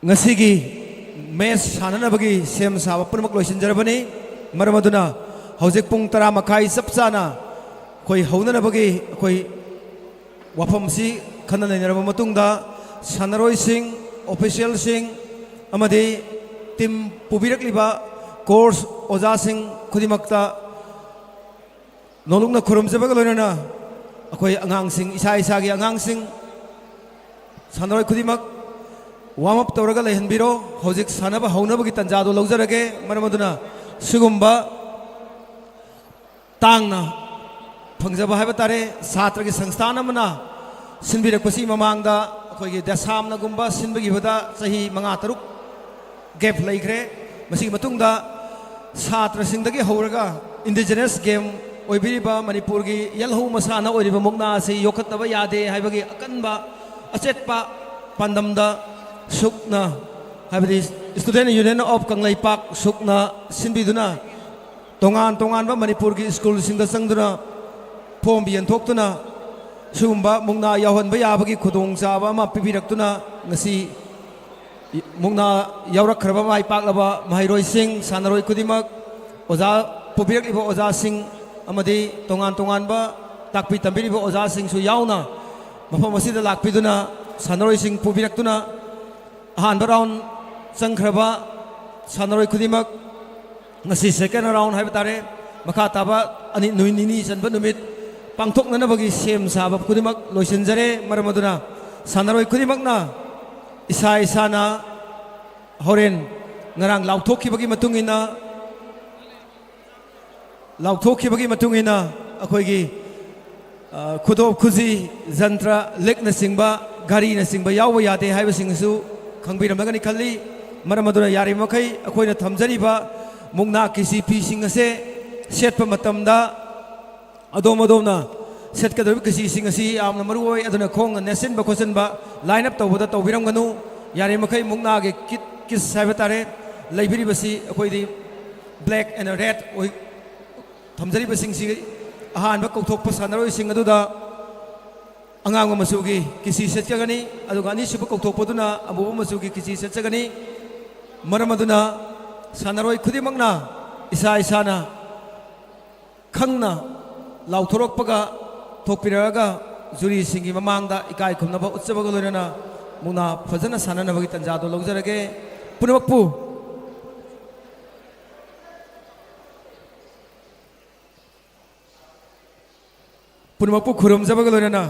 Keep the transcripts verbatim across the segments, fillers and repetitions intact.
ꯉꯁꯤꯒꯤ ꯃꯦꯆ ꯁꯥꯟꯅꯅꯕꯒꯤ ꯁꯦꯝ ꯁꯥꯕ ꯄꯨꯝꯅꯃꯛ ꯂꯣꯏꯁꯤꯟꯖꯔꯕꯅꯤ꯫ ꯃꯔꯝ ꯑꯗꯨꯅ ꯍꯧꯖꯤꯛ ꯄꯨꯡ ꯇꯔꯥ ꯃꯈꯥꯏ ꯆꯞ ꯆꯥꯅ ꯑꯩꯈꯣꯏ ꯍꯧꯅꯅꯕꯒꯤ ꯑꯩꯈꯣꯏ ꯋꯥꯐꯝꯁꯤ ꯈꯟꯅ ꯅꯩꯅꯔꯕ ꯃꯇꯨꯡꯗ, ꯁꯥꯟꯅꯔꯣꯏꯁꯤꯡ, ꯑꯣꯐꯤꯁꯤꯌꯦꯜꯁꯤꯡ ꯑꯃꯗꯤ ꯇꯤꯝ ꯄꯨꯕꯤꯔꯛꯂꯤꯕ ꯀꯣꯔꯁ ꯑꯣꯖꯥꯁꯤꯡ ꯈꯨꯗꯤꯡꯃꯛꯇ ꯅꯣꯂꯨꯛꯅ ꯈꯨꯔꯨꯝꯖꯕꯒ ꯂꯣꯏꯅꯅ, ꯑꯩꯈꯣꯏ ꯑꯉꯥꯡꯁꯤꯡ, ꯏꯁꯥ ꯏꯁꯥꯒꯤ ꯑꯉꯥꯡꯁꯤꯡ, ꯁꯥꯟꯅꯔꯣꯏ ꯈꯨꯗꯤꯡꯃꯛ ꯋꯥꯔꯝ ꯑꯞ ꯇꯧꯔꯒ ꯂꯩꯍꯟꯕꯤꯔꯣ꯫ ꯍꯧꯖꯤꯛ ꯁꯥꯟꯅꯕ ꯍꯧꯅꯕꯒꯤ ꯇꯥꯟꯖꯥꯗꯨ ꯂꯧꯖꯔꯒꯦ꯫ ꯃꯔꯝ ꯑꯗꯨꯅ ꯁꯤꯒꯨꯝꯕ ꯇꯥꯡꯅ ꯐꯪꯖꯕ ꯍꯥꯏꯕ ꯇꯥꯔꯦ, ꯁꯥꯇ꯭ꯔꯒꯤ ꯁꯪꯁꯊꯥꯟ ꯑꯃꯅ ꯁꯤꯟꯕꯤꯔꯛꯄꯁꯤ ꯃꯃꯥꯡꯗ ꯑꯩꯈꯣꯏꯒꯤ ꯗꯦꯁꯥꯝꯅꯒꯨꯝꯕ ꯁꯤꯟꯕꯤꯈꯤꯕꯗ ꯆꯍꯤ ꯃꯉꯥ ꯇꯔꯨꯛ ꯒꯦꯞ ꯂꯩꯈ꯭ꯔꯦ꯫ ꯃꯁꯤꯒꯤ ꯃꯇꯨꯡꯗ ꯁꯥꯇ꯭ꯔꯁꯤꯡꯗꯒꯤ ꯍꯧꯔꯒ ꯏꯟꯗꯤꯖꯤꯅꯁ ꯒꯦꯝ ꯑꯣꯏꯕꯤꯔꯤꯕ ꯃꯅꯤꯄꯨꯔꯒꯤ ꯌꯦꯜꯍꯧ ꯃꯁꯥꯟꯅ ꯑꯣꯏꯔꯤꯕ ꯃꯨꯛꯅꯥ ꯑꯁꯤ ꯌꯣꯛꯈꯠꯇꯕ ꯌꯥꯗꯦ ꯍꯥꯏꯕꯒꯤ ꯑꯀꯟꯕ ꯑꯆꯦꯠꯄ ꯄꯥꯟꯗꯝꯗ ꯁꯨꯛꯅ, ꯍꯥꯏꯕꯗꯤ Student Union of ꯀꯪꯂꯩꯄꯥꯛ ꯁꯨꯛꯅ ꯁꯤꯟꯕꯤꯗꯨꯅ ꯇꯣꯉꯥꯟ ꯇꯣꯉꯥꯟꯕ ꯃꯅꯤꯄꯨꯔꯒꯤ ꯁ꯭ꯀꯨꯜꯁꯤꯡꯗ ꯆꯪꯗꯨꯅ ꯐꯣꯝ ꯌꯦꯟꯊꯣꯛꯇꯨꯅ ꯁꯤꯒꯨꯝꯕ ꯃꯨꯛꯅꯥ ꯌꯥꯎꯍꯟꯕ ꯌꯥꯕꯒꯤ ꯈꯨꯗꯣꯡꯆꯥꯕ ꯑꯃ ꯄꯤꯕꯤꯔꯛꯇꯨꯅ ꯉꯁꯤ ꯃꯨꯛꯅꯥ ꯌꯥꯎꯔꯛꯈ꯭ꯔꯕ ꯃꯥꯏ ꯄꯥꯛꯂꯕ ꯃꯍꯩꯔꯣꯏꯁꯤꯡ, ꯁꯥꯟꯅꯔꯣꯏ ꯈꯨꯗꯤꯡꯃꯛ, ꯑꯣꯖꯥ ꯄꯨꯕꯤꯔꯛꯂꯤꯕ ꯑꯣꯖꯥꯁꯤꯡ ꯑꯃꯗꯤ ꯇꯣꯉꯥꯟ ꯇꯣꯉꯥꯟꯕ ꯇꯥꯛꯄꯤ ꯇꯝꯕꯤꯔꯤꯕ ꯑꯣꯖꯥꯁꯤꯡꯁꯨ ꯌꯥꯎꯅ ꯃꯐꯝ ꯑꯁꯤꯗ ꯂꯥꯛꯄꯤꯗꯨꯅ ꯁꯥꯟꯅꯔꯣꯏꯁꯤꯡ ꯄꯨꯕꯤꯔꯛꯇꯨꯅ ꯑꯍꯥꯟꯕ ꯔꯥꯎꯟ ꯆꯪꯈ꯭ꯔꯕ ꯁꯥꯟꯅꯔꯣꯏ ꯈꯨꯗꯤꯡꯃꯛ ꯉꯁꯤ ꯁꯦꯀꯦꯟ ꯔꯥꯎꯟ ꯍꯥꯏꯕ ꯇꯥꯔꯦ, ꯃꯈꯥ ꯇꯥꯕ ꯑꯅꯤ, ꯅꯨꯃꯤꯠ ꯅꯤꯅꯤ ꯆꯟꯕ ꯅꯨꯃꯤꯠ ꯄꯥꯡꯊꯣꯛꯅꯅꯕꯒꯤ ꯁꯦꯝ ꯁꯥꯕ ꯈꯨꯗꯤꯡꯃꯛ ꯂꯣꯏꯁꯤꯟꯖꯔꯦ꯫ ꯃꯔꯝ ꯑꯗꯨꯅ ꯁꯥꯟꯅꯔꯣꯏ ꯈꯨꯗꯤꯡꯃꯛꯅ ꯏꯁꯥ ꯏꯁꯥꯅ ꯍꯣꯔꯦꯟ ꯉꯔꯥꯡ ꯂꯥꯎꯊꯣꯛꯈꯤꯕꯒꯤ ꯃꯇꯨꯡ ꯏꯟꯅ, ꯂꯥꯎꯊꯣꯛꯈꯤꯕꯒꯤ ꯃꯇꯨꯡ ꯏꯟꯅ ꯑꯩꯈꯣꯏꯒꯤ, ꯑ, ꯈꯨꯗꯣꯞ ꯈꯨꯖꯤ, ꯖꯟꯇ꯭ꯔ, ꯂꯤꯛꯅꯆꯤꯡꯕ, ꯘꯔꯤꯅꯆꯤꯡꯕ ꯌꯥꯎꯕ ꯌꯥꯗꯦ ꯍꯥꯏꯕꯁꯤꯡ ꯑꯁꯤꯁꯨ ꯈꯪꯕꯤꯔꯝꯂꯒꯅꯤ ꯈꯜꯂꯤ꯫ ꯃꯔꯝ ꯑꯗꯨꯅ ꯌꯥꯔꯤꯕꯃꯈꯩ ꯑꯩꯈꯣꯏꯅ ꯊꯝꯖꯔꯤꯕ ꯃꯨꯛꯅꯥ ꯀꯤꯁꯤ ꯐꯤꯁꯤꯡ ꯑꯁꯦ ꯁꯦꯠꯄ ꯃꯇꯝꯗ ꯑꯗꯣꯝ ꯑꯗꯣꯝꯅ ꯁꯦꯠꯀꯗꯧꯔꯤꯕ ꯀꯤꯁꯤꯁꯤꯡ ꯑꯁꯤ ꯌꯥꯝꯅ ꯃꯔꯨ ꯑꯣꯏ꯫ ꯑꯗꯨꯅ ꯈꯣꯡꯅ ꯅꯦꯠꯁꯤꯟꯕ ꯈꯣꯠꯆꯤꯟꯕ, ꯂꯥꯏꯟ ꯑꯞ ꯇꯧꯕꯗ ꯇꯧꯕꯤꯔꯝꯒꯅꯨ꯫ ꯌꯥꯔꯤꯕꯃꯈꯩ ꯃꯨꯛꯅꯥꯒꯤ ꯀꯤꯠ, ꯀꯤꯁ ꯍꯥꯏꯕ ꯇꯥꯔꯦ, ꯂꯩꯕꯤꯔꯤꯕꯁꯤ ꯑꯩꯈꯣꯏꯗꯤ ꯕ꯭ꯂꯦꯛ ꯑꯦꯟ ꯔꯦꯗ ꯑꯣꯏ꯫ ꯊꯝꯖꯔꯤꯕꯁꯤꯡꯁꯤ ꯑꯍꯥꯟꯕ ꯀꯧꯊꯣꯛꯄ ꯁꯥꯟꯅꯔꯣꯏꯁꯤꯡ ꯑꯗꯨꯗ ꯑꯉꯥꯡꯕ ꯃꯆꯨꯒꯤ ꯀꯤꯁꯤ ꯁꯦꯠꯆꯒꯅꯤ, ꯑꯗꯨꯒ ꯑꯅꯤꯁꯨꯕ ꯀꯧꯊꯣꯛꯄꯗꯨꯅ ꯑꯃꯨꯕ ꯃꯆꯨꯒꯤ ꯀꯤꯁꯤ ꯁꯦꯠꯆꯒꯅꯤ꯫ ꯃꯔꯝ ꯑꯗꯨꯅ ꯁꯥꯟꯅꯔꯣꯏ ꯈꯨꯗꯤꯡꯃꯛꯅ ꯏꯁꯥ ꯏꯁꯥꯅ ꯈꯪꯅ ꯂꯥꯎꯊꯣꯔꯛꯄꯒ ꯊꯣꯛꯄꯤꯔꯛꯑꯒ ꯖꯨꯔꯤꯁꯤꯡꯒꯤ ꯃꯃꯥꯡꯗ ꯏꯀꯥꯏ ꯈꯨꯝꯅꯕ ꯎꯠꯆꯕꯒ ꯂꯣꯏꯅꯅ ꯃꯨꯛꯅꯥ ꯐꯖꯅ ꯁꯥꯟꯅꯅꯕꯒꯤ ꯇꯥꯟꯖꯥꯗꯣ ꯂꯧꯖꯔꯒꯦ꯫ ꯄꯨꯝꯅꯃꯛꯄꯨ ꯄꯨꯝꯅꯃꯛꯄꯨ ꯈꯨꯔꯨꯝꯖꯕꯒ ꯂꯣꯏꯅꯅ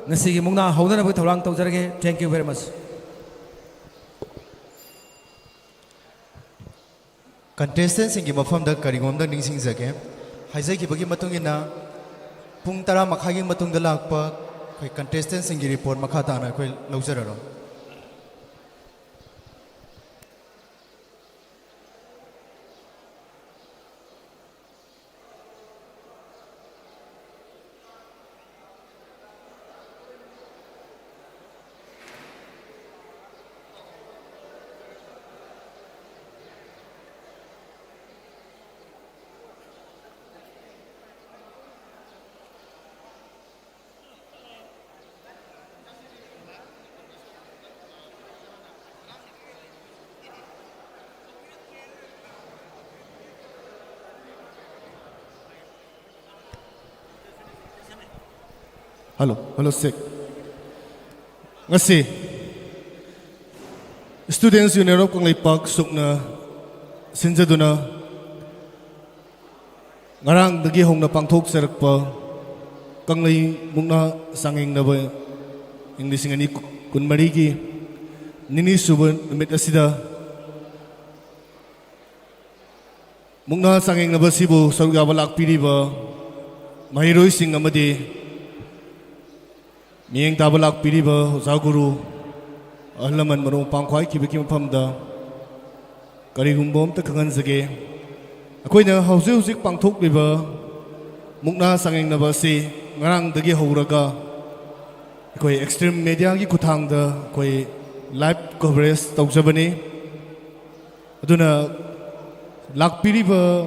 ꯉꯁꯤꯒꯤ ꯃꯨꯛꯅꯥ ꯍꯧꯅꯅꯕꯒꯤ ꯊꯧꯔꯥꯡ ꯇꯧꯖꯔꯒꯦ꯫ Thank you very much꯫ Contestantꯁꯤꯡꯒꯤ ꯃꯐꯝꯗ ꯀꯔꯤꯒꯨꯝꯕ ꯑꯝꯇ ꯅꯤꯡꯁꯤꯡꯖꯒꯦ꯫ ꯍꯥꯏꯖꯈꯤꯕꯒꯤ ꯃꯇꯨꯡ ꯏꯟꯅ ꯄꯨꯡ ꯇꯔꯥ ꯃꯈꯥꯏꯒꯤ ꯃꯇꯨꯡꯗ ꯂꯥꯛꯄ ꯑꯩꯈꯣꯏ contestantꯁꯤꯡꯒꯤ report ꯃꯈꯥ ꯇꯥꯅ ꯑꯩꯈꯣꯏ ꯂꯧꯖꯔꯔꯣꯏ꯫ Hello, hello, check. ꯉꯁꯤ Students Union of ꯀꯪꯂꯩꯄꯥꯛ ꯁꯨꯛꯅ ꯁꯤꯟꯖꯗꯨꯅ ꯉꯔꯥꯡꯗꯒꯤ ꯍꯧꯅ ꯄꯥꯡꯊꯣꯛꯆꯔꯛꯄ ꯀꯪꯂꯩ ꯃꯨꯛꯅꯥ ꯆꯥꯡꯌꯦꯡꯅꯕ ꯏꯪ ꯂꯤꯁꯤꯡ ꯑꯅꯤ ꯀꯨꯟꯃꯔꯤꯒꯤ ꯅꯤꯅꯤ ꯁꯨꯕ ꯅꯨꯃꯤꯠ ꯑꯁꯤꯗ ꯃꯨꯛꯅꯥ ꯆꯥꯡꯌꯦꯡꯅꯕ ꯑꯁꯤꯕꯨ ꯁꯔꯨꯛ ꯌꯥꯕ ꯂꯥꯛꯄꯤꯔꯤꯕ ꯃꯍꯩꯔꯣꯏꯁꯤꯡ ꯑꯃꯗꯤ ꯃꯤꯠꯌꯦꯡ ꯇꯥꯕ ꯂꯥꯛꯄꯤꯔꯤꯕ ꯑꯣꯖꯥ ꯒꯨꯔꯨ, ꯑꯍꯜ ꯂꯃꯟ, ꯃꯔꯨꯞ ꯃꯄꯥꯡ ꯈ꯭ꯋꯥꯏꯈꯤꯕꯒꯤ ꯃꯐꯝꯗ ꯀꯔꯤꯒꯨꯝꯕ ꯑꯝꯇ ꯈꯪꯍꯟꯖꯒꯦ꯫ ꯑꯩꯈꯣꯏꯅ ꯍꯧꯖꯤꯛ ꯍꯧꯖꯤꯛ ꯄꯥꯡꯊꯣꯛꯂꯤꯕ ꯃꯨꯛꯅꯥ ꯆꯥꯡꯌꯦꯡꯅꯕ ꯑꯁꯤ ꯉꯔꯥꯡꯗꯒꯤ ꯍꯧꯔꯒ ꯑꯩꯈꯣꯏ extreme mediaꯒꯤ ꯈꯨꯠꯊꯥꯡꯗ ꯑꯩꯈꯣꯏ live coverage ꯇꯧꯖꯕꯅꯤ꯫ ꯑꯗꯨꯅ ꯂꯥꯛꯄꯤꯔꯤꯕ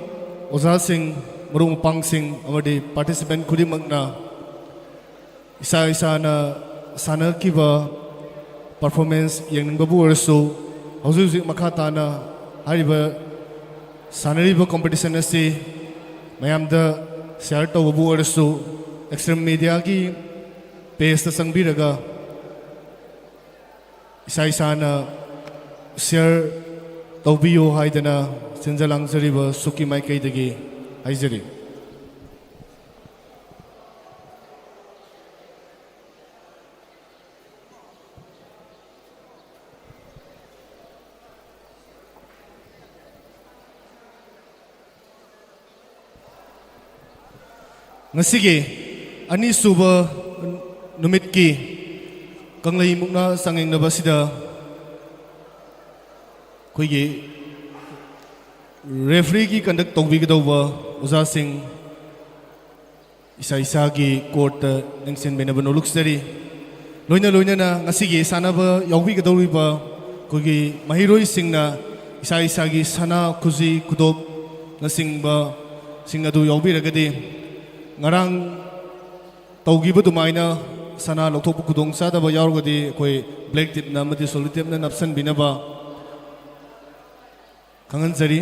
ꯑꯣꯖꯥꯁꯤꯡ, ꯃꯔꯨꯞ ꯃꯄꯥꯡꯁꯤꯡ ꯑꯃꯗꯤ participant ꯈꯨꯗꯤꯡꯃꯛꯅ ꯏꯁꯥ ꯏꯁꯥꯅ ꯁꯥꯟꯅꯈꯤꯕ performance ꯌꯦꯡꯅꯤꯡꯕꯕꯨ ꯑꯣꯏꯔꯁꯨ, ꯍꯧꯖꯤꯛ ꯍꯧꯖꯤꯛ ꯃꯈꯥ ꯇꯥꯅ ꯍꯥꯏꯔꯤꯕ ꯁꯥꯟꯅꯔꯤꯕ competition ꯑꯁꯤ ꯃꯌꯥꯝꯗ share ꯇꯧꯕꯕꯨ ꯑꯣꯏꯔꯁꯨ, Extreme Mediaꯒꯤ pageꯇ ꯆꯪꯕꯤꯔꯒ ꯏꯁꯥ ꯏꯁꯥꯅ share ꯇꯧꯕꯤꯌꯨ ꯍꯥꯏꯗꯅ ꯁꯤꯟꯖ ꯂꯥꯡꯖꯔꯤꯕ ꯁꯨꯛꯀꯤ ꯃꯥꯏꯀꯩꯗꯒꯤ ꯍꯥꯏꯖꯔꯤ꯫ ꯉꯁꯤꯒꯤ ꯑꯅꯤꯁꯨꯕ ꯅꯨꯃꯤꯠꯀꯤ ꯀꯪꯂꯩ ꯃꯨꯛꯅꯥ ꯆꯥꯡꯌꯦꯡꯅꯕ ꯑꯁꯤꯗ ꯑꯩꯈꯣꯏꯒꯤ refereeꯒꯤ conduct ꯇꯧꯕꯤꯒꯗꯧꯕ ꯑꯣꯖꯥꯁꯤꯡ, ꯏꯁꯥ ꯏꯁꯥꯒꯤ courtꯇ ꯅꯤꯡꯁꯤꯡꯕꯤꯅꯕ ꯅꯣꯂꯨꯛꯆꯔꯤ꯫ ꯂꯣꯏꯅ ꯂꯣꯏꯅꯅ ꯉꯁꯤꯒꯤ ꯁꯥꯟꯅꯕ ꯌꯥꯎꯕꯤꯒꯗꯧꯔꯤꯕ ꯑꯩꯈꯣꯏꯒꯤ ꯃꯍꯩꯔꯣꯏꯁꯤꯡꯅ ꯏꯁꯥ ꯏꯁꯥꯒꯤ ꯁꯅꯥ, ꯈꯨꯖꯤ, ꯈꯨꯗꯣꯞꯅꯆꯤꯡꯕꯁꯤꯡ ꯑꯗꯨ ꯌꯥꯎꯕꯤꯔꯒꯗꯤ, ꯉꯔꯥꯡ ꯇꯧꯈꯤꯕ ꯑꯗꯨꯃꯥꯏꯅ ꯁꯅꯥ ꯂꯧꯊꯣꯛꯄ ꯈꯨꯗꯣꯡꯆꯥꯗꯕ ꯌꯥꯎꯔꯒꯗꯤ ꯑꯩꯈꯣꯏ black tapeꯅ ꯑꯃꯗꯤ sellotapeꯅ ꯅꯞꯁꯤꯟꯕꯤꯅꯕ ꯈꯪꯍꯟꯖꯔꯤ꯫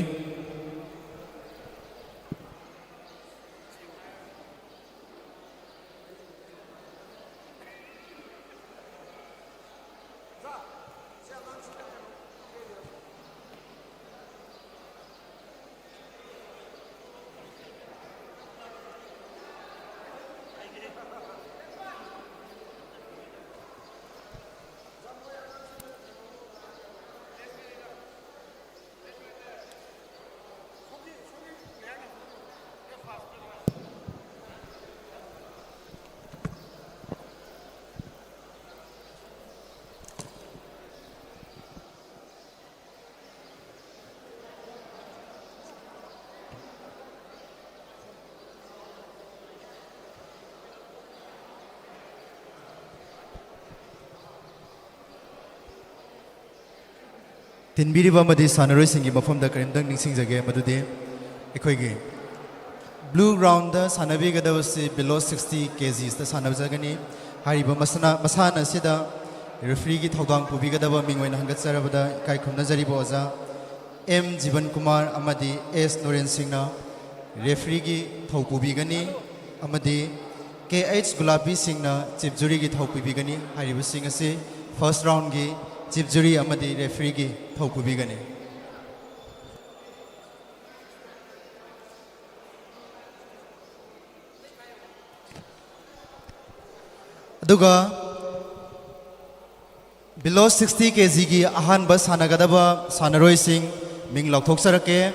ꯇꯤꯟꯕꯤꯔꯤꯕ ꯑꯃꯗꯤ ꯁꯥꯟꯅꯔꯣꯏꯁꯤꯡꯒꯤ ꯃꯐꯝꯗ ꯀꯔꯤꯝꯇꯪ ꯅꯤꯡꯁꯤꯡꯖꯒꯦ, ꯃꯗꯨꯗꯤ ꯑꯩꯈꯣꯏꯒꯤ Blue round ꯗ ꯁꯥꯟꯅꯕꯤꯒꯗꯕꯁꯤ below sixty K Gs ꯗ ꯁꯥꯟꯅꯖꯒꯅꯤ꯫ ꯍꯥꯏꯔꯤꯕ ꯃꯁꯥꯟꯅ, ꯃꯁꯥꯟꯅ ꯑꯁꯤꯗ referee ꯒꯤ ꯊꯧꯗꯥꯡ ꯄꯨꯕꯤꯒꯗꯕ ꯃꯤꯡ ꯑꯣꯏꯅ ꯍꯪꯒꯠꯆꯔꯕꯗ ꯏꯀꯥꯏ ꯈꯨꯝꯅꯖꯔꯤꯕ ꯑꯣꯖꯥ ꯑꯦꯝ ꯖꯤꯕꯟ ꯀꯨꯃꯥꯔ ꯑꯃꯗꯤ ꯑꯦꯁ ꯅꯣꯔꯦꯟ ꯁꯤꯡꯅ referee ꯒꯤ ꯊꯧ ꯄꯨꯕꯤꯒꯅꯤ, ꯑꯃꯗꯤ ꯀꯦ ꯑꯩꯆ ꯒꯨꯂꯥꯄꯤ ꯁꯤꯡꯅ chief jury ꯒꯤ ꯊꯧ ꯄꯨꯕꯤꯒꯅꯤ꯫ ꯍꯥꯏꯔꯤꯕꯁꯤꯡ ꯑꯁꯤ first round ꯒꯤ chief jury ꯑꯃꯗꯤ referee ꯒꯤ ꯊꯧ ꯄꯨꯕꯤꯒꯅꯤ꯫ ꯑꯗꯨꯒ below sixty K G ꯒꯤ ꯑꯍꯥꯟꯕ ꯁꯥꯟꯅꯒꯗꯕ ꯁꯥꯟꯅꯔꯣꯏꯁꯤꯡ ꯃꯤꯡ ꯂꯥꯎꯊꯣꯛꯆꯔꯛꯀꯦ꯫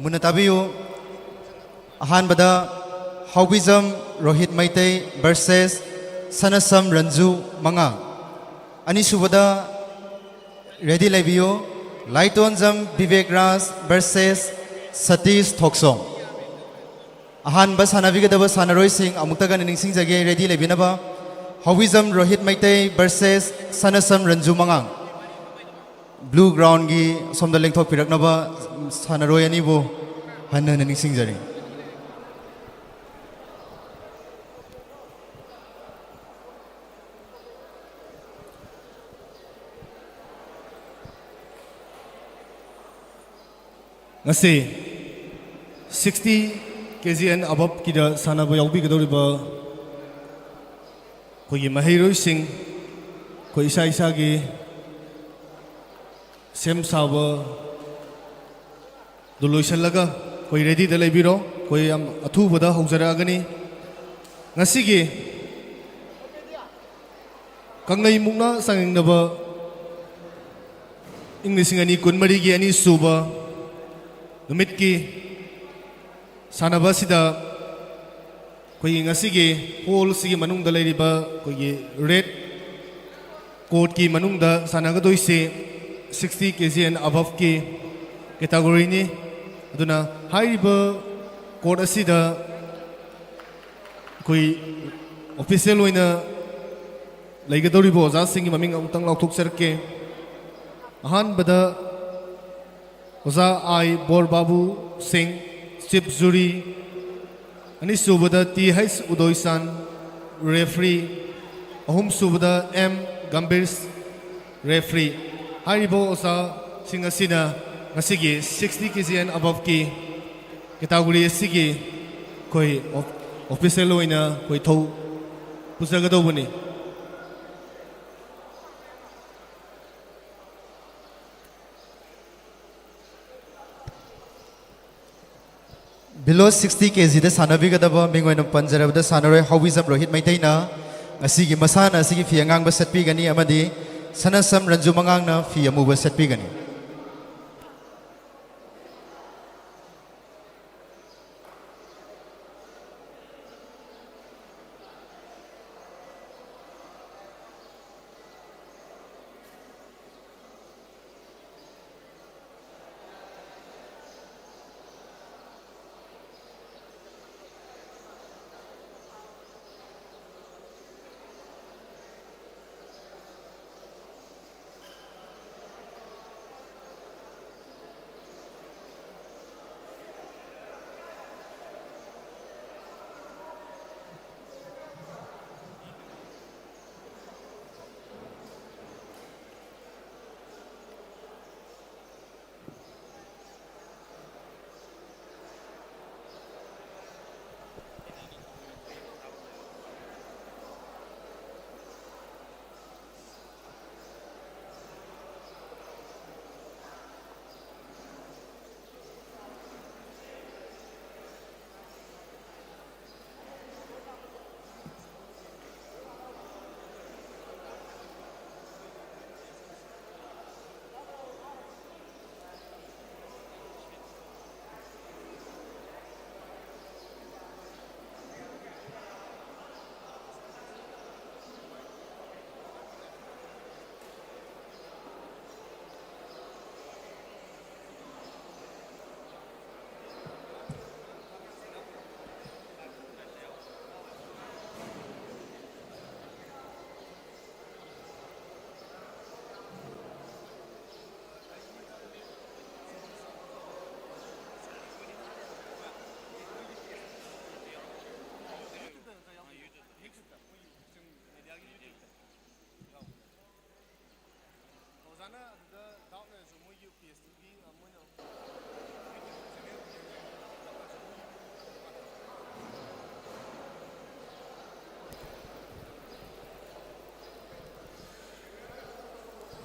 ꯃꯨꯟꯅ ꯇꯥꯕꯤꯌꯨ꯫ ꯑꯍꯥꯟꯕꯗ ꯍꯥꯎꯕꯤꯖꯝ ꯔꯣꯍꯤꯠ ꯃꯩꯇꯩ versus ꯁꯅꯁꯝ ꯔꯟꯖꯨ ꯃꯉꯥꯡ꯫ ꯑꯅꯤꯁꯨꯕꯗ ready ꯂꯩꯕꯤꯌꯨ, ꯂꯥꯏꯇꯣꯟꯖꯝ ꯕꯤꯕꯦꯛ ꯔꯥꯖ versus ꯁꯇꯤꯁ ꯊꯣꯛꯆꯣꯝ꯫ ꯑꯍꯥꯟꯕ ꯁꯥꯟꯅꯕꯤꯒꯗꯕ ꯁꯥꯟꯅꯔꯣꯏꯁꯤꯡ ꯑꯃꯨꯛꯇꯒ ꯅꯤꯡꯁꯤꯡꯖꯒꯦ, ready ꯂꯩꯕꯤꯅꯕ꯫ ꯍꯥꯎꯕꯤꯖꯝ Rohit Meitei versus ꯁꯅꯁꯝ ꯔꯟꯖꯨ ꯃꯉꯥꯡ꯫ Blue ground ꯒꯤ ꯑꯁꯣꯝꯗ ꯂꯦꯡꯊꯣꯛꯄꯤꯔꯛꯅꯕ ꯁꯥꯟꯅꯔꯣꯏ ꯑꯅꯤꯕꯨ ꯍꯟꯅ ꯍꯟꯅ ꯅꯤꯡꯁꯤꯡꯖꯔꯤ꯫ ꯉꯁꯤ sixty K G and above ꯀꯤꯗ ꯁꯥꯟꯅꯕ ꯌꯥꯎꯕꯤꯒꯗꯧꯔꯤꯕ ꯑꯩꯈꯣꯏꯒꯤ ꯃꯍꯩꯔꯣꯏꯁꯤꯡ, ꯑꯩꯈꯣꯏ ꯏꯁꯥ ꯏꯁꯥꯒꯤ ꯁꯦꯝ ꯁꯥꯕ ꯑꯗꯨ ꯂꯣꯏꯁꯤꯜꯂꯒ ꯑꯩꯈꯣꯏ ready ꯗ ꯂꯩꯕꯤꯔꯣ꯫ ꯑꯩꯈꯣꯏ ꯌꯥꯝ ꯑꯊꯨꯕꯗ ꯍꯧꯖꯔꯛꯑꯒꯅꯤ꯫ ꯉꯁꯤꯒꯤ ꯀꯪꯂꯩ ꯃꯨꯛꯅꯥ ꯆꯥꯡꯌꯦꯡꯅꯕ ꯏꯪ ꯂꯤꯁꯤꯡ ꯑꯅꯤ ꯀꯨꯟꯃꯔꯤꯒꯤ ꯑꯅꯤꯁꯨꯕ ꯅꯨꯃꯤꯠꯀꯤ ꯁꯥꯟꯅꯕ ꯑꯁꯤꯗ ꯑꯩꯈꯣꯏꯒꯤ ꯉꯁꯤꯒꯤ hall ꯁꯤꯒꯤ ꯃꯅꯨꯡꯗ ꯂꯩꯔꯤꯕ ꯑꯩꯈꯣꯏꯒꯤ red court ꯀꯤ ꯃꯅꯨꯡꯗ ꯁꯥꯟꯅꯒꯗꯣꯏꯁꯤ sixty K G and above ꯀꯤ category ꯅꯤ꯫ ꯑꯗꯨꯅ ꯍꯥꯏꯔꯤꯕ court ꯑꯁꯤꯗ ꯑꯩꯈꯣꯏ official ꯑꯣꯏꯅ ꯂꯩꯒꯗꯧꯔꯤꯕ ꯑꯣꯖꯥꯁꯤꯡꯒꯤ ꯃꯃꯤꯡ ꯑꯃꯨꯛꯇꯪ ꯂꯥꯎꯊꯣꯛꯆꯔꯛꯀꯦ꯫ ꯑꯍꯥꯟꯕꯗ ꯑꯣꯖꯥ ꯑꯥꯏ ꯕꯣꯔꯕꯥꯕꯨ ꯁꯤꯡ, chief jury, ꯑꯅꯤꯁꯨꯕꯗ ꯇꯤ ꯍꯩꯆ ꯎꯗꯣꯏꯁꯥꯟ, ꯔꯦꯐ꯭ꯔꯤ꯫ ꯑꯍꯨꯝꯁꯨꯕꯗ ꯑꯦꯝ ꯒꯝꯚꯤꯔꯁ, ꯔꯦꯐ꯭ꯔꯤ꯫ ꯍꯥꯏꯔꯤꯕ ꯑꯣꯖꯥꯁꯤꯡ ꯑꯁꯤꯅ ꯉꯁꯤꯒꯤ sixty K G and aboveꯀꯤ category ꯑꯁꯤꯒꯤ ꯑꯩꯈꯣꯏ ꯑꯣꯐꯤꯁꯦꯜ ꯑꯣꯏꯅ ꯑꯩꯈꯣꯏ ꯊꯧ ꯄꯨꯖꯒꯗꯧꯕꯅꯤ꯫ Below sixty K Gꯗ ꯁꯥꯟꯅꯕꯤꯒꯗꯕ ꯃꯤꯡ ꯑꯣꯏꯅ ꯄꯟꯖꯔꯕꯗ ꯁꯥꯟꯅꯔꯣꯏ ꯍꯥꯎꯕꯤꯖꯝ ꯔꯣꯍꯤꯠ ꯃꯩꯇꯩꯅ ꯉꯁꯤꯒꯤ ꯃꯁꯥꯟꯅ ꯑꯁꯤꯒꯤ ꯐꯤ ꯑꯉꯥꯡꯕ ꯁꯦꯠꯄꯤꯒꯅꯤ ꯑꯃꯗꯤ ꯁꯅꯥꯁꯝ ꯔꯟꯖꯨ ꯃꯉꯥꯡꯅ ꯐꯤ ꯑꯃꯨꯕ ꯁꯦꯠꯄꯤꯒꯅꯤ꯫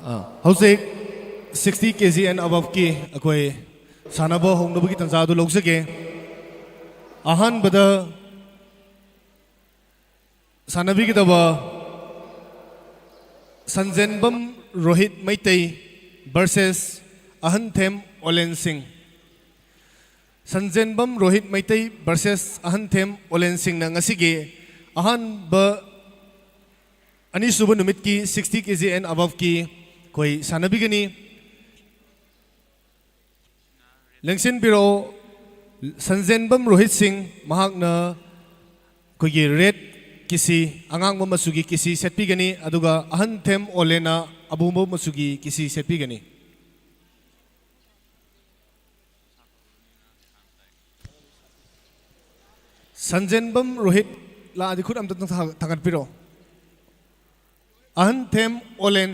ꯑꯥ, ꯍꯧꯖꯤꯛ sixty K G and above ꯀꯤ ꯑꯩꯈꯣꯏ ꯁꯥꯟꯅꯕ ꯍꯧꯅꯕꯒꯤ ꯇꯥꯟꯖꯥ ꯑꯗꯨ ꯂꯧꯖꯒꯦ꯫ ꯑꯍꯥꯟꯕꯗ ꯁꯥꯟꯅꯕꯤꯒꯗꯕ ꯁꯟꯖꯦꯟꯕꯝ ꯔꯣꯍꯤꯠ ꯃꯩꯇꯩ versus ꯑꯍꯟꯊꯦꯝ ꯑꯣꯂꯦꯟ ꯁꯤꯡ꯫ ꯁꯟꯖꯦꯟꯕꯝ ꯔꯣꯍꯤꯠ ꯃꯩꯇꯩ versus ꯑꯍꯟꯊꯦꯝ ꯑꯣꯂꯦꯟ ꯁꯤꯡꯅ ꯉꯁꯤꯒꯤ ꯑꯍꯥꯟꯕ ꯑꯅꯤꯁꯨꯕ ꯅꯨꯃꯤꯠꯀꯤ sixty K G and above ꯀꯤ ꯑꯩꯈꯣꯏ ꯁꯥꯟꯅꯕꯤꯒꯅꯤ꯫ ꯂꯦꯡꯁꯤꯟꯕꯤꯔꯛꯑꯣ, ꯁꯟꯖꯦꯟꯕꯝ ꯔꯣꯍꯤꯠ ꯁꯤꯡ, ꯃꯍꯥꯛꯅ ꯑꯩꯈꯣꯏꯒꯤ red ꯀꯤꯁꯤ, ꯑꯉꯥꯡꯕ ꯃꯆꯨꯒꯤ ꯀꯤꯁꯤ ꯁꯦꯠꯄꯤꯒꯅꯤ, ꯑꯗꯨꯒ ꯑꯍꯟꯊꯦꯝ ꯑꯣꯂꯦꯟꯅ ꯑꯃꯨꯕ ꯃꯆꯨꯒꯤ ꯀꯤꯁꯤ ꯁꯦꯠꯄꯤꯒꯅꯤ꯫ ꯁꯟꯖꯦꯟꯕꯝ ꯔꯣꯍꯤꯠ ꯂꯥꯛꯑꯗꯤ ꯈꯨꯠ ꯑꯝꯇ ꯊꯥ-, ꯊꯥꯡꯒꯠꯄꯤꯔꯛꯑꯣ꯫ ꯑꯍꯟꯊꯦꯝ ꯑꯣꯂꯦꯟ꯫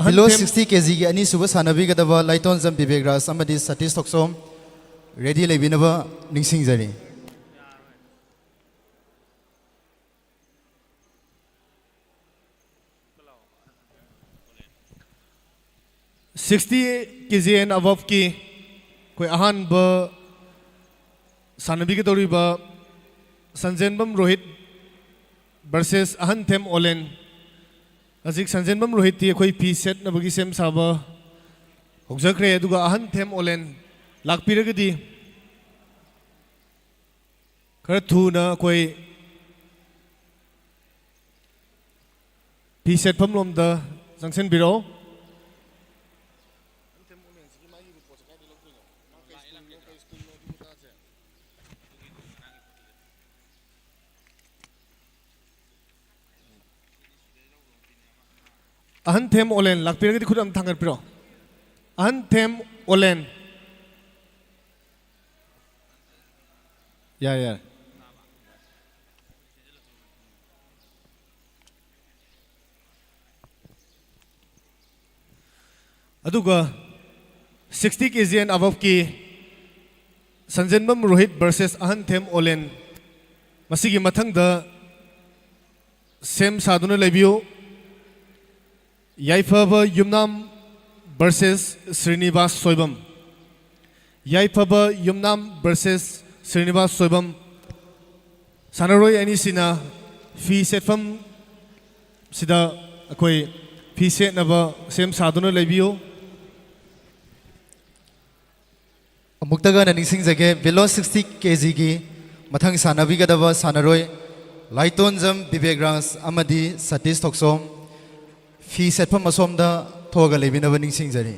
Below ꯑꯍꯟꯊꯦꯝ sixty K G ꯒꯤ ꯑꯅꯤꯁꯨꯕ ꯁꯥꯟꯅꯕꯤꯒꯗꯕ ꯂꯥꯏꯇꯣꯟꯖꯝ ꯕꯤꯕꯦꯛ ꯔꯥꯖ ꯑꯃꯗꯤ ꯁꯇꯤꯁ ꯊꯣꯛꯆꯣꯝ ready ꯂꯩꯕꯤꯅꯕ ꯅꯤꯡꯁꯤꯡꯖꯔꯤ꯫ Sixty K G and above ꯀꯤ ꯑꯩꯈꯣꯏ ꯑꯍꯥꯟꯕ ꯁꯥꯟꯅꯕꯤꯒꯗꯧꯔꯤꯕ ꯁꯟꯖꯦꯟꯕꯝ ꯔꯣꯍꯤꯠ versus ꯑꯍꯟꯊꯦꯝ ꯑꯣꯂꯦꯟ꯫ ꯍꯧꯖꯤꯛ ꯁꯟꯖꯦꯟꯕꯝ ꯔꯣꯍꯤꯠꯇꯤ ꯑꯩꯈꯣꯏ ꯐꯤ ꯁꯦꯠꯅꯕꯒꯤ ꯁꯦꯝ ꯁꯥꯕ ꯍꯧꯖꯈ꯭ꯔꯦ, ꯑꯗꯨꯒ ꯑꯍꯟꯊꯦꯝ ꯑꯣꯂꯦꯟ ꯂꯥꯛꯄꯤꯔꯒꯗꯤ ꯈꯔ ꯊꯨꯅ ꯑꯩꯈꯣꯏ ꯐꯤ ꯁꯦꯠꯐꯝ ꯂꯣꯝꯗ ꯆꯪꯁꯤꯟꯕꯤꯔꯛꯑꯣ꯫ ꯑꯍꯟꯊꯦꯝ ꯑꯣꯂꯦꯟ ꯂꯥꯛꯄꯤꯔꯒꯗꯤ ꯈꯨꯠ ꯑꯝ ꯊꯥꯡꯒꯠꯄꯤꯔꯣ꯫ ꯑꯍꯟꯊꯦꯝ ꯑꯣꯂꯦꯟ꯫ ꯌꯥꯔꯦ, ꯌꯥꯔꯦ꯫ ꯑꯗꯨꯒ sixty K G and aboveꯀꯤ ꯁꯟꯖꯦꯟꯕꯝ Rohit versus ꯑꯍꯟꯊꯦꯝ ꯑꯣꯂꯦꯟ, ꯃꯁꯤꯒꯤ ꯃꯊꯪꯗ ꯁꯦꯝ ꯁꯥꯗꯨꯅ ꯂꯩꯕꯤꯌꯨ꯫ ꯌꯥꯏꯐꯕ ꯌꯨꯝꯅꯥꯝ versus ꯁ꯭ꯔꯤꯅꯤꯕꯥꯁ ꯁꯣꯏꯕꯝ꯫ ꯌꯥꯏꯐꯕ ꯌꯨꯝꯅꯥꯝ versus ꯁ꯭ꯔꯤꯅꯤꯕꯥꯁ ꯁꯣꯏꯕꯝ꯫ ꯁꯥꯟꯅꯔꯣꯏ ꯑꯅꯤꯁꯤꯅ ꯐꯤ ꯁꯦꯠꯐꯝ ꯁꯤꯗ ꯑꯩꯈꯣꯏ ꯐꯤ ꯁꯦꯠꯅꯕ ꯁꯦꯝ ꯁꯥꯗꯨꯅ ꯂꯩꯕꯤꯌꯨ꯫ ꯑꯃꯨꯛꯇꯒ ꯍꯟꯅ ꯅꯤꯡꯁꯤꯡꯖꯒꯦ, below sixty K Gꯒꯤ ꯃꯊꯪ ꯁꯥꯟꯅꯕꯤꯒꯗꯕ ꯁꯥꯟꯅꯔꯣꯏ ꯂꯥꯏꯇꯣꯟꯖꯝ ꯕꯤꯕꯦꯛ ꯔꯥꯖ ꯑꯃꯗꯤ ꯁꯇꯤꯁ ꯊꯣꯛꯆꯣꯝ ꯐꯤ ꯁꯦꯠꯐꯝ ꯑꯁꯣꯝꯗ ꯊꯣꯛꯑꯒ ꯂꯩꯕꯤꯅꯕ ꯅꯤꯡꯁꯤꯡꯖꯔꯤ꯫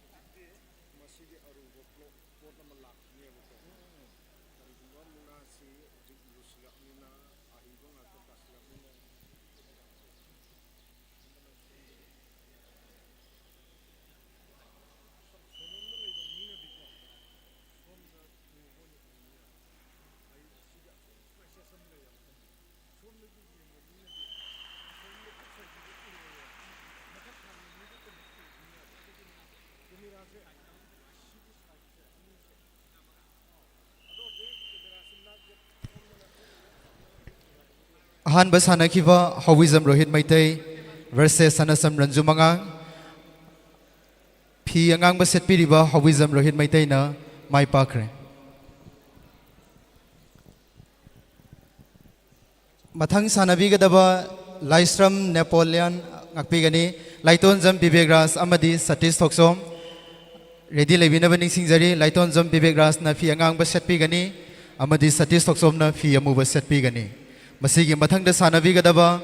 ꯍꯧꯖꯤꯛꯇꯤ ꯃꯁꯤꯒꯤ ꯑꯔꯨꯕ ꯄꯣꯠ ꯑꯃ ꯂꯥꯛꯈꯤꯅꯦꯕꯀꯣ꯫ ꯀꯔꯤꯒꯨꯝꯕ ꯃꯨꯛꯅꯥꯁꯤ ꯍꯧꯖꯤꯛ ꯂꯨꯁꯤꯜꯂꯛꯑꯕꯅꯤꯅ, ꯑꯍꯩꯕ ꯉꯥꯛꯇ ꯇꯥꯁꯤꯜꯂꯛꯑꯕꯅꯤꯅ, ꯁꯣꯝꯂꯣꯝꯗ ꯂꯩꯕ ꯃꯤꯅꯗꯤꯀꯣ, ꯁꯣꯝꯗ ꯎꯕ ꯑꯣꯏꯅ ꯎꯅꯤꯡꯉꯦꯕ꯫ ꯑꯩ ꯁꯤꯒꯤ ꯑꯁꯣꯝ ꯁ꯭ꯄꯦꯁꯦꯁ ꯑꯃ ꯂꯩꯌꯦꯕ꯫ ꯑꯍꯥꯟꯕ ꯁꯥꯟꯅꯈꯤꯕ ꯍꯧꯋꯤꯖꯝ ꯔꯣꯍꯤꯠ ꯃꯩꯇꯩ versus ꯁꯅꯥꯁꯝ ꯔꯟꯖꯨ ꯃꯉꯥꯡ꯫ ꯐꯤ ꯑꯉꯥꯡꯕ ꯁꯦꯠꯄꯤꯔꯤꯕ ꯍꯧꯋꯤꯖꯝ ꯔꯣꯍꯤꯠ ꯃꯩꯇꯩꯅ ꯃꯥꯏ ꯄꯥꯛꯈ꯭ꯔꯦ꯫ ꯃꯊꯪ ꯁꯥꯟꯅꯕꯤꯒꯗꯕ ꯂꯥꯏꯁ꯭ꯔꯝ ꯅꯦꯄꯣꯂꯤꯌꯟ ꯉꯥꯛꯄꯤꯒꯅꯤ꯫ ꯂꯥꯏꯇꯣꯟꯖꯝ ꯕꯤꯕꯦꯛ ꯔꯥꯖ ꯑꯃꯗꯤ ꯁꯇꯤꯁ ꯊꯣꯛꯆꯣꯝ ready ꯂꯩꯕꯤꯅꯕ ꯅꯤꯡꯁꯤꯡꯖꯔꯤ꯫ ꯂꯥꯏꯇꯣꯟꯖꯝ ꯕꯤꯕꯦꯛ ꯔꯥꯖꯅ ꯐꯤ ꯑꯉꯥꯡꯕ ꯁꯦꯠꯄꯤꯒꯅꯤ ꯑꯃꯗꯤ ꯁꯇꯤꯁ ꯊꯣꯛꯆꯣꯝꯅ ꯐꯤ ꯑꯃꯨꯕ ꯁꯦꯠꯄꯤꯒꯅꯤ꯫ ꯃꯁꯤꯒꯤ ꯃꯊꯪꯗ ꯁꯥꯟꯅꯕꯤꯒꯗꯕ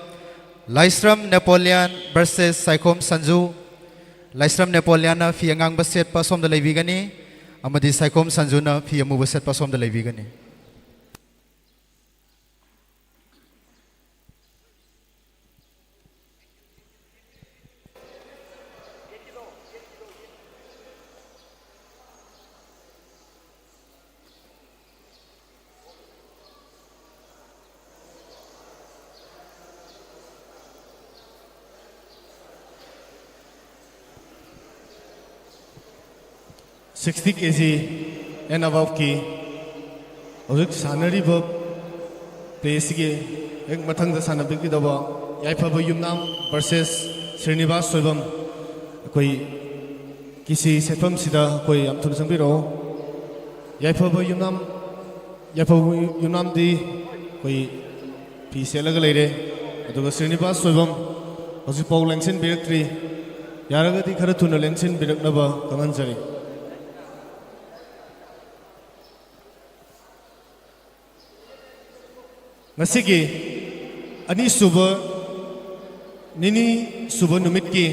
ꯂꯥꯏꯁ꯭ꯔꯝ ꯅꯦꯄꯣꯂꯤꯌꯟ versus ꯁꯥꯏꯈꯣꯝ ꯁꯟꯖꯨ꯫ ꯂꯥꯏꯁ꯭ꯔꯝ ꯅꯦꯄꯣꯂꯤꯌꯟꯅ ꯐꯤ ꯑꯉꯥꯡꯕ ꯁꯦꯠꯄ ꯑꯁꯣꯝꯗ ꯂꯩꯕꯤꯒꯅꯤ꯫ ꯑꯃꯗꯤ ꯁꯥꯏꯈꯣꯝ ꯁꯟꯖꯨꯅ ꯐꯤ ꯑꯃꯨꯕ ꯁꯦꯠꯄ ꯑꯁꯣꯝꯗ ꯂꯩꯕꯤꯒꯅꯤ꯫ Sixty K G and aboveꯀꯤ ꯍꯧꯖꯤꯛ ꯁꯥꯟꯅꯔꯤꯕ play ꯑꯁꯤꯒꯤ ꯍꯦꯛ ꯃꯊꯪꯗ ꯁꯥꯟꯅꯕꯤꯒꯗꯕ ꯌꯥꯏꯐꯕ ꯌꯨꯝꯅꯥꯝ versus ꯁ꯭ꯔꯤꯅꯤꯕꯥꯁ ꯁꯣꯏꯕꯝ, ꯑꯩꯈꯣꯏ ꯀꯤꯁꯤ ꯁꯦꯠꯐꯝꯁꯤꯗ ꯑꯩꯈꯣꯏ ꯌꯥꯝ ꯊꯨꯅ ꯆꯪꯕꯤꯔꯛꯑꯣ꯫ ꯌꯥꯏꯐꯕ ꯌꯨꯝꯅꯥꯝ, ꯌꯥꯏꯐꯕ ꯌꯨꯝꯅꯥꯝꯗꯤ ꯑꯩꯈꯣꯏ ꯐꯤ ꯁꯦꯠꯂꯒ ꯂꯩꯔꯦ꯫ ꯑꯗꯨꯒ ꯁ꯭ꯔꯤꯅꯤꯕꯥꯁ ꯁꯣꯏꯕꯝ ꯍꯧꯖꯤꯛꯐꯥꯎ ꯂꯦꯡꯁꯤꯟꯕꯤꯔꯛꯇ꯭ꯔꯤ꯫ ꯌꯥꯔꯒꯗꯤ ꯈꯔ ꯊꯨꯅ ꯂꯦꯡꯁꯤꯟꯕꯤꯔꯛꯅꯕ ꯈꯪꯍꯟꯖꯔꯤ꯫ ꯉꯁꯤꯒꯤ ꯑꯅꯤꯁꯨꯕ, ꯅꯤꯅꯤ ꯁꯨꯕ ꯅꯨꯃꯤꯠꯀꯤ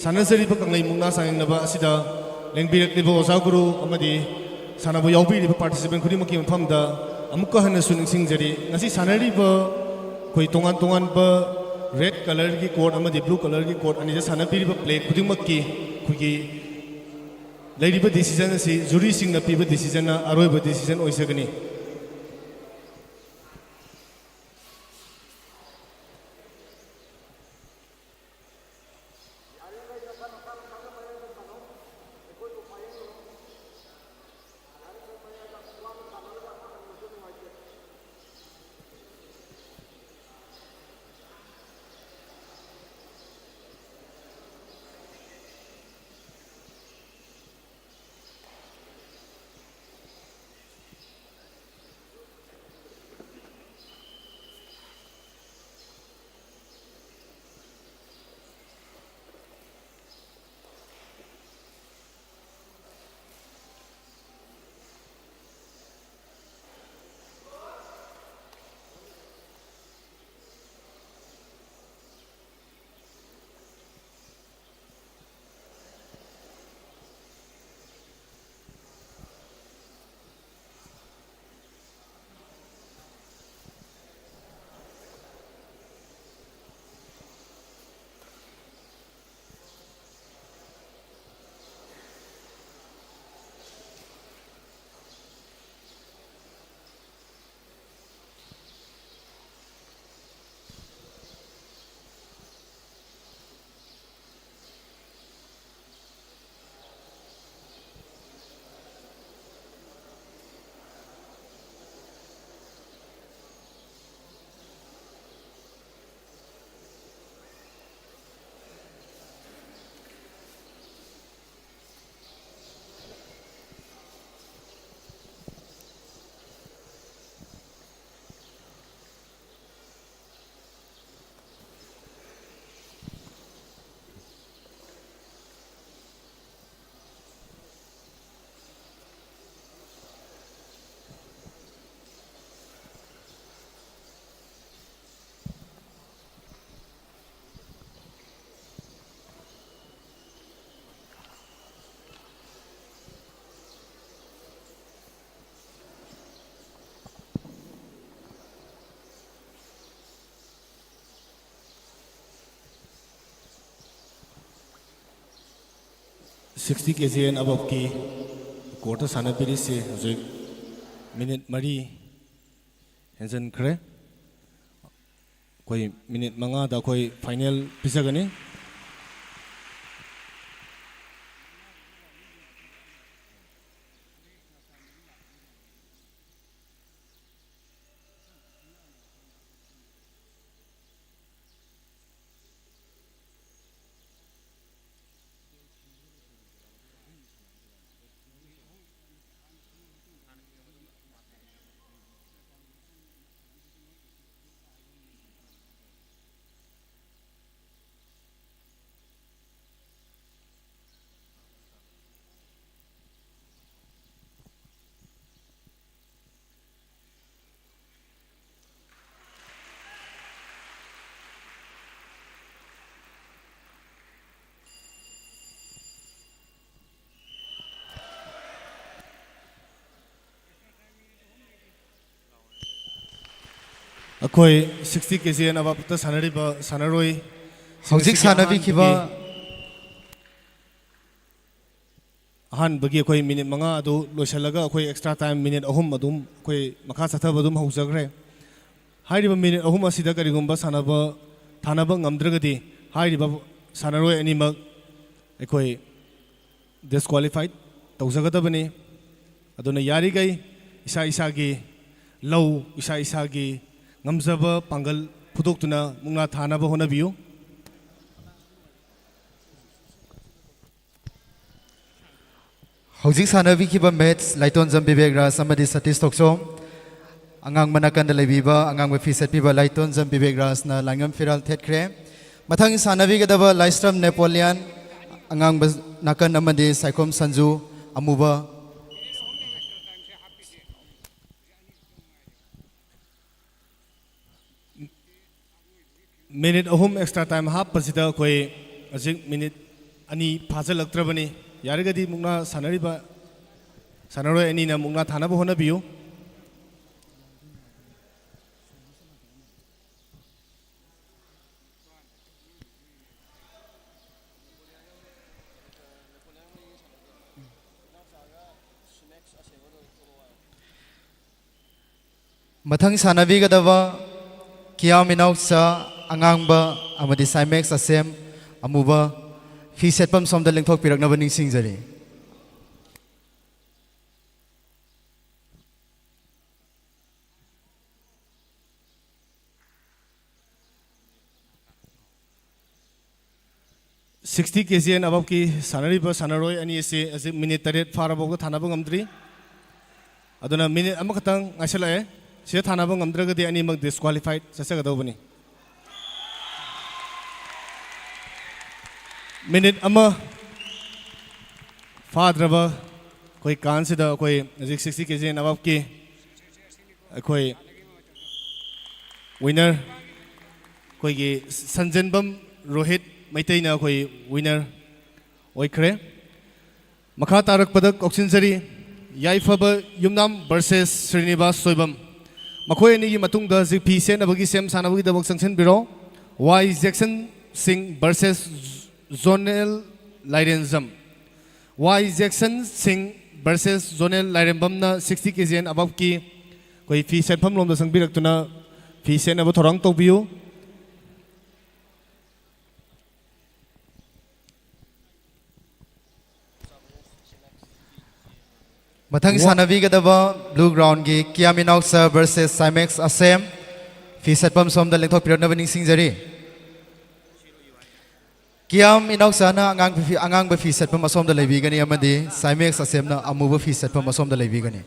ꯁꯥꯟꯅꯖꯔꯤꯕ ꯀꯪꯂꯩ ꯃꯨꯛꯅꯥ ꯆꯥꯡꯌꯦꯡꯅꯕ ꯑꯁꯤꯗ ꯂꯦꯡꯕꯤꯔꯛꯂꯤꯕ ꯑꯣꯖꯥ ꯒꯨꯔꯨ ꯑꯃꯗꯤ ꯁꯥꯟꯅꯕ ꯌꯥꯎꯕꯤꯔꯤꯕ participant ꯈꯨꯗꯤꯡꯃꯛꯀꯤ ꯃꯐꯝꯗ ꯑꯃꯨꯛꯀ ꯍꯟꯅꯁꯨ ꯅꯤꯡꯁꯤꯡꯖꯔꯤ꯫ ꯉꯁꯤ ꯁꯥꯟꯅꯔꯤꯕ ꯑꯩꯈꯣꯏ ꯇꯣꯉꯥꯟ ꯇꯣꯉꯥꯟꯕ red colourꯒꯤ court ꯑꯃꯗꯤ blue colourꯒꯤ court ꯑꯅꯤꯗ ꯁꯥꯟꯅꯕꯤꯔꯤꯕ play ꯈꯨꯗꯤꯡꯃꯛꯀꯤ ꯑꯩꯈꯣꯏꯒꯤ ꯂꯩꯔꯤꯕ decision ꯑꯁꯤ juryꯁꯤꯡꯅ ꯄꯤꯕ decisionꯅ ꯑꯔꯣꯏꯕ decision ꯑꯣꯏꯖꯒꯅꯤ꯫ Sixty K G and aboveꯀꯤ courtꯇ ꯁꯥꯟꯅꯕꯤꯔꯤꯁꯤ ꯍꯧꯖꯤꯛ ꯃꯤꯅꯤꯠ ꯃꯔꯤ ꯍꯦꯟꯖꯟꯈ꯭ꯔꯦ꯫ ꯑꯩꯈꯣꯏ ꯃꯤꯅꯤꯠ ꯃꯉꯥꯗ ꯑꯩꯈꯣꯏ final ꯄꯤꯖꯒꯅꯤ꯫ ꯑꯩꯈꯣꯏ sixty K G and aboveꯇ ꯁꯥꯟꯅꯔꯤꯕ ꯁꯥꯟꯅꯔꯣꯏ ꯍꯧꯖꯤꯛ ꯁꯥꯟꯅꯕꯤꯈꯤꯕ ꯑꯍꯥꯟꯕꯒꯤ ꯑꯩꯈꯣꯏ ꯃꯤꯅꯤꯠ ꯃꯉꯥ ꯑꯗꯨ ꯂꯣꯏꯁꯤꯜꯂꯒ ꯑꯩꯈꯣꯏ extra time ꯃꯤꯅꯤꯠ ꯑꯍꯨꯝ ꯑꯗꯨꯝ ꯑꯩꯈꯣꯏ ꯃꯈꯥ ꯆꯠꯊꯕ ꯑꯗꯨꯝ ꯍꯧꯖꯈ꯭ꯔꯦ꯫ ꯍꯥꯏꯔꯤꯕ ꯃꯤꯅꯤꯠ ꯑꯍꯨꯝ ꯑꯁꯤꯗ ꯀꯔꯤꯒꯨꯝꯕ ꯁꯥꯟꯅꯕ ꯊꯥꯅꯕ ꯉꯝꯗ꯭ꯔꯒꯗꯤ ꯍꯥꯏꯔꯤꯕ ꯁꯥꯟꯅꯔꯣꯏ ꯑꯅꯤꯃꯛ ꯑꯩꯈꯣꯏ disqualified ꯇꯧꯖꯒꯗꯕꯅꯤ꯫ ꯑꯗꯨꯅ ꯌꯥꯔꯤꯈꯩ ꯏꯁꯥ ꯏꯁꯥꯒꯤ ꯂꯧ, ꯏꯁꯥ ꯏꯁꯥꯒꯤ ꯉꯝꯖꯕ ꯄꯥꯡꯒꯜ ꯐꯨꯗꯣꯛꯇꯨꯅ ꯃꯨꯛꯅꯥ ꯊꯥꯅꯕ ꯍꯣꯠꯅꯕꯤꯌꯨ꯫ ꯍꯧꯖꯤꯛ ꯁꯥꯟꯅꯕꯤꯈꯤꯕ match ꯂꯥꯏꯇꯣꯟꯖꯝ ꯕꯤꯕꯦꯛ ꯔꯥꯖ ꯑꯃꯗꯤ ꯁꯇꯤꯁ ꯊꯣꯛꯆꯣꯝ, ꯑꯉꯥꯡꯕ ꯅꯥꯀꯟꯗ ꯂꯩꯕꯤꯕ ꯑꯉꯥꯡꯕ ꯐꯤ ꯁꯦꯠꯄꯤꯕ ꯂꯥꯏꯇꯣꯟꯖꯝ ꯕꯤꯕꯦꯛ ꯔꯥꯖꯅ ꯂꯥꯏꯉꯝ ꯐꯤꯔꯥꯜ ꯊꯦꯠꯈ꯭ꯔꯦ꯫ ꯃꯊꯪ ꯁꯥꯟꯅꯕꯤꯒꯗꯕ ꯂꯥꯏꯁ꯭ꯔꯝ ꯅꯦꯄꯣꯂꯤꯌꯟ, ꯑꯉꯥꯡꯕ ꯅꯥꯀꯟ ꯑꯃꯗꯤ ꯁꯥꯏꯈꯣꯝ ꯁꯟꯖꯨ, ꯑꯃꯨꯕ꯫ ꯃꯤꯅꯤꯠ ꯑꯍꯨꯝ extra time ꯍꯥꯞꯄꯁꯤꯗ ꯑꯩꯈꯣꯏ ꯍꯧꯖꯤꯛ ꯃꯤꯅꯤꯠ ꯑꯅꯤ ꯐꯥꯖꯤꯜꯂꯛꯇ꯭ꯔꯕꯅꯤ꯫ ꯌꯥꯔꯒꯗꯤ ꯃꯨꯛꯅꯥ ꯁꯥꯟꯅꯔꯤꯕ ꯁꯥꯟꯅꯔꯣꯏ ꯑꯅꯤꯅ ꯃꯨꯛꯅꯥ ꯊꯥꯅꯕ ꯍꯣꯠꯅꯕꯤꯌꯨ꯫ ꯃꯊꯪ ꯁꯥꯟꯅꯕꯤꯒꯗꯕ ꯀꯤꯌꯥꯝ ꯏꯅꯥꯎꯆꯥ ꯑꯉꯥꯡꯕ ꯑꯃꯗꯤ ꯁꯥꯏꯃꯦꯛꯁ ꯑꯁꯦꯝ ꯑꯃꯨꯕ ꯐꯤ ꯁꯦꯠꯐꯝ ꯁꯣꯝꯗ ꯂꯦꯡꯊꯣꯛꯄꯤꯔꯛꯅꯕ ꯅꯤꯡꯁꯤꯡꯖꯔꯤ꯫ Sixty K G and aboveꯀꯤ ꯁꯥꯟꯅꯔꯤꯕ ꯁꯥꯟꯅꯔꯣꯏ ꯑꯅꯤ ꯑꯁꯤ ꯍꯧꯖꯤꯛ ꯃꯤꯅꯤꯠ ꯇꯔꯦꯠ ꯐꯥꯔꯕꯥꯎꯗ ꯊꯥꯅꯕ ꯉꯝꯗ꯭ꯔꯤ꯫ ꯑꯗꯨꯅ ꯃꯤꯅꯤꯠ ꯑꯃꯈꯛꯇꯪ ꯉꯥꯏꯁꯜꯂꯛꯑꯦ꯫ ꯁꯤꯗ ꯊꯥꯅꯕ ꯉꯝꯗ꯭ꯔꯒꯗꯤ ꯑꯅꯤꯃꯛ disqualified ꯆꯠꯆꯒꯗꯧꯕꯅꯤ꯫ ꯃꯤꯅꯤꯠ ꯑꯃ ꯐꯥꯗ꯭ꯔꯕ ꯑꯩꯈꯣꯏ ꯀꯥꯟꯁꯤꯗ ꯑꯩꯈꯣꯏ ꯍꯧꯖꯤꯛ sixty K G and aboveꯀꯤ ꯑꯩꯈꯣꯏ winner, ꯑꯩꯈꯣꯏꯒꯤ ꯁꯟꯖꯦꯟꯕꯝ ꯔꯣꯍꯤꯠ ꯃꯩꯇꯩꯅ ꯑꯩꯈꯣꯏ winner ꯑꯣꯏꯈ꯭ꯔꯦ꯫ ꯃꯈꯥ ꯇꯥꯔꯛꯄꯗ ꯀꯧꯁꯤꯟꯖꯔꯤ, ꯌꯥꯏꯐꯕ ꯌꯨꯝꯅꯥꯝ versus ꯁ꯭ꯔꯤꯅꯤꯕꯥꯁ ꯁꯣꯏꯕꯝ꯫ ꯃꯈꯣꯏ ꯑꯅꯤꯒꯤ ꯃꯇꯨꯡꯗ ꯍꯧꯖꯤꯛ ꯐꯤ ꯁꯦꯠꯅꯕꯒꯤ ꯁꯦꯝ ꯁꯥꯅꯕꯒꯤꯗꯃꯛ ꯆꯪꯁꯤꯟꯕꯤꯔꯣ꯫ Y Jackson Singh versus Jonel Lairenjam. Y Jackson Singh versus Jonel ꯂꯥꯏꯔꯦꯝꯕꯝꯅ sixty K G and aboveꯀꯤ ꯑꯩꯈꯣꯏ ꯐꯤ ꯁꯦꯠꯐꯝ ꯂꯣꯝꯗ ꯆꯪꯕꯤꯔꯛꯇꯨꯅ ꯐꯤ ꯁꯦꯠꯅꯕ ꯊꯧꯔꯥꯡ ꯇꯧꯕꯤꯌꯨ꯫ ꯃꯊꯪ ꯋꯥ- ꯁꯥꯟꯅꯕꯤꯒꯗꯕ blue groundꯀꯤ ꯀꯤꯌꯥꯝ ꯏꯅꯥꯎꯆꯥ versus ꯁꯥꯏꯃꯦꯛꯁ ꯑꯁꯦꯝ꯫ ꯐꯤ ꯁꯦꯠꯐꯝ ꯁꯣꯝꯗ ꯂꯦꯡꯊꯣꯛꯄꯤꯔꯛꯅꯕ ꯅꯤꯡꯁꯤꯡꯖꯔꯤ꯫ ꯀꯤꯌꯥꯝ ꯏꯅꯥꯎꯆꯥꯅ ꯑꯉꯥꯡꯕ ꯐꯤ, ꯑꯉꯥꯡꯕ ꯐꯤ ꯁꯦꯠꯐꯝ ꯑꯁꯣꯝꯗ ꯂꯩꯕꯤꯒꯅꯤ ꯑꯃꯗꯤ ꯁꯥꯏꯃꯦꯛꯁ ꯑꯁꯦꯝꯅ ꯑꯃꯨꯕ ꯐꯤ ꯁꯦꯠꯐꯝ ꯑꯁꯣꯝꯗ ꯂꯩꯕꯤꯒꯅꯤ꯫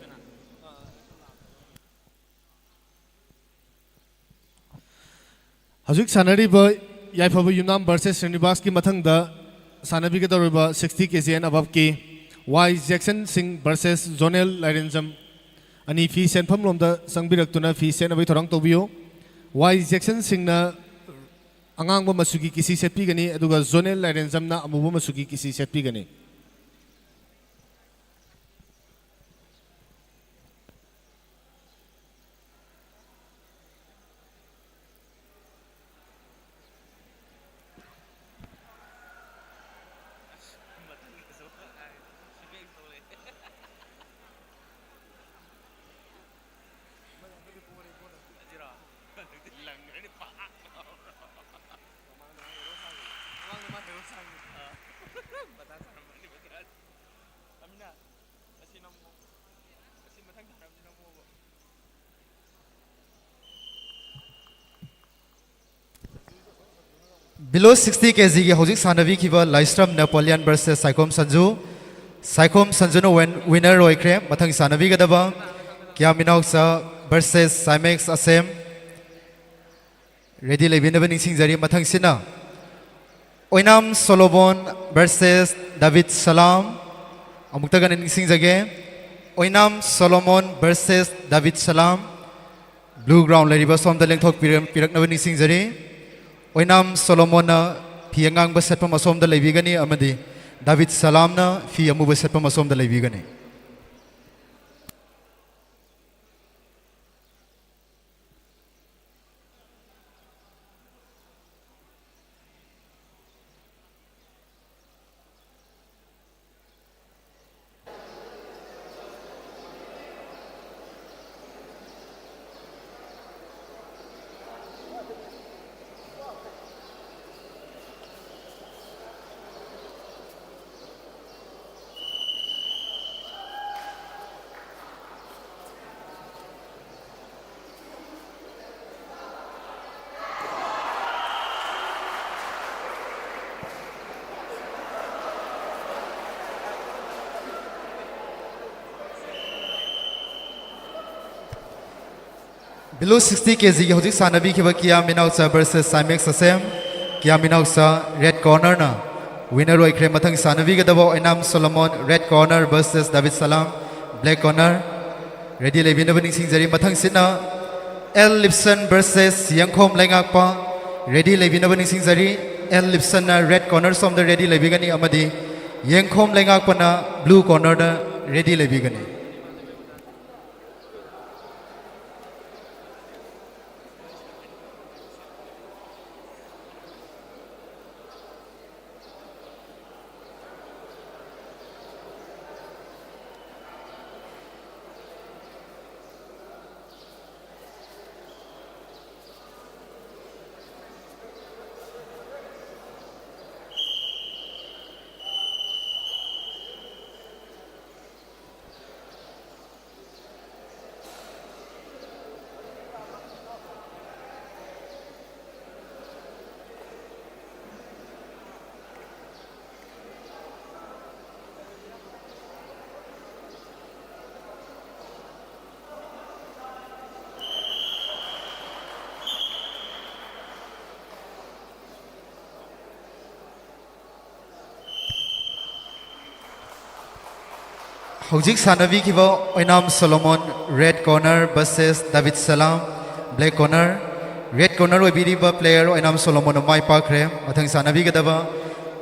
ꯍꯧꯖꯤꯛ ꯁꯥꯟꯅꯔꯤꯕ ꯌꯥꯏꯐꯕ ꯌꯨꯝꯅꯥꯝ versus ꯁ꯭ꯔꯤꯅꯤꯕꯥꯁꯀꯤ ꯃꯊꯪꯗ ꯁꯥꯟꯅꯕꯤꯒꯗꯧꯔꯤꯕ sixty K G and aboveꯀꯤ Y Jackson Singh versus Jonel Lairenjam. ꯑꯅꯤ ꯐꯤ ꯁꯦꯠꯐꯝ ꯂꯣꯝꯗ ꯆꯪꯕꯤꯔꯛꯇꯨꯅ ꯐꯤ ꯁꯦꯠꯅꯕꯒꯤ ꯊꯧꯔꯥꯡ ꯇꯧꯕꯤꯌꯨ꯫ ꯋꯥꯏ ꯖꯦꯛꯁꯟ ꯁꯤꯡꯅ ꯑꯉꯥꯡꯕ ꯃꯆꯨꯒꯤ ꯀꯤꯁꯤ ꯁꯦꯠꯄꯤꯒꯅꯤ, ꯑꯗꯨꯒ ꯖꯣꯅꯦꯜ ꯂꯥꯏꯔꯦꯟꯖꯝꯅ ꯑꯃꯨꯕ ꯃꯆꯨꯒꯤ ꯀꯤꯁꯤ ꯁꯦꯠꯄꯤꯒꯅꯤ꯫ Below sixty ꯀꯦ ꯖꯤꯒꯤ ꯍꯧꯖꯤꯛ ꯁꯥꯟꯅꯕꯤꯈꯤꯕ ꯂꯥꯏꯁ꯭ꯔꯝ ꯅꯦꯄꯣꯂꯤꯌꯟ versus ꯁꯥꯏꯈꯣꯝ ꯁꯟꯖꯨ, ꯁꯥꯏꯈꯣꯝ ꯁꯟꯖꯨꯅ win, winner ꯑꯣꯏꯈ꯭ꯔꯦ꯫ ꯃꯊꯪ ꯁꯥꯟꯅꯕꯤꯒꯗꯕ ꯀꯤꯌꯥ ꯃꯤꯅꯥꯎꯆꯥ versus ꯁꯥꯏꯃꯦꯛꯁ ꯑꯁꯦꯝ꯫ Ready ꯂꯩꯕꯤꯅꯕ ꯅꯤꯡꯁꯤꯡꯖꯔꯤ꯫ ꯃꯊꯪꯁꯤꯅ ꯑꯣꯏꯅꯥꯝ ꯁꯣꯂꯣꯃꯣꯟ versus ꯗꯥꯕꯤꯗ ꯁꯂꯥꯝ꯫ ꯑꯃꯨꯛꯇꯒ ꯅꯤꯡꯁꯤꯡꯖꯒꯦ, ꯑꯣꯏꯅꯥꯝ ꯁꯣꯂꯣꯃꯣꯟ versus ꯗꯥꯕꯤꯗ ꯁꯂꯥꯝ꯫ Blue ground ꯂꯩꯔꯤꯕ ꯁꯣꯝꯗ ꯂꯦꯡꯊꯣꯛꯄꯤꯔꯛꯅꯕ ꯅꯤꯡꯁꯤꯡꯖꯔꯤ꯫ ꯑꯣꯏꯅꯥꯝ ꯁꯣꯂꯣꯃꯣꯟꯅ ꯐꯤ ꯑꯉꯥꯡꯕ ꯁꯦꯠꯄ ꯃꯁꯣꯝꯗ ꯂꯩꯕꯤꯒꯅꯤ ꯑꯃꯗꯤ ꯗꯥꯕꯤꯗ ꯁꯂꯥꯝꯅ ꯐꯤ ꯑꯃꯨꯕ ꯁꯦꯠꯄ ꯃꯁꯣꯝꯗ ꯂꯩꯕꯤꯒꯅꯤ꯫ Below sixty ꯀꯦ ꯖꯤꯒꯤ ꯍꯧꯖꯤꯛ ꯁꯥꯟꯅꯕꯤꯈꯤꯕ ꯀꯤꯌꯥ ꯃꯤꯅꯥꯎꯆꯥ versus ꯁꯥꯏꯃꯦꯛꯁ ꯑꯁꯦꯝ꯫ ꯀꯤꯌꯥ ꯃꯤꯅꯥꯎꯆꯥ red cornerꯅ winner ꯑꯣꯏꯈ꯭ꯔꯦ꯫ ꯃꯊꯪ ꯁꯥꯟꯅꯕꯤꯒꯗꯕ ꯑꯣꯏꯅꯥꯝ ꯁꯣꯂꯣꯃꯣꯟ red corner versus ꯗꯥꯕꯤꯗ ꯁꯂꯥꯝ black corner꯫ Ready ꯂꯩꯕꯤꯅꯕ ꯅꯤꯡꯁꯤꯡꯖꯔꯤ꯫ ꯃꯊꯪꯁꯤꯅ L Lipson versus Yengkhom ꯂꯩꯉꯥꯛꯄ꯫ Ready ꯂꯩꯕꯤꯅꯕ ꯅꯤꯡꯁꯤꯡꯖꯔꯤ꯫ ꯑꯦꯜ ꯂꯤꯞꯁꯟꯅ red corner ꯁꯣꯝꯗ ready ꯂꯩꯕꯤꯒꯅꯤ ꯑꯃꯗꯤ ꯌꯦꯡꯈꯣꯝ ꯂꯩꯉꯥꯛꯄꯅ blue cornerꯗ ready ꯂꯩꯕꯤꯒꯅꯤ꯫ ꯍꯧꯖꯤꯛ ꯁꯥꯟꯅꯕꯤꯈꯤꯕ ꯑꯣꯏꯅꯥꯝ ꯁꯣꯂꯣꯃꯣꯟ, red corner, versus ꯗꯥꯕꯤꯠ ꯁꯂꯥꯝ, black corner꯫ Red corner ꯑꯣꯏꯕꯤꯔꯤꯕ player ꯑꯣꯏꯅꯥꯝ ꯁꯣꯂꯣꯃꯣꯟꯅ ꯃꯥꯏ ꯄꯥꯛꯈ꯭ꯔꯦ꯫ ꯃꯊꯪ ꯁꯥꯟꯅꯕꯤꯒꯗꯕ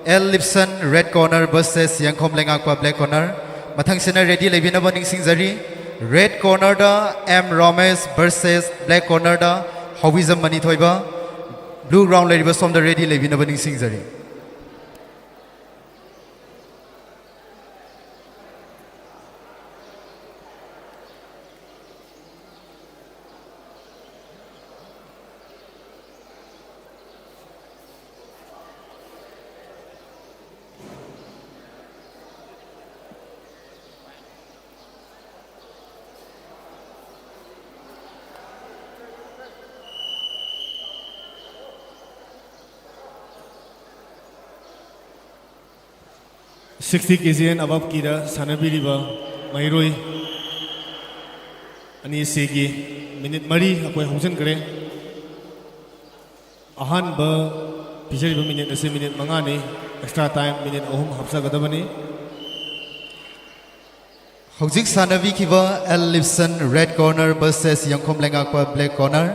L Lipson, red corner, versus Yengkhom Leingakpa, black corner꯫ ꯃꯊꯪꯁꯤꯅ ready ꯂꯩꯕꯤꯅꯕ ꯅꯤꯡꯁꯤꯡꯖꯔꯤ꯫ Red cornerꯗ ꯑꯦꯝ ꯔꯣꯃꯦꯁ versus black cornerꯗ ꯍꯧꯕꯤꯖꯝ ꯃꯅꯤꯊꯣꯏꯕ꯫ Blue ground ꯂꯩꯔꯤꯕ ꯁꯣꯝꯗ ready ꯂꯩꯕꯤꯅꯕ ꯅꯤꯡꯁꯤꯡꯖꯔꯤ꯫ Sixty K G and aboveꯀꯤꯗ ꯁꯥꯟꯅꯕꯤꯔꯤꯕ ꯃꯍꯩꯔꯣꯏ ꯑꯅꯤꯁꯤꯒꯤ minute ꯃꯔꯤ ꯑꯩꯈꯣꯏ ꯍꯧꯖꯤꯟꯈ꯭ꯔꯦ꯫ ꯑꯍꯥꯟꯕ ꯄꯤꯖꯔꯤꯕ minute ꯑꯁꯤ minute ꯃꯉꯥꯅꯤ, extra time minute ꯑꯍꯨꯝ ꯍꯥꯞꯆꯒꯗꯕꯅꯤ꯫ ꯍꯧꯖꯤꯛ ꯁꯥꯟꯅꯕꯤꯈꯤꯕ L Lipson, red corner, versus Yengkhom Leingakpa, black corner꯫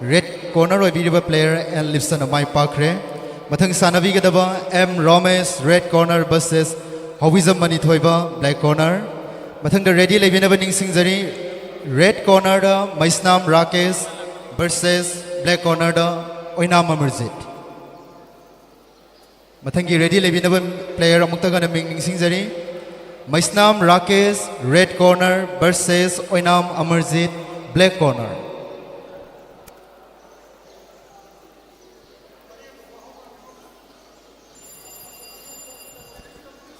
Red corner ꯑꯣꯏꯕꯤꯔꯤꯕ player ꯑꯦꯜ ꯂꯤꯞꯁꯟꯅ ꯃꯥꯏ ꯄꯥꯛꯈ꯭ꯔꯦ꯫ ꯃꯊꯪ ꯁꯥꯟꯅꯕꯤꯒꯗꯕ M Romesh, red corner, versus Houbijam Manithoiba, black corner꯫ ꯃꯊꯪꯗ ready ꯂꯩꯕꯤꯅꯕ ꯅꯤꯡꯁꯤꯡꯖꯔꯤ꯫ Red cornerꯗ ꯃꯩꯁꯅꯥꯝ ꯔꯥꯀꯦꯁ versus black cornerꯗ ꯑꯣꯏꯅꯥꯝ ꯑꯃꯔꯖꯤꯠ꯫ ꯃꯊꯪꯒꯤ ready ꯂꯩꯕꯤꯅꯕ player ꯑꯃꯨꯛꯇꯒ ꯃꯤꯡ ꯅꯤꯡꯁꯤꯡꯖꯔꯤ꯫ ꯃꯩꯁꯅꯥꯝ ꯔꯥꯀꯦꯁ, red corner, versus ꯑꯣꯏꯅꯥꯝ ꯑꯃꯔꯖꯤꯠ, black corner꯫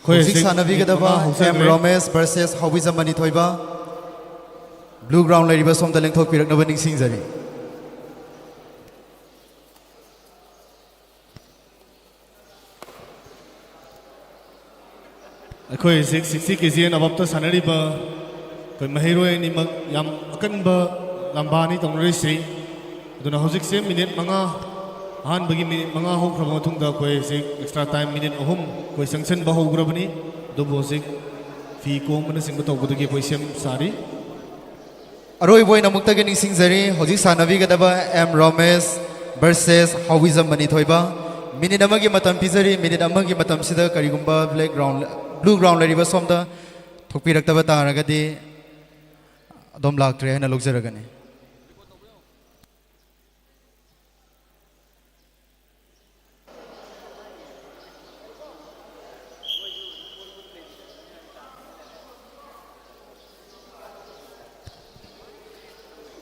ꯑꯩꯈꯣꯏ ꯍꯧꯖꯤꯛ ꯍꯧꯖꯤꯛ ꯁꯥꯟꯅꯕꯤꯒꯗꯕ minute ꯃꯉꯥ M ꯍꯧꯖꯈ꯭ꯔꯦ꯫ ꯔꯣꯃꯦꯁ versus Houbijam Manithoiba. Blue ground ꯂꯩꯔꯤꯕ ꯁꯣꯝꯗ ꯂꯦꯡꯊꯣꯛꯄꯤꯔꯛꯅꯕ ꯅꯤꯡꯁꯤꯡꯖꯔꯤ꯫ ꯑꯩꯈꯣꯏ ꯍꯧꯖꯤꯛ sixty K G and aboveꯇ ꯁꯥꯟꯅꯔꯤꯕ ꯑꯩꯈꯣꯏ ꯃꯍꯩꯔꯣꯏ ꯑꯅꯤꯃꯛ ꯌꯥꯝ ꯑꯀꯟꯕ ꯂꯝꯕꯥꯅꯤ ꯇꯧꯅꯔꯤꯁꯤ꯫ ꯑꯗꯨꯅ ꯍꯧꯖꯤꯛꯁꯦ minute ꯃꯉꯥ, ꯑꯍꯥꯟꯕꯒꯤ minute ꯃꯉꯥ ꯍꯧꯈ꯭ꯔꯕ ꯃꯇꯨꯡꯗ ꯑꯩꯈꯣꯏ ꯍꯧꯖꯤꯛ extra time minute ꯑꯍꯨꯝ ꯑꯩꯈꯣꯏ ꯆꯪꯁꯤꯟꯕ ꯍꯧꯈ꯭ꯔꯕꯅꯤ꯫ ꯑꯗꯨꯕꯨ ꯍꯧꯖꯤꯛ ꯐꯤ ꯀꯣꯡꯕꯅꯆꯤꯡꯕ ꯇꯧꯕꯗꯒꯤ ꯑꯩꯈꯣꯏ ꯁꯦꯝ ꯁꯥꯔꯤ꯫ ꯑꯔꯣꯏꯕ ꯑꯣꯏꯅ ꯑꯃꯨꯛꯇꯒ ꯅꯤꯡꯁꯤꯡꯖꯔꯤ, ꯍꯧꯖꯤꯛ ꯁꯥꯟꯅꯕꯤꯒꯗꯕ ꯑꯦꯝ ꯔꯣꯃꯦꯁ versus ꯍꯧꯏꯖꯝ ꯃꯅꯤꯊꯣꯏꯕ꯫ ꯃꯤꯅꯤꯠ ꯑꯃꯒꯤ ꯃꯇꯝ ꯄꯤꯖꯔꯤ꯫ ꯃꯤꯅꯤꯠ ꯑꯃꯒꯤ ꯃꯇꯝꯁꯤꯗ ꯀꯔꯤꯒꯨꯝꯕ black ground, blue ground ꯂꯩꯔꯤꯕ ꯁꯣꯝꯗ ꯊꯣꯛꯄꯤꯔꯛꯇꯕ ꯇꯥꯔꯒꯗꯤ ꯑꯗꯨꯝ ꯂꯥꯛꯇ꯭ꯔꯦ ꯍꯥꯏꯅ ꯂꯧꯖꯔꯒꯅꯤ꯫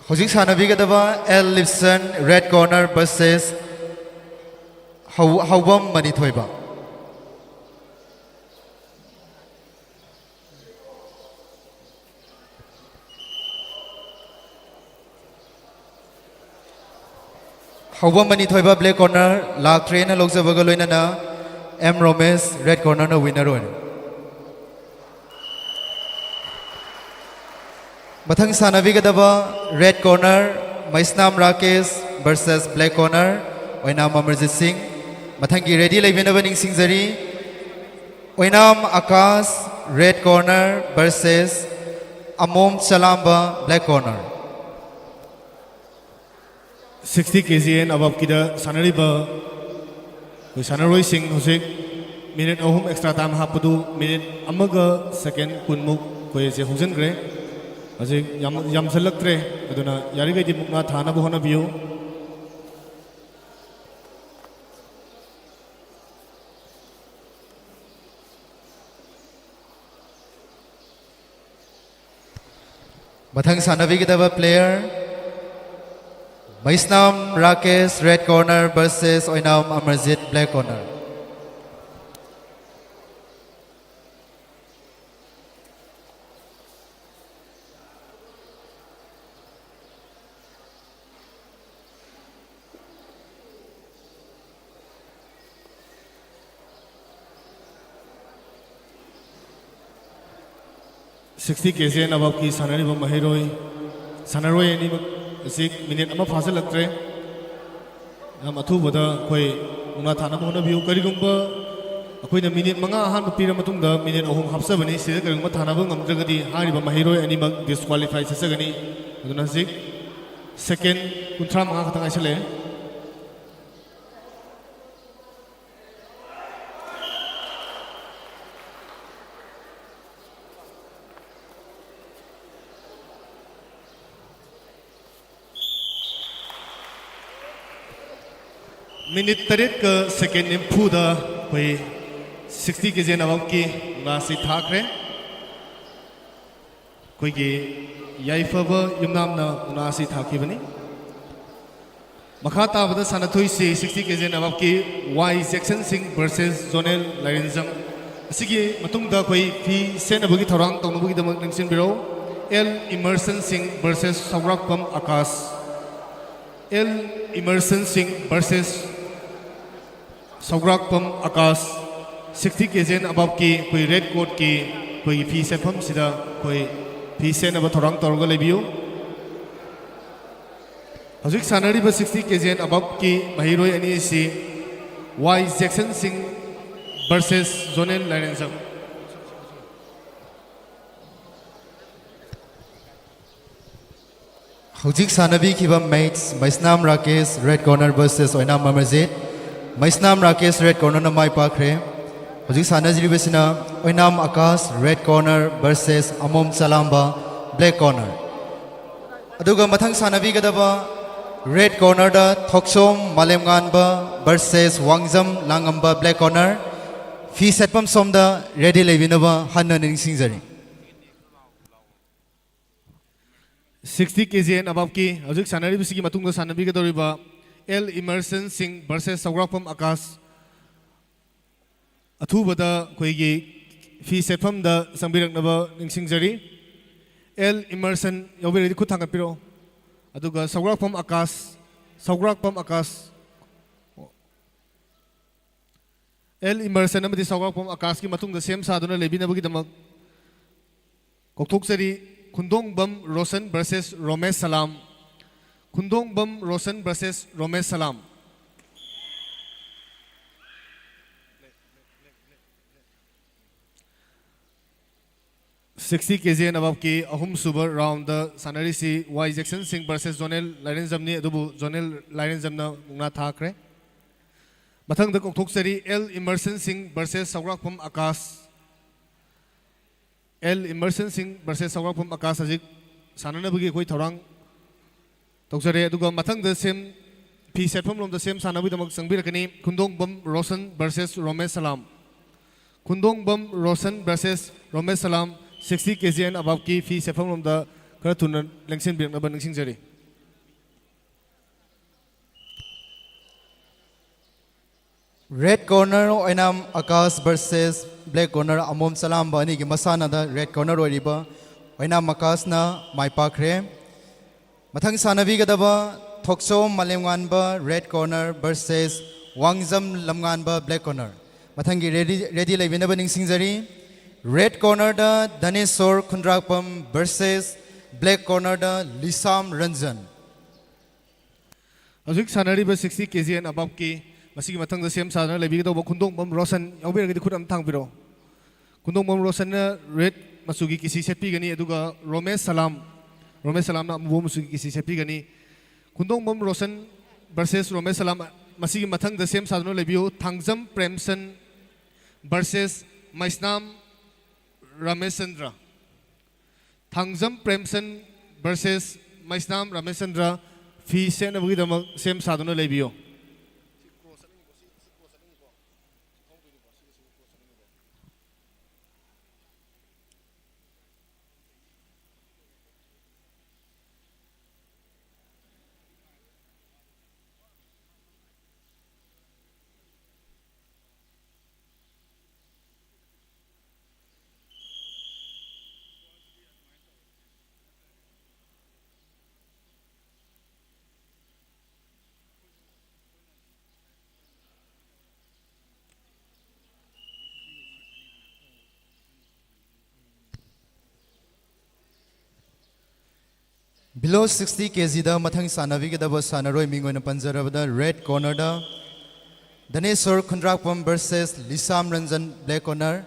ꯍꯧꯖꯤꯛ ꯁꯥꯟꯅꯕꯤꯒꯗꯕ L Lipson, red corner, versus ꯍꯧ-, ꯍꯧꯕꯝ ꯃꯅꯤꯊꯣꯏꯕ꯫ ꯍꯧꯕꯝ ꯃꯅꯤꯊꯣꯏꯕ black corner ꯂꯥꯛꯇ꯭ꯔꯦꯅ ꯂꯧꯖꯕꯒ ꯂꯣꯏꯅꯅ ꯑꯦꯝ ꯔꯣꯃꯦꯁ red cornerꯅ winner ꯑꯣꯏꯔꯦ꯫ ꯃꯊꯪ ꯁꯥꯟꯅꯕꯤꯒꯗꯕ red corner ꯃꯩꯁꯅꯥꯝ ꯔꯥꯀꯦꯁ versus black corner ꯑꯣꯏꯅꯥꯝ ꯑꯃꯔꯖꯤꯠ ꯁꯤꯡ꯫ ꯃꯊꯪꯒꯤ ready ꯂꯩꯕꯤꯅꯕ ꯅꯤꯡꯁꯤꯡꯖꯔꯤ꯫ ꯑꯣꯏꯅꯥꯝ Akash, red corner, versus ꯑꯃꯣꯝ ꯆꯂꯥꯝꯕ, black corner꯫ Sixty K G and aboveꯀꯤꯗ ꯁꯥꯟꯅꯔꯤꯕ ꯑꯩꯈꯣꯏ ꯁꯥꯟꯅꯔꯣꯏꯁꯤꯡ ꯍꯧꯖꯤꯛ minute ꯑꯍꯨꯝ extra time ꯍꯥꯞꯄꯗꯨ minute ꯑꯃꯒ second ꯀꯨꯟꯃꯨꯛ ꯑꯩꯈꯣꯏ ꯑꯁꯦ ꯍꯧꯖꯤꯟꯈ꯭ꯔꯦ꯫ ꯍꯧꯖꯤꯛ ꯌꯥꯝ, ꯌꯥꯝꯁꯤꯜꯂꯛꯇ꯭ꯔꯦ, ꯑꯗꯨꯅ ꯌꯥꯔꯤꯈꯩꯗꯤ ꯃꯨꯛꯅꯥ ꯊꯥꯅꯕ ꯍꯣꯠꯅꯕꯤꯌꯨ꯫ ꯃꯊꯪ ꯁꯥꯟꯅꯕꯤꯒꯗꯕ player Meisnam Rakesh, red corner, versus Oinam Amarjeet, black corner꯫ Sixty K G and aboveꯀꯤ ꯁꯥꯟꯅꯔꯤꯕ ꯃꯍꯩꯔꯣꯏ, ꯁꯥꯟꯅꯔꯣꯏ ꯑꯅꯤꯃꯛ ꯑꯁꯤ minute ꯑꯃ ꯐꯥꯖꯤꯜꯂꯛꯇ꯭ꯔꯦ꯫ ꯌꯥꯝ ꯑꯊꯨꯕꯗ ꯑꯩꯈꯣꯏ ꯃꯨꯛꯅꯥ ꯊꯥꯅꯕ ꯍꯣꯠꯅꯕꯤꯌꯨ꯫ ꯀꯔꯤꯒꯨꯝꯕ ꯑꯩꯈꯣꯏꯅ ꯃꯤꯅꯤꯠ ꯃꯉꯥ ꯑꯍꯥꯟꯕ ꯄꯤꯔ ꯃꯇꯨꯡꯗ ꯃꯤꯅꯤꯠ ꯑꯍꯨꯝ ꯍꯥꯞꯆꯕꯅꯤ꯫ ꯁꯤꯗ ꯀꯔꯤꯒꯨꯝꯕ ꯊꯥꯅꯕ ꯉꯝꯗ꯭ꯔꯒꯗꯤ ꯍꯥꯏꯔꯤꯕ ꯃꯍꯩꯔꯣꯏ ꯑꯅꯤꯃꯛ ꯗꯤꯁꯀ꯭ꯋꯥꯂꯤꯐꯥꯏ ꯆꯠꯆꯒꯅꯤ꯫ ꯑꯗꯨꯅ ꯍꯧꯖꯤꯛ ꯁꯦꯀꯦꯟ ꯀꯨꯟꯊ꯭ꯔꯥ ꯃꯉꯥ ꯈꯛꯇ ꯉꯥꯏꯁꯜꯂꯛꯑꯦ꯫ ꯃꯤꯅꯤꯠ ꯇꯔꯦꯠꯀ ꯁꯦꯀꯦꯟ ꯅꯤꯐꯨꯗ ꯑꯩꯈꯣꯏ ꯁꯤꯛꯁꯇꯤ ꯀꯦ ꯖꯤ ꯑꯦꯟ ꯑꯕꯞꯀꯤ ꯃꯨꯛꯅꯥ ꯑꯁꯤ ꯊꯥꯈ꯭ꯔꯦ꯫ ꯑꯩꯈꯣꯏꯒꯤ ꯌꯥꯏꯐꯕ ꯌꯨꯝꯅꯥꯝꯅ ꯃꯨꯛꯅꯥ ꯑꯁꯤ ꯊꯥꯈꯤꯕꯅꯤ꯫ ꯃꯈꯥ ꯇꯥꯕꯗ ꯁꯥꯟꯅꯊꯣꯏꯁꯤ ꯁꯤꯛꯁꯇꯤ ꯀꯦ ꯖꯤ ꯑꯦꯟ ꯑꯕꯞꯀꯤ Y Jackson Singh versus Jonel Lairenjam. ꯑꯁꯤꯒꯤ ꯃꯇꯨꯡꯗ ꯑꯩꯈꯣꯏ ꯐꯤ ꯁꯦꯠꯅꯕꯒꯤ ꯊꯧꯔꯥꯡ ꯇꯧꯅꯕꯒꯤꯗꯃꯛ ꯅꯤꯡꯁꯤꯡꯕꯤꯔꯛꯎ, L Emerson Singh versus Sougrakpam Akash. L Emerson Singh versus Sougrakpam Akash. Sixty K G and ꯑꯕꯞꯀꯤ ꯑꯩꯈꯣꯏ ꯔꯦꯠ ꯀꯣꯔꯠꯀꯤ ꯑꯩꯈꯣꯏꯒꯤ ꯐꯤ ꯁꯦꯠꯐꯝꯁꯤꯗ ꯑꯩꯈꯣꯏ ꯐꯤ ꯁꯦꯠꯅꯕ ꯊꯧꯔꯥꯡ ꯇꯧꯔꯒ ꯂꯩꯕꯤꯌꯨ꯫ ꯍꯧꯖꯤꯛ ꯁꯥꯟꯅꯔꯤꯕ ꯁꯤꯛꯁꯇꯤ ꯀꯦ ꯖꯤ ꯑꯦꯟ ꯑꯕꯞꯀꯤ ꯃꯍꯩꯔꯣꯏ ꯑꯅꯤ ꯑꯁꯤ Y Jackson Singh versus Jonel Lairenjam. ꯍꯧꯖꯤꯛ ꯁꯥꯟꯅꯕꯤꯈꯤꯕ match Meisnam Rakesh red corner versus Oinam Amarjit. Meisnam Rakesh red ꯀꯣꯔꯅꯔꯅ ꯃꯥꯏ ꯄꯥꯛꯈ꯭ꯔꯦ꯫ ꯍꯧꯖꯤꯛ ꯁꯥꯟꯅꯖꯔꯤꯕꯁꯤꯅ Oinam Akash red corner versus Amom Chalamba black corner. ꯑꯗꯨꯒ ꯃꯊꯪ ꯁꯥꯟꯅꯕꯤꯒꯗꯕ ꯔꯦꯠ ꯀꯣꯔꯅꯔꯗ Thokchom Malemnganba versus Wangjam Langamba black corner. ꯐꯤ ꯁꯦꯠꯐꯝ ꯁꯣꯝꯗ ꯔꯦꯗꯤ ꯂꯩꯕꯤꯅꯕ ꯍꯟꯅ ꯅꯤꯡꯁꯤꯡꯖꯔꯤ꯫ ꯁꯤꯛꯁꯇꯤ ꯀꯦ ꯖꯤ ꯑꯦꯟ ꯑꯕꯞꯀꯤ ꯍꯧꯖꯤꯛ ꯁꯥꯟꯅꯔꯤꯕꯁꯤꯒꯤ ꯃꯇꯨꯡꯗ ꯁꯥꯟꯅꯕꯤꯒꯗꯧꯔꯤꯕ L Emerson Singh versus Sougrakpam Akash. ꯑꯊꯨꯕꯗ ꯑꯩꯈꯣꯏꯒꯤ ꯐꯤ ꯁꯦꯠꯐꯝꯗ ꯆꯪꯕꯤꯔꯛꯅꯕ ꯅꯤꯡꯁꯤꯡꯖꯔꯤ꯫ ꯑꯦꯜ ꯏꯃꯔꯁꯟ ꯌꯥꯎꯕꯤꯔꯒꯗꯤ ꯈꯨꯠ ꯊꯥꯡꯒꯠꯄꯤꯔꯛꯑꯣ꯫ ꯑꯗꯨꯒ ꯁꯧꯒ꯭ꯔꯥꯛꯄꯝ ꯑꯀꯥꯁ, ꯁꯧꯒ꯭ꯔꯥꯛꯄꯝ ꯑꯀꯥꯁ꯫ ꯑꯦꯜ ꯏꯃꯔꯁꯟ ꯑꯃꯗꯤ ꯁꯧꯒ꯭ꯔꯥꯛꯄꯝ ꯑꯀꯥꯁꯀꯤ ꯃꯇꯨꯡꯗ ꯁꯦꯝ ꯁꯥꯗꯨꯅ ꯂꯩꯕꯤꯅꯕꯒꯤꯗꯃꯛ ꯀꯧꯊꯣꯛꯆꯔꯤ꯫ Khundongbam Roshan versus Romesh Salam. Khundongbam Roshan versus Romesh Salam. Sixty K G and ꯑꯕꯞꯀꯤ ꯑꯍꯨꯝꯁꯨꯕ ꯔꯥꯎꯟꯗ ꯁꯥꯟꯅꯔꯤꯁꯤ Y Jackson Singh versus Jonel ꯂꯥꯏꯔꯦꯟꯖꯝꯅꯤ꯫ ꯑꯗꯨꯕꯨ ꯖꯣꯅꯦꯜ ꯂꯥꯏꯔꯦꯟꯖꯝꯅ ꯃꯨꯛꯅꯥ ꯊꯥꯈ꯭ꯔꯦ꯫ ꯃꯊꯪꯗ ꯀꯧꯊꯣꯛꯆꯔꯤ L Emerson Singh versus Sougrakpam Akash. L Emerson Singh versus Sougrakpam Akash ꯍꯧꯖꯤꯛ ꯁꯥꯟꯅꯅꯕꯒꯤ ꯑꯩꯈꯣꯏ ꯊꯧꯔꯥꯡ ꯇꯧꯖꯔꯦ꯫ ꯑꯗꯨꯒ ꯃꯊꯪꯗ ꯁꯦꯝ, ꯐꯤ ꯁꯦꯠꯐꯝ ꯂꯣꯝꯗ ꯁꯦꯝ ꯁꯥꯟꯅꯕꯒꯤꯗꯃꯛ ꯆꯪꯕꯤꯔꯛꯀꯅꯤ Khundongbam Roshan versus Romesh Salam. Khundongbam Roshan versus Romesh Salam, sixty K G and ꯑꯕꯞꯀꯤ ꯐꯤ ꯁꯦꯠꯐꯝ ꯂꯣꯝꯗ ꯈꯔ ꯊꯨꯅ ꯂꯦꯡꯁꯤꯟꯕꯤꯔꯛꯅꯕ ꯅꯤꯡꯁꯤꯡꯖꯔꯤ꯫ Red corner Oinam Akash versus black corner Amom Chalamba ꯑꯅꯤꯒꯤ ꯃꯁꯥꯟꯅꯗ ꯔꯦꯗ ꯀꯣꯔꯅꯔ ꯑꯣꯏꯔꯤꯕ ꯑꯣꯏꯅꯥꯝ ꯑꯀꯥꯁꯅ ꯃꯥꯏ ꯄꯥꯛꯈ꯭ꯔꯦ꯫ ꯃꯊꯪ ꯁꯥꯟꯅꯕꯤꯒꯗꯕ Thokchom Malemnganba red corner versus Wangjam Lamnganba black corner. ꯃꯊꯪꯒꯤ ꯔꯦꯗꯤ, ꯔꯦꯗꯤ ꯂꯩꯕꯤꯅꯕ ꯅꯤꯡꯁꯤꯡꯖꯔꯤ꯫ ꯔꯦꯗ ꯀꯣꯔꯅꯔꯗ ꯙꯅꯦꯁꯣꯔ ꯈꯨꯟꯗ꯭ꯔꯥꯛꯄꯝ ꯚꯔꯁꯦꯁ ꯕ꯭ꯂꯦꯛ ꯀꯣꯔꯅꯔꯗ ꯂꯤꯁꯥꯝ ꯔꯟꯖꯟ꯫ ꯍꯧꯖꯤꯛ ꯁꯥꯟꯅꯔꯤꯕ ꯁꯤꯛꯁꯇꯤ ꯀꯦ ꯖꯤ ꯑꯦꯟ ꯑꯕꯞꯀꯤ ꯃꯁꯤꯒꯤ ꯃꯊꯪꯗ ꯁꯦꯝ ꯁꯥꯗꯨꯅ ꯂꯩꯕꯤꯒꯗꯧꯕ ꯈꯨꯟꯗꯣꯡꯕꯝ ꯔꯣꯁꯟ ꯌꯥꯎꯕꯤꯔꯒꯗꯤ ꯈꯨꯠ ꯑꯃ ꯊꯥꯡꯕꯤꯔꯛꯑꯣ꯫ ꯈꯨꯟꯗꯣꯡꯕꯝ ꯔꯣꯁꯟꯅ ꯔꯦꯗ ꯃꯆꯨꯒꯤ ꯀꯤꯁꯤ ꯁꯦꯠꯄꯤꯒꯅꯤ, ꯑꯗꯨꯒ ꯔꯣꯃꯦꯁ ꯁꯂꯥꯝ, ꯔꯣꯃꯦꯁ ꯁꯂꯥꯝꯅ ꯑꯃꯨꯕ ꯃꯆꯨꯒꯤ ꯀꯤꯁꯤ ꯁꯦꯠꯄꯤꯒꯅꯤ꯫ ꯈꯨꯟꯗꯣꯡꯕꯝ ꯔꯣꯁꯟ ꯚꯔꯁꯦꯁ ꯔꯣꯃꯦꯁ ꯁꯂꯥꯝ, ꯃꯁꯤꯒꯤ ꯃꯊꯪꯗ ꯁꯦꯝ ꯁꯥꯗꯨꯅ ꯂꯩꯕꯤꯌꯨ꯫ ꯊꯥꯡꯖꯝ ꯄ꯭ꯔꯦꯝꯁꯟ ꯚꯔꯁꯦꯁ ꯃꯩꯁꯅꯥꯝ ꯔꯥꯃꯦꯁꯆꯟꯗ꯭ꯔ꯫ ꯊꯥꯡꯖꯝ ꯄ꯭ꯔꯦꯝꯁꯟ ꯚꯔꯁꯦꯁ ꯃꯩꯁꯅꯥꯝ ꯔꯥꯃꯦꯁꯆꯟꯗ꯭ꯔ, ꯐꯤ ꯁꯦꯠꯅꯕꯒꯤꯗꯃꯛ ꯁꯦꯝ ꯁꯥꯗꯨꯅ ꯂꯩꯕꯤꯌꯨ꯫ Below sixty ꯀꯦ ꯖꯤꯗ ꯃꯊꯪ ꯁꯥꯟꯅꯕꯤꯒꯗꯕ ꯁꯥꯟꯅꯔꯣꯏ ꯃꯤꯡ ꯑꯣꯏꯅ ꯄꯟꯖꯔꯕꯗ ꯔꯦꯗ ꯀꯣꯔꯅꯔꯗ Dhaneshor Khundrakpam versus Lisham Ranjan black corner.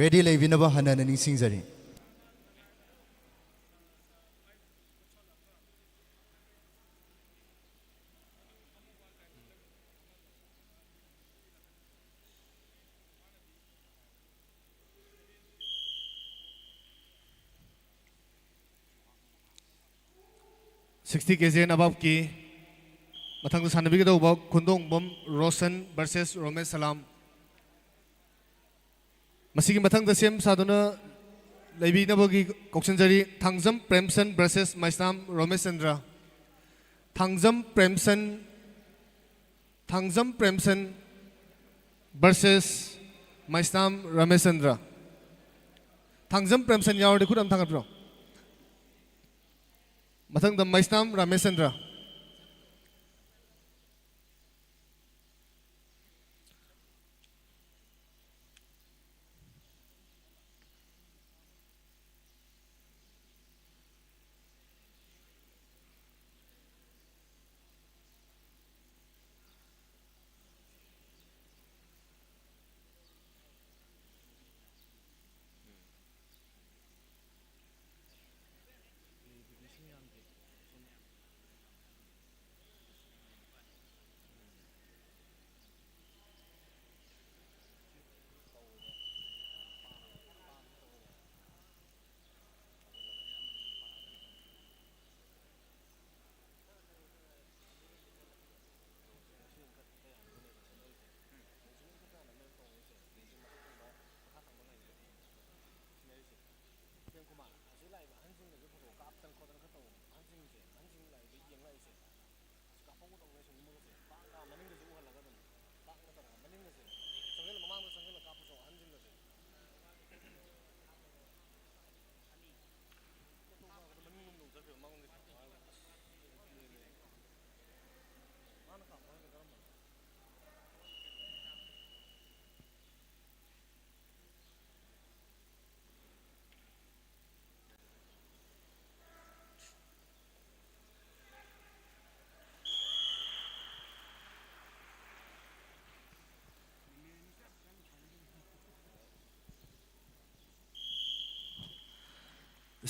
Ready ꯂꯩꯕꯤꯅꯕ ꯍꯟꯅ ꯍꯟꯅ ꯅꯤꯡꯁꯤꯡꯖꯔꯤ꯫ Sixty K G and aboveꯀꯤ ꯃꯊꯪꯗ ꯁꯥꯟꯅꯕꯤꯒꯗꯧꯕ ꯈꯨꯟꯗꯣꯡꯕꯝ ꯔꯣꯁꯟ versus ꯔꯣꯃꯦꯁ ꯁꯂꯥꯝ꯫ ꯃꯁꯤꯒꯤ ꯃꯊꯪꯗ ꯁꯦꯝ ꯁꯥꯗꯨꯅ ꯂꯩꯕꯤꯅꯕꯒꯤ ꯀꯧꯁꯤꯟꯖꯔꯤ, ꯊꯥꯡꯖꯝ ꯄ꯭ꯔꯦꯝꯁꯟ versus ꯃꯩꯁꯅꯥꯝ ꯔꯣꯃꯦꯁꯆꯟꯗ꯭ꯔ꯫ ꯊꯥꯡꯖꯝ ꯄ꯭ꯔꯦꯝꯁꯟ, ꯊꯥꯡꯖꯝ ꯄ꯭ꯔꯦꯝꯁꯟ versus ꯃꯩꯁꯅꯥꯝ ꯔꯣꯃꯦꯁꯆꯟꯗ꯭ꯔ꯫ ꯊꯥꯡꯖꯝ ꯄ꯭ꯔꯦꯝꯁꯟ ꯌꯥꯎꯔꯗꯤ ꯈꯨꯠ ꯑꯝ ꯊꯥꯡꯒꯠꯄꯤꯔꯣ꯫ ꯃꯊꯪꯗ ꯃꯩꯁꯅꯥꯝ ꯔꯣꯃꯦꯁꯆꯟꯗ꯭ꯔ꯫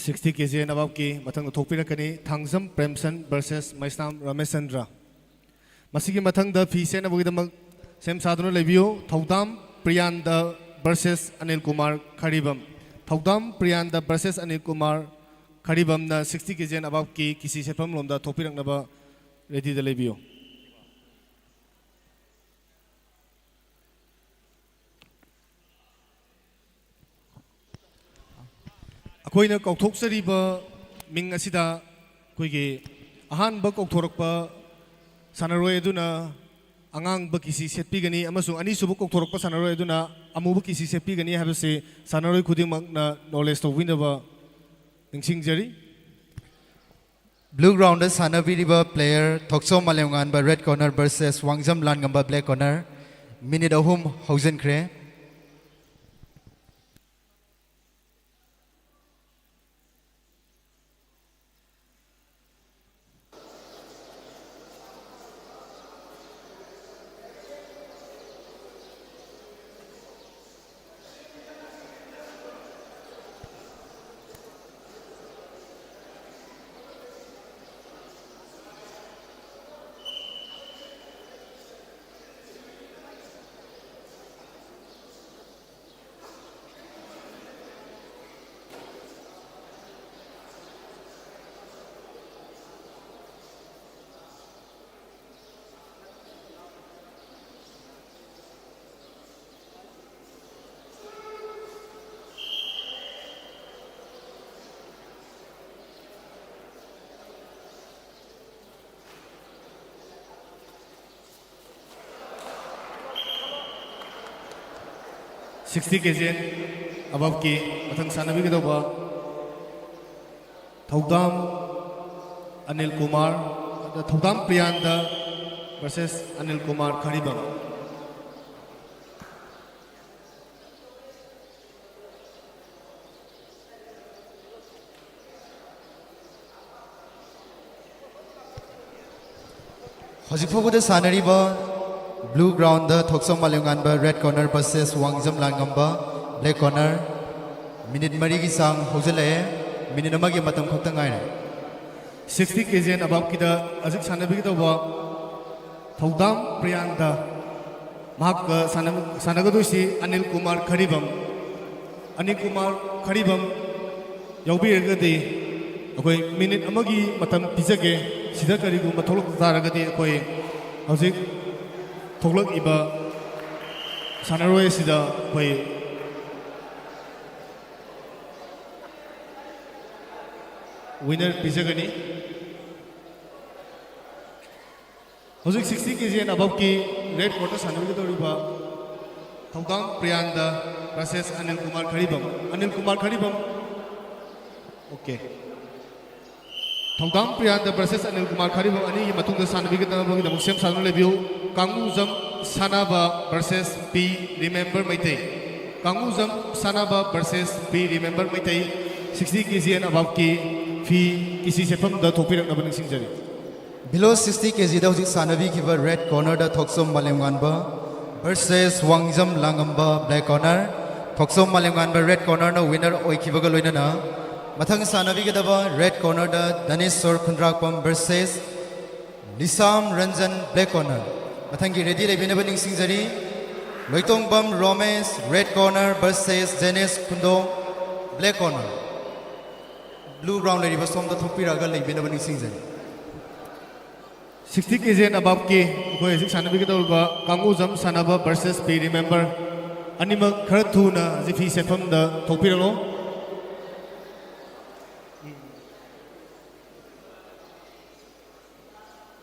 Sixty K G and aboveꯀꯤ ꯃꯊꯪꯗ ꯊꯣꯛꯄꯤꯔꯛꯀꯅꯤ, ꯊꯥꯡꯖꯝ ꯄ꯭ꯔꯦꯝꯁꯟ versus ꯃꯩꯁꯅꯥꯝ ꯔꯣꯃꯦꯁꯆꯟꯗ꯭ꯔ꯫ ꯃꯁꯤꯒꯤ ꯃꯊꯪꯗ ꯐꯤ ꯁꯦꯠꯅꯕꯒꯤꯗꯃꯛ ꯁꯦꯝ ꯁꯥꯗꯨꯅ ꯂꯩꯕꯤꯌꯨ, ꯊꯧꯗꯥꯝ ꯄ꯭ꯔꯤꯌꯥꯟꯗ versus ꯑꯅꯤꯜ ꯀꯨꯃꯥꯔ ꯈꯔꯤꯕꯝ꯫ ꯊꯧꯗꯥꯝ ꯄ꯭ꯔꯤꯌꯥꯟꯗ versus Anil Kumar ꯈꯔꯤꯕꯝꯅ sixty K G and aboveꯀꯤ ꯀꯤꯁꯤ ꯁꯦꯠꯐꯝ ꯂꯣꯝꯗ ꯊꯣꯛꯄꯤꯔꯛꯅꯕ readyꯗ ꯂꯩꯕꯤꯌꯨ꯫ ꯑꯩꯈꯣꯏꯅ ꯀꯧꯊꯣꯛꯆꯔꯤꯕ ꯃꯤꯡ ꯑꯁꯤꯗ ꯑꯩꯈꯣꯏꯒꯤ ꯑꯍꯥꯟꯕ ꯀꯧꯊꯣꯔꯛꯄ ꯁꯥꯟꯅꯔꯣꯏ ꯑꯗꯨꯅ ꯑꯉꯥꯡꯕ ꯀꯤꯁꯤ ꯁꯦꯠꯄꯤꯒꯅꯤ ꯑꯃꯁꯨꯡ ꯑꯅꯤꯁꯨꯕ ꯀꯧꯊꯣꯔꯛꯄ ꯁꯥꯟꯅꯔꯣꯏ ꯑꯗꯨꯅ ꯑꯃꯨꯕ ꯀꯤꯁꯤ ꯁꯦꯠꯄꯤꯒꯅꯤ ꯍꯥꯏꯕꯁꯤ ꯁꯥꯟꯅꯔꯣꯏ ꯈꯨꯗꯤꯡꯃꯛꯅ knowledge ꯇꯧꯕꯤꯅꯕ ꯅꯤꯡꯁꯤꯡꯖꯔꯤ꯫ Blue groundꯗ ꯁꯥꯟꯅꯕꯤꯔꯤꯕ player ꯊꯣꯛꯆꯣꯝ ꯃꯥꯂꯦꯝꯉꯥꯟꯕ, red corner, versus ꯋꯥꯡꯖꯝ ꯂꯥꯟꯉꯝꯕ, black corner꯫ Minute ꯑꯍꯨꯝ ꯍꯧꯖꯤꯟꯈ꯭ꯔꯦ꯫ Sixty K G and aboveꯀꯤ ꯃꯊꯪ ꯁꯥꯟꯅꯕꯤꯒꯗꯧꯕ ꯊꯧꯗꯥꯝ ꯑꯅꯤꯜ ꯀꯨꯃꯥꯔ, ꯊꯧꯗꯥꯝ ꯄ꯭ꯔꯤꯌꯥꯟꯗ versus ꯑꯅꯤꯜ ꯀꯨꯃꯥꯔ ꯈꯔꯤꯕꯝ꯫ ꯍꯧꯖꯤꯛ ꯐꯥꯎꯕꯗ ꯁꯥꯟꯅꯔꯤꯕ blue groundꯗ ꯊꯣꯛꯆꯣꯝ ꯃꯥꯂꯦꯝꯉꯥꯟꯕ, red corner, versus ꯋꯥꯡꯖꯝ ꯂꯥꯟꯉꯝꯕ, black corner꯫ Minute ꯃꯔꯤꯒꯤ ꯆꯥꯡ ꯍꯧꯖꯤꯜꯂꯛꯑꯦ꯫ Minute ꯑꯃꯒꯤ ꯃꯇꯝ ꯈꯛꯇ ꯉꯥꯏꯔꯦ꯫ Sixty K G and aboveꯀꯤꯗ ꯍꯧꯖꯤꯛ ꯁꯥꯟꯅꯕꯤꯒꯗꯧꯕ ꯊꯧꯗꯥꯝ ꯄ꯭ꯔꯤꯌꯥꯟꯗ, ꯃꯍꯥꯛꯀ ꯁꯥꯟꯅ-, ꯁꯥꯟꯅꯒꯗꯣꯏꯁꯤ ꯑꯅꯤꯜ ꯀꯨꯃꯥꯔ ꯈꯔꯤꯕꯝ꯫ ꯑꯅꯤꯜ ꯀꯨꯃꯥꯔ ꯈꯔꯤꯕꯝ ꯌꯥꯎꯕꯤꯔꯒꯗꯤ ꯑꯩꯈꯣꯏ ꯃꯤꯅꯤꯠ ꯑꯃꯒꯤ ꯃꯇꯝ ꯄꯤꯖꯒꯦ꯫ ꯁꯤꯗ ꯀꯔꯤꯒꯨꯝꯕ ꯊꯣꯛꯂꯛꯄ ꯇꯥꯔꯒꯗꯤ ꯑꯩꯈꯣꯏ ꯍꯧꯖꯤꯛ ꯊꯣꯛꯂꯛꯏꯕ ꯁꯥꯟꯅꯔꯣꯏ ꯑꯁꯤꯗ ꯑꯩꯈꯣꯏ ꯋꯤꯅꯔ ꯄꯤꯖꯒꯅꯤ꯫ ꯍꯧꯖꯤꯛ sixty K G and aboveꯀꯤ red courtꯇ ꯁꯥꯟꯅꯕꯤꯒꯗꯧꯔꯤꯕ ꯊꯧꯗꯥꯝ ꯄ꯭ꯔꯤꯌꯥꯟꯗ versus ꯑꯅꯤꯜ ꯀꯨꯃꯥꯔ ꯈꯔꯤꯕꯝ꯫ ꯑꯅꯤꯜ ꯀꯨꯃꯥꯔ ꯈꯔꯤꯕꯝ꯫ Okay꯫ ꯊꯧꯗꯥꯝ ꯄ꯭ꯔꯤꯌꯥꯟꯗ versus ꯑꯅꯤꯜ ꯀꯨꯃꯥꯔ ꯈꯔꯤꯕꯝ ꯑꯅꯤꯒꯤ ꯃꯇꯨꯡꯗ ꯁꯥꯟꯅꯕꯤꯒꯗꯅꯕꯒꯤꯗꯃꯛ ꯁꯦꯝ ꯁꯥꯗꯨꯅ ꯂꯩꯕꯤꯌꯨ꯫ ꯀꯥꯡꯉꯨꯖꯝ ꯁꯥꯟꯅꯕ versus ꯄꯤ ꯔꯤꯃꯦꯝꯕꯔ ꯃꯩꯇꯩ꯫ ꯀꯥꯡꯉꯨꯖꯝ ꯁꯥꯟꯅꯕ versus P remember Meitei. Sixty K G and aboveꯀꯤ ꯐꯤ ꯀꯤꯁꯤ ꯁꯦꯠꯐꯝꯗ ꯊꯣꯛꯄꯤꯔꯛꯅꯕ ꯅꯤꯡꯁꯤꯡꯖꯔꯤ꯫ Below sixty K Gꯗ ꯍꯧꯖꯤꯛ ꯁꯥꯟꯅꯕꯤꯈꯤꯕ red cornerꯗ ꯊꯣꯛꯆꯣꯝ ꯃꯥꯂꯦꯝꯉꯥꯟꯕ versus ꯋꯥꯡꯖꯝ ꯂꯥꯡꯉꯝꯕ, black corner꯫ ꯊꯣꯛꯆꯣꯝ ꯃꯥꯂꯦꯝꯉꯥꯟꯕ red cornerꯅ winner ꯑꯣꯏꯈꯤꯕꯒ ꯂꯣꯏꯅꯅ ꯃꯊꯪ ꯁꯥꯟꯅꯕꯤꯒꯗꯕ red cornerꯗ ꯙꯅꯦꯁꯣꯔ ꯈꯨꯟꯗ꯭ꯔꯥꯛꯄꯝ versus ꯂꯤꯁꯥꯝ ꯔꯟꯖꯟ, black corner꯫ ꯃꯊꯪꯒꯤ ready ꯂꯩꯕꯤꯅꯕ ꯅꯤꯡꯁꯤꯡꯖꯔꯤ꯫ Loitongbam Romesh, red corner versus ꯖꯦꯅꯦꯁ ꯈꯨꯟꯗꯣꯡ, black corner꯫ Blue ground ꯂꯩꯔꯤꯕ ꯁꯣꯝꯗ ꯊꯣꯛꯄꯤꯔꯛꯑꯒ ꯂꯩꯕꯤꯅꯕ ꯅꯤꯡꯁꯤꯡꯖꯔꯤ꯫ Sixty K G and aboveꯀꯤ ꯑꯩꯈꯣꯏ ꯍꯧꯖꯤꯛ ꯁꯥꯟꯅꯕꯤꯒꯗꯧꯔꯤꯕ ꯀꯥꯡꯉꯨꯖꯝ ꯁꯥꯟꯅꯕ versus ꯄꯤ ꯔꯤꯃꯦꯝꯕꯔ ꯑꯅꯤꯃꯛ ꯈꯔ ꯊꯨꯅ ꯍꯧꯖꯤꯛ ꯐꯤ ꯁꯦꯠꯐꯝꯗ ꯊꯣꯛꯄꯤꯔꯛꯂꯣ꯫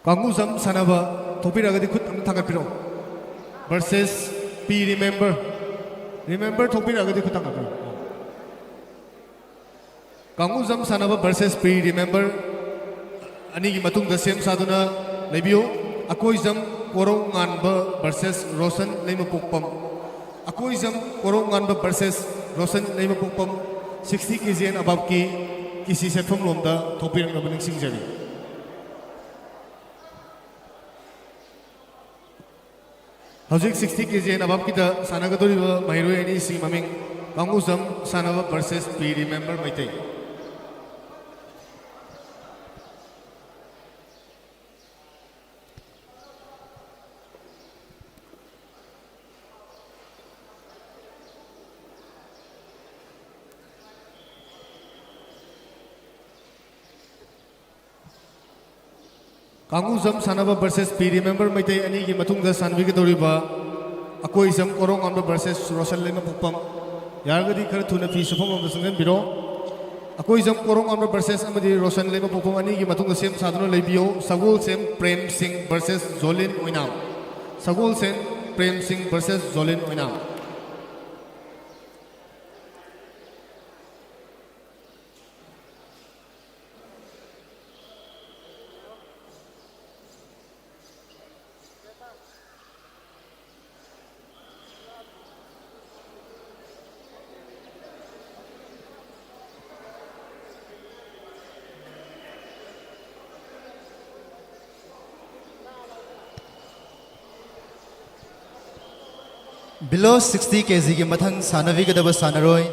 ꯀꯥꯡꯉꯨꯖꯝ ꯁꯥꯟꯅꯕ ꯊꯣꯛꯄꯤꯔꯛꯑꯒꯗꯤ ꯈꯨꯠ ꯑꯃ ꯊꯥꯡꯒꯠꯄꯤꯔꯛꯑꯣ꯫ Versus ꯄꯤ ꯔꯤꯃꯦꯝꯕꯔ꯫ ꯔꯤꯃꯦꯝꯕꯔ ꯊꯣꯛꯄꯤꯔꯛꯑꯒꯗꯤ ꯈꯨꯠ ꯊꯥꯡꯒꯠꯄꯤꯔꯛꯑꯣ꯫ ꯀꯥꯡꯉꯨꯖꯝ ꯁꯥꯟꯅꯕ versus ꯄꯤ ꯔꯤꯃꯦꯝꯕꯔ ꯑꯅꯤꯒꯤ ꯃꯇꯨꯡꯗ ꯁꯦꯝ ꯁꯥꯗꯨꯅ ꯂꯩꯕꯤꯌꯨ꯫ Akoijam ꯀꯣꯔꯧꯉꯥꯟꯕ versus Roshan ꯂꯩꯃꯄꯣꯛꯄꯝ꯫ Akoijam ꯀꯣꯔꯧꯉꯥꯟꯕ versus Roshan ꯂꯩꯃꯄꯣꯛꯄꯝ꯫ Sixty K G and aboveꯀꯤ ꯀꯤꯁꯤ ꯁꯦꯠꯐꯝ ꯂꯣꯝꯗ ꯊꯣꯛꯄꯤꯔꯛꯅꯕ ꯅꯤꯡꯁꯤꯡꯖꯔꯤ꯫ ꯍꯧꯖꯤꯛ sixty K G and aboveꯀꯤꯗ ꯁꯥꯟꯅꯒꯗꯧꯔꯤꯕ ꯃꯍꯩꯔꯣꯏ ꯑꯅꯤꯁꯤ ꯃꯃꯤꯡ ꯀꯥꯡꯉꯨꯖꯝ ꯁꯥꯟꯅꯕ versus ꯄꯤ ꯔꯤꯃꯦꯝꯕꯔ ꯃꯩꯇꯩ꯫ ꯀꯥꯡꯉꯨꯖꯝ ꯁꯥꯟꯅꯕ versus ꯄꯤ ꯔꯤꯃꯦꯝꯕꯔ ꯃꯩꯇꯩ ꯑꯅꯤꯒꯤ ꯃꯇꯨꯡꯗ ꯁꯥꯟꯅꯕꯤꯒꯗꯧꯔꯤꯕ ꯑꯀꯣꯏꯖꯝ ꯀꯣꯔꯧꯉꯥꯟꯕ versus ꯔꯣꯁꯟ ꯂꯩꯃꯄꯣꯛꯄꯝ꯫ ꯌꯥꯔꯒꯗꯤ ꯈꯔ ꯊꯨꯅ ꯐꯤ ꯁꯨꯐꯝꯂꯣꯝꯗ ꯆꯪꯁꯤꯟꯕꯤꯔꯣ꯫ ꯑꯀꯣꯏꯖꯝ ꯀꯣꯔꯧꯉꯥꯟꯕ versus ꯑꯃꯗꯤ ꯔꯣꯁꯟ ꯂꯩꯃꯄꯣꯛꯄꯝ ꯑꯅꯤꯒꯤ ꯃꯇꯨꯡꯗ ꯁꯦꯝ ꯁꯥꯗꯨꯅ ꯂꯩꯕꯤꯌꯨ꯫ ꯁꯒꯣꯜꯁꯦꯝ ꯄ꯭ꯔꯦꯝ ꯁꯤꯡ versus ꯖꯣꯂꯤꯟ ꯑꯣꯏꯅꯥꯝ꯫ ꯁꯒꯣꯜꯁꯦꯝ ꯄ꯭ꯔꯦꯝ ꯁꯤꯡ versus ꯖꯣꯂꯤꯟ ꯑꯣꯏꯅꯥꯝ꯫ Below sixty ꯀꯦ ꯖꯤꯒꯤ ꯃꯊꯪ ꯁꯥꯟꯅꯕꯤꯒꯗꯕ ꯁꯥꯟꯅꯔꯣꯏ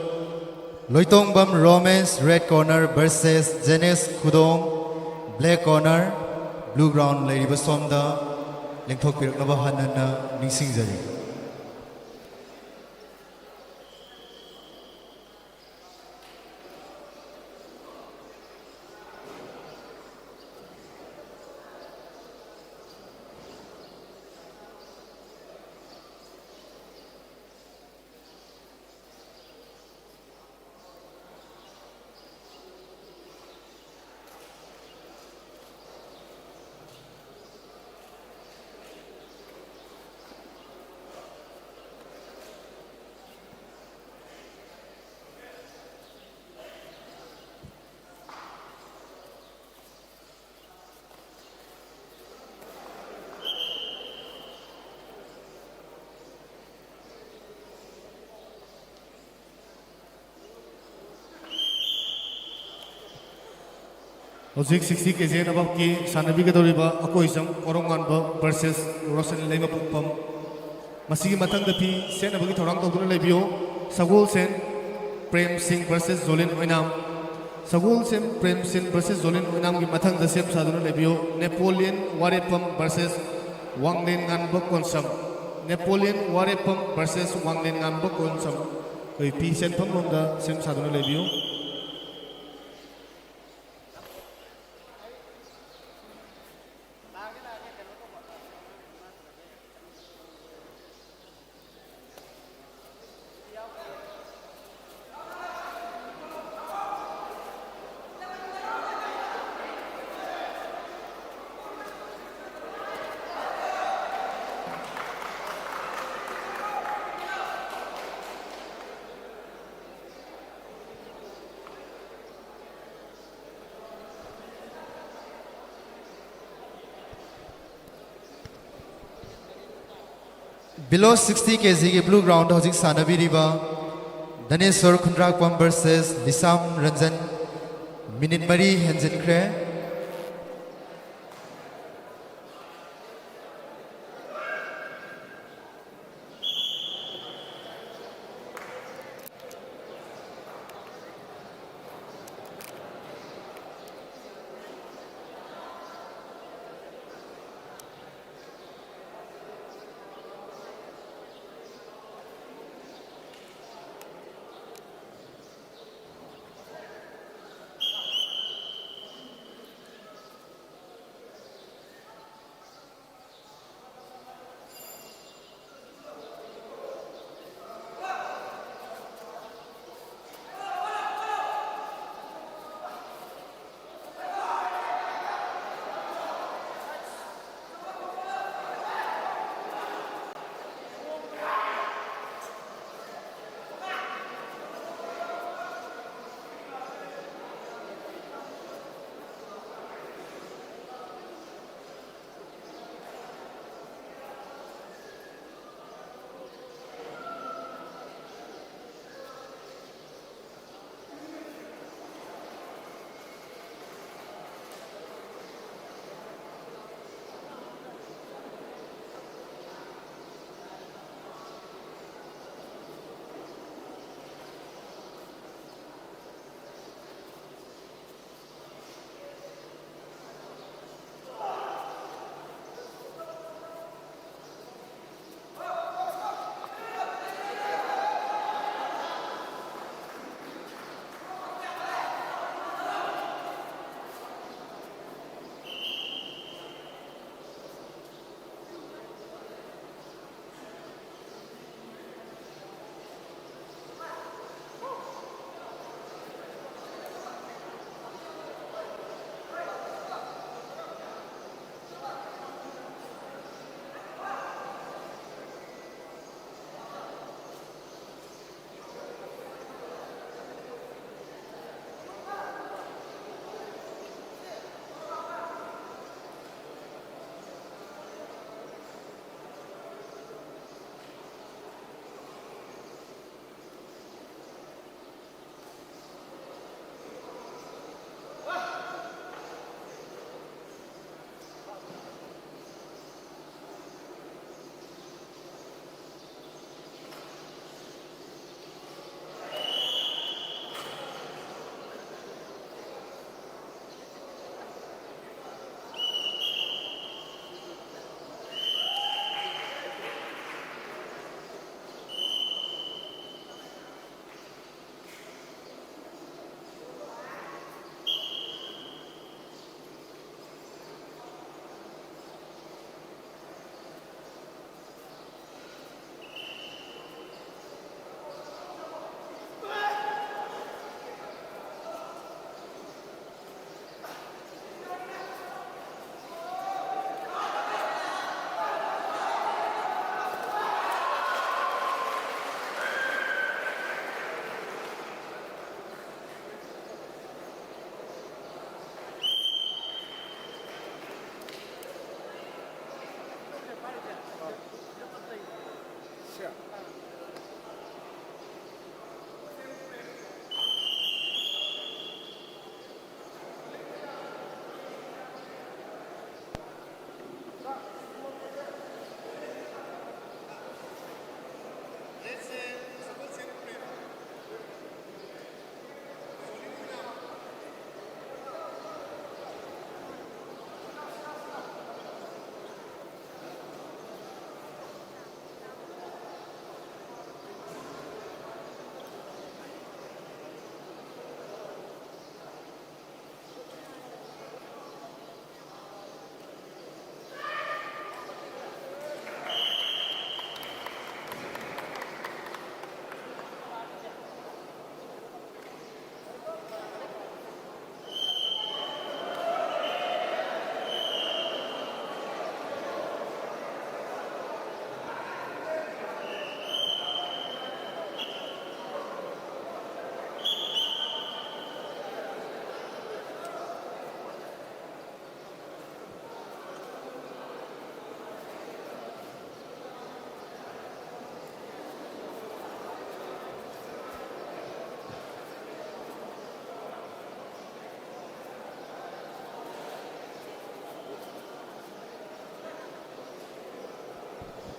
ꯂꯣꯏꯇꯣꯡꯕꯝ ꯔꯣꯃꯦꯁ, red corner, versus ꯖꯦꯅꯦꯁ ꯈꯨꯗꯣꯡ, black corner꯫ Blue ground ꯂꯩꯔꯤꯕ ꯁꯣꯝꯗ ꯂꯦꯡꯊꯣꯛꯄꯤꯔꯛꯅꯕ ꯍꯟꯅ ꯍꯟꯅ ꯅꯤꯡꯁꯤꯡꯖꯔꯤ꯫ ꯍꯧꯖꯤꯛ sixty ꯀꯦ ꯖꯤ ꯑꯕꯞꯀꯤ ꯁꯥꯟꯅꯕꯤꯒꯗꯧꯔꯤꯕ ꯑꯀꯣꯏꯖꯝ ꯀꯣꯔꯧꯉꯥꯟꯕ versus ꯔꯣꯁꯟ ꯂꯩꯃꯄꯣꯛꯄꯝ꯫ ꯃꯁꯤꯒꯤ ꯃꯊꯪꯗ ꯐꯤ ꯁꯦꯠꯅꯕꯒꯤ ꯊꯧꯔꯥꯡ ꯇꯧꯗꯨꯅ ꯂꯩꯕꯤꯌꯨ꯫ ꯁꯒꯣꯜꯁꯦꯟ ꯄ꯭ꯔꯦꯝ ꯁꯤꯡ versus ꯖꯣꯂꯤꯟ ꯑꯣꯏꯅꯥꯝ꯫ ꯁꯒꯣꯜꯁꯦꯟ ꯄ꯭ꯔꯦꯝ ꯁꯤꯡ versus ꯖꯣꯂꯤꯟ ꯑꯣꯏꯅꯥꯝꯒꯤ ꯃꯊꯪꯗ ꯁꯦꯝ ꯁꯥꯗꯨꯅ ꯂꯩꯕꯤꯌꯨ꯫ Napoleon Wareppam versus Wanglen Nganba Konsam. Napoleon Wareppam versus Wanglen Nganba Konsam. ꯑꯩꯈꯣꯏ ꯐꯤ ꯁꯦꯟꯐꯝ ꯂꯣꯝꯗ ꯁꯦꯝ ꯁꯥꯗꯨꯅ ꯂꯩꯕꯤꯌꯨ꯫ Below sixty K ꯖꯤꯒꯤ blue ground ꯍꯧꯖꯤꯛ ꯁꯥꯟꯅꯕꯤꯔꯤꯕ ꯙꯅꯦꯁꯣꯔ ꯈꯨꯟꯗ꯭ꯔꯥꯛꯄꯝ versus ꯂꯤꯁꯥꯝ ꯔꯟꯖꯟ꯫ ꯃꯤꯅꯤꯠ ꯃꯔꯤ ꯍꯦꯟꯖꯤꯟꯈ꯭ꯔꯦ꯫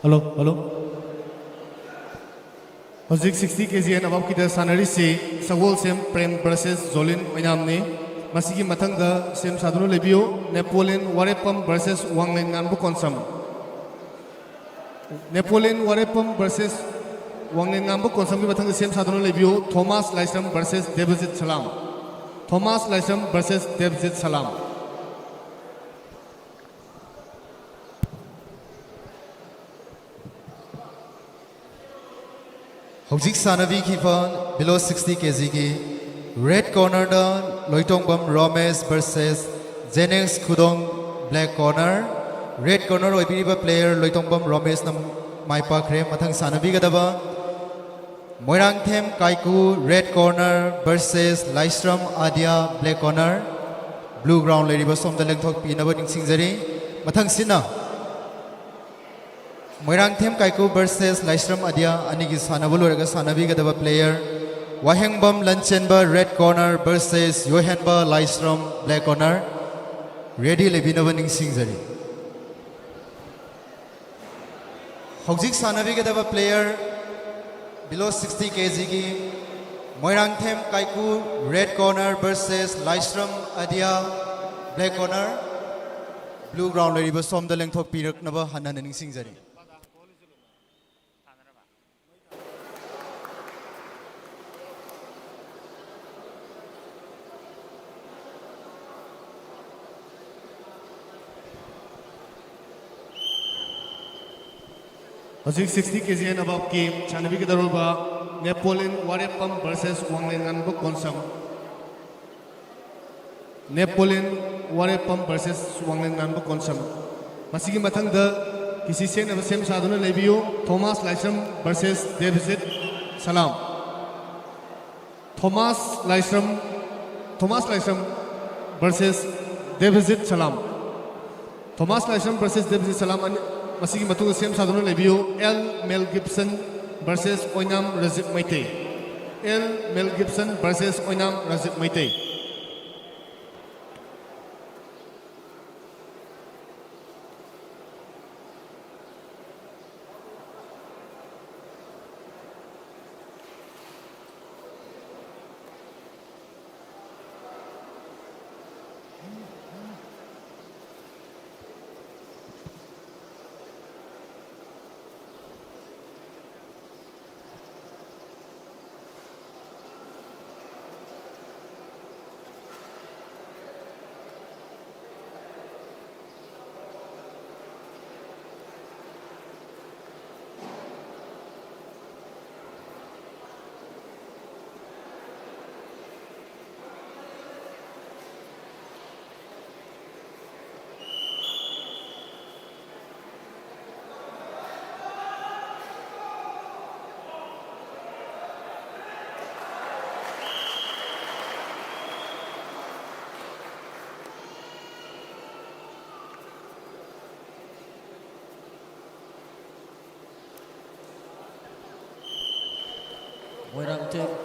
Hello, hello. ꯍꯧꯖꯤꯛ sixty K G and aboveꯀꯤꯗ ꯁꯥꯟꯅꯔꯤꯁꯤ Sagolsem Prem versus ꯖꯣꯂꯤꯟ ꯑꯣꯏꯅꯥꯝꯅꯤ꯫ ꯃꯁꯤꯒꯤ ꯃꯊꯪꯗ ꯁꯦꯝ ꯁꯥꯗꯨꯅ ꯂꯩꯕꯤꯌꯨ, Napoleon Wareppam versus Wanglen Nganba Konsam. Napoleon Wareppam versus Wanglen ꯉꯥꯟꯕ ꯀꯣꯟꯁꯝꯒꯤ ꯃꯊꯪꯗ ꯁꯦꯝ ꯁꯥꯗꯨꯅ ꯂꯩꯕꯤꯌꯨ, Thomas Laishram versus Debjit Salam. Thomas Laishram versus Debjit ꯁꯂꯥꯝ꯫ ꯍꯧꯖꯤꯛ ꯁꯥꯟꯅꯕꯤꯈꯤꯕ below sixty K Gꯒꯤ red cornerꯗ ꯂꯣꯏꯇꯣꯡꯕꯝ ꯔꯣꯃꯦꯁ versus ꯖꯦꯅꯦꯛꯁ ꯈꯨꯗꯣꯡ, black corner꯫ Red corner ꯑꯣꯏꯕꯤꯔꯤꯕ player ꯂꯣꯏꯇꯣꯡꯕꯝ ꯔꯣꯃꯦꯁꯅ ꯃꯥꯏ ꯄꯥꯛꯈ꯭ꯔꯦ꯫ ꯃꯊꯪ ꯁꯥꯟꯅꯕꯤꯒꯗꯕ ꯃꯣꯏꯔꯥꯡꯊꯦꯝ ꯀꯥꯏꯀꯨ, red corner versus ꯂꯥꯏꯁ꯭ꯔꯝ ꯑꯗꯤꯌꯥ, black corner꯫ Blue ground ꯂꯩꯔꯤꯕ ꯁꯣꯝꯗ ꯂꯦꯡꯊꯣꯛꯄꯤꯅꯕ ꯅꯤꯡꯁꯤꯡꯖꯔꯤ꯫ ꯃꯊꯪꯁꯤꯅ ꯃꯣꯏꯔꯥꯡꯊꯦꯝ ꯀꯥꯏꯀꯨ versus ꯂꯥꯏꯁ꯭ꯔꯝ ꯑꯗꯤꯌꯥ ꯑꯅꯤꯒꯤ ꯁꯥꯟꯅꯕ ꯂꯣꯏꯔꯒ ꯁꯥꯟꯅꯕꯤꯒꯗꯕ player Wahengbam Lanchenba, red corner versus Yohenba Laishram, black corner꯫ Ready ꯂꯩꯕꯤꯅꯕ ꯅꯤꯡꯁꯤꯡꯖꯔꯤ꯫ ꯍꯧꯖꯤꯛ ꯁꯥꯟꯅꯕꯤꯒꯗꯕ player below sixty K Gꯒꯤ Moirangthem ꯀꯥꯏꯀꯨ, red corner versus ꯂꯥꯏꯁ꯭ꯔꯝ ꯑꯗꯤꯌꯥ, black corner꯫ Blue ground ꯂꯩꯔꯤꯕ ꯁꯣꯝꯗ ꯂꯦꯡꯊꯣꯛꯄꯤꯔꯛꯅꯕ ꯍꯟꯅ ꯍꯟꯅ ꯅꯤꯡꯁꯤꯡꯖꯔꯤ꯫ ꯍꯧꯖꯤꯛ sixty K G and aboveꯀꯤ ꯁꯥꯟꯅꯕꯤꯒꯗꯧꯔꯤꯕ Napoleon Wareppam versus Wanglen Nganba Konsam. Napoleon Wareppam versus Wanglen Nganba Konsam. ꯃꯁꯤꯒꯤ ꯃꯊꯪꯗ ꯀꯤꯁꯤ ꯁꯦꯟꯅꯕ ꯁꯦꯝ ꯁꯥꯗꯨꯅ ꯂꯩꯕꯤꯌꯨ, Thomas Laishram versus Debjit Salam. Thomas Laishram, Thomas Laishram versus Debjit Salam. Thomas Laishram versus Debjit Salam ꯑꯅꯤ, ꯃꯁꯤꯒꯤ ꯃꯇꯨꯡꯗ ꯁꯦꯝ ꯁꯥꯗꯨꯅ ꯂꯩꯕꯤꯌꯨ, L Mel Gibson versus Oinam Rajib Meitei. L Mel Gibson versus Oinam Rajib Meitei.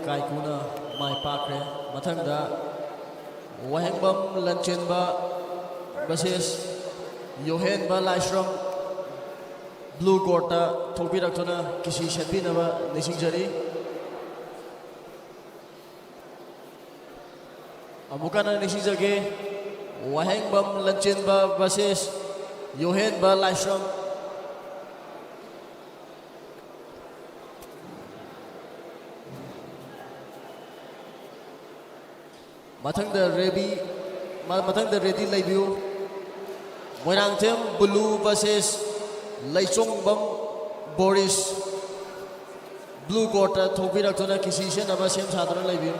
ꯀꯥꯏꯀꯨꯅ ꯃꯥꯏ ꯄꯥꯛꯈ꯭ꯔꯦ꯫ ꯃꯊꯪꯗ ꯋꯥꯍꯦꯡꯕꯝ ꯂꯟꯆꯦꯟꯕ versus ꯌꯣꯍꯦꯟꯕ ꯂꯥꯏꯁ꯭ꯔꯝ, blue courtꯇ ꯊꯣꯛꯄꯤꯔꯛꯇꯨꯅ ꯀꯤꯁꯤ ꯁꯦꯠꯄꯤꯅꯕ ꯅꯤꯡꯁꯤꯡꯖꯔꯤ꯫ ꯑꯃꯨꯛꯀ ꯍꯟꯅ ꯅꯤꯡꯁꯤꯡꯖꯒꯦ, ꯋꯥꯍꯦꯡꯕꯝ ꯂꯟꯆꯦꯟꯕ versus ꯌꯣꯍꯦꯟꯕ ꯂꯥꯏꯁ꯭ꯔꯝ꯫ ꯃꯊꯪꯗ ready, ꯃ-, ꯃꯊꯪꯗ ready ꯂꯩꯕꯤꯌꯨ꯫ ꯃꯣꯏꯔꯥꯡꯊꯦꯝ ꯕꯨꯂꯨ versus ꯂꯩꯆꯣꯡꯕꯝ ꯕꯣꯔꯤꯁ꯫ Blue courtꯇ ꯊꯣꯛꯄꯤꯔꯛꯇꯨꯅ ꯀꯤꯁꯤ ꯁꯦꯠꯅꯕ ꯁꯦꯝ ꯁꯥꯗꯨꯅ ꯂꯩꯕꯤꯌꯨ꯫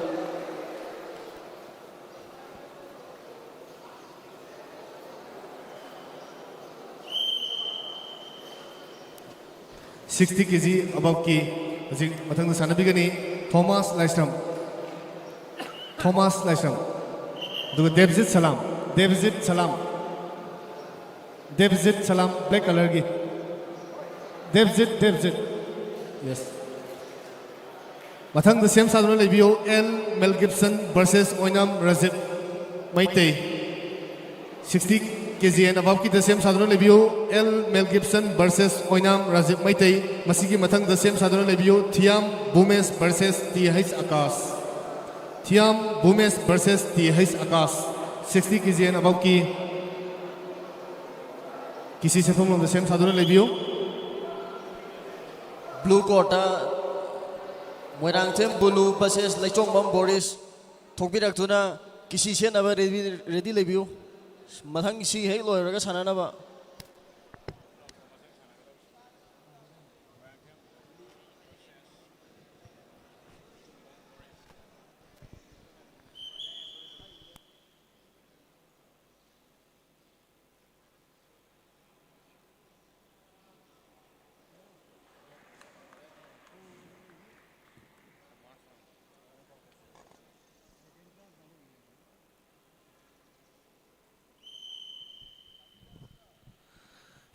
Sixty K G aboveꯀꯤ ꯍꯧꯖꯤꯛ ꯃꯊꯪꯗ ꯁꯥꯟꯅꯕꯤꯒꯅꯤ ꯊꯣꯃꯥꯁ ꯂꯥꯏꯁ꯭ꯔꯝ, ꯊꯣꯃꯥꯁ ꯂꯥꯏꯁ꯭ꯔꯝ, ꯑꯗꯨꯒ ꯗꯦꯕꯖꯤꯠ ꯁꯂꯥꯝ, ꯗꯦꯕꯖꯤꯠ ꯁꯂꯥꯝ, ꯗꯦꯕꯖꯤꯠ ꯁꯂꯥꯝ, black colourꯒꯤ ꯗꯦꯕꯖꯤꯠ, ꯗꯦꯕꯖꯤꯠ꯫ Yes꯫ ꯃꯊꯪꯗ ꯁꯦꯝ ꯁꯥꯗꯨꯅ ꯂꯩꯕꯤꯌꯨ, L Mel Gibson versus Oinam Rajib Meitei. Sixty K G and aboveꯀꯤꯗ ꯁꯦꯝ ꯁꯥꯗꯨꯅ ꯂꯩꯕꯤꯌꯨ, L Mel Gibson versus Oinam Rajib Meitei. ꯃꯁꯤꯒꯤ ꯃꯊꯪꯗ ꯁꯦꯝ ꯁꯥꯗꯨꯅ ꯂꯩꯕꯤꯌꯨ, Thiyam Bhumesh versus T H Akash. Thiyam Bhumesh versus T H Akash. Sixty K G and aboveꯀꯤ ꯀꯤꯁꯤ ꯁꯦꯠꯐꯝ ꯂꯣꯝꯗ ꯁꯦꯝ ꯁꯥꯗꯨꯅ ꯂꯩꯕꯤꯌꯨ꯫ Blue courtꯇ ꯃꯣꯏꯔꯥꯡꯊꯦꯝ ꯕꯨꯂꯨ versus ꯂꯩꯆꯣꯡꯕꯝ ꯕꯣꯔꯤꯁ ꯊꯣꯛꯄꯤꯔꯛꯇꯨꯅ ꯀꯤꯁꯤ ꯁꯦꯠꯅꯕ ready, ready ꯂꯩꯕꯤꯌꯨ꯫ ꯃꯊꯪ ꯁꯤ ꯍꯦꯛ ꯂꯣꯏꯔꯒ ꯁꯥꯟꯅꯅꯕ꯫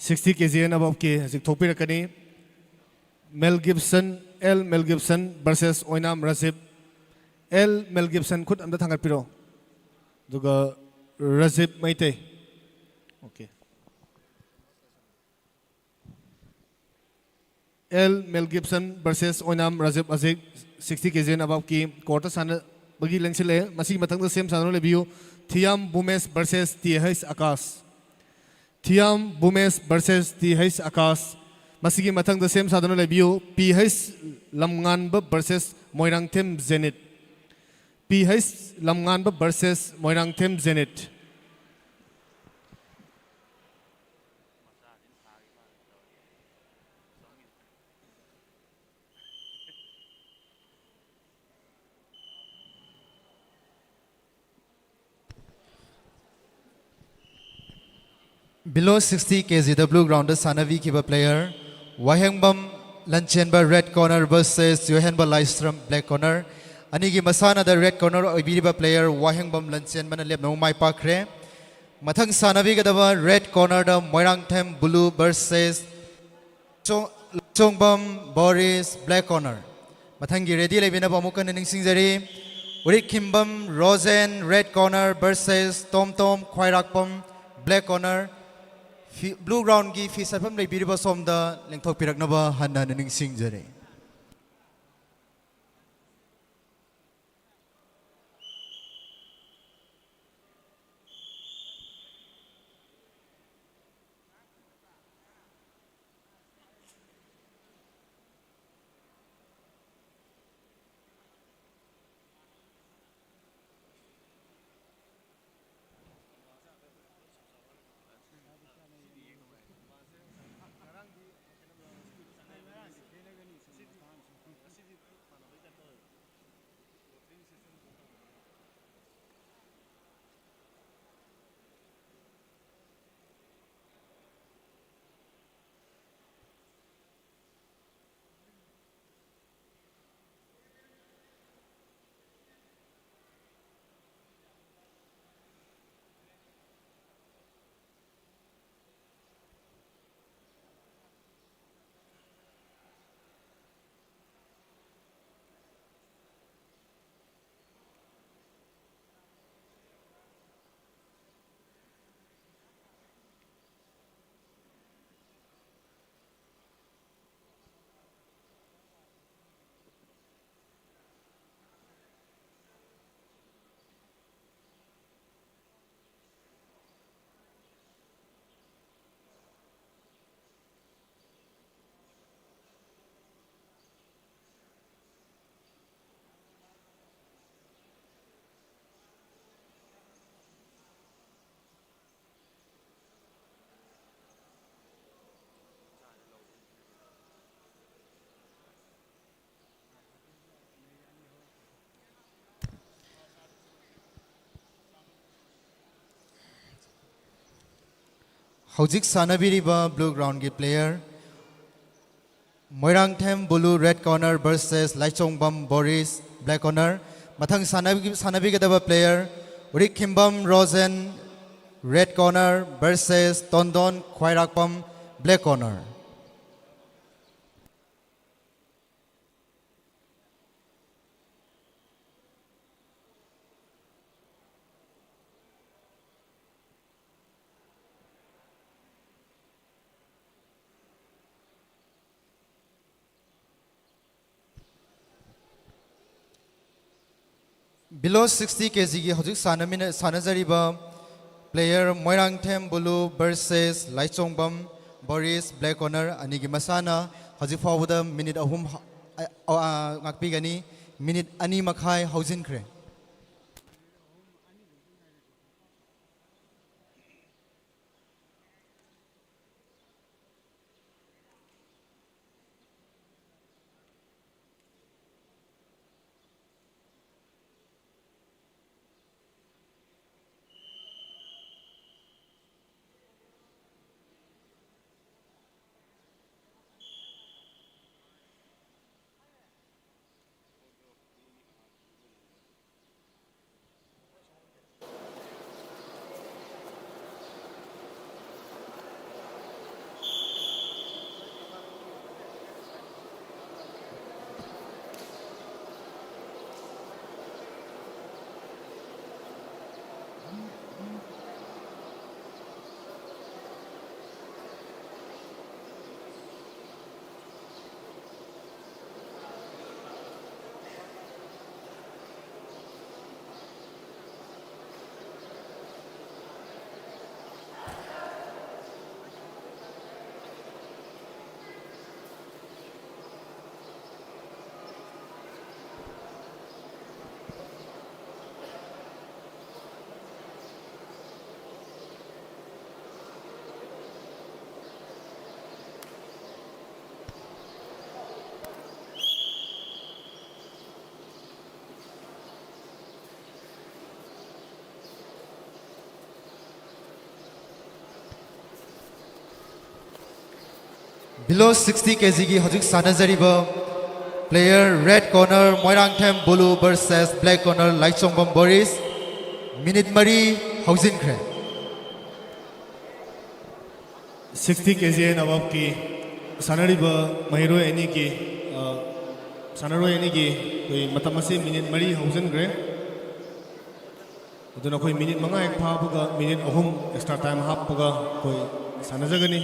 Sixty K G and aboveꯀꯤ ꯍꯧꯖꯤꯛ ꯊꯣꯛꯄꯤꯔꯛꯀꯅꯤ꯫ ꯃꯦꯜ ꯒꯤꯕꯁꯟ ꯑꯦꯜ ꯃꯦꯜ ꯒꯤꯞꯁꯟ versus ꯑꯣꯏꯅꯥꯝ ꯔꯥꯖꯤꯞ꯫ ꯑꯦꯜ ꯃꯦꯜ ꯒꯤꯞꯁꯟ, ꯈꯨꯠ ꯑꯝꯇ ꯊꯥꯡꯒꯠꯄꯤꯔꯣ꯫ ꯑꯗꯨꯒ Rajib Meitei. Okay. L Mel Gibson versus ꯑꯣꯏꯅꯥꯝ ꯔꯥꯖꯤꯞ ꯍꯧꯖꯤꯛ sixty K G and aboveꯀꯤ courtꯇ ꯁꯥꯟꯅꯕꯒꯤ ꯂꯦꯡꯁꯤꯜꯂꯛꯑꯦ꯫ ꯃꯁꯤꯒꯤ ꯃꯊꯪꯗ ꯁꯦꯝ ꯁꯥꯗꯨꯅ ꯂꯩꯕꯤꯌꯨ, Thiyam Bhumesh versus T H Akash. Thiyam Bhumesh versus T H Akash. ꯃꯁꯤꯒꯤ ꯃꯊꯪꯗ ꯁꯦꯝ ꯁꯥꯗꯨꯅ ꯂꯩꯕꯤꯌꯨ, P H Lamnganba versus Moirangthem Jenit. P H Lamnganba versus Moirangthem Jenit. Below sixty K G W groundꯗ ꯁꯥꯟꯅꯕꯤꯈꯤꯕ player Wahengbam Lanchenba, red corner, versus Yohenba Laishram, black corner꯫ ꯑꯅꯤꯒꯤ ꯃꯁꯥꯟꯅꯗ red corner ꯑꯣꯏꯕꯤꯔꯤꯕ player ꯋꯥꯍꯦꯡꯕꯝ ꯂꯟꯆꯦꯟꯕꯅ ꯂꯦꯞꯅꯕ ꯃꯥꯏ ꯄꯥꯛꯈ꯭ꯔꯦ꯫ ꯃꯊꯪ ꯁꯥꯟꯅꯕꯤꯒꯗꯕ red cornerꯗ ꯃꯣꯏꯔꯥꯡꯊꯦꯝ, blue, versus ꯆꯣ-, ꯆꯣꯡꯕꯝ ꯕꯣꯔꯤꯁ, black corner꯫ ꯃꯊꯪꯒꯤ ready ꯂꯩꯕꯤꯅꯕ ꯑꯃꯨꯛ ꯍꯟꯅ ꯅꯤꯡꯁꯤꯡꯖꯔꯤ꯫ ꯎꯔꯤꯛꯈꯤꯝꯕꯝ ꯔꯣꯖꯦꯟ, red corner, versus ꯇꯣꯝꯇꯣꯝ ꯈ꯭ꯋꯥꯏꯔꯥꯛꯄꯝ, black corner꯫ ꯐꯤ-, blue groundꯒꯤ ꯐꯤ ꯁꯠꯐꯝ ꯂꯩꯕꯤꯔꯤꯕ ꯁꯣꯝꯗ ꯂꯦꯡꯊꯣꯛꯄꯤꯔꯛꯅꯕ ꯍꯟꯅ ꯍꯟꯅ ꯅꯤꯡꯁꯤꯡꯖꯔꯤ꯫ ꯍꯧꯖꯤꯛ ꯁꯥꯟꯅꯕꯤꯔꯤꯕ blue groundꯒꯤ player Moirangthem Bulu, red corner, versus Laichongbam Boris, black corner꯫ ꯃꯊꯪ ꯁꯥꯟꯅꯕꯤ-, ꯁꯥꯟꯅꯕꯤꯒꯗꯕ player ꯎꯔꯤꯛꯈꯤꯝꯕꯝ ꯔꯣꯖꯦꯟ, red corner, versus ꯇꯣꯟꯗꯣꯟ ꯈ꯭ꯋꯥꯏꯔꯥꯛꯄꯝ, black corner꯫ Below sixty kgꯒꯤ ꯍꯧꯖꯤꯛ ꯁꯥꯟꯅꯃꯤꯟꯅ-, ꯁꯥꯟꯅꯖꯔꯤꯕ player Moirangthem Bulu versus Laichongbam Boris, black corner, ꯑꯅꯤꯒꯤ ꯃꯁꯥꯟꯅ ꯍꯧꯖꯤꯛ ꯐꯥꯎꯕꯗ minute ꯑꯍꯨꯝ ꯍ-, ꯑ, ꯑ, ꯉꯥꯛꯄꯤꯒꯅꯤ꯫ Minute ꯑꯅꯤ ꯃꯈꯥꯏ ꯍꯧꯖꯤꯟꯈ꯭ꯔꯦ꯫ Below sixty ꯀꯦ ꯖꯤꯒꯤ ꯍꯧꯖꯤꯛ ꯁꯥꯟꯅꯖꯔꯤꯕ player, red corner, Moirangthem Bolu versus black corner, Laichongbam Boris, minute ꯃꯔꯤ ꯍꯧꯖꯤꯟꯈ꯭ꯔꯦ꯫ Sixty K G and aboveꯀꯤ ꯁꯥꯟꯅꯔꯤꯕ ꯃꯍꯩꯔꯣꯏ ꯑꯅꯤꯒꯤ, ꯑ, ꯁꯥꯟꯅꯔꯣꯏ ꯑꯅꯤꯒꯤ ꯑꯩꯈꯣꯏ ꯃꯇꯝ ꯑꯁꯤ ꯃꯤꯅꯤꯠ ꯃꯔꯤ ꯍꯧꯖꯤꯟꯈ꯭ꯔꯦ꯫ ꯑꯗꯨꯅ ꯑꯩꯈꯣꯏ ꯃꯤꯅꯤꯠ ꯃꯉꯥ ꯍꯦꯛ ꯐꯥꯕꯒ ꯃꯤꯅꯤꯠ ꯑꯍꯨꯝ extra time ꯍꯥꯞꯄꯒ ꯑꯩꯈꯣꯏ ꯁꯥꯟꯅꯖꯒꯅꯤ꯫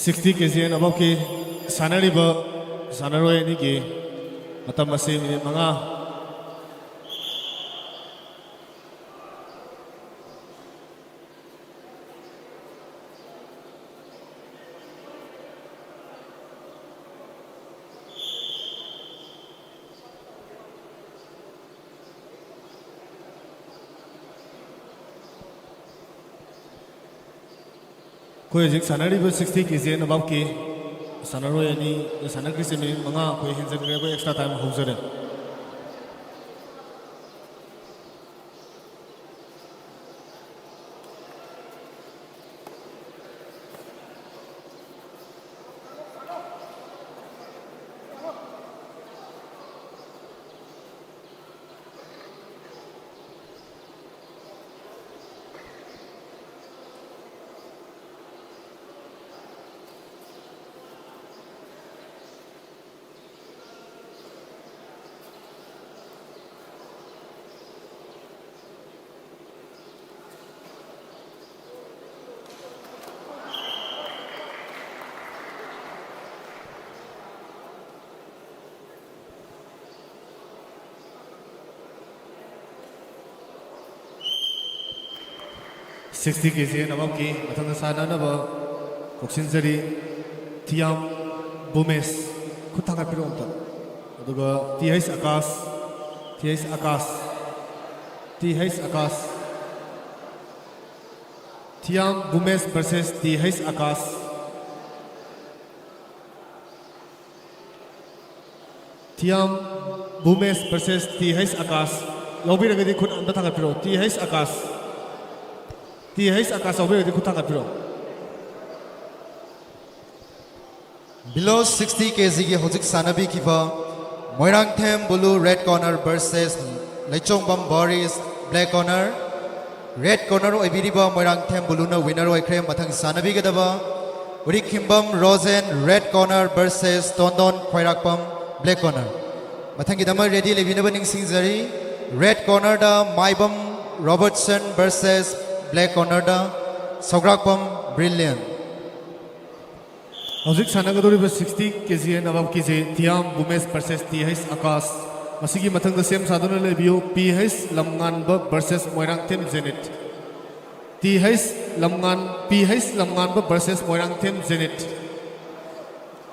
Sixty K G and aboveꯀꯤ ꯁꯥꯟꯅꯔꯤꯕ ꯁꯥꯟꯅꯔꯣꯏ ꯑꯅꯤꯒꯤ ꯃꯇꯝ ꯑꯁꯤ ꯃꯤꯅꯤꯠ ꯃꯉꯥ꯫ ꯑꯩꯈꯣꯏ ꯍꯧꯖꯤꯛ ꯁꯥꯟꯅꯔꯤꯕ sixty K G and aboveꯀꯤ ꯁꯥꯟꯅꯔꯣꯏ ꯑꯅꯤ ꯁꯥꯟꯅꯈ꯭ꯔꯤꯁꯦ ꯃꯤꯅꯤꯠ ꯃꯉꯥ ꯑꯩꯈꯣꯏ ꯍꯦꯟꯖꯟꯈ꯭ꯔꯦ, ꯑꯩꯈꯣꯏ extra time ꯍꯧꯖꯔꯦ꯫ ꯁꯤꯛꯁꯇꯤ ꯀꯦ ꯖꯤ ꯑꯦꯟ ꯑꯕꯞꯀꯤ ꯃꯊꯪꯗ ꯁꯥꯟꯅꯅꯕ ꯀꯧꯁꯤꯟꯖꯔꯤ꯫ ꯊꯤꯌꯥꯝ ꯕꯨꯃꯦꯁ, ꯈꯨꯠ ꯊꯥꯡꯒꯠꯄꯤꯔꯛꯑꯣ ꯑꯝꯇ꯫ ꯑꯗꯨꯒ T H Akash, T H Akash, T H Akash. Thiyam Bhumesh versus T H Akash. Thiyam Bhumesh versus T H Akash. ꯌꯥꯎꯕꯤꯔꯒꯗꯤ ꯈꯨꯠ ꯑꯝꯇ ꯊꯥꯡꯒꯠꯄꯤꯔꯛꯑꯣ꯫ T H Akash. T H Akash ꯌꯥꯎꯕꯤꯔꯒꯗꯤ ꯈꯨꯠ ꯊꯥꯡꯒꯠꯄꯤꯔꯛꯑꯣ꯫ Below sixty ꯀꯦ ꯖꯤꯒꯤ ꯍꯧꯖꯤꯛ ꯁꯥꯟꯅꯕꯤꯈꯤꯕ Moirangthem Bulu, red corner, versus Leichongbam Boris, black corner. Red corner ꯑꯣꯏꯕꯤꯔꯤꯕ ꯃꯣꯏꯔꯥꯡꯊꯦꯝ ꯕꯨꯂꯨꯅ ꯋꯤꯅꯔ ꯑꯣꯏꯈ꯭ꯔꯦ꯫ ꯃꯊꯪ ꯁꯥꯟꯅꯕꯤꯒꯗꯕ Urikhimbam Rojen, red corner, versus Tondon Khwairakpam, black corner. ꯃꯊꯪꯒꯤꯗꯃꯛ ꯔꯦꯗꯤ ꯂꯩꯕꯤꯅꯕ ꯅꯤꯡꯁꯤꯡꯖꯔꯤ꯫ ꯔꯦꯗ ꯀꯣꯔꯅꯔꯗ ꯃꯥꯏꯕꯝ ꯔꯣꯕꯔꯠꯁꯟ ꯚꯔꯁꯦꯁ ꯕ꯭ꯂꯦꯛ ꯀꯣꯔꯅꯔꯗ ꯁꯧꯒ꯭ꯔꯥꯛꯄꯝ ꯕ꯭ꯔꯤꯂꯤꯌꯟ꯫ ꯍꯧꯖꯤꯛ ꯁꯥꯟꯅꯒꯗꯧꯔꯤꯕ ꯁꯤꯛꯁꯇꯤ ꯀꯦ ꯖꯤ ꯑꯦꯟ ꯑꯕꯞꯀꯤꯁꯦ Thiyam Bhumesh versus T H Akash. ꯃꯁꯤꯒꯤ ꯃꯊꯪꯗ ꯁꯦꯝ ꯁꯥꯗꯨꯅ ꯂꯩꯕꯤꯌꯨ, ꯄꯤ ꯍꯩꯁ ꯂꯝꯉꯥꯟꯕ ꯚꯔꯁꯦꯁ ꯃꯣꯏꯔꯥꯡꯊꯦꯝ ꯖꯦꯅꯤꯠ꯫ ꯇꯤ ꯍꯩꯁ ꯂꯝꯉꯥꯟ, ꯄꯤ ꯍꯩꯁ ꯂꯝꯉꯥꯟꯕ ꯚꯔꯁꯦꯁ ꯃꯣꯏꯔꯥꯡꯊꯦꯝ ꯖꯦꯅꯤꯠ꯫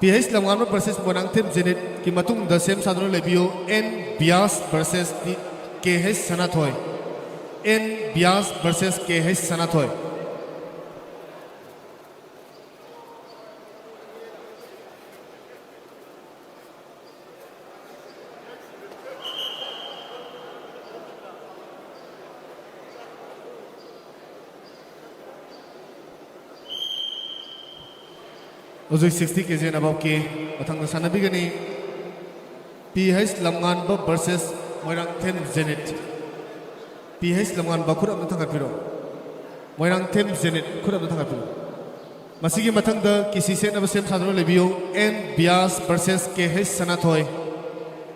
ꯄꯤ ꯍꯩꯁ ꯂꯝꯉꯥꯟꯕ ꯚꯔꯁꯦꯁ ꯃꯣꯏꯔꯥꯡꯊꯦꯝ ꯖꯦꯅꯤꯠꯀꯤ ꯃꯇꯨꯡꯗ ꯁꯦꯝ ꯁꯥꯗꯨꯅ ꯂꯩꯕꯤꯌꯨ, N Biyas versus T-, K Heisa Sanathoi. N Biyas versus K Heisa Sanathoi. ꯍꯧꯖꯤꯛ ꯁꯤꯛꯁꯇꯤ ꯀꯦ ꯖꯤ ꯑꯦꯟ ꯑꯕꯞꯀꯤ ꯃꯊꯪꯗ ꯁꯥꯟꯅꯕꯤꯒꯅꯤ꯫ ꯄꯤ ꯍꯩꯁ ꯂꯝꯉꯥꯟꯕ ꯚꯔꯁꯦꯁ ꯃꯣꯏꯔꯥꯡꯊꯦꯝ ꯖꯦꯅꯤꯠ꯫ ꯄꯤ ꯍꯩꯁ ꯂꯝꯉꯥꯟꯕ ꯈꯨꯠ ꯑꯃ ꯊꯥꯡꯒꯠꯄꯤꯔꯣ꯫ ꯃꯣꯏꯔꯥꯡꯊꯦꯝ ꯖꯦꯅꯤꯠ ꯈꯨꯠ ꯑꯃ ꯊꯥꯡꯒꯠꯄꯤꯔꯣ꯫ ꯃꯁꯤꯒꯤ ꯃꯊꯪꯗ ꯀꯤꯁꯤ ꯁꯦꯠꯅꯕ ꯁꯦꯝ ꯁꯥꯗꯨꯅ ꯂꯩꯕꯤꯌꯨ, N Biyas versus K Heisa Sanathoi.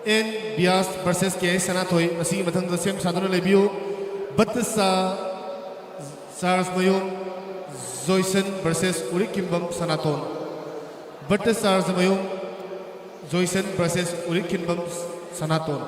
N Biyas versus K Heisa Sanathoi. ꯃꯁꯤꯒꯤ ꯃꯊꯪꯗ ꯁꯦꯝ ꯁꯥꯗꯨꯅ ꯂꯩꯕꯤꯌꯨ, ꯕꯠꯇꯁꯥ ꯆꯥꯔꯖ ꯃꯌꯨꯝ ꯖꯣꯏꯁꯟ ꯚꯔꯁꯦꯁ ꯎꯔꯤꯛꯀꯤꯝꯕꯝ ꯁꯅꯥꯇꯣꯟ꯫ ꯕꯠꯇ ꯆꯥꯔꯖ ꯃꯌꯨꯝ ꯖꯣꯏꯁꯟ ꯚꯔꯁꯦꯁ ꯎꯔꯤꯛꯀꯤꯝꯕꯝ ꯁꯅꯥꯇꯣꯟ꯫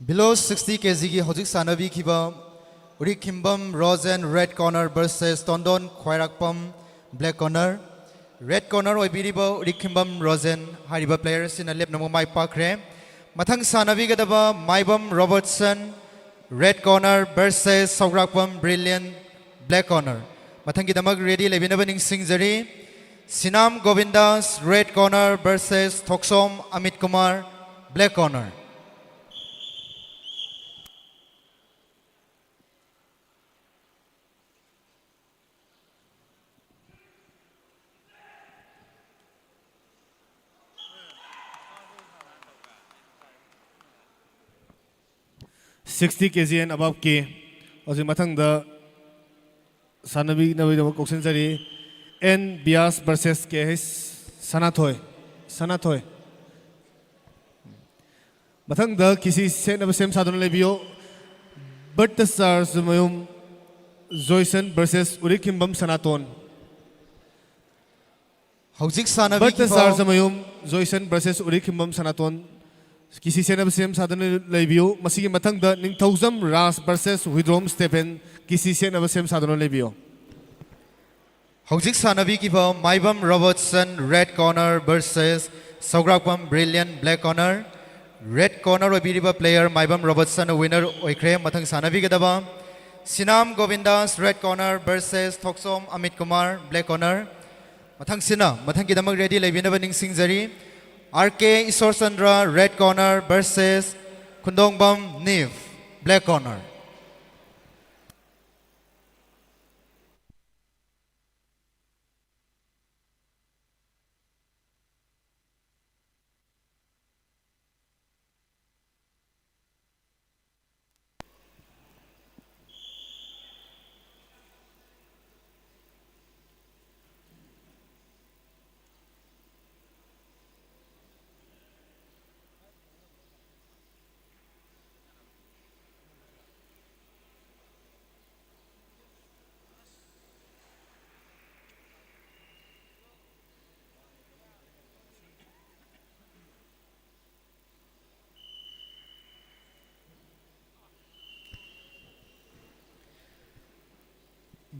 Below sixty ꯀꯦ ꯖꯤꯒꯤ ꯍꯧꯖꯤꯛ ꯁꯥꯟꯅꯕꯤꯈꯤꯕ ꯎꯔꯤꯈꯤꯝꯕꯝ ꯔꯣꯖꯦꯟ, red corner, versus ꯇꯣꯟꯗꯣꯟ ꯈ꯭ꯋꯥꯏꯔꯥꯛꯄꯝ, black corner꯫ Red corner ꯑꯣꯏꯕꯤꯔꯤꯕ ꯎꯔꯤꯈꯤꯝꯕꯝ ꯔꯣꯖꯦꯟ ꯍꯥꯏꯔꯤꯕ player ꯑꯁꯤꯅ ꯂꯦꯞꯅꯕ ꯃꯥꯏ ꯄꯥꯛꯈ꯭ꯔꯦ꯫ ꯃꯊꯪ ꯁꯥꯟꯅꯕꯤꯒꯗꯕ ꯃꯥꯏꯕꯝ ꯔꯣꯕꯔꯠꯁꯟ, red corner, versus ꯁꯧꯒ꯭ꯔꯥꯛꯄꯝ brilliant, black corner꯫ ꯃꯊꯪꯒꯤꯗꯃꯛ ready ꯂꯩꯕꯤꯅꯕ ꯅꯤꯡꯁꯤꯡꯖꯔꯤ꯫ ꯁꯤꯅꯥꯝ Gobindas, red corner, versus ꯊꯣꯛꯁꯣꯝ Amit Kumar, black corner꯫ Sixty K G and aboveꯀꯤ ꯍꯧꯖꯤꯛ ꯃꯊꯪꯗ ꯁꯥꯟꯅꯕꯤꯅꯕꯒꯤꯗꯃꯛ ꯀꯧꯁꯤꯟꯖꯔꯤ꯫ N bias versus K H ꯁꯅꯥꯊꯣꯏ꯫ ꯁꯅꯥꯊꯣꯏ꯫ ꯃꯊꯪꯗ ꯀꯤꯁꯤ ꯁꯦꯠꯅꯕ ꯁꯦꯝ ꯁꯥꯗꯨꯅ ꯂꯩꯕꯤꯌꯨ꯫ ꯕꯠꯇ ꯆꯥꯔꯖ ꯃꯌꯨꯝ ꯖꯣꯏꯁꯟ versus ꯎꯔꯤꯈꯤꯝꯕꯝ ꯁꯅꯥꯇꯣꯟ꯫ ꯍꯧꯖꯤꯛ ꯕꯠꯇ ꯁꯥꯟꯅꯕꯤꯈꯤꯕ ꯆꯥꯔꯖ ꯃꯌꯨꯝ ꯖꯣꯏꯁꯟ versus ꯎꯔꯤꯈꯤꯝꯕꯝ ꯁꯅꯥꯇꯣꯟ꯫ ꯀꯤꯁꯤ ꯁꯦꯠꯅꯕ ꯁꯦꯝ ꯁꯥꯗꯨꯅ ꯂꯩꯕꯤꯌꯨ꯫ ꯃꯁꯤꯒꯤ ꯃꯊꯪꯗ ꯅꯤꯡꯊꯧꯖꯝ ꯔꯥꯖ versus ꯍꯨꯏꯗ꯭ꯔꯣꯝ ꯁ꯭ꯇꯦꯐꯦꯟ꯫ ꯀꯤꯁꯤ ꯁꯦꯠꯅꯕ ꯁꯦꯝ ꯁꯥꯗꯨꯅ ꯂꯩꯕꯤꯌꯨ꯫ ꯍꯧꯖꯤꯛ ꯁꯥꯟꯅꯕꯤꯈꯤꯕ ꯃꯥꯏꯕꯝ ꯔꯣꯕꯔꯠꯁꯟ, red corner, versus ꯁꯧꯒ꯭ꯔꯥꯛꯄꯝ brilliant, black corner꯫ Red corner ꯑꯣꯏꯕꯤꯔꯤꯕ player ꯃꯥꯏꯕꯝ ꯔꯣꯕꯔꯠꯁꯟ winner ꯑꯣꯏꯈ꯭ꯔꯦ꯫ ꯃꯊꯪ ꯁꯥꯟꯅꯕꯤꯒꯗꯕ Sinam Gobindas, red corner, versus ꯊꯣꯛꯆꯣꯝ Amit Kumar, black corner꯫ ꯃꯊꯪꯁꯤꯅ, ꯃꯊꯪꯒꯤꯗꯃꯛ ready ꯂꯩꯕꯤꯅꯕ ꯅꯤꯡꯁꯤꯡꯖꯔꯤ꯫ R K ꯏꯁꯣꯔꯆꯟꯗ꯭ꯔ, red corner, versus ꯈꯨꯟꯗꯣꯡꯕꯝ ꯅꯤꯐ, black corner꯫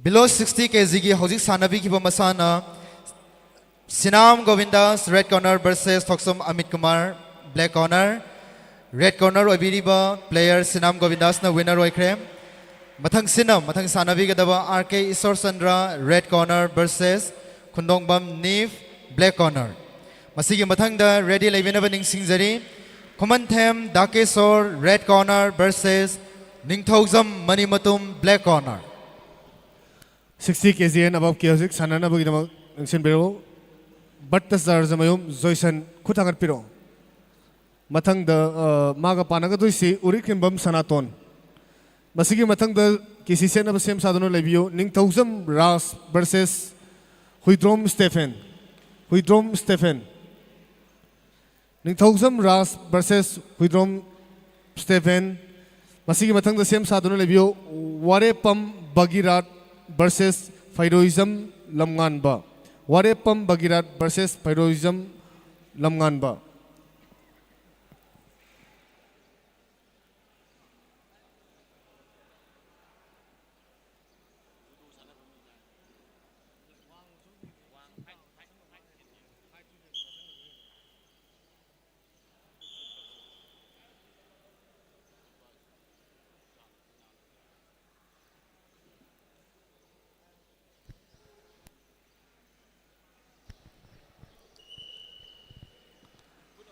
Below sixty K ꯖꯤꯒꯤ ꯍꯧꯖꯤꯛ ꯁꯥꯟꯅꯕꯤꯈꯤꯕ ꯃꯁꯥꯟꯅ ꯁꯤꯅꯥꯝ ꯒꯣꯕꯤꯟꯗꯥꯁ, red corner, versus ꯊꯣꯛꯆꯣꯝ Amit Kumar, black corner꯫ Red corner ꯑꯣꯏꯕꯤꯔꯤꯕ player ꯁꯤꯅꯥꯝ ꯒꯣꯕꯤꯟꯗꯥꯁꯅ winner ꯑꯣꯏꯈ꯭ꯔꯦ꯫ ꯃꯊꯪꯁꯤꯅ ꯃꯊꯪ ꯁꯥꯟꯅꯕꯤꯒꯗꯕ ꯑꯥꯔ ꯀꯦ ꯏꯁꯣꯔ Chandra, red corner, versus ꯈꯨꯟꯗꯣꯡꯕꯝ ꯅꯤꯐ, black corner꯫ ꯃꯁꯤꯒꯤ ꯃꯊꯪꯗ ready ꯂꯩꯕꯤꯅꯕ ꯅꯤꯡꯁꯤꯡꯖꯔꯤ꯫ ꯈꯨꯃꯟꯊꯦꯝ ꯗꯥꯀꯦꯁꯣꯔ, red corner, versus Ningthoujam Manimatum, black corner꯫ Sixty K G and above ꯀꯤ ꯍꯧꯖꯤꯛ ꯁꯥꯟꯅꯅꯕꯒꯤꯗꯃꯛ ꯅꯤꯡꯁꯤꯡꯕꯤꯔꯛꯎ꯫ ꯚꯠꯇꯆꯥꯔꯖꯃꯌꯨꯝ ꯖꯣꯏꯁꯟ, ꯈꯨꯠ ꯊꯥꯡꯒꯠꯄꯤꯔꯛꯎ꯫ ꯃꯊꯪꯗ, ꯑ, ꯃꯥꯒ ꯄꯥꯅꯒꯗꯣꯏꯁꯤ ꯎꯔꯤꯈꯦꯝꯕꯝ ꯁꯅꯥꯇꯣꯟ꯫ ꯃꯁꯤꯒꯤ ꯃꯊꯪꯗ ꯀꯦꯁꯤ ꯁꯦꯠꯅꯕ ꯁꯦꯝ ꯁꯥꯗꯨꯅ ꯂꯩꯕꯤꯌꯨ꯫ Ningthoujam Raj versus Huidrom Stephen. Huidrom Stephen. Ningthoujam Raj versus Huidrom Stephen. ꯃꯁꯤꯒꯤ ꯃꯊꯪꯗ ꯁꯦꯝ ꯁꯥꯗꯨꯅ ꯂꯩꯕꯤꯌꯨ꯫ ꯋꯥꯔꯦꯄꯝ ꯕꯒꯤꯔꯥꯠ versus ꯐꯩꯔꯣꯏꯖꯝ ꯂꯝꯉꯥꯟꯕ꯫ ꯋꯥꯔꯦꯄꯝ ꯕꯒꯤꯔꯥꯠ versus ꯐꯩꯔꯣꯏꯖꯝ ꯂꯝꯉꯥꯟꯕ꯫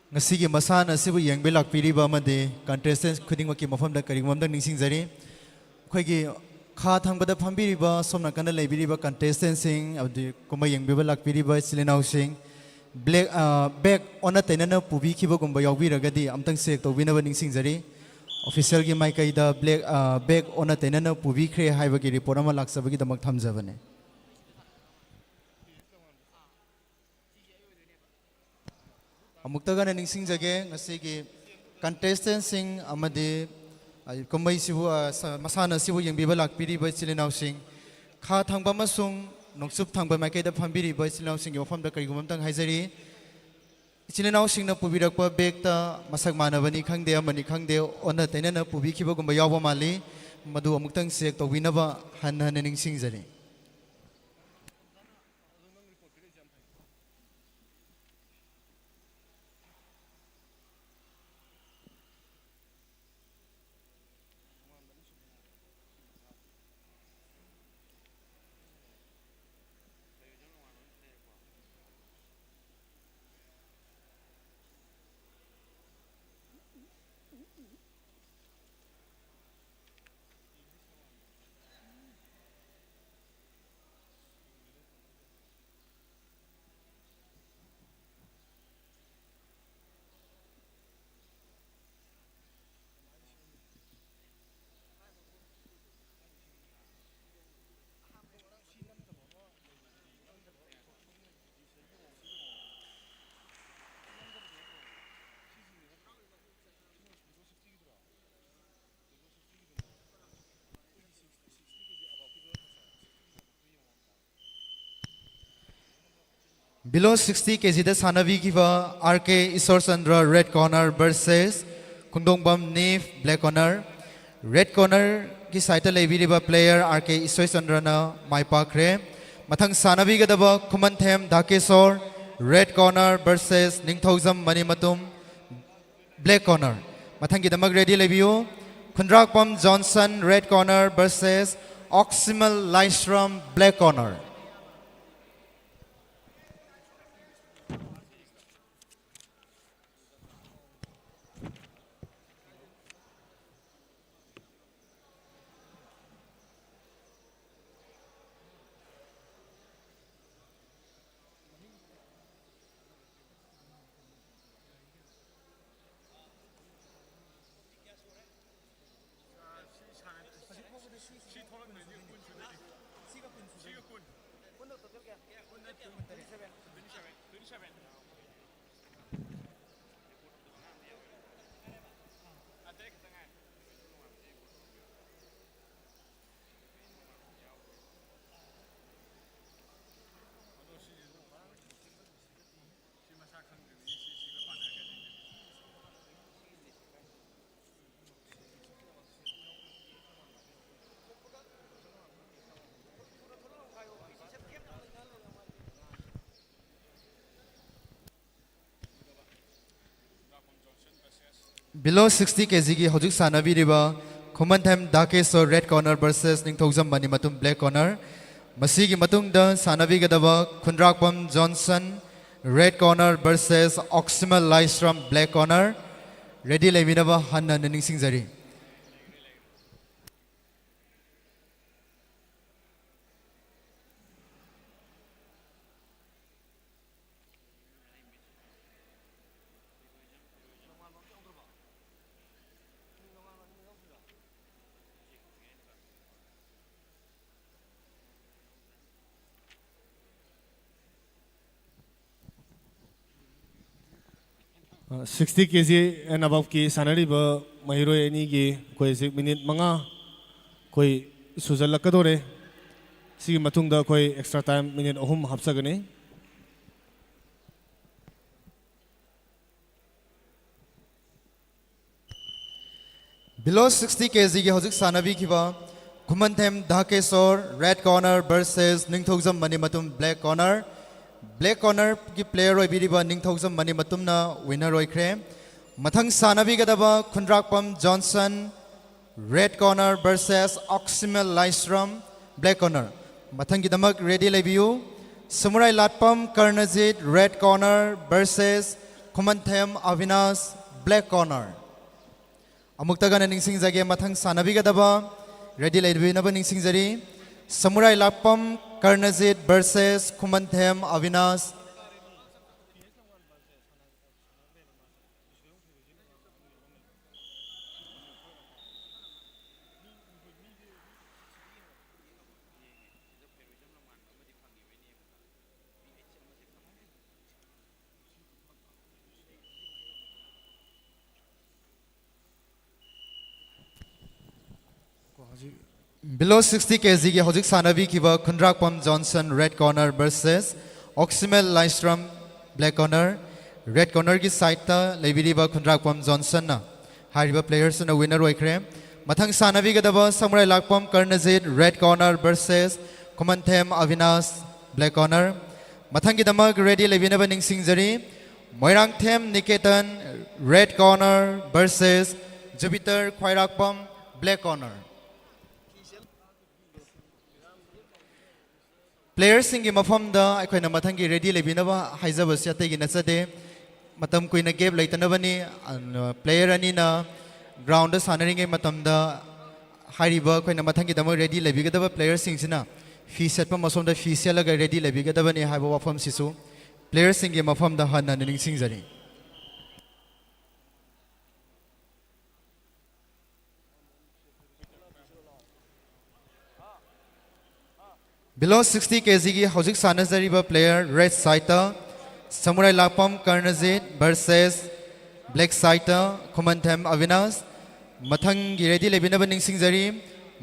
ꯉꯁꯤꯒꯤ ꯃꯁꯥꯟꯅ ꯑꯁꯤꯕꯨ ꯌꯦꯡꯕ ꯂꯥꯛꯄꯤꯔꯤꯕ ꯑꯃꯗꯤ contestant ꯈꯨꯗꯤꯡꯃꯛꯀꯤ ꯃꯐꯝꯗ ꯀꯔꯤꯒꯨꯝꯕ ꯑꯝꯇꯪ ꯅꯤꯡꯁꯤꯡꯖꯔꯤ꯫ ꯑꯩꯈꯣꯏꯒꯤ ꯈꯥ ꯊꯪꯕꯗ ꯐꯝꯕꯤꯔꯤꯕ, ꯁꯣꯝ ꯅꯥꯀꯟꯗ ꯂꯩꯕꯤꯔꯤꯕ contestantꯁꯤꯡ, ꯑꯃꯗꯤ ꯀꯨꯝꯍꯩ ꯌꯦꯡꯕꯤꯕ ꯂꯥꯛꯄꯤꯔꯤꯕ ꯏꯆꯤꯜ ꯏꯅꯥꯎꯁꯤꯡ, black, ꯑ, bag ꯑꯣꯟꯅ ꯇꯩꯅꯅ ꯄꯨꯕꯤꯈꯤꯕꯒꯨꯝꯕ ꯌꯥꯎꯕꯤꯔꯒꯗꯤ ꯑꯝꯇꯪ check ꯇꯧꯕꯤꯅꯕ ꯅꯤꯡꯁꯤꯡꯖꯔꯤ꯫ Officialꯒꯤ ꯃꯥꯏꯀꯩꯗ black, ꯑ, bag ꯑꯣꯟꯅ ꯇꯩꯅꯅ ꯄꯨꯕꯤꯈ꯭ꯔꯦ ꯍꯥꯏꯕꯒꯤ report ꯑꯃ ꯂꯥꯛꯆꯕꯒꯤꯗꯃꯛ ꯊꯝꯖꯕꯅꯦ꯫ ꯑꯃꯨꯛꯇꯒ ꯍꯟꯅ ꯅꯤꯡꯁꯤꯡꯖꯒꯦ, ꯉꯁꯤꯒꯤ contestantꯁꯤꯡ ꯑꯃꯗꯤ, ꯑ, ꯀꯨꯝꯍꯩꯁꯤꯕꯨ, ꯑ, ꯁ-, ꯃꯁꯥꯟꯅ ꯑꯁꯤꯕꯨ ꯌꯦꯡꯕꯤꯕ ꯂꯥꯛꯄꯤꯔꯤꯕ ꯏꯆꯤꯜ ꯏꯅꯥꯎꯁꯤꯡ, ꯈꯥ ꯊꯪꯕ ꯑꯃꯁꯨꯡ ꯅꯣꯡꯆꯨꯞ ꯊꯪꯕ ꯃꯥꯏꯀꯩꯗ ꯐꯝꯕꯤꯔꯤꯕ ꯏꯆꯤꯜ ꯏꯅꯥꯎꯁꯤꯡꯒꯤ ꯃꯐꯝꯗ ꯀꯔꯤꯒꯨꯝꯕ ꯑꯝꯇꯪ ꯍꯥꯏꯖꯔꯤ꯫ ꯏꯆꯤꯜ ꯏꯅꯥꯎꯁꯤꯡꯅ ꯄꯨꯕꯤꯔꯛꯄ bagꯇ ꯃꯁꯛ ꯃꯥꯟꯅꯕꯅꯤ ꯈꯪꯗꯦ, ꯑꯃꯅꯤ ꯈꯪꯗꯦ, ꯑꯣꯟꯅ ꯇꯩꯅꯅ ꯄꯨꯕꯤꯈꯤꯕꯒꯨꯝꯕ ꯌꯥꯎꯕ ꯃꯥꯜꯂꯤ꯫ ꯃꯗꯨ ꯑꯃꯨꯛꯇꯪ ꯆꯦꯛ ꯇꯧꯕꯤꯅꯕ ꯍꯟꯅ ꯍꯟꯅ ꯅꯤꯡꯁꯤꯡꯖꯔꯤ꯫ Below sixty ꯀꯦ ꯖꯤꯗ ꯁꯥꯟꯅꯕꯤꯈꯤꯕ R K ꯏꯁꯣꯔꯆꯟꯗ꯭ꯔ, red corner, versus ꯈꯣꯡꯗꯣꯡꯕꯝ ꯅꯤꯐ, black corner꯫ Red cornerꯒꯤ sideꯇ ꯂꯩꯕꯤꯔꯤꯕ player ꯑꯥꯔ ꯀꯦ ꯏꯁꯣꯔꯆꯟꯗ꯭ꯔꯅ ꯃꯥꯏ ꯄꯥꯛꯈ꯭ꯔꯦ꯫ ꯃꯊꯪ ꯁꯥꯟꯅꯕꯤꯒꯗꯕ ꯈꯨꯃꯟꯊꯦꯝ ꯙꯥꯀꯦꯁꯣꯔ, red corner, versus Ningthoujam Manimatum, black corner꯫ ꯃꯊꯪꯒꯤꯗꯃꯛ ready ꯂꯩꯕꯤꯌꯨ꯫ ꯈꯨꯟꯗ꯭ꯔꯥꯛꯄꯝ ꯖꯣꯟꯁꯟ, red corner, versus ꯑꯣꯛꯁꯤꯃꯜ ꯂꯥꯏꯁ꯭ꯔꯝ, black corner꯫ Below sixty K ꯖꯤꯒꯤ ꯍꯧꯖꯤꯛ ꯁꯥꯟꯅꯕꯤꯔꯤꯕ ꯈꯨꯃꯟꯊꯦꯝ Dhakeshor, red corner, versus Ningthoujam Manimatum, black corner. ꯃꯁꯤꯒꯤ ꯃꯇꯨꯡꯗ ꯁꯥꯟꯅꯕꯤꯒꯗꯕ Khundrakpam Johnson, red corner, versus Oksimel Laishram, black corner. Ready ꯂꯩꯕꯤꯅꯕ ꯍꯟꯅ ꯍꯟꯅ ꯅꯤꯡꯁꯤꯡꯖꯔꯤ꯫ Sixty K G and aboveꯀꯤ ꯁꯥꯟꯅꯔꯤꯕ ꯃꯍꯩꯔꯣꯏ ꯑꯅꯤꯒꯤ ꯑꯩꯈꯣꯏ ꯍꯧꯖꯤꯛ ꯃꯤꯅꯤꯠ ꯃꯉꯥ ꯑꯩꯈꯣꯏ ꯁꯨꯖꯜꯂꯛꯀꯗꯧꯔꯦ꯫ ꯁꯤꯒꯤ ꯃꯇꯨꯡꯗ ꯑꯩꯈꯣꯏ extra time ꯃꯤꯅꯤꯠ ꯑꯍꯨꯝ ꯍꯥꯞꯆꯒꯅꯤ꯫ Below sixty K Gꯒꯤ ꯍꯧꯖꯤꯛ ꯁꯥꯟꯅꯕꯤꯈꯤꯕ Khumanthem Dhakeshor, red corner, versus Ningthoujam Manimatum, black corner. Black ꯀꯣꯔꯅꯔꯒꯤ ꯄ꯭ꯂꯦꯌꯔ ꯑꯣꯏꯕꯤꯔꯤꯕ ꯅꯤꯡꯊꯧꯖꯝ ꯃꯅꯤꯃꯇꯨꯝꯅ ꯋꯤꯟꯅꯔ ꯑꯣꯏꯈ꯭ꯔꯦ꯫ ꯃꯊꯪ ꯁꯥꯟꯅꯕꯤꯒꯗꯕ Khundrakpam Johnson, red corner, versus Oksimel Laishram, black corner. ꯃꯊꯪꯒꯤꯗꯃꯛ ꯔꯦꯗꯤ ꯂꯩꯕꯤꯌꯨ꯫ Samurai Latpam Karanjit, red corner, versus Khumanthem Abinash, black corner. ꯑꯃꯨꯛꯇꯒ ꯍꯟꯅ ꯅꯤꯡꯁꯤꯡꯖꯒꯦ, ꯃꯊꯪ ꯁꯥꯟꯅꯕꯤꯒꯗꯕ ꯔꯦꯗꯤ ꯂꯩꯕꯤꯅꯕ ꯅꯤꯡꯁꯤꯡꯖꯔꯤ꯫ Samurai Latpam Karanjit versus Khumanthem Abinash. Below sixty K Gꯒꯤ ꯍꯧꯖꯤꯛ ꯁꯥꯟꯅꯕꯤꯈꯤꯕ Khundrakpam Johnson, red corner, versus Oksimel Laishram, black corner. Red ꯀꯣꯔꯅꯔꯒꯤ ꯁꯥꯏꯠꯇ ꯂꯩꯕꯤꯔꯤꯕ ꯈꯨꯟꯗ꯭ꯔꯥꯛꯄꯝ ꯖꯣꯟꯁꯟꯅ ꯍꯥꯏꯔꯤꯕ ꯄ꯭ꯂꯦꯌꯔꯁꯤꯅ ꯋꯤꯟꯅꯔ ꯑꯣꯏꯈ꯭ꯔꯦ꯫ ꯃꯊꯪ ꯁꯥꯟꯅꯕꯤꯒꯗꯕ Samurai Lakpam Karanjit, red corner, versus Khumanthem Abinash, black corner. ꯃꯊꯪꯒꯤꯗꯃꯛ ꯔꯦꯗꯤ ꯂꯩꯕꯤꯅꯕ ꯅꯤꯡꯁꯤꯡꯖꯔꯤ꯫ Moirangthem Niketan, red corner, versus Jupiter ꯈ꯭ꯋꯥꯏꯔꯥꯛꯄꯝ, black corner꯫ Playerꯁꯤꯡꯒꯤ ꯃꯐꯝꯗ ꯑꯩꯈꯣꯏꯅ ꯃꯊꯪꯒꯤ ready ꯂꯩꯕꯤꯅꯕ ꯍꯥꯏꯖꯕꯁꯤ ꯑꯇꯩꯒꯤ ꯅꯠꯆꯗꯦ꯫ ꯃꯇꯝ ꯀꯨꯏꯅ gap ꯂꯩꯇꯅꯕꯅꯤ꯫ ꯑꯗꯨꯅ player ꯑꯅꯤꯅ groundꯗ ꯁꯥꯟꯅꯔꯤꯉꯩ ꯃꯇꯝꯗ ꯍꯥꯏꯔꯤꯕ ꯑꯩꯈꯣꯏꯅ ꯃꯊꯪꯒꯤꯗꯃꯛ ready ꯂꯩꯕꯤꯒꯗꯕ playerꯁꯤꯡꯁꯤꯅ ꯐꯤ ꯁꯦꯠꯄ ꯃꯁꯣꯝꯗ ꯐꯤ ꯁꯦꯠꯂꯒ ready ꯂꯩꯕꯤꯒꯗꯕꯅꯤ ꯍꯥꯏꯕ ꯋꯥꯐꯝꯁꯤꯁꯨ playerꯁꯤꯡꯒꯤ ꯃꯐꯝꯗ ꯍꯟꯅ ꯅꯤꯡꯁꯤꯡꯖꯔꯤ꯫ Below sixty kgꯒꯤ ꯍꯧꯖꯤꯛ ꯁꯥꯟꯅꯖꯔꯤꯕ player red sideꯇ ꯁꯃꯨꯔꯥꯏ ꯂꯥꯛꯄꯝ ꯀꯔꯅꯖꯤꯠ versus black sideꯇ ꯈꯨꯃꯟꯊꯦꯝ ꯑꯕꯤꯅꯥꯁ꯫ ꯃꯊꯪꯒꯤ ready ꯂꯩꯕꯤꯅꯕ ꯅꯤꯡꯁꯤꯡꯖꯔꯤ꯫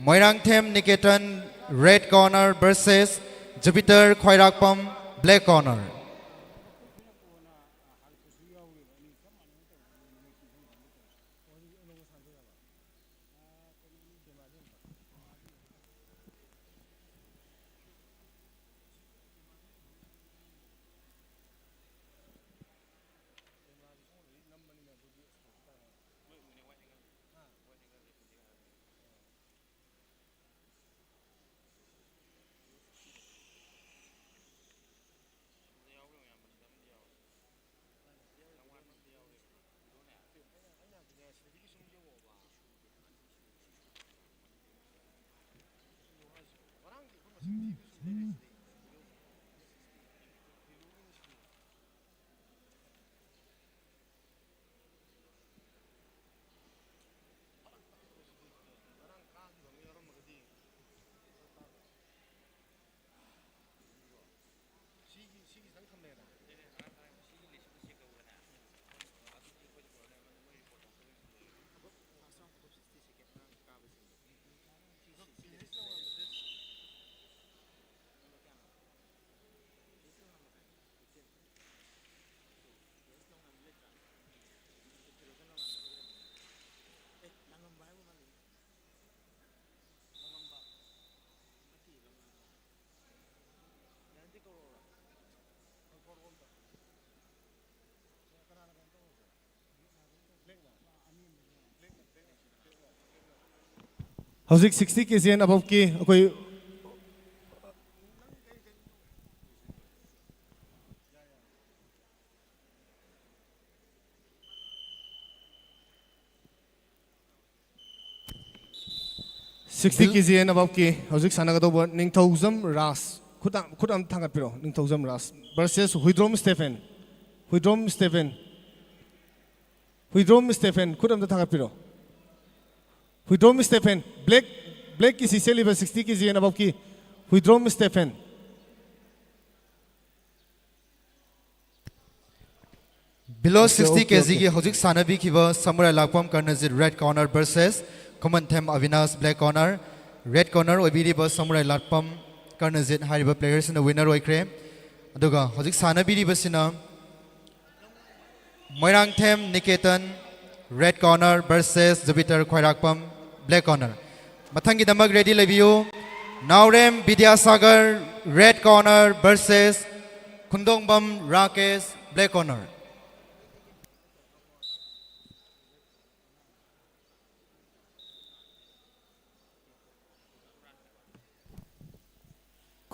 Moirangthem Niketan, red corner, versus Jupiter ꯈ꯭ꯋꯥꯏꯔꯥꯛꯄꯝ, black corner꯫ ꯍꯧꯖꯤꯛ sixty K G and aboveꯀꯤ ꯑꯩꯈꯣꯏ sixty K G and aboveꯀꯤ ꯍꯧꯖꯤꯛ ꯁꯥꯟꯅꯒꯗꯧꯕ ꯅꯤꯡꯊꯧꯖꯝ ꯔꯥꯖ, ꯈꯨꯠ ꯑ- ꯈꯨꯠ ꯑꯝꯇ ꯊꯥꯡꯒꯠꯄꯤꯔꯣ꯫ Ningthoujam Raj versus Huidrom Stephen. Huidrom Stephen. Huidrom Stephen, ꯈꯨꯠ ꯑꯝꯇ ꯊꯥꯡꯒꯠꯄꯤꯔꯣ꯫ ꯍꯨꯏꯗ꯭ꯔꯣꯝ ꯁ꯭ꯇꯦꯐꯦꯟ, black, black ꯀꯤꯁꯤ ꯁꯦꯠꯂꯤꯕ sixty K G and aboveꯀꯤ Huidrom Stephen. Below sixty K Gꯒꯤ ꯍꯧꯖꯤꯛ ꯁꯥꯟꯅꯕꯤꯈꯤꯕ ꯁꯃꯨꯔꯥꯏ ꯂꯥꯛꯄꯝ ꯀꯔꯅꯖꯤꯠ, red corner, versus ꯈꯨꯃꯟꯊꯦꯝ Abinash, black corner꯫ Red corner ꯑꯣꯏꯕꯤꯔꯤꯕ ꯁꯃꯨꯔꯥꯏ Lakpam ꯀꯔꯅꯖꯤꯠ ꯍꯥꯏꯔꯤꯕ player ꯑꯁꯤꯅ winner ꯑꯣꯏꯈ꯭ꯔꯦ꯫ ꯑꯗꯨꯒ ꯍꯧꯖꯤꯛ ꯁꯥꯟꯅꯕꯤꯔꯤꯕꯁꯤꯅ Moirangthem Niketan, red corner, versus Jupiter Khwairakpam, black corner꯫ ꯃꯊꯪꯒꯤꯗꯃꯛ ready ꯂꯩꯕꯤꯌꯨ꯫ ꯅꯥꯎꯔꯦꯝ Vidyasagar, red corner, versus ꯈꯨꯟꯗꯣꯡꯕꯝ Rakesh, black corner꯫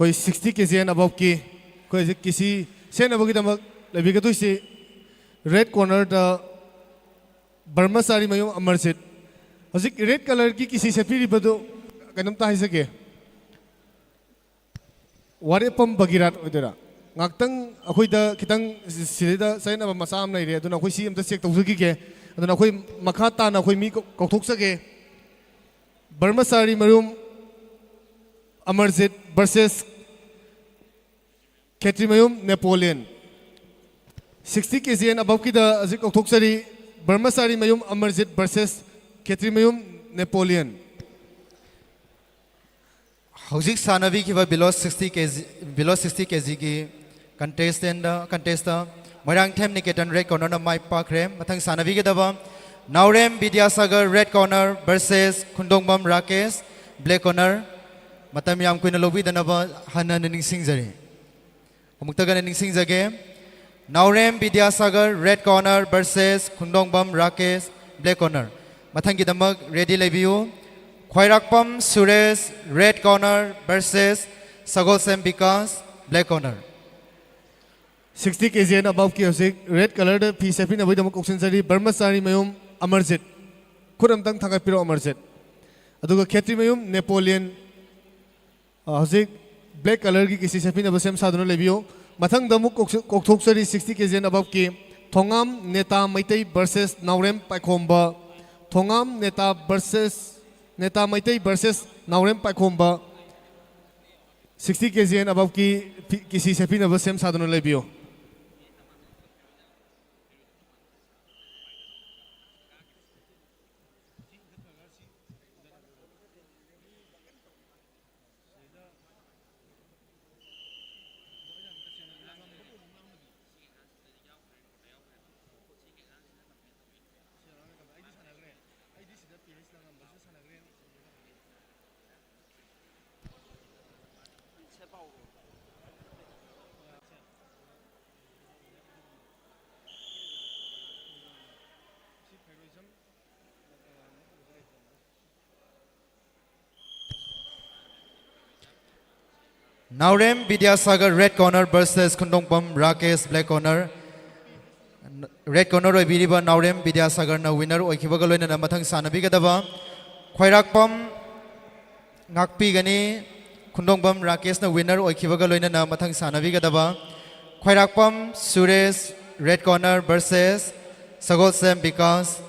ꯑꯩꯈꯣꯏ sixty K G and aboveꯀꯤ ꯑꯩꯈꯣꯏ ꯍꯧꯖꯤꯛ ꯀꯤꯁꯤ ꯁꯦꯠꯅꯕꯒꯤꯗꯃꯛ ꯂꯩꯕꯤꯒꯗꯣꯏꯁꯤ red cornerꯗ ꯕ꯭ꯔꯍ꯭ꯃꯆꯥꯔꯤ ꯃꯌꯨꯝ ꯑꯃꯔꯖꯤꯠ꯫ ꯍꯧꯖꯤꯛ red colourꯒꯤ ꯀꯤꯁꯤ ꯁꯦꯠꯄꯤꯔꯤꯕꯗꯨ ꯀꯩꯅꯣꯝꯇ ꯍꯥꯏꯖꯒꯦ꯫ ꯋꯥꯔꯦꯞꯐꯝ ꯚꯒꯤꯔꯥꯠ ꯑꯣꯏꯗꯣꯏꯔꯥ? ꯉꯥꯛꯇꯪ ꯑꯩꯈꯣꯏꯗ ꯈꯤꯇꯪ ꯁꯤꯗꯩꯗ ꯆꯌꯦꯠꯅꯕ ꯃꯆꯥ ꯑꯃ ꯂꯩꯔꯦ, ꯑꯗꯨꯅ ꯑꯩꯈꯣꯏ ꯁꯤ ꯑꯝꯇ check ꯇꯧꯖꯈꯤꯒꯦ꯫ ꯑꯗꯨꯅ ꯑꯩꯈꯣꯏ ꯃꯈꯥ ꯇꯥꯅ ꯑꯩꯈꯣꯏ ꯃꯤ ꯀꯧ- ꯀꯧꯊꯣꯛꯆꯒꯦ꯫ ꯕ꯭ꯔꯍ꯭ꯃꯆꯥꯔꯤ ꯃꯌꯨꯝ Amarjeet versus Khetrimayum Napoleon. Sixty K G and aboveꯀꯤꯗ ꯍꯧꯖꯤꯛ ꯀꯧꯊꯣꯛꯆꯔꯤ, ꯕ꯭ꯔꯍ꯭ꯃꯆꯥꯔꯤ ꯃꯌꯨꯝ ꯑꯃꯔꯖꯤꯠ versus ꯈꯦꯇ꯭ꯔꯤꯃꯌꯨꯝ ꯅꯦꯄꯣꯂꯤꯌꯟ꯫ ꯍꯧꯖꯤꯛ ꯁꯥꯟꯅꯕꯤꯈꯤꯕ below sixty K G, below sixty K Gꯒꯤ contestant, contest Moirangthem Niketan, red cornerꯅ ꯃꯥꯏ ꯄꯥꯛꯈ꯭ꯔꯦ꯫ ꯃꯊꯪ ꯁꯥꯟꯅꯕꯤꯒꯗꯕ ꯅꯥꯎꯔꯦꯝ Vidyasagar, red corner, versus ꯈꯨꯟꯗꯣꯡꯕꯝ Rakesh, black corner꯫ ꯃꯇꯝ ꯌꯥꯝ ꯀꯨꯏꯅ ꯂꯧꯕꯤꯗꯅꯕ ꯍꯟꯅ ꯍꯟꯅ ꯅꯤꯡꯁꯤꯡꯖꯔꯤ꯫ ꯑꯃꯨꯛꯇꯒ ꯍꯟꯅ ꯅꯤꯡꯁꯤꯡꯖꯒꯦ꯫ ꯅꯥꯎꯔꯦꯝ Vidyasagar, red corner, versus ꯈꯨꯟꯗꯣꯡꯕꯝ Rakesh, black corner꯫ ꯃꯊꯪꯒꯤꯗꯃꯛ ready ꯂꯩꯕꯤꯌꯨ꯫ ꯈ꯭ꯋꯥꯏꯔꯥꯛꯄꯝ Suresh, red corner, versus Sagolsem Bikash, black corner꯫ Sixty K G and aboveꯀꯤ ꯍꯧꯖꯤꯛ red colourꯗ ꯐꯤ ꯁꯦꯠꯄꯤꯅꯕꯒꯤꯗꯃꯛ ꯀꯧꯁꯤꯟꯖꯔꯤ ꯕ꯭ꯔꯍ꯭ꯃꯆꯥꯔꯤ ꯃꯌꯨꯝ ꯑꯃꯔꯖꯤꯠ꯫ ꯈꯨꯠ ꯑꯝꯇꯪ ꯊꯥꯡꯒꯠꯄꯤꯔꯣ ꯑꯃꯔꯖꯤꯠ꯫ ꯑꯗꯨꯒ ꯈꯦꯇ꯭ꯔꯤ ꯃꯌꯨꯝ ꯅꯦꯄꯣꯂꯤꯌꯟ꯫ ꯑ, ꯍꯧꯖꯤꯛ black colourꯒꯤ ꯀꯤꯁꯤ ꯁꯦꯠꯄꯤꯅꯕ ꯁꯦꯝ ꯁꯥꯗꯨꯅ ꯂꯩꯕꯤꯌꯨ꯫ ꯃꯊꯪꯗ ꯑꯃꯨꯛ ꯀꯣꯛꯁ-, ꯀꯣꯛꯊꯣꯛꯆꯔꯤ sixty K G and aboveꯀꯤ Thongam ꯅꯦꯇꯥ Meitei versus Naorem ꯄꯥꯏꯈꯣꯝꯕ꯫ Thongam ꯅꯦꯇꯥ versus, ꯅꯦꯇꯥ Meitei versus Naorem ꯄꯥꯏꯈꯣꯝꯕ꯫ Sixty K G and aboveꯀꯤ ꯐꯤ-, ꯀꯤꯁꯤ ꯁꯦꯠꯄꯤꯅꯕ ꯁꯦꯝ ꯁꯥꯗꯨꯅ ꯂꯩꯕꯤꯌꯨ꯫ ꯅꯥꯎꯔꯦꯝ Vidyasagar, red corner, versus ꯈꯨꯟꯗꯣꯡꯕꯝ Rakesh, black corner꯫ Red corner ꯑꯣꯏꯕꯤꯔꯤꯕ ꯅꯥꯎꯔꯦꯝ ꯕꯤꯗ꯭ꯌꯥꯁꯥꯒꯔꯅ winner ꯑꯣꯏꯈꯤꯕꯒ ꯂꯣꯏꯅꯅ ꯃꯊꯪ ꯁꯥꯟꯅꯕꯤꯒꯗꯕ ꯈ꯭ꯋꯥꯏꯔꯥꯛꯄꯝ ꯉꯥꯛꯄꯤꯒꯅꯤ꯫ ꯈꯨꯟꯗꯣꯡꯕꯝ ꯔꯥꯀꯦꯁꯅ winner ꯑꯣꯏꯈꯤꯕꯒ ꯂꯣꯏꯅꯅ ꯃꯊꯪ ꯁꯥꯟꯅꯕꯤꯒꯗꯕ ꯈ꯭ꯋꯥꯏꯔꯥꯛꯄꯝ Suresh, red corner, versus Sagolsem Bikash,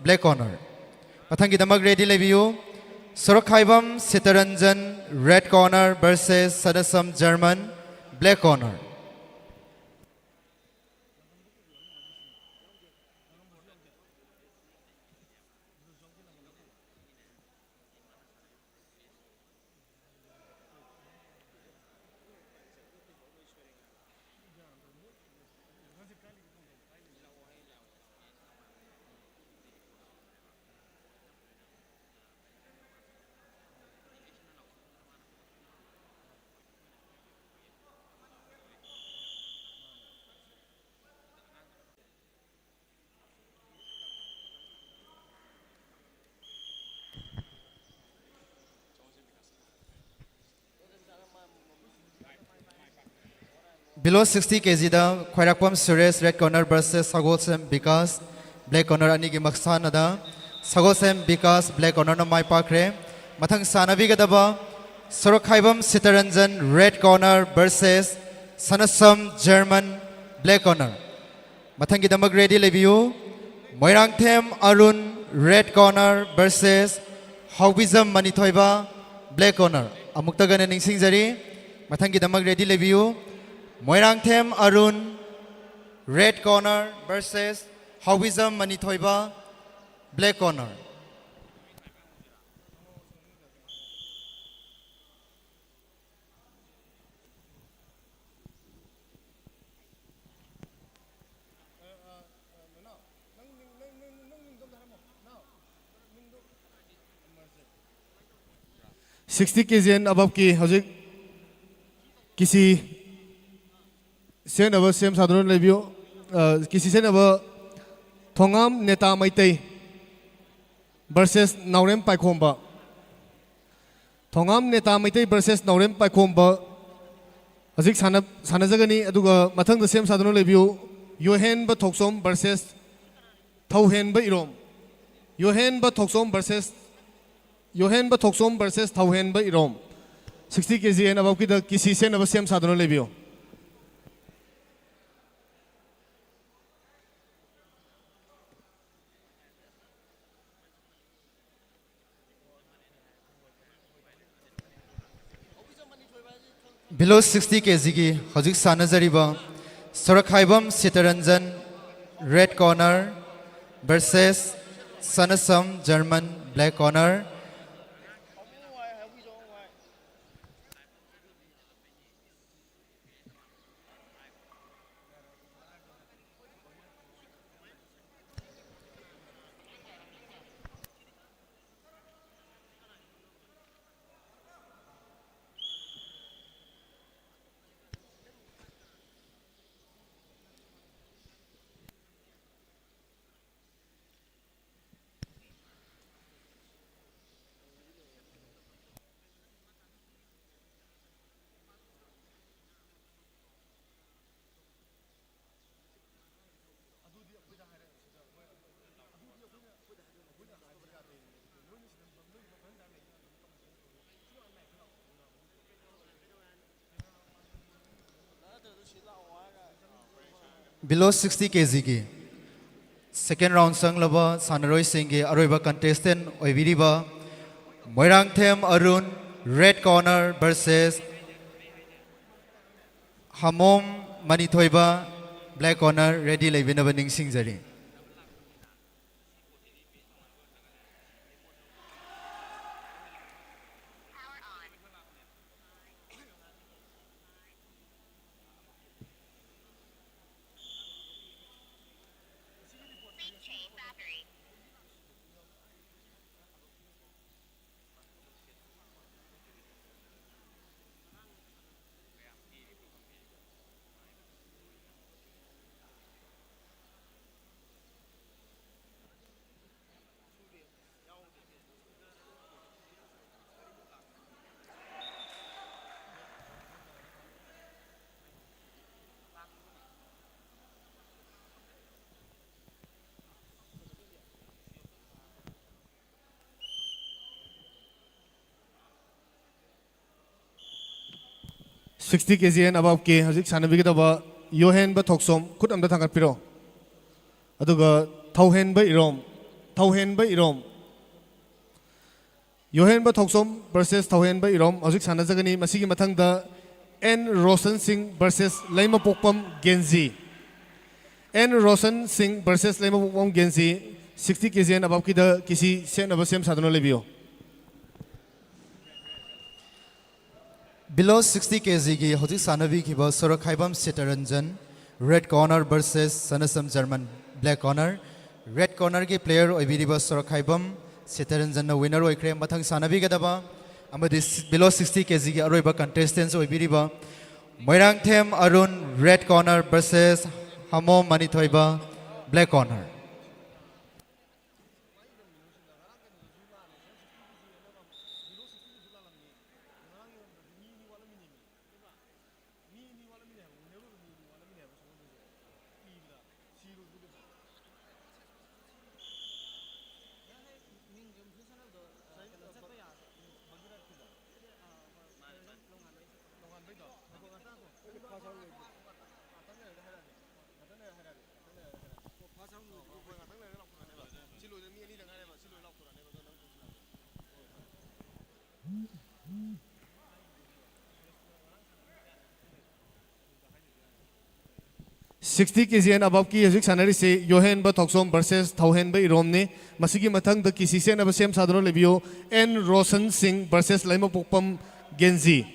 black corner꯫ ꯃꯊꯪꯒꯤꯗꯃꯛ ready ꯂꯩꯕꯤꯌꯨ꯫ Sorokhaibam Sitaranjan, red corner, versus Sanasam German, black corner꯫ Below sixty K ꯖꯤꯗ Khwairakpam Suresh, red corner, versus Sagolsem Bikash, black corner, ꯑꯅꯤꯒꯤ ꯃꯁꯥꯟꯅꯗ ꯁꯒꯣꯜꯁꯦꯝ ꯕꯤꯀꯥꯁ, black cornerꯅ ꯃꯥꯏ ꯄꯥꯛꯈ꯭ꯔꯦ꯫ ꯃꯊꯪ ꯁꯥꯟꯅꯕꯤꯒꯗꯕ Sorokhaibam Sitaranjan, red corner, versus Sanasam German, black corner꯫ ꯃꯊꯪꯒꯤꯗꯃꯛ ready ꯂꯩꯕꯤꯌꯨ꯫ Moirangthem Arun, red corner, versus ꯍꯥꯎꯕꯤꯖꯝ ꯃꯅꯤꯊꯣꯏꯕ, black corner꯫ ꯑꯃꯨꯛꯇꯒ ꯍꯟꯅ ꯅꯤꯡꯁꯤꯡꯖꯔꯤ, ꯃꯊꯪꯒꯤꯗꯃꯛ ready ꯂꯩꯕꯤꯌꯨ꯫ Moirangthem Arun, red corner, versus ꯍꯥꯎꯕꯤꯖꯝ ꯃꯅꯤꯊꯣꯏꯕ, black corner꯫ Sixty K G and aboveꯀꯤ ꯍꯧꯖꯤꯛ ꯀꯤꯁꯤ ꯁꯦꯠꯅꯕ ꯁꯦꯝ ꯁꯥꯗꯨꯅ ꯂꯩꯕꯤꯌꯨ꯫ ꯑ, ꯀꯤꯁꯤ ꯁꯦꯠꯅꯕ ꯊꯣꯉꯥꯝ ꯅꯦꯇꯥ ꯃꯩꯇꯩ versus ꯅꯥꯎꯔꯦꯝ ꯄꯥꯏꯈꯣꯝꯕ꯫ ꯊꯣꯉꯥꯝ ꯅꯦꯇꯥ ꯃꯩꯇꯩ versus ꯅꯥꯎꯔꯦꯝ ꯄꯥꯏꯈꯣꯝꯕ ꯍꯧꯖꯤꯛ ꯁꯥꯟꯅ-, ꯁꯥꯟꯅꯖꯒꯅꯤ꯫ ꯑꯗꯨꯒ ꯃꯊꯪꯗ ꯁꯦꯝ ꯁꯥꯗꯨꯅ ꯂꯩꯕꯤꯌꯨ, Yohenba Thokchom versus ꯊꯧꯍꯦꯟꯕ Irom. ꯌꯣꯍꯦꯟꯕ Thokchom versus, ꯌꯣꯍꯦꯟꯕ Thokchom versus ꯊꯧꯍꯦꯟꯕ Irom. Sixty K G and aboveꯀꯤꯗ ꯀꯤꯁꯤ ꯁꯦꯠꯅꯕ ꯁꯦꯝ ꯁꯥꯗꯨꯅ ꯂꯩꯕꯤꯌꯨ꯫ Below sixty K Gꯒꯤ ꯍꯧꯖꯤꯛ ꯁꯥꯟꯅꯖꯔꯤꯕ Sorokhaibam Sitaranjan, red corner, versus Sanasam German, black corner꯫ Below sixty K ꯖꯤꯒꯤ second round ꯆꯪꯂꯕ ꯁꯥꯟꯅꯔꯣꯏꯁꯤꯡꯒꯤ ꯑꯔꯣꯏꯕ contestant ꯑꯣꯏꯕꯤꯔꯤꯕ Moirangthem Arun, red corner, versus ꯍꯃꯣꯝ ꯃꯅꯤꯊꯣꯏꯕ, black corner, ready ꯂꯩꯕꯤꯅꯕ ꯅꯤꯡꯁꯤꯡꯖꯔꯤ꯫ Sixty K G and aboveꯀꯤ ꯍꯧꯖꯤꯛ ꯁꯥꯟꯅꯕꯤꯒꯗꯕ ꯌꯣꯍꯦꯟꯕ ꯊꯣꯛꯁꯣꯝ, ꯈꯨꯠ ꯑꯝꯇ ꯊꯥꯡꯒꯠꯄꯤꯔꯣ꯫ ꯑꯗꯨꯒ ꯊꯧꯍꯦꯟꯕ ꯏꯔꯣꯝ, ꯊꯧꯍꯦꯟꯕ ꯏꯔꯣꯝ꯫ ꯌꯣꯍꯦꯟꯕ ꯊꯣꯛꯁꯣꯝ versus ꯊꯧꯍꯦꯟꯕ ꯏꯔꯣꯝ ꯍꯧꯖꯤꯛ ꯁꯥꯟꯅꯖꯒꯅꯤ꯫ ꯃꯁꯤꯒꯤ ꯃꯊꯪꯗ ꯑꯦꯟ ꯔꯣꯁꯟ ꯁꯤꯡ versus ꯂꯩꯃꯄꯣꯛꯄꯝ ꯒꯦꯟꯖꯤ꯫ ꯑꯦꯟ ꯔꯣꯁꯟ ꯁꯤꯡ versus ꯂꯩꯃꯄꯣꯛꯄꯝ ꯒꯦꯟꯖꯤ, sixty K G and aboveꯀꯤꯗ ꯀꯤꯁꯤ ꯁꯦꯠꯅꯕ ꯁꯦꯝ ꯁꯥꯗꯨꯅ ꯂꯩꯕꯤꯌꯨ꯫ Below sixty K Gꯒꯤ ꯍꯧꯖꯤꯛ ꯁꯥꯟꯅꯕꯤꯈꯤꯕ Sorokhaibam Sitaranjan, red corner, versus Sanasam German, black corner꯫ Red cornerꯒꯤ player ꯑꯣꯏꯕꯤꯔꯤꯕ ꯁꯣꯔꯣꯛꯈꯥꯏꯕꯝ ꯁꯤꯇꯔꯟꯖꯟꯅ winner ꯑꯣꯏꯈ꯭ꯔꯦ꯫ ꯃꯊꯪ ꯁꯥꯟꯅꯕꯤꯒꯗꯕ ꯑꯃꯗꯤ below sixty K Gꯒꯤ ꯑꯔꯣꯏꯕ contestants ꯑꯣꯏꯕꯤꯔꯤꯕ Moirangthem Arun, red corner, versus ꯍꯃꯣꯝ ꯃꯅꯤꯊꯣꯏꯕ, black corner꯫ Sixty K G and aboveꯀꯤ ꯍꯧꯖꯤꯛ ꯁꯥꯟꯅꯔꯤꯁꯤ ꯌꯣꯍꯦꯟꯕ ꯊꯣꯛꯆꯣꯝ versus ꯊꯧꯍꯦꯟꯕ ꯏꯔꯣꯝꯅꯤ꯫ ꯃꯁꯤꯒꯤ ꯃꯊꯪꯗ ꯀꯤꯁꯤ ꯁꯦꯠꯅꯕ ꯁꯦꯝ ꯁꯥꯗꯨꯅ ꯂꯩꯕꯤꯌꯨ, ꯑꯦꯟ ꯔꯣꯁꯟ ꯁꯤꯡ versus ꯂꯩꯃꯄꯣꯛꯄꯝ ꯒꯦꯟꯖꯤ꯫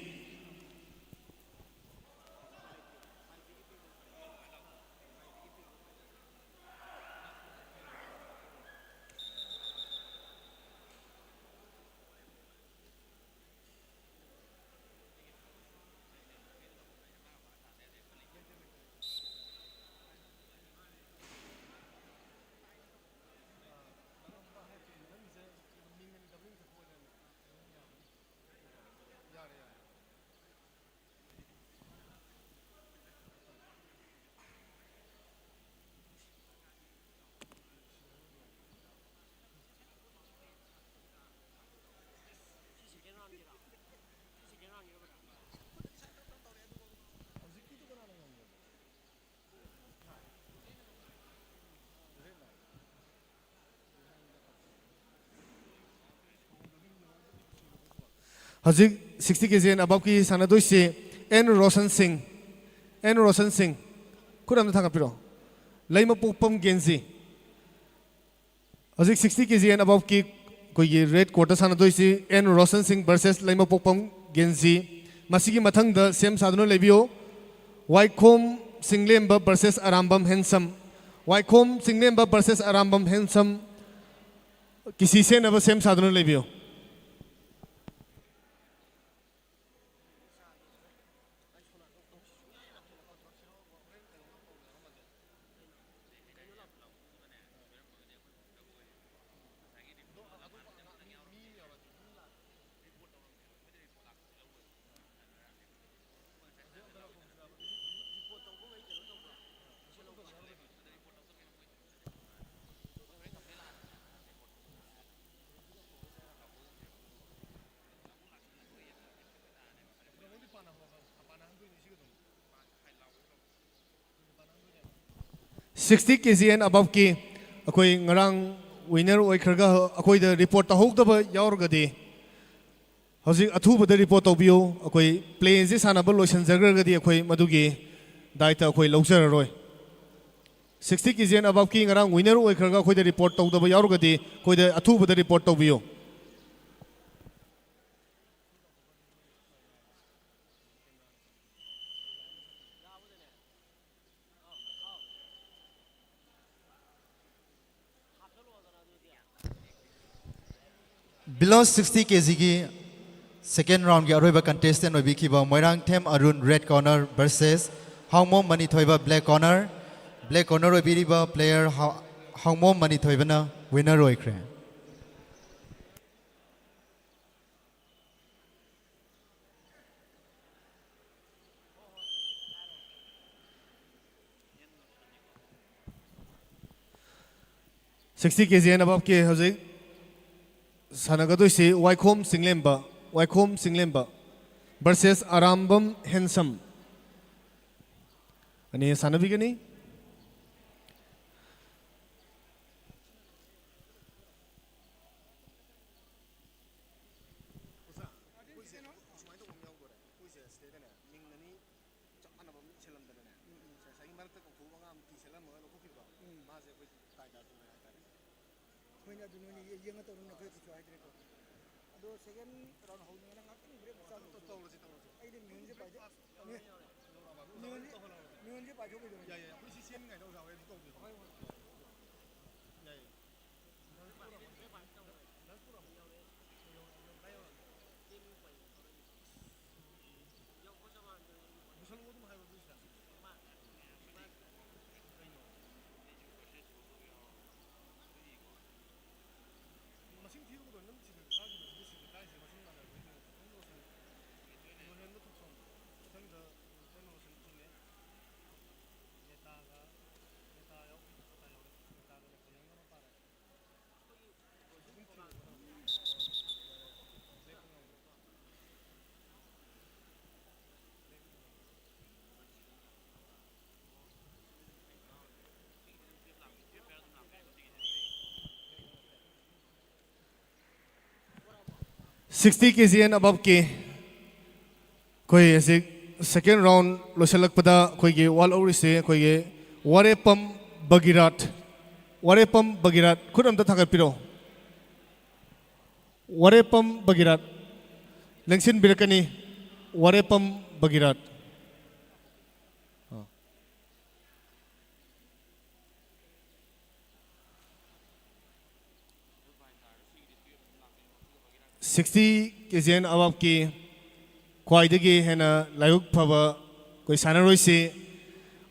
ꯍꯧꯖꯤꯛ sixty K G and aboveꯀꯤ ꯁꯥꯟꯅꯗꯣꯏꯁꯤ ꯑꯦꯟ ꯔꯣꯁꯟ ꯁꯤꯡ, ꯑꯦꯟ ꯔꯣꯁꯟ ꯁꯤꯡ, ꯈꯨꯠ ꯑꯝꯇ ꯊꯥꯡꯒꯠꯄꯤꯔꯣ꯫ ꯂꯩꯃꯄꯣꯛꯄꯝ ꯒꯦꯟꯖꯤ꯫ ꯍꯧꯖꯤꯛ sixty K G and aboveꯀꯤ ꯑꯩꯈꯣꯏꯒꯤ red courtꯇ ꯁꯥꯟꯅꯗꯣꯏꯁꯤ ꯑꯦꯟ ꯔꯣꯁꯟ ꯁꯤꯡ versus ꯂꯩꯃꯄꯣꯛꯄꯝ ꯒꯦꯟꯖꯤ꯫ ꯃꯁꯤꯒꯤ ꯃꯊꯪꯗ ꯁꯦꯝ ꯁꯥꯗꯨꯅ ꯂꯩꯕꯤꯌꯨ꯫ ꯋꯥꯏꯈꯣꯝ ꯆꯤꯡꯂꯦꯝꯕ versus ꯑꯔꯥꯝꯕꯝ ꯍꯦꯟꯁꯝ꯫ ꯋꯥꯏꯈꯣꯝ ꯆꯤꯡꯂꯦꯝꯕ versus ꯑꯔꯥꯝꯕꯝ ꯍꯦꯟꯁꯝ꯫ ꯀꯤꯁꯤ ꯁꯦꯠꯅꯕ ꯁꯦꯝ ꯁꯥꯗꯨꯅ ꯂꯩꯕꯤꯌꯨ꯫ Sixty K G and aboveꯀꯤ ꯑꯩꯈꯣꯏ ꯉꯔꯥꯡ winner ꯑꯣꯏꯈ꯭ꯔꯒ ꯑꯩꯈꯣꯏꯗ report ꯇꯧꯍꯧꯗꯕ ꯌꯥꯎꯔꯒꯗꯤ ꯍꯧꯖꯤꯛ ꯑꯊꯨꯕꯗ report ꯇꯧꯕꯤꯌꯨ꯫ ꯑꯩꯈꯣꯏ playꯁꯦ ꯁꯥꯟꯅꯕ ꯂꯣꯏꯁꯤꯟꯖꯈ꯭ꯔꯒꯗꯤ ꯑꯩꯈꯣꯏ ꯃꯗꯨꯒꯤ ꯗꯥꯏꯇ ꯑꯩꯈꯣꯏ ꯂꯧꯖꯔꯔꯣꯏ꯫ Sixty K G and aboveꯀꯤ ꯉꯔꯥꯡ winner ꯑꯣꯏꯈ꯭ꯔꯒ ꯑꯩꯈꯣꯏꯗ report ꯇꯧꯗꯕ ꯌꯥꯎꯔꯒꯗꯤ ꯑꯩꯈꯣꯏꯗ ꯑꯊꯨꯕꯗ report ꯇꯧꯕꯤꯌꯨ꯫ Below sixty K Gꯒꯤ second roundꯒꯤ ꯑꯔꯣꯏꯕ contestant ꯑꯣꯏꯕꯤꯈꯤꯕ Moirangthem Arun, red corner, versus ꯍꯥꯎꯃꯣꯝ ꯃꯅꯤꯊꯣꯏꯕ, black corner꯫ Black corner ꯑꯣꯏꯕꯤꯔꯤꯕ player ꯍꯥꯎ-, ꯍꯥꯎꯃꯣꯝ ꯃꯅꯤꯊꯣꯏꯕꯅ winner ꯑꯣꯏꯈ꯭ꯔꯦ꯫ Sixty K G and aboveꯀꯤ ꯍꯧꯖꯤꯛ ꯁꯥꯟꯅꯒꯗꯣꯏꯁꯤ ꯋꯥꯏꯈꯣꯝ ꯆꯤꯡꯂꯦꯝꯕ, ꯋꯥꯏꯈꯣꯝ ꯆꯤꯡꯂꯦꯝꯕ versus ꯑꯔꯥꯝꯕꯝ handsome ꯑꯅꯤ ꯁꯥꯟꯅꯕꯤꯒꯅꯤ꯫ ꯑꯣꯖꯥ, ꯑꯩꯈꯣꯏꯁꯦ ꯁꯨꯃꯥꯏꯅ ꯇꯧꯕ ꯑꯃ ꯌꯥꯎꯗꯣꯔꯦ꯫ ꯑꯩꯈꯣꯏꯁꯦ ꯁꯤꯗꯩꯗꯅꯦ ꯃꯤꯡ ꯑꯅꯤ ꯆꯞ ꯃꯥꯟꯅꯕ ꯑꯃ ꯏꯁꯤꯜꯂꯝꯗꯅꯅꯦ, ꯉꯁꯥꯏꯒꯤ ꯃꯔꯛꯇ ꯀꯧꯊꯣꯛꯑꯒ ꯑꯉꯥꯡ ꯑꯃ ꯇꯤ ꯁꯦꯠꯂꯝꯃꯒ ꯂꯧꯊꯣꯛꯈꯤꯕꯗꯣ, ꯃꯥꯁꯦ ꯑꯩꯈꯣꯏ tie ꯇꯥꯗꯧꯔꯦ ꯍꯥꯏꯇꯥꯔꯦ꯫ ꯍꯣꯏꯅꯦ, ꯑꯗꯨ ꯅꯣꯏꯅ ꯌꯦ-, ꯌꯦꯡꯉ ꯇꯧꯔꯣ, ꯑꯩꯈꯣꯏ ꯀꯩꯁꯨ ꯍꯥꯏꯗ꯭ꯔꯦꯀꯣ꯫ ꯑꯗꯣ second round ꯍꯧꯗ꯭ꯔꯤꯉꯩꯗ ꯉꯥꯛꯇꯪ break ꯃꯆꯥ ꯑꯃ ꯇꯧ-, ꯇꯧꯔꯁꯤ, ꯇꯧꯔꯁꯤ꯫ ꯑꯩꯗꯤ ꯃꯤꯍꯨꯟꯁꯦ ꯄꯥꯏꯊꯣꯛ-, ꯃꯤ-, ꯃꯤꯍꯨꯟꯁꯦ, ꯃꯤꯍꯨꯟꯁꯦ ꯄꯥꯏꯊꯣꯛꯈꯤꯗꯣꯏꯅꯦ꯫ ꯌꯥꯏ, ꯌꯥꯏ, ꯑꯩꯈꯣꯏ ꯁꯤ ꯁꯦꯝꯃꯤꯉꯩꯗ ꯑꯣꯖꯥ ꯍꯣꯏ ꯑꯗꯨ ꯇꯧꯕꯤꯔꯣ꯫ ꯍꯣꯏ, ꯍꯣꯏ꯫ ꯌꯥꯏ꯫ ꯃꯨꯁꯜꯂꯨ ꯑꯗꯨꯝ ꯍꯥꯏꯕ ꯑꯗꯨꯏꯁꯤꯗ꯫ ꯀꯩꯅꯣ? ꯃꯁꯤꯡ ꯊꯤꯔꯨꯕꯗꯣ ꯅꯪ ꯁꯤꯗ ꯀꯥꯈꯤꯕꯗꯨꯗꯤ ꯁꯤꯗ ꯀꯥꯏꯁꯦ ꯃꯁꯤꯡ ꯃꯥꯟꯅꯔꯝꯃꯣꯏ ꯀꯩꯅꯣ? ꯅꯪ ꯂꯣꯁꯟ, ꯂꯣꯁꯟꯗꯣ ꯊꯣꯛ ꯁꯣꯝꯗ꯫ ꯃꯊꯪꯗ ꯀꯩꯅꯣ lotion ꯊꯤꯜꯂꯦ꯫ ꯅꯦꯇꯥꯒ, ꯅꯦꯇꯥ ꯌꯥꯎꯈꯤꯕ꯫ Sixty K G and above ꯀꯤ ꯑꯩꯈꯣꯏ ꯍꯧꯖꯤꯛ second round ꯂꯣꯏꯁꯤꯜꯂꯛꯄꯗ ꯑꯩꯈꯣꯏꯒꯤ ꯋꯥꯠꯍꯧꯔꯤꯁꯦ ꯑꯩꯈꯣꯏꯒꯤ ꯋꯥꯔꯦꯄꯝ ꯕꯒꯤꯔꯥꯠ꯫ ꯋꯥꯔꯦꯄꯝ ꯕꯒꯤꯔꯥꯠ, ꯈꯨꯠ ꯑꯝꯇ ꯊꯥꯡꯒꯠꯄꯤꯔꯛꯑꯣ꯫ Warepam ꯕꯒꯤꯔꯥꯠ ꯂꯦꯡꯁꯤꯟꯕꯤꯔꯛꯀꯅꯤ꯫ Warepam ꯕꯒꯤꯔꯥꯠ꯫ Sixty K G and above ꯀꯤ ꯈ꯭ꯋꯥꯏꯗꯒꯤ ꯍꯦꯟꯅ ꯂꯥꯏꯕꯛ ꯐꯕ ꯑꯩꯈꯣꯏ ꯁꯥꯟꯅꯔꯣꯏꯁꯤ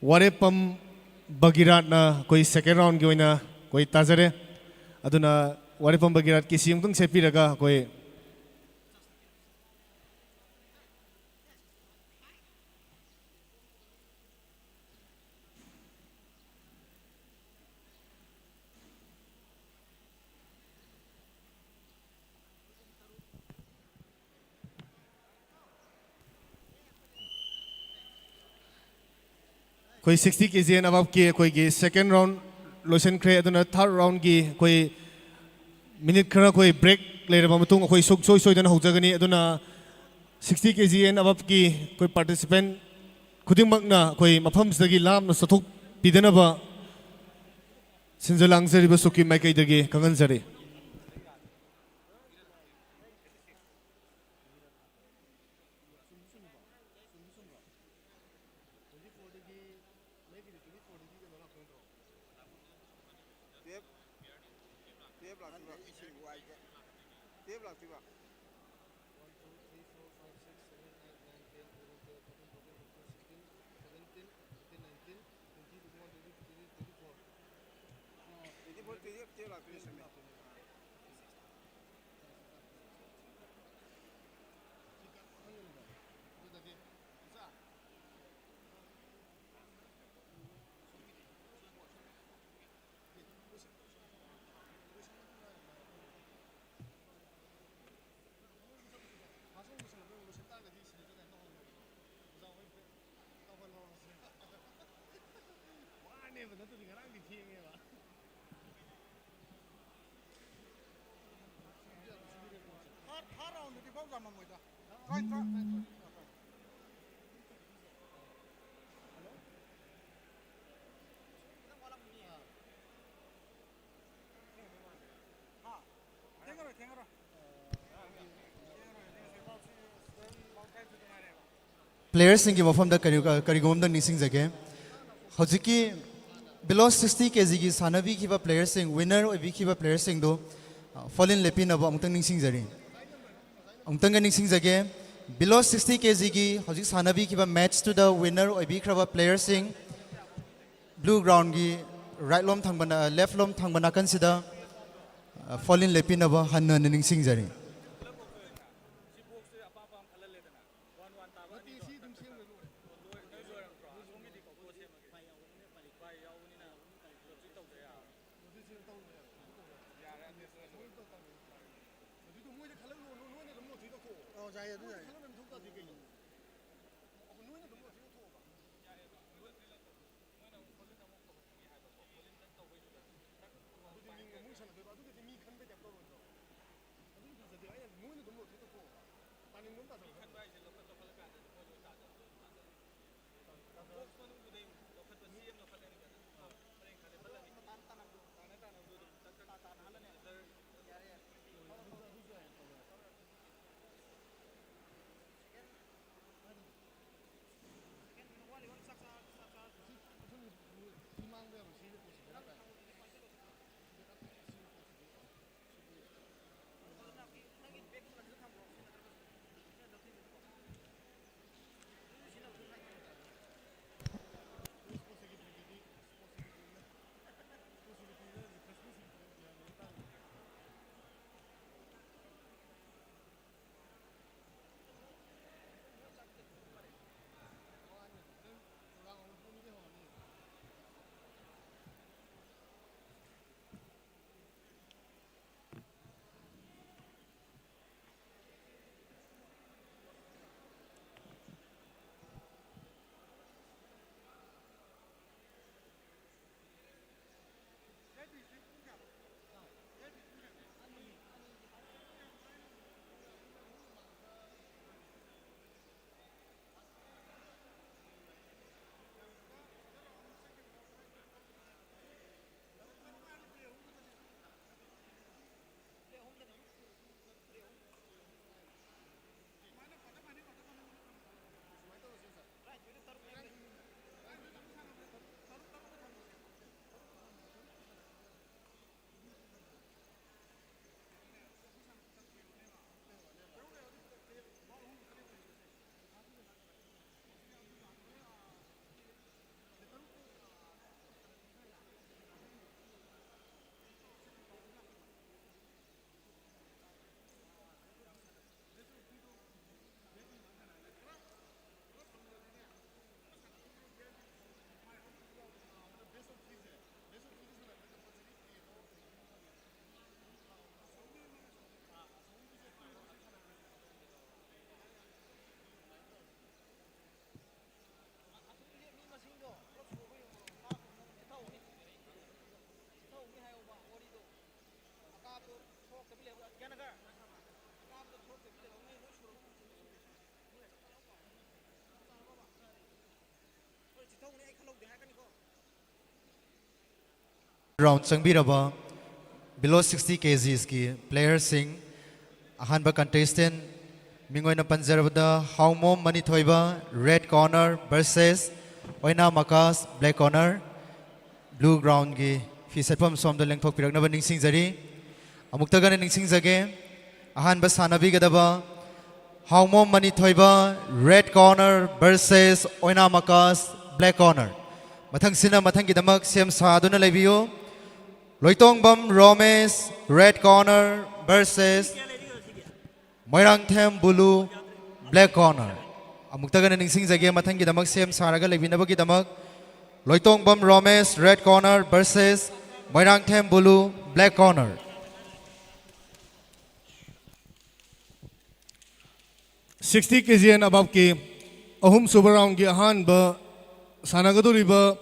ꯋꯥꯔꯦꯄꯝ ꯕꯒꯤꯔꯥꯠꯅ ꯑꯩꯈꯣꯏ second round ꯒꯤ ꯑꯣꯏꯅ ꯑꯩꯈꯣꯏ ꯇꯥꯖꯔꯦ꯫ ꯑꯗꯨꯅ ꯋꯥꯔꯦꯄꯝ ꯕꯒꯤꯔꯥꯠꯀꯤ ꯁꯤ ꯑꯃꯨꯛꯇꯪ ꯁꯦꯠꯄꯤꯔꯒ ꯑꯩꯈꯣꯏ ꯑꯩꯈꯣꯏ sixty K G and above ꯀꯤ ꯑꯩꯈꯣꯏꯒꯤ second round ꯂꯣꯏꯁꯤꯟꯈ꯭ꯔꯦ꯫ ꯑꯗꯨꯅ third round ꯒꯤ ꯑꯩꯈꯣꯏ minute ꯈꯔ ꯑꯩꯈꯣꯏ break ꯂꯩꯔꯕ ꯃꯇꯨꯡ ꯑꯩꯈꯣꯏ ꯁꯨꯡꯁꯣꯏ ꯁꯣꯏꯗꯅ ꯍꯧꯖꯒꯅꯤ꯫ ꯑꯗꯨꯅ sixty K G and above ꯀꯤ ꯑꯩꯈꯣꯏ participant ꯈꯨꯗꯤꯡꯃꯛꯅ ꯑꯩꯈꯣꯏ ꯃꯐꯝꯁꯤꯗꯒꯤ ꯂꯥꯞꯅ ꯆꯠꯊꯣꯛꯄꯤꯗꯅꯕ ꯁꯤꯟꯖ ꯂꯥꯡꯖꯔꯤꯕ ꯁꯨꯛꯀꯤ ꯃꯥꯏꯀꯩꯗꯒꯤ ꯈꯪꯍꯟꯖꯔꯤ꯫ Twelve, twelve ꯂꯥꯛꯇꯣꯏꯕ꯫ One, two, three, four, five, six, seven, eight, nine, ten, eleven, twelve, thirteen, fourteen, fifteen, sixteen, seventeen, eighteen, nineteen, twenty, twenty-one, twenty-two, twenty-three, twenty-four. Twenty-four, twenty-eight, twelve ꯂꯥꯛꯇꯣꯏꯅꯦ, ꯆꯨꯝꯃꯦ꯫ ꯋꯥꯅꯦꯕ, ꯅꯠꯇ꯭ꯔꯗꯤ ꯉꯔꯥꯡꯗꯤ ꯊꯦꯡꯉꯦꯕ꯫ ꯐꯥꯔ-, ꯐꯥꯔ ꯔꯥꯎꯟꯗꯗꯤ ꯄꯥꯎ ꯌꯥꯝꯃꯝꯃꯣꯏꯗ꯫ ꯇꯔꯥꯅꯤꯊꯣꯏ, ꯇꯔꯥꯅꯤꯊꯣꯏ꯫ ꯍꯥ? ꯊꯦꯡꯉꯔꯣꯏ, ꯊꯦꯡꯉꯔꯣꯏ꯫ ꯄ꯭ꯂꯦꯌꯔꯁꯤꯡꯒꯤ ꯃꯐꯝꯗ ꯀꯔꯤ-, ꯀꯔꯤꯒꯨꯝꯕ ꯑꯝꯇ ꯅꯤꯡꯁꯤꯡꯖꯒꯦ꯫ ꯍꯧꯖꯤꯛꯀꯤ below sixty kgꯒꯤ ꯁꯥꯟꯅꯕꯤꯈꯤꯕ ꯄ꯭ꯂꯦꯌꯔꯁꯤꯡ, ꯋꯤꯟꯅꯔ ꯑꯣꯏꯕꯤꯈꯤꯕ ꯄ꯭ꯂꯦꯌꯔꯁꯤꯡꯗꯨ, ꯑ, ꯐꯣꯜ ꯏꯟ ꯂꯦꯞꯄꯤꯅꯕ ꯑꯃꯨꯛꯇꯪ ꯅꯤꯡꯁꯤꯡꯖꯔꯤ꯫ ꯑꯃꯨꯛꯇꯪꯒ ꯅꯤꯡꯁꯤꯡꯖꯒꯦ, below sixty kgꯒꯤ ꯍꯧꯖꯤꯛ ꯁꯥꯟꯅꯕꯤꯈꯤꯕ ꯃꯦꯠꯆꯇꯨꯗ ꯋꯤꯟꯅꯔ ꯑꯣꯏꯕꯤꯈ꯭ꯔꯕ ꯄ꯭ꯂꯦꯌꯔꯁꯤꯡ, ꯕ꯭ꯂꯨ ꯒ꯭ꯔꯥꯎꯟꯒꯤ ꯔꯥꯏꯠ ꯂꯣꯝ ꯊꯪꯕ ꯅꯥ-, ꯂꯦꯐ ꯂꯣꯝ ꯊꯪꯕ ꯅꯥꯀꯟꯁꯤꯗ, ꯑ, ꯐꯣꯜ ꯏꯟ ꯂꯦꯞꯄꯤꯅꯕ ꯍꯟꯅ ꯍꯟꯅ ꯅꯤꯡꯁꯤꯡꯖꯔꯤ꯫ ꯑꯣ, ꯌꯥꯏꯌꯦ, ꯑꯗꯨ ꯌꯥꯏꯌꯦ꯫ ꯔꯥꯎꯟ ꯆꯪꯕꯤꯔꯕ below sixty ꯀꯦꯖꯤꯁꯀꯤ ꯄ꯭ꯂꯦꯌꯔꯁꯤꯡ, ꯑꯍꯥꯟꯕ ꯀꯟꯇꯦꯁꯇꯦꯟ ꯃꯤꯡ ꯑꯣꯏꯅ ꯄꯟꯖꯔꯕꯗ, Haomom Manithoiba, red corner, versus Oinam Akash, black corner. Blue ꯒ꯭ꯔꯥꯎꯟꯒꯤ ꯐꯤ ꯁꯦꯠꯐꯝ ꯁꯣꯝꯗ ꯂꯦꯡꯊꯣꯛꯄꯤꯔꯛꯅꯕ ꯅꯤꯡꯁꯤꯡꯖꯔꯤ꯫ ꯑꯃꯨꯛꯇꯒ ꯍꯟꯅ ꯅꯤꯡꯁꯤꯡꯖꯒꯦ, ꯑꯍꯥꯟꯕ ꯁꯥꯟꯅꯕꯤꯒꯗꯕ Haomom Manithoiba, red corner, versus Oinam Akash, black corner. ꯃꯊꯪꯁꯤꯅ ꯃꯊꯪꯒꯤꯗꯃꯛ ꯁꯦꯝ ꯁꯥꯗꯨꯅ ꯂꯩꯕꯤꯌꯨ꯫ Loitongbam Romesh, red corner, versus Moirangthem Bulu, black corner. ꯑꯃꯨꯛꯇꯒ ꯍꯟꯅ ꯅꯤꯡꯁꯤꯡꯖꯒꯦ, ꯃꯊꯪꯒꯤꯗꯃꯛ ꯁꯦꯝ ꯁꯥꯔꯒ ꯂꯩꯕꯤꯅꯕꯒꯤꯗꯃꯛ꯫ Loitongbam Romesh, red corner, versus Moirangthem Bulu, black corner. Sixty K G and aboveꯀꯤ ꯑꯍꯨꯝꯁꯨꯕ ꯔꯥꯎꯟꯒꯤ ꯑꯍꯥꯟꯕ ꯁꯥꯟꯅꯒꯗꯧꯔꯤꯕ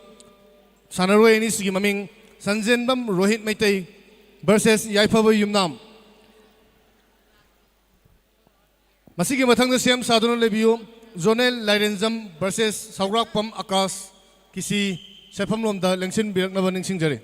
ꯁꯥꯟꯅꯔꯣꯏ ꯑꯅꯤꯁꯤꯒꯤ ꯃꯃꯤꯡ: ꯁꯟꯖꯦꯟꯕꯝ ꯔꯣꯍꯤꯠ ꯃꯩꯇꯩ ꯚꯔꯁꯦꯁ ꯌꯥꯏꯐꯕ ꯌꯨꯝꯅꯥꯝ꯫ ꯃꯁꯤꯒꯤ ꯃꯊꯪꯗ ꯁꯦꯝ ꯁꯥꯗꯨꯅ ꯂꯩꯕꯤꯌꯨ, ꯖꯣꯅꯦꯜ ꯂꯥꯏꯔꯦꯟꯖꯝ ꯚꯔꯁꯦꯁ ꯁꯧꯒ꯭ꯔꯥꯛꯄꯝ ꯑꯀꯥꯁ꯫ ꯀꯤꯁꯤ ꯁꯦꯠꯐꯝꯂꯣꯝꯗ ꯂꯦꯡꯁꯤꯟꯕꯤꯔꯛꯅꯕ ꯅꯤꯡꯁꯤꯡꯖꯔꯤ꯫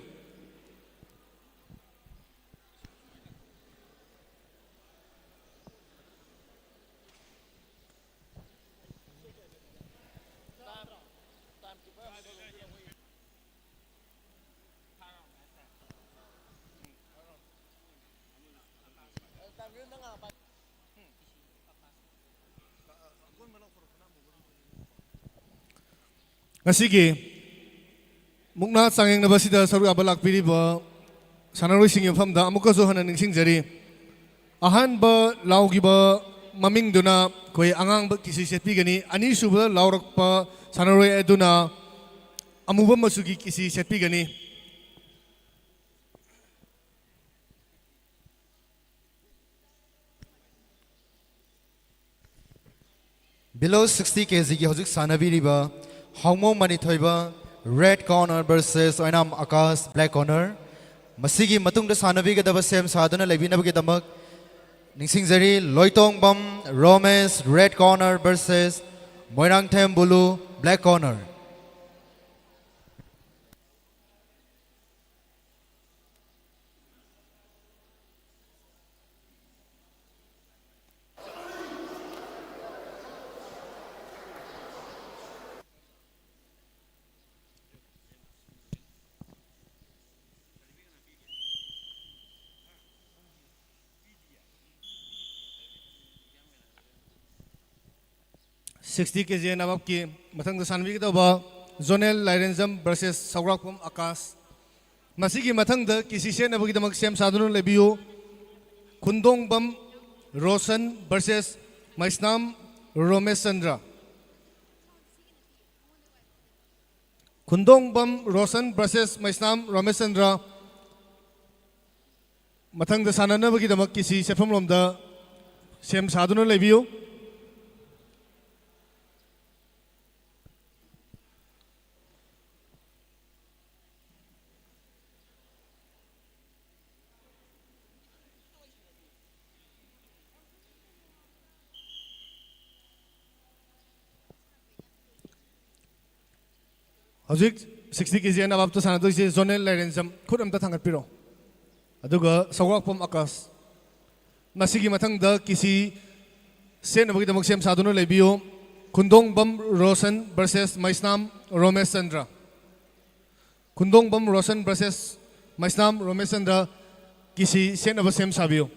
ꯉꯁꯤꯒꯤ ꯃꯨꯛꯅꯥ ꯆꯥꯡꯌꯦꯡꯅꯕ ꯑꯁꯤꯗ ꯁꯔꯨꯛ ꯌꯥꯕ ꯂꯥꯛꯄꯤꯔꯤꯕ ꯁꯥꯟꯅꯔꯣꯏꯁꯤꯡꯒꯤ ꯃꯐꯝꯗ ꯑꯃꯨꯛꯀꯁꯨ ꯍꯟꯅ ꯅꯤꯡꯁꯤꯡꯖꯔꯤ꯫ ꯑꯍꯥꯟꯕ ꯂꯥꯎꯈꯤꯕ ꯃꯃꯤꯡꯗꯨꯅ ꯑꯩꯈꯣꯏ ꯑꯉꯥꯡꯕ ꯀꯤꯁꯤ ꯁꯦꯠꯄꯤꯒꯅꯤ꯫ ꯑꯅꯤꯁꯨꯕꯗ ꯂꯥꯎꯔꯛꯄ ꯁꯥꯟꯅꯔꯣꯏ ꯑꯗꯨꯅ ꯑꯃꯨꯕ ꯃꯆꯨꯒꯤ ꯀꯤꯁꯤ ꯁꯦꯠꯄꯤꯒꯅꯤ꯫ Below sixty K Gꯒꯤ ꯍꯧꯖꯤꯛ ꯁꯥꯟꯅꯕꯤꯔꯤꯕ Haomom Manithoiba, red corner, versus Oinam Akash, black corner. ꯃꯁꯤꯒꯤ ꯃꯇꯨꯡꯗ ꯁꯥꯟꯅꯕꯤꯒꯗꯕ ꯁꯦꯝ ꯁꯥꯗꯨꯅ ꯂꯩꯕꯤꯅꯕꯒꯤꯗꯃꯛ ꯅꯤꯡꯁꯤꯡꯖꯔꯤ, Loitongbam Romesh, red corner, versus Moirangthem Bulu, black corner. Sixty K G and ꯑꯕꯞꯀꯤ ꯃꯊꯪꯗ ꯁꯥꯟꯅꯕꯤꯒꯗꯧꯕ ꯖꯣꯅꯦꯜ ꯂꯥꯏꯔꯦꯟꯖꯝ ꯚꯔꯁꯦꯁ ꯁꯧꯒ꯭ꯔꯥꯛꯄꯝ ꯑꯀꯥꯁ꯫ ꯃꯁꯤꯒꯤ ꯃꯊꯪꯗ ꯀꯦ ꯁꯤ ꯁꯦꯠꯅꯕꯒꯤꯗꯃꯛ ꯁꯦꯝ ꯁꯥꯗꯨꯅ ꯂꯩꯕꯤꯌꯨ꯫ ꯈꯨꯟꯗꯣꯡꯕꯝ ꯔꯣꯁꯟ ꯚꯔꯁꯦꯁ ꯃꯩꯁꯅꯥꯝ ꯔꯣꯃꯦꯁꯆꯟꯗ꯭ꯔ꯫ ꯈꯨꯟꯗꯣꯡꯕꯝ ꯔꯣꯁꯟ ꯚꯔꯁꯦꯁ ꯃꯩꯁꯅꯥꯝ ꯔꯣꯃꯦꯁꯆꯟꯗ꯭ꯔ꯫ ꯃꯊꯪꯗ ꯁꯥꯟꯅꯅꯕꯒꯤꯗꯃꯛ ꯀꯦ ꯁꯤ ꯁꯦꯠꯐꯝꯂꯣꯝꯗ ꯁꯦꯝ ꯁꯥꯗꯨꯅ ꯂꯩꯕꯤꯌꯨ꯫ ꯍꯧꯖꯤꯛ ꯁꯤꯛꯁꯇꯤ ꯀꯦ ꯖꯤ ꯑꯦꯟ ꯑꯕꯞꯇ ꯁꯥꯟꯅꯗꯣꯏꯁꯦ ꯖꯣꯅꯦꯜ ꯂꯥꯏꯔꯦꯟꯖꯝ, ꯈꯨꯠ ꯑꯝꯇ ꯊꯥꯡꯒꯠꯄꯤꯔꯣ꯫ ꯑꯗꯨꯒ ꯁꯧꯒ꯭ꯔꯥꯛꯄꯝ ꯑꯀꯥꯁ꯫ ꯃꯁꯤꯒꯤ ꯃꯊꯪꯗ ꯀꯦ ꯁꯤ ꯁꯦꯠꯅꯕꯒꯤꯗꯃꯛ ꯁꯦꯝ ꯁꯥꯗꯨꯅ ꯂꯩꯕꯤꯌꯨ꯫ Khundongbam Roshan versus Meisnam Romeshchandra. Khundongbam Roshan versus Meisnam Romeshchandra, K C ꯁꯦꯠꯅꯕ ꯁꯦꯝ ꯁꯥꯕꯤꯌꯨ꯫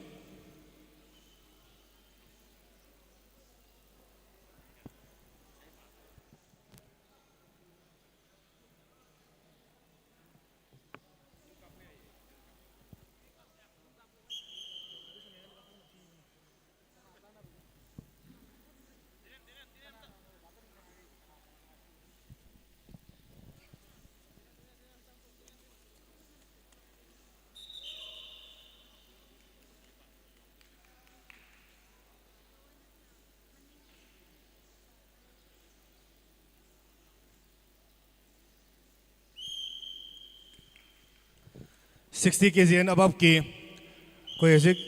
ꯁꯤꯛꯁꯇꯤ ꯀꯦ ꯖꯤ ꯑꯦꯟ ꯑꯕꯞꯀꯤ ꯑꯩꯈꯣꯏ ꯍꯧꯖꯤꯛ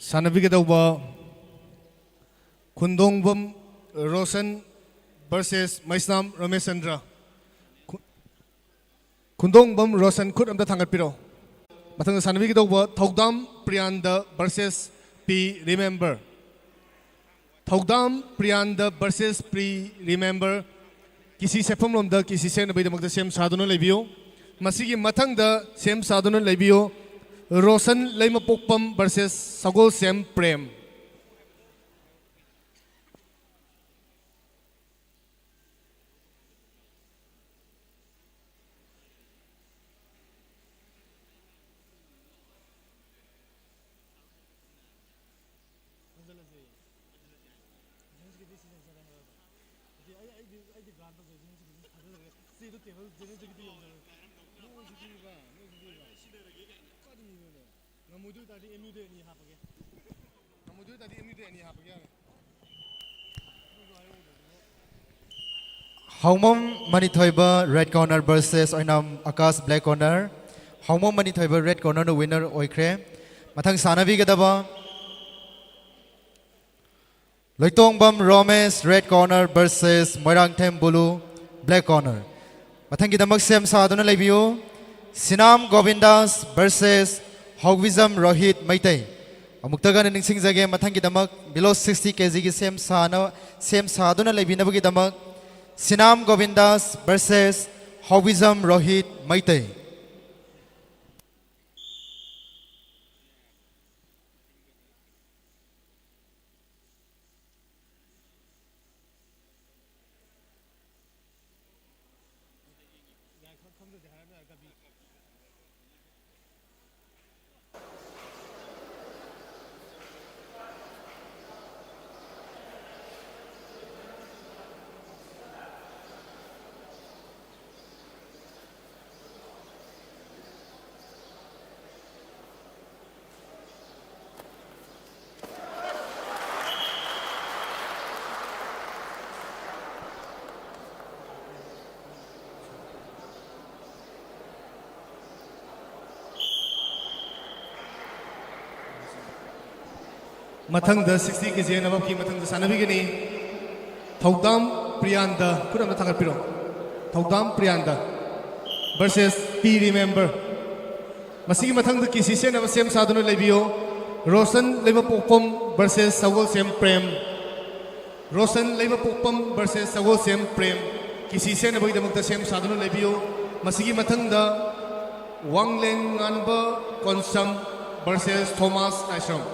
ꯁꯥꯟꯅꯕꯤꯒꯗꯧꯕ ꯈꯨꯟꯗꯣꯡꯕꯝ ꯔꯣꯁꯟ ꯚꯔꯁꯦꯁ ꯃꯩꯁꯅꯥꯝ ꯔꯣꯃꯦꯁꯆꯟꯗ꯭ꯔ꯫ ꯈꯨ-, ꯈꯨꯟꯗꯣꯡꯕꯝ ꯔꯣꯁꯟ, ꯈꯨꯠ ꯑꯝꯇ ꯊꯥꯡꯒꯠꯄꯤꯔꯣ꯫ ꯃꯊꯪꯗ ꯁꯥꯟꯅꯕꯤꯒꯗꯧꯕ ꯊꯧꯗꯥꯝ Priyananda versus P Remember. Thoudam Priyananda versus ꯄ꯭ꯔꯤ ꯔꯤꯃꯦꯝꯕꯔ꯫ ꯀꯦ ꯁꯤ ꯁꯦꯠꯐꯝꯂꯣꯝꯗ ꯀꯦ ꯁꯤ ꯁꯦꯠꯅꯕꯒꯤꯗꯃꯛꯇ ꯁꯦꯝ ꯁꯥꯗꯨꯅ ꯂꯩꯕꯤꯌꯨ꯫ ꯃꯁꯤꯒꯤ ꯃꯊꯪꯗ ꯁꯦꯝ ꯁꯥꯗꯨꯅ ꯂꯩꯕꯤꯌꯨ, ꯔꯣꯁꯟ ꯂꯩꯃꯄꯣꯛꯄꯝ ꯚꯔꯁꯦꯁ ꯁꯒꯣꯜꯁꯦꯝ ꯄ꯭ꯔꯦꯝ꯫ ꯆꯦꯗꯣ ꯇꯦꯕꯜ ꯖꯦꯅꯦꯔꯦꯇꯔꯒꯤꯗꯤ ꯌꯧꯗꯕꯅꯤ꯫ ꯅꯣꯏꯁꯤꯗꯤꯕ, ꯅꯣꯏꯁꯤꯗꯤꯕ꯫ ꯀꯔꯤꯅꯣꯅꯦ? ꯉꯝꯃꯣꯏꯗꯣꯏ ꯇꯥꯔꯗꯤ ꯑꯦꯝ ꯌꯨꯗ ꯑꯅꯤ ꯍꯥꯞꯄꯒꯦ꯫ ꯉꯝꯃꯣꯏꯗꯣꯏ ꯇꯥꯔꯗꯤ ꯑꯦꯝ ꯌꯨꯗ ꯑꯅꯤ ꯍꯥꯞꯄꯒꯦ ꯌꯥꯔꯦ꯫ ꯍꯥꯎꯃꯝ ꯃꯅꯤꯊꯣꯏꯕ, red corner, versus ꯑꯣꯏꯅꯥꯝ Akash, black corner꯫ ꯍꯥꯎꯃꯝ ꯃꯅꯤꯊꯣꯏꯕ, red cornerꯅ winner ꯑꯣꯏꯈ꯭ꯔꯦ꯫ ꯃꯊꯪ ꯁꯥꯟꯅꯕꯤꯒꯗꯕ Loitongbam Romesh, red corner, versus Moirangthem Bulu, black corner꯫ ꯃꯊꯪꯒꯤꯗꯃꯛ ꯁꯦꯝ ꯁꯥꯗꯨꯅ ꯂꯩꯕꯤꯌꯨ꯫ ꯁꯤꯅꯥꯝ ꯒꯣꯕꯤꯟꯗꯥꯁ versus ꯍꯧꯕꯤꯖꯝ ꯔꯣꯍꯤꯠ ꯃꯩꯇꯩ꯫ ꯑꯃꯨꯛꯇꯒ ꯅꯤꯡꯁꯤꯡꯖꯒꯦ, ꯃꯊꯪꯒꯤꯗꯃꯛ below sixty kgꯒꯤ ꯁꯦꯝ ꯁꯥꯅ-, ꯁꯦꯝ ꯁꯥꯗꯨꯅ ꯂꯩꯕꯤꯅꯕꯒꯤꯗꯃꯛ ꯁꯤꯅꯥꯝ ꯒꯣꯕꯤꯟꯗꯥꯁ versus ꯍꯧꯕꯤꯖꯝ ꯔꯣꯍꯤꯠ ꯃꯩꯇꯩ꯫ ꯃꯊꯪꯗ sixty kg ꯑꯅꯕꯞꯀꯤ ꯃꯊꯪꯗ ꯁꯥꯟꯅꯕꯤꯒꯅꯤ꯫ ꯊꯧꯗꯥꯝ ꯄ꯭ꯔꯤꯌꯥꯟꯗ, ꯈꯨꯠ ꯑꯃ ꯊꯥꯡꯒꯠꯄꯤꯔꯣ꯫ ꯊꯧꯗꯥꯝ ꯄ꯭ꯔꯤꯌꯥꯟꯗ versus ꯄꯤ ꯔꯤꯃꯦꯝꯕꯔ꯫ ꯃꯁꯤꯒꯤ ꯃꯊꯪꯗ ꯀꯤꯁꯤ ꯁꯦꯟꯅꯕ ꯁꯦꯝ ꯁꯥꯗꯨꯅ ꯂꯩꯕꯤꯌꯨ꯫ ꯔꯣꯁꯟ ꯂꯩꯃꯄꯣꯛꯄꯝ versus ꯁꯒꯣꯜꯁꯦꯝ ꯄ꯭ꯔꯦꯝ꯫ ꯔꯣꯁꯟ ꯂꯩꯃꯄꯣꯛꯄꯝ versus ꯁꯒꯣꯜꯁꯦꯝ ꯄ꯭ꯔꯦꯝ꯫ ꯀꯤꯁꯤ ꯁꯦꯟꯅꯕꯒꯤꯗꯃꯛꯇ ꯁꯦꯝ ꯁꯥꯗꯨꯅ ꯂꯩꯕꯤꯌꯨ꯫ ꯃꯁꯤꯒꯤ ꯃꯊꯪꯗ ꯋꯥꯡꯂꯦꯟ ꯉꯥꯟꯕ ꯀꯣꯟꯁꯝ versus ꯊꯣꯃꯥꯁ ꯂꯥꯏꯁ꯭ꯔꯝ꯫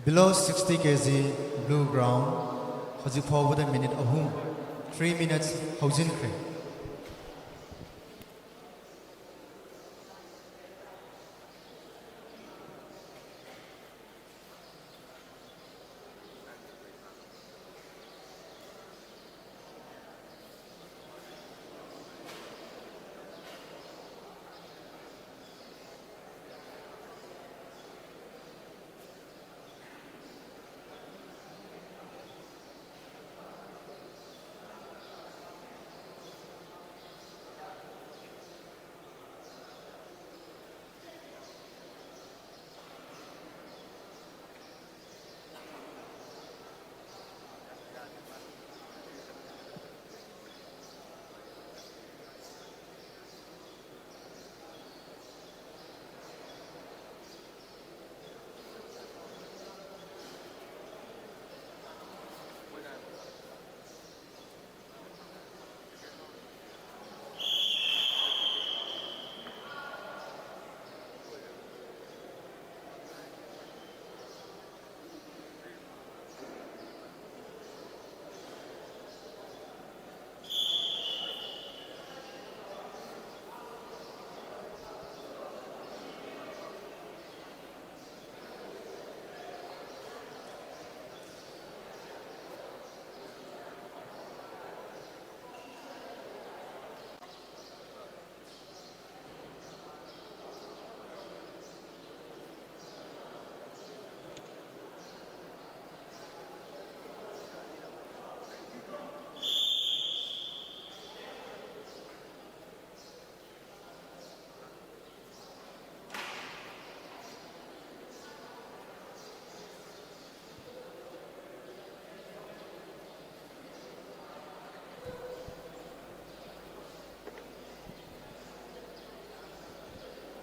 Below sixty K G, blue ground, ꯍꯧꯖꯤꯛ ꯐꯥꯎꯕꯗ ꯃꯤꯅꯤꯠ ꯑꯍꯨꯝ, three minutes, ꯍꯧꯖꯤꯟꯈ꯭ꯔꯦ꯫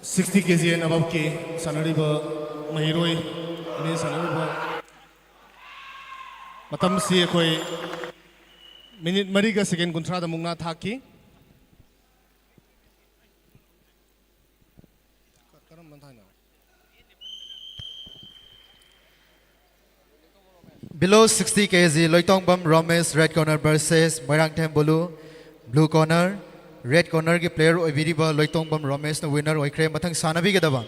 Sixty K G and aboveꯀꯤ ꯁꯥꯟꯅꯔꯤꯕ ꯃꯍꯩꯔꯣꯏ ꯑꯅꯤ ꯁꯥꯟꯅꯔꯤꯕ ꯃꯇꯝꯁꯤ ꯑꯩꯈꯣꯏ ꯃꯤꯅꯤꯠ ꯃꯔꯤꯒ ꯁꯦꯀꯦꯟ ꯀꯨꯟꯊ꯭ꯔꯥꯗ ꯃꯨꯛꯅꯥ ꯊꯥꯛꯈꯤ꯫ ꯀ-, ꯀꯔꯝꯕ ꯊꯥꯏꯅꯣ? Below sixty K G, ꯂꯣꯏꯇꯣꯡꯕꯝ Romesh, red corner, versus Moirangthem ꯕꯣꯂꯨ, blue corner. Red corner ꯒꯤ player ꯑꯣꯏꯕꯤꯔꯤꯕ ꯂꯣꯏꯇꯣꯡꯕꯝ ꯔꯣꯃꯦꯁꯅ winner ꯑꯣꯏꯈ꯭ꯔꯦ꯫ ꯃꯊꯪ ꯁꯥꯟꯅꯕꯤꯒꯗꯕ,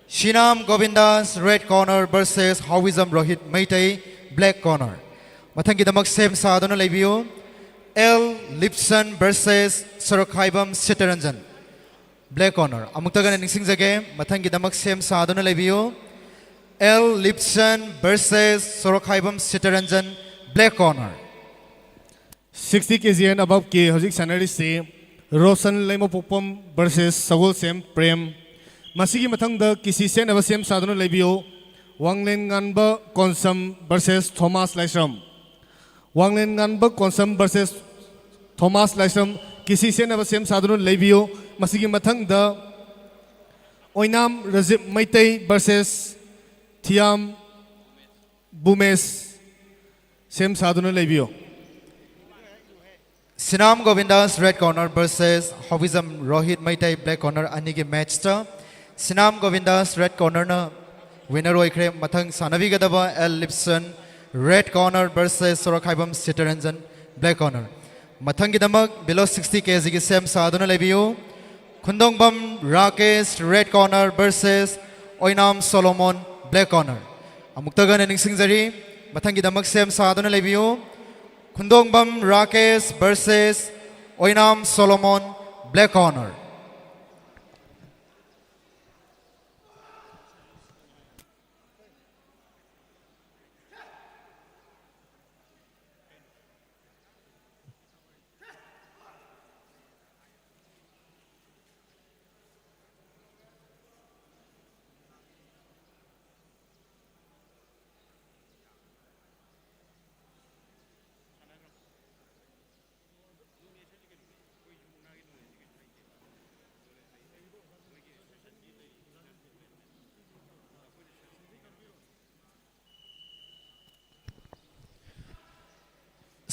Sinam Gobindas, red corner, versus ꯍꯥꯎꯋꯤꯖꯝ Rohit Meitei, black corner. ꯃꯊꯪꯒꯤꯗꯃꯛ ꯁꯦꯝ ꯁꯥꯗꯨꯅ ꯂꯩꯕꯤꯌꯨ꯫ L Lipson versus Sorokhaibam Sitaranjan, black corner. ꯑꯃꯨꯛꯇꯒ ꯅꯤꯡꯁꯤꯡꯖꯒꯦ, ꯃꯊꯪꯒꯤꯗꯃꯛ ꯁꯦꯝ ꯁꯥꯗꯨꯅ ꯂꯩꯕꯤꯌꯨ꯫ L Lipson versus Sorokhaibam Sitaranjan, black corner. Sixty K G and above ꯀꯤ ꯍꯧꯖꯤꯛ ꯁꯥꯟꯅꯔꯤꯁꯤ ꯔꯣꯁꯟ ꯂꯩꯃꯄꯣꯛꯄꯝ versus ꯁꯒꯣꯜꯁꯦꯝ ꯄ꯭ꯔꯦꯝ꯫ ꯃꯁꯤꯒꯤ ꯃꯊꯪꯗ ꯀꯤꯁꯤ ꯁꯦꯠꯅꯕ ꯁꯦꯝ ꯁꯥꯗꯨꯅ ꯂꯩꯕꯤꯌꯨ꯫ ꯋꯥꯡꯂꯦꯟ ꯉꯥꯟꯕ ꯀꯣꯟꯁꯝ versus ꯊꯣꯃꯥꯁ ꯂꯥꯏꯁ꯭ꯔꯝ꯫ ꯋꯥꯡꯂꯦꯟ ꯉꯥꯟꯕ ꯀꯣꯟꯁꯝ versus ꯊꯣꯃꯥꯁ ꯂꯥꯏꯁ꯭ꯔꯝ, ꯀꯤꯁꯤ ꯁꯦꯠꯅꯕ ꯁꯦꯝ ꯁꯥꯗꯨꯅ ꯂꯩꯕꯤꯌꯨ꯫ ꯃꯁꯤꯒꯤ ꯃꯊꯪꯗ ꯑꯣꯏꯅꯥꯝ ꯔꯖꯤꯞ ꯃꯩꯇꯩ versus ꯊꯤꯌꯥꯝ ꯕꯨꯃꯦꯁ, ꯁꯦꯝ ꯁꯥꯗꯨꯅ ꯂꯩꯕꯤꯌꯨ꯫ Sinam Gobindas, red corner, versus ꯍꯥꯎꯋꯤꯖꯝ Rohit Meitei, black corner, ꯑꯅꯤꯒꯤ match ꯇ ꯁꯤꯅꯥꯝ ꯒꯣꯕꯤꯟꯗꯥꯁ, red corner ꯅ winner ꯑꯣꯏꯈ꯭ꯔꯦ꯫ ꯃꯊꯪ ꯁꯥꯟꯅꯕꯤꯒꯗꯕ L Lipson, red corner, versus Sorokhaibam Sitaranjan, black corner. ꯃꯊꯪꯒꯤꯗꯃꯛ below sixty K G ꯒꯤ ꯁꯦꯝ ꯁꯥꯗꯨꯅ ꯂꯩꯕꯤꯌꯨ꯫ Khundongbam Rakesh, red corner, versus Oinam Solomon, black corner. ꯑꯃꯨꯛꯇꯒ ꯍꯟꯅ ꯅꯤꯡꯁꯤꯡꯖꯔꯤ, ꯃꯊꯪꯒꯤꯗꯃꯛ ꯁꯦꯝ ꯁꯥꯗꯨꯅ ꯂꯩꯕꯤꯌꯨ꯫ Khundongbam Rakesh versus Oinam Solomon, black corner.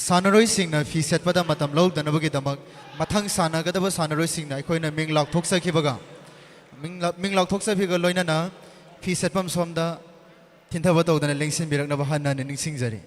ꯁꯥꯟꯅꯔꯣꯏꯁꯤꯡꯅ ꯐꯤ ꯁꯦꯠꯄꯗ ꯃꯇꯝ ꯂꯧꯗꯅꯕꯒꯤꯗꯃꯛ ꯃꯊꯪ ꯁꯥꯟꯅꯒꯗꯕ ꯁꯥꯟꯅꯔꯣꯏꯁꯤꯡꯅ ꯑꯩꯈꯣꯏꯅ ꯃꯤꯡ ꯂꯥꯎꯊꯣꯛꯆꯈꯤꯕꯒ, ꯃꯤꯡ ꯂꯥ-, ꯃꯤꯡ ꯂꯥꯎꯊꯣꯛꯆꯈꯤꯕꯒ ꯂꯣꯏꯅꯅ ꯐꯤ ꯁꯦꯠꯐꯝ ꯁꯣꯝꯗ ꯈꯤꯟꯊꯕ ꯇꯧꯗꯅ ꯂꯦꯡꯁꯤꯟꯕꯤꯔꯛꯅꯕ ꯍꯟꯅ ꯍꯟꯅ ꯅꯤꯡꯁꯤꯡꯖꯔꯤ꯫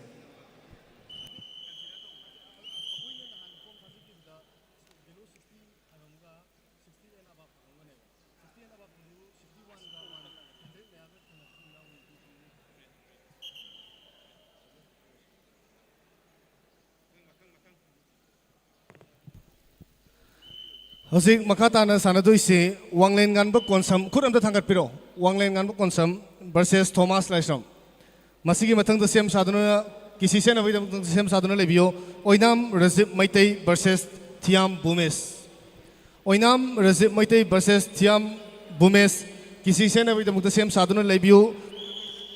ꯍꯧꯖꯤꯛ ꯃꯈꯥ ꯇꯥꯅ ꯁꯥꯟꯅꯗꯣꯏꯁꯤ ꯋꯥꯡꯂꯦꯟ ꯉꯥꯟꯕ ꯀꯣꯟꯁꯝ, ꯈꯨꯠ ꯑꯝꯇ ꯊꯥꯡꯒꯠꯄꯤꯔꯣ꯫ ꯋꯥꯡꯂꯦꯟ ꯉꯥꯟꯕ ꯀꯣꯟꯁꯝ versus ꯊꯣꯃꯥꯁ ꯂꯥꯏꯁ꯭ꯔꯝ꯫ ꯃꯁꯤꯒꯤ ꯃꯊꯪꯗ ꯁꯦꯝ ꯁꯥꯗꯨꯅ, ꯀꯤꯁꯤ ꯁꯦꯟꯅꯕꯒꯤꯗꯃꯛꯇ ꯁꯦꯝ ꯁꯥꯗꯨꯅ ꯂꯩꯕꯤꯌꯨ, ꯑꯣꯏꯅꯥꯝ ꯔꯖꯤꯞ ꯃꯩꯇꯩ versus ꯊꯤꯌꯥꯝ ꯚꯨꯃꯦꯁ꯫ ꯑꯣꯏꯅꯥꯝ ꯔꯖꯤꯞ ꯃꯩꯇꯩ versus ꯊꯤꯌꯥꯝ ꯚꯨꯃꯦꯁ, ꯀꯤꯁꯤ ꯁꯦꯟꯅꯕꯒꯤꯗꯃꯛꯇ ꯁꯦꯝ ꯁꯥꯗꯨꯅ ꯂꯩꯕꯤꯌꯨ꯫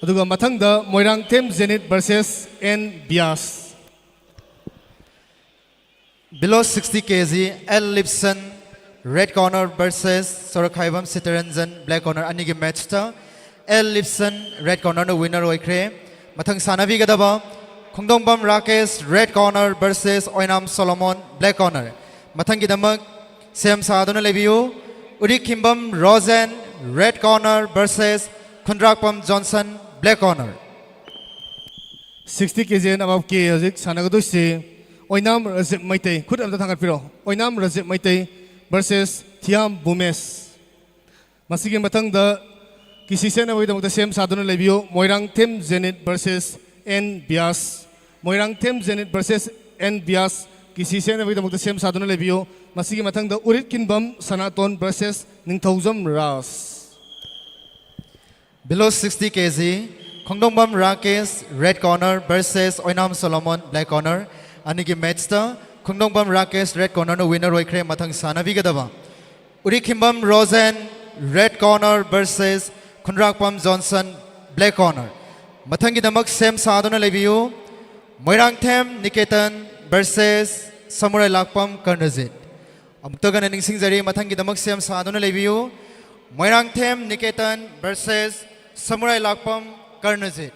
ꯑꯗꯨꯒ ꯃꯊꯪꯗ Moirangthem Jenit versus N Biyas. Below sixty K G, L Lipson, red corner versus Sorokhaibam Sitaranjan, black corner ꯑꯅꯤꯒꯤ matchꯇ L Lipson, red cornerꯅ winner ꯑꯣꯏꯈ꯭ꯔꯦ꯫ ꯃꯊꯪ ꯁꯥꯟꯅꯕꯤꯒꯗꯕ Khongdongbam Rakesh, red corner versus Oinam Solomon, black corner꯫ ꯃꯊꯪꯒꯤꯗꯃꯛ ꯁꯦꯝ ꯁꯥꯗꯨꯅ ꯂꯩꯕꯤꯌꯨ꯫ Urikhimbam Rojen, red corner versus Khundrakpam Johnson, black corner꯫ Sixty K G and above ꯀꯤ ꯍꯧꯖꯤꯛ ꯁꯥꯟꯅꯒꯗꯣꯏꯁꯤ ꯑꯣꯏꯅꯥꯝ ꯔꯖꯤꯞ ꯃꯩꯇꯩ, ꯈꯨꯠ ꯑꯝꯇ ꯊꯥꯡꯒꯠꯄꯤꯔꯣ꯫ ꯑꯣꯏꯅꯥꯝ ꯔꯖꯤꯞ ꯃꯩꯇꯩ versus ꯊꯤꯌꯥꯝ ꯚꯨꯃꯦꯁ꯫ ꯃꯁꯤꯒꯤ ꯃꯊꯪꯗ ꯀꯤꯁꯤ ꯁꯦꯟꯅꯕꯒꯤꯗꯃꯛꯇ ꯁꯦꯝ ꯁꯥꯗꯨꯅ ꯂꯩꯕꯤꯌꯨ, Moirangthem Jenit versus N Biyas. Moirangthem Jenit versus N Biyas, ꯀꯤꯁꯤ ꯁꯦꯟꯅꯕꯒꯤꯗꯃꯛꯇ ꯁꯦꯝ ꯁꯥꯗꯨꯅ ꯂꯩꯕꯤꯌꯨ꯫ ꯃꯁꯤꯒꯤ ꯃꯊꯪꯗ Urikhinbam Sanaton versus Ningthoujam Raj. Below sixty K G, Khongdongbam Rakesh, red corner versus Oinam Solomon, black corner꯫ ꯑꯅꯤꯒꯤ matchꯇ ꯈꯣꯡꯗꯣꯡꯕꯝ ꯔꯥꯀꯦꯁ, red cornerꯅ winner ꯑꯣꯏꯈ꯭ꯔꯦ꯫ ꯃꯊꯪ ꯁꯥꯟꯅꯕꯤꯒꯗꯕ Urikhimbam Rojen, red corner versus Khundrakpam Johnson, black corner꯫ ꯃꯊꯪꯒꯤꯗꯃꯛ ꯁꯦꯝ ꯁꯥꯗꯨꯅ ꯂꯩꯕꯤꯌꯨ꯫ ꯃꯣꯏꯔꯥꯡꯊꯦꯝ ꯅꯤꯀꯦꯇꯟ versus ꯁꯃꯨꯔꯥꯏ ꯂꯥꯛꯄꯝ ꯀꯔꯅꯖꯤꯠ꯫ ꯑꯃꯨꯛꯇꯒ ꯍꯟꯅ ꯅꯤꯡꯁꯤꯡꯖꯔꯤ, ꯃꯊꯪꯒꯤꯗꯃꯛ ꯁꯦꯝ ꯁꯥꯗꯨꯅ ꯂꯩꯕꯤꯌꯨ꯫ ꯃꯣꯏꯔꯥꯡꯊꯦꯝ ꯅꯤꯀꯦꯇꯟ versus ꯁꯃꯨꯔꯥꯏ ꯂꯥꯛꯄꯝ ꯀꯔꯅꯖꯤꯠ꯫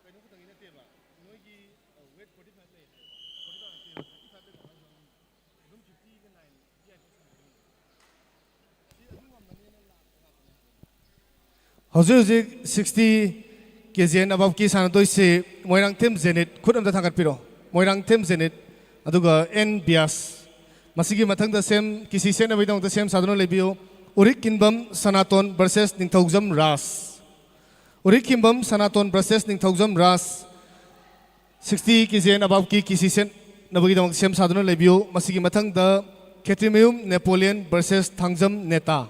ꯀꯩꯅꯣ ꯈꯛꯇꯪꯒꯤ ꯅꯠꯇꯦꯕ, ꯅꯣꯏꯒꯤ ꯋꯦꯠ ꯐꯣꯔꯇꯤ ꯐꯥꯏꯚ ꯂꯩ ꯍꯥꯏꯕ, ꯐꯣꯔꯇꯤ ꯐꯥꯏꯚ ꯅꯠꯇꯦꯕ, ꯊꯥꯔꯇꯤ ꯐꯥꯏꯚ ꯂꯩꯕ ꯑꯉꯥꯡꯁꯨ ꯌꯥꯎꯔꯝꯅꯤ꯫ ꯑꯗꯨꯝ ꯐꯤꯐꯇꯤꯒ ꯅꯥꯏꯟ ꯚꯤ ꯑꯥꯏ ꯄꯤ ꯁꯥꯟꯅꯗꯣꯏꯅꯦ꯫ ꯁꯤ ꯑꯗꯨꯝ ꯉꯝꯃꯅꯤꯅ ꯂꯥꯛꯄ ꯉꯥꯛꯇꯅꯦ ꯍꯥꯏꯕꯅꯤ꯫ ꯍꯧꯖꯤꯛ ꯍꯧꯖꯤꯛ ꯁꯤꯛꯁꯇꯤ ꯀꯦ ꯖꯤ ꯑꯦꯟ ꯑꯕꯞꯀꯤ ꯁꯥꯟꯅꯗꯣꯏꯁꯤ ꯃꯣꯏꯔꯥꯡꯊꯦꯝ ꯖꯦꯅꯤꯠ, ꯈꯨꯠ ꯑꯝꯇ ꯊꯥꯡꯒꯠꯄꯤꯔꯣ꯫ ꯃꯣꯏꯔꯥꯡꯊꯦꯝ ꯖꯦꯅꯤꯠ, ꯑꯗꯨꯒ ꯑꯦꯟ ꯕꯤꯌꯥꯁ꯫ ꯃꯁꯤꯒꯤ ꯃꯊꯪꯗ ꯁꯦꯝ, ꯀꯤꯁꯤ ꯁꯦꯠꯅꯕꯒꯤꯗꯃꯛꯇ ꯁꯦꯝ ꯁꯥꯗꯨꯅ ꯂꯩꯕꯤꯌꯨ꯫ Urikhinbam Sanaton versus Ningthoujam Raj. Urikhinbam Sanaton versus Ningthoujam Raj. Sixty K G and ꯑꯕꯞꯀꯤ ꯀꯤꯁꯤ ꯁꯦꯠꯅꯕꯒꯤꯗꯃꯛ ꯁꯦꯝ ꯁꯥꯗꯨꯅ ꯂꯩꯕꯤꯌꯨ꯫ ꯃꯁꯤꯒꯤ ꯃꯊꯪꯗ Khetrimayum Napoleon versus Thangjam Neta.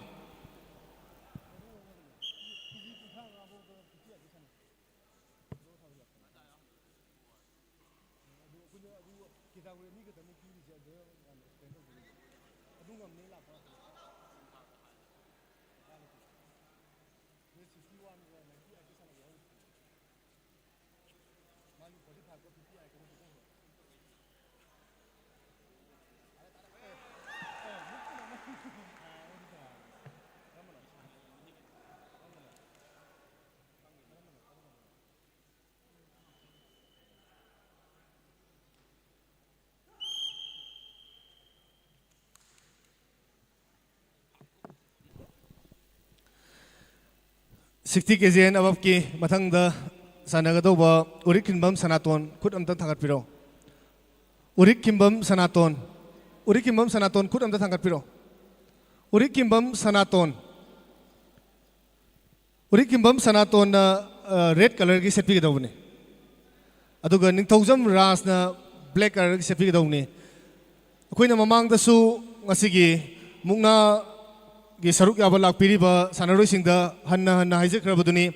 Sixty K G and ꯑꯕꯞꯀꯤ ꯃꯊꯪꯗ ꯁꯥꯟꯅꯒꯗꯧꯕ ꯎꯔꯤꯛ ꯈꯤꯟꯕꯝ ꯁꯅꯥꯇꯣꯟ, ꯈꯨꯠ ꯑꯝꯇ ꯊꯥꯡꯒꯠꯄꯤꯔꯣ꯫ ꯎꯔꯤꯛ ꯈꯤꯟꯕꯝ ꯁꯅꯥꯇꯣꯟ, ꯎꯔꯤꯛ ꯈꯤꯟꯕꯝ ꯁꯅꯥꯇꯣꯟ, ꯈꯨꯠ ꯑꯝꯇ ꯊꯥꯡꯒꯠꯄꯤꯔꯣ꯫ ꯎꯔꯤꯛ ꯈꯤꯟꯕꯝ ꯁꯅꯥꯇꯣꯟ, ꯎꯔꯤꯛ ꯈꯤꯟꯕꯝ ꯁꯅꯥꯇꯣꯟꯅ ꯔꯦꯗ ꯀꯂꯔꯒꯤ ꯁꯦꯠꯄꯤꯒꯗꯧꯕꯅꯤ, ꯑꯗꯨꯒ ꯅꯤꯡꯊꯧꯖꯝ ꯔꯥꯖꯅ ꯕ꯭ꯂꯦꯛ ꯀꯂꯔꯒꯤ ꯁꯦꯠꯄꯤꯒꯗꯧꯕꯅꯤ꯫ ꯑꯩꯈꯣꯏꯅ ꯃꯃꯥꯡꯗꯁꯨ ꯉꯁꯤꯒꯤ ꯃꯨꯛꯅꯥꯒꯤ ꯁꯔꯨꯛ ꯌꯥꯕ ꯂꯥꯛꯄꯤꯔꯤꯕ ꯁꯥꯟꯅꯔꯣꯏꯁꯤꯡꯗ ꯍꯟꯅ ꯍꯟꯅ ꯍꯥꯏꯖꯈ꯭ꯔꯕꯗꯨꯅꯤ,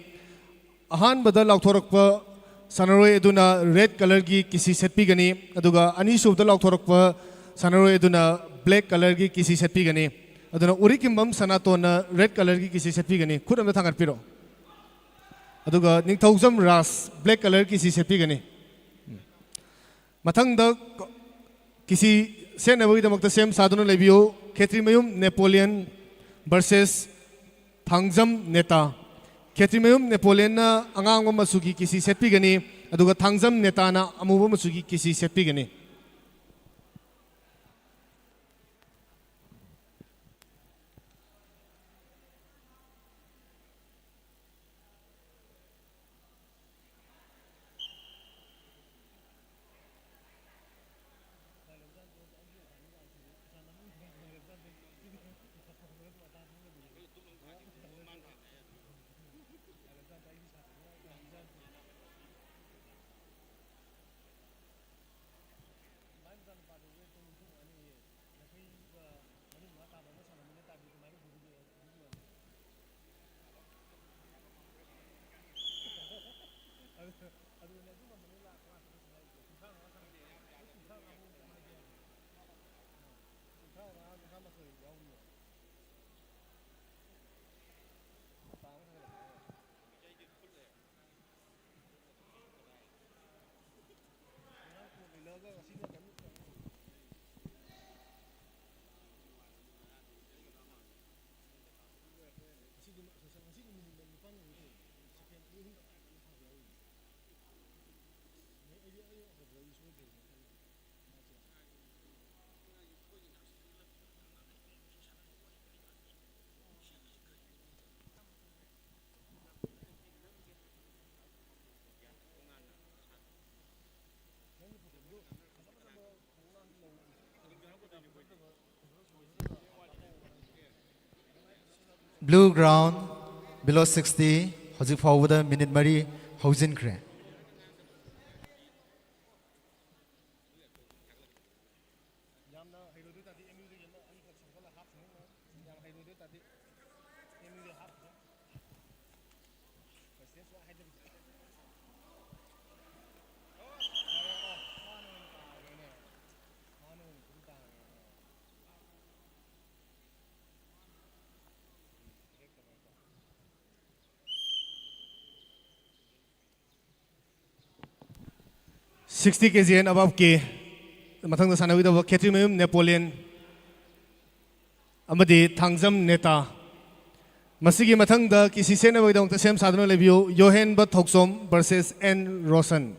ꯑꯍꯥꯟꯕꯗ ꯂꯥꯎꯊꯣꯔꯛꯄ ꯁꯥꯟꯅꯔꯣꯏ ꯑꯗꯨꯅ ꯔꯦꯗ ꯀꯂꯔꯒꯤ ꯀꯤꯁꯤ ꯁꯦꯠꯄꯤꯒꯅꯤ, ꯑꯗꯨꯒ ꯑꯅꯤꯁꯨꯕꯗ ꯂꯥꯎꯊꯣꯔꯛꯄ ꯁꯥꯟꯅꯔꯣꯏ ꯑꯗꯨꯅ ꯕ꯭ꯂꯦꯛ ꯀꯂꯔꯒꯤ ꯀꯤꯁꯤ ꯁꯦꯠꯄꯤꯒꯅꯤ꯫ ꯑꯗꯨꯅ ꯎꯔꯤꯛ ꯈꯤꯟꯕꯝ ꯁꯅꯥꯇꯣꯟꯅ ꯔꯦꯗ ꯀꯂꯔꯒꯤ ꯀꯤꯁꯤ ꯁꯦꯠꯄꯤꯒꯅꯤ꯫ ꯈꯨꯠ ꯑꯝꯇ ꯊꯥꯡꯒꯠꯄꯤꯔꯣ꯫ ꯑꯗꯨꯒ ꯅꯤꯡꯊꯧꯖꯝ ꯔꯥꯖ ꯕ꯭ꯂꯦꯛ ꯀꯂꯔ ꯀꯤꯁꯤ ꯁꯦꯠꯄꯤꯒꯅꯤ꯫ ꯃꯊꯪꯗ ꯀꯤꯁꯤ ꯁꯦꯠꯅꯕꯒꯤꯗꯃꯛꯇ ꯁꯦꯝ ꯁꯥꯗꯨꯅ ꯂꯩꯕꯤꯌꯨ꯫ ꯈꯦꯇ꯭ꯔꯤꯃꯌꯨꯝ ꯅꯦꯄꯣꯂꯤꯌꯟ ꯚꯔꯁꯦꯁ ꯊꯥꯡꯖꯝ ꯅꯦꯇꯥ꯫ ꯈꯦꯇ꯭ꯔꯤꯃꯌꯨꯝ ꯅꯦꯄꯣꯂꯤꯌꯟꯅ ꯑꯉꯥꯡꯕ ꯃꯆꯨꯒꯤ ꯀꯤꯁꯤ ꯁꯦꯠꯄꯤꯒꯅꯤ, ꯑꯗꯨꯒ ꯊꯥꯡꯖꯝ ꯅꯦꯇꯥꯅ ꯑꯃꯨꯕ ꯃꯆꯨꯒꯤ ꯀꯤꯁꯤ ꯁꯦꯠꯄꯤꯒꯅꯤ꯫ Blue ground, below sixty, ꯍꯧꯖꯤꯛ ꯐꯥꯎꯕꯗ ꯃꯤꯅꯤꯠ ꯃꯔꯤ ꯍꯧꯖꯤꯟꯈ꯭ꯔꯦ꯫ Sixty K G and aboveꯀꯤ ꯃꯊꯪꯗ ꯁꯥꯟꯅꯒꯗꯕ ꯈꯦꯇ꯭ꯔꯤꯃꯌꯨꯝ ꯅꯦꯄꯣꯂꯤꯌꯟ ꯑꯃꯗꯤ ꯊꯥꯡꯖꯝ ꯅꯦꯇꯥ꯫ ꯃꯁꯤꯒꯤ ꯃꯊꯪꯗ ꯀꯤꯁꯤ ꯁꯦꯠꯅꯕꯒꯤꯗꯃꯛꯇ ꯁꯦꯝ ꯁꯥꯗꯨꯅ ꯂꯩꯕꯤꯌꯨ, Yohenba Thokchom versus N Roshan.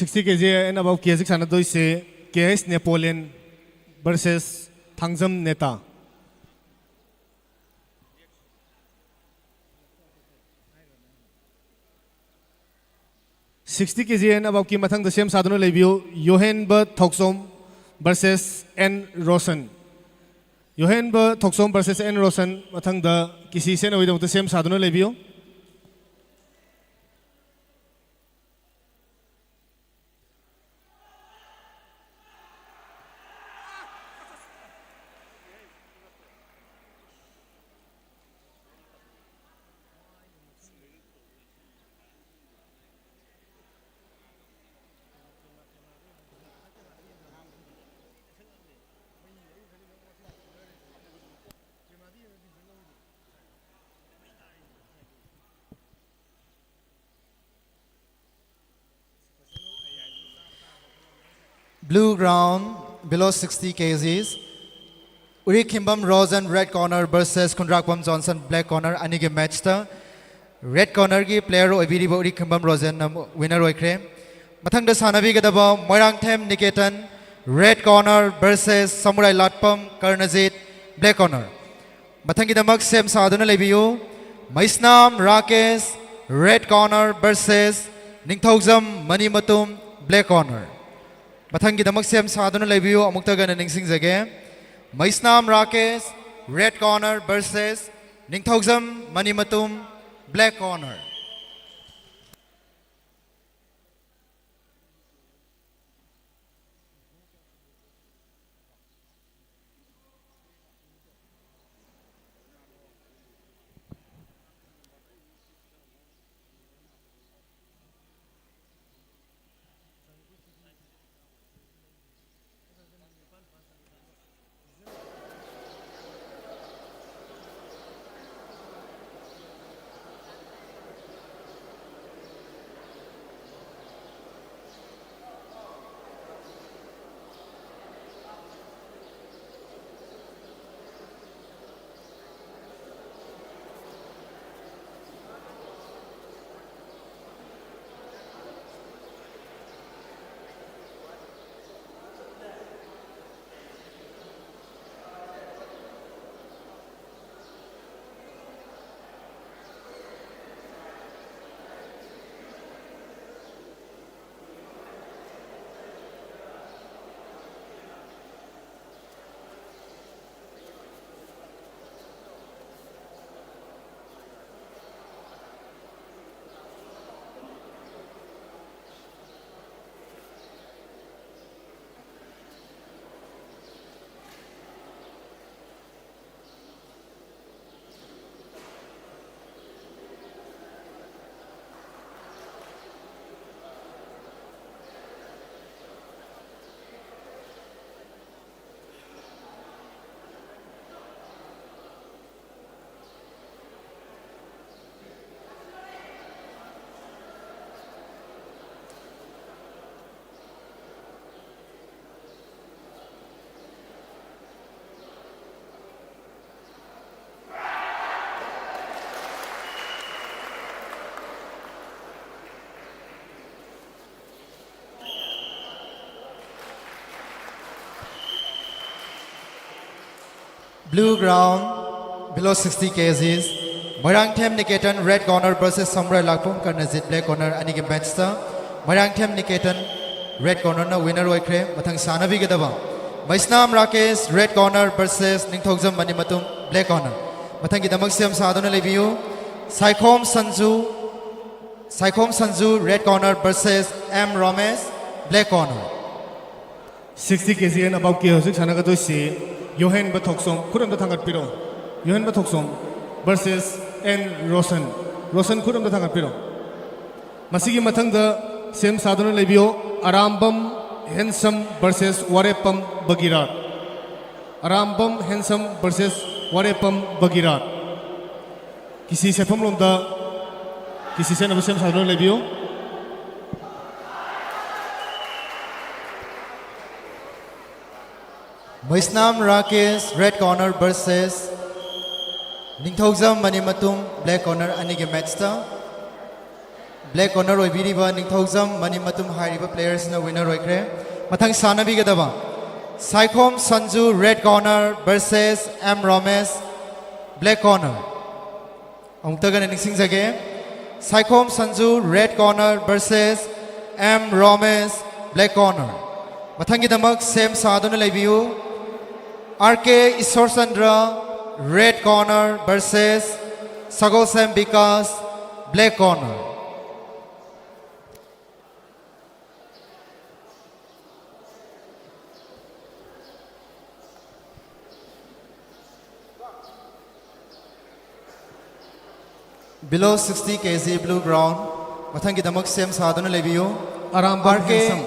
Sixty K G and above ꯀꯤ ꯍꯧꯖꯤꯛ ꯁꯥꯟꯅꯗꯣꯏꯁꯦ K S Napoleon versus Thangjam Neta. Sixty K G and above ꯀꯤ ꯃꯊꯪꯗ ꯁꯦꯝ ꯁꯥꯗꯨꯅ ꯂꯩꯕꯤꯌꯨ, Yohenba Thokchom versus N Roshan. Yohenba Thokchom versus N Roshan, ꯃꯊꯪꯗ ꯀꯤꯁꯤ ꯁꯦꯠꯅꯕꯒꯤꯗꯃꯛꯇ ꯁꯦꯝ ꯁꯥꯗꯨꯅ ꯂꯩꯕꯤꯌꯨ꯫ Blue ground, below sixty K Gs. Urikhimbam Rojen, red corner, versus Khundrakpam Johnson, black corner, ꯑꯅꯤꯒꯤ match ꯇ red corner ꯒꯤ player ꯑꯣꯏꯕꯤꯔꯤꯕ ꯎꯔꯤꯈꯤꯝꯕꯝ ꯔꯣꯖꯟꯅ winner ꯑꯣꯏꯈ꯭ꯔꯦ꯫ ꯃꯊꯪꯗ ꯁꯥꯟꯅꯕꯤꯒꯗꯕ Moirangthem Niketan, red corner, versus ꯁꯃꯨꯔꯥꯏ Latpam ꯀꯔꯅꯖꯤꯠ, black corner꯫ ꯃꯊꯪꯒꯤꯗꯃꯛ ꯁꯦꯝ ꯁꯥꯗꯨꯅ ꯂꯩꯕꯤꯌꯨ꯫ ꯃꯩꯁꯅꯥꯝ Rakesh, red corner, versus Ningthoujam Manimatum, black corner꯫ ꯃꯊꯪꯒꯤꯗꯃꯛ ꯁꯦꯝ ꯁꯥꯗꯨꯅ ꯂꯩꯕꯤꯌꯨ꯫ ꯑꯃꯨꯛꯇꯒ ꯍꯟꯅ ꯅꯤꯡꯁꯤꯡꯖꯒꯦ, ꯃꯩꯁꯅꯥꯝ Rakesh, red corner, versus Ningthoujam Manimatum, black corner꯫ Blue ground, below sixty kgs, Moirangthem Niketan red corner versus Samrai Lakpum Karnajit black corner ꯑꯅꯤꯒꯤ matchꯇ Moirangthem Niketan red cornerꯅ winner ꯑꯣꯏꯈ꯭ꯔꯦ꯫ ꯃꯊꯪ ꯁꯥꯟꯅꯕꯤꯒꯗꯕ ꯃꯩꯁꯅꯥꯝ Rakesh red corner versus Ningthoujam Manimatum black corner꯫ ꯃꯊꯪꯒꯤꯗꯃꯛ ꯁꯦꯝ ꯁꯥꯗꯨꯅ ꯂꯩꯕꯤꯌꯨ꯫ Saikhom Sanju, Saikhom Sanju red corner versus M ꯔꯣꯃꯦꯁ black corner꯫ Sixty kg and aboveꯀꯤ ꯍꯧꯖꯤꯛ ꯁꯥꯟꯅꯒꯗꯣꯏꯁꯤ ꯌꯣꯍꯦꯟꯕ ꯊꯣꯛꯆꯣꯝ, ꯈꯨꯠ ꯑꯝꯇ ꯊꯥꯡꯒꯠꯄꯤꯔꯣ꯫ ꯌꯣꯍꯦꯟꯕ ꯊꯣꯛꯆꯣꯝ versus N ꯔꯣꯁꯟ꯫ ꯔꯣꯁꯟ, ꯈꯨꯠ ꯑꯝꯇ ꯊꯥꯡꯒꯠꯄꯤꯔꯣ꯫ ꯃꯁꯤꯒꯤ ꯃꯊꯪꯗ ꯁꯦꯝ ꯁꯥꯗꯨꯅ ꯂꯩꯕꯤꯌꯨ꯫ ꯑꯔꯥꯝꯕꯝ ꯍꯦꯟꯁꯝ versus ꯋꯥꯔꯦꯞꯄꯝ ꯕꯒꯤꯔꯥꯠ꯫ ꯑꯔꯥꯝꯕꯝ ꯍꯦꯟꯁꯝ versus ꯋꯥꯔꯦꯞꯄꯝ ꯕꯒꯤꯔꯥꯠ꯫ ꯀꯤꯁꯤ ꯁꯦꯠꯐꯝ ꯂꯣꯝꯗ ꯀꯤꯁꯤ ꯁꯦꯠꯅꯕ ꯁꯦꯝ ꯁꯥꯗꯨꯅ ꯂꯩꯕꯤꯌꯨ꯫ ꯃꯩꯁꯅꯥꯝ Rakesh red corner versus Ningthoujam Manimatum black corner ꯑꯅꯤꯒꯤ matchꯇ black corner ꯑꯣꯏꯕꯤꯔꯤꯕ ꯅꯤꯡꯊꯧꯖꯝ ꯃꯅꯤꯃꯇꯨꯝ ꯍꯥꯏꯔꯤꯕ playerꯁꯤꯅ winner ꯑꯣꯏꯈ꯭ꯔꯦ꯫ ꯃꯊꯪ ꯁꯥꯟꯅꯕꯤꯒꯗꯕ Saikhom Sanju red corner versus M ꯔꯣꯃꯦꯁ black corner꯫ ꯑꯃꯨꯛꯇꯒ ꯅꯤꯡꯁꯤꯡꯖꯒꯦ, Saikhom Sanju red corner versus M ꯔꯣꯃꯦꯁ black corner꯫ ꯃꯊꯪꯒꯤꯗꯃꯛ ꯁꯦꯝ ꯁꯥꯗꯨꯅ ꯂꯩꯕꯤꯌꯨ꯫ R K ꯏꯁꯣꯔꯆꯟꯗ꯭ꯔ red corner versus Sagolsem Bikash black corner꯫ Below sixty kg blue ground꯫ ꯃꯊꯪꯒꯤꯗꯃꯛ ꯁꯦꯝ ꯁꯥꯗꯨꯅ ꯂꯩꯕꯤꯌꯨ꯫ Arambam R K Hensam.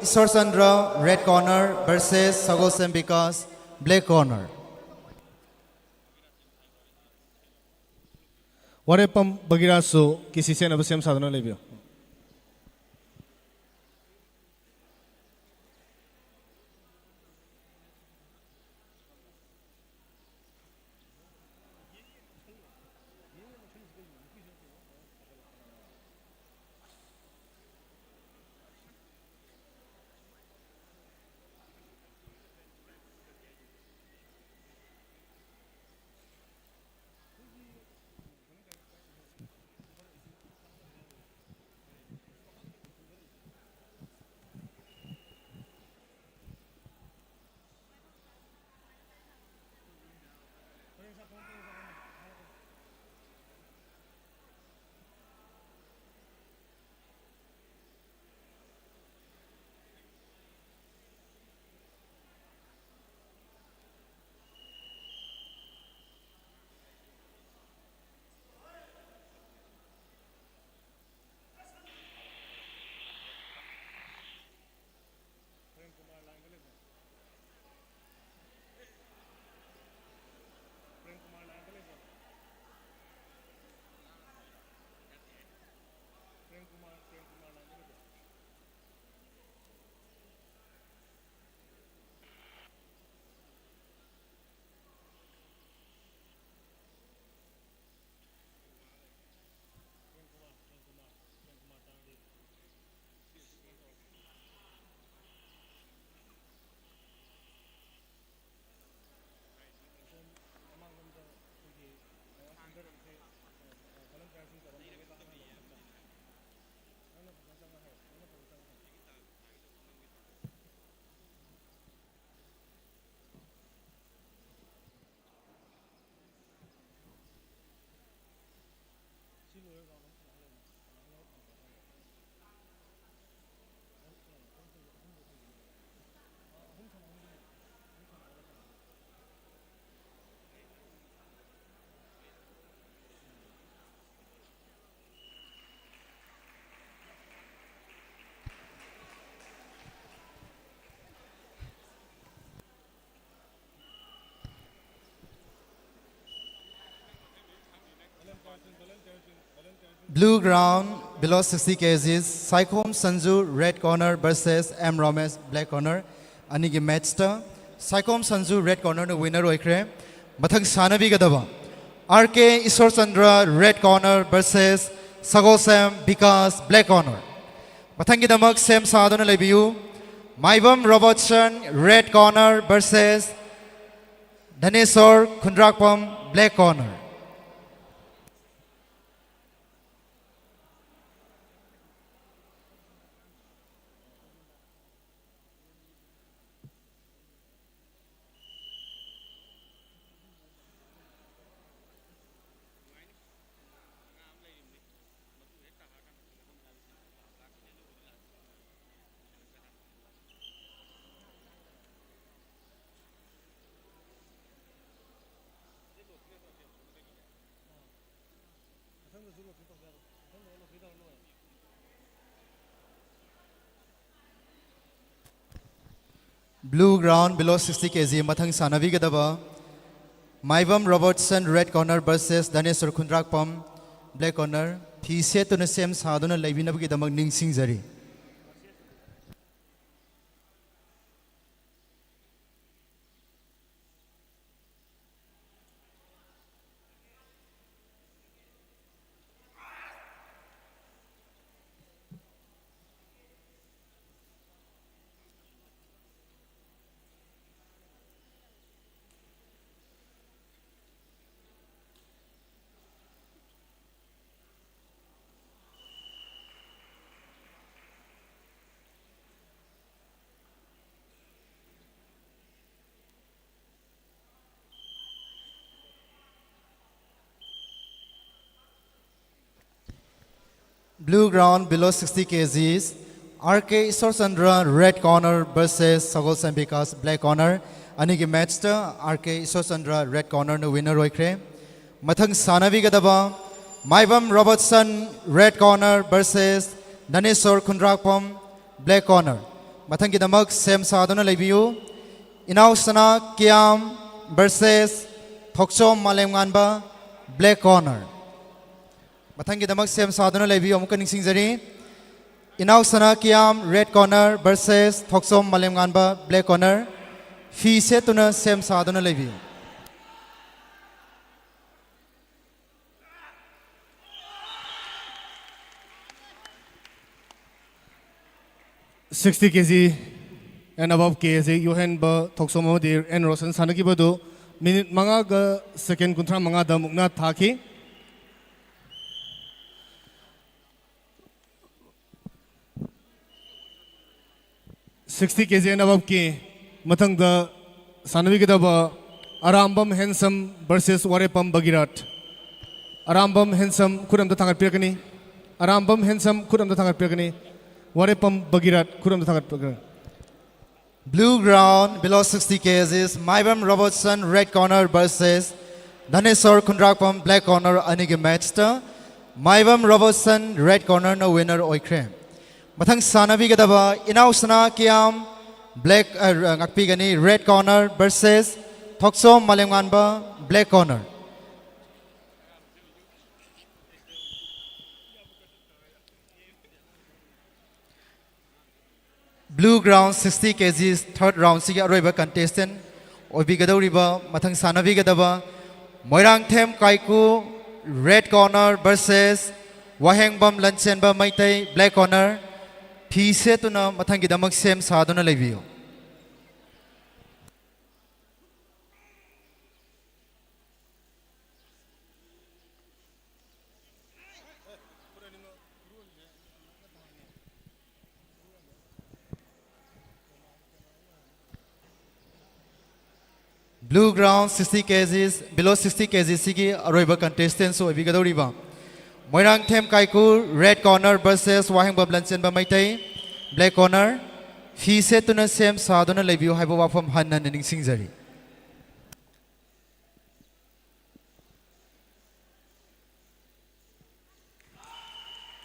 Ishorchandra red corner versus Sagolsem Bikash black corner꯫ Wareppam ꯕꯒꯤꯔꯥꯁꯨ ꯀꯤꯁꯤ ꯁꯦꯠꯅꯕ ꯁꯦꯝ ꯁꯥꯗꯨꯅ ꯂꯩꯕꯤꯌꯨ꯫ Blue ground, below sixty kgs, Saikom Sanju, red corner, versus M Ramesh, black corner. ꯑꯅꯤꯒꯤ match ꯇ Saikom Sanju, red corner ꯅ winner ꯑꯣꯏꯈ꯭ꯔꯦ꯫ ꯃꯊꯪ ꯁꯥꯟꯅꯕꯤꯒꯗꯕ R K ꯏꯁꯣꯔꯆꯟꯗ꯭ꯔ, red corner, versus Sagolsem Bikash, black corner꯫ ꯃꯊꯪꯒꯤꯗꯃꯛ ꯁꯦꯝ ꯁꯥꯗꯨꯅ ꯂꯩꯕꯤꯌꯨ꯫ ꯃꯥꯏꯕꯝ ꯔꯣꯕꯔꯠꯁꯟ, red corner, versus ꯙꯅꯦꯁꯣꯔ ꯈꯨꯟꯗ꯭ꯔꯥꯛꯄꯝ, black corner꯫ Blue ground, below sixty kg, ꯃꯊꯪ ꯁꯥꯟꯅꯕꯤꯒꯗꯕ ꯃꯥꯏꯕꯝ ꯔꯣꯕꯔꯠꯁꯟ, red corner, versus ꯙꯅꯦꯁꯣꯔ ꯈꯨꯟꯗ꯭ꯔꯥꯛꯄꯝ, black corner꯫ ꯐꯤ ꯁꯦꯠꯇꯨꯅ ꯁꯦꯝ ꯁꯥꯗꯨꯅ ꯂꯩꯕꯤꯅꯕꯒꯤꯗꯃꯛ ꯅꯤꯡꯁꯤꯡꯖꯔꯤ꯫ Blue ground, below sixty kgs, R K ꯏꯁꯣꯔꯆꯟꯗ꯭ꯔ, red corner, versus Sagolsem Bikash, black corner꯫ ꯑꯅꯤꯒꯤ match ꯇ R K ꯏꯁꯣꯔꯆꯟꯗ꯭ꯔ, red corner ꯅ winner ꯑꯣꯏꯈ꯭ꯔꯦ꯫ ꯃꯊꯪ ꯁꯥꯟꯅꯕꯤꯒꯗꯕ ꯃꯥꯏꯕꯝ ꯔꯣꯕꯔꯠꯁꯟ, red corner, versus ꯙꯅꯦꯁꯣꯔ ꯈꯨꯟꯗ꯭ꯔꯥꯛꯄꯝ, black corner꯫ ꯃꯊꯪꯒꯤꯗꯃꯛ ꯁꯦꯝ ꯁꯥꯗꯨꯅ ꯂꯩꯕꯤꯌꯨ꯫ ꯏꯅꯥꯎꯁꯅꯥ ꯀꯤꯌꯥꯝ versus ꯊꯣꯛꯆꯣꯝ ꯃꯥꯂꯦꯝꯉꯥꯟꯕ, black corner꯫ ꯃꯊꯪꯒꯤꯗꯃꯛ ꯁꯦꯝ ꯁꯥꯗꯨꯅ ꯂꯩꯕꯤꯌꯨ꯫ ꯑꯃꯨꯛꯀ ꯅꯤꯡꯁꯤꯡꯖꯔꯤ, ꯏꯅꯥꯎꯁꯅꯥ ꯀꯤꯌꯥꯝ, red corner, versus Thokchom Malemnganba, black corner. ꯐꯤ ꯁꯦꯠꯇꯨꯅ ꯁꯦꯝ ꯁꯥꯗꯨꯅ ꯂꯩꯕꯤꯌꯨ꯫ Sixty K G and above ꯀꯦ ꯑꯦꯁ ꯑꯦ ꯌꯣꯍꯦꯟꯕ ꯊꯣꯛꯆꯣꯝ ꯑꯃꯗꯤ ꯑꯦꯟ ꯔꯣꯁꯟ ꯁꯥꯟꯅꯈꯤꯕꯗꯨ ꯃꯤꯅꯤꯠ ꯃꯉꯥꯒ ꯁꯦꯀꯦꯟ ꯀꯨꯟꯊ꯭ꯔꯥ ꯃꯉꯥꯗ ꯃꯨꯛꯅꯥ ꯊꯥꯈꯤ꯫ Sixty K G and above ꯀꯤ ꯃꯊꯪꯗ ꯁꯥꯟꯅꯕꯤꯒꯗꯕ Arambam handsome versus Warepam ꯕꯒꯤꯔꯥꯠ꯫ Arambam handsome ꯈꯨꯠ ꯑꯝꯇ ꯊꯥꯡꯒꯠꯄꯤꯔꯛꯀꯅꯤ꯫ ꯑꯔꯥꯝꯕꯝ ꯍꯦꯟꯁꯝ ꯈꯨꯠ ꯑꯝꯇ ꯊꯥꯡꯒꯠꯄꯤꯔꯛꯀꯅꯤ꯫ ꯋꯥꯔꯦꯄꯝ ꯕꯒꯤꯔꯥꯠ ꯈꯨꯠ ꯑꯝꯇ ꯊꯥꯡꯒꯠꯄꯤꯔꯛꯀꯅꯤ꯫ Blue ground, below sixty K Gs, Maibam Robertson, red corner, versus Dhaneswar Khundrakpam, black corner, ꯑꯅꯤꯒꯤ ꯃꯦꯠꯁꯇ ꯃꯥꯏꯕꯝ ꯔꯣꯕꯔꯠꯁꯟ, ꯔꯦꯗ ꯀꯣꯔꯅꯔꯅ ꯋꯤꯟꯅꯔ ꯑꯣꯏꯈ꯭ꯔꯦ꯫ ꯃꯊꯪ ꯁꯥꯟꯅꯕꯤꯒꯗꯕ ꯏꯅꯥꯎꯁꯅꯥ ꯀꯤꯌꯥꯝ, ꯕ꯭ꯂꯦꯛ, ꯑ, ꯉꯥꯛꯄꯤꯒꯅꯤ, red corner, versus Thokchom Malemnganba, black corner. Blue ground, sixty K Gs, third round ꯁꯤꯒꯤ ꯑꯔꯣꯏꯕ contestant ꯑꯣꯏꯕꯤꯒꯗꯧꯔꯤꯕ, ꯃꯊꯪ ꯁꯥꯟꯅꯕꯤꯒꯗꯕ Moirangthem Kaiku, red corner, versus Wahengbam Lanchenba Meitei, black corner. ꯐꯤ ꯁꯦꯠꯇꯨꯅ ꯃꯊꯪꯒꯤꯗꯃꯛ ꯁꯦꯝ ꯁꯥꯗꯨꯅ ꯂꯩꯕꯤꯌꯨ꯫ Blue ground, sixty K Gs, below sixty K Gs ꯁꯤꯒꯤ ꯑꯔꯣꯏꯕ contestant ꯁꯨ ꯑꯣꯏꯕꯤꯒꯗꯧꯔꯤꯕ Moirangthem Kaiku, red corner, versus Wahengbam Lanchenba Meitei, black corner. ꯐꯤ ꯁꯦꯠꯇꯨꯅ ꯁꯦꯝ ꯁꯥꯗꯨꯅ ꯂꯩꯕꯤꯌꯨ ꯍꯥꯏꯕ ꯋꯥꯐꯝ ꯍꯟꯅ ꯍꯟꯅ ꯅꯤꯡꯁꯤꯡꯖꯔꯤ꯫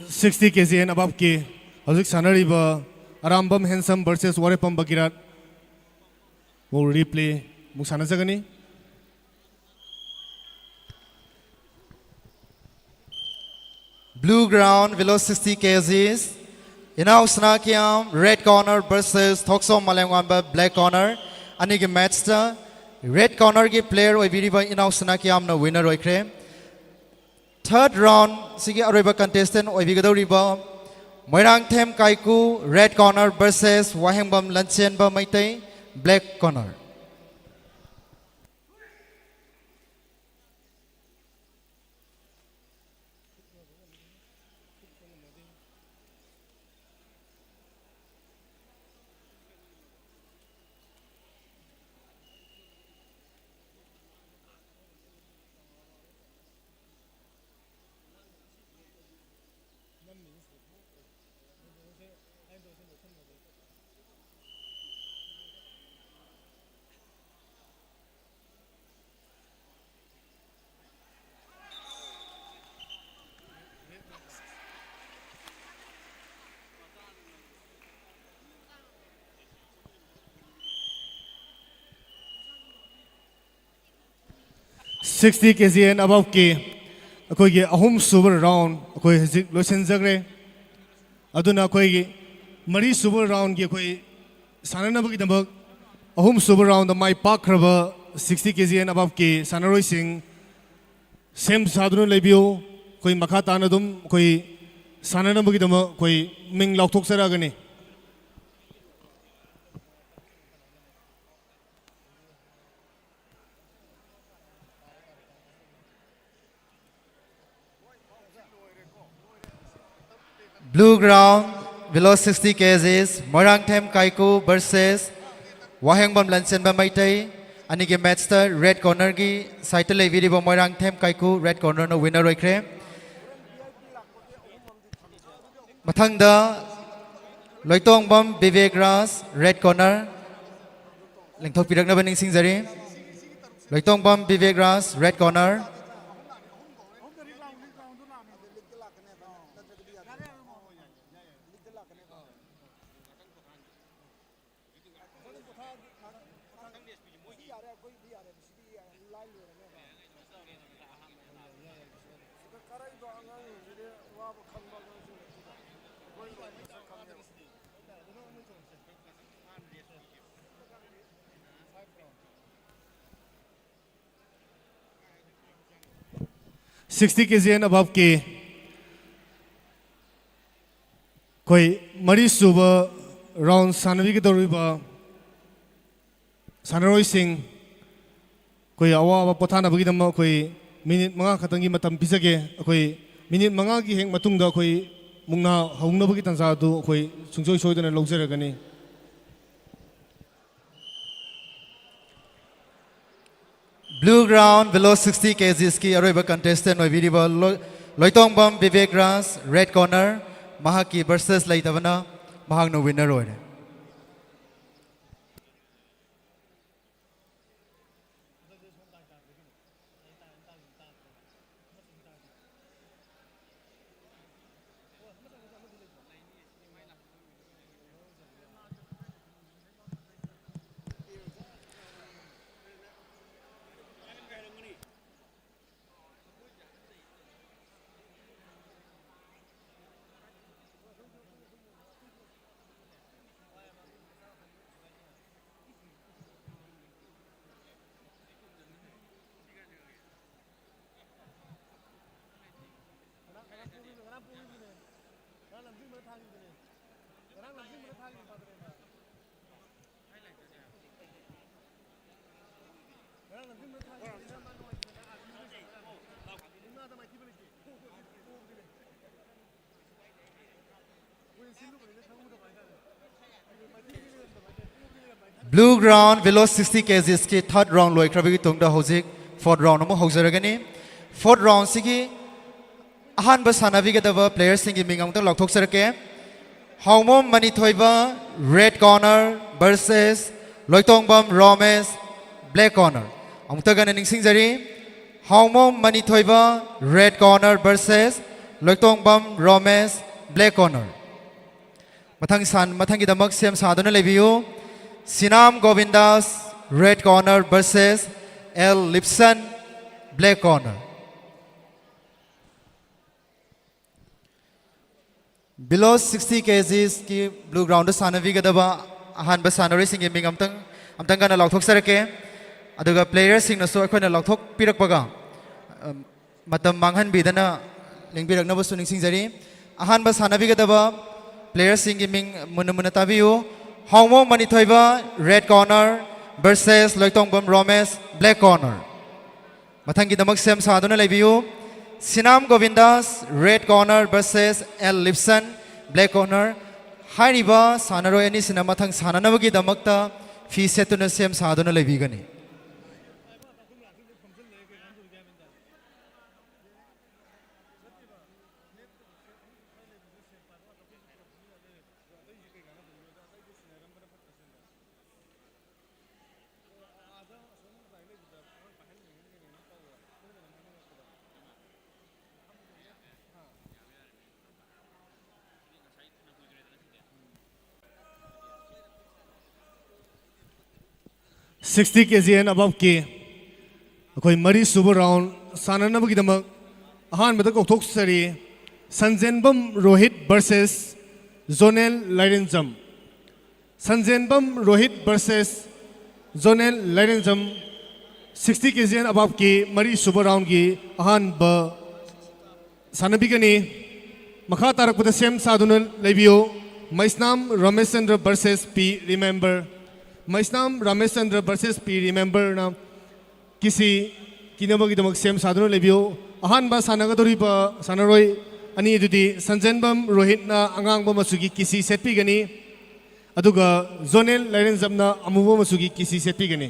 Sixty K G and above ꯀꯤ ꯍꯧꯖꯤꯛ ꯁꯥꯟꯅꯔꯤꯕ ꯑꯔꯥꯝꯕꯝ ꯍꯦꯟꯁꯝ ꯚꯔꯁꯦꯁ ꯋꯥꯔꯦꯄꯝ ꯕꯒꯤꯔꯥꯠ ꯃꯨꯛ replay ꯃꯨꯛ ꯁꯥꯟꯅꯖꯒꯅꯤ꯫ Blue ground, below sixty K Gs. Inau Sanakiam, red corner versus Thoksom Malengwanba, black corner. ꯑꯅꯤꯒꯤ match ꯇ red corner ꯒꯤ player ꯑꯣꯏꯕꯤꯔꯤꯕ ꯏꯅꯥꯎ ꯁꯅꯥꯀꯤꯌꯥꯝꯅ winner ꯑꯣꯏꯈ꯭ꯔꯦ꯫ Third round ꯁꯤꯒꯤ ꯑꯔꯣꯏꯕ contestant ꯑꯣꯏꯕꯤꯒꯗꯧꯔꯤꯕ Moirangthem Kaiku, red corner versus Wahengbam Lanchenba Meitei, black corner꯫ Sixty K G and above ꯀꯤ ꯑꯩꯈꯣꯏꯒꯤ ꯑꯍꯨꯝꯁꯨꯕ round ꯑꯩꯈꯣꯏ ꯍꯧꯖꯤꯛ ꯂꯣꯏꯁꯤꯟꯖꯈ꯭ꯔꯦ꯫ ꯑꯗꯨꯅ ꯑꯩꯈꯣꯏꯒꯤ ꯃꯔꯤꯁꯨꯕ round ꯒꯤ ꯑꯩꯈꯣꯏ ꯁꯥꯟꯅꯅꯕꯒꯤꯗꯃꯛ ꯑꯍꯨꯝꯁꯨꯕ round the my ꯄꯥꯛꯈ꯭ꯔꯕ sixty K G and above ꯀꯤ ꯁꯥꯟꯅꯔꯣꯏꯁꯤꯡ ꯁꯦꯝ ꯁꯥꯗꯨꯅ ꯂꯩꯕꯤꯌꯨ꯫ ꯑꯩꯈꯣꯏ ꯃꯈꯥ ꯇꯥꯅ ꯑꯗꯨꯝ ꯑꯩꯈꯣꯏ ꯁꯥꯟꯅꯅꯕꯒꯤꯗꯃꯛ ꯑꯩꯈꯣꯏ ꯃꯤꯡ ꯂꯥꯎꯊꯣꯛꯆꯔꯛꯑꯒꯅꯤ꯫ Blue ground, below sixty K Gs, Moirangthem ꯀꯥꯏꯀꯨ versus ꯋꯥꯍꯦꯡꯕꯝ ꯂꯟꯆꯦꯟꯕ ꯃꯩꯇꯩ꯫ ꯑꯅꯤꯒꯤ match ꯇ red corner ꯒꯤ side ꯇ ꯂꯩꯕꯤꯔꯤꯕ ꯃꯣꯏꯔꯥꯡꯊꯦꯝ ꯀꯥꯏꯀꯨ, red corner ꯅ winner ꯑꯣꯏꯈ꯭ꯔꯦ꯫ ꯃꯊꯪꯗ ꯂꯣꯏꯇꯣꯡꯕꯝ ꯕꯤꯕꯦꯛ ꯔꯥꯖ, red corner, ꯂꯦꯡꯊꯣꯛꯄꯤꯔꯛꯅꯕ ꯅꯤꯡꯁꯤꯡꯖꯔꯤ꯫ ꯂꯣꯏꯇꯣꯡꯕꯝ Bibek Raj, red corner꯫ Sixty K G and above ꯀꯤ ꯑꯩꯈꯣꯏ ꯃꯔꯤꯁꯨꯕ ꯔꯥꯎꯟ ꯁꯥꯟꯅꯕꯤꯒꯗꯧꯔꯤꯕ ꯁꯥꯟꯅꯔꯣꯏꯁꯤꯡ, ꯑꯩꯈꯣꯏ ꯑꯋꯥꯕ ꯄꯣꯊꯥꯅꯕꯒꯤꯗꯃꯛ ꯑꯩꯈꯣꯏ ꯃꯤꯅꯤꯠ ꯃꯉꯥ ꯈꯛꯇꯪꯒꯤ ꯃꯇꯝ ꯄꯤꯖꯒꯦ꯫ ꯑꯩꯈꯣꯏ ꯃꯤꯅꯤꯠ ꯃꯉꯥꯒꯤ ꯍꯦꯛ ꯃꯇꯨꯡꯗ ꯑꯩꯈꯣꯏ ꯃꯨꯛꯅꯥ ꯍꯧꯅꯕꯒꯤ ꯇꯥꯟꯖꯥ ꯑꯗꯨ ꯑꯩꯈꯣꯏ ꯁꯨꯡꯁꯣꯏ ꯁꯣꯏꯗꯅ ꯂꯧꯖꯔꯒꯅꯤ꯫ Blue Ground Below Sixty K Gs ꯀꯤ ꯑꯔꯣꯏꯕ contestant ꯑꯣꯏꯕꯤꯔꯤꯕ ꯂꯣꯏ-, ꯂꯣꯏꯇꯣꯡꯕꯝ ꯕꯤꯕꯦꯛ ꯔꯥꯖ, red corner, ꯃꯍꯥꯛꯀꯤ versus ꯂꯩꯇꯕꯅ ꯃꯍꯥꯛꯅ winner ꯑꯣꯏꯔꯦ꯫ Blue Ground Below Sixty K Gs ꯀꯤ third round ꯂꯣꯏꯈ꯭ꯔꯕꯒꯤ ꯇꯨꯡꯗ ꯍꯧꯖꯤꯛ fourth round ꯑꯃꯨꯛ ꯍꯧꯖꯔꯒꯅꯤ꯫ Fourth round ꯁꯤꯒꯤ ꯑꯍꯥꯟꯕ ꯁꯥꯟꯅꯕꯤꯒꯗꯕ player ꯁꯤꯡꯒꯤ ꯃꯤꯡ ꯑꯃꯨꯛꯇꯪ ꯂꯥꯎꯊꯣꯛꯆꯔꯛꯀꯦ꯫ ꯍꯥꯎꯃꯣꯝ ꯃꯅꯤꯊꯣꯏꯕ, red corner, versus Loitongbam Romesh, black corner꯫ ꯑꯃꯨꯛꯇꯒ ꯍꯟꯅ ꯅꯤꯡꯁꯤꯡꯖꯔꯤ, ꯍꯥꯎꯃꯣꯝ ꯃꯅꯤꯊꯣꯏꯕ, red corner, versus Loitongbam Romesh, black corner꯫ ꯃꯊꯪ ꯁꯥꯟ-, ꯃꯊꯪꯒꯤꯗꯃꯛ ꯁꯦꯝ ꯁꯥꯗꯨꯅ ꯂꯩꯕꯤꯌꯨ꯫ Sinam Gobindas, red corner, versus L Lipson, black corner꯫ Below sixty kgs ꯀꯤ blue ground ꯗ ꯁꯥꯟꯅꯕꯤꯒꯗꯕ ꯑꯍꯥꯟꯕ ꯁꯥꯟꯅꯔꯣꯏꯁꯤꯡꯒꯤ ꯃꯤꯡ ꯑꯝꯇꯪ ꯑꯝꯇꯪ ꯀꯟꯅ ꯂꯥꯎꯊꯣꯛꯆꯔꯛꯀꯦ꯫ ꯑꯗꯨꯒ player ꯁꯤꯡꯅꯁꯨ ꯑꯩꯈꯣꯏꯅ ꯂꯥꯎꯊꯣꯛꯄꯤꯔꯛꯄꯒ ꯃꯇꯝ ꯃꯥꯡꯍꯟꯕꯤꯗꯅ ꯂꯦꯡꯕꯤꯔꯛꯅꯕꯁꯨ ꯅꯤꯡꯁꯤꯡꯖꯔꯤ꯫ ꯑꯍꯥꯟꯕ ꯁꯥꯟꯅꯕꯤꯒꯗꯕ player ꯁꯤꯡꯒꯤ ꯃꯤꯡ ꯃꯨꯟꯅ ꯃꯨꯟꯅ ꯇꯥꯕꯤꯌꯨ꯫ ꯍꯥꯎꯃꯣ ꯃꯅꯤꯊꯣꯏꯕ, red corner, versus Loitongbam Romesh, black corner꯫ ꯃꯊꯪꯒꯤꯗꯃꯛ ꯁꯦꯝ ꯁꯥꯗꯨꯅ ꯂꯩꯕꯤꯌꯨ꯫ Sinam Gobindas, red corner, versus L Lipson, black corner꯫ ꯍꯥꯏꯔꯤꯕ ꯁꯥꯟꯅꯔꯣꯏ ꯑꯅꯤꯁꯤꯅ ꯃꯊꯪ ꯁꯥꯟꯅꯅꯕꯒꯤꯗꯃꯛꯇ ꯐꯤ ꯁꯦꯠꯇꯨꯅ ꯁꯦꯝ ꯁꯥꯗꯨꯅ ꯂꯩꯕꯤꯒꯅꯤ꯫ Sixty kg and above ꯀꯤ ꯑꯩꯈꯣꯏ ꯃꯔꯤꯁꯨꯕ round ꯁꯥꯟꯅꯅꯕꯒꯤꯗꯃꯛ ꯑꯍꯥꯟꯕꯗ ꯀꯧꯊꯣꯛꯆꯔꯤ, Sanjenbam Rohit versus Jonel Lairenjam. Sanjenbam Rohit versus Jonel Lairenjam, sixty kg and above ꯀꯤ ꯃꯔꯤꯁꯨꯕ round ꯀꯤ ꯑꯍꯥꯟꯕ ꯁꯥꯟꯅꯕꯤꯒꯅꯤ꯫ ꯃꯈꯥ ꯇꯥꯔꯛꯄꯗ ꯁꯦꯝ ꯁꯥꯗꯨꯅ ꯂꯩꯕꯤꯌꯨ꯫ ꯃꯩꯁꯅꯥꯝ ꯔꯥꯃꯦꯁꯆꯟꯗ꯭ꯔ versus ꯄꯤ ꯔꯤꯃꯦꯝꯕꯔ꯫ ꯃꯩꯁꯅꯥꯝ ꯔꯥꯃꯦꯁꯆꯟꯗ꯭ꯔ versus ꯄꯤ ꯔꯤꯃꯦꯝꯕꯔꯅ ꯀꯤꯁꯤ ꯀꯤꯅꯕꯒꯤꯗꯃꯛ ꯁꯦꯝ ꯁꯥꯗꯨꯅ ꯂꯩꯕꯤꯌꯨ꯫ ꯑꯍꯥꯟꯕ ꯁꯥꯟꯅꯒꯗꯧꯔꯤꯕ ꯁꯥꯟꯅꯔꯣꯏ ꯑꯅꯤ ꯑꯗꯨꯗꯤ ꯁꯟꯖꯦꯟꯕꯝ ꯔꯣꯍꯤꯠꯅ ꯑꯉꯥꯡꯕ ꯃꯆꯨꯒꯤ ꯀꯤꯁꯤ ꯁꯦꯠꯄꯤꯒꯅꯤ, ꯑꯗꯨꯒ ꯖꯣꯅꯦꯜ ꯂꯥꯏꯔꯦꯟꯖꯝꯅ ꯑꯃꯨꯕ ꯃꯆꯨꯒꯤ ꯀꯤꯁꯤ ꯁꯦꯠꯄꯤꯒꯅꯤ꯫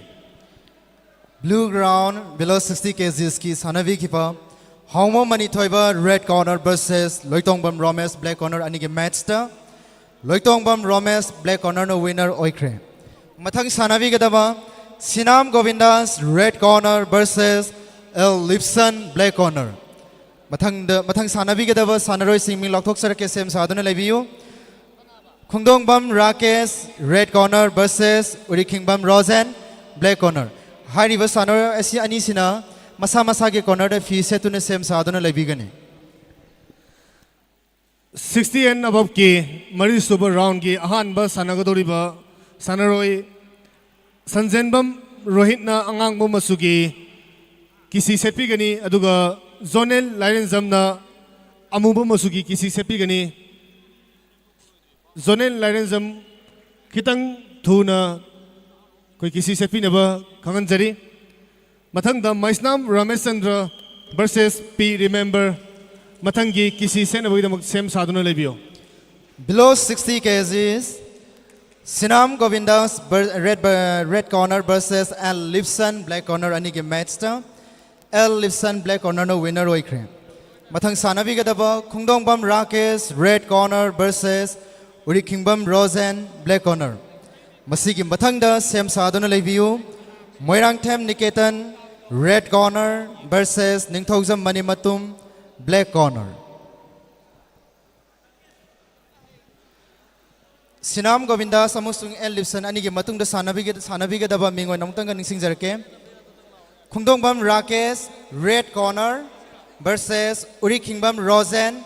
Blue ground, below sixty kgs ꯀꯤ ꯁꯥꯟꯅꯕꯤꯈꯤꯕ ꯍꯥꯎꯃꯣ ꯃꯅꯤꯊꯣꯏꯕ, red corner, versus Loitongbam Romesh, black corner ꯑꯅꯤꯒꯤ match ꯇ ꯂꯣꯏꯇꯣꯡꯕꯝ ꯔꯣꯃꯦꯁ, black corner ꯅ winner ꯑꯣꯏꯈ꯭ꯔꯦ꯫ ꯃꯊꯪ ꯁꯥꯟꯅꯕꯤꯒꯗꯕ Sinam Gobindas, red corner, versus L Lipson, black corner꯫ ꯃꯊꯪꯗ ꯃꯊꯪ ꯁꯥꯟꯅꯕꯤꯒꯗꯕ ꯁꯥꯟꯅꯔꯣꯏꯁꯤꯡ ꯃꯤꯡ ꯂꯥꯎꯊꯣꯛꯆꯔꯛꯀꯦ, ꯁꯦꯝ ꯁꯥꯗꯨꯅ ꯂꯩꯕꯤꯌꯨ꯫ ꯈꯣꯡꯗꯣꯡꯕꯝ Rakesh, red corner, versus ꯎꯔꯤꯈꯤꯡꯕꯝ ꯔꯣꯖꯦꯟ, black corner꯫ ꯍꯥꯏꯔꯤꯕ ꯁꯥꯟꯅꯔꯣꯏ ꯑꯁꯤ ꯑꯅꯤꯁꯤꯅ ꯃꯁꯥ ꯃꯁꯥꯒꯤ corner ꯗ ꯐꯤ ꯁꯦꯠꯇꯨꯅ ꯁꯦꯝ ꯁꯥꯗꯨꯅ ꯂꯩꯕꯤꯒꯅꯤ꯫ Sixty and aboveꯀꯤ ꯃꯔꯤꯁꯨꯕ roundꯀꯤ ꯑꯍꯥꯟꯕ ꯁꯥꯟꯅꯒꯗꯧꯔꯤꯕ ꯁꯥꯟꯅꯔꯣꯏ ꯁꯟꯖꯦꯟꯕꯝ ꯔꯣꯍꯤꯠꯅ ꯑꯉꯥꯡꯕ ꯃꯆꯨꯒꯤ ꯀꯤꯁꯤ ꯁꯦꯠꯄꯤꯒꯅꯤ, ꯑꯗꯨꯒ ꯖꯣꯅꯦꯜ ꯂꯥꯏꯔꯦꯟꯖꯝꯅ ꯑꯃꯨꯕ ꯃꯆꯨꯒꯤ ꯀꯤꯁꯤ ꯁꯦꯠꯄꯤꯒꯅꯤ꯫ ꯖꯣꯅꯦꯜ ꯂꯥꯏꯔꯦꯟꯖꯝ, ꯈꯤꯇꯪ ꯊꯨꯅ ꯑꯩꯈꯣꯏ ꯀꯤꯁꯤ ꯁꯦꯠꯄꯤꯅꯕ ꯈꯪꯍꯟꯖꯔꯤ꯫ ꯃꯊꯪꯗ ꯃꯩꯁꯅꯥꯝ ꯔꯥꯃꯦꯁꯆꯟꯗ꯭ꯔ versus ꯄꯤ ꯔꯤꯃꯦꯝꯕꯔ꯫ ꯃꯊꯪꯒꯤ ꯀꯤꯁꯤ ꯁꯦꯠꯅꯕꯒꯤꯗꯃꯛ ꯁꯦꯝ ꯁꯥꯗꯨꯅ ꯂꯩꯕꯤꯌꯨ꯫ Below sixty kgs, Sinam Govindas, ber-, red, ber-, red corner versus L Lipson, black corner ꯑꯅꯤꯒꯤ matchꯇ L Lipson, black cornerꯅ winner ꯑꯣꯏꯈ꯭ꯔꯦ꯫ ꯃꯊꯪ ꯁꯥꯟꯅꯕꯤꯒꯗꯕ Khongdongbam Rakesh, red corner versus ꯎꯔꯤꯈꯤꯡꯕꯝ ꯔꯣꯖꯦꯟ, black corner꯫ ꯃꯁꯤꯒꯤ ꯃꯊꯪꯗ ꯁꯦꯝ ꯁꯥꯗꯨꯅ ꯂꯩꯕꯤꯌꯨ꯫ Moirangthem Niketan, red corner versus Ningthoujam Manimatum, black corner꯫ ꯁꯤꯅꯥꯝ ꯒꯣꯕꯤꯟꯗꯥꯁ ꯑꯃꯁꯨꯡ ꯑꯦꯜ ꯂꯤꯞꯁꯟ ꯑꯅꯤꯒꯤ ꯃꯇꯨꯡꯗ ꯁꯥꯟꯅꯕꯤꯒ-, ꯁꯥꯟꯅꯕꯤꯒꯗꯕ ꯃꯤꯡ ꯑꯣꯏꯅ ꯑꯃꯨꯛꯇꯪꯒ ꯅꯤꯡꯁꯤꯡꯖꯔꯛꯀꯦ꯫ ꯈꯣꯡꯗꯣꯡꯕꯝ Rakesh, red corner versus ꯎꯔꯤꯈꯤꯡꯕꯝ ꯔꯣꯖꯦꯟ,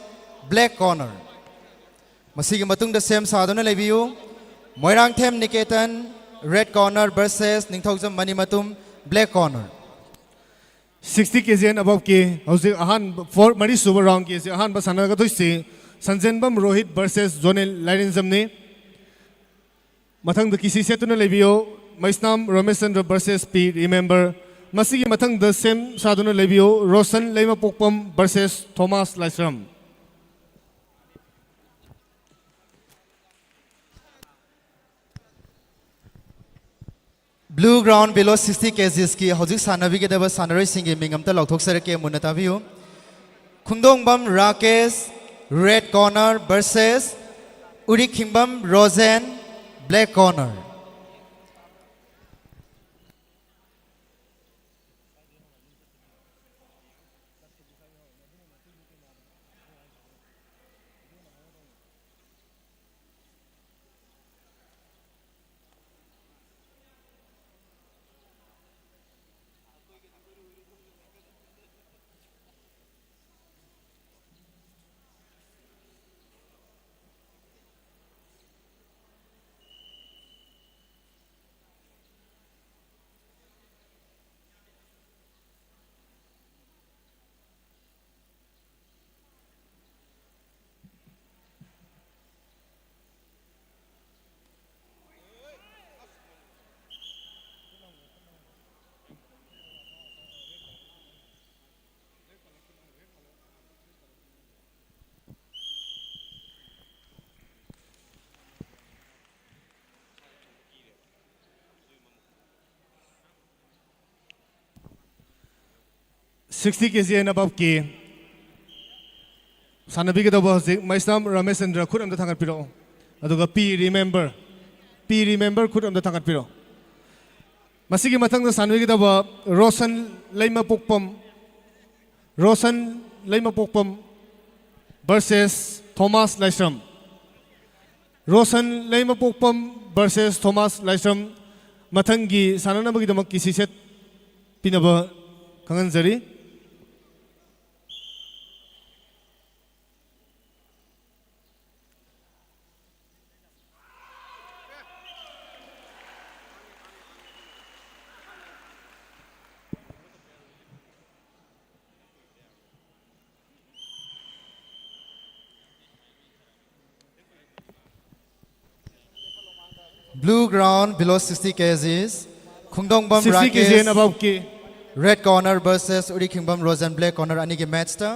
black corner꯫ ꯃꯁꯤꯒꯤ ꯃꯇꯨꯡꯗ ꯁꯦꯝ ꯁꯥꯗꯨꯅ ꯂꯩꯕꯤꯌꯨ꯫ Moirangthem Niketan, red corner versus Ningthoujam Manimatum, black corner꯫ Sixty kg and aboveꯀꯤ ꯍꯧꯖꯤꯛ ꯑꯍꯥꯟꯕ, four, ꯃꯔꯤꯁꯨꯕ roundꯀꯤ ꯍꯧꯖꯤꯛ ꯑꯍꯥꯟꯕ ꯁꯥꯟꯅꯒꯗꯣꯏꯁꯤ ꯁꯟꯖꯦꯟꯕꯝ ꯔꯣꯍꯤꯠ versus ꯖꯣꯅꯦꯜ ꯂꯥꯏꯔꯦꯟꯖꯝꯅꯤ꯫ ꯃꯊꯪꯗ ꯀꯤꯁꯤ ꯁꯦꯠꯇꯨꯅ ꯂꯩꯕꯤꯌꯨ, ꯃꯩꯁꯅꯥꯝ ꯔꯣꯃꯦꯁꯆꯟꯗ꯭ꯔ versus ꯄꯤ ꯔꯤꯃꯦꯝꯕꯔ꯫ ꯃꯁꯤꯒꯤ ꯃꯊꯪꯗ ꯁꯦꯝ ꯁꯥꯗꯨꯅ ꯂꯩꯕꯤꯌꯨ, ꯔꯣꯁꯟ ꯂꯩꯃꯄꯣꯛꯄꯝ versus ꯊꯣꯃꯥꯁ ꯂꯥꯏꯁ꯭ꯔꯝ꯫ Blue ground, below sixty kgsꯀꯤ ꯍꯧꯖꯤꯛ ꯁꯥꯟꯅꯕꯤꯒꯗꯕ ꯁꯥꯟꯅꯔꯣꯏꯁꯤꯡꯒꯤ ꯃꯤꯡ ꯑꯝꯇ ꯂꯥꯎꯊꯣꯛꯆꯔꯛꯀꯦ, ꯃꯨꯟꯅ ꯇꯥꯕꯤꯌꯨ꯫ ꯈꯣꯡꯗꯣꯡꯕꯝ Rakesh, red corner versus ꯎꯔꯤꯈꯤꯡꯕꯝ ꯔꯣꯖꯦꯟ, black corner꯫ Sixty K G and above ꯀꯤ ꯁꯥꯟꯅꯕꯤꯒꯗꯧꯕ ꯍꯧꯖꯤꯛ ꯃꯩꯁꯅꯥꯝ ꯔꯥꯃꯦꯁꯆꯟꯗ꯭ꯔ, ꯈꯨꯠ ꯑꯝꯇ ꯊꯥꯡꯒꯠꯄꯤꯔꯛꯑꯣ꯫ ꯑꯗꯨꯒ ꯄꯤ ꯔꯤꯃꯦꯝꯕꯔ, ꯄꯤ ꯔꯤꯃꯦꯝꯕꯔ, ꯈꯨꯠ ꯑꯝꯇ ꯊꯥꯡꯒꯠꯄꯤꯔꯛꯑꯣ꯫ ꯃꯁꯤꯒꯤ ꯃꯊꯪꯗ ꯁꯥꯟꯅꯕꯤꯒꯗꯕ ꯔꯣꯁꯟ ꯂꯩꯃꯄꯣꯛꯄꯝ, ꯔꯣꯁꯟ ꯂꯩꯃꯄꯣꯛꯄꯝ versus ꯊꯣꯃꯥꯁ ꯂꯥꯏꯁ꯭ꯔꯝ꯫ ꯔꯣꯁꯟ ꯂꯩꯃꯄꯣꯛꯄꯝ versus ꯊꯣꯃꯥꯁ ꯂꯥꯏꯁ꯭ꯔꯝ꯫ ꯃꯊꯪꯒꯤ ꯁꯥꯟꯅꯅꯕꯒꯤꯗꯃꯛ ꯀꯤꯁꯤ ꯁꯦꯠ ꯄꯤꯅꯕ ꯈꯪꯍꯟꯖꯔꯤ꯫ Blue ground below sixty K Gs, Khongdongbam sixty K G and Rakesh, ꯑꯕꯞꯀꯤ꯫ Red corner versus Urikhingbam Rojen, black corner ꯑꯅꯤꯒꯤ match ꯇ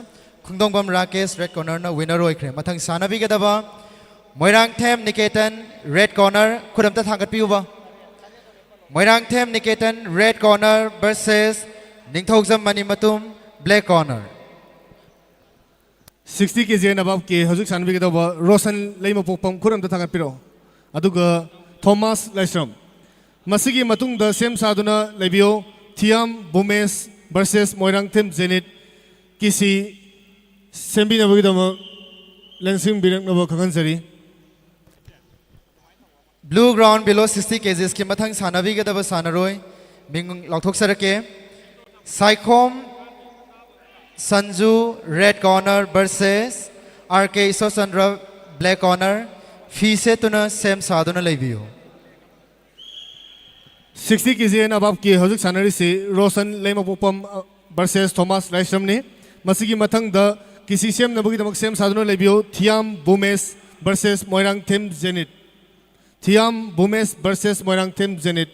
ꯈꯣꯡꯗꯣꯡꯕꯝ ꯔꯥꯀꯦꯁ, red corner ꯅ winner ꯑꯣꯏꯈ꯭ꯔꯦ꯫ ꯃꯊꯪ ꯁꯥꯟꯅꯕꯤꯒꯗꯕ ꯃꯣꯏꯔꯥꯡꯊꯦꯝ ꯅꯤꯀꯦꯇꯟ, red corner, ꯈꯨꯠ ꯑꯝꯇ ꯊꯥꯡꯒꯠꯄꯤꯌꯨꯕ꯫ Moirangthem Niketan, red corner versus Ningthoujam Manimatum, black corner꯫ Sixty K G and ꯑꯕꯞꯀꯤ ꯍꯧꯖꯤꯛ ꯁꯥꯟꯅꯕꯤꯒꯗꯧꯕ ꯔꯣꯁꯟ ꯂꯩꯃꯄꯣꯛꯄꯝ, ꯈꯨꯠ ꯑꯝꯇ ꯊꯥꯡꯒꯠꯄꯤꯔꯛꯑꯣ꯫ ꯑꯗꯨꯒ ꯊꯣꯃꯥꯁ ꯂꯥꯏꯁ꯭ꯔꯝ꯫ ꯃꯁꯤꯒꯤ ꯃꯇꯨꯡꯗ ꯁꯦꯝ ꯁꯥꯗꯨꯅ ꯂꯩꯕꯤꯌꯨ, ꯊꯤꯌꯥꯝ ꯚꯨꯃꯦꯁ versus ꯃꯣꯏꯔꯥꯡꯊꯦꯝ ꯖꯦꯅꯤꯠ꯫ ꯀꯤꯁꯤ ꯁꯦꯝꯕꯤꯅꯕꯒꯤꯗꯃꯛ ꯂꯦꯡꯁꯤꯟꯕꯤꯔꯛꯅꯕ ꯈꯪꯍꯟꯖꯔꯤ꯫ Blue ground below sixty K Gs ꯀꯤ ꯃꯊꯪ ꯁꯥꯟꯅꯕꯤꯒꯗꯕ ꯁꯥꯟꯅꯔꯣꯏ ꯃꯤꯡ ꯂꯥꯎꯊꯣꯛꯆꯔꯛꯀꯦ꯫ Saikhom Sanju, red corner versus R K ꯏꯁꯣꯔꯆꯟꯗ꯭ꯔ, black corner꯫ ꯐꯤ ꯁꯦꯠꯇꯨꯅ ꯁꯦꯝ ꯁꯥꯗꯨꯅ ꯂꯩꯕꯤꯌꯨ꯫ ꯁꯤꯛꯁꯇꯤ ꯀꯦ ꯖꯤ ꯑꯦꯟ ꯑꯕꯞꯀꯤ ꯍꯧꯖꯤꯛ ꯁꯥꯟꯅꯔꯤꯁꯤ ꯔꯣꯁꯟ ꯂꯩꯃꯄꯣꯛꯄꯝ, ꯑ, versus ꯊꯣꯃꯥꯁ ꯂꯥꯏꯁ꯭ꯔꯝꯅꯤ꯫ ꯃꯁꯤꯒꯤ ꯃꯊꯪꯗ ꯀꯤꯁꯤ ꯁꯦꯝꯅꯕꯒꯤꯗꯃꯛ ꯁꯦꯝ ꯁꯥꯗꯨꯅ ꯂꯩꯕꯤꯌꯨ, Thiyam Bhumesh versus Moirangthem ꯖꯦꯅꯤꯠ꯫ Thiyam Bhumesh versus Moirangthem Jenit.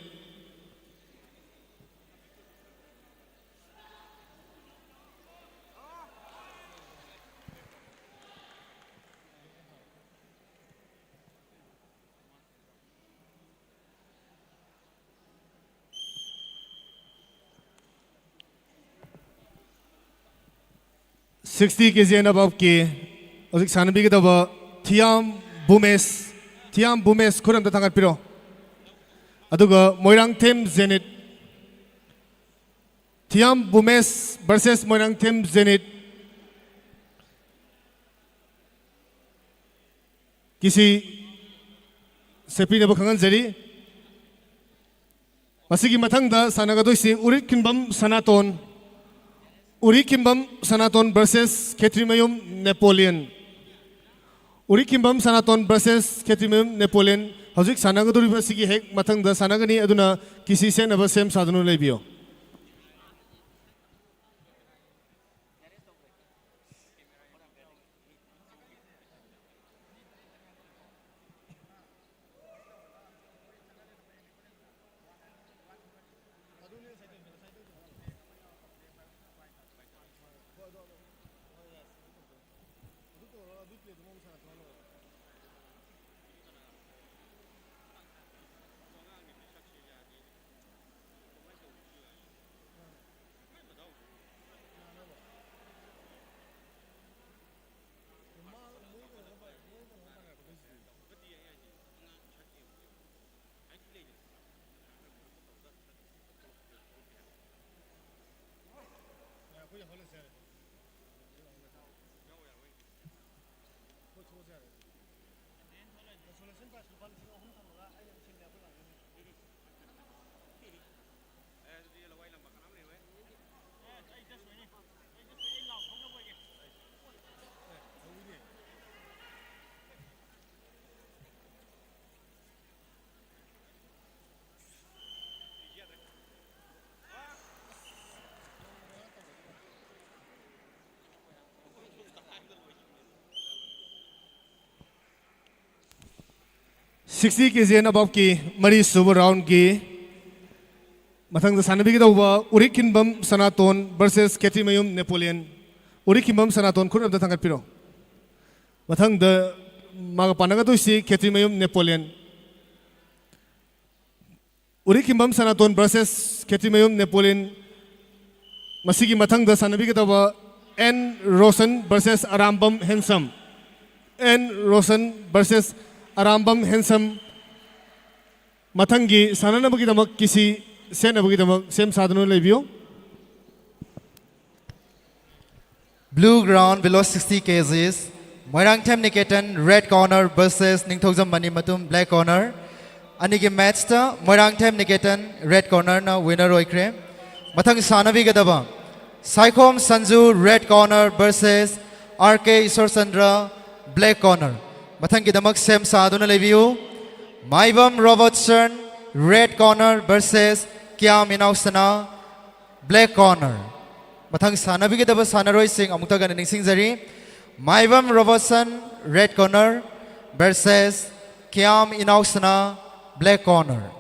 Sixty K G and aboveꯀꯤ ꯍꯧꯖꯤꯛ ꯁꯥꯟꯅꯕꯤꯒꯗꯕ ꯊꯤꯌꯥꯝ ꯕꯨꯃꯦꯁ, ꯊꯤꯌꯥꯝ ꯕꯨꯃꯦꯁ ꯈꯨꯠ ꯑꯝꯇ ꯊꯥꯡꯒꯠꯄꯤꯔꯣ꯫ ꯑꯗꯨꯒ ꯃꯣꯏꯔꯥꯡꯊꯦꯝ ꯖꯦꯅꯤꯠ, ꯊꯤꯌꯥꯝ ꯕꯨꯃꯦꯁ versus ꯃꯣꯏꯔꯥꯡꯊꯦꯝ ꯖꯦꯅꯤꯠ꯫ ꯀꯤꯁꯤ ꯁꯦꯠꯄꯤꯅꯕ ꯈꯪꯍꯟꯖꯔꯤ꯫ ꯃꯁꯤꯒꯤ ꯃꯊꯪꯗ ꯁꯥꯟꯅꯒꯗꯣꯏꯁꯤ ꯎꯔꯤꯠꯈꯤꯟꯕꯝ ꯁꯅꯥꯇꯣꯟ, ꯎꯔꯤꯠꯈꯤꯟꯕꯝ ꯁꯅꯥꯇꯣꯟ versus ꯈꯦꯇ꯭ꯔꯤꯃꯌꯨꯝ ꯅꯦꯄꯣꯂꯤꯌꯟ꯫ ꯎꯔꯤꯠꯈꯤꯟꯕꯝ ꯁꯅꯥꯇꯣꯟ versus ꯈꯦꯇ꯭ꯔꯤꯃꯌꯨꯝ ꯅꯦꯄꯣꯂꯤꯌꯟ ꯍꯧꯖꯤꯛ ꯁꯥꯟꯅꯒꯗꯧꯔꯤꯕꯁꯤꯒꯤ ꯍꯦꯛ ꯃꯊꯪꯗ ꯁꯥꯟꯅꯒꯅꯤ, ꯑꯗꯨꯅ ꯀꯤꯁꯤ ꯁꯦꯠꯅꯕ ꯁꯦꯝ ꯁꯥꯗꯨꯅ ꯂꯩꯕꯤꯌꯨ꯫ Sixty K G and aboveꯀꯤ ꯃꯔꯤꯁꯨꯕ roundꯀꯤ ꯃꯊꯪꯗ ꯁꯥꯟꯅꯕꯤꯒꯗꯧꯕ ꯎꯔꯤꯛꯈꯤꯟꯕꯝ ꯁꯅꯥꯇꯣꯟ versus ꯈꯦꯇ꯭ꯔꯤꯃꯌꯨꯝ ꯅꯦꯄꯣꯂꯤꯌꯟ꯫ ꯎꯔꯤꯛꯈꯤꯟꯕꯝ ꯁꯅꯥꯇꯣꯟ ꯈꯨꯠ ꯑꯝꯇ ꯊꯥꯡꯒꯠꯄꯤꯔꯣ꯫ ꯃꯊꯪꯗ ꯃꯥꯒ ꯄꯥꯟꯅꯒꯗꯣꯏꯁꯤ Khetrimayum Napoleon. Urikhinbam Sanaton versus Khetrimayum Napoleon. ꯃꯁꯤꯒꯤ ꯃꯊꯪꯗ ꯁꯥꯟꯅꯕꯤꯒꯗꯕ N Roshan versus Arambam Hensam. N Roshan versus Arambam Hensam. ꯃꯊꯪꯒꯤ ꯁꯥꯟꯅꯅꯕꯒꯤꯗꯃꯛ ꯀꯤꯁꯤ ꯁꯦꯠꯅꯕꯒꯤꯗꯃꯛ ꯁꯦꯝ ꯁꯥꯗꯨꯅ ꯂꯩꯕꯤꯌꯨ꯫ Blue ground below sixty kgs, Moirangthem Niketan red corner versus Ningthoujam Manimatum black corner. ꯑꯅꯤꯒꯤ ꯃꯦꯠꯁꯇ ꯃꯣꯏꯔꯥꯡꯊꯦꯝ ꯅꯤꯀꯦꯇꯟ ꯔꯦꯗ ꯀꯣꯔꯅꯔꯅ ꯋꯤꯅꯔ ꯑꯣꯏꯈ꯭ꯔꯦ꯫ ꯃꯊꯪ ꯁꯥꯟꯅꯕꯤꯒꯗꯕ Saikhom Sanju red corner versus R K Ishorchandra black corner. ꯃꯊꯪꯒꯤꯗꯃꯛ ꯁꯦꯝ ꯁꯥꯗꯨꯅ ꯂꯩꯕꯤꯌꯨ꯫ Maibam Robertson red corner versus Kiyam Inaosana black corner. ꯃꯊꯪ ꯁꯥꯟꯅꯕꯤꯒꯗꯕ ꯁꯥꯟꯅꯔꯣꯏꯁꯤꯡ ꯑꯃꯨꯛꯇ ꯍꯟꯅ ꯅꯤꯡꯁꯤꯡꯖꯔꯤ꯫ Maibam Robertson red corner versus Kiyam Inaosana black corner.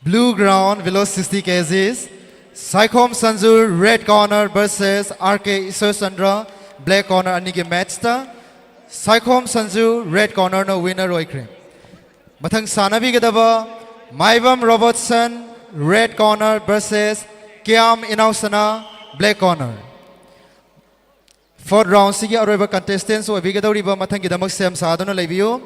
Blue ground below sixty kgs, Saikhom Sanjur red corner versus R K Ishwar Chandra Black corner ꯑꯅꯤꯒꯤ matchꯇ ꯁꯥꯏꯈꯣꯝ ꯁꯟꯖꯨ, red cornerꯅ winner ꯑꯣꯏꯈ꯭ꯔꯦ꯫ ꯃꯊꯪ ꯁꯥꯟꯅꯕꯤꯒꯗꯕ ꯃꯥꯏꯕꯝ ꯔꯣꯕꯔꯠꯁꯟ, red corner versus ꯀꯤꯌꯥꯝ ꯏꯅꯥꯎꯁꯅꯥ, black corner꯫ Fourth roundꯁꯤꯒꯤ ꯑꯔꯣꯏꯕ contestants ꯑꯣꯏꯕꯤꯒꯗꯧꯔꯤꯕ ꯃꯊꯪꯒꯤꯗꯃꯛ ꯁꯦꯝ ꯁꯥꯗꯨꯅ ꯂꯩꯕꯤꯌꯨ꯫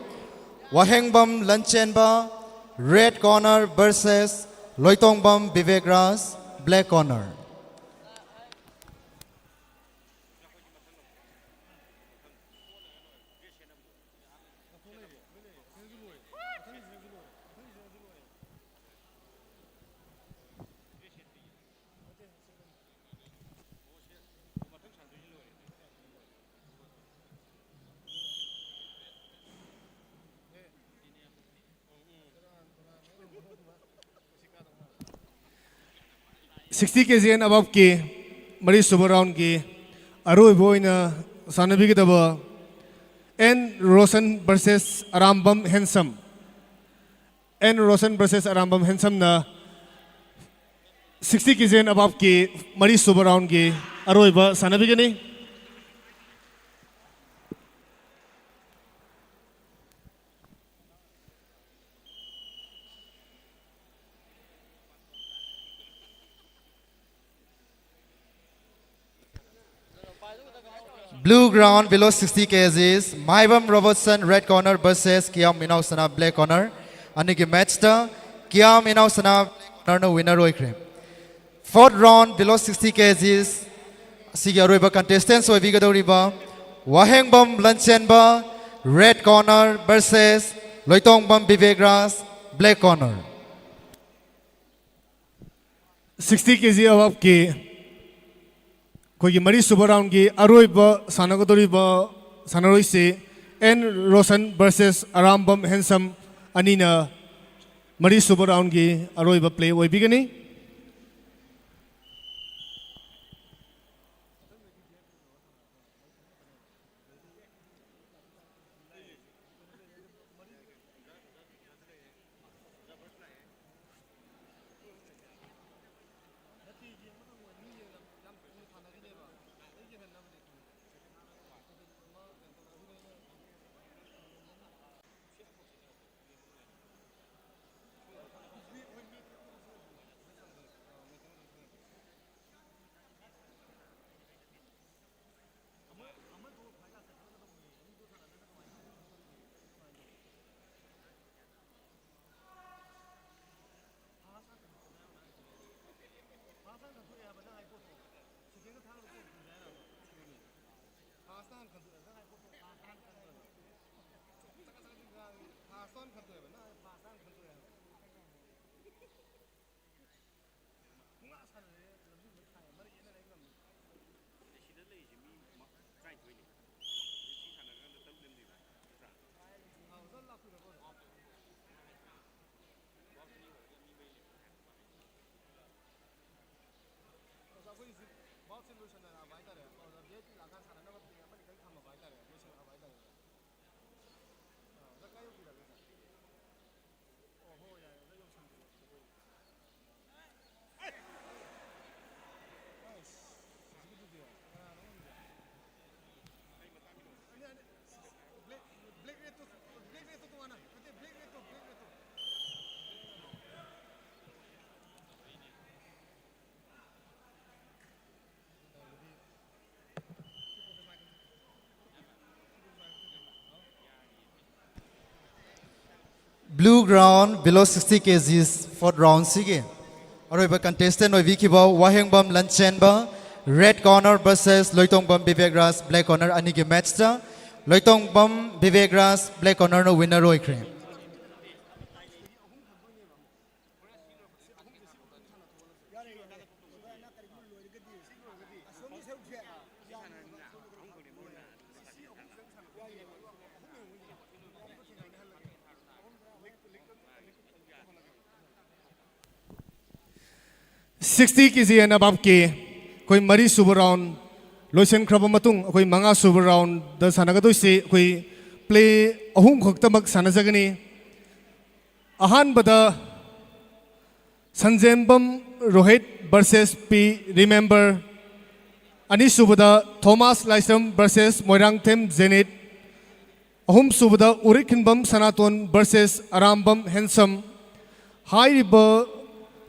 ꯋꯥꯍꯦꯡꯕꯝ Lanchenba, red corner versus Loitongbam Bibek Raj, black corner꯫ Sixty K G and aboveꯀꯤ ꯃꯔꯤꯁꯨꯕ roundꯀꯤ ꯑꯔꯣꯏꯕ ꯑꯣꯏꯅ ꯁꯥꯟꯅꯕꯤꯒꯗꯕ N Roshan versus Arambam Handsome꯫ N Roshan versus Arambam Handsomeꯅ sixty K G and aboveꯀꯤ ꯃꯔꯤꯁꯨꯕ roundꯀꯤ ꯑꯔꯣꯏꯕ ꯁꯥꯟꯅꯕꯤꯒꯅꯤ꯫ Blue ground below sixty K Gs, Maibam Robertson, red corner versus Kiam Inausana, black corner꯫ ꯑꯅꯤꯒꯤ matchꯇ Kiam Inausana, black cornerꯅ winner ꯑꯣꯏꯈ꯭ꯔꯦ꯫ Fourth round below sixty K Gs ꯑꯁꯤꯒꯤ ꯑꯔꯣꯏꯕ contestants ꯑꯣꯏꯕꯤꯒꯗꯧꯔꯤꯕ ꯋꯥꯍꯦꯡꯕꯝ Lanchenba, red corner versus ꯂꯣꯏꯇꯣꯡꯕꯝ ꯕꯤꯕꯦꯛ ꯔꯥꯖ, black corner꯫ Sixty K G aboveꯀꯤ ꯑꯩꯈꯣꯏꯒꯤ ꯃꯔꯤꯁꯨꯕ roundꯀꯤ ꯑꯔꯣꯏꯕ ꯁꯥꯟꯅꯒꯗꯧꯔꯤꯕ ꯁꯥꯟꯅꯔꯣꯏꯁꯤ N Roshan versus Arambam Handsome ꯑꯅꯤꯅ ꯃꯔꯤꯁꯨꯕ roundꯀꯤ ꯑꯔꯣꯏꯕ play ꯑꯣꯏꯕꯤꯒꯅꯤ꯫ ꯐꯥꯁꯇ ꯍꯥꯟꯅ ꯈꯟꯗꯣꯛꯑꯦꯕ꯫ ꯅꯪ ꯐꯥꯁꯇ ꯍꯥꯟꯅ ꯈꯟꯗꯣꯛꯑꯦꯕ꯫ ꯅꯪ ꯐꯥꯁꯇ ꯍꯥꯟꯅ ꯈꯟꯗꯣꯛꯑꯦ ꯍꯥꯏꯕ꯫ ꯄꯨꯡꯉꯥ ꯁꯥꯟꯅꯔꯦ, ꯂꯝꯖꯤꯡꯕ ꯊꯥꯏ, ꯃꯔꯩ ꯌꯦꯠꯅꯔꯦ ꯉꯝꯗꯦ꯫ ꯁꯤꯗ ꯂꯩꯔꯤꯁꯦ ꯃꯤ ꯃ-, ꯇꯔꯥꯅꯤꯊꯣꯏꯅꯦ꯫ ꯁꯤ ꯁꯥꯟꯅꯔꯀꯥꯟꯗ ꯇꯔꯨꯛ ꯂꯦꯝꯗꯣꯏꯕ, ꯅꯠꯇ꯭ꯔꯥ? ꯑꯥ, ꯖꯟ ꯂꯥꯛꯄꯤꯔꯕꯣ? ꯑꯁ, ꯑꯩꯈꯣꯏ ꯍꯧꯖꯤꯛ ꯚꯥꯞꯁꯦ ꯂꯣꯏꯁꯟꯅꯔꯛꯑꯕ ꯍꯥꯏꯇꯥꯔꯦ꯫ ꯑꯗꯨꯗ ꯚꯤ ꯑꯥꯏ ꯄꯤ ꯂꯥꯛꯑꯀꯥꯟ ꯁꯥꯟꯅꯅꯕ ꯄ꯭ꯂꯦ ꯑꯃꯅꯤ ꯈꯛ ꯊꯝꯃꯕ ꯍꯥꯏꯇꯥꯔꯦ, ꯂꯣꯏꯁꯜꯂꯛꯑꯕ ꯍꯥꯏꯇꯥꯔꯦ꯫ ꯑꯥ, ꯑꯣꯖꯥ ꯀꯥꯏ ꯌꯧꯕꯤꯔꯒꯦ, ꯁꯥꯔ? ꯑꯣ, ꯍꯣꯏ, ꯌꯥꯔꯦ, ꯑꯣꯖꯥ ꯌꯧꯁꯟꯕꯤꯔꯣ꯫ ꯑꯁ, ꯍꯧꯖꯤꯛꯀꯤꯗꯨꯗꯤ ꯀꯅꯥꯅꯣ ꯈꯪꯗꯦ꯫ ꯑꯅꯤ, ꯑꯅꯤ꯫ ꯕ꯭ꯂꯦꯛ, ꯕ꯭ꯂꯦꯛ ꯔꯦꯠꯇꯣ, ꯕ꯭ꯂꯦꯛ ꯔꯦꯠꯇꯣ ꯇꯣꯉꯥꯟꯅ꯫ ꯅꯠꯇꯦ, ꯕ꯭ꯂꯦꯛ ꯔꯦꯠꯇꯣ, ꯕ꯭ꯂꯦꯛ ꯔꯦꯠꯇꯣ꯫ Blue ground, below sixty kgs, fourth round ꯁꯤꯒꯤ ꯑꯔꯣꯏꯕ contestant ꯑꯣꯏꯕꯤꯈꯤꯕ ꯋꯥꯍꯦꯡꯕꯝ ꯂꯟꯆꯦꯟꯕ, red corner versus ꯂꯣꯏꯇꯣꯡꯕꯝ ꯕꯤꯕꯦꯛ ꯔꯥꯖ, black corner ꯑꯅꯤꯒꯤ matchꯇ ꯂꯣꯏꯇꯣꯡꯕꯝ ꯕꯤꯕꯦꯛ ꯔꯥꯖ, black cornerꯅ winner ꯑꯣꯏꯈ꯭ꯔꯦ꯫ Sixty kg and aboveꯀꯤ ꯑꯩꯈꯣꯏ ꯃꯔꯤꯁꯨꯕ round ꯂꯣꯏꯁꯤꯟꯈ꯭ꯔꯕ ꯃꯇꯨꯡ, ꯑꯩꯈꯣꯏ ꯃꯉꯥꯁꯨꯕ roundꯗ ꯁꯥꯟꯅꯒꯗꯣꯏꯁꯤ ꯑꯩꯈꯣꯏ play ꯑꯍꯨꯝ ꯈꯛꯇꯃꯛ ꯁꯥꯟꯅꯖꯒꯅꯤ꯫ ꯑꯍꯥꯟꯕꯗ ꯁꯟꯖꯦꯝꯕꯝ ꯔꯣꯍꯤꯠ versus ꯄꯤ ꯔꯤꯃꯦꯝꯕꯔ, ꯑꯅꯤꯁꯨꯕꯗ ꯊꯣꯃꯥꯁ ꯂꯥꯏꯁ꯭ꯔꯝ versus ꯃꯣꯏꯔꯥꯡꯊꯦꯝ ꯖꯦꯅꯤꯠ, ꯑꯍꯨꯝꯁꯨꯕꯗ ꯎꯔꯤꯛꯈꯤꯟꯕꯝ ꯁꯅꯥꯇꯣꯟ versus ꯑꯔꯥꯝꯕꯝ ꯍꯦꯟꯁꯝ꯫ ꯍꯥꯏꯔꯤꯕ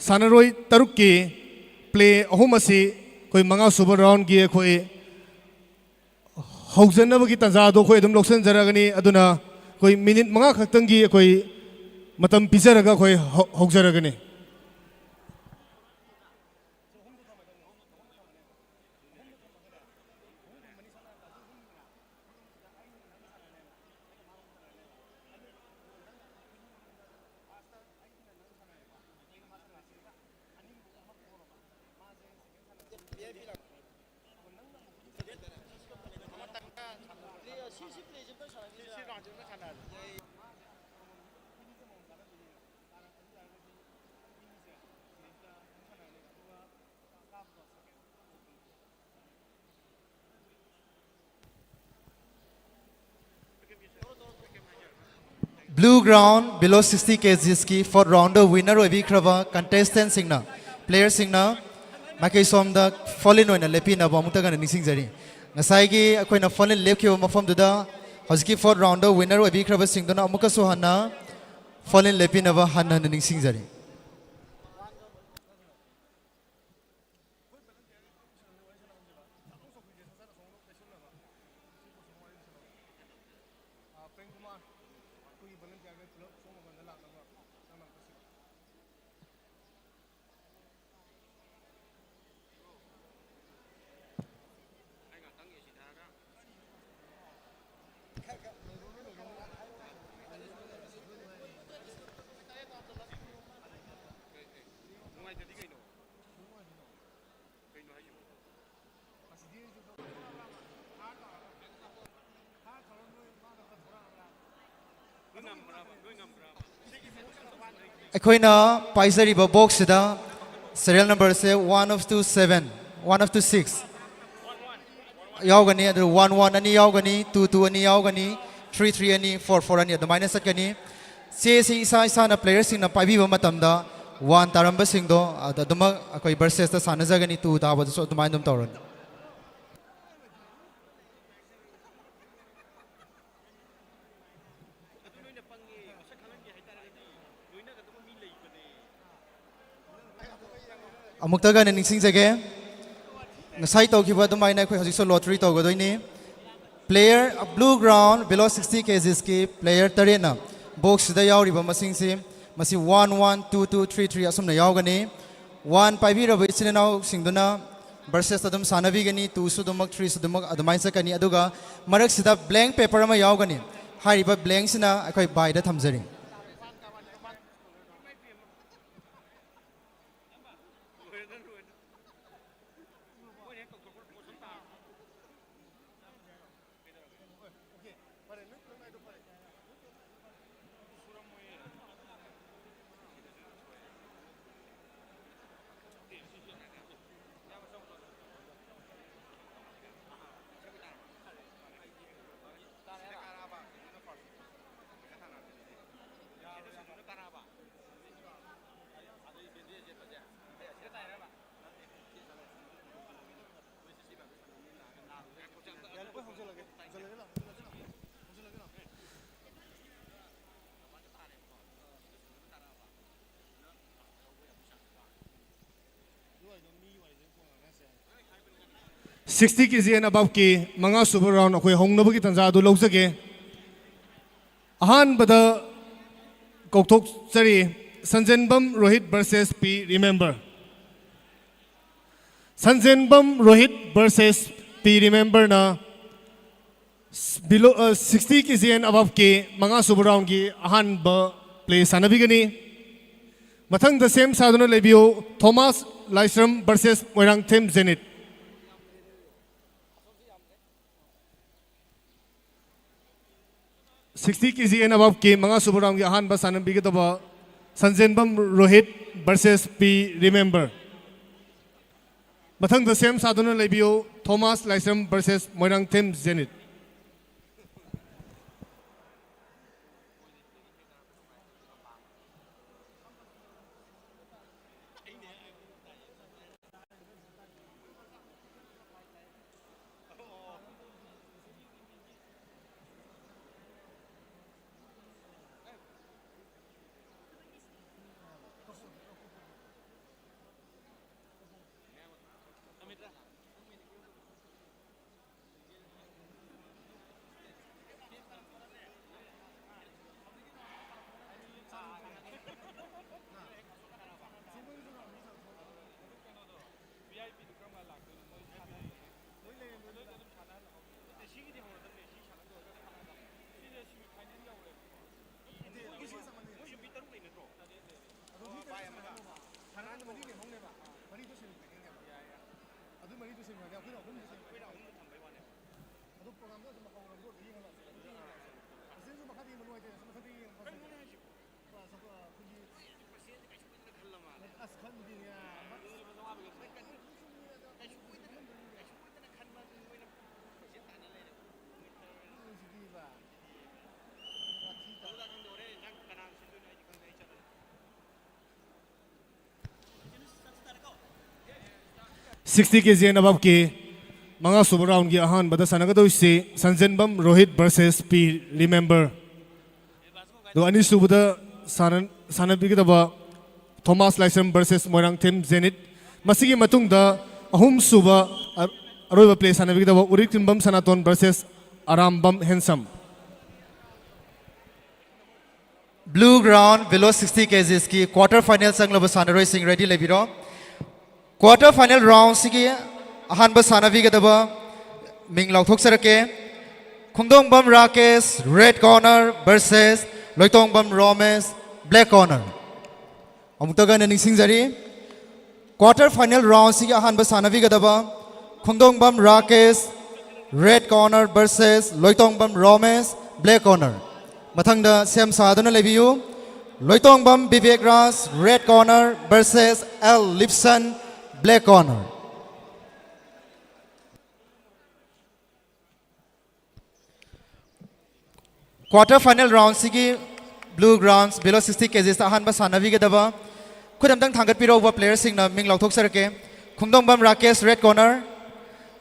ꯁꯥꯟꯅꯔꯣꯏ ꯇꯔꯨꯛꯀꯤ play ꯑꯍꯨꯝ ꯑꯁꯤ ꯑꯩꯈꯣꯏ ꯃꯉꯥꯁꯨꯕ roundꯀꯤ ꯑꯩꯈꯣꯏ ꯍꯧꯖꯅꯕꯒꯤ ꯇꯥꯟꯖꯥ ꯑꯗꯨ ꯑꯩꯈꯣꯏ ꯑꯗꯨꯝ ꯂꯧꯁꯤꯟꯖꯔꯒꯅꯤ꯫ ꯑꯗꯨꯅ ꯑꯩꯈꯣꯏ minute ꯃꯉꯥ ꯈꯛꯇꯪꯒꯤ ꯑꯩꯈꯣꯏ ꯃꯇꯝ ꯄꯤꯖꯔꯒ ꯑꯩꯈꯣꯏ ꯍꯧ-, ꯍꯧꯖꯔꯒꯅꯤ꯫ Blue ground below sixty kgsꯀꯤ fourth roundꯗ winner ꯑꯣꯏꯕꯤꯈ꯭ꯔꯕ contestantꯁꯤꯡꯅ, playerꯁꯤꯡꯅ ꯃꯥꯏꯀꯩ ꯁꯣꯝꯗ fall in ꯑꯣꯏꯅ ꯂꯦꯞꯄꯤꯅꯕ ꯑꯃꯨꯛꯇ ꯍꯟꯅ ꯅꯤꯡꯁꯤꯡꯖꯔꯤ꯫ ꯉꯁꯥꯏꯒꯤ ꯑꯩꯈꯣꯏꯅ fall in ꯂꯦꯞꯈꯤꯕ ꯃꯐꯝꯗꯨꯗ ꯍꯧꯖꯤꯛꯀꯤ fourth roundꯗ winner ꯑꯣꯏꯕꯤꯈ꯭ꯔꯕꯁꯤꯡꯗꯨꯅ ꯑꯃꯨꯛꯀꯁꯨ ꯍꯟꯅ fall in ꯂꯦꯞꯄꯤꯅꯕ ꯍꯟꯅ ꯍꯟꯅ ꯅꯤꯡꯁꯤꯡꯖꯔꯤ꯫ ꯑꯩꯈꯣꯏꯅ ꯄꯥꯏꯖꯔꯤꯕ boxꯁꯤꯗ serial numberꯁꯦ one of two seven, one of two six ꯌꯥꯎꯒꯅꯤ, ꯑꯗꯨ one one ꯑꯅꯤ ꯌꯥꯎꯒꯅꯤ, two two ꯑꯅꯤ ꯌꯥꯎꯒꯅꯤ, three three ꯑꯅꯤ, four four ꯑꯅꯤ ꯑꯗꯨꯃꯥꯏꯅ ꯆꯠꯀꯅꯤ꯫ ꯆꯦꯁꯤ ꯏꯁꯥ ꯏꯁꯥꯅ playerꯁꯤꯡꯅ ꯄꯥꯏꯕꯤꯕ ꯃꯇꯝꯗ one ꯇꯥꯔꯝꯕꯁꯤꯡꯗꯣ ꯑꯗ ꯑꯗꯨꯃꯛ ꯑꯩꯈꯣꯏ versusꯇ ꯁꯥꯟꯅꯖꯒꯅꯤ, two ꯇꯥꯕꯗꯁꯨ ꯑꯗꯨꯃꯥꯏꯅ ꯑꯗꯨꯝ ꯇꯧꯔꯅꯤ꯫ ꯑꯃꯨꯛꯇꯒ ꯍꯟꯅ ꯅꯤꯡꯁꯤꯡꯖꯒꯦ, ꯉꯁꯥꯏ ꯇꯧꯈꯤꯕ ꯑꯗꯨꯃꯥꯏꯅ ꯑꯩꯈꯣꯏ ꯍꯧꯖꯤꯛꯁꯨ lottery ꯇꯧꯒꯗꯣꯏꯅꯤ꯫ Player blue ground below sixty kgsꯀꯤ player ꯇꯔꯦꯠꯅ boxꯁꯤꯗ ꯌꯥꯎꯔꯤꯕ ꯃꯁꯤꯡꯁꯤ, ꯃꯁꯤ one one, two two, three three ꯑꯁꯨꯝꯅ ꯌꯥꯎꯒꯅꯤ꯫ One ꯄꯥꯏꯕꯤꯔꯕ ꯏꯆꯤꯟ ꯏꯅꯥꯎꯁꯤꯡꯗꯨꯅ versus ꯑꯗꯨꯝ ꯁꯥꯟꯅꯕꯤꯒꯅꯤ, twoꯁꯨ ꯑꯗꯨꯃꯛ, threeꯁꯨ ꯑꯗꯨꯃꯛ ꯑꯗꯨꯃꯥꯏꯅ ꯆꯠꯀꯅꯤ꯫ ꯑꯗꯨꯒ ꯃꯔꯛꯁꯤꯗ blank paper ꯑꯃ ꯌꯥꯎꯒꯅꯤ꯫ ꯍꯥꯏꯔꯤꯕ blankꯁꯤꯅ ꯑꯩꯈꯣꯏ byeꯗ ꯊꯝꯖꯔꯤ꯫ Sixty K G and aboveꯀꯤ ꯃꯉꯥ ꯁꯨꯕ round ꯑꯩꯈꯣꯏ ꯍꯧꯅꯕꯒꯤ ꯇꯥꯟꯖꯥ ꯑꯗꯨ ꯂꯧꯖꯒꯦ꯫ ꯑꯍꯥꯟꯕꯗ ꯀꯧꯊꯣꯛꯆꯔꯤ, Sanjenbam Rohit versus P Remember꯫ ꯁꯟꯖꯦꯟꯕꯝ Rohit versus P Rememberꯅ below, uh, sixty K G and aboveꯀꯤ ꯃꯉꯥ ꯁꯨꯕ roundꯀꯤ ꯑꯍꯥꯟꯕ play ꯁꯥꯟꯅꯕꯤꯒꯅꯤ꯫ ꯃꯊꯪꯗ ꯁꯦꯝ ꯁꯥꯗꯨꯅ ꯂꯩꯕꯤꯌꯨ, Thomas Laishram versus Moirangthem Jenit. Sixty K G and aboveꯀꯤ ꯃꯉꯥ ꯁꯨꯕ roundꯀꯤ ꯑꯍꯥꯟꯕ ꯁꯥꯟꯅꯕꯤꯒꯗꯕ ꯁꯟꯖꯦꯟꯕꯝ ꯔꯣꯍꯤꯠ versus P Remember꯫ ꯃꯊꯪꯗ ꯁꯦꯝ ꯁꯥꯗꯨꯅ ꯂꯩꯕꯤꯌꯨ, Thomas Laishram versus Moirangthem Jenit. Sixty K G and aboveꯀꯤ ꯃꯉꯥ ꯁꯨꯕ roundꯀꯤ ꯑꯍꯥꯟꯕꯗ ꯁꯥꯟꯅꯒꯗꯧꯔꯤꯁꯤ ꯁꯟꯖꯦꯟꯕꯝ ꯔꯣꯍꯤꯠ versus P Remember꯫ ꯑꯗꯨꯒ ꯑꯅꯤꯁꯨꯕꯗ ꯁꯥꯟꯅ-, ꯁꯥꯟꯅꯕꯤꯒꯗꯕ ꯊꯣꯃꯥꯁ ꯂꯥꯏꯁ꯭ꯔꯝ versus ꯃꯣꯏꯔꯥꯡꯊꯦꯝ ꯖꯦꯅꯤꯠ꯫ ꯃꯁꯤꯒꯤ ꯃꯇꯨꯡꯗ ꯑꯍꯨꯝꯁꯨꯕ, ꯑ, ꯑꯔꯣꯏꯕ ꯄ꯭ꯂꯦ ꯁꯥꯟꯅꯕꯤꯒꯗꯕ Urik Thingbam Sanaton versus Arambam Hensam. Blue ground below sixty ꯀꯦꯖꯤꯁꯀꯤ quarter final ꯆꯪꯂꯕ ꯁꯥꯟꯅꯔꯣꯏꯁꯤꯡ ready ꯂꯩꯕꯤꯔꯣ꯫ Quarter final roundꯁꯤꯒꯤ ꯑꯍꯥꯟꯕ ꯁꯥꯟꯅꯕꯤꯒꯗꯕ ꯃꯤꯡ ꯂꯥꯎꯊꯣꯛꯆꯔꯛꯀꯦ꯫ ꯈꯣꯡꯗꯣꯡꯕꯝ Rakesh, red corner, versus Loitongbam Romesh, black corner꯫ ꯑꯃꯨꯛꯇꯒ ꯍꯟꯅ ꯅꯤꯡꯁꯤꯡꯖꯔꯤ, quarter final roundꯁꯤꯒꯤ ꯑꯍꯥꯟꯕ ꯁꯥꯟꯅꯕꯤꯒꯗꯕ Khongdongbam Rakesh, red corner, versus Loitongbam Romesh, black corner꯫ ꯃꯊꯪꯗ ꯁꯦꯝ ꯁꯥꯗꯨꯅ ꯂꯩꯕꯤꯌꯨ꯫ Loitongbam Bibek Raj, red corner, versus L Lipson, black corner꯫ Quarter final roundꯁꯤꯒꯤ blue grounds below sixty ꯀꯦꯖꯤꯁꯇ ꯑꯍꯥꯟꯕ ꯁꯥꯟꯅꯕꯤꯒꯗꯕ, ꯈꯨꯠ ꯑꯝꯇꯪ ꯊꯥꯡꯒꯠꯄꯤꯔꯛꯎꯕ, playerꯁꯤꯡꯅ ꯃꯤꯡ ꯂꯥꯎꯊꯣꯛꯆꯔꯛꯀꯦ꯫ ꯈꯣꯡꯗꯣꯡꯕꯝ ꯔꯥꯀꯦꯁ, red corner꯫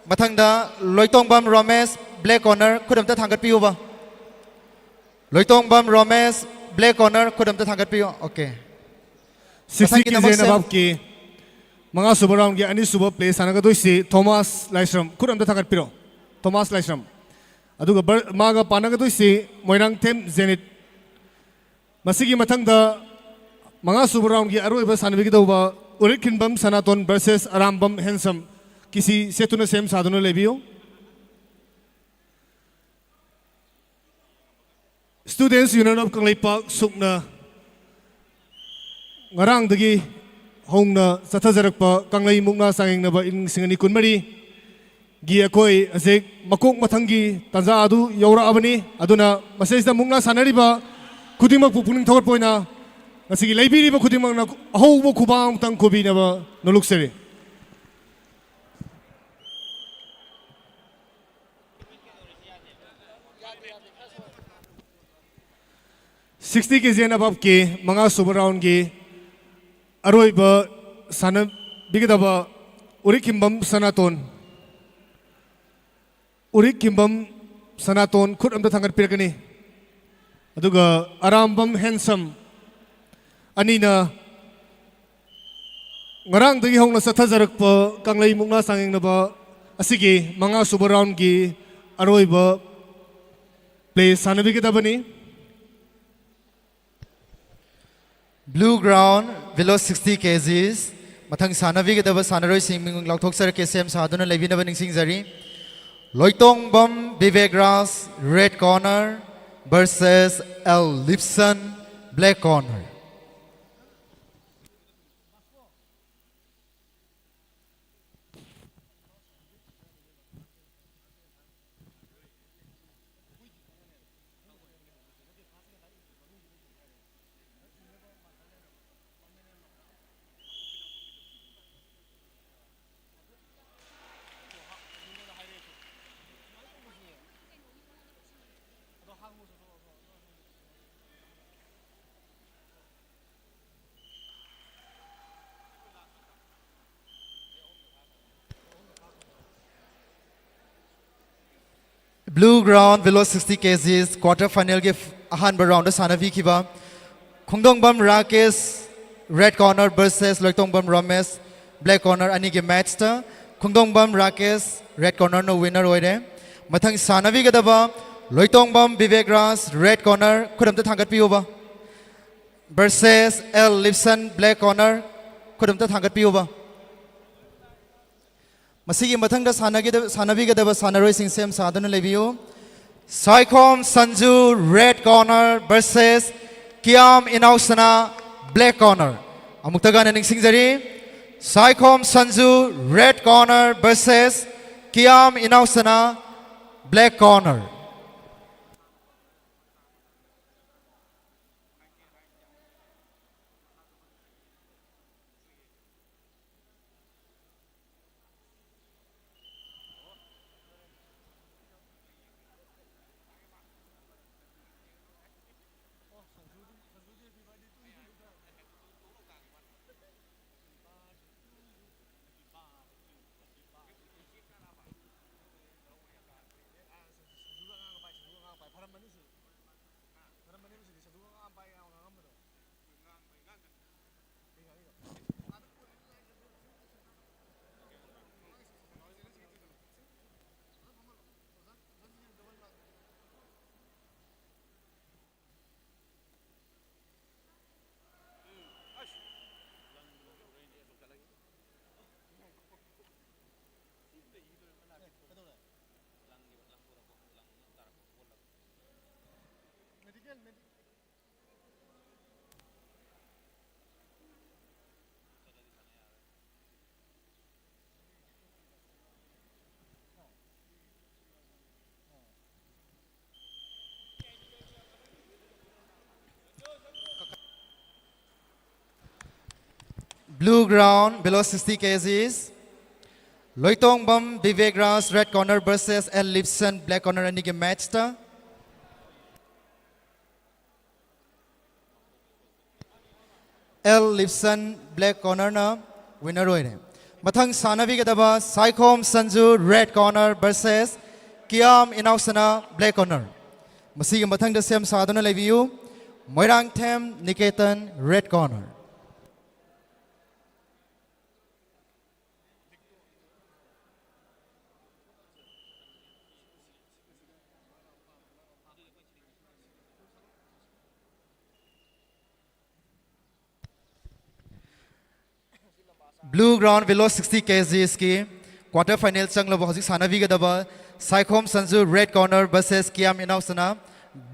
ꯃꯊꯪꯗ ꯂꯣꯏꯇꯣꯡꯕꯝ ꯔꯣꯃꯦꯁ, black corner, ꯈꯨꯠ ꯑꯝꯇ ꯊꯥꯡꯒꯠꯄꯤꯌꯨꯕ꯫ ꯂꯣꯏꯇꯣꯡꯕꯝ ꯔꯣꯃꯦꯁ, black corner, ꯈꯨꯠ ꯑꯝꯇ ꯊꯥꯡꯒꯠꯄꯤꯌꯨ꯫ Okay꯫ ꯁꯤꯛꯁꯇꯤ ꯃꯊꯪꯒꯤꯗꯃꯛ ꯀꯦꯖꯤ ꯑꯦꯟ ꯁꯦꯝ- ꯑꯕꯥꯞꯀꯤ ꯃꯉꯥꯁꯨꯕ ꯔꯥꯎꯟꯒꯤ ꯑꯅꯤꯁꯨꯕ ꯄ꯭ꯂꯦ ꯁꯥꯟꯅꯒꯗꯣꯏꯁꯤ ꯊꯣꯃꯥꯁ ꯂꯥꯏꯁ꯭ꯔꯝ, ꯈꯨꯠ ꯑꯝꯇ ꯊꯥꯡꯒꯠꯄꯤꯔꯣ꯫ ꯊꯣꯃꯥꯁ ꯂꯥꯏꯁ꯭ꯔꯝ꯫ ꯑꯗꯨꯒ ꯕꯔ-, ꯃꯥꯒ ꯄꯥꯟꯅꯒꯗꯣꯏꯁꯤ ꯃꯣꯏꯔꯥꯡꯊꯦꯝ ꯖꯦꯅꯤꯠ꯫ ꯃꯁꯤꯒꯤ ꯃꯊꯪꯗ ꯃꯉꯥꯁꯨꯕ ꯔꯥꯎꯟꯒꯤ ꯑꯔꯣꯏꯕ ꯁꯥꯟꯅꯕꯤꯒꯗꯧꯕ ꯎꯔꯤꯛ ꯈꯤꯟꯕꯝ ꯁꯅꯥꯇꯣꯟ ꯚꯔꯁꯦꯁ ꯑꯔꯥꯝꯕꯝ ꯍꯦꯟꯁꯝ, ꯀꯤꯁꯤ ꯁꯦꯠꯇꯨꯅ ꯁꯦꯝ ꯁꯥꯗꯨꯅ ꯂꯩꯕꯤꯌꯨ꯫ Students Union of ꯀꯪꯂꯩꯄꯥꯛ ꯁꯨꯛꯅ ꯉꯔꯥꯡꯗꯒꯤ ꯍꯧꯅ ꯆꯠꯊꯖꯔꯛꯄ ꯀꯪꯂꯩ ꯃꯨꯛꯅꯥ ꯆꯥꯡꯌꯦꯡꯅꯕ ꯏꯪ ꯂꯤꯁꯤꯡ ꯑꯅꯤ ꯀꯨꯟꯃꯔꯤꯒꯤ ꯑꯩꯈꯣꯏ ꯍꯧꯖꯤꯛ ꯃꯀꯣꯛ ꯃꯊꯪꯒꯤ ꯇꯥꯟꯖꯥ ꯑꯗꯨ ꯌꯧꯔꯛꯑꯕꯅꯤ꯫ ꯑꯗꯨꯅ ꯃꯁꯤꯗ ꯃꯨꯛꯅꯥ ꯁꯥꯟꯅꯔꯤꯕ ꯈꯨꯗꯤꯡꯃꯛꯄꯨ ꯄꯨꯛꯅꯤꯡ ꯊꯧꯒꯠꯄ ꯑꯣꯏꯅ ꯉꯁꯤꯒꯤ ꯂꯩꯕꯤꯔꯤꯕ ꯈꯨꯗꯤꯡꯃꯛꯅ ꯑꯍꯧꯕ ꯈꯨꯕꯥꯛ ꯑꯃꯇꯪ ꯈꯨꯕꯤꯅꯕ ꯅꯣꯂꯨꯛꯆꯔꯤ꯫ Sixty ꯀꯦꯖꯤ ꯑꯦꯟ ꯑꯕꯞꯀꯤ ꯃꯉꯥꯁꯨꯕ ꯔꯥꯎꯟꯒꯤ ꯑꯔꯣꯏꯕ ꯁꯥꯟꯅꯕꯤꯒꯗꯕ ꯎꯔꯤꯛ ꯈꯤꯝꯕꯝ ꯁꯅꯥꯇꯣꯟ, ꯎꯔꯤꯛ ꯈꯤꯝꯕꯝ ꯁꯅꯥꯇꯣꯟ ꯈꯨꯠ ꯑꯝꯇ ꯊꯥꯡꯒꯠꯄꯤꯔꯛꯀꯅꯤ꯫ ꯑꯗꯨꯒ ꯑꯔꯥꯝꯕꯝ ꯍꯦꯟꯁꯝ ꯑꯅꯤꯅ ꯉꯔꯥꯡꯗꯒꯤ ꯍꯧꯅ ꯆꯠꯊꯖꯔꯛꯄ ꯀꯪꯂꯩ ꯃꯨꯛꯅꯥ ꯆꯥꯡꯌꯦꯡꯅꯕ ꯑꯁꯤꯒꯤ ꯃꯉꯥꯁꯨꯕ ꯔꯥꯎꯟꯒꯤ ꯑꯔꯣꯏꯕ play ꯁꯥꯟꯅꯕꯤꯒꯗꯕꯅꯤ꯫ Blue ground, below sixty kgs. ꯃꯊꯪ ꯁꯥꯟꯅꯕꯤꯒꯗꯕ ꯁꯥꯟꯅꯔꯣꯏꯁꯤꯡ ꯃꯤꯡ ꯂꯥꯎꯊꯣꯛꯆꯔꯛꯀꯦ, ꯁꯦꯝ ꯁꯥꯗꯨꯅ ꯂꯩꯕꯤꯅꯕ ꯅꯤꯡꯁꯤꯡꯖꯔꯤ꯫ ꯂꯣꯏꯇꯣꯡꯕꯝ Bibek Raj, red corner, versus L ꯂꯤꯞꯁꯟ, black corner. Blue ground, below sixty kgs, quarter finalꯒꯤ ꯑꯍꯥꯟꯕ ꯔꯥꯎꯟꯗ ꯁꯥꯟꯅꯕꯤꯈꯤꯕ Khongdongbam Rakesh, red corner, versus Loitongbam Romesh, black corner ꯑꯅꯤꯒꯤ ꯃꯦꯠꯁꯇ ꯈꯣꯡꯗꯣꯡꯕꯝ ꯔꯥꯀꯦꯁ, red cornerꯅ winner ꯑꯣꯏꯔꯦ꯫ ꯃꯊꯪ ꯁꯥꯟꯅꯕꯤꯒꯗꯕ ꯂꯣꯏꯇꯣꯡꯕꯝ ꯕꯤꯕꯦꯛ ꯔꯥꯖ, red corner, ꯈꯨꯠ ꯑꯝꯇ ꯊꯥꯡꯒꯠꯄꯤꯌꯨꯕ, versus L ꯂꯤꯞꯁꯟ, black corner, ꯈꯨꯠ ꯑꯝꯇ ꯊꯥꯡꯒꯠꯄꯤꯌꯨꯕ꯫ ꯃꯁꯤꯒꯤ ꯃꯊꯪꯗ ꯁꯥꯟꯅꯒꯗꯕ ꯁꯥꯟꯅꯕꯤꯒꯗꯕ ꯁꯥꯟꯅꯔꯣꯏꯁꯤꯡ ꯁꯦꯝ ꯁꯥꯗꯨꯅ ꯂꯩꯕꯤꯌꯨ꯫ Saikhom Sanju, red corner, versus ꯀꯤꯌꯥꯝ ꯏꯅꯥꯎꯁꯅꯥ, black corner꯫ ꯑꯃꯨꯛꯇꯒ ꯍꯟꯅ ꯅꯤꯡꯁꯤꯡꯖꯔꯤ, Saikhom Sanju, red corner, versus ꯀꯤꯌꯥꯝ ꯏꯅꯥꯎꯁꯅꯥ, black corner꯫ Blue ground, below sixty kgs. Loitongbam Vivek Raj, red corner versus L Lipson, black corner ꯑꯅꯤꯒꯤ match ꯇ. L Lipson, black corner ꯅ winner ꯑꯣꯏꯔꯦ꯫ ꯃꯊꯪ ꯁꯥꯟꯅꯕꯤꯒꯗꯕ Saikhom Sanju, red corner versus ꯀꯤꯌꯥꯝ ꯏꯅꯥꯎꯁꯅꯥ, black corner꯫ ꯃꯁꯤꯒꯤ ꯃꯊꯪꯗ ꯁꯦꯝ ꯁꯥꯗꯨꯅ ꯂꯩꯕꯤꯌꯨ꯫ Moirangthem Niketan, red corner꯫ Blue ground, below sixty kgs ꯀꯤ quarter final ꯆꯪꯂꯕ ꯍꯧꯖꯤꯛ ꯁꯥꯟꯅꯕꯤꯒꯗꯕ Saikhom Sanju, red corner versus ꯀꯤꯌꯥꯝ ꯏꯅꯥꯎꯁꯅꯥ,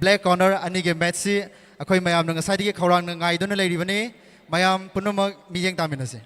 black corner ꯑꯅꯤꯒꯤ match ꯁꯤ ꯑꯩꯈꯣꯏ ꯃꯌꯥꯝꯅ ꯉꯁꯥꯏꯗꯒꯤ ꯈꯧꯔꯥꯡꯅ ꯉꯥꯏꯗꯨꯅ ꯂꯩꯔꯤꯕꯅꯤ꯫ ꯃꯌꯥꯝ ꯄꯨꯝꯅꯃꯛ ꯃꯤꯠꯌꯦꯡ ꯇꯥꯃꯤꯟꯅꯁꯤ꯫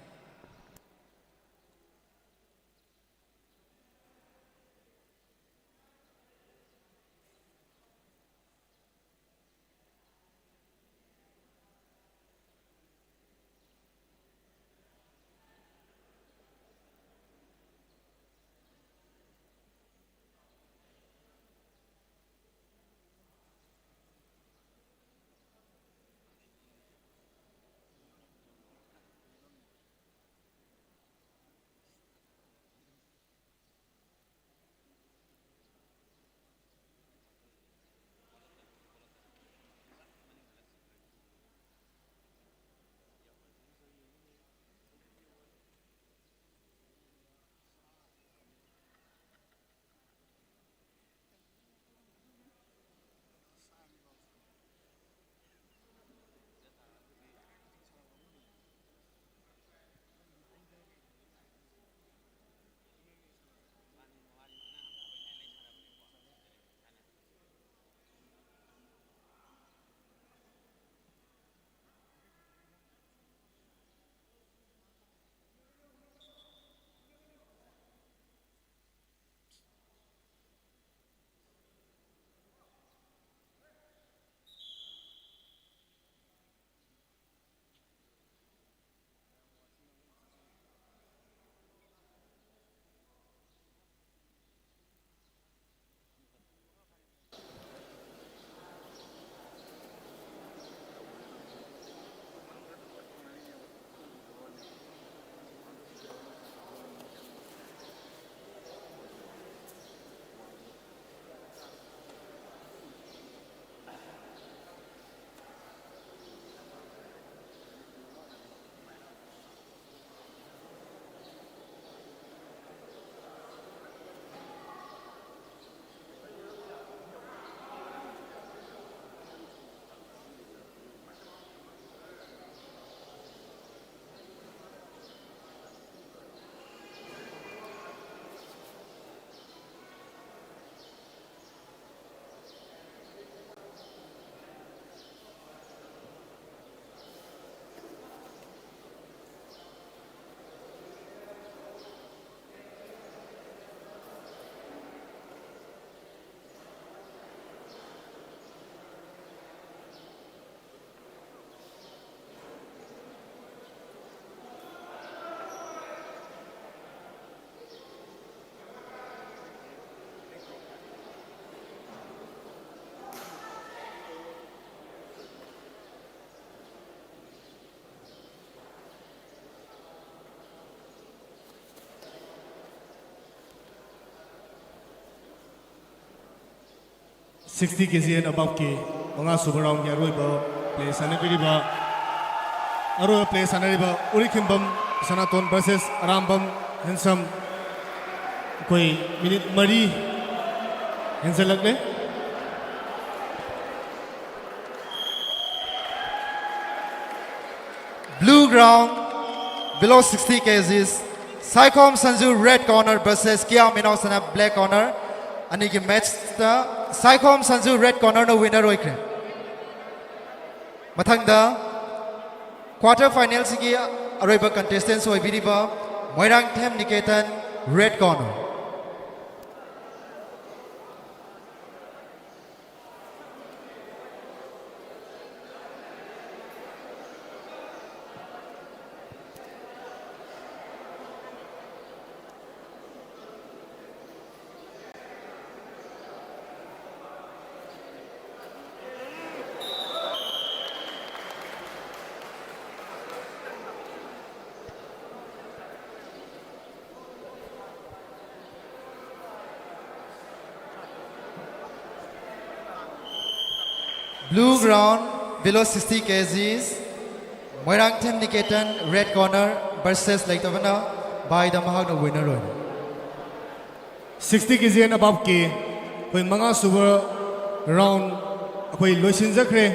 Sixty K G and above ꯀꯤ ꯃꯉꯥ ꯁꯨꯕ round ꯀꯤ ꯑꯔꯣꯏꯕ play ꯁꯥꯟꯅꯕꯤꯔꯤꯕ, ꯑꯔꯣꯏꯕ play ꯁꯥꯟꯅꯔꯤꯕ ꯎꯔꯤꯈꯤꯝꯕꯝ ꯁꯅꯥꯇꯣꯟ versus ꯑꯔꯥꯝꯕꯝ handsome꯫ ꯑꯩꯈꯣꯏ minute ꯃꯔꯤ ꯍꯦꯟꯖꯜꯂꯛꯂꯦ꯫ Blue ground, below sixty K Gs, Saikhom Sanju red corner versus Kiam Inaosana black corner꯫ ꯑꯅꯤꯒꯤ match ꯇ Saikhom Sanju red corner ꯅ winner ꯑꯣꯏꯈ꯭ꯔꯦ꯫ ꯃꯊꯪꯗ quarter final ꯁꯤꯒꯤ ꯑꯔꯣꯏꯕ contestants ꯑꯣꯏꯕꯤꯔꯤꯕ Moirangthem Niketan red corner꯫ Blue ground, below sixty K Gs, Moirangthem Niketan red corner versus ꯂꯩꯇꯕꯅ ꯕꯥꯏꯗ ꯃꯍꯥꯛꯅ winner ꯑꯣꯏꯔꯦ꯫ Sixty K G and above ꯀꯤ ꯑꯩꯈꯣꯏ ꯃꯉꯥ ꯁꯨꯕ round ꯑꯩꯈꯣꯏ ꯂꯣꯏꯁꯤꯟꯖꯈ꯭ꯔꯦ꯫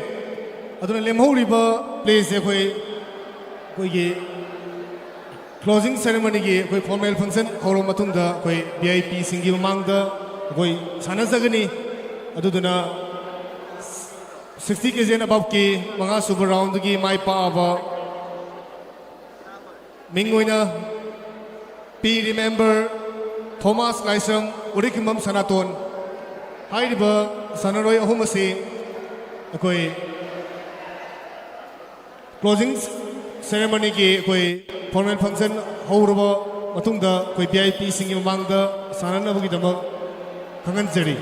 ꯑꯗꯨꯅ ꯂꯦꯝꯍꯧꯔꯤꯕ play ꯁꯦ ꯑꯩꯈꯣꯏ, ꯑꯩꯈꯣꯏꯒꯤ closing ceremony ꯒꯤ ꯑꯩꯈꯣꯏ formal function ꯍꯧꯔꯕ ꯃꯇꯨꯡꯗ ꯑꯩꯈꯣꯏ V I P ꯁꯤꯡꯒꯤ ꯃꯃꯥꯡꯗ ꯑꯩꯈꯣꯏ ꯁꯥꯟꯅꯖꯒꯅꯤ꯫ ꯑꯗꯨꯗꯨꯅ sixty K G and above ꯀꯤ ꯃꯉꯥ ꯁꯨꯕ round ꯒꯤ ꯃꯥꯏ ꯄꯥꯛꯑꯕ ꯃꯤꯡ ꯑꯣꯏꯅ P Remember, ꯊꯣꯃꯥꯁ ꯂꯥꯏꯁ꯭ꯔꯝ, ꯎꯔꯤꯈꯤꯝꯕꯝ ꯁꯅꯥꯇꯣꯟ ꯍꯥꯏꯔꯤꯕ ꯁꯥꯟꯅꯔꯣꯏ ꯑꯍꯨꯝ ꯑꯁꯤ ꯑꯩꯈꯣꯏ closing ceremony ꯒꯤ ꯑꯩꯈꯣꯏ formal function ꯍꯧꯔꯕ ꯃꯇꯨꯡꯗ ꯑꯩꯈꯣꯏ V I P ꯁꯤꯡꯒꯤ ꯃꯃꯥꯡꯗ ꯁꯥꯟꯅꯅꯕꯒꯤꯗꯃꯛ ꯈꯪꯍꯟꯖꯔꯤ꯫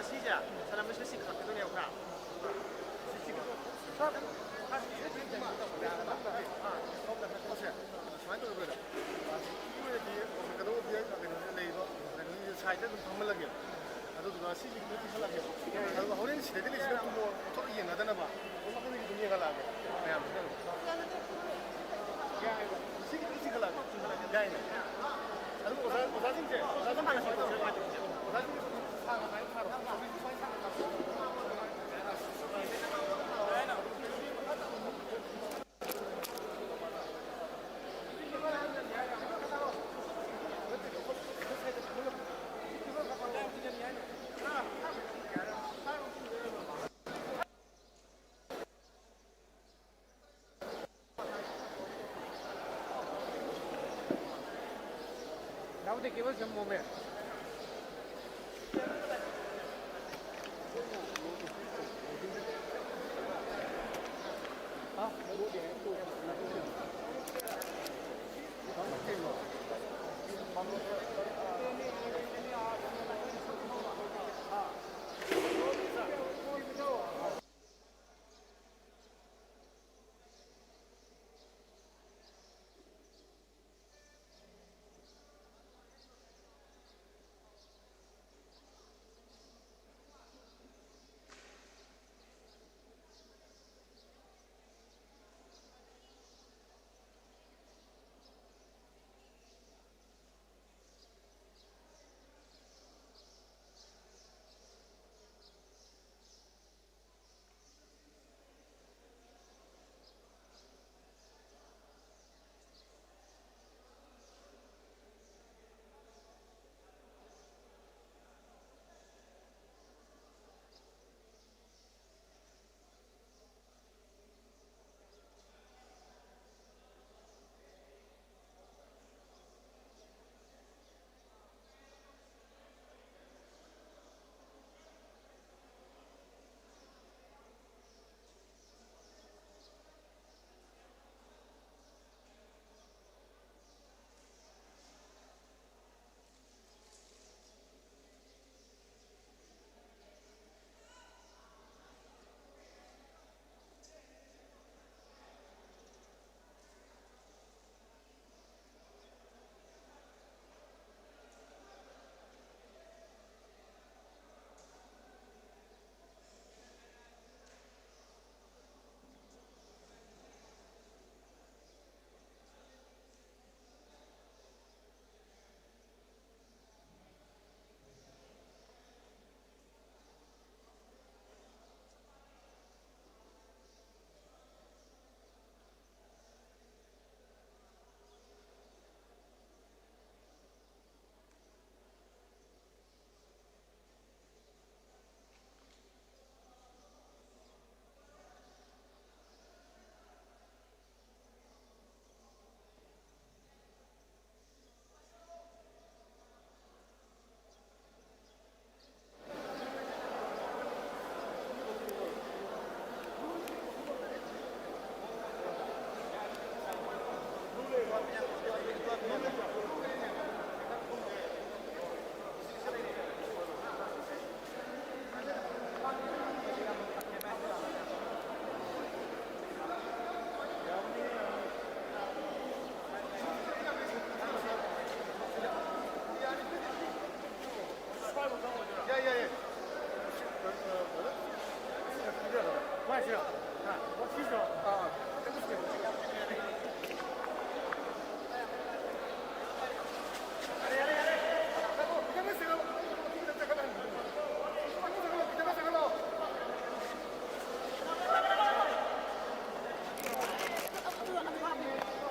ꯁꯤꯁꯦ ꯁꯥꯟꯅꯕꯁꯤꯗ ꯆꯤꯡꯈꯠꯂꯛꯀꯗꯣꯏꯅꯦꯕ ꯈꯔ꯫ ꯁꯤ ꯆꯤꯡꯈꯠ-, ꯁꯨꯃꯥꯏꯅ ꯇꯧꯕ꯭ꯔꯥ? ꯍꯧꯖꯤꯛꯀꯤ ꯑꯣꯏꯅꯗꯤ ꯀꯩꯅꯣ, ꯀꯩꯅꯣꯁꯦ ꯂꯩꯔꯤꯕ ꯀꯩꯅꯣꯁꯤꯡꯁꯦ ꯁꯥꯏꯗꯇ ꯑꯗꯨꯝ ꯐꯝꯍꯜꯂꯒꯦ꯫ ꯑꯗꯨꯗꯨꯒ ꯁꯤꯁꯤꯡꯗꯣ ꯄꯤꯁꯜꯂꯛꯑꯒꯦ꯫ ꯑꯗꯨꯒ ꯍꯣꯔꯦꯟ ꯁꯤꯗꯩꯗ ꯂꯩꯁꯤꯅ ꯇꯨꯝꯃꯣ, ꯊꯣꯛꯑ ꯌꯦꯡꯅꯗꯅꯕ꯫ ꯃꯈꯣꯏ ꯃꯈꯩꯒꯤ ꯑꯗꯨꯝ ꯌꯦꯡꯍꯜꯂꯛꯑꯒꯦ ꯃꯌꯥꯝꯁꯤꯗ ꯑꯗꯨꯝ꯫ ꯌꯥꯏꯌꯦꯕ꯫ ꯁꯤꯒꯤꯗꯤ ꯆꯤꯡꯈꯠꯂꯛꯑꯒꯦ꯫ ꯌꯥꯏꯅꯦ꯫ ꯑꯗꯨ ꯑꯣꯖꯥ, ꯑꯣꯖꯥꯁꯤꯡꯁꯦ, ꯑꯣꯖꯥꯁꯤꯡꯁꯦ ꯁꯨꯃꯥꯏꯅ ꯇꯧꯁꯦ꯫ ꯑꯣꯖꯥꯁꯤꯡꯁꯦ ꯁꯨꯝ ꯁꯥꯡꯅ ꯁꯨꯃꯥꯏꯅ ꯊꯥꯔꯣ꯫ ꯁꯨꯃꯥꯏꯅ ꯁꯥꯡꯅ ꯊꯥꯔꯣ꯫ Now the cables jump over.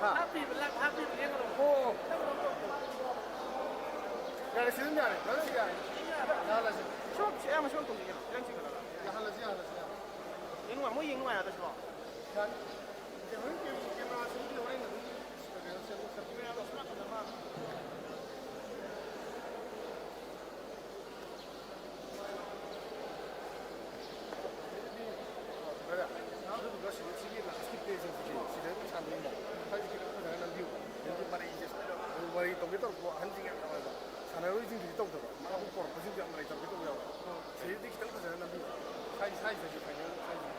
ꯍꯥ? ꯍꯥꯞꯄꯤꯕ, ꯂꯥꯛ ꯍꯥꯞꯄꯤꯕ ꯂꯦꯡꯒꯅꯨ꯫ ꯑꯣ꯫ ꯌꯥꯔꯦ, ꯁꯤ ꯑꯗꯨꯝ ꯌꯥꯔꯦ꯫ ꯌꯥꯔꯦ, ꯁꯤ ꯌꯥꯔꯦ꯫ ꯌꯥꯍꯜꯂꯁꯤ꯫ ꯁꯣꯛ-, ꯁꯤ ꯑꯌꯥꯝꯕ ꯁꯣꯛ ꯇꯧꯁꯤ ꯀꯩꯅꯣ꯫ ꯈꯤꯇꯪ ꯆꯤꯡꯈꯠꯂꯒ꯫ ꯌꯥꯍꯜꯂꯁꯤ, ꯌꯥꯍꯜꯂꯁꯤ, ꯌꯥꯍꯜꯂꯁꯤ꯫ ꯌꯦꯡ ꯅꯨꯡꯉꯥꯏ-, ꯃꯣꯏ ꯌꯦꯡ ꯅꯨꯡꯉꯥꯏꯔꯗ꯭ꯔꯁꯤꯕꯣ? ꯌꯥꯅꯤ꯫ ꯍꯣꯔꯦꯟ ꯀꯦ-, ꯀꯦꯃꯦꯔꯥꯁꯤꯕꯨꯗꯤ ꯍꯣꯔꯦꯟ ꯑꯗꯨꯝ ꯀꯩꯅꯣ ꯁꯦꯝꯗꯣꯛ ꯁꯦꯝꯖꯤꯟ ꯇꯧꯔꯒ꯫ ꯑꯗꯨꯗꯨꯒ ꯁꯤꯗ ꯁꯤꯒꯤ ꯂꯥꯁꯀꯤ ꯄ꯭ꯂꯦꯁꯤꯡꯁꯤꯗꯤ ꯁꯤꯗ ꯑꯗꯨꯝ ꯁꯥꯟꯅꯗꯣꯏꯅꯦ꯫ ꯁ꯭ꯋꯥꯏꯁꯤ ꯈꯤꯇꯪ ꯐꯖꯅ ꯅꯝꯕꯤꯌꯨ꯫ ꯍꯧꯖꯤꯛ ꯃꯔꯩꯁꯦ ꯁ꯭ꯋꯥꯏꯗ ꯃꯔꯩ ꯇꯧꯒꯦ ꯇꯧꯔꯛꯄ ꯑꯍꯟꯁꯤꯡ ꯌꯥꯝ ꯌꯥꯎꯋꯦꯕ꯫ ꯁꯥꯟꯅꯔꯣꯏꯁꯤꯡꯁꯤꯗꯤ ꯇꯧꯗꯕ꯫ ꯃꯥꯕꯨ ꯄꯣꯔꯛꯄꯁꯤꯡꯁꯦ ꯌꯥꯝ ꯃꯔꯩ ꯇꯧꯒꯦ ꯇꯧꯕ ꯌꯥꯎꯋꯦ꯫ ꯁꯤꯗꯩꯗꯤ ꯈꯤꯇꯪ ꯐꯖꯅ ꯅꯝꯕꯤꯌꯨ꯫ ꯁ꯭ꯋꯥꯏ, ꯁ꯭ꯋꯥꯏꯁꯤꯗꯤ ꯐꯥꯏꯅꯦꯜ ꯁ꯭ꯋꯥꯏꯁꯤꯗꯤ꯫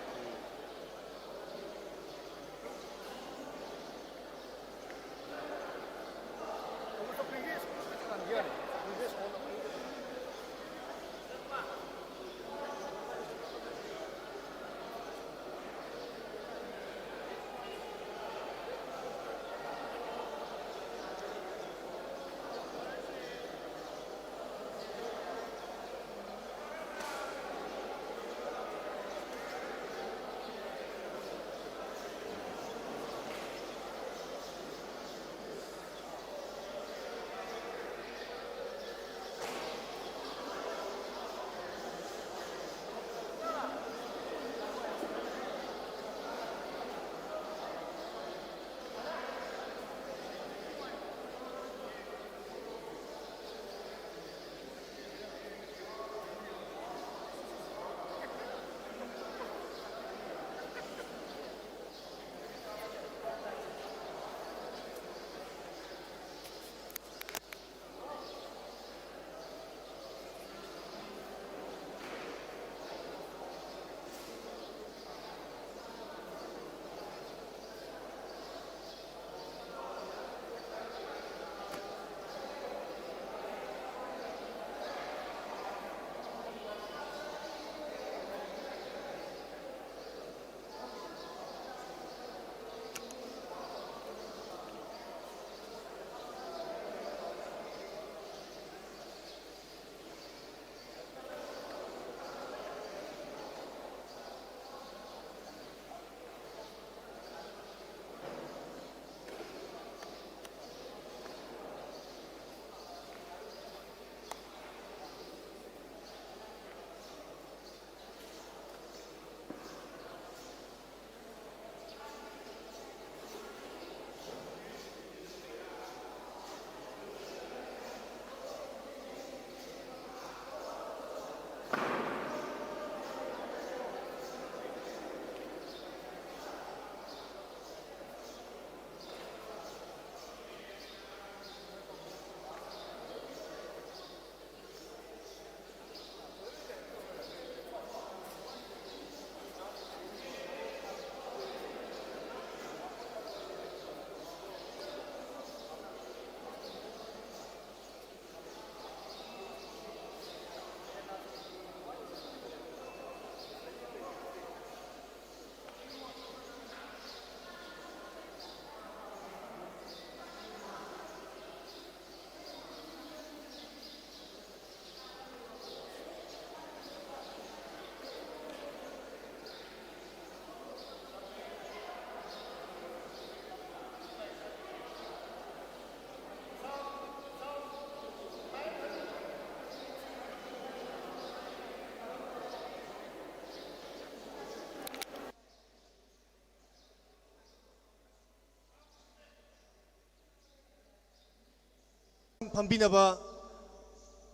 ꯐꯝꯕꯤꯅꯕ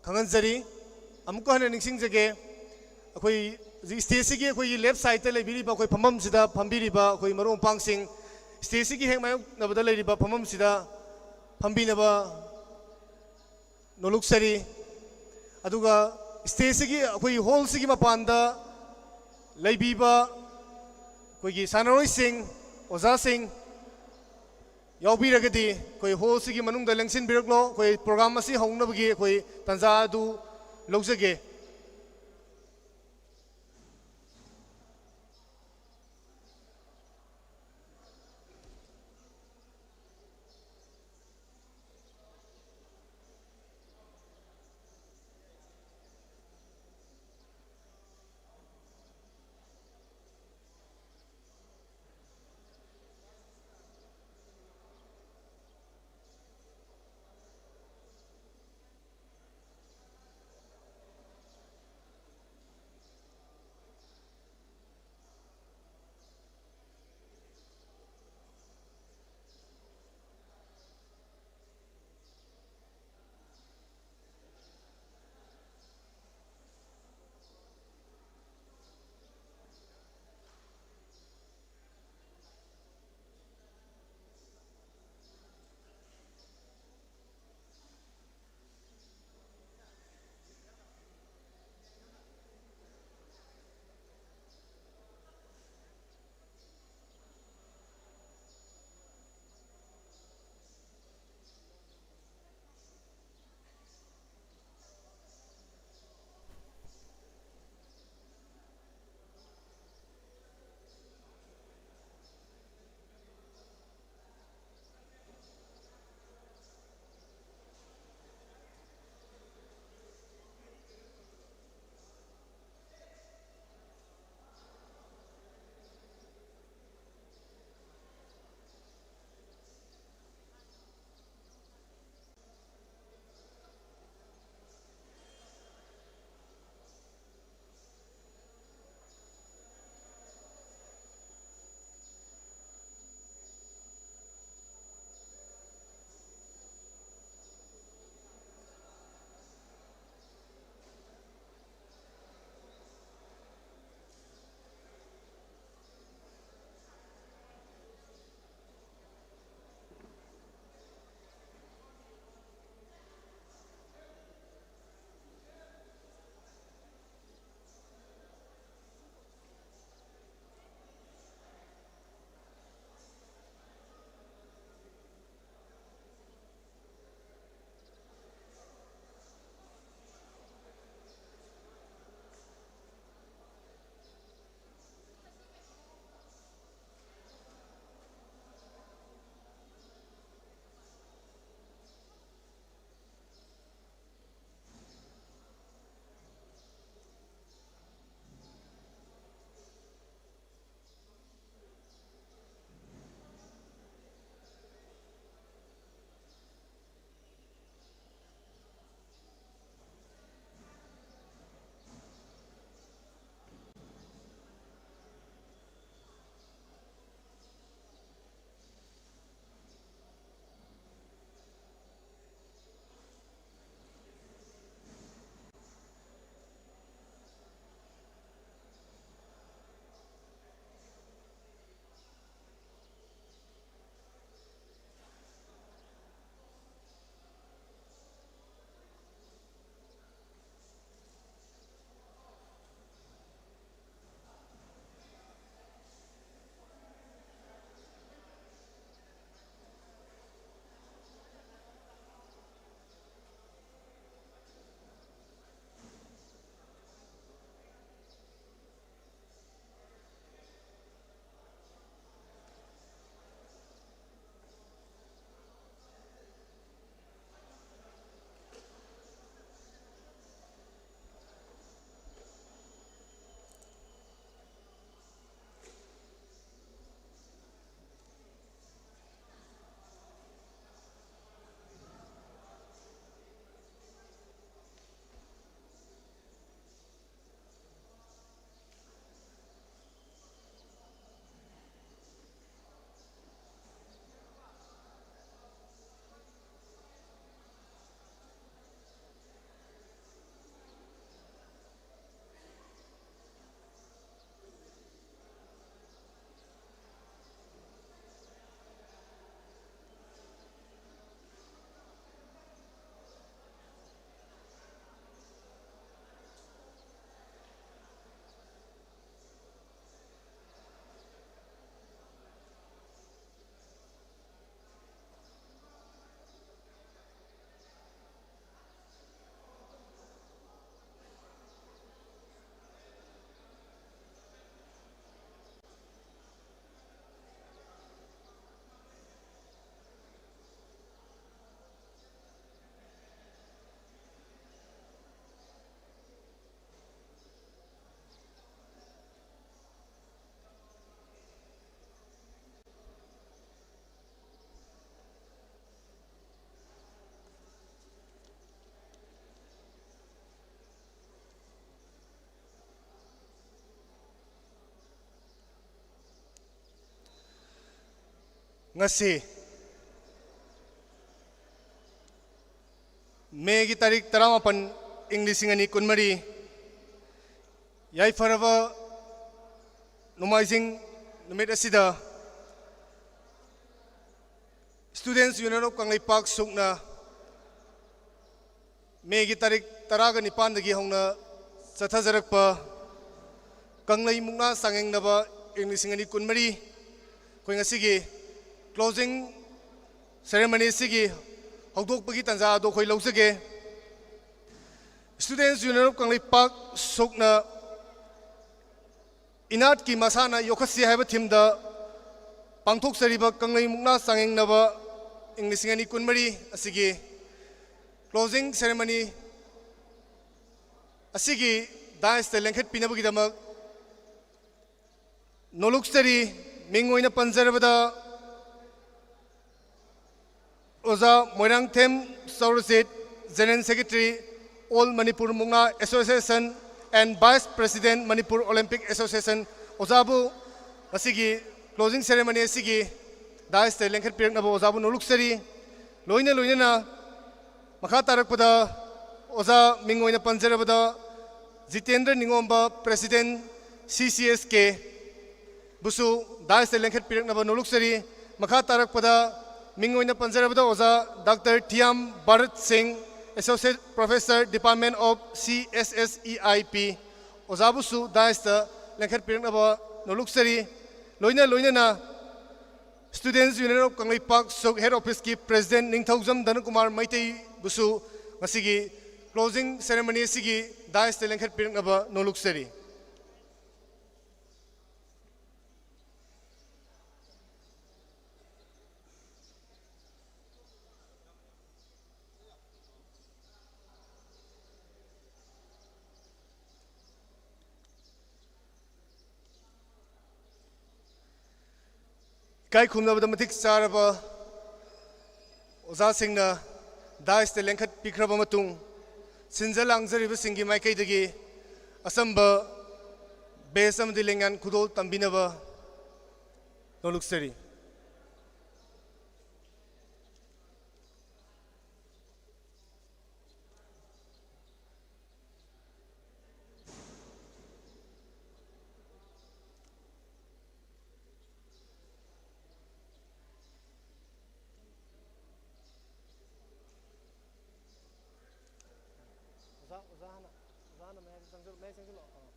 ꯈꯪꯍꯟꯖꯔꯤ꯫ ꯑꯃꯨꯛꯀ ꯍꯟꯅ ꯅꯤꯡꯁꯤꯡꯖꯒꯦ, ꯑꯩꯈꯣꯏ ꯍꯧꯖꯤꯛ stageꯁꯤꯒꯤ ꯑꯩꯈꯣꯏꯒꯤ left sideꯇ ꯂꯩꯕꯤꯔꯤꯕ ꯑꯩꯈꯣꯏ ꯐꯝꯐꯝꯁꯤꯗ ꯐꯝꯕꯤꯔꯤꯕ ꯑꯩꯈꯣꯏ ꯃꯔꯨꯞ ꯃꯄꯥꯡꯁꯤꯡ, stageꯁꯤꯒꯤ ꯍꯦꯛ ꯃꯥꯌꯣꯛꯅꯕꯗ ꯂꯩꯔꯤꯕ ꯐꯝꯐꯝꯁꯤꯗ ꯐꯝꯕꯤꯅꯕ ꯅꯣꯂꯨꯛꯆꯔꯤ꯫ ꯑꯗꯨꯒ stageꯁꯤꯒꯤ ꯑꯩꯈꯣꯏ hallꯁꯤꯒꯤ ꯃꯄꯥꯟꯗ ꯂꯩꯕꯤꯕ ꯑꯩꯈꯣꯏꯒꯤ ꯁꯥꯟꯅꯔꯣꯏꯁꯤꯡ, ꯑꯣꯖꯥꯁꯤꯡ ꯌꯥꯎꯕꯤꯔꯒꯗꯤ ꯑꯩꯈꯣꯏ hallꯁꯤꯒꯤ ꯃꯅꯨꯡꯗ ꯂꯦꯡꯁꯤꯟꯕꯤꯔꯛꯂꯣ꯫ ꯑꯩꯈꯣꯏ program ꯑꯁꯤ ꯍꯧꯅꯕꯒꯤ ꯑꯩꯈꯣꯏ ꯇꯥꯟꯖꯥ ꯑꯗꯨ ꯂꯧꯖꯒꯦ꯫ ꯉꯁꯤ ꯃꯦꯒꯤ ꯇꯥꯔꯤꯛ ꯇꯔꯥꯃꯥꯄꯟ, ꯏꯪ ꯂꯤꯁꯤꯡ ꯑꯅꯤ ꯀꯨꯟꯃꯔꯤ, ꯌꯥꯏꯐꯔꯕ ꯅꯣꯡꯃꯥꯏꯖꯤꯡ ꯅꯨꯃꯤꯠ ꯑꯁꯤꯗ Students Union of ꯀꯪꯂꯩꯄꯥꯛ ꯁꯨꯛꯅ ꯃꯦꯒꯤ ꯇꯥꯔꯤꯛ ꯇꯔꯥꯒ ꯅꯤꯄꯥꯟꯗꯒꯤ ꯍꯧꯅ ꯆꯠꯊꯖꯔꯛꯄ ꯀꯪꯂꯩ ꯃꯨꯛꯅꯥ ꯆꯥꯡꯌꯦꯡꯅꯕ ꯏꯪ ꯂꯤꯁꯤꯡ ꯑꯅꯤ ꯀꯨꯟꯃꯔꯤ, ꯑꯩꯈꯣꯏ ꯉꯁꯤꯒꯤ closing ceremony ꯑꯁꯤꯒꯤ ꯍꯧꯗꯣꯛꯄꯒꯤ ꯇꯥꯟꯖꯥ ꯑꯗꯨ ꯑꯩꯈꯣꯏ ꯂꯧꯖꯒꯦ꯫ Students Union of ꯀꯪꯂꯩꯄꯥꯛ ꯁꯨꯛꯅ ꯏꯅꯥꯠꯀꯤ ꯃꯁꯥꯟꯅ ꯌꯣꯛꯈꯠꯁꯤ ꯍꯥꯏꯕ theme ꯗ ꯄꯥꯡꯊꯣꯛꯆꯔꯤꯕ ꯀꯪꯂꯩ ꯃꯨꯛꯅꯥ ꯆꯥꯡꯌꯦꯡꯅꯕ ꯏꯪ ꯂꯤꯁꯤꯡ ꯑꯅꯤ ꯀꯨꯟꯃꯔꯤ ꯑꯁꯤꯒꯤ closing ceremony ꯑꯁꯤꯒꯤ dais ꯇ ꯂꯦꯡꯈꯠꯄꯤꯅꯕꯒꯤꯗꯃꯛ ꯅꯣꯂꯨꯛꯆꯔꯤ꯫ ꯃꯤꯡ ꯑꯣꯏꯅ ꯄꯟꯖꯔꯕꯗ ꯑꯣꯖꯥ Moirangthem ꯆꯧꯔꯆꯤꯠ, General Secretary, All Manipur Mukna Association and Vice President, Manipur Olympic Association, ꯑꯣꯖꯥꯕꯨ ꯉꯁꯤꯒꯤ closing ceremony ꯑꯁꯤꯒꯤ dais ꯇ ꯂꯦꯡꯈꯠꯄꯤꯔꯛꯅꯕ ꯑꯣꯖꯥꯕꯨ ꯅꯣꯂꯨꯛꯆꯔꯤ꯫ ꯂꯣꯏꯅ ꯂꯣꯏꯅꯅ ꯃꯈꯥ ꯇꯥꯔꯛꯄꯗ ꯑꯣꯖꯥ ꯃꯤꯡ ꯑꯣꯏꯅ ꯄꯟꯖꯔꯕꯗ Jitendra Ningomba, President, C C S K, ꯕꯨꯁꯨ dais ꯇ ꯂꯦꯡꯈꯠꯄꯤꯔꯛꯅꯕ ꯅꯣꯂꯨꯛꯆꯔꯤ꯫ ꯃꯈꯥ ꯇꯥꯔꯛꯄꯗ ꯃꯤꯡ ꯑꯣꯏꯅ ꯄꯟꯖꯔꯕꯗ ꯑꯣꯖꯥ doctor Thiyam Bharat Singh, Associate Professor, Department of C S S E I P, ꯑꯣꯖꯥꯕꯨꯁꯨ dais ꯇ ꯂꯦꯡꯈꯠꯄꯤꯔꯛꯅꯕ ꯅꯣꯂꯨꯛꯆꯔꯤ꯫ ꯂꯣꯏꯅ ꯂꯣꯏꯅꯅ Students Union of ꯀꯪꯂꯩꯄꯥꯛ ꯁꯨꯛ Head Office ꯀꯤ President ꯅꯤꯡꯊꯧꯖꯝ ꯙꯅꯀꯨꯃꯥꯔ ꯃꯩꯇꯩꯕꯨꯁꯨ ꯉꯁꯤꯒꯤ closing ceremony ꯑꯁꯤꯒꯤ dais ꯇ ꯂꯦꯡꯈꯠꯄꯤꯔꯛꯅꯕ ꯅꯣꯂꯨꯛꯆꯔꯤ꯫ ꯏꯀꯥꯏ ꯈꯨꯝꯅꯕꯗ ꯃꯇꯤꯛ ꯆꯥꯔꯕ ꯑꯣꯖꯥꯁꯤꯡꯅ dais ꯇ ꯂꯦꯡꯈꯠꯄꯤꯈ꯭ꯔꯕ ꯃꯇꯨꯡ, ꯁꯤꯟꯖ ꯂꯥꯡꯖꯔꯤꯕꯁꯤꯡꯒꯤ ꯃꯥꯏꯀꯩꯗꯒꯤ ꯑꯆꯝꯕ ꯕꯦꯁ ꯑꯃꯗꯤ ꯂꯦꯡꯌꯥꯟ ꯈꯨꯗꯣꯜ ꯇꯝꯕꯤꯅꯕ ꯅꯣꯂꯨꯛꯆꯔꯤ꯫ ꯑꯣꯖꯥ ꯍꯥꯟꯅ, ꯑꯣꯖꯥ ꯍꯥꯟꯅ ꯃꯌꯥꯏꯗ ꯆꯪꯁꯤꯜꯂꯣ, ꯃꯌꯥꯏ ꯆꯪꯁꯤꯜꯂꯣ꯫ ꯑꯥ꯫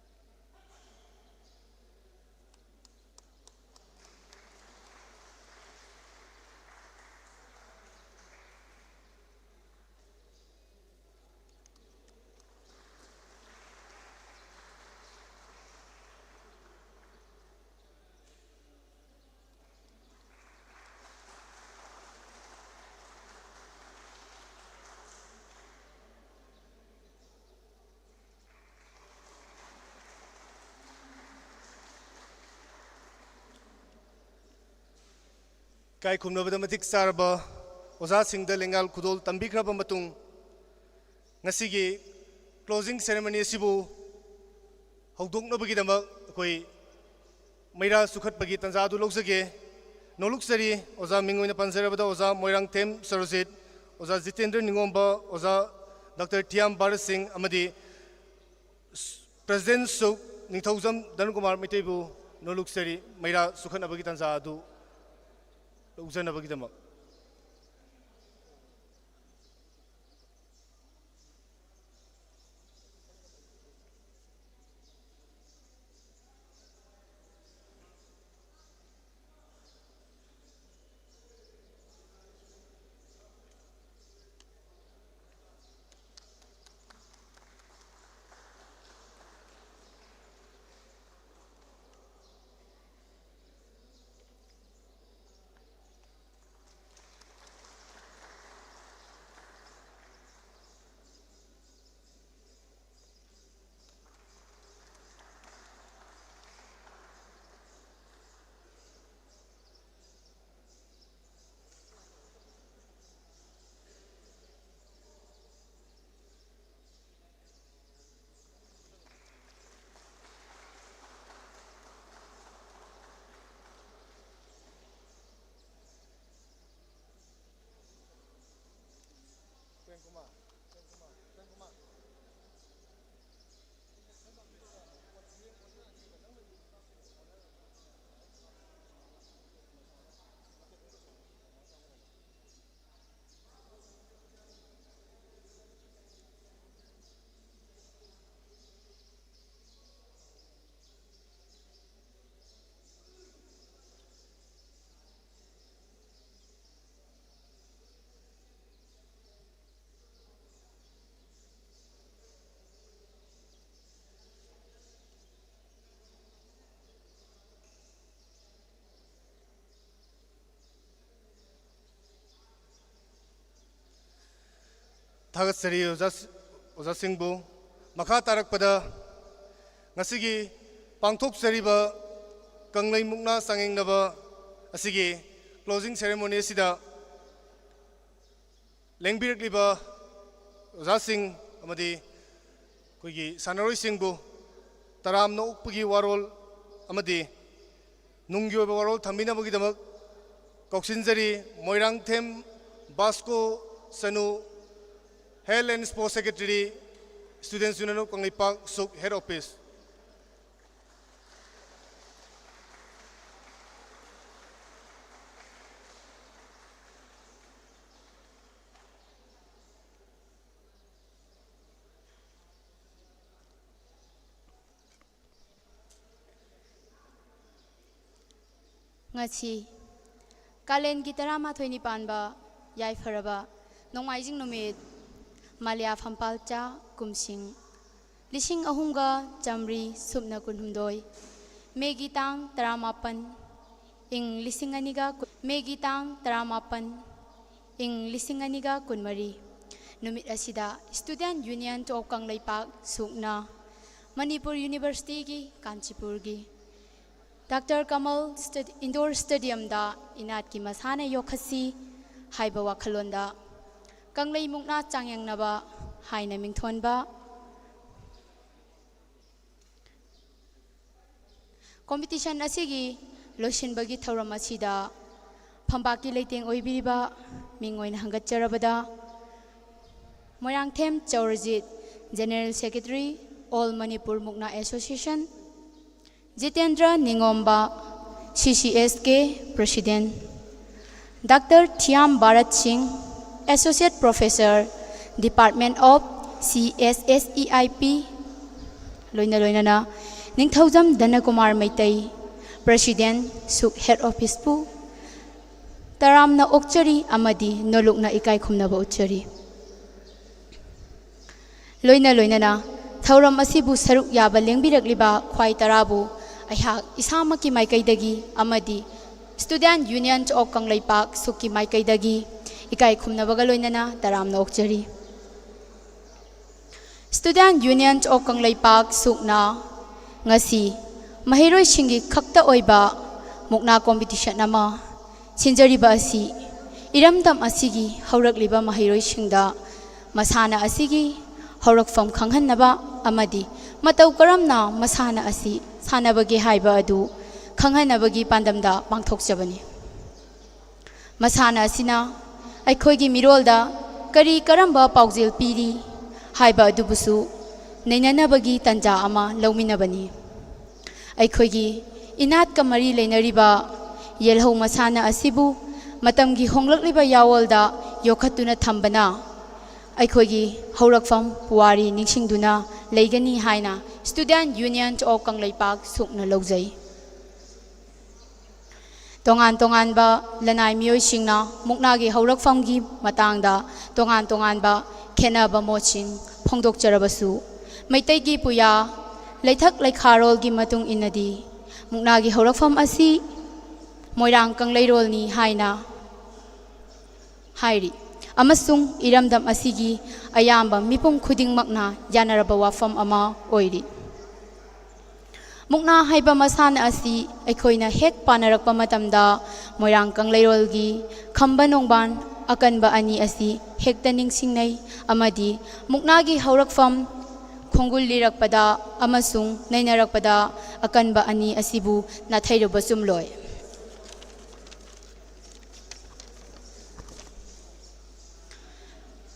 ꯏꯀꯥꯏ ꯈꯨꯝꯅꯕꯗ ꯃꯇꯤꯛ ꯆꯥꯔꯕ ꯑꯣꯖꯥꯁꯤꯡꯗ ꯂꯦꯡꯌꯥꯟ ꯈꯨꯗꯣꯜ ꯇꯝꯕꯤꯈ꯭ꯔꯕ ꯃꯇꯨꯡ, ꯉꯁꯤꯒꯤ closing ceremony ꯑꯁꯤꯕꯨ ꯍꯧꯗꯣꯛꯅꯕꯒꯤꯗꯃꯛ ꯑꯩꯈꯣꯏ ꯃꯩꯔꯥ ꯆꯨꯈꯠꯄꯒꯤ ꯇꯥꯟꯖꯥ ꯑꯗꯨ ꯂꯧꯖꯒꯦ꯫ ꯅꯣꯂꯨꯛꯆꯔꯤ ꯑꯣꯖꯥ, ꯃꯤꯡ ꯑꯣꯏꯅ ꯄꯟꯖꯔꯕꯗ ꯑꯣꯖꯥ ꯃꯣꯏꯔꯥꯡꯊꯦꯝ ꯁꯔꯣꯖꯤꯠ, ꯑꯣꯖꯥ ꯖꯤꯇꯦꯟꯗ꯭ꯔ ꯅꯤꯉꯣꯝꯕ, ꯑꯣꯖꯥ ꯗꯥꯛꯇꯔ ꯊꯤꯌꯥꯝ ꯚꯥꯔꯠ ꯁꯤꯡ ꯑꯃꯗꯤ President ꯁꯨꯛ ꯅꯤꯡꯊꯧꯖꯝ ꯙꯅꯀꯨꯃꯥꯔ ꯃꯩꯇꯩꯕꯨ ꯅꯣꯂꯨꯛꯆꯔꯤ ꯃꯩꯔꯥ ꯆꯨꯈꯠꯅꯕꯒꯤ ꯇꯥꯟꯖꯥ ꯑꯗꯨ ꯂꯧꯖꯅꯕꯒꯤꯗꯃꯛ꯫ ꯊꯥꯒꯠꯆꯔꯤ ꯑꯣꯖꯥ, ꯑꯣꯖꯥꯁꯤꯡꯕꯨ꯫ ꯃꯈꯥ ꯇꯥꯔꯛꯄꯗ ꯉꯁꯤꯒꯤ ꯄꯥꯡꯊꯣꯛꯆꯔꯤꯕ ꯀꯪꯂꯩ ꯃꯨꯛꯅꯥ ꯆꯥꯡꯌꯦꯡꯅꯕ ꯑꯁꯤꯒꯤ closing ceremony ꯑꯁꯤꯗ ꯂꯦꯡꯕꯤꯔꯛꯂꯤꯕ ꯑꯣꯖꯥꯁꯤꯡ ꯑꯃꯗꯤ ꯑꯩꯈꯣꯏꯒꯤ ꯁꯥꯟꯅꯔꯣꯏꯁꯤꯡꯕꯨ ꯇꯔꯥꯝꯅ ꯑꯣꯛꯄꯒꯤ ꯋꯥꯔꯣꯜ ꯑꯃꯗꯤ ꯅꯨꯡꯒꯤ ꯑꯣꯏꯕ ꯋꯥꯔꯣꯜ ꯊꯝꯕꯤꯅꯕꯒꯤꯗꯃꯛ ꯀꯧꯁꯤꯟꯖꯔꯤ꯫ Moirangthem Vasco ꯁꯅꯨ, Health and Sports Secretary, Students Union of Kangleipak, SUK Head Office꯫ ꯉꯁꯤ ꯀꯥꯂꯦꯟꯒꯤ ꯇꯔꯥꯃꯥꯊꯣꯏꯅꯤ ꯄꯥꯟꯕ ꯌꯥꯏꯐꯔꯕ ꯅꯣꯡꯃꯥꯏꯖꯤꯡ ꯅꯨꯃꯤꯠ, ꯃꯂꯤꯌꯥ ꯐꯝꯄꯥꯜꯆꯥ ꯀꯨꯝꯁꯤꯡ ꯂꯤꯁꯤꯡ ꯑꯍꯨꯝꯒ ꯆꯥꯃꯔꯤ ꯁꯨꯞꯅ ꯀꯨꯟꯍꯨꯝꯗꯣꯏ, ꯃꯦꯒꯤ ꯇꯥꯡ ꯇꯔꯥꯃꯥꯄꯟ, ꯏꯪ ꯂꯤꯁꯤꯡ ꯑꯅꯤꯒ ꯀꯨꯟ, ꯃꯦꯒꯤ ꯇꯥꯡ ꯇꯔꯥꯃꯥꯄꯟ, ꯏꯪ ꯂꯤꯁꯤꯡ ꯑꯅꯤꯒ ꯀꯨꯟꯃꯔꯤ ꯅꯨꯃꯤꯠ ꯑꯁꯤꯗ Student Union of Kangleipak, ꯁꯨꯛꯅ Manipur ꯌꯨꯅꯤꯚꯔꯁꯤꯇꯤꯒꯤ ꯀꯥꯟꯆꯤꯄꯨꯔꯒꯤ ꯗꯥꯛꯇꯔ ꯀꯃꯜ ꯁ꯭ꯇꯦ-, ꯏꯟꯗꯣꯔ ꯁ꯭ꯇꯦꯗꯤꯌꯝꯗ ꯏꯅꯥꯠꯀꯤ ꯃꯁꯥꯟꯅ ꯌꯣꯛꯈꯠꯁꯤ ꯍꯥꯏꯕ ꯋꯥꯈꯜꯂꯣꯟꯗ ꯀꯪꯂꯩ ꯃꯨꯛꯅꯥ ꯆꯥꯡꯌꯦꯡꯅꯕ ꯍꯥꯏꯅ ꯃꯤꯡꯊꯣꯟꯕ competition ꯑꯁꯤꯒꯤ ꯂꯣꯏꯁꯤꯟꯕꯒꯤ ꯊꯧꯔꯝ ꯑꯁꯤꯗ ꯐꯝꯕꯥꯛꯀꯤ ꯂꯩꯇꯦꯡ ꯑꯣꯏꯕꯤꯔꯤꯕ ꯃꯤꯡ ꯑꯣꯏꯅ ꯍꯪꯒꯠꯆꯔꯕꯗ, Moirangthem Chaorajit, General Secretary, All Manipur Mukna Association, Jitendra Ningomba, C C S K President, doctor Thiyam Bharat Singh, Associate Professor, Department of C S S E I P, ꯂꯣꯏꯅ ꯂꯣꯏꯅꯅ ꯅꯤꯡꯊꯧꯖꯝ ꯙꯅꯀꯨꯃꯥꯔ ꯃꯩꯇꯩ, President, ꯁꯨꯛ Head Office ꯄꯨ ꯇꯔꯥꯝꯅ ꯑꯣꯛꯆꯔꯤ ꯑꯃꯗꯤ ꯅꯣꯂꯨꯛꯅ ꯏꯀꯥꯏ ꯈꯨꯝꯅꯕ ꯎꯠꯆꯔꯤ꯫ ꯂꯣꯏꯅ ꯂꯣꯏꯅꯅ ꯊꯧꯔꯝ ꯑꯁꯤꯕꯨ ꯁꯔꯨꯛ ꯌꯥꯕ ꯂꯦꯡꯕꯤꯔꯛꯂꯤꯕ ꯈ꯭ꯋꯥꯏ ꯇꯔꯥꯕꯨ ꯑꯩꯍꯥꯛ ꯏꯁꯥꯃꯛꯀꯤ ꯃꯥꯏꯀꯩꯗꯒꯤ ꯑꯃꯗꯤ Student Union of ꯀꯪꯂꯩꯄꯥꯛ, ꯁꯨꯛꯀꯤ ꯃꯥꯏꯀꯩꯗꯒꯤ ꯏꯀꯥꯏ ꯈꯨꯝꯅꯕꯒ ꯂꯣꯏꯅꯅ ꯇꯔꯥꯝꯅ ꯑꯣꯛꯆꯔꯤ꯫ Student Union of ꯀꯪꯂꯩꯄꯥꯛ ꯁꯨꯛꯅ ꯉꯁꯤ ꯃꯍꯩꯔꯣꯏꯁꯤꯡꯒꯤ ꯈꯛꯇ ꯑꯣꯏꯕ ꯃꯨꯛꯅꯥ ꯀꯣꯝꯄꯤꯇꯤꯁꯟ ꯑꯃ ꯁꯤꯟꯖꯔꯤꯕ ꯑꯁꯤ ꯏꯔꯝꯗꯝ ꯑꯁꯤꯒꯤ ꯍꯧꯔꯛꯂꯤꯕ ꯃꯍꯩꯔꯣꯏꯁꯤꯡꯗ ꯃꯁꯥꯟꯅ ꯑꯁꯤꯒꯤ ꯍꯧꯔꯛꯐꯝ ꯈꯪꯍꯟꯅꯕ ꯑꯃꯗꯤ ꯃꯇꯧ ꯀꯔꯝꯅ ꯃꯁꯥꯟꯅ ꯑꯁꯤ ꯁꯥꯟꯅꯕꯒꯦ ꯍꯥꯏꯕ ꯑꯗꯨ ꯈꯪꯍꯟꯅꯕꯒꯤ ꯄꯥꯟꯗꯝꯗ ꯄꯥꯡꯊꯣꯛꯆꯕꯅꯤ꯫ ꯃꯁꯥꯟꯅ ꯑꯁꯤꯅ ꯑꯩꯈꯣꯏꯒꯤ ꯃꯤꯔꯣꯜꯗ ꯀꯔꯤ ꯀꯔꯝꯕ ꯄꯥꯎꯖꯦꯜ ꯄꯤꯔꯤ ꯍꯥꯏꯕ ꯑꯗꯨꯕꯨꯁꯨ ꯅꯩꯅꯅꯕꯒꯤ ꯇꯥꯟꯖꯥ ꯑꯃ ꯂꯧꯃꯤꯟꯅꯕꯅꯤ꯫ ꯑꯩꯈꯣꯏꯒꯤ ꯏꯅꯥꯠꯀ ꯃꯔꯤ ꯂꯩꯅꯔꯤꯕ ꯌꯦꯜꯍꯧ ꯃꯁꯥꯟꯅ ꯑꯁꯤꯕꯨ ꯃꯇꯝꯒꯤ ꯍꯣꯡꯂꯛꯂꯤꯕ ꯌꯥꯑꯣꯜꯗ ꯌꯣꯛꯈꯠꯇꯨꯅ ꯊꯝꯕꯅ ꯑꯩꯈꯣꯏꯒꯤ ꯍꯧꯔꯛꯐꯝ ꯄꯨꯋꯥꯔꯤ ꯅꯤꯡꯁꯤꯡꯗꯨꯅ ꯂꯩꯒꯅꯤ ꯍꯥꯏꯅ Student Union of ꯀꯪꯂꯩꯄꯥꯛ ꯁꯨꯛꯅ ꯂꯧꯖꯩ꯫ ꯇꯣꯉꯥꯟ ꯇꯣꯉꯥꯟꯕ ꯂꯅꯥꯏ ꯃꯤꯑꯣꯏꯁꯤꯡꯅ ꯃꯨꯛꯅꯥꯒꯤ ꯍꯧꯔꯛꯐꯝꯒꯤ ꯃꯇꯥꯡꯗ ꯇꯣꯉꯥꯟ ꯇꯣꯉꯥꯟꯕ ꯈꯦꯠꯅꯕ ꯃꯣꯠꯁꯤꯡ ꯐꯣꯡꯗꯣꯛꯆꯔꯕꯁꯨ, ꯃꯩꯇꯩꯒꯤ ꯄꯨꯌꯥ ꯂꯩꯊꯛ ꯂꯩꯈꯥꯔꯣꯜꯒꯤ ꯃꯇꯨꯡ ꯏꯟꯅꯗꯤ ꯃꯨꯛꯅꯥꯒꯤ ꯍꯧꯔꯛꯐꯝ ꯑꯁꯤ ꯃꯣꯏꯔꯥꯡ ꯀꯪꯂꯩꯔꯣꯜꯅꯤ ꯍꯥꯏꯅ ꯍꯥꯏꯔꯤ, ꯑꯃꯁꯨꯡ ꯏꯔꯝꯗꯝ ꯑꯁꯤꯒꯤ ꯑꯌꯥꯝꯕ ꯃꯤꯄꯨꯝ ꯈꯨꯗꯤꯡꯃꯛꯅ ꯌꯥꯅꯔꯕ ꯋꯥꯐꯝ ꯑꯃ ꯑꯣꯏꯔꯤ꯫ ꯃꯨꯛꯅꯥ ꯍꯥꯏꯕ ꯃꯁꯥꯟꯅ ꯑꯁꯤ ꯑꯩꯈꯣꯏꯅ ꯍꯦꯛ ꯄꯥꯅꯔꯛꯄ ꯃꯇꯝꯗ ꯃꯣꯏꯔꯥꯡ ꯀꯪꯂꯩꯔꯣꯜꯒꯤ ꯈꯝꯕ ꯅꯣꯡꯕꯥꯟ ꯑꯀꯟꯕ ꯑꯅꯤ ꯑꯁꯤ ꯍꯦꯛꯇ ꯅꯤꯡꯁꯤꯡꯅꯩ, ꯑꯃꯗꯤ ꯃꯨꯛꯅꯥꯒꯤ ꯍꯧꯔꯛꯐꯝ ꯈꯣꯡꯒꯨꯜ ꯂꯤꯔꯛꯄꯗ ꯑꯃꯁꯨꯡ ꯅꯩꯅꯔꯛꯄꯗ ꯑꯀꯟꯕ ꯑꯅꯤ ꯑꯁꯤꯕꯨ ꯅꯥꯊꯩꯔꯨꯕ ꯆꯨꯝꯂꯣꯏ꯫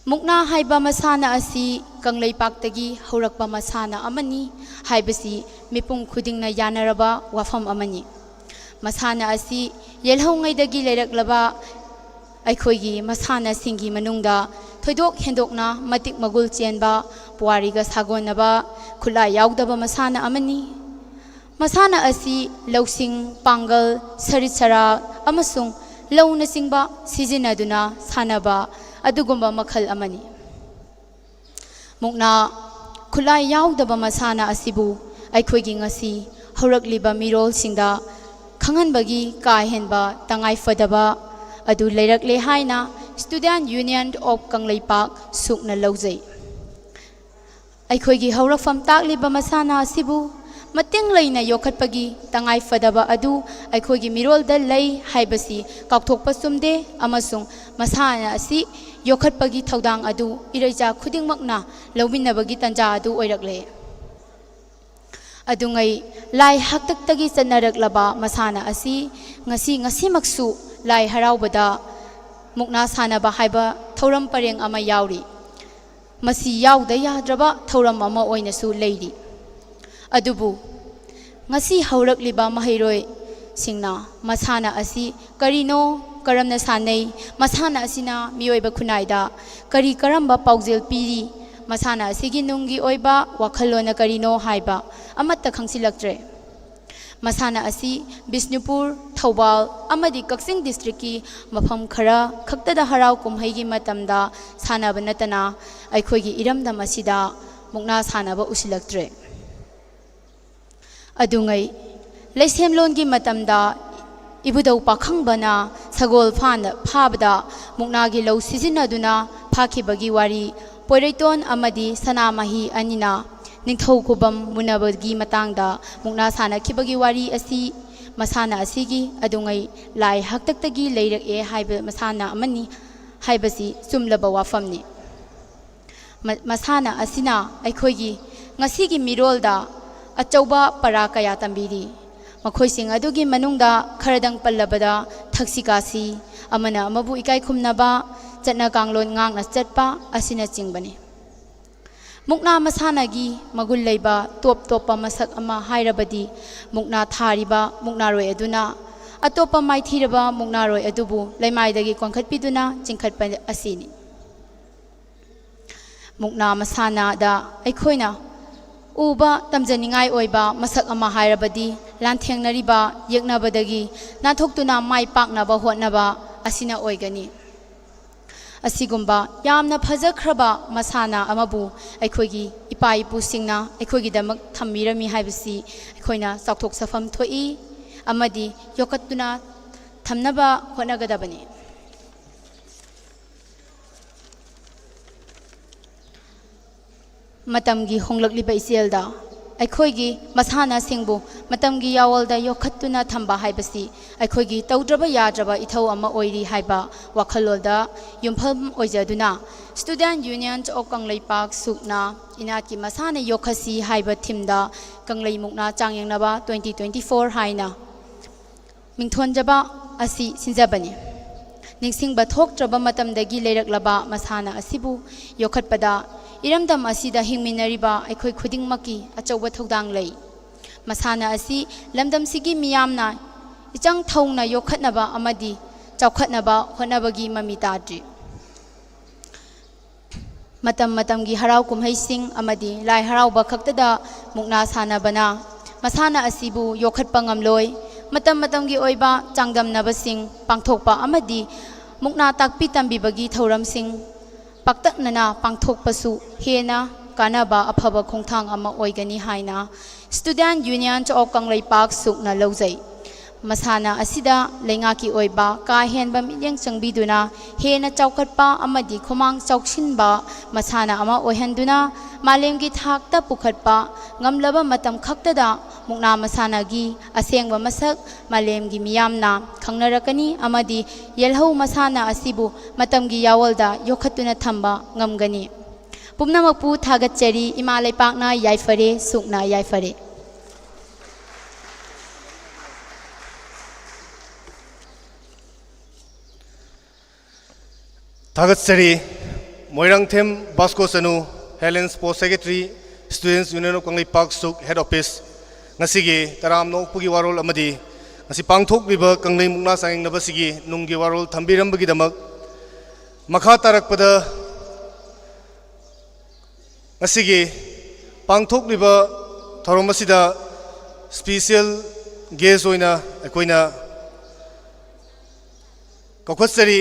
ꯃꯨꯛꯅꯥ ꯍꯥꯏꯕ ꯃꯁꯥꯟꯅ ꯑꯁꯤ ꯀꯪꯂꯩꯄꯥꯛꯇꯒꯤ ꯍꯧꯔꯛꯄ ꯃꯁꯥꯟꯅ ꯑꯃꯅꯤ ꯍꯥꯏꯕꯁꯤ ꯃꯤꯄꯨꯝ ꯈꯨꯗꯤꯡꯅ ꯌꯥꯅꯔꯕ ꯋꯥꯐꯝ ꯑꯃꯅꯤ꯫ ꯃꯁꯥꯟꯅ ꯑꯁꯤ ꯌꯦꯜꯍꯧꯉꯩꯗꯒꯤ ꯂꯩꯔꯛꯂꯕ ꯑꯩꯈꯣꯏꯒꯤ ꯃꯁꯥꯟꯅꯁꯤꯡꯒꯤ ꯃꯅꯨꯡꯗ ꯊꯣꯏꯗꯣꯛ ꯍꯦꯟꯗꯣꯛꯅ ꯃꯇꯤꯛ ꯃꯒꯨꯜ ꯆꯦꯟꯕ, ꯄꯨꯋꯥꯔꯤꯒ ꯁꯥꯒꯣꯟꯅꯕ, ꯈꯨꯠꯂꯥꯏ ꯌꯥꯎꯗꯕ ꯃꯁꯥꯟꯅ ꯑꯃꯅꯤ꯫ ꯃꯁꯥꯟꯅ ꯑꯁꯤ ꯂꯧꯁꯤꯡ, ꯄꯥꯡꯒꯜ, ꯁꯔꯤꯠ ꯁꯔꯥꯛ ꯑꯃꯁꯨꯡ ꯂꯧꯅꯆꯤꯡꯕ ꯁꯤꯖꯤꯟꯅꯗꯨꯅ ꯁꯥꯟꯅꯕ ꯑꯗꯨꯒꯨꯝꯕ ꯃꯈꯜ ꯑꯃꯅꯤ꯫ ꯃꯨꯛꯅꯥ ꯈꯨꯠꯂꯥꯏ ꯌꯥꯎꯗꯕ ꯃꯁꯥꯟꯅ ꯑꯁꯤꯕꯨ ꯑꯩꯈꯣꯏꯒꯤ ꯉꯁꯤ ꯍꯧꯔꯛꯂꯤꯕ ꯃꯤꯔꯣꯜꯁꯤꯡꯗ ꯈꯪꯍꯟꯕꯒꯤ ꯀꯥ ꯍꯦꯟꯕ ꯇꯉꯥꯏꯐꯗꯕ ꯑꯗꯨ ꯂꯩꯔꯛꯂꯦ ꯍꯥꯏꯅ Student Union of ꯀꯪꯂꯩꯄꯥꯛ ꯁꯨꯛꯅ ꯂꯧꯖꯩ꯫ ꯑꯩꯈꯣꯏꯒꯤ ꯍꯧꯔꯛꯐꯝ ꯇꯥꯛꯂꯤꯕ ꯃꯁꯥꯟꯅ ꯑꯁꯤꯕꯨ ꯃꯇꯤꯡ ꯂꯩꯅ ꯌꯣꯛꯈꯠꯄꯒꯤ ꯇꯉꯥꯏ ꯐꯗꯕ ꯑꯗꯨ ꯑꯩꯈꯣꯏꯒꯤ ꯃꯤꯔꯣꯜꯗ ꯂꯩ ꯍꯥꯏꯕꯁꯤ ꯀꯥꯎꯊꯣꯛꯄ ꯆꯨꯝꯗꯦ, ꯑꯃꯁꯨꯡ ꯃꯁꯥꯟꯅ ꯑꯁꯤ ꯌꯣꯛꯈꯠꯄꯒꯤ ꯊꯧꯗꯥꯡ ꯑꯗꯨ ꯏꯔꯩꯆꯥ ꯈꯨꯗꯤꯡꯃꯛꯅ ꯂꯧꯃꯤꯟꯅꯕꯒꯤ ꯇꯥꯟꯖꯥ ꯑꯗꯨ ꯑꯣꯏꯔꯛꯂꯦ꯫ ꯑꯗꯨꯉꯩ ꯂꯥꯏ ꯍꯥꯛꯇꯛꯇꯒꯤ ꯆꯠꯅꯔꯛꯂꯕ ꯃꯁꯥꯟꯅ ꯑꯁꯤ ꯉꯁꯤ, ꯉꯁꯤꯃꯛꯁꯨ ꯂꯥꯏ ꯍꯔꯥꯎꯕꯗ ꯃꯨꯛꯅꯥ ꯁꯥꯟꯅꯕ ꯍꯥꯏꯕ ꯊꯧꯔꯝ ꯄꯔꯦꯡ ꯑꯃ ꯌꯥꯎꯔꯤ꯫ ꯃꯁꯤ ꯌꯥꯎꯗ ꯌꯥꯗ꯭ꯔꯕ ꯊꯧꯔꯝ ꯑꯃ ꯑꯣꯏꯅꯁꯨ ꯂꯩꯔꯤ꯫ ꯑꯗꯨꯕꯨ ꯉꯁꯤ ꯍꯧꯔꯛꯂꯤꯕ ꯃꯍꯩꯔꯣꯏꯁꯤꯡꯅ ꯃꯁꯥꯟꯅ ꯑꯁꯤ ꯀꯔꯤꯅꯣ, ꯀꯔꯝꯅ ꯁꯥꯟꯅꯩ, ꯃꯁꯥꯟꯅ ꯑꯁꯤꯅ ꯃꯤꯑꯣꯏꯕ ꯈꯨꯟꯅꯥꯏꯗ ꯀꯔꯤ ꯀꯔꯝꯕ ꯄꯥꯎꯖꯦꯜ ꯄꯤꯔꯤ, ꯃꯁꯥꯟꯅ ꯑꯁꯤꯒꯤ ꯅꯨꯡꯒꯤ ꯑꯣꯏꯕ ꯋꯥꯈꯜꯂꯣꯟꯅ ꯀꯔꯤꯅꯣ ꯍꯥꯏꯕ ꯑꯃꯠꯇ ꯈꯪꯁꯤꯜꯂꯛꯇ꯭ꯔꯦ꯫ ꯃꯁꯥꯟꯅ ꯑꯁꯤ ꯕꯤꯁꯅꯨꯄꯨꯔ, ꯊꯧꯕꯥꯜ ꯑꯃꯗꯤ ꯀꯛꯆꯤꯡ ꯗꯤꯁꯇ꯭ꯔꯤꯛꯀꯤ ꯃꯐꯝ ꯈꯔ ꯈꯛꯇꯗ ꯍꯔꯥꯎ ꯀꯨꯝꯍꯩꯒꯤ ꯃꯇꯝꯗ ꯁꯥꯟꯅꯕ ꯅꯠꯇꯅ ꯑꯩꯈꯣꯏꯒꯤ ꯏꯔꯝꯗꯝ ꯑꯁꯤꯗ ꯃꯨꯛꯅꯥ ꯁꯥꯟꯅꯕ ꯎꯁꯤꯜꯂꯛꯇ꯭ꯔꯦ꯫ ꯑꯗꯨꯉꯩ ꯂꯩꯁꯦꯝꯂꯣꯟꯒꯤ ꯃꯇꯝꯗ ꯏꯕꯨꯙꯧ ꯄꯥꯈꯪꯕꯅ ꯁꯒꯣꯜ ꯐꯥꯅ-, ꯐꯥꯕꯗ ꯃꯨꯛꯅꯥꯒꯤ ꯂꯧ ꯁꯤꯖꯤꯟꯅꯗꯨꯅ ꯐꯥꯈꯤꯕꯒꯤ ꯋꯥꯔꯤ, ꯄꯣꯏꯔꯩꯇꯣꯟ ꯑꯃꯗꯤ ꯁꯅꯥꯃꯍꯤ ꯑꯅꯤꯅ ꯅꯤꯡꯊꯧ ꯈꯨꯕꯝ ꯃꯨꯟꯅꯕꯒꯤ ꯃꯇꯥꯡꯗ ꯃꯨꯛꯅꯥ ꯁꯥꯟꯅꯈꯤꯕꯒꯤ ꯋꯥꯔꯤ ꯑꯁꯤ ꯃꯁꯥꯟꯅ ꯑꯁꯤꯒꯤ ꯑꯗꯨꯉꯩ ꯂꯥꯏ ꯍꯥꯛꯇꯛꯇꯒꯤ ꯂꯩꯔꯛꯑꯦ ꯍꯥꯏꯕ ꯃꯁꯥꯟꯅ ꯑꯃꯅꯤ ꯍꯥꯏꯕꯁꯤ ꯆꯨꯝꯂꯕ ꯋꯥꯐꯝꯅꯤ꯫ ꯃ-, ꯃꯁꯥꯟꯅ ꯑꯁꯤꯅ ꯑꯩꯈꯣꯏꯒꯤ ꯉꯁꯤꯒꯤ ꯃꯤꯔꯣꯜꯗ ꯑꯆꯧꯕ ꯄꯔꯥ ꯀꯌꯥ ꯇꯝꯕꯤꯔꯤ꯫ ꯃꯈꯣꯏꯁꯤꯡ ꯑꯗꯨꯒꯤ ꯃꯅꯨꯡꯗ ꯈꯔꯗꯪ ꯄꯜꯂꯕꯗ ꯊꯛꯁꯤ ꯈꯥꯁꯤ, ꯑꯃꯅ ꯑꯃꯕꯨ ꯏꯀꯥꯏ ꯈꯨꯝꯅꯕ, ꯆꯠꯅ ꯀꯥꯡꯂꯣꯟ ꯉꯥꯛꯅ ꯆꯠꯄ ꯑꯁꯤꯅꯆꯤꯡꯕꯅꯤ꯫ ꯃꯨꯛꯅꯥ ꯃꯁꯥꯟꯅꯒꯤ ꯃꯒꯨꯟ ꯂꯩꯕ ꯇꯣꯞ ꯇꯣꯞꯄ ꯃꯁꯛ ꯑꯃ ꯍꯥꯏꯔꯕꯗꯤ ꯃꯨꯛꯅꯥ ꯊꯥꯔꯤꯕ ꯃꯨꯛꯅꯥꯔꯣꯏ ꯑꯗꯨꯅ ꯑꯇꯣꯞꯄ ꯃꯥꯏꯊꯤꯔꯕ ꯃꯨꯛꯅꯥꯔꯣꯏ ꯑꯗꯨꯕꯨ ꯂꯩꯃꯥꯏꯗꯒꯤ ꯀꯣꯟꯈꯠꯄꯤꯗꯨꯅ ꯆꯤꯡꯈꯠꯄ ꯑꯁꯤꯅꯤ꯫ ꯃꯨꯛꯅꯥ ꯃꯁꯥꯟꯅꯗ ꯑꯩꯈꯣꯏꯅ ꯎꯕ ꯇꯝꯖꯅꯤꯡꯉꯥꯏ ꯑꯣꯏꯕ ꯃꯁꯛ ꯑꯃ ꯍꯥꯏꯔꯕꯗꯤ ꯂꯥꯟꯊꯦꯡꯅꯔꯤꯕ ꯌꯦꯛꯅꯕꯗꯒꯤ ꯅꯥꯟꯊꯣꯛꯇꯨꯅ ꯃꯥꯏ ꯄꯥꯛꯅꯕ ꯍꯣꯠꯅꯕ ꯑꯁꯤꯅ ꯑꯣꯏꯒꯅꯤ꯫ ꯑꯁꯤꯒꯨꯝꯕ ꯌꯥꯝꯅ ꯐꯖꯈ꯭ꯔꯕ ꯃꯁꯥꯟꯅ ꯑꯃꯕꯨ ꯑꯩꯈꯣꯏꯒꯤ ꯏꯄꯥ ꯏꯄꯨꯁꯤꯡꯅ ꯑꯩꯈꯣꯏꯒꯤꯗꯃꯛ ꯊꯝꯕꯤꯔꯝꯃꯤ ꯍꯥꯏꯕꯁꯤ ꯑꯩꯈꯣꯏꯅ ꯆꯥꯎꯊꯣꯛꯆꯐꯝ ꯊꯣꯛꯏ ꯑꯃꯗꯤ ꯌꯣꯛꯈꯠꯇꯨꯅ ꯊꯝꯅꯕ ꯍꯣꯠꯅꯒꯗꯕꯅꯤ꯫ ꯃꯇꯝꯒꯤ ꯍꯣꯡꯂꯛꯂꯤꯕ ꯏꯆꯦꯜꯗ ꯑꯩꯈꯣꯏꯒꯤ ꯃꯁꯥꯟꯅꯁꯤꯡꯕꯨ ꯃꯇꯝꯒꯤ ꯌꯥꯋꯜꯗ ꯌꯣꯛꯈꯠꯇꯨꯅ ꯊꯝꯕ ꯍꯥꯏꯕꯁꯤ ꯑꯩꯈꯣꯏꯒꯤ ꯇꯧꯗ꯭ꯔꯕ ꯌꯥꯗ꯭ꯔꯕ ꯏꯊꯧ ꯑꯃ ꯑꯣꯏꯔꯤ ꯍꯥꯏꯕ ꯋꯥꯈꯜꯂꯣꯟꯗ ꯌꯨꯝꯐꯝ ꯑꯣꯏꯖꯗꯨꯅ Student Union of ꯀꯪꯂꯩꯄꯥꯛ ꯁꯨꯛꯅ ꯏꯅꯥꯠꯀꯤ ꯃꯁꯥꯟꯅ ꯌꯣꯛꯈꯠꯁꯤ ꯍꯥꯏꯕ ꯊꯤꯝꯗ ꯀꯪꯂꯩ ꯃꯨꯛꯅꯥ ꯆꯥꯡꯌꯦꯡꯅꯕ twenty twenty four ꯍꯥꯏꯅ ꯃꯤꯡꯊꯣꯟꯖꯕ ꯑꯁꯤ ꯁꯤꯟꯖꯕꯅꯤ꯫ ꯅꯤꯡꯁꯤꯡꯕ ꯊꯣꯛꯇ꯭ꯔꯕ ꯃꯇꯝꯗꯒꯤ ꯂꯩꯔꯛꯂꯕ ꯃꯁꯥꯟꯅ ꯑꯁꯤꯕꯨ ꯌꯣꯛꯈꯠꯄꯗ ꯏꯔꯝꯗꯝ ꯑꯁꯤꯗ ꯍꯤꯡꯃꯤꯟꯅꯔꯤꯕ ꯑꯩꯈꯣꯏ ꯈꯨꯗꯤꯡꯃꯛꯀꯤ ꯑꯆꯧꯕ ꯊꯧꯗꯥꯡ ꯂꯩ꯫ ꯃꯁꯥꯟꯅ ꯑꯁꯤ ꯂꯝꯗꯝꯁꯤꯒꯤ ꯃꯤꯌꯥꯝꯅ ꯏꯆꯪ ꯊꯧꯅ ꯌꯣꯛꯈꯠꯅꯕ ꯑꯃꯗꯤ ꯆꯥꯎꯈꯠꯅꯕ ꯍꯣꯠꯅꯕꯒꯤ ꯃꯃꯤ ꯇꯥꯗ꯭ꯔꯤ꯫ ꯃꯇꯝ ꯃꯇꯝꯒꯤ ꯍꯔꯥꯎ ꯀꯨꯝꯍꯩꯁꯤꯡ ꯑꯃꯗꯤ ꯂꯥꯏ ꯍꯔꯥꯎꯕ ꯈꯛꯇꯗ ꯃꯨꯛꯅꯥ ꯁꯥꯟꯅꯕꯅ ꯃꯁꯥꯟꯅ ꯑꯁꯤꯕꯨ ꯌꯣꯛꯈꯠꯄ ꯉꯝꯂꯣꯏ꯫ ꯃꯇꯝ ꯃꯇꯝꯒꯤ ꯑꯣꯏꯕ ꯆꯥꯡꯗꯝꯅꯕꯁꯤꯡ ꯄꯥꯡꯊꯣꯛꯄ ꯑꯃꯗꯤ ꯃꯨꯛꯅꯥ ꯇꯥꯛꯄꯤ ꯇꯝꯕꯤꯕꯒꯤ ꯊꯧꯔꯝꯁꯤꯡ ꯄꯥꯛꯇꯛꯅꯅ ꯄꯥꯡꯊꯣꯛꯄꯁꯨ ꯍꯦꯟꯅ ꯀꯥꯟꯅꯕ ꯑꯐꯕ ꯈꯣꯡꯊꯥꯡ ꯑꯃ ꯑꯣꯏꯒꯅꯤ ꯍꯥꯏꯅ Student Union of ꯀꯪꯂꯩꯄꯥꯛ ꯁꯨꯛꯅ ꯂꯧꯖꯩ꯫ ꯃꯁꯥꯟꯅ ꯑꯁꯤꯗ ꯂꯩꯉꯥꯛꯀꯤ ꯑꯣꯏꯕ ꯀꯥ ꯍꯦꯟꯕ ꯃꯤꯠꯌꯦꯡ ꯆꯪꯕꯤꯗꯨꯅ ꯍꯦꯟꯅ ꯆꯥꯎꯈꯠꯄ ꯑꯃꯗꯤ ꯈꯨꯃꯥꯡ ꯆꯥꯎꯁꯤꯟꯕ ꯃꯁꯥꯟꯅ ꯑꯃ ꯑꯣꯏꯍꯟꯗꯨꯅ ꯃꯥꯂꯦꯝꯒꯤ ꯊꯥꯛꯇ ꯄꯨꯈꯠꯄ ꯉꯝꯂꯕ ꯃꯇꯝ ꯈꯛꯇꯗ ꯃꯨꯛꯅꯥ ꯃꯁꯥꯟꯅꯒꯤ ꯑꯁꯦꯡꯕ ꯃꯁꯛ ꯃꯥꯂꯦꯝꯒꯤ ꯃꯤꯌꯥꯝꯅ ꯈꯪꯅꯔꯛꯀꯅꯤ ꯑꯃꯗꯤ ꯌꯦꯜꯍꯧ ꯃꯁꯥꯟꯅ ꯑꯁꯤꯕꯨ ꯃꯇꯝꯒꯤ ꯌꯥꯋꯜꯗ ꯌꯣꯛꯈꯠꯇꯨꯅ ꯊꯝꯕ ꯉꯝꯒꯅꯤ꯫ ꯄꯨꯝꯅꯃꯛꯄꯨ ꯊꯥꯒꯠꯆꯔꯤ꯫ ꯏꯃꯥ ꯂꯩꯄꯥꯛꯅ ꯌꯥꯏꯐꯔꯦ, ꯁꯨꯛꯅ ꯌꯥꯏꯐꯔꯦ꯫ ꯊꯥꯒꯠꯆꯔꯤ꯫ ꯃꯣꯏꯔꯥꯡꯊꯦꯝ ꯕꯥꯁꯀꯣ ꯆꯅꯨ, Health and Sports Secretary, Students Union of Kangleipak ꯁꯨꯛ, Head Office꯫ ꯉꯁꯤꯒꯤ ꯇꯔꯥꯝꯅ ꯑꯣꯛꯄꯒꯤ ꯋꯥꯔꯣꯜ ꯑꯃꯗꯤ ꯉꯁꯤ ꯄꯥꯡꯊꯣꯛꯂꯤꯕ ꯀꯪꯂꯩ ꯃꯨꯛꯅꯥ ꯆꯥꯡꯌꯦꯡꯅꯕꯁꯤꯒꯤ ꯅꯨꯡꯒꯤ ꯋꯥꯔꯣꯜ ꯊꯝꯕꯤꯔꯝꯕꯒꯤꯗꯃꯛ꯫ ꯃꯈꯥ ꯇꯥꯔꯛꯄꯗ ꯉꯁꯤꯒꯤ ꯄꯥꯡꯊꯣꯛꯂꯤꯕ ꯊꯧꯔꯝ ꯑꯁꯤꯗ special guest ꯑꯣꯏꯅ ꯑꯩꯈꯣꯏꯅ ꯀꯧꯈꯠꯆꯔꯤ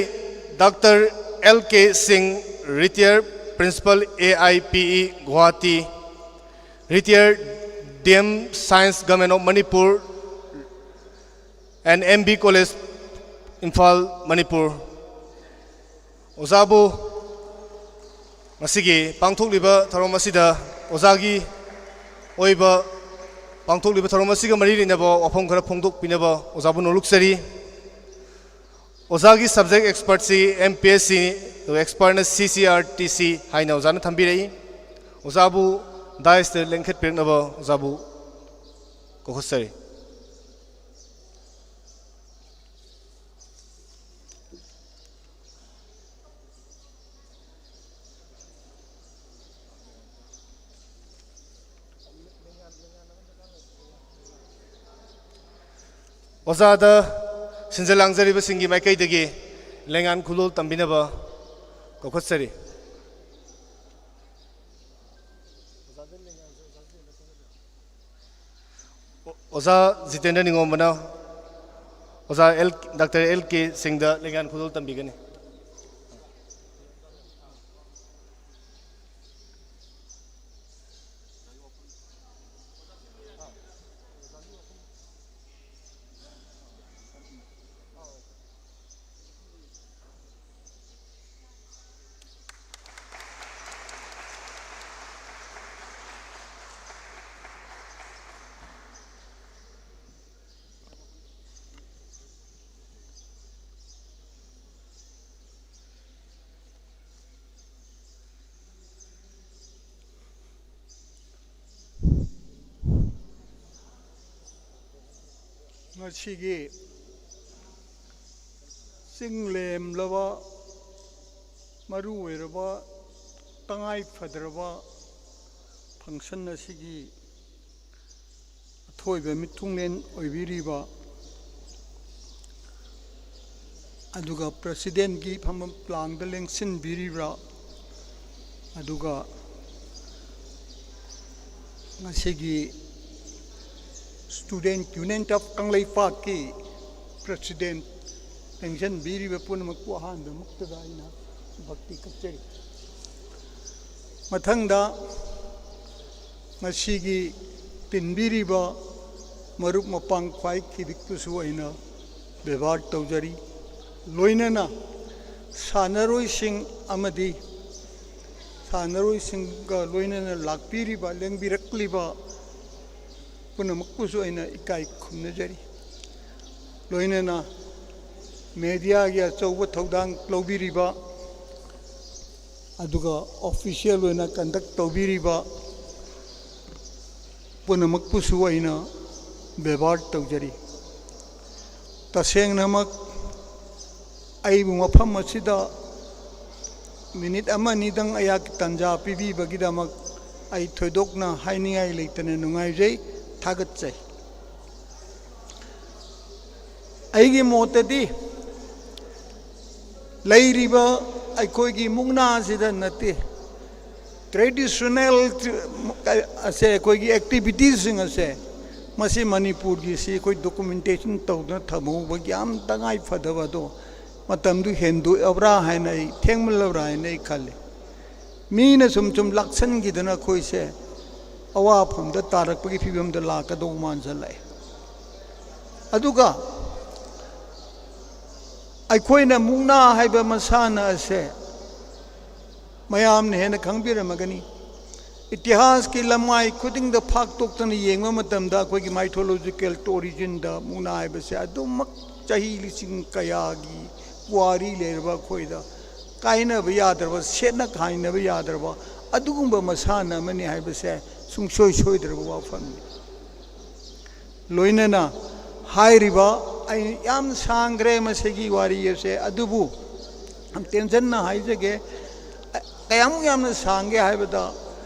Doctor L K Singh, retired Principal A I P E Guwahati, retired D M Science Government of Manipur and M B College, Imphal, Manipur. ꯑꯣꯖꯥꯕꯨ ꯉꯁꯤꯒꯤ ꯄꯥꯡꯊꯣꯛꯂꯤꯕ ꯊꯧꯔꯝ ꯑꯁꯤꯗ ꯑꯣꯖꯥꯒꯤ ꯑꯣꯏꯕ ꯄꯥꯡꯊꯣꯛꯂꯤꯕ ꯊꯧꯔꯝ ꯑꯁꯤꯒ ꯃꯔꯤ ꯂꯩꯅꯕ ꯋꯥꯐꯝ ꯈꯔ ꯐꯣꯡꯗꯣꯛꯄꯤꯅꯕ ꯑꯣꯖꯥꯕꯨ ꯅꯣꯂꯨꯛꯆꯔꯤ꯫ ꯑꯣꯖꯥꯒꯤ subject expertꯁꯤ M P S Cꯅꯤ, ꯑꯗꯨꯒ expertꯅ C C R T C ꯍꯥꯏꯅ ꯑꯣꯖꯥꯅ ꯊꯝꯕꯤꯔꯛꯏ꯫ ꯑꯣꯖꯥꯕꯨ dais ꯇ ꯂꯦꯡꯈꯠꯄꯤꯔꯛꯅꯕ ꯑꯣꯖꯥꯕꯨ ꯀꯧꯈꯠꯆꯔꯤ꯫ ꯑꯣꯖꯥꯗ ꯁꯤꯟꯖ ꯂꯥꯡꯖꯔꯤꯕꯁꯤꯡꯒꯤ ꯃꯥꯏꯀꯩꯗꯒꯤ ꯂꯦꯡꯌꯥꯟ ꯈꯨꯗꯣꯜ ꯇꯝꯕꯤꯅꯕ ꯀꯧꯈꯠꯆꯔꯤ꯫ ꯑꯣꯖꯥ ꯖꯤꯇꯦꯟꯗ꯭ꯔ ꯅꯤꯉꯣꯝꯕꯅ ꯑꯣꯖꯥ ꯑꯦꯜ, ꯗꯥꯛꯇꯔ ꯑꯦꯜ ꯀꯦ ꯁꯤꯡꯗ ꯂꯦꯡꯌꯥꯟ ꯈꯨꯗꯣꯜ ꯇꯝꯕꯤꯒꯅꯤ꯫ ꯉꯁꯤꯒꯤ ꯆꯤꯡ ꯂꯦꯝꯂꯕ ꯃꯔꯨ ꯑꯣꯏꯔꯕ ꯇꯉꯥꯏ ꯐꯗ꯭ꯔꯕ function ꯑꯁꯤꯒꯤ ꯑꯊꯣꯏꯕ ꯃꯤꯊꯨꯡꯂꯦꯟ ꯑꯣꯏꯕꯤꯔꯤꯕ, ꯑꯗꯨꯒ presidentꯀꯤ ꯐꯝꯐꯝ ꯂꯥꯡꯗ ꯂꯦꯡꯁꯤꯟꯕꯤꯔꯤꯕ, ꯑꯗꯨꯒ ꯉꯁꯤꯒꯤ Student Union of ꯀꯪꯂꯩꯄꯥꯛꯀꯤ president ꯂꯦꯡꯁꯤꯟꯕꯤꯔꯤꯕ ꯄꯨꯝꯅꯃꯛꯄꯨ ꯑꯍꯥꯟꯕꯃꯛꯇꯗ ꯑꯩꯅ ꯚꯛꯇꯤ ꯀꯠꯆꯔꯤ꯫ ꯃꯊꯪꯗ ꯉꯁꯤꯒꯤ ꯇꯤꯟꯕꯤꯔꯤꯕ ꯃꯔꯨꯞ ꯃꯄꯥꯡ ꯈ꯭ꯋꯥꯏ ꯈꯤꯕꯤꯛꯄꯨꯁꯨ ꯑꯩꯅ ꯕꯦꯕꯥꯔ ꯇꯧꯖꯔꯤ꯫ ꯂꯣꯏꯅꯅ ꯁꯥꯟꯅꯔꯣꯏꯁꯤꯡ ꯑꯃꯗꯤ ꯁꯥꯟꯅꯔꯣꯏꯁꯤꯡꯒ ꯂꯣꯏꯅꯅ ꯂꯥꯛꯄꯤꯔꯤꯕ, ꯂꯦꯡꯕꯤꯔꯛꯂꯤꯕ ꯄꯨꯝꯅꯃꯛꯄꯨꯁꯨ ꯑꯩꯅ ꯏꯀꯥꯏ ꯈꯨꯝꯅꯖꯔꯤ꯫ ꯂꯣꯏꯅꯅ ꯃꯦꯗꯤꯌꯥꯒꯤ ꯑꯆꯧꯕ ꯊꯧꯗꯥꯡ ꯂꯧꯕꯤꯔꯤꯕ, ꯑꯗꯨꯒ ꯑꯣꯐꯤꯁꯤꯌꯦꯜ ꯑꯣꯏꯅ ꯀꯟꯗꯛ ꯇꯧꯕꯤꯔꯤꯕ ꯄꯨꯝꯅꯃꯛꯄꯨꯁꯨ ꯑꯩꯅ ꯕꯦꯕꯥꯔ ꯇꯧꯖꯔꯤ꯫ ꯇꯁꯦꯡꯅꯃꯛ ꯑꯩꯕꯨ ꯃꯐꯝ ꯑꯁꯤꯗ ꯃꯤꯅꯤꯠ ꯑꯃ ꯑꯅꯤꯗꯪ ꯑꯩꯍꯥꯛꯀꯤ ꯇꯥꯟꯖꯥ ꯄꯤꯕꯤꯕꯒꯤꯗꯃꯛ ꯑꯩ ꯊꯣꯏꯗꯣꯛꯅ ꯍꯥꯏꯅꯤꯡꯉꯥꯏ ꯂꯩꯇꯅ ꯅꯨꯡꯉꯥꯏꯖꯩ, ꯊꯥꯒꯠꯆꯩ꯫ ꯑꯩꯒꯤ ꯃꯣꯠꯇꯗꯤ ꯂꯩꯔꯤꯕ ꯑꯩꯈꯣꯏꯒꯤ ꯃꯨꯛꯅꯥꯁꯤꯗ ꯅꯠꯇꯦ, ꯇ꯭ꯔꯦꯗꯤꯁꯅꯦꯜ ꯑꯁꯦ, ꯑꯩꯈꯣꯏꯒꯤ ꯑꯦꯛꯇꯤꯚꯤꯇꯤꯁꯁꯤꯡ ꯑꯁꯦ, ꯃꯁꯤ ꯃꯅꯤꯄꯨꯔꯒꯤꯁꯤ ꯑꯩꯈꯣꯏ ꯗꯣꯀꯨꯃꯦꯟꯇꯦꯁꯟ ꯇꯧꯗꯨꯅ ꯊꯝꯍꯧꯕꯒꯤ ꯌꯥꯝ ꯇꯉꯥꯏ ꯐꯗꯕ ꯑꯗꯣ, ꯃꯇꯝꯗꯨ ꯍꯦꯟꯗꯣꯛꯑꯕ꯭ꯔꯥ ꯍꯥꯏꯅ ꯑꯩ, ꯊꯦꯡꯃꯜꯂꯕ꯭ꯔꯥ ꯍꯥꯏꯅ ꯑꯩ ꯈꯜꯂꯤ꯫ ꯃꯤꯅ ꯁꯨꯝ ꯁꯨꯝ ꯂꯥꯛꯁꯟꯈꯤꯗꯅ ꯑꯩꯈꯣꯏꯁꯦ ꯑꯋꯥꯐꯝꯗ ꯇꯥꯔꯛꯄꯒꯤ ꯐꯤꯕꯝꯗ ꯂꯥꯛꯀꯗꯧꯕ ꯃꯥꯟꯁꯤꯜꯂꯛꯑꯦ꯫ ꯑꯗꯨꯒ ꯑꯩꯈꯣꯏꯅ ꯃꯨꯛꯅꯥ ꯍꯥꯏꯕ ꯃꯁꯥꯟꯅ ꯑꯁꯦ ꯃꯌꯥꯝꯅ ꯍꯦꯟꯅ ꯈꯪꯕꯤꯔꯝꯃꯒꯅꯤ꯫ ꯏꯇꯤꯍꯥꯁꯀꯤ ꯂꯝꯃꯥꯏ ꯈꯨꯗꯤꯡꯗ ꯐꯥꯛꯇꯣꯛꯇꯅ ꯌꯦꯡꯕ ꯃꯇꯝꯗ, ꯑꯩꯈꯣꯏꯒꯤ ꯃꯥꯏꯊꯣꯂꯣꯖꯤꯀꯦꯜ ꯑꯣꯔꯤꯖꯤꯟꯗ ꯃꯨꯛꯅꯥ ꯍꯥꯏꯕꯁꯦ ꯑꯗꯨꯃꯛ ꯆꯍꯤ ꯂꯤꯁꯤꯡ ꯀꯌꯥꯒꯤ ꯄꯨꯋꯥꯔꯤ ꯂꯩꯔꯕ ꯑꯩꯈꯣꯏꯗ ꯀꯥꯏꯅꯕ ꯌꯥꯗ꯭ꯔꯕ, ꯁꯦꯠꯅ ꯈꯥꯏꯅꯕ ꯌꯥꯗ꯭ꯔꯕ ꯑꯗꯨꯒꯨꯝꯕ ꯃꯁꯥꯟꯅ ꯑꯃꯅꯤ ꯍꯥꯏꯕꯁꯦ ꯁꯨꯡꯁꯣꯏ ꯁꯣꯏꯗ꯭ꯔꯕ ꯋꯥꯐꯝꯅꯤ꯫ ꯂꯣꯏꯅꯅ ꯍꯥꯏꯔꯤꯕ, ꯑꯩ ꯌꯥꯝ ꯁꯥꯡꯈ꯭ꯔꯦ ꯃꯁꯤꯒꯤ ꯋꯥꯔꯤ ꯑꯁꯦ, ꯑꯗꯨꯕꯨ ꯌꯥꯝ ꯇꯦꯟꯁꯟꯅ ꯍꯥꯏꯖꯒꯦ꯫ ꯀꯌꯥꯃꯨꯛ ꯌꯥꯝꯅ ꯁꯥꯡꯒꯦ ꯍꯥꯏꯕꯗ,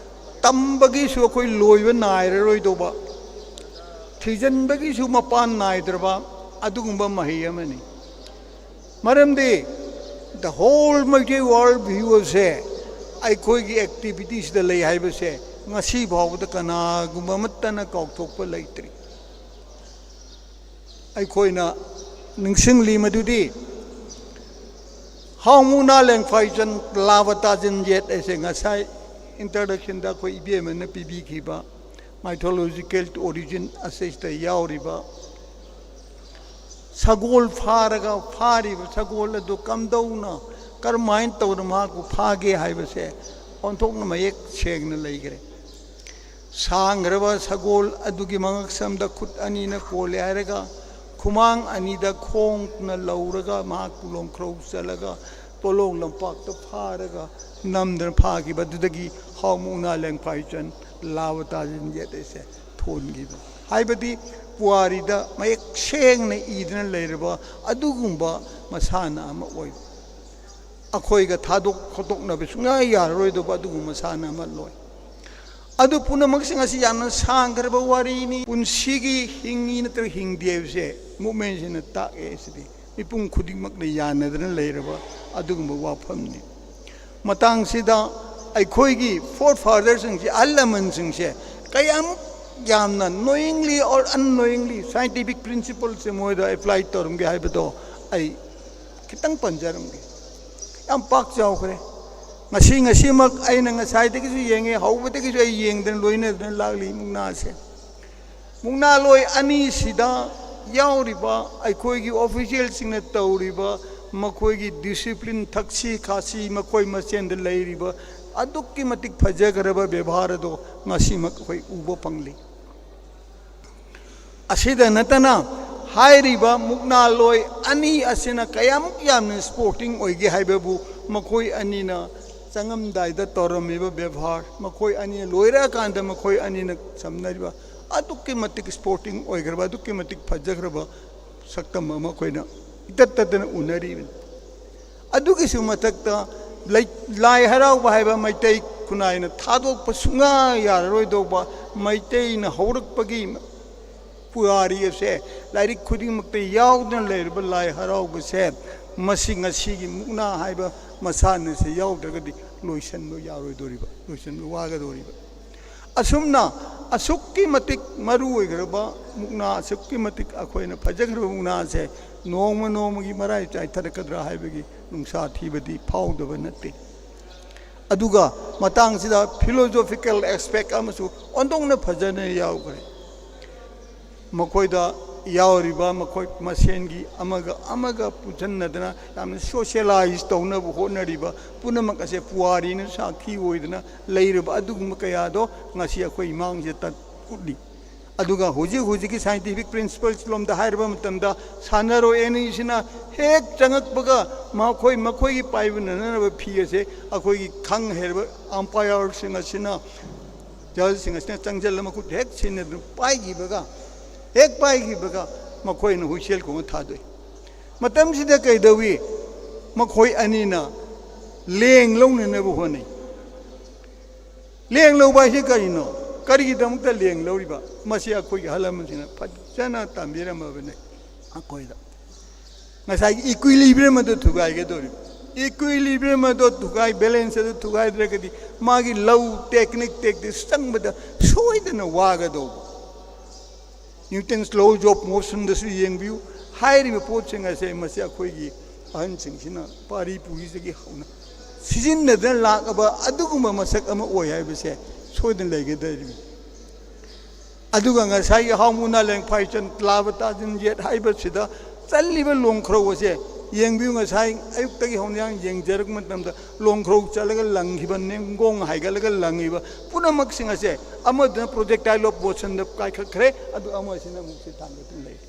ꯇꯝꯕꯒꯤꯁꯨ ꯑꯩꯈꯣꯏ ꯂꯣꯏꯕ ꯅꯥꯏꯔꯔꯣꯏꯗꯧꯕ, ꯊꯤꯖꯤꯟꯕꯒꯤꯁꯨ ꯃꯄꯥꯟ ꯅꯥꯏꯗ꯭ꯔꯕ ꯑꯗꯨꯒꯨꯝꯕ ꯃꯍꯩ ꯑꯃꯅꯤ꯫ ꯃꯔꯝꯗꯤ the whole Meitei world view ꯑꯁꯦ ꯑꯩꯈꯣꯏꯒꯤ ꯑꯦꯛꯇꯤꯚꯤꯇꯤꯁꯤꯗ ꯂꯩ ꯍꯥꯏꯕꯁꯦ ꯉꯁꯤ ꯐꯥꯎꯕꯗ ꯀꯅꯥꯒꯨꯝꯕ ꯑꯃꯠꯇꯅ ꯀꯥꯎꯊꯣꯛꯄ ꯂꯩꯇ꯭ꯔꯤ꯫ ꯑꯩꯈꯣꯏꯅ ꯅꯤꯡꯁꯤꯡꯂꯤ ꯃꯗꯨꯗꯤ ꯍꯥꯎ ꯃꯨꯛꯅꯥ ꯂꯦꯡꯐꯥꯏꯖꯟ ꯂꯥꯕ ꯇꯥꯖꯤꯟ ꯌꯦꯠ ꯍꯥꯏꯁꯦ ꯉꯁꯥꯏ ꯏꯟꯇ꯭ꯔꯗꯛꯁꯟꯗ ꯑꯩꯈꯣꯏ ꯏꯕꯦꯝꯃꯅ ꯄꯤꯕꯤꯈꯤꯕ ꯃꯥꯏꯊꯣꯂꯣꯖꯤꯀꯦꯜ ꯑꯣꯔꯤꯖꯤꯟ ꯑꯁꯤꯗ ꯌꯥꯎꯔꯤꯕ ꯁꯒꯣꯜ ꯐꯥꯔꯒ ꯐꯥꯔꯤꯕ ꯁꯒꯣꯜ ꯑꯗꯨ ꯀꯝꯗꯧꯅ, ꯀꯔꯝꯍꯥꯏꯅ ꯇꯧꯅ ꯃꯍꯥꯛꯄꯨ ꯐꯥꯒꯦ ꯍꯥꯏꯕꯁꯦ ꯑꯣꯟꯊꯣꯛꯅ ꯃꯌꯦꯛ ꯁꯦꯡꯅ ꯂꯩꯈ꯭ꯔꯦ꯫ ꯁꯥꯡꯈ꯭ꯔꯕ ꯁꯒꯣꯜ ꯑꯗꯨꯒꯤ ꯃꯉꯛꯁꯝꯗ ꯈꯨꯠ ꯑꯅꯤꯅ ꯀꯣꯜꯂꯦ ꯍꯥꯏꯔꯒ, ꯈꯨꯃꯥꯡ ꯑꯅꯤꯗ ꯈꯣꯡꯅ ꯂꯧꯔꯒ, ꯃꯍꯥꯛꯄꯨ ꯂꯣꯡꯈ꯭ꯔꯧ ꯆꯠꯂꯒ, ꯄꯣꯂꯣꯡ ꯂꯝꯄꯥꯛꯇ ꯐꯥꯔꯒ ꯅꯝꯗꯅ ꯐꯥꯈꯤꯕ ꯑꯗꯨꯗꯒꯤ ꯍꯥꯎ ꯃꯨꯛꯅꯥ ꯂꯦꯡꯐꯥꯏꯆꯟ ꯂꯥꯕ ꯇꯥꯖꯤꯟ ꯌꯦꯠ ꯑꯁꯦ ꯊꯣꯟꯈꯤꯕ꯫ ꯍꯥꯏꯕꯗꯤ ꯄꯨꯋꯥꯔꯤꯗ ꯃꯌꯦꯛ ꯁꯦꯡꯅ ꯏꯗꯨꯅ ꯂꯩꯔꯕ ꯑꯗꯨꯒꯨꯝꯕ ꯃꯁꯥꯟꯅ ꯑꯃ ꯑꯣꯏꯕ꯫ ꯑꯩꯈꯣꯏꯒ ꯊꯥꯗꯣꯛ ꯈꯣꯠꯇꯣꯛꯅꯕ ꯁꯨꯡꯌꯥ ꯌꯥꯔꯔꯣꯏꯗꯧꯕ ꯑꯗꯨꯒꯨꯝꯕ ꯃꯁꯥꯟꯅ ꯑꯃ ꯂꯣꯏ꯫ ꯑꯗꯨ ꯄꯨꯝꯅꯃꯛꯁꯤꯡ ꯑꯁꯤ ꯌꯥꯝꯅ ꯁꯥꯡꯈ꯭ꯔꯕ ꯋꯥꯔꯤꯅꯤ꯫ ꯄꯨꯟꯁꯤꯒꯤ ꯍꯤꯡꯉꯤ ꯅꯠꯇ꯭ꯔꯒ ꯍꯤꯡꯗꯦ ꯍꯥꯏꯕꯁꯦ ꯃꯨꯞꯃꯦꯟꯁꯤꯅ ꯇꯥꯛꯑꯦ꯫ ꯁꯤꯗꯤ ꯃꯤꯄꯨꯝ ꯈꯨꯗꯤꯡꯃꯛꯅ ꯌꯥꯅꯗꯅ ꯂꯩꯔꯕ ꯑꯗꯨꯒꯨꯝꯕ ꯋꯥꯐꯝꯅꯤ꯫ ꯃꯇꯥꯡꯁꯤꯗ ꯑꯩꯈꯣꯏꯒꯤ ꯐꯣꯔ ꯐꯥꯗꯔꯁꯤꯡꯁꯦ, ꯑꯍꯜ ꯂꯃꯟꯁꯤꯡꯁꯦ ꯀꯌꯥꯃꯨꯛ ꯌꯥꯝꯅ knowingly or unknowingly scientific principleꯁꯦ ꯃꯣꯏꯗ ꯑꯦꯄ꯭ꯂꯥꯏ ꯇꯧꯔꯝꯒꯦ ꯍꯥꯏꯕꯗꯣ ꯑꯩ ꯈꯤꯇꯪ ꯄꯟꯖꯔꯝꯒꯦ꯫ ꯌꯥꯝ ꯄꯥꯛ ꯆꯥꯎꯈ꯭ꯔꯦ꯫ ꯉꯁꯤ ꯉꯁꯤꯃꯛ ꯑꯩꯅ ꯉꯁꯥꯏꯗꯒꯤꯁꯨ ꯌꯦꯡꯉꯦ, ꯍꯧꯕꯗꯒꯤꯁꯨ ꯑꯩ ꯌꯦꯡꯗꯅ ꯂꯣꯏꯅꯗꯅ ꯂꯥꯛꯂꯤ ꯃꯨꯛꯅꯥꯁꯦ꯫ ꯃꯨꯛꯅꯥꯂꯣꯏ ꯑꯅꯤꯁꯤꯗ ꯌꯥꯎꯔꯤꯕ ꯑꯩꯈꯣꯏꯒꯤ ꯑꯣꯐꯤꯁꯤꯌꯦꯜꯁꯤꯡꯅ ꯇꯧꯔꯤꯕ ꯃꯈꯣꯏꯒꯤ ꯗꯤꯁꯤꯄ꯭ꯂꯤꯟ, ꯊꯛꯁꯤ ꯈꯥꯁꯤ, ꯃꯈꯣꯏ ꯃꯁꯦꯟꯗ ꯂꯩꯔꯤꯕ ꯑꯗꯨꯛꯀꯤ ꯃꯇꯤꯛ ꯐꯖꯈ꯭ꯔꯕ ꯕꯦꯕꯥꯔ ꯑꯗꯣ ꯉꯁꯤꯃꯛ ꯑꯩꯈꯣꯏ ꯎꯕ ꯐꯪꯂꯤ꯫ ꯑꯁꯤꯗ ꯅꯠꯇꯅ ꯍꯥꯏꯔꯤꯕ ꯃꯨꯛꯅꯥꯂꯣꯏ ꯑꯅꯤ ꯑꯁꯤꯅ ꯀꯌꯥꯃꯨꯛ ꯌꯥꯝꯅ ꯁ꯭ꯄꯣꯔꯇꯤꯡ ꯑꯣꯏꯒꯦ ꯍꯥꯏꯕꯕꯨ ꯃꯈꯣꯏ ꯑꯅꯤꯅ ꯆꯪꯉꯝꯗꯥꯏꯗ ꯇꯧꯔꯝꯃꯤꯕ ꯕꯦꯕꯥꯔ, ꯃꯈꯣꯏ ꯑꯅꯤꯅ ꯂꯣꯏꯔꯛꯑꯀꯥꯟꯗ ꯃꯈꯣꯏ ꯑꯅꯤꯅ ꯁꯝꯅꯔꯤꯕ ꯑꯗꯨꯛꯀꯤ ꯃꯇꯤꯛ ꯁ꯭ꯄꯣꯔꯇꯤꯡ ꯑꯣꯏꯈ꯭ꯔꯕ, ꯑꯗꯨꯛꯀꯤ ꯃꯇꯤꯛ ꯐꯖꯈ꯭ꯔꯕ ꯁꯛꯇꯝ ꯑꯃ ꯑꯩꯈꯣꯏꯅ ꯏꯇꯠ ꯇꯠꯇꯅ ꯎꯅꯔꯤꯕꯅꯤ꯫ ꯑꯗꯨꯒꯤꯁꯨ ꯃꯊꯛꯇ ꯂꯩ-, ꯂꯥꯏ ꯍꯔꯥꯎꯕ ꯍꯥꯏꯕ ꯃꯩꯇꯩ ꯈꯨꯟꯅꯥꯏꯅ ꯊꯥꯗꯣꯛꯄ ꯁꯨꯡꯌꯥ ꯌꯥꯔꯔꯣꯏꯗꯧꯕ, ꯃꯩꯇꯩꯅ ꯍꯧꯔꯛꯄꯒꯤ ꯄꯨꯋꯥꯔꯤ ꯑꯁꯦ ꯂꯥꯏꯔꯤꯛ ꯈꯨꯗꯤꯡꯃꯛꯇ ꯌꯥꯎꯗꯨꯅ ꯂꯩꯔꯕ ꯂꯥꯏ ꯍꯔꯥꯎꯕꯁꯦ, ꯃꯁꯤ ꯉꯁꯤꯒꯤ ꯃꯨꯛꯅꯥ ꯍꯥꯏꯕ ꯃꯁꯥꯟꯅꯁꯦ ꯌꯥꯎꯗ꯭ꯔꯒꯗꯤ ꯂꯣꯏꯁꯤꯟꯕ ꯌꯥꯔꯣꯏꯗꯣꯔꯤꯕ, ꯂꯣꯏꯁꯤꯟꯕ ꯋꯥꯒꯗꯧꯔꯤꯕ꯫ ꯑꯁꯨꯝꯅ ꯑꯁꯨꯛꯀꯤ ꯃꯇꯤꯛ ꯃꯔꯨ ꯑꯣꯏꯈ꯭ꯔꯕ ꯃꯨꯛꯅꯥ, ꯑꯁꯨꯛꯀꯤ ꯃꯇꯤꯛ ꯑꯩꯈꯣꯏꯅ ꯐꯖꯈ꯭ꯔꯕ ꯃꯨꯛꯅꯥꯁꯦ ꯅꯣꯡꯃ ꯅꯣꯡꯃꯒꯤ ꯃꯔꯥꯏ ꯆꯥꯏꯊꯔꯛꯀꯗ꯭ꯔꯥ ꯍꯥꯏꯕꯒꯤ ꯅꯨꯡꯁꯥ ꯊꯤꯕꯗꯤ ꯐꯥꯎꯗꯕ ꯅꯠꯇꯦ꯫ ꯑꯗꯨꯒ ꯃꯇꯥꯡꯁꯤꯗ philosophical aspect ꯑꯃꯁꯨ ꯑꯣꯟꯊꯣꯛꯅ ꯐꯖꯅ ꯌꯥꯎꯈ꯭ꯔꯦ꯫ ꯃꯈꯣꯏꯗ ꯌꯥꯎꯔꯤꯕ ꯃꯈꯣꯏ ꯃꯁꯦꯟꯒꯤ ꯑꯃꯒ ꯑꯃꯒ ꯄꯨꯟꯁꯤꯟꯅꯗꯅ ꯌꯥꯝꯅ ꯁꯣꯁꯤꯌꯦꯂꯥꯏꯖ ꯇꯧꯅꯕ ꯍꯣꯠꯅꯔꯤꯕ ꯄꯨꯝꯅꯃꯛ ꯑꯁꯦ ꯄꯨꯋꯥꯔꯤꯅ ꯁꯥꯈꯤ ꯑꯣꯏꯗꯅ ꯂꯩꯔꯕ ꯑꯗꯨꯒꯨꯝꯕ ꯀꯌꯥꯗꯣ ꯉꯁꯤ ꯑꯩꯈꯣꯏ ꯏꯃꯥꯡꯁꯤꯗ ꯎꯠꯂꯤ꯫ ꯑꯗꯨꯒ ꯍꯧꯖꯤꯛ ꯍꯧꯖꯤꯛꯀꯤ ꯁꯥꯏꯟꯇꯤꯐꯤꯛ ꯄ꯭ꯔꯤꯟꯁꯤꯄꯜꯁ ꯂꯣꯝꯗ ꯍꯥꯏꯔꯕ ꯃꯇꯝꯗ, ꯁꯥꯟꯅꯔꯣꯏ ꯑꯅꯤꯁꯤꯅ ꯍꯦꯛ ꯆꯪꯉꯛꯄꯒ ꯃꯈꯣꯏ ꯃꯈꯣꯏꯒꯤ ꯄꯥꯏꯕꯅꯅꯕ ꯐꯤ ꯑꯁꯦ ꯑꯩꯈꯣꯏꯒꯤ ꯈꯪ ꯍꯩꯔꯕ ꯑꯝꯄꯥꯌꯔꯁꯤꯡ ꯑꯁꯤꯅ, ꯖꯖꯁꯤꯡ ꯑꯁꯤꯅ ꯆꯪꯁꯤꯜꯂ ꯃꯈꯨꯠ ꯍꯦꯛ ꯁꯤꯟꯅꯗꯨꯅ ꯄꯥꯏꯈꯤꯕꯒ, ꯍꯦꯛ ꯄꯥꯏꯈꯤꯕꯒ ꯃꯈꯣꯏꯅ ꯍꯨꯏꯁꯦꯜ ꯈꯣꯡꯉ ꯊꯥꯗꯣꯛꯏ꯫ ꯃꯇꯝꯁꯤꯗ ꯀꯩꯗꯧꯏ? ꯃꯈꯣꯏ ꯑꯅꯤꯅ ꯂꯦꯡ ꯂꯧꯅꯅꯕ ꯍꯣꯠꯅꯩ꯫ ꯂꯦꯡ ꯂꯧꯕ ꯍꯥꯏꯁꯤ ꯀꯔꯤꯅꯣ? ꯀꯔꯤꯒꯤꯗꯃꯛꯇ ꯂꯦꯡ ꯂꯧꯔꯤꯕ? ꯃꯁꯤ ꯑꯩꯈꯣꯏꯒꯤ ꯑꯍꯜ ꯂꯃꯟꯁꯤꯡꯅ ꯐꯖꯅ ꯇꯝꯕꯤꯔꯝꯃꯕꯅꯤ ꯑꯩꯈꯣꯏꯗ꯫ ꯉꯁꯥꯏꯒꯤ ꯏꯀ꯭ꯋꯤꯂꯤꯕ꯭ꯔꯤꯌꯝ ꯑꯗꯨ ꯊꯨꯒꯥꯏꯒꯗꯧꯔꯤꯕ꯫ ꯏꯀ꯭ꯋꯤꯂꯤꯕ꯭ꯔꯤꯌꯝ ꯑꯗꯨ ꯊꯨꯒꯥꯏ, ꯕꯦꯂꯦꯟꯁ ꯑꯗꯨ ꯊꯨꯒꯥꯏꯗ꯭ꯔꯒꯗꯤ ꯃꯥꯒꯤ ꯂꯧ ꯇꯦꯛꯅꯤꯛ ꯇꯦꯛꯇꯤꯛꯁ ꯆꯪꯕꯗ ꯁꯣꯏꯗꯅ ꯋꯥꯒꯗꯧꯕ꯫ Newton's laws of motionꯗꯁꯨ ꯌꯦꯡꯕꯤꯌꯨ꯫ ꯍꯥꯏꯔꯤꯕ ꯄꯣꯠꯁꯤꯡ ꯑꯁꯦ ꯃꯁꯤ ꯑꯩꯈꯣꯏꯒꯤ ꯑꯍꯟꯁꯤꯡꯁꯤꯅ ꯄꯥꯔꯤ ꯄꯨꯔꯤꯗꯒꯤ ꯍꯧꯅ ꯁꯤꯖꯤꯟꯅꯗꯨꯅ ꯂꯥꯛꯂꯕ ꯑꯗꯨꯒꯨꯝꯕ ꯃꯁꯛ ꯑꯃ ꯑꯣꯏ ꯍꯥꯏꯕꯁꯦ ꯁꯣꯏꯗꯅ ꯂꯩꯒꯗꯧꯔꯤꯕꯅꯤ꯫ ꯑꯗꯨꯒ ꯉꯁꯥꯏꯒꯤ ꯍꯥꯎꯃꯨꯅꯥ ꯂꯦꯡꯐꯥꯏꯆꯟ ꯇ꯭ꯂꯥꯕ ꯇꯥꯖꯤꯟ ꯌꯦꯠ ꯍꯥꯏꯕꯁꯤꯗ ꯆꯠꯂꯤꯕ ꯂꯣꯡꯈ꯭ꯔꯧ ꯑꯁꯦ ꯌꯦꯡꯕꯤꯌꯨ꯫ ꯉꯁꯥꯏ ꯑꯌꯨꯛꯇꯒꯤ ꯍꯧꯅ ꯌꯦꯡꯖꯔꯛꯄ ꯃꯇꯝꯗ ꯂꯣꯡꯈ꯭ꯔꯧ ꯆꯠꯂꯒ ꯂꯪꯈꯤꯕ, ꯅꯤꯡꯒꯣꯡ ꯍꯥꯏꯒꯠꯂꯒ ꯂꯪꯉꯤꯕ ꯄꯨꯝꯅꯃꯛꯁꯤꯡ ꯑꯁꯦ ꯑꯃꯗꯨꯅ projectile of motionꯗ ꯀꯥꯏꯈꯠꯈ꯭ꯔꯦ, ꯑꯗꯨ ꯑꯃꯁꯤꯅ ꯑꯃꯨꯛ ꯁꯤ ꯊꯥꯡꯒꯠꯇꯨꯅ ꯂꯩꯔꯤ꯫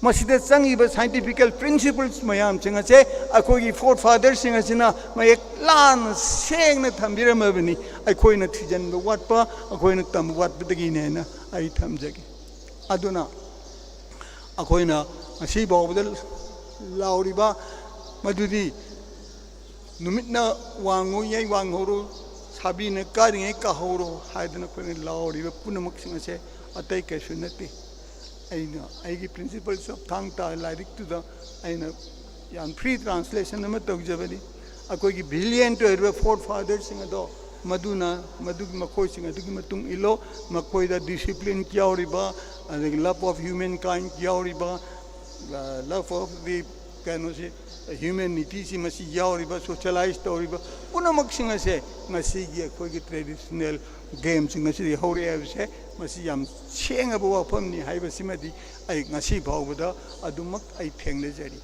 ꯃꯁꯤꯗ ꯆꯪꯉꯤꯕ ꯁꯥꯏꯟꯇꯤꯐꯤꯀꯦꯜ ꯄ꯭ꯔꯤꯟꯁꯤꯄꯜꯁ ꯃꯌꯥꯝꯁꯤꯡ ꯑꯁꯦ ꯑꯩꯈꯣꯏꯒꯤ forefatherꯁꯤꯡ ꯑꯁꯤꯅ ꯃꯌꯦꯛ ꯂꯥꯅ ꯁꯦꯡꯅ ꯊꯝꯕꯤꯔꯝꯃꯕꯅꯤ꯫ ꯑꯩꯈꯣꯏꯅ ꯊꯤꯖꯤꯟꯕ ꯋꯥꯠꯄ, ꯑꯩꯈꯣꯏꯅ ꯇꯝꯕ ꯋꯥꯠꯄꯗꯒꯤꯅꯦꯅ ꯑꯩ ꯊꯝꯖꯒꯦ꯫ ꯑꯗꯨꯅ ꯑꯩꯈꯣꯏꯅ ꯉꯁꯤ ꯐꯥꯎꯕꯗ ꯂꯥꯎꯔꯤꯕ ꯃꯗꯨꯗꯤ "ꯅꯨꯃꯤꯠꯅ ꯋꯥꯡꯉꯨ, ꯌꯩ ꯋꯥꯡꯍꯧꯔꯣ, ꯁꯥꯕꯤꯅ ꯀꯥꯔꯤꯉꯩ ꯀꯥꯍꯧꯔꯣ" ꯍꯥꯏꯗꯅ ꯑꯩꯈꯣꯏꯅ ꯂꯥꯎꯔꯤꯕ ꯄꯨꯝꯅꯃꯛꯁꯤꯡ ꯑꯁꯦ ꯑꯇꯩ ꯀꯩꯁꯨ ꯅꯠꯇꯦ꯫ ꯑꯩꯅ ꯑꯩꯒꯤ Principles of Thang Ta ꯂꯥꯏꯔꯤꯛꯇꯨꯗ ꯑꯩꯅ ꯌꯥꯝ free translation ꯑꯃ ꯇꯧꯖꯕꯅꯤ꯫ ꯑꯩꯈꯣꯏꯒꯤ brilliant ꯑꯣꯏꯔꯤꯕ forefatherꯁꯤꯡ ꯑꯗꯣ ꯃꯗꯨꯅ, ꯃꯗꯨꯒꯤ, ꯃꯈꯣꯏꯁꯤꯡ ꯑꯗꯨꯒꯤ ꯃꯇꯨꯡ ꯏꯜꯂꯣ꯫ ꯃꯈꯣꯏꯗ discipline ꯌꯥꯎꯔꯤꯕ, ꯑꯗꯒꯤ love of humankind ꯌꯥꯎꯔꯤꯕ, love of the ꯀꯩꯅꯣꯁꯤ, ꯍ꯭ꯌꯨꯃꯦꯅꯤꯇꯤꯁꯤ ꯃꯁꯤ ꯌꯥꯎꯔꯤꯕ, ꯁꯣꯁꯤꯌꯦꯂꯥꯏꯁ ꯇꯧꯔꯤꯕ ꯄꯨꯝꯅꯃꯛꯁꯤꯡ ꯑꯁꯦ ꯉꯁꯤꯒꯤ ꯑꯩꯈꯣꯏꯒꯤ ꯇ꯭ꯔꯦꯗꯤꯁꯅꯦꯜ ꯒꯦꯝꯁꯤꯡ ꯑꯁꯤꯗꯒꯤ ꯍꯧꯔꯛꯑꯦ ꯍꯥꯏꯕꯁꯦ ꯃꯁꯤ ꯌꯥꯝ ꯁꯦꯡꯉꯕ ꯋꯥꯐꯝꯅꯤ ꯍꯥꯏꯕꯁꯤꯃꯗꯤ ꯑꯩ ꯉꯁꯤ ꯐꯥꯎꯕꯗ ꯑꯗꯨꯃꯛ ꯑꯩ ꯊꯦꯡꯅꯖꯔꯤ꯫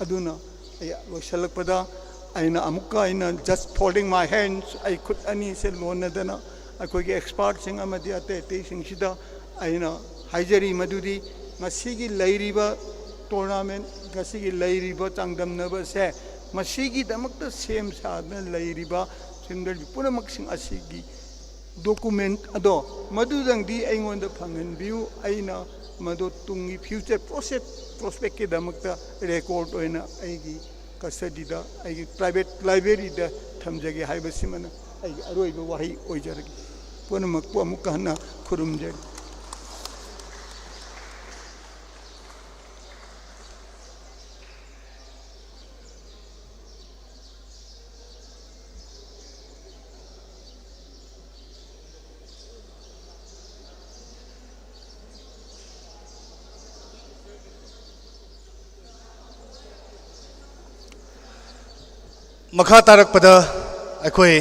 ꯑꯗꯨꯅ ꯑꯩ ꯂꯣꯏꯁꯤꯜꯂꯛꯄꯗ ꯑꯩꯅ ꯑꯃꯨꯛꯀ, ꯑꯩꯅ just folding my hands, ꯑꯩ ꯈꯨꯠ ꯑꯅꯤꯁꯦ ꯂꯣꯟꯅꯗꯅ ꯑꯩꯈꯣꯏꯒꯤ ꯑꯦꯛꯁꯄꯥꯔꯠꯁꯤꯡ ꯑꯃꯗꯤ ꯑꯇꯩ ꯑꯇꯩꯁꯤꯡꯁꯤꯗ ꯑꯩꯅ ꯍꯥꯏꯖꯔꯤ ꯃꯗꯨꯗꯤ ꯉꯁꯤꯒꯤ ꯂꯩꯔꯤꯕ ꯇꯣꯔꯅꯥꯃꯦꯟ, ꯉꯁꯤꯒꯤ ꯂꯩꯔꯤꯕ ꯆꯥꯡꯗꯝꯅꯕꯁꯦ, ꯃꯁꯤꯒꯤꯗꯃꯛꯇ ꯁꯦꯝ ꯁꯥꯗꯨꯅ ꯂꯩꯔꯤꯕ ꯁꯦꯝꯗꯣꯔꯤꯕ ꯄꯨꯝꯅꯃꯛꯁꯤꯡ ꯑꯁꯤꯒꯤ ꯗꯣꯀꯨꯃꯦꯟ ꯑꯗꯣ ꯃꯗꯨꯗꯪꯗꯤ ꯑꯩꯉꯣꯟꯗ ꯐꯪꯍꯟꯕꯤꯌꯨ꯫ ꯑꯩꯅ ꯃꯗꯨ ꯇꯨꯡꯒꯤ ꯐ꯭ꯌꯨꯆꯔ ꯄ꯭ꯔꯣꯁꯦꯁ, ꯄ꯭ꯔꯣꯁꯄꯦꯛꯀꯤꯗꯃꯛꯇ ꯔꯦꯀꯣꯔꯗ ꯑꯣꯏꯅ ꯑꯩꯒꯤ ꯀꯁꯇꯗꯤꯗ, ꯑꯩꯒꯤ ꯄ꯭ꯔꯥꯏꯚꯦꯠ ꯂꯥꯏꯕ꯭ꯔꯦꯔꯤꯗ ꯊꯝꯖꯒꯦ ꯍꯥꯏꯕꯁꯤꯃꯅ ꯑꯩꯒꯤ ꯑꯔꯣꯏꯕ ꯋꯥꯍꯩ ꯑꯣꯏꯖꯔꯒꯦ꯫ ꯄꯨꯝꯅꯃꯛꯄꯨ ꯑꯃꯨꯛꯀ ꯍꯟꯅ ꯈꯨꯔꯨꯝꯖꯔꯤ꯫ ꯃꯈꯥ ꯇꯥꯔꯛꯄꯗ ꯑꯩꯈꯣꯏ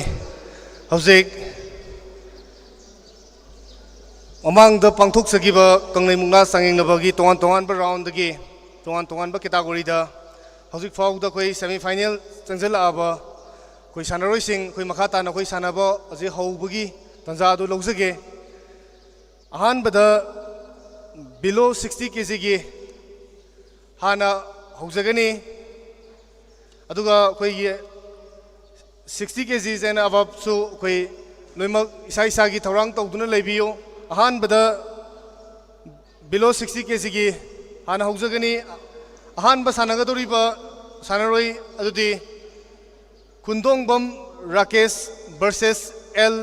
ꯍꯧꯖꯤꯛ ꯃꯃꯥꯡꯗ ꯄꯥꯡꯊꯣꯛꯆꯈꯤꯕ ꯀꯪꯂꯩ ꯃꯨꯛꯅꯥ ꯆꯥꯡꯌꯦꯡꯅꯕꯒꯤ ꯇꯣꯉꯥꯟ ꯇꯣꯉꯥꯟꯕ ꯔꯥꯎꯟꯗꯒꯤ ꯇꯣꯉꯥꯟ ꯇꯣꯉꯥꯟꯕ ꯀꯦꯇꯥꯒꯣꯔꯤꯗ ꯍꯧꯖꯤꯛ ꯐꯥꯎꯕꯗ ꯑꯩꯈꯣꯏ ꯁꯦꯃꯤ ꯐꯥꯏꯅꯦꯜ ꯆꯪꯁꯤꯜꯂꯛꯑꯕ ꯑꯩꯈꯣꯏ ꯁꯥꯟꯅꯔꯣꯏꯁꯤꯡ, ꯑꯩꯈꯣꯏ ꯃꯈꯥ ꯇꯥꯅ ꯑꯩꯈꯣꯏ ꯁꯥꯟꯅꯕ ꯍꯧꯖꯤꯛ ꯍꯧꯕꯒꯤ ꯇꯥꯟꯖꯥ ꯑꯗꯨ ꯂꯧꯖꯒꯦ꯫ ꯑꯍꯥꯟꯕꯗ below sixty ꯀꯦꯖꯤꯒꯤ ꯍꯥꯟꯅ ꯍꯧꯖꯒꯅꯤ꯫ ꯑꯗꯨꯒ ꯑꯩꯈꯣꯏꯒꯤ sixty ꯀꯦꯖꯤꯁ and aboveꯁꯨ ꯑꯩꯈꯣꯏ ꯂꯣꯏꯅꯃꯛ ꯏꯁꯥ ꯏꯁꯥꯒꯤ ꯊꯧꯔꯥꯡ ꯇꯧꯗꯨꯅ ꯂꯩꯕꯤꯌꯨ꯫ ꯑꯍꯥꯟꯕꯗ below sixty ꯀꯦꯖꯤꯒꯤ ꯍꯥꯟꯅ ꯍꯧꯖꯒꯅꯤ꯫ ꯑꯍꯥꯟꯕ ꯁꯥꯟꯅꯒꯗꯧꯔꯤꯕ ꯁꯥꯟꯅꯔꯣꯏ ꯑꯗꯨꯗꯤ Khundongbam Rakesh versus L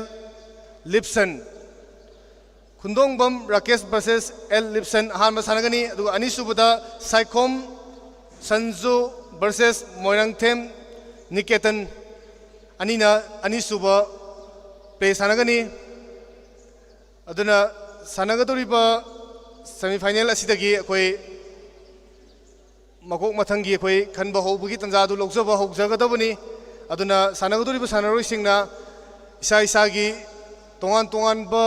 Lipson. Khundongbam Rakesh versus L Lipson ꯑꯍꯥꯟꯕ ꯁꯥꯟꯅꯒꯅꯤ꯫ ꯑꯗꯨꯒ ꯑꯅꯤꯁꯨꯕꯗ ꯁꯥꯏꯈꯣꯝ ꯁꯟꯖꯨ versus ꯃꯣꯏꯔꯥꯡꯊꯦꯝ ꯅꯤꯀꯦꯇꯟ, ꯑꯅꯤꯅ ꯑꯅꯤꯁꯨꯕ ꯄ꯭ꯂꯦ ꯁꯥꯟꯅꯒꯅꯤ꯫ ꯑꯗꯨꯅ ꯁꯥꯟꯅꯒꯗꯧꯔꯤꯕ ꯁꯦꯃꯤꯐꯥꯏꯅꯦꯜ ꯑꯁꯤꯗꯒꯤ ꯑꯩꯈꯣꯏ ꯃꯀꯣꯛ ꯃꯊꯪꯒꯤ ꯑꯩꯈꯣꯏ ꯈꯟꯕ ꯍꯧꯕꯒꯤ ꯇꯥꯟꯖꯥꯗꯨ ꯂꯧꯖꯕ ꯍꯧꯖꯒꯗꯕꯅꯤ꯫ ꯑꯗꯨꯅ ꯁꯥꯟꯅꯒꯗꯧꯔꯤꯕ ꯁꯥꯟꯅꯔꯣꯏꯁꯤꯡꯅ ꯏꯁꯥ ꯏꯁꯥꯒꯤ ꯇꯣꯉꯥꯟ ꯇꯣꯉꯥꯟꯕ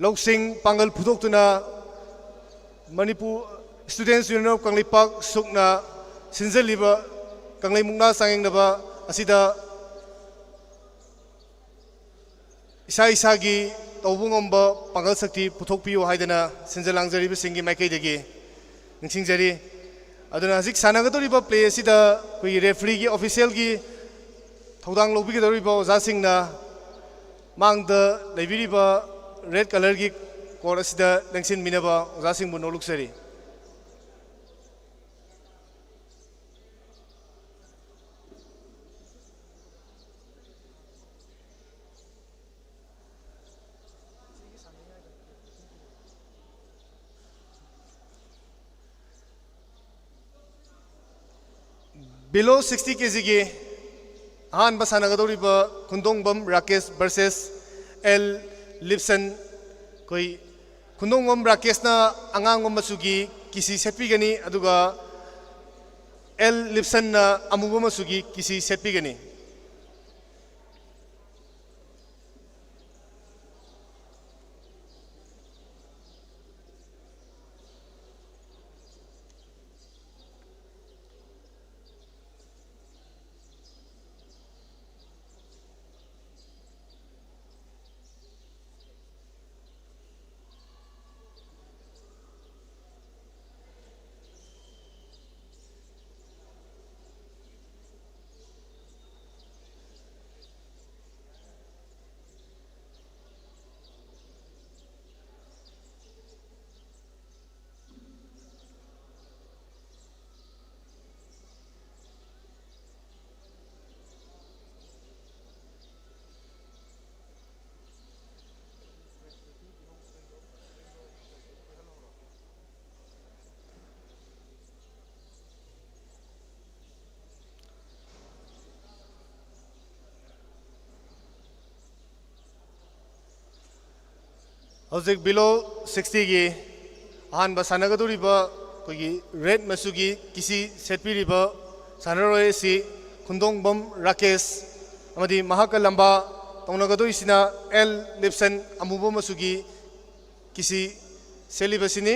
ꯂꯧꯁꯤꯡ ꯄꯥꯡꯒꯜ ꯐꯨꯗꯣꯛꯇꯨꯅ Manipur Students' Union of Kangleipak ꯁꯨꯛꯅ ꯁꯤꯟꯖꯜꯂꯤꯕ ꯀꯪꯂꯩ ꯃꯨꯛꯅꯥ ꯆꯥꯡꯌꯦꯡꯅꯕ ꯑꯁꯤꯗ ꯏꯁꯥ ꯏꯁꯥꯒꯤ ꯇꯧꯕ ꯉꯝꯕ ꯄꯥꯡꯒꯜ ꯁꯛꯇꯤ ꯄꯨꯊꯣꯛꯄꯤꯌꯨ ꯍꯥꯏꯗꯅ ꯁꯤꯟꯖ ꯂꯥꯡꯖꯔꯤꯕꯁꯤꯡꯒꯤ ꯃꯥꯏꯀꯩꯗꯒꯤ ꯅꯤꯡꯁꯤꯡꯖꯔꯤ꯫ ꯑꯗꯨꯅ ꯍꯧꯖꯤꯛ ꯁꯥꯟꯅꯒꯗꯧꯔꯤꯕ play ꯑꯁꯤꯗ ꯑꯩꯈꯣꯏꯒꯤ refereeꯒꯤ officialꯒꯤ ꯊꯧꯗꯥꯡ ꯂꯧꯕꯤꯒꯗꯧꯔꯤꯕ ꯑꯣꯖꯥꯁꯤꯡꯅ ꯃꯥꯡꯗ ꯂꯩꯕꯤꯔꯤꯕ red colourꯒꯤ court ꯑꯁꯤꯗ ꯂꯦꯡꯁꯤꯟꯕꯤꯅꯕ ꯑꯣꯖꯥꯁꯤꯡꯕꯨ ꯅꯣꯂꯨꯛꯆꯔꯤ꯫ Below sixty kgꯒꯤ ꯑꯍꯥꯟꯕ ꯁꯥꯟꯅꯒꯗꯧꯔꯤꯕ ꯈꯨꯟꯗꯣꯡꯕꯝ ꯔꯥꯀꯦꯁ versus ꯑꯦꯜ ꯂꯤꯞꯁꯟ꯫ ꯑꯩꯈꯣꯏ ꯈꯨꯟꯗꯣꯡꯕꯝ ꯔꯥꯀꯦꯁꯅ ꯑꯉꯥꯡꯕ ꯃꯆꯨꯒꯤ ꯀꯤꯁꯤ ꯁꯦꯠꯄꯤꯒꯅꯤ, ꯑꯗꯨꯒ ꯑꯦꯜ ꯂꯤꯞꯁꯟꯅ ꯑꯃꯨꯕ ꯃꯆꯨꯒꯤ ꯀꯤꯁꯤ ꯁꯦꯠꯄꯤꯒꯅꯤ꯫ ꯍꯧꯖꯤꯛ below sixtyꯒꯤ ꯑꯍꯥꯟꯕ ꯁꯥꯟꯅꯒꯗꯧꯔꯤꯕ ꯑꯩꯈꯣꯏꯒꯤ ꯔꯦꯗ ꯃꯆꯨꯒꯤ ꯀꯤꯁꯤ ꯁꯦꯠꯄꯤꯔꯤꯕ ꯁꯥꯟꯅꯔꯣꯏ ꯑꯁꯤ ꯈꯨꯟꯗꯣꯡꯕꯝ ꯔꯥꯀꯦꯁ ꯑꯃꯗꯤ ꯃꯍꯥꯛꯀ ꯂꯝꯕꯥ ꯇꯧꯅꯒꯗꯣꯏꯁꯤꯅ ꯑꯦꯜ ꯂꯤꯞꯁꯟ ꯑꯃꯨꯕ ꯃꯆꯨꯒꯤ ꯀꯤꯁꯤ ꯁꯦꯠꯂꯤꯕꯁꯤꯅꯤ꯫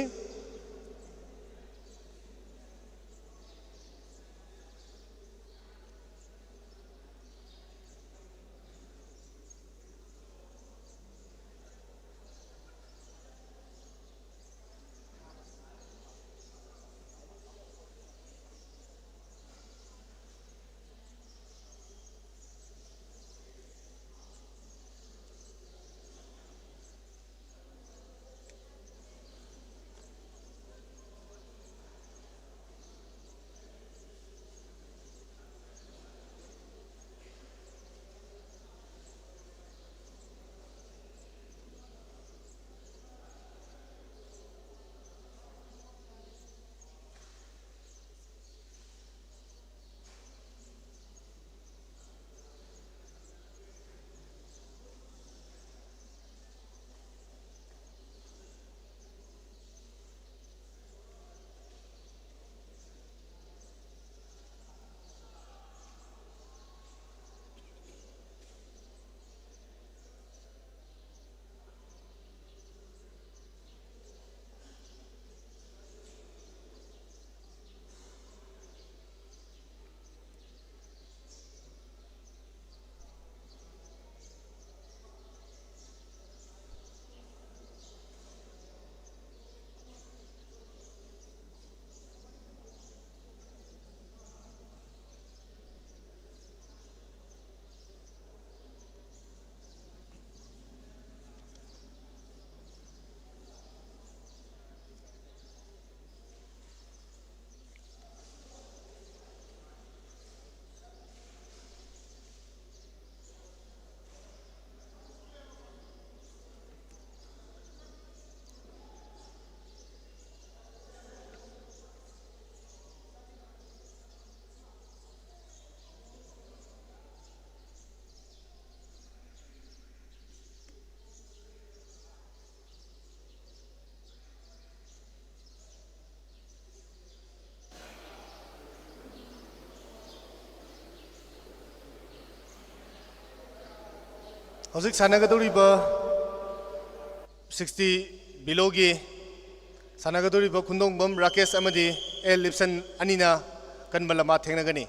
ꯍꯧꯖꯤꯛ ꯁꯥꯟꯅꯒꯗꯧꯔꯤꯕ ꯁꯤꯛꯁꯇꯤ ꯕꯤꯂꯣꯒꯤ ꯁꯥꯟꯅꯒꯗꯧꯔꯤꯕ ꯈꯨꯟꯗꯣꯡꯕꯝ ꯔꯥꯀꯦꯁ ꯑꯃꯗꯤ ꯑꯦꯜ ꯂꯤꯞꯁꯟ ꯑꯅꯤꯅ ꯀꯟꯕ ꯂꯝꯕꯥ ꯊꯦꯡꯅꯒꯅꯤ꯫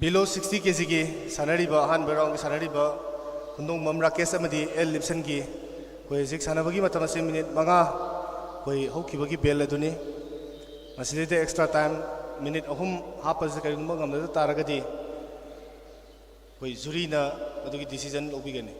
Below sixty K Gꯒꯤ ꯁꯥꯟꯅꯔꯤꯕ, ꯑꯍꯥꯟꯕ roundꯒꯤ ꯁꯥꯟꯅꯔꯤꯕ ꯍꯨꯟꯗꯣꯡꯕꯝ ꯔꯥꯀꯦꯁ ꯑꯃꯗꯤ ꯑꯦꯜ ꯂꯤꯞꯁꯟꯒꯤ ꯑꯩꯈꯣꯏ ꯍꯧꯖꯤꯛ ꯁꯥꯟꯅꯕꯒꯤ ꯃꯇꯝ ꯑꯁꯤ ꯃꯤꯅꯤꯠ ꯃꯉꯥ, ꯑꯩꯈꯣꯏ ꯍꯧꯈꯤꯕꯒꯤ bell ꯑꯗꯨꯅꯤ꯫ ꯃꯁꯤꯗꯩꯗ extra time ꯃꯤꯅꯤꯠ ꯑꯍꯨꯝ ꯍꯥꯞꯄꯁꯤ ꯀꯔꯤꯒꯨꯝꯕ ꯉꯝꯅꯗ ꯇꯥꯔꯒꯗꯤ ꯑꯩꯈꯣꯏ juryꯅ ꯑꯗꯨꯒꯤ decision ꯂꯧꯕꯤꯒꯅꯤ꯫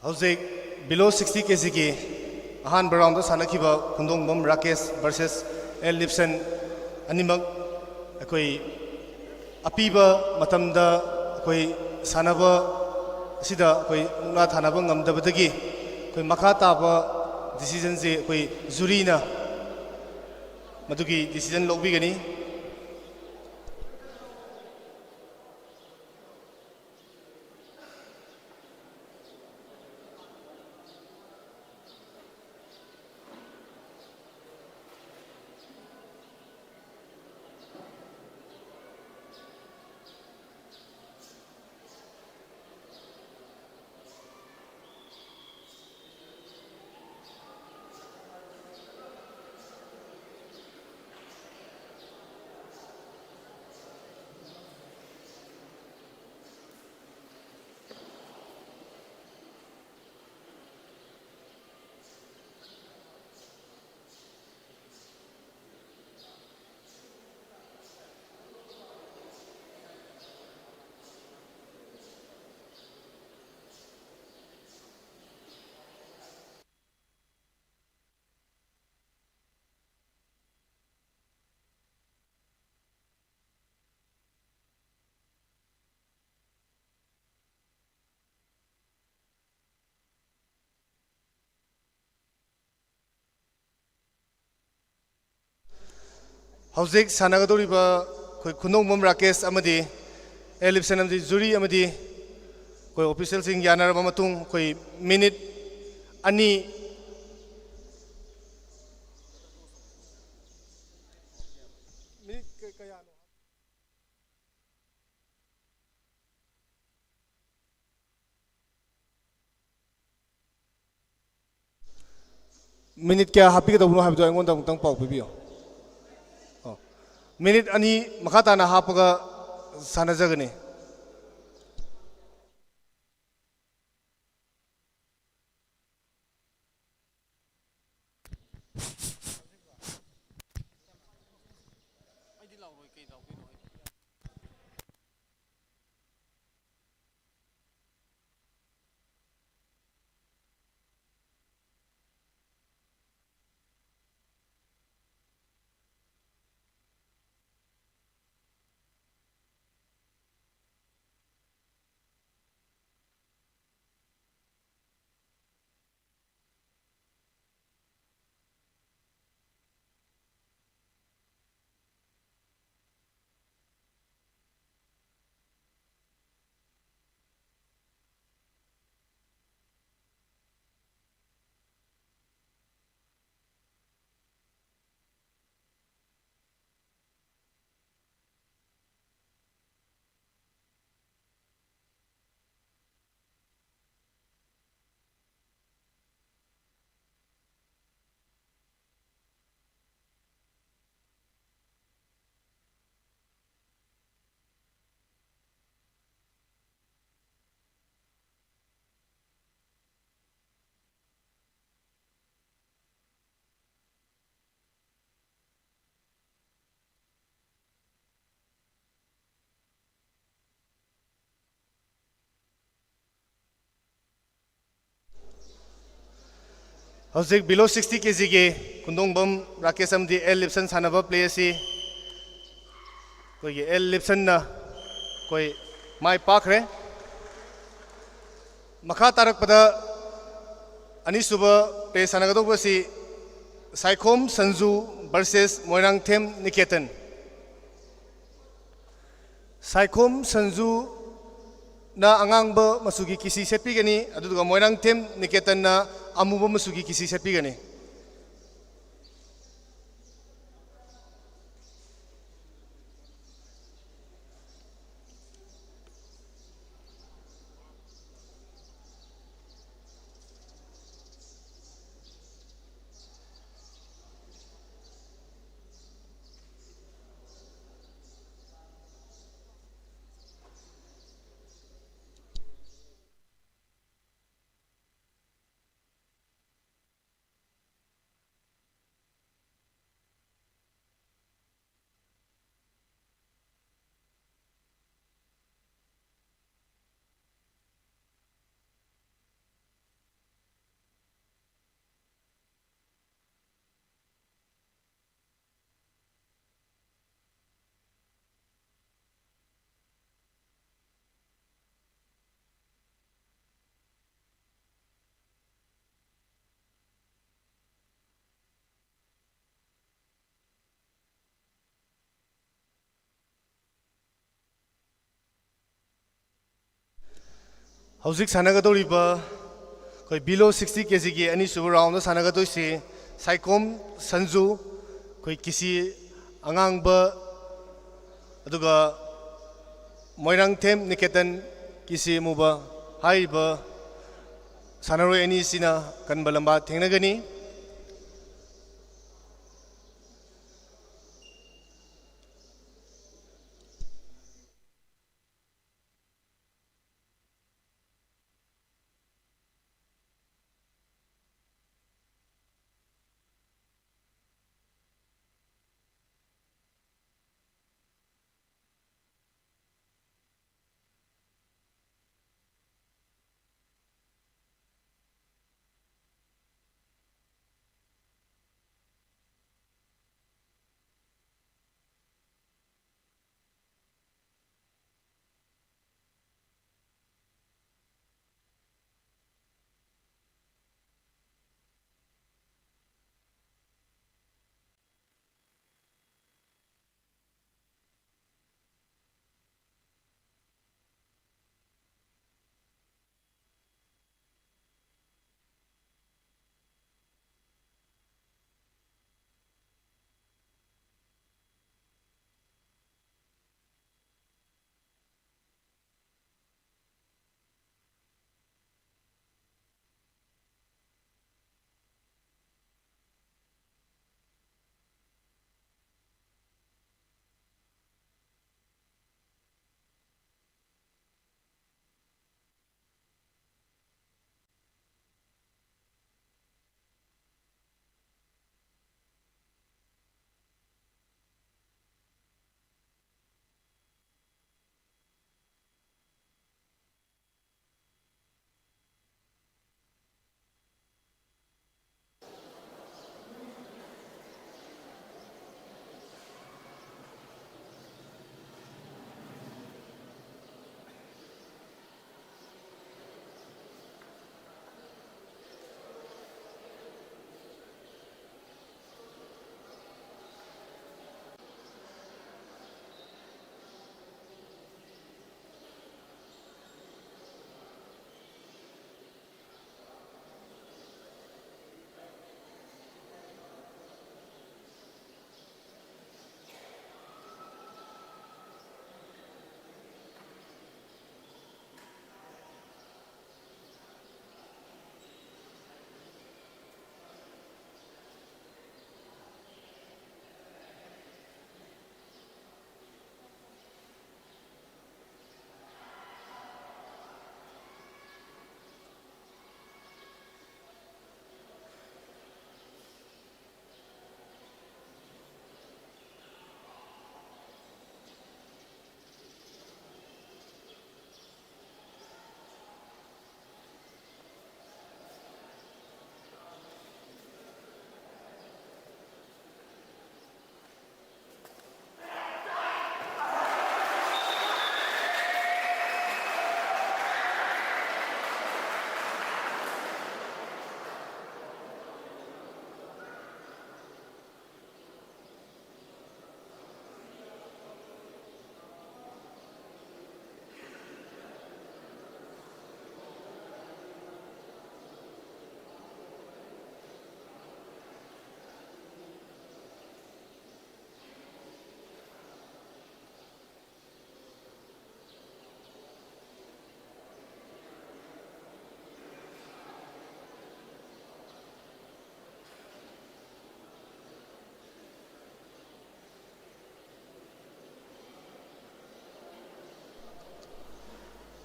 ꯍꯧꯖꯤꯛ below sixty kg ꯒꯤ ꯑꯍꯥꯟꯕ round ꯗ ꯁꯥꯟꯅꯈꯤꯕ ꯈꯨꯟꯗꯣꯡꯕꯝ ꯔꯥꯀꯦꯁ versus ꯑꯦꯜ ꯂꯤꯞꯁꯟ ꯑꯅꯤꯃꯛ ꯑꯩꯈꯣꯏ ꯑꯄꯤꯕ ꯃꯇꯝꯗ ꯑꯩꯈꯣꯏ ꯁꯥꯟꯅꯕ ꯑꯁꯤꯗ ꯑꯩꯈꯣꯏ ꯃꯨꯛꯅꯥ ꯊꯥꯅꯕ ꯉꯝꯗꯕꯗꯒꯤ ꯑꯩꯈꯣꯏ ꯃꯈꯥ ꯇꯥꯕ decision ꯁꯤ ꯑꯩꯈꯣꯏ jury ꯅ ꯃꯗꯨꯒꯤ decision ꯂꯧꯕꯤꯒꯅꯤ꯫ ꯍꯧꯖꯤꯛ ꯁꯥꯟꯅꯒꯗꯧꯔꯤꯕ ꯑꯩꯈꯣꯏ ꯈꯨꯟꯗꯣꯡꯕꯝ ꯔꯥꯀꯦꯁ ꯑꯃꯗꯤ ꯑꯦꯜ ꯂꯤꯞꯁꯟ ꯑꯃꯗꯤ jury ꯑꯃꯗꯤ ꯑꯩꯈꯣꯏ official ꯁꯤꯡ ꯌꯥꯅꯔꯕ ꯃꯇꯨꯡ ꯑꯩꯈꯣꯏ minute ꯑꯅꯤ, minute ꯀ-, ꯀꯌꯥꯅꯣ? Minute ꯀꯌꯥ ꯍꯥꯞꯄꯤꯒꯗꯕꯅꯣ ꯍꯥꯏꯕꯗꯣ ꯑꯩꯉꯣꯟꯗ ꯑꯃꯨꯛꯇꯪ ꯄꯥꯎ ꯄꯤꯕꯤꯌꯨ꯫ ꯑꯣ꯫ Minute ꯑꯅꯤ ꯃꯈꯥ ꯇꯥꯅ ꯍꯥꯞꯄꯒ ꯁꯥꯟꯅꯖꯒꯅꯤ꯫ ꯍꯧꯖꯤꯛ below sixty ꯀꯦ ꯖꯤꯒꯤ ꯀꯨꯟꯗꯣꯡꯕꯝ ꯔꯥꯀꯦꯁ ꯑꯃꯗꯤ ꯑꯦꯜ ꯂꯤꯞꯁꯟ ꯁꯥꯟꯅꯕ ꯄ꯭ꯂꯦ ꯑꯁꯤ ꯑꯩꯈꯣꯏꯒꯤ ꯑꯦꯜ ꯂꯤꯞꯁꯟꯅ ꯑꯩꯈꯣꯏ ꯃꯥꯏ ꯄꯥꯛꯈ꯭ꯔꯦ꯫ ꯃꯈꯥ ꯇꯥꯔꯛꯄꯗ ꯑꯅꯤꯁꯨꯕ ꯄ꯭ꯂꯦ ꯁꯥꯟꯅꯒꯗꯧꯕ ꯑꯁꯤ ꯁꯥꯏꯈꯣꯝ ꯁꯟꯖꯨ versus ꯃꯣꯏꯔꯥꯡꯊꯦꯝ ꯅꯤꯀꯦꯇꯟ꯫ ꯁꯥꯏꯈꯣꯝ ꯁꯟꯖꯨꯅ ꯑꯉꯥꯡꯕ ꯃꯆꯨꯒꯤ ꯀꯤꯁꯤ ꯁꯦꯠꯄꯤꯒꯅꯤ, ꯑꯗꯨꯒ ꯃꯣꯏꯔꯥꯡꯊꯦꯝ ꯅꯤꯀꯦꯇꯟꯅ ꯑꯃꯨꯕ ꯃꯆꯨꯒꯤ ꯀꯤꯁꯤ ꯁꯦꯠꯄꯤꯒꯅꯤ꯫ ꯍꯧꯖꯤꯛ ꯁꯥꯟꯅꯒꯗꯧꯔꯤꯕ ꯑꯩꯈꯣꯏ below sixty ꯀꯦ ꯖꯤꯒꯤ ꯑꯅꯤꯁꯨꯕ ꯔꯥꯎꯟꯗ ꯁꯥꯟꯅꯒꯗꯣꯏꯁꯤ ꯁꯥꯏꯈꯣꯝ ꯁꯟꯖꯨ, ꯑꯩꯈꯣꯏ ꯀꯤꯁꯤ ꯑꯉꯥꯡꯕ, ꯑꯗꯨꯒ ꯃꯣꯏꯔꯥꯡꯊꯦꯝ ꯅꯤꯀꯦꯇꯟ ꯀꯤꯁꯤ ꯑꯃꯨꯕ ꯍꯥꯏꯔꯤꯕ ꯁꯥꯟꯅꯔꯣꯏ ꯑꯅꯤꯁꯤꯅ ꯀꯟꯕ ꯂꯝꯕꯥ ꯊꯦꯡꯅꯒꯅꯤ꯫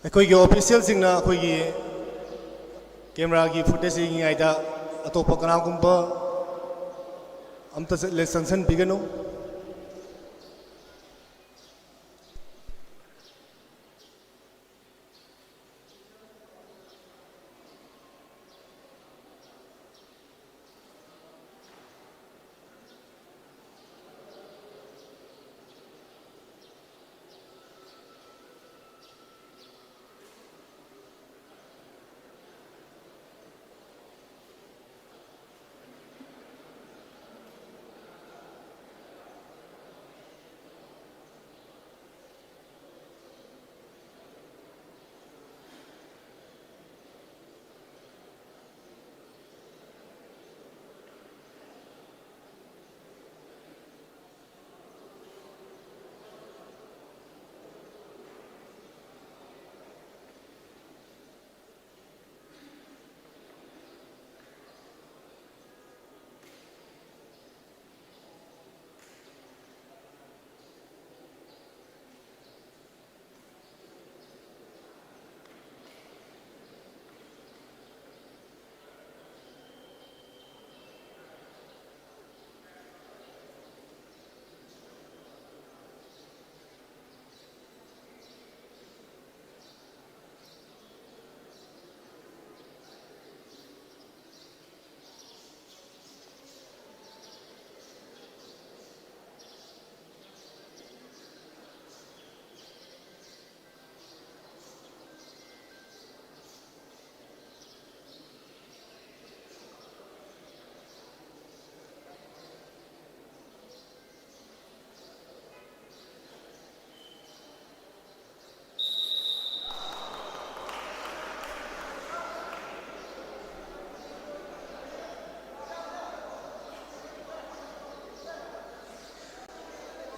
ꯑꯩꯈꯣꯏꯒꯤ ꯑꯣꯐꯤꯁꯤꯌꯦꯜꯁꯤꯡꯅ ꯑꯩꯈꯣꯏꯒꯤ ꯀꯦꯃꯦꯔꯥꯒꯤ ꯐꯨꯇꯦꯖ ꯌꯦꯡꯉꯤꯉꯩꯗ ꯑꯇꯣꯞꯄ ꯀꯅꯥꯒꯨꯝꯕ ꯑꯝꯇ ꯆꯠꯂꯦ ꯆꯪꯁꯟꯕꯤꯒꯅꯨ꯫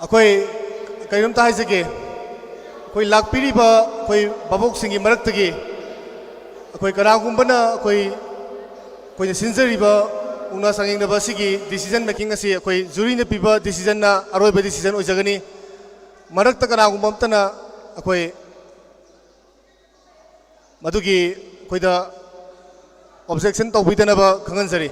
ꯑꯩꯈꯣꯏ ꯀꯔꯤꯅꯣꯝꯇ ꯍꯥꯏꯖꯒꯦ꯫ ꯑꯩꯈꯣꯏ ꯂꯥꯛꯄꯤꯔꯤꯕ ꯑꯩꯈꯣꯏ ꯚꯥꯕꯣꯛꯁꯤꯡꯒꯤ ꯃꯔꯛꯇꯒꯤ ꯑꯩꯈꯣꯏ ꯀꯅꯥꯒꯨꯝꯕꯅ ꯑꯩꯈꯣꯏ, ꯑꯩꯈꯣꯏꯅ ꯁꯤꯟꯖꯔꯤꯕ ꯃꯨꯛꯅꯥ ꯆꯥꯡꯌꯦꯡꯅꯕ ꯑꯁꯤꯒꯤ decision making ꯑꯁꯤ ꯑꯩꯈꯣꯏ ꯖꯨꯔꯤꯅ ꯄꯤꯕ decisionꯅ ꯑꯔꯣꯏꯕ decision ꯑꯣꯏꯖꯒꯅꯤ꯫ ꯃꯔꯛꯇ ꯀꯅꯥꯒꯨꯝꯕ ꯑꯃꯠꯇꯅ ꯑꯩꯈꯣꯏ ꯃꯗꯨꯒꯤ ꯑꯩꯈꯣꯏꯗ objection ꯇꯧꯕꯤꯗꯅꯕ ꯈꯪꯍꯟꯖꯔꯤ꯫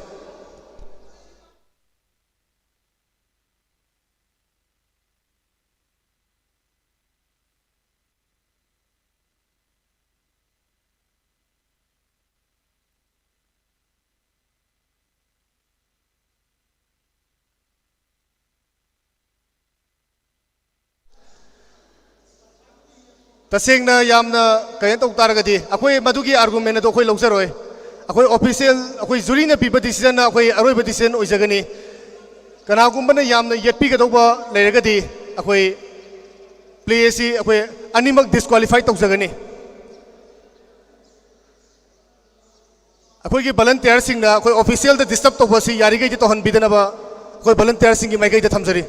ꯇꯁꯦꯡꯅ ꯌꯥꯝꯅ ꯀꯩꯅꯣ ꯇꯧ ꯇꯥꯔꯒꯗꯤ, ꯑꯩꯈꯣꯏ ꯃꯗꯨꯒꯤ argument ꯑꯗꯨ ꯑꯩꯈꯣꯏ ꯂꯧꯖꯔꯣꯏ꯫ ꯑꯩꯈꯣꯏ official, ꯑꯩꯈꯣꯏ juryꯅ ꯄꯤꯕ decisionꯅ ꯑꯩꯈꯣꯏ ꯑꯔꯣꯏꯕ decision ꯑꯣꯏꯖꯒꯅꯤ꯫ ꯀꯅꯥꯒꯨꯝꯕꯅ ꯌꯥꯝꯅ ꯌꯦꯠꯄꯤꯒꯗꯧꯕ ꯂꯩꯔꯒꯗꯤ, ꯑꯩꯈꯣꯏ play ꯑꯁꯤ ꯑꯩꯈꯣꯏ ꯑꯅꯤꯃꯛ disqualify ꯇꯧꯖꯒꯅꯤ꯫ ꯑꯩꯈꯣꯏꯒꯤ volunteerꯁꯤꯡꯅ ꯑꯩꯈꯣꯏ officialꯗ disturb ꯇꯧꯕ ꯑꯁꯤ ꯌꯥꯔꯤꯈꯩꯗꯤ ꯇꯧꯍꯟꯕꯤꯗꯅꯕ ꯑꯩꯈꯣꯏ volunteerꯁꯤꯡꯒꯤ ꯃꯥꯏꯀꯩꯗ ꯊꯝꯖꯔꯤ꯫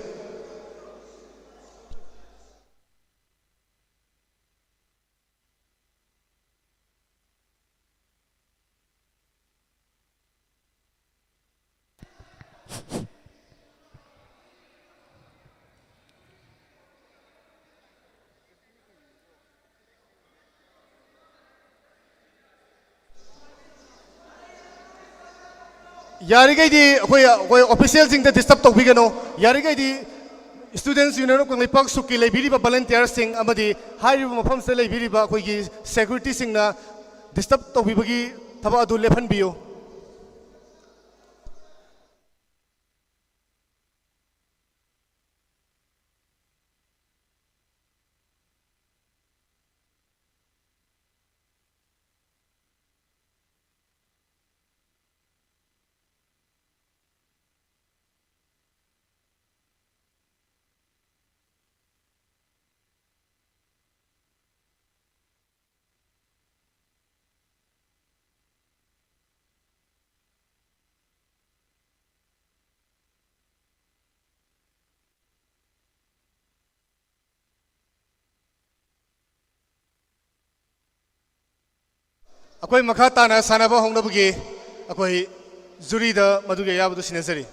ꯌꯥꯔꯤꯈꯩꯗꯤ ꯑꯩꯈꯣꯏ, ꯑꯩꯈꯣꯏ officialꯁꯤꯡꯗ disturb ꯇꯧꯕꯤꯒꯅꯨ꯫ ꯌꯥꯔꯤꯈꯩꯗꯤ Students' Union of ꯀꯪꯂꯩꯄꯥꯛ ꯁꯨꯛꯀꯤ ꯂꯩꯕꯤꯔꯤꯕ volunteerꯁꯤꯡ ꯑꯃꯗꯤ ꯍꯥꯏꯔꯤꯕ ꯃꯐꯝꯁꯤꯗ ꯂꯩꯕꯤꯔꯤꯕ ꯑꯩꯈꯣꯏꯒꯤ securityꯁꯤꯡꯅ disturb ꯇꯧꯕꯤꯕꯒꯤ ꯊꯕꯛ ꯑꯗꯨ ꯂꯦꯞꯍꯟꯕꯤꯌꯨ꯫ ꯑꯩꯈꯣꯏ ꯃꯈꯥ ꯇꯥꯅ ꯁꯥꯟꯅꯕ ꯍꯧꯅꯕꯒꯤ ꯑꯩꯈꯣꯏ juryꯗ ꯃꯗꯨꯒꯤ ꯑꯌꯥꯕꯗꯨ ꯁꯤꯟꯅꯖꯔꯤ꯫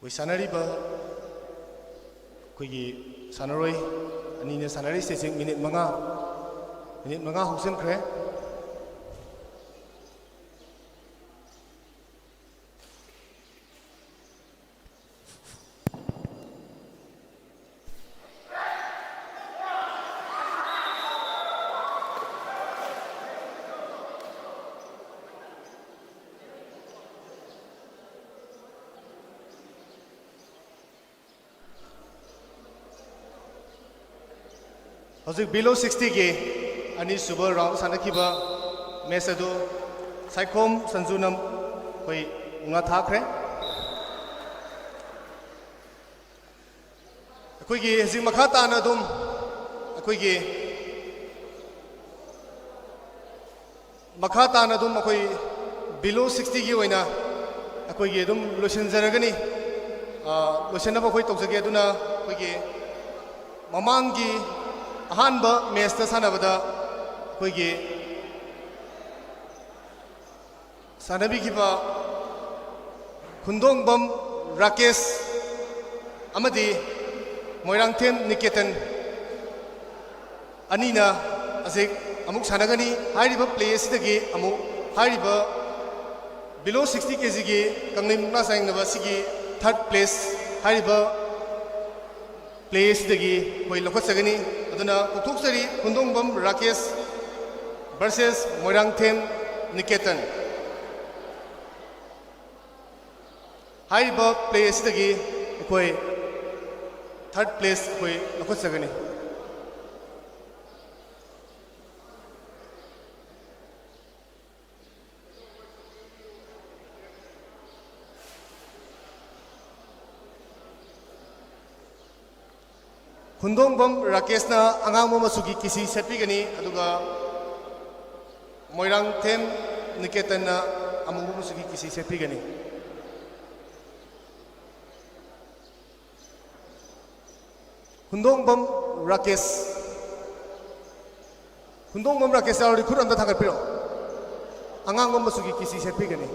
ꯑꯩꯈꯣꯏ ꯁꯥꯟꯅꯔꯤꯕ ꯑꯩꯈꯣꯏꯒꯤ ꯁꯥꯟꯅꯔꯣꯏ ꯑꯅꯤꯅ ꯁꯥꯟꯅꯔꯤꯁꯦ ꯍꯧꯖꯤꯛ ꯃꯤꯅꯤꯠ ꯃꯉꯥ, ꯃꯤꯅꯤꯠ ꯃꯉꯥ ꯍꯧꯖꯤꯟꯈ꯭ꯔꯦ꯫ ꯍꯧꯖꯤꯛ below sixty ꯒꯤ ꯑꯅꯤꯁꯨꯕ round ꯁꯥꯟꯅꯈꯤꯕ match ꯑꯗꯨ ꯁꯥꯏꯈꯣꯝ ꯁꯟꯖꯨꯅ ꯑꯩꯈꯣꯏ ꯉꯥ ꯊꯥꯈ꯭ꯔꯦ꯫ ꯑꯩꯈꯣꯏꯒꯤ ꯍꯧꯖꯤꯛ ꯃꯈꯥ ꯇꯥꯅ ꯑꯗꯨꯝ ꯑꯩꯈꯣꯏꯒꯤ ꯃꯈꯥ ꯇꯥꯅ ꯑꯗꯨꯝ ꯑꯩꯈꯣꯏ below sixty ꯒꯤ ꯑꯣꯏꯅ ꯑꯩꯈꯣꯏꯒꯤ ꯑꯗꯨꯝ ꯂꯣꯏꯁꯤꯟꯖꯔꯒꯅꯤ꯫ ꯑ, ꯂꯣꯏꯁꯤꯟꯅꯕ ꯑꯩꯈꯣꯏ ꯇꯧꯖꯒꯦ꯫ ꯑꯗꯨꯅ ꯑꯩꯈꯣꯏꯒꯤ ꯃꯃꯥꯡꯒꯤ ꯑꯍꯥꯟꯕ match ꯇ ꯁꯥꯟꯅꯕꯗ ꯑꯩꯈꯣꯏꯒꯤ ꯁꯥꯟꯅꯕꯤꯈꯤꯕ ꯈꯨꯟꯗꯣꯡꯕꯝ ꯔꯥꯀꯦꯁ ꯑꯃꯗꯤ ꯃꯣꯏꯔꯥꯡꯊꯦꯝ ꯅꯤꯀꯦꯇꯟ ꯑꯅꯤꯅ ꯍꯧꯖꯤꯛ ꯑꯃꯨꯛ ꯁꯥꯟꯅꯒꯅꯤ꯫ ꯍꯥꯏꯔꯤꯕ play ꯑꯁꯤꯗꯒꯤ ꯑꯃꯨꯛ ꯍꯥꯏꯔꯤꯕ below sixty ꯀꯦ ꯖꯤꯒꯤ ꯀꯪꯂꯩ ꯃꯨꯛꯅꯥ ꯆꯥꯌꯦꯡꯅꯕ ꯑꯁꯤꯒꯤ third place ꯍꯥꯏꯔꯤꯕ play ꯑꯁꯤꯗꯒꯤ ꯑꯩꯈꯣꯏ ꯂꯧꯈꯠꯆꯒꯅꯤ꯫ ꯑꯗꯨꯅ ꯀꯧꯊꯣꯛꯆꯔꯤ, ꯈꯨꯟꯗꯣꯡꯕꯝ ꯔꯥꯀꯦꯁ versus ꯃꯣꯏꯔꯥꯡꯊꯦꯝ ꯅꯤꯀꯦꯇꯟ꯫ ꯍꯥꯏꯔꯤꯕ play ꯑꯁꯤꯗꯒꯤ ꯑꯩꯈꯣꯏ third place ꯑꯩꯈꯣꯏ ꯂꯧꯈꯠꯆꯒꯅꯤ꯫ ꯈꯨꯟꯗꯣꯡꯕꯝ ꯔꯥꯀꯦꯁꯅ ꯑꯉꯥꯡꯕ ꯃꯆꯨꯒꯤ ꯀꯤꯁꯤ ꯁꯦꯠꯄꯤꯒꯅꯤ, ꯑꯗꯨꯒ ꯃꯣꯏꯔꯥꯡꯊꯦꯝ ꯅꯤꯀꯦꯇꯟꯅ ꯑꯃꯨꯕ ꯃꯆꯨꯒꯤ ꯀꯤꯁꯤ ꯁꯦꯠꯄꯤꯒꯅꯤ꯫ ꯈꯨꯟꯗꯣꯡꯕꯝ ꯔꯥꯀꯦꯁ, ꯈꯨꯟꯗꯣꯡꯕꯝ ꯔꯥꯀꯦꯁ ꯌꯥꯎꯔꯗꯤ ꯈꯨꯠ ꯑꯝꯇ ꯊꯥꯡꯒꯠꯄꯤꯔꯛꯑꯣ꯫ ꯑꯉꯥꯡꯕ ꯃꯆꯨꯒꯤ ꯀꯤꯁꯤ ꯁꯦꯠꯄꯤꯒꯅꯤ꯫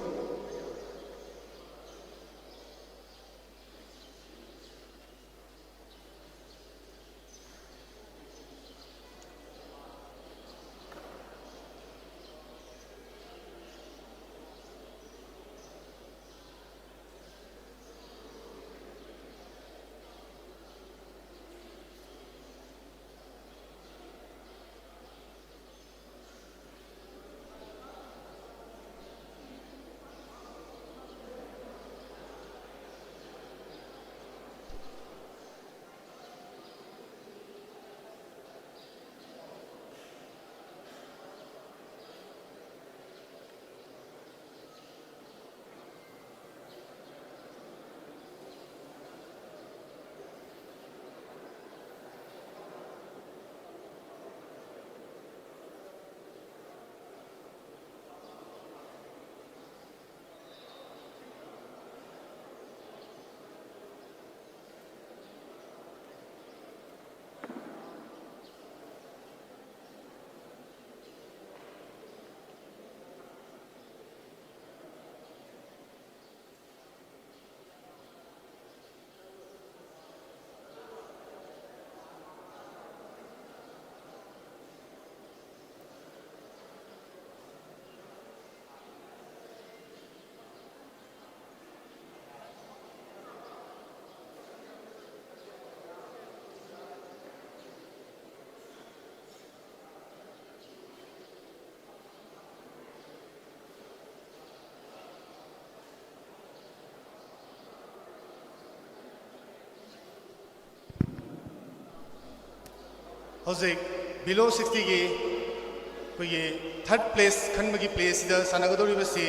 ꯍꯧꯖꯤꯛ below sixtyꯒꯤ ꯑꯩꯈꯣꯏꯒꯤ third place ꯈꯟꯕꯒꯤ play ꯑꯁꯤꯗ ꯁꯥꯟꯅꯒꯗꯧꯔꯤꯕꯁꯤ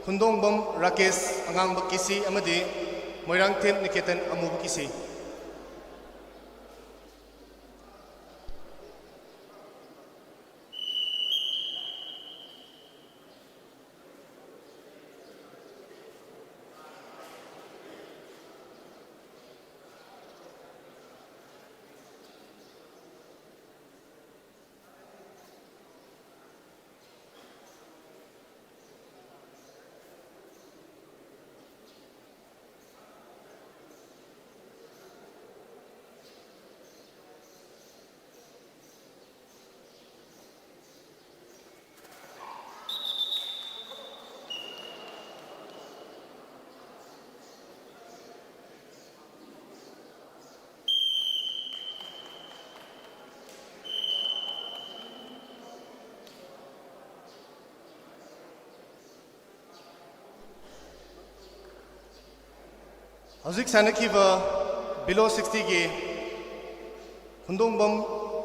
ꯈꯨꯟꯗꯣꯡꯕꯝ ꯔꯥꯀꯦꯁ ꯑꯉꯥꯡꯕ ꯀꯤꯁꯤ ꯑꯃꯗꯤ ꯃꯣꯏꯔꯥꯡꯊꯦꯝ ꯅꯤꯀꯦꯇꯟ ꯑꯃꯨꯕ ꯀꯤꯁꯤ꯫ ꯍꯧꯖꯤꯛ ꯁꯥꯟꯅꯈꯤꯕ below sixtyꯒꯤ ꯈꯨꯟꯗꯣꯡꯕꯝ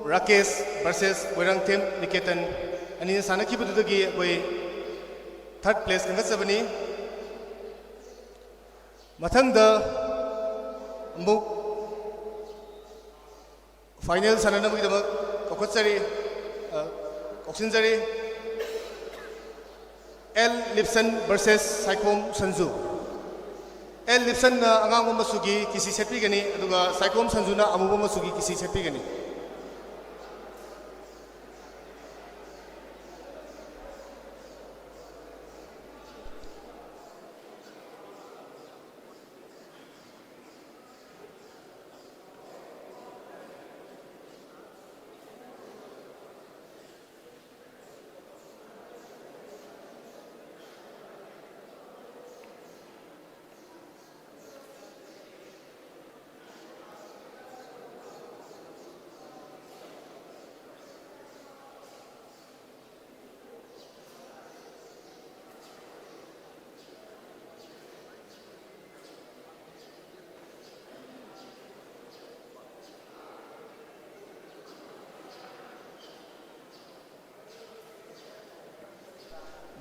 ꯔꯥꯀꯦꯁ versus ꯃꯣꯏꯔꯥꯡꯊꯦꯝ ꯅꯤꯀꯦꯇꯟ ꯑꯅꯤꯅ ꯁꯥꯟꯅꯈꯤꯕꯗꯨꯗꯒꯤ ꯑꯩꯈꯣꯏ third place ꯈꯟꯒꯠꯆꯕꯅꯤ꯫ ꯃꯊꯪꯗ ꯑꯃꯨꯛ final ꯁꯥꯟꯅꯅꯕꯒꯤꯗꯃꯛ ꯀꯧꯈꯠꯆꯔꯤ, ꯑ, ꯀꯧꯁꯤꯟꯖꯔꯤ꯫ L Lipson versus Saikhom Sanju. L ꯂꯤꯞꯁꯟꯅ ꯑꯉꯥꯡꯕ ꯃꯆꯨꯒꯤ ꯀꯤꯁꯤ ꯁꯦꯠꯄꯤꯒꯅꯤ, ꯑꯗꯨꯒ ꯁꯥꯏꯈꯣꯝ ꯁꯟꯖꯨꯅ ꯑꯃꯨꯕ ꯃꯆꯨꯒꯤ ꯀꯤꯁꯤ ꯁꯦꯠꯄꯤꯒꯅꯤ꯫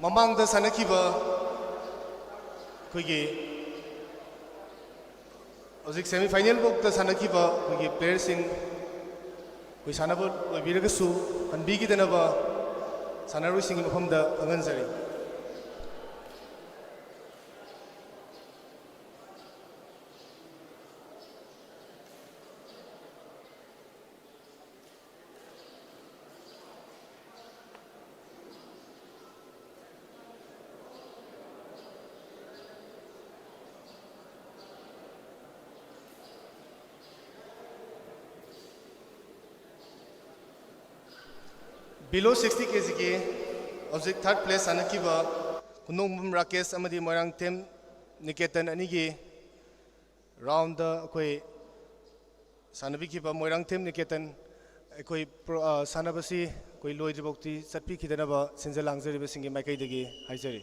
ꯃꯃꯥꯡꯗ ꯁꯥꯟꯅꯈꯤꯕ ꯑꯩꯈꯣꯏꯒꯤ ꯍꯧꯖꯤꯛ semi final ꯐꯥꯎꯗ ꯁꯥꯟꯅꯈꯤꯕ ꯑꯩꯈꯣꯏꯒꯤ playerꯁꯤꯡ ꯑꯩꯈꯣꯏ ꯁꯥꯟꯅꯕ ꯂꯣꯏꯕꯤꯔꯒꯁꯨ ꯍꯟꯕꯤꯈꯤꯗꯅꯕ ꯁꯥꯟꯅꯔꯣꯏꯁꯤꯡꯒꯤ ꯃꯐꯝꯗ ꯈꯪꯍꯟꯖꯔꯤ꯫ Below sixty kg ꯒꯤ ꯍꯧꯖꯤꯛ third place ꯁꯥꯟꯅꯈꯤꯕ ꯀꯨꯟꯗꯣꯡꯕꯝ ꯔꯥꯀꯦꯁ ꯑꯃꯗꯤ ꯃꯣꯏꯔꯥꯡꯊꯦꯝ ꯅꯤꯀꯦꯇꯟ ꯑꯅꯤꯒꯤ round ꯗ ꯑꯩꯈꯣꯏ ꯁꯥꯟꯅꯕꯤꯈꯤꯕ ꯃꯣꯏꯔꯥꯡꯊꯦꯝ ꯅꯤꯀꯦꯇꯟ ꯑꯩꯈꯣꯏ pro-, ꯑ, ꯁꯥꯟꯅꯕꯁꯤ ꯑꯩꯈꯣꯏ ꯂꯣꯏꯗ꯭ꯔꯤꯐꯥꯎꯗꯤ ꯆꯠꯄꯤꯈꯤꯗꯅꯕ ꯁꯤꯟꯖ ꯂꯥꯡꯖꯔꯤꯕꯁꯤꯡꯒꯤ ꯃꯥꯏꯀꯩꯗꯒꯤ ꯍꯥꯏꯖꯔꯤ꯫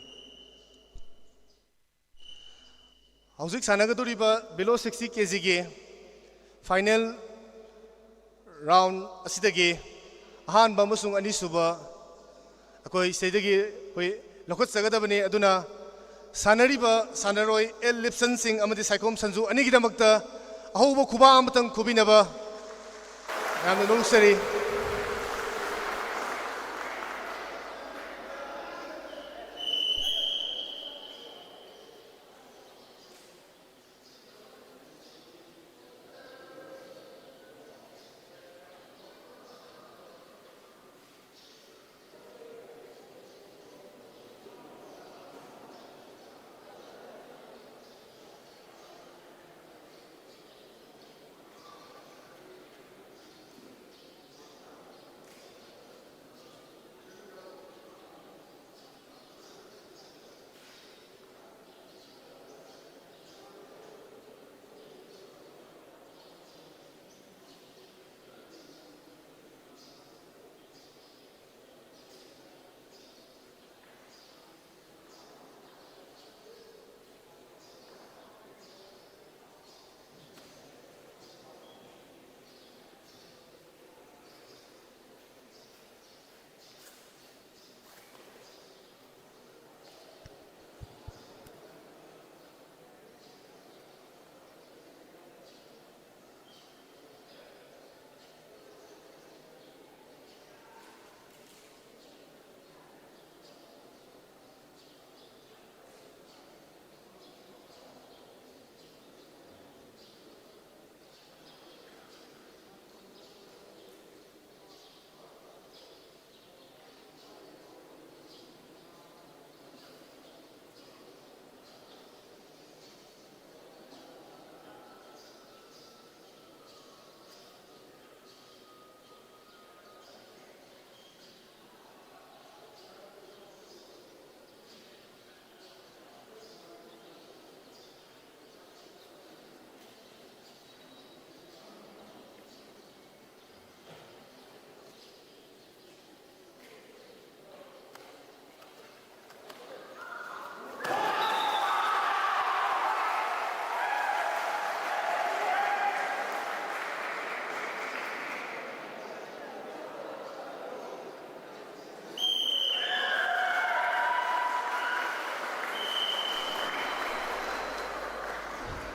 ꯍꯧꯖꯤꯛ ꯁꯥꯟꯅꯒꯗꯧꯔꯤꯕ below sixty kg ꯒꯤ final round ꯑꯁꯤꯗꯒꯤ ꯑꯍꯥꯟꯕ ꯑꯃꯁꯨꯡ ꯑꯅꯤꯁꯨꯕ ꯑꯩꯈꯣꯏ ꯁꯤꯗꯒꯤ ꯑꯩꯈꯣꯏ ꯂꯧꯈꯠꯆꯒꯗꯕꯅꯤ꯫ ꯑꯗꯨꯅ ꯁꯥꯟꯅꯔꯤꯕ ꯁꯥꯟꯅꯔꯣꯏ ꯑꯦꯜ ꯂꯤꯞꯁꯟ ꯁꯤꯡ ꯑꯃꯗꯤ ꯁꯥꯏꯈꯣꯝ ꯁꯟꯖꯨ ꯑꯅꯤꯒꯤꯗꯃꯛꯇ ꯑꯍꯧꯕ ꯈꯨꯕꯥꯛ ꯑꯃꯇꯪ ꯈꯨꯕꯤꯅꯕ ꯌꯥꯝꯅ ꯅꯣꯛꯆꯔꯤ꯫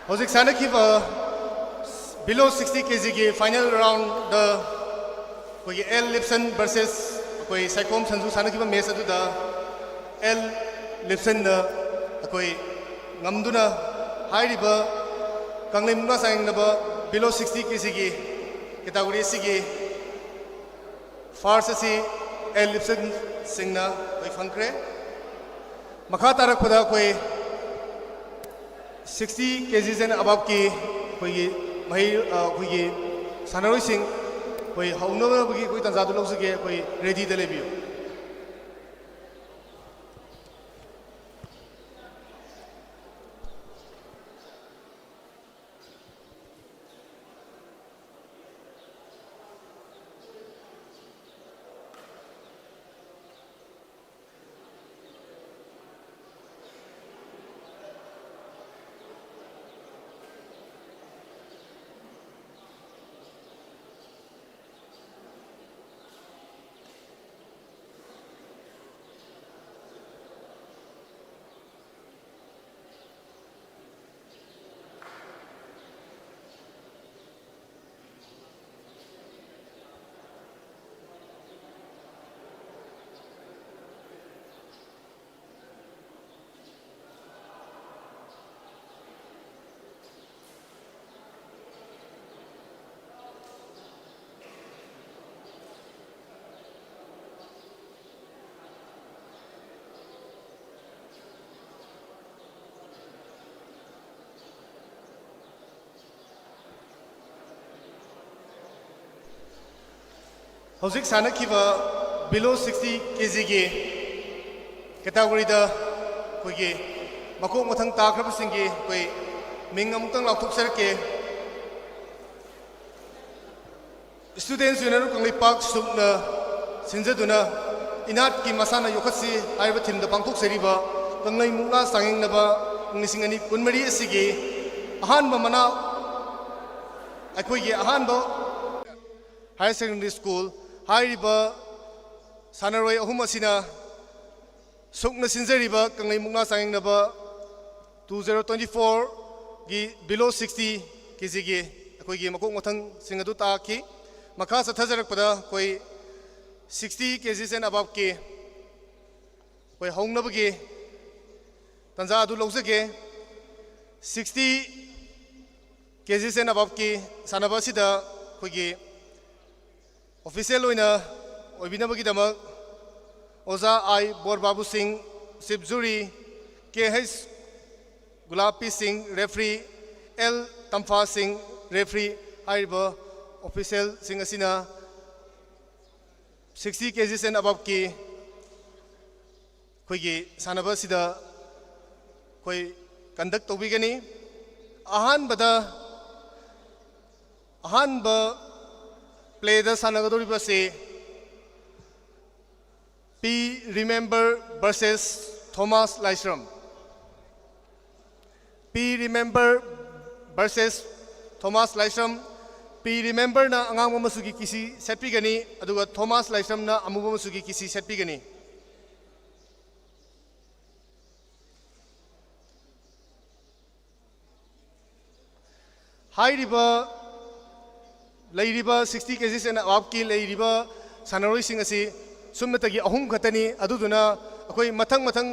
ꯍꯧꯖꯤꯛ ꯁꯥꯟꯅꯈꯤꯕ below sixty kg ꯒꯤ final round ꯗ ꯑꯩꯈꯣꯏꯒꯤ ꯑꯦꯜ ꯂꯤꯞꯁꯟ versus ꯑꯩꯈꯣꯏ ꯁꯥꯏꯈꯣꯝ ꯁꯟꯖꯨ ꯁꯥꯟꯅꯈꯤꯕ match ꯑꯗꯨꯗ ꯑꯦꯜ ꯂꯤꯞꯁꯟꯅ ꯑꯩꯈꯣꯏ ꯉꯝꯗꯨꯅ ꯍꯥꯏꯔꯤꯕ ꯀꯪꯂꯩ ꯃꯨꯛꯅꯥ ꯆꯥꯡꯌꯦꯡꯅꯕ below sixty kg ꯒꯤ category ꯑꯁꯤꯒꯤ first ꯑꯁꯤ ꯑꯦꯜ ꯂꯤꯞꯁꯟ ꯁꯤꯡꯅ ꯑꯩꯈꯣꯏ ꯐꯪꯈ꯭ꯔꯦ꯫ ꯃꯈꯥ ꯇꯥꯔꯛꯄꯗ ꯑꯩꯈꯣꯏ sixty kgs and above ꯀꯤ ꯑꯩꯈꯣꯏꯒꯤ ꯃꯍꯩ, ꯑ, ꯑꯩꯈꯣꯏꯒꯤ ꯁꯥꯟꯅꯔꯣꯏꯁꯤꯡ ꯑꯩꯈꯣꯏ ꯍꯧꯅꯕꯒꯤ ꯑꯩꯈꯣꯏ ꯇꯥꯟꯖꯥꯗꯨ ꯂꯧꯖꯒꯦ꯫ ꯑꯩꯈꯣꯏ ready ꯗ ꯂꯩꯕꯤꯌꯨ꯫ ꯍꯧꯖꯤꯛ ꯁꯥꯟꯅꯈꯤꯕ below sixty kg ꯒꯤ category ꯗ ꯑꯩꯈꯣꯏꯒꯤ ꯃꯀꯣꯛ ꯃꯊꯪ ꯇꯥꯈ꯭ꯔꯕꯁꯤꯡꯒꯤ ꯑꯩꯈꯣꯏ ꯃꯤꯡ ꯑꯃꯨꯛꯇꯪ ꯂꯥꯎꯊꯣꯛꯆꯔꯛꯀꯦ꯫ Students Union of ꯀꯪꯂꯩꯄꯥꯛ ꯁꯨꯛꯅ ꯁꯤꯟꯖꯗꯨꯅ ꯏꯅꯥꯠꯀꯤ ꯃꯁꯥꯟꯅ ꯌꯣꯛꯈꯠꯁꯤ ꯍꯥꯏꯕ theme ꯗ ꯄꯥꯡꯊꯣꯛꯆꯔꯤꯕ ꯀꯪꯂꯩ ꯃꯨꯛꯅꯥ ꯆꯥꯡꯌꯦꯡꯅꯕ ꯂꯤꯁꯤꯡ ꯑꯅꯤ ꯀꯨꯟꯃꯔꯤ ꯑꯁꯤꯒꯤ ꯑꯍꯥꯟꯕ ꯃꯅꯥ ꯑꯩꯈꯣꯏꯒꯤ ꯑꯍꯥꯟꯕ higher secondary school ꯍꯥꯏꯔꯤꯕ ꯁꯥꯟꯅꯔꯣꯏ ꯑꯍꯨꯝ ꯑꯁꯤꯅ ꯁꯨꯛꯅ ꯁꯤꯟꯖꯔꯤꯕ ꯀꯪꯂꯩ ꯃꯨꯛꯅꯥ ꯆꯥꯡꯌꯦꯡꯅꯕ two zero twenty four ꯒꯤ below sixty kg ꯒꯤ ꯑꯩꯈꯣꯏꯒꯤ ꯃꯀꯣꯛ ꯃꯊꯪꯁꯤꯡ ꯑꯗꯨ ꯇꯥꯈꯤ꯫ ꯃꯈꯥ ꯆꯠꯊꯖꯔꯛꯄꯗ ꯑꯩꯈꯣꯏ sixty kgs and above ꯀꯤ ꯑꯩꯈꯣꯏ ꯍꯧꯅꯕꯒꯤ ꯇꯥꯟꯖꯥ ꯑꯗꯨ ꯂꯧꯖꯒꯦ꯫ Sixty kgs and above ꯀꯤ ꯁꯥꯟꯅꯕ ꯑꯁꯤꯗ ꯑꯩꯈꯣꯏꯒꯤ official ꯑꯣꯏꯅ ꯑꯣꯏꯕꯤꯅꯕꯒꯤꯗꯃꯛ ꯑꯣꯖꯥ ꯑꯥꯏ ꯕꯣꯔꯕꯥꯕꯨ ꯁꯤꯡ, chief jury, ꯀꯦ ꯍꯩꯆ ꯒꯨꯂꯥꯞꯄꯤ ꯁꯤꯡ, referee, ꯑꯦꯜ ꯇꯝꯐꯥ ꯁꯤꯡ, referee꯫ ꯍꯥꯏꯔꯤꯕ official ꯁꯤꯡ ꯑꯁꯤꯅ sixty kgs and above ꯀꯤ ꯑꯩꯈꯣꯏꯒꯤ ꯁꯥꯟꯅꯕ ꯑꯁꯤꯗ ꯑꯩꯈꯣꯏ conduct ꯇꯧꯕꯤꯒꯅꯤ꯫ ꯑꯍꯥꯟꯕꯗ, ꯑꯍꯥꯟꯕ play ꯗ ꯁꯥꯟꯅꯒꯗꯧꯔꯤꯕ ꯑꯁꯤ P Remember versus Thomas ꯂꯥꯏꯁ꯭ꯔꯝ꯫ P Remember versus Thomas ꯂꯥꯏꯁ꯭ꯔꯝ꯫ P Remember ꯅ ꯑꯉꯥꯡꯕ ꯃꯆꯨꯒꯤ ꯀꯤꯁꯤ ꯁꯦꯠꯄꯤꯒꯅꯤ, ꯑꯗꯨꯒ ꯊꯣꯃꯥꯁ ꯂꯥꯏꯁ꯭ꯔꯝꯅ ꯑꯃꯨꯕ ꯃꯆꯨꯒꯤ ꯀꯤꯁꯤ ꯁꯦꯠꯄꯤꯒꯅꯤ꯫ ꯍꯥꯏꯔꯤꯕ, ꯂꯩꯔꯤꯕ sixty kgs and above ꯀꯤ ꯂꯩꯔꯤꯕ ꯁꯥꯟꯅꯔꯣꯏꯁꯤꯡ ꯑꯁꯤ ꯁꯨꯞꯅꯇꯒꯤ ꯑꯍꯨꯝ ꯈꯛꯇꯅꯤ꯫ ꯑꯗꯨꯗꯨꯅ ꯑꯩꯈꯣꯏ ꯃꯊꯪ ꯃꯊꯪ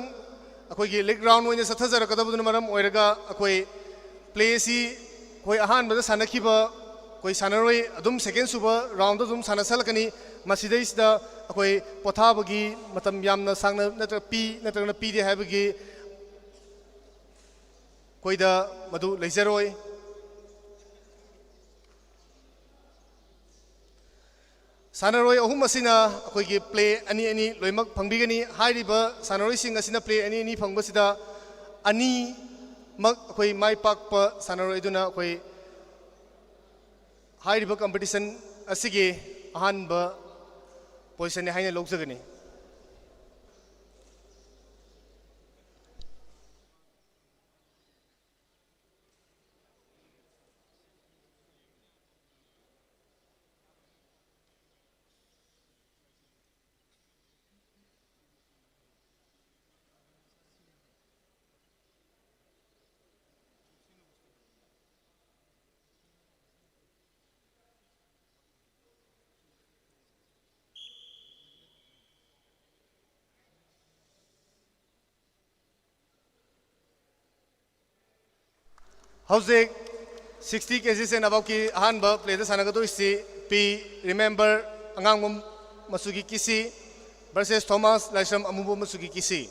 ꯑꯩꯈꯣꯏꯒꯤ league round ꯑꯣꯏꯅ ꯆꯠꯊꯖꯔꯛꯀꯗꯕꯗꯨꯅ ꯃꯔꯝ ꯑꯣꯏꯔꯒ ꯑꯩꯈꯣꯏ play ꯑꯁꯤ ꯑꯩꯈꯣꯏ ꯑꯍꯥꯟꯕꯗ ꯁꯥꯟꯅꯈꯤꯕ ꯑꯩꯈꯣꯏ ꯁꯥꯟꯅꯔꯣꯏ ꯑꯗꯨꯝ second ꯁꯨꯕ round ꯗ ꯑꯗꯨꯝ ꯁꯥꯟꯅꯁꯜꯂꯛꯀꯅꯤ꯫ ꯃꯁꯤꯗꯩꯁꯤꯗ ꯑꯩꯈꯣꯏ ꯄꯣꯊꯥꯕꯒꯤ ꯃꯇꯝ ꯌꯥꯝꯅ ꯁꯥꯡꯅ ꯅꯠꯇ꯭ꯔꯒ ꯄꯤ, ꯅꯠꯇ꯭ꯔꯒꯅ ꯄꯤꯗꯦ ꯍꯥꯏꯕꯒꯤ ꯑꯩꯈꯣꯏꯗ ꯃꯗꯨ ꯂꯩꯖꯔꯣꯏ꯫ ꯁꯥꯟꯅꯔꯣꯏ ꯑꯍꯨꯝ ꯑꯁꯤꯅ ꯑꯩꯈꯣꯏꯒꯤ play ꯑꯅꯤ ꯑꯅꯤ ꯂꯣꯏꯅꯃꯛ ꯐꯪꯕꯤꯒꯅꯤ꯫ ꯍꯥꯏꯔꯤꯕ ꯁꯥꯟꯅꯔꯣꯏꯁꯤꯡ ꯑꯁꯤꯅ play ꯑꯅꯤ ꯑꯅꯤ ꯐꯪꯕꯁꯤꯗ ꯑꯅꯤꯃꯛ ꯑꯩꯈꯣꯏ ꯃꯥꯏ ꯄꯥꯛꯄ ꯁꯥꯟꯅꯔꯣꯏ ꯑꯗꯨꯅ ꯑꯩꯈꯣꯏ ꯍꯥꯏꯔꯤꯕ competition ꯑꯁꯤꯒꯤ ꯑꯍꯥꯟꯕ position ꯅꯤ ꯍꯥꯏꯅ ꯂꯧꯖꯒꯅꯤ꯫ ꯍꯧꯖꯤꯛ sixty kgs and aboveꯀꯤ ꯑꯍꯥꯟꯕ playꯗ ꯁꯥꯟꯅꯒꯗꯧꯔꯤꯁꯤ P Remember ꯑꯉꯥꯡꯕ ꯃꯆꯨꯒꯤ ꯀꯤꯁꯤ versus Thomas ꯂꯥꯏꯁ꯭ꯔꯝ ꯑꯃꯨꯕ ꯃꯆꯨꯒꯤ ꯀꯤꯁꯤ꯫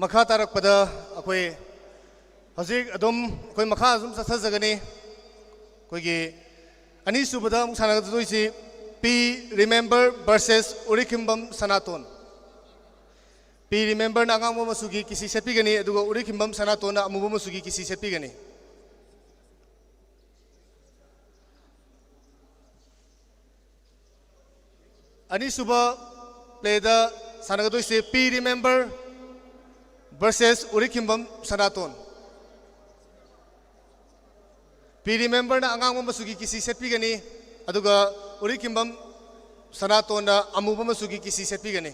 ꯃꯈꯥ ꯇꯥꯔꯛꯄꯗ ꯑꯩꯈꯣꯏ ꯍꯧꯖꯤꯛ ꯑꯗꯨꯝ ꯑꯩꯈꯣꯏ ꯃꯈꯥ ꯑꯗꯨꯝ ꯆꯠꯊꯖꯒꯅꯤ꯫ ꯑꯩꯈꯣꯏꯒꯤ ꯑꯅꯤꯁꯨꯕꯗ ꯑꯃꯨꯛ ꯁꯥꯟꯅꯒꯗꯣꯏꯁꯤ ꯄꯤ ꯔꯤꯃꯦꯝꯕꯔ ꯚꯔꯁꯦꯁ ꯎꯔꯤꯈꯤꯝꯕꯝ ꯁꯅꯥꯇꯣꯟ꯫ ꯄꯤ ꯔꯤꯃꯦꯝꯕꯔꯅ ꯑꯉꯥꯡꯕ ꯃꯆꯨꯒꯤ ꯀꯤꯁꯤ ꯁꯦꯠꯄꯤꯒꯅꯤ, ꯑꯗꯨꯒ ꯎꯔꯤꯈꯤꯝꯕꯝ ꯁꯅꯥꯇꯣꯟꯅ ꯑꯃꯨꯕ ꯃꯆꯨꯒꯤ ꯀꯤꯁꯤ ꯁꯦꯠꯄꯤꯒꯅꯤ꯫ ꯑꯅꯤꯁꯨꯕ ꯄ꯭ꯂꯦꯗ ꯁꯥꯟꯅꯒꯗꯣꯏꯁꯦ ꯄꯤ ꯔꯤꯃꯦꯝꯕꯔ ꯚꯔꯁꯦꯁ ꯎꯔꯤꯈꯤꯝꯕꯝ ꯁꯅꯥꯇꯣꯟ꯫ ꯄꯤ ꯔꯤꯃꯦꯝꯕꯔꯅ ꯑꯉꯥꯡꯕ ꯃꯆꯨꯒꯤ ꯀꯤꯁꯤ ꯁꯦꯠꯄꯤꯒꯅꯤ, ꯑꯗꯨꯒ ꯎꯔꯤꯈꯤꯝꯕꯝ ꯁꯅꯥꯇꯣꯟꯅ ꯑꯃꯨꯕ ꯃꯆꯨꯒꯤ ꯀꯤꯁꯤ ꯁꯦꯠꯄꯤꯒꯅꯤ꯫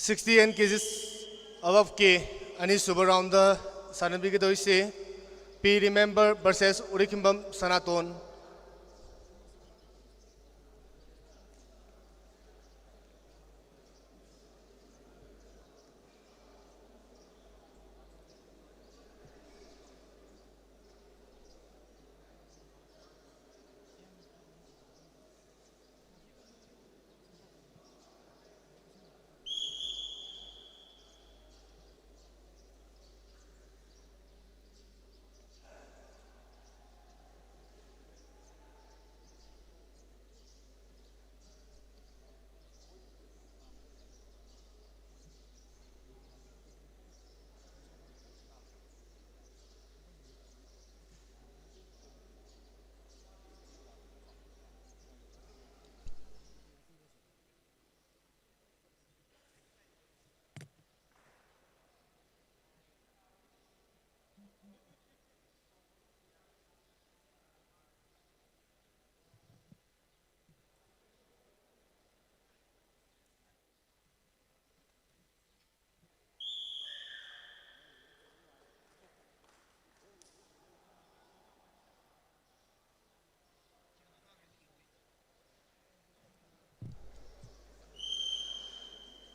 Sixty eight K Gs above ꯀꯤ ꯑꯅꯤꯁꯨꯕ ꯔꯥꯎꯟꯗ ꯁꯥꯟꯅꯕꯤꯒꯗꯧꯔꯤꯁꯤ P Remember versus Urikhimbam Sanaton.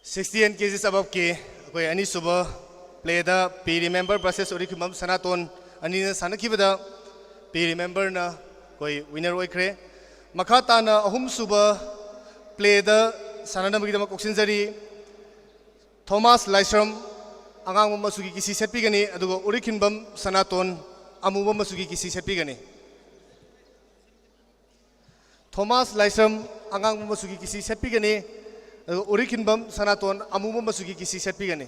Sixty and K Gs above ꯀꯤ ꯑꯩꯈꯣꯏ ꯑꯅꯤꯁꯨꯕ play ꯗ P Remember versus ꯎꯔꯤꯈꯨꯟꯕꯝ ꯁꯅꯥꯇꯣꯟ ꯑꯅꯤꯅ ꯁꯥꯟꯅꯈꯤꯕꯗ P Remember ꯅ ꯑꯩꯈꯣꯏ winner ꯑꯣꯏꯈ꯭ꯔꯦ꯫ ꯃꯈꯥ ꯇꯥꯅ ꯑꯍꯨꯝꯁꯨꯕ play ꯗ ꯁꯥꯟꯅꯅꯕꯒꯤꯗꯃꯛ ꯀꯧꯁꯤꯟꯖꯔꯤ꯫ ꯊꯣꯃꯥꯁ ꯂꯥꯏꯁ꯭ꯔꯝ ꯑꯉꯥꯡꯕ ꯃꯆꯨꯒꯤ ꯀꯤꯁꯤ ꯁꯦꯠꯄꯤꯒꯅꯤ, ꯑꯗꯨꯒ ꯎꯔꯤꯈꯨꯟꯕꯝ ꯁꯅꯥꯇꯣꯟ ꯑꯃꯨꯕ ꯃꯆꯨꯒꯤ ꯀꯤꯁꯤ ꯁꯦꯠꯄꯤꯒꯅꯤ꯫ ꯊꯣꯃꯥꯁ ꯂꯥꯏꯁ꯭ꯔꯝ ꯑꯉꯥꯡꯕ ꯃꯆꯨꯒꯤ ꯀꯤꯁꯤ ꯁꯦꯠꯄꯤꯒꯅꯤ, ꯑꯗꯨꯒ ꯎꯔꯤꯈꯨꯟꯕꯝ ꯁꯅꯥꯇꯣꯟ ꯑꯃꯨꯕ ꯃꯆꯨꯒꯤ ꯀꯤꯁꯤ ꯁꯦꯠꯄꯤꯒꯅꯤ꯫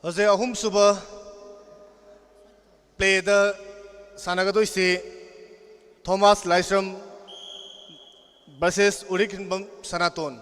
ꯍꯧꯖꯤꯛ ꯑꯍꯨꯝꯁꯨꯕ play ꯗ ꯁꯥꯟꯅꯒꯗꯣꯏꯁꯤ ꯊꯣꯃꯥꯁ ꯂꯥꯏꯁ꯭ꯔꯝ versus ꯎꯔꯤꯈꯨꯟꯕꯝ ꯁꯅꯥꯇꯣꯟ꯫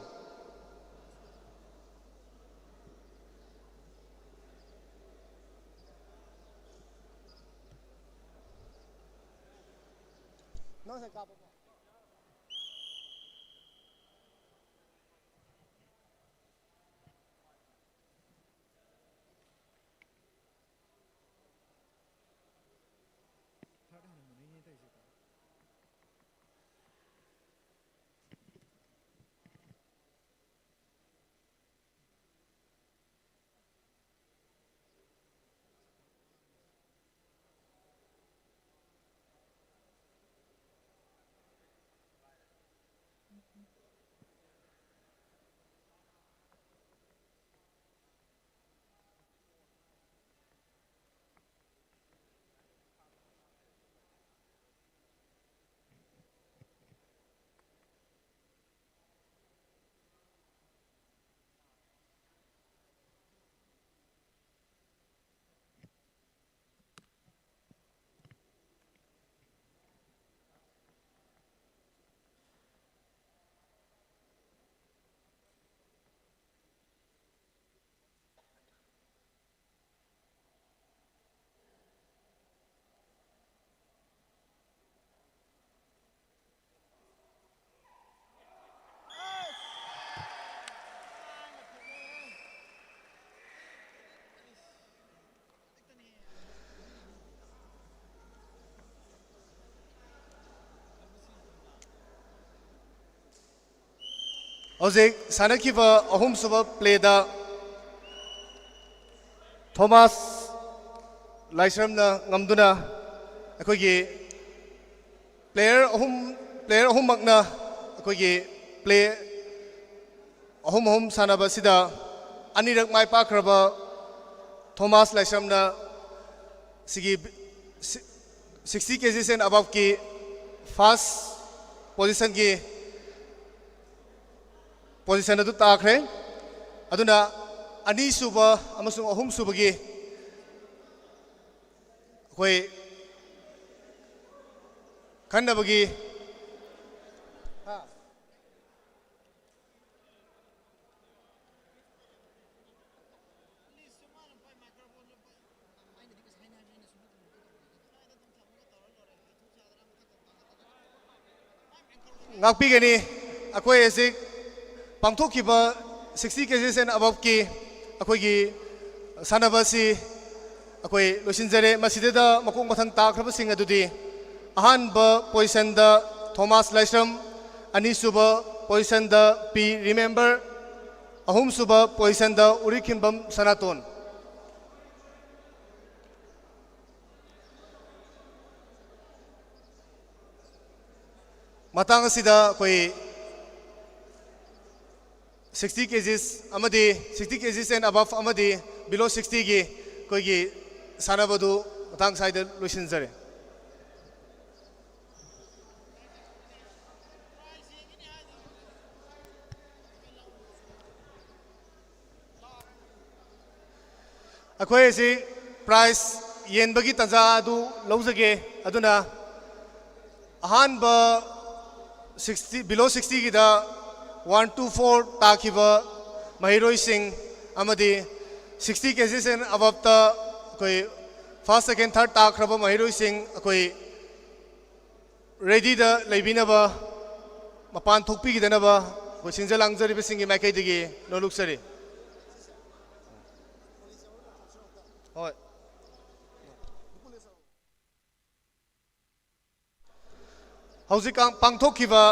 ꯍꯧꯖꯤꯛ ꯁꯥꯟꯅꯈꯤꯕ ꯑꯍꯨꯝꯁꯨꯕ ꯄ꯭ꯂꯦꯗ ꯊꯣꯃꯥꯁ ꯂꯥꯏꯁ꯭ꯔꯝꯅ ꯉꯝꯗꯨꯅ ꯑꯩꯈꯣꯏꯒꯤ ꯄ꯭ꯂꯦꯌꯔ ꯑꯍꯨꯝ, ꯄ꯭ꯂꯦꯌꯔ ꯑꯍꯨꯝꯃꯛꯅ ꯑꯩꯈꯣꯏꯒꯤ ꯄ꯭ꯂꯦ ꯑꯍꯨꯝ ꯑꯍꯨꯝ ꯁꯥꯟꯅꯕ ꯑꯁꯤꯗ ꯑꯅꯤꯔꯛ ꯃꯥꯏ ꯄꯥꯛꯈ꯭ꯔꯕ ꯊꯣꯃꯥꯁ ꯂꯥꯏꯁ꯭ꯔꯝꯅ ꯁꯤꯒꯤ sixty kgs and aboveꯀꯤ first positionꯒꯤ position ꯑꯗꯨ ꯇꯥꯈ꯭ꯔꯦ꯫ ꯑꯗꯨꯅ ꯑꯅꯤꯁꯨꯕ ꯑꯃꯁꯨꯡ ꯑꯍꯨꯝꯁꯨꯕꯒꯤ ꯑꯩꯈꯣꯏ ꯈꯟꯅꯕꯒꯤ ꯉꯥꯛꯄꯤꯒꯅꯤ꯫ ꯑꯩꯈꯣꯏ ꯍꯧꯖꯤꯛ ꯄꯥꯡꯊꯣꯛꯈꯤꯕ sixty kgs and aboveꯀꯤ ꯑꯩꯈꯣꯏꯒꯤ ꯁꯥꯟꯅꯕ ꯑꯁꯤ ꯑꯩꯈꯣꯏ ꯂꯣꯏꯁꯤꯟꯖꯔꯦ꯫ ꯃꯁꯤꯗꯩꯗ ꯃꯀꯣꯛ ꯃꯊꯪ ꯇꯥꯈ꯭ꯔꯕꯁꯤꯡ ꯑꯗꯨꯗꯤ ꯑꯍꯥꯟꯕ positionꯗ ꯊꯣꯃꯥꯁ ꯂꯥꯏꯁ꯭ꯔꯝ, ꯑꯅꯤꯁꯨꯕ positionꯗ ꯄꯤ ꯔꯤꯃꯦꯝꯕꯔ, ꯑꯍꯨꯝꯁꯨꯕ positionꯗ ꯎꯔꯤꯈꯤꯟꯕꯝ ꯁꯅꯥꯇꯣꯟ꯫ ꯃꯇꯥꯡ ꯑꯁꯤꯗ ꯑꯩꯈꯣꯏ sixty kgs ꯑꯃꯗꯤ sixty kgs and above ꯑꯃꯗꯤ below sixtyꯒꯤ ꯑꯩꯈꯣꯏꯒꯤ ꯁꯥꯟꯅꯕꯗꯨ ꯃꯇꯥꯡ ꯁ꯭ꯋꯥꯏꯗ ꯂꯣꯏꯁꯤꯟꯖꯔꯦ꯫ ꯑꯩꯈꯣꯏ ꯑꯁꯤ prize ꯌꯦꯟꯕꯒꯤ ꯇꯥꯟꯖꯥ ꯑꯗꯨ ꯂꯧꯖꯒꯦ꯫ ꯑꯗꯨꯅ ꯑꯍꯥꯟꯕ sixty, below sixtyꯒꯤꯗ one two four ꯇꯥꯈꯤꯕ ꯃꯍꯩꯔꯣꯏꯁꯤꯡ ꯑꯃꯗꯤ sixty kgs and aboveꯇ ꯑꯩꯈꯣꯏ first, second, third ꯇꯥꯈ꯭ꯔꯕ ꯃꯍꯩꯔꯣꯏꯁꯤꯡ ꯑꯩꯈꯣꯏ readyꯗ ꯂꯩꯕꯤꯅꯕ, ꯃꯄꯥꯟ ꯊꯣꯛꯄꯤꯈꯤꯗꯅꯕ ꯑꯩꯈꯣꯏ ꯁꯤꯟꯖ ꯂꯥꯡꯖꯔꯤꯕꯁꯤꯡꯒꯤ ꯃꯥꯏꯀꯩꯗꯒꯤ ꯅꯣꯂꯨꯛꯆꯔꯤ꯫ ꯍꯣꯏ꯫ ꯍꯧꯖꯤꯛ ꯄꯥꯡꯊꯣꯛꯈꯤꯕ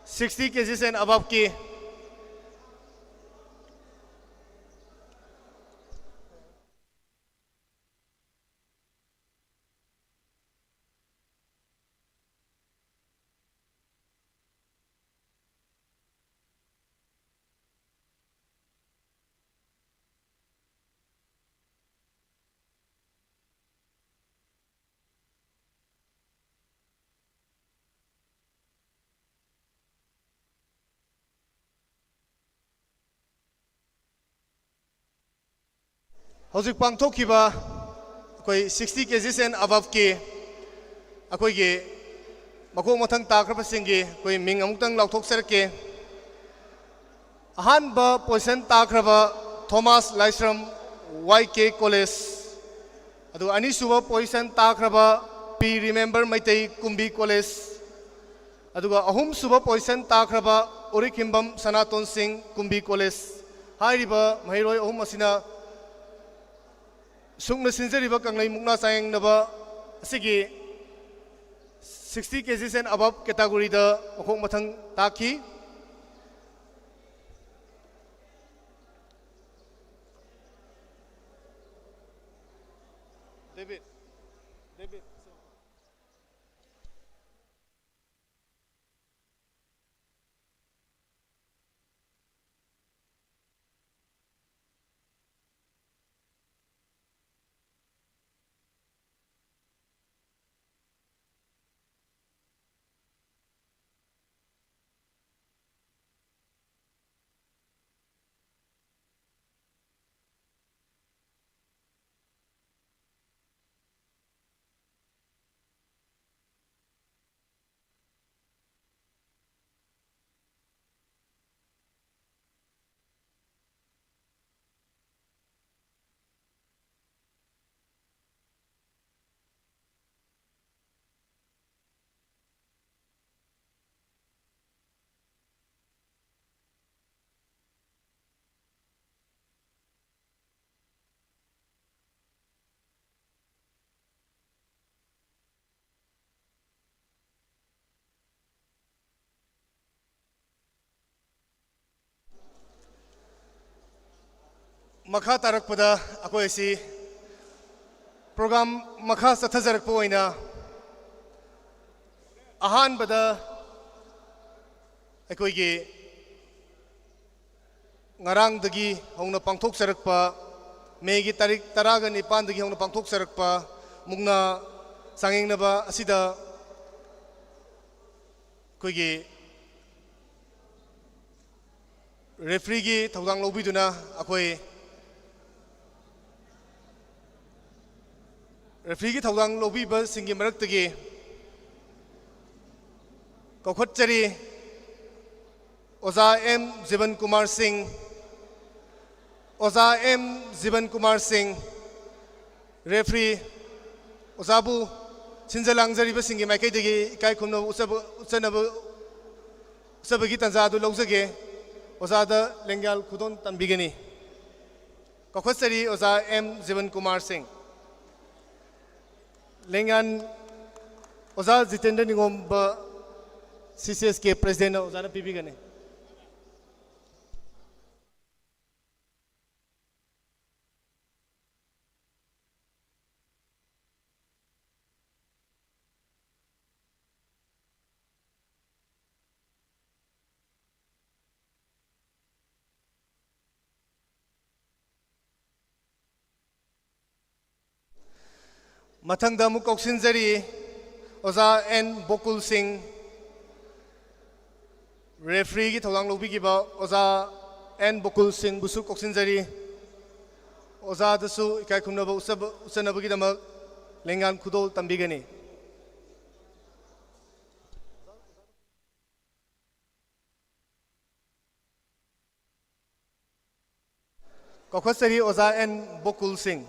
Sixty K Gs and above ꯀꯤ ꯍꯧꯖꯤꯛ ꯄꯥꯡꯊꯣꯛꯈꯤꯕ ꯑꯩꯈꯣꯏ sixty K Gs and above ꯀꯤ ꯑꯩꯈꯣꯏꯒꯤ ꯃꯈꯣꯡ ꯃꯊꯪ ꯇꯥꯈ꯭ꯔꯕꯁꯤꯡꯒꯤ ꯑꯩꯈꯣꯏ ꯃꯤꯡ ꯑꯃꯨꯛꯇꯪ ꯂꯥꯎꯊꯣꯛꯆꯔꯛꯀꯦ꯫ ꯑꯍꯥꯟꯕ position ꯇꯥꯈ꯭ꯔꯕ ꯊꯣꯃꯥꯁ ꯂꯥꯏꯁ꯭ꯔꯝ, Y K College, ꯑꯗꯨꯒ ꯑꯅꯤꯁꯨꯕ position ꯇꯥꯈ꯭ꯔꯕ ꯄꯤ ꯔꯤꯃꯦꯝꯕꯔ ꯃꯩꯇꯩ, ꯀꯨꯝꯕꯤ College, ꯑꯗꯨꯒ ꯑꯍꯨꯝꯁꯨꯕ position ꯇꯥꯈ꯭ꯔꯕ ꯎꯔꯤꯈꯤꯝꯕꯝ ꯁꯅꯥꯇꯣꯟ ꯁꯤꯡ, ꯀꯨꯝꯕꯤ College꯫ ꯍꯥꯏꯔꯤꯕ ꯃꯍꯩꯔꯣꯏ ꯑꯍꯨꯝ ꯑꯁꯤꯅ ꯁꯨꯛꯅ ꯁꯤꯟꯖꯔꯤꯕ ꯀꯪꯂꯩ ꯃꯨꯛꯅꯥ ꯆꯥꯌꯦꯡꯅꯕ ꯑꯁꯤꯒꯤ sixty K Gs and above category ꯗ ꯃꯈꯣꯡ ꯃꯊꯪ ꯇꯥꯈꯤ꯫ Debit, debit. ꯃꯈꯥ ꯇꯥꯔꯛꯄꯗ ꯑꯩꯈꯣꯏ ꯑꯁꯤ program ꯃꯈꯥ ꯆꯠꯊꯖꯔꯛꯄ ꯑꯣꯏꯅ ꯑꯍꯥꯟꯕꯗ ꯑꯩꯈꯣꯏꯒꯤ ꯉꯔꯥꯡꯗꯒꯤ ꯍꯧꯅ ꯄꯥꯡꯊꯣꯛꯆꯔꯛꯄ, ꯃꯦꯒꯤ ꯇꯥꯔꯤꯛ ꯇꯔꯥꯒ ꯅꯤꯄꯥꯟꯗꯒꯤ ꯍꯧꯅ ꯄꯥꯡꯊꯣꯛꯆꯔꯛꯄ ꯃꯨꯛꯅꯥ ꯆꯥꯡꯌꯦꯡꯅꯕ ꯑꯁꯤꯗ ꯑꯩꯈꯣꯏꯒꯤ refereeꯒꯤ ꯊꯧꯗꯥꯡ ꯂꯧꯕꯤꯗꯨꯅ ꯑꯩꯈꯣꯏ refereeꯒꯤ ꯊꯧꯗꯥꯡ ꯂꯧꯕꯤꯕꯁꯤꯡꯒꯤ ꯃꯔꯛꯇꯒꯤ ꯀꯧꯈꯠꯆꯔꯤ, ꯑꯣꯖꯥ ꯑꯦꯝ ꯖꯤꯕꯟ ꯀꯨꯃꯥꯔ ꯁꯤꯡ꯫ ꯑꯣꯖꯥ ꯑꯦꯝ ꯖꯤꯕꯟ ꯀꯨꯃꯥꯔ ꯁꯤꯡ, referee꯫ ꯑꯣꯖꯥꯕꯨ ꯁꯤꯟꯖ ꯂꯥꯡꯖꯔꯤꯕꯁꯤꯡꯒꯤ ꯃꯥꯏꯀꯩꯗꯒꯤ ꯏꯀꯥꯏ ꯈꯨꯝꯅꯕ ꯎꯠꯆꯕ, ꯎꯠꯆꯅꯕ, ꯎꯠꯆꯕꯒꯤ ꯇꯥꯟꯖꯥ ꯑꯗꯨ ꯂꯧꯖꯒꯦ꯫ ꯑꯣꯖꯥꯗ ꯂꯦꯡꯌꯥꯟ ꯈꯨꯗꯣꯜ ꯇꯝꯕꯤꯒꯅꯤ꯫ ꯀꯧꯈꯠꯆꯔꯤ ꯑꯣꯖꯥ ꯑꯦꯝ ꯖꯤꯕꯟ ꯀꯨꯃꯥꯔ ꯁꯤꯡ꯫ ꯂꯦꯡꯌꯥꯟ ꯑꯣꯖꯥ ꯖꯤꯇꯦꯟꯗ꯭ꯔ ꯅꯤꯉꯣꯝꯕ, CCSK presidentꯅ ꯑꯣꯖꯥꯅ ꯄꯤꯕꯤꯒꯅꯤ꯫ ꯃꯊꯪꯗ ꯑꯃꯨꯛ ꯀꯧꯁꯤꯟꯖꯔꯤ ꯑꯣꯖꯥ ꯑꯦꯟ ꯕꯣꯀꯨꯜ ꯁꯤꯡ, refereeꯒꯤ ꯊꯧꯗꯥꯡ ꯂꯧꯕꯤꯈꯤꯕ ꯑꯣꯖꯥ ꯑꯦꯟ ꯕꯣꯀꯨꯜ ꯁꯤꯡꯕꯨꯁꯨ ꯀꯧꯁꯤꯟꯖꯔꯤ꯫ ꯑꯣꯖꯥꯗꯁꯨ ꯏꯀꯥꯏ ꯈꯨꯝꯅꯕ ꯎꯠꯆꯕ, ꯎꯠꯆꯅꯕꯒꯤꯗꯃꯛ ꯂꯦꯡꯌꯥꯟ ꯈꯨꯗꯣꯜ ꯇꯝꯕꯤꯒꯅꯤ꯫ ꯀꯧꯈꯠꯆꯔꯤ ꯑꯣꯖꯥ ꯑꯦꯟ ꯕꯣꯀꯨꯜ ꯁꯤꯡ꯫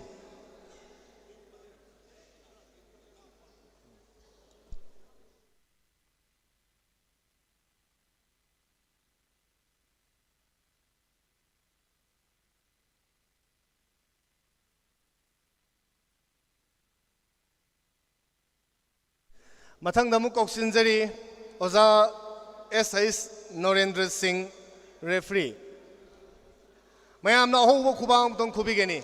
ꯃꯊꯪꯗ ꯑꯃꯨꯛ ꯀꯧꯁꯤꯟꯖꯔꯤ ꯑꯣꯖꯥ ꯑꯦꯁ ꯑꯩꯆ ꯅꯣꯔꯦꯟꯗ꯭ꯔ ꯁꯤꯡ, referee꯫ ꯃꯌꯥꯝꯅ ꯑꯍꯧꯕ ꯈꯨꯕꯥꯛ ꯑꯃꯨꯛꯇꯪ ꯈꯨꯕꯤꯒꯅꯤ꯫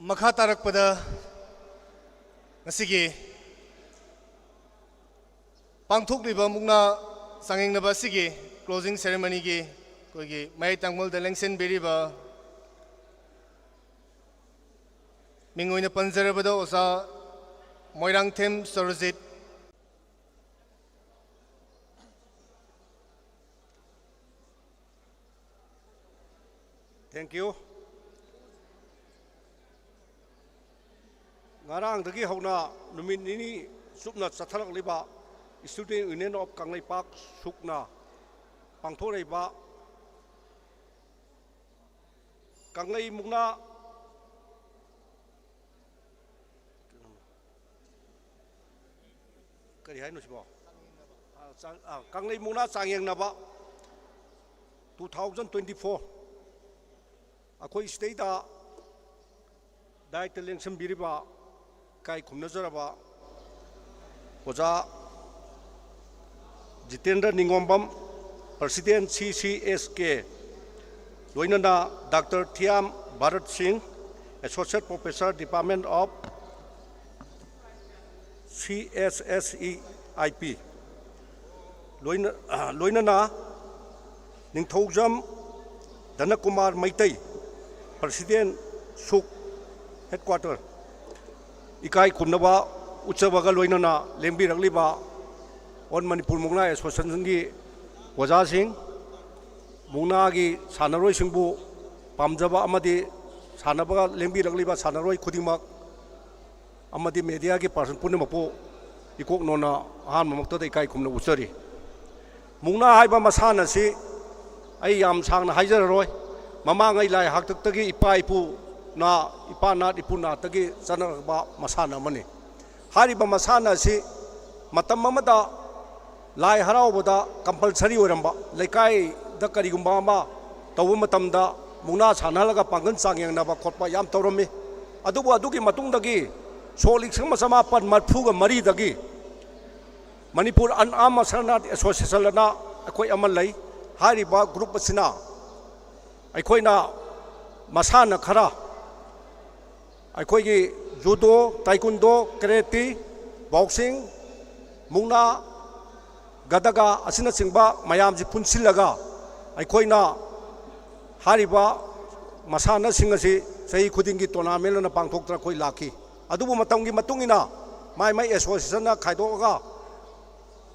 ꯃꯈꯥ ꯇꯥꯔꯛꯄꯗ ꯉꯁꯤꯒꯤ ꯄꯥꯡꯊꯣꯛꯂꯤꯕ ꯃꯨꯛꯅꯥ ꯆꯥꯡꯌꯦꯡꯅꯕ ꯑꯁꯤꯒꯤ closing ceremonyꯒꯤ ꯑꯩꯈꯣꯏꯒꯤ ꯃꯌꯥꯏ ꯇꯥꯡꯃꯜꯗ ꯂꯦꯡꯁꯤꯟꯕꯤꯔꯤꯕ ꯃꯤꯡ ꯑꯣꯏꯅ ꯄꯟꯖꯔꯕꯗ ꯑꯣꯖꯥ ꯃꯣꯏꯔꯥꯡꯊꯦꯝ ꯁꯨꯔꯖꯤꯠ꯫ Thank you. ꯉꯔꯥꯡꯗꯒꯤ ꯍꯧꯅ ꯅꯨꯃꯤꯠ ꯅꯤꯅꯤ ꯆꯨꯞꯅ ꯆꯠꯊꯔꯛꯂꯤꯕ Student Union of ꯀꯪꯂꯩꯄꯥꯛ ꯁꯨꯛꯅ ꯄꯥꯡꯊꯣꯔꯛꯏꯕ ꯀꯪꯂꯩ ꯃꯨꯛꯅꯥ ꯀꯔꯤ ꯍꯥꯏꯅꯣ ꯁꯤꯕꯣ? ꯑ, ꯆꯥꯡ-, ꯑ, ꯀꯪꯂꯩ ꯃꯨꯛꯅꯥ ꯆꯥꯡꯌꯦꯡꯅꯕ two thousand twenty four, ꯑꯩꯈꯣꯏ ꯁꯤꯗꯩꯗ ꯗꯥꯏꯇ ꯂꯦꯡꯁꯤꯟꯕꯤꯔꯤꯕ ꯏꯀꯥꯏ ꯈꯨꯝꯅꯖꯔꯕ ꯑꯣꯖꯥ Jitendra ꯅꯤꯉꯣꯝꯕꯝ, President C C S K, ꯂꯣꯏꯅꯅ Doctor Thiyam Bharat Singh, Associate Professor, Department of C S S E I P, ꯂꯣꯏꯅ-, ꯂꯣꯏꯅꯅ ꯅꯤꯡꯊꯧꯖꯝ ꯙꯅꯀꯨꯃꯥꯔ ꯃꯩꯇꯩ, President ꯁꯨꯛ Headquarter, ꯏꯀꯥꯏ ꯈꯨꯝꯅꯕ ꯎꯠꯆꯕꯒ ꯂꯣꯏꯅꯅ ꯂꯦꯡꯕꯤꯔꯛꯂꯤꯕ All Manipur Mukna Associationꯒꯤ ꯑꯣꯖꯥꯁꯤꯡ, ꯃꯨꯛꯅꯥꯒꯤ ꯁꯥꯟꯅꯔꯣꯏꯁꯤꯡꯕꯨ ꯄꯥꯝꯖꯕ ꯑꯃꯗꯤ ꯁꯥꯟꯅꯕꯒ ꯂꯦꯡꯕꯤꯔꯛꯂꯤꯕ ꯁꯥꯟꯅꯔꯣꯏ ꯈꯨꯗꯤꯡꯃꯛ ꯑꯃꯗꯤ mediaꯒꯤ person ꯄꯨꯝꯅꯃꯛꯄꯨ ꯏꯀꯣꯛ ꯅꯣꯟꯅ ꯑꯍꯥꯟꯕꯃꯛꯇꯗ ꯏꯀꯥꯏ ꯈꯨꯝꯅ ꯎꯠꯆꯔꯤ꯫ ꯃꯨꯛꯅꯥ ꯍꯥꯏꯕ ꯃꯁꯥꯟꯅ ꯑꯁꯤ ꯑꯩ ꯌꯥꯝ ꯁꯥꯡꯅ ꯍꯥꯏꯖꯔꯔꯣꯏ꯫ ꯃꯃꯥꯡꯉꯩ ꯂꯥꯏ ꯍꯥꯛꯇꯛꯇꯒꯤ ꯏꯄꯥ ꯏꯄꯨꯅ, ꯏꯄꯥ ꯅꯥꯠ ꯏꯄꯨ ꯅꯥꯠꯇꯒꯤ ꯆꯠꯅꯔꯛꯄ ꯃꯁꯥꯟꯅ ꯑꯃꯅꯤ꯫ ꯍꯥꯏꯔꯤꯕ ꯃꯁꯥꯟꯅ ꯑꯁꯤ ꯃꯇꯝ ꯑꯃꯗ ꯂꯥꯏ ꯍꯔꯥꯎꯕꯗ ꯀꯝꯄꯜꯁꯔꯤ ꯑꯣꯏꯔꯝꯕ, ꯂꯩꯀꯥꯏꯗ ꯀꯔꯤꯒꯨꯝꯕ ꯑꯃ ꯇꯧꯕ ꯃꯇꯝꯗ ꯃꯨꯛꯅꯥ ꯁꯥꯟꯅꯍꯜꯂꯒ ꯄꯥꯡꯒꯜ ꯆꯥꯡꯌꯦꯡꯅꯕ ꯈꯣꯠꯄ ꯌꯥꯝ ꯇꯧꯔꯝꯃꯤ꯫ ꯑꯗꯨꯕꯨ ꯑꯗꯨꯒꯤ ꯃꯇꯨꯡꯗꯒꯤ ꯁꯣꯛ ꯂꯤꯁꯤꯡ ꯑꯃ ꯆꯃꯥꯄꯟ ꯃꯔꯤꯐꯨꯒ ꯃꯔꯤꯗꯒꯤ ꯃꯅꯤꯄꯨꯔ ꯑꯟ ꯑꯥꯔꯝ ꯃꯁꯜ ꯑꯥꯔꯠ ꯑꯦꯁꯣꯁꯤꯌꯦꯁꯟ ꯑꯅ ꯑꯩꯈꯣꯏ ꯑꯃ ꯂꯩ꯫ ꯍꯥꯏꯔꯤꯕ ꯒ꯭ꯔꯨꯞ ꯑꯁꯤꯅ ꯑꯩꯈꯣꯏꯅ ꯃꯁꯥꯟꯅ ꯈꯔ, ꯑꯩꯈꯣꯏꯒꯤ ꯖꯨꯗꯣ, ꯇꯥꯏꯀꯨꯟꯗꯣ, ꯀꯔꯦꯇꯤ, ꯕꯣꯛꯁꯤꯡ, ꯃꯨꯛꯅꯥ, ꯒꯗꯒꯥ ꯑꯁꯤꯅꯆꯤꯡꯕ ꯃꯌꯥꯝꯁꯤ ꯄꯨꯟꯁꯤꯜꯂꯒ ꯑꯩꯈꯣꯏꯅ ꯍꯥꯏꯔꯤꯕ ꯃꯁꯥꯟꯅꯁꯤꯡ ꯑꯁꯤ ꯆꯍꯤ ꯈꯨꯗꯤꯡꯒꯤ ꯇꯣꯔꯅꯥꯃꯦꯟ ꯑꯣꯏꯅ ꯄꯥꯡꯊꯣꯛꯇꯅ ꯑꯩꯈꯣꯏ ꯂꯥꯛꯈꯤ꯫ ꯑꯗꯨꯕꯨ ꯃꯇꯝꯒꯤ ꯃꯇꯨꯡ ꯏꯟꯅ ꯃꯥꯏ ꯃꯥꯏ ꯑꯦꯁꯣꯁꯤꯌꯦꯁꯟꯅ ꯈꯥꯏꯗꯣꯛꯑꯒ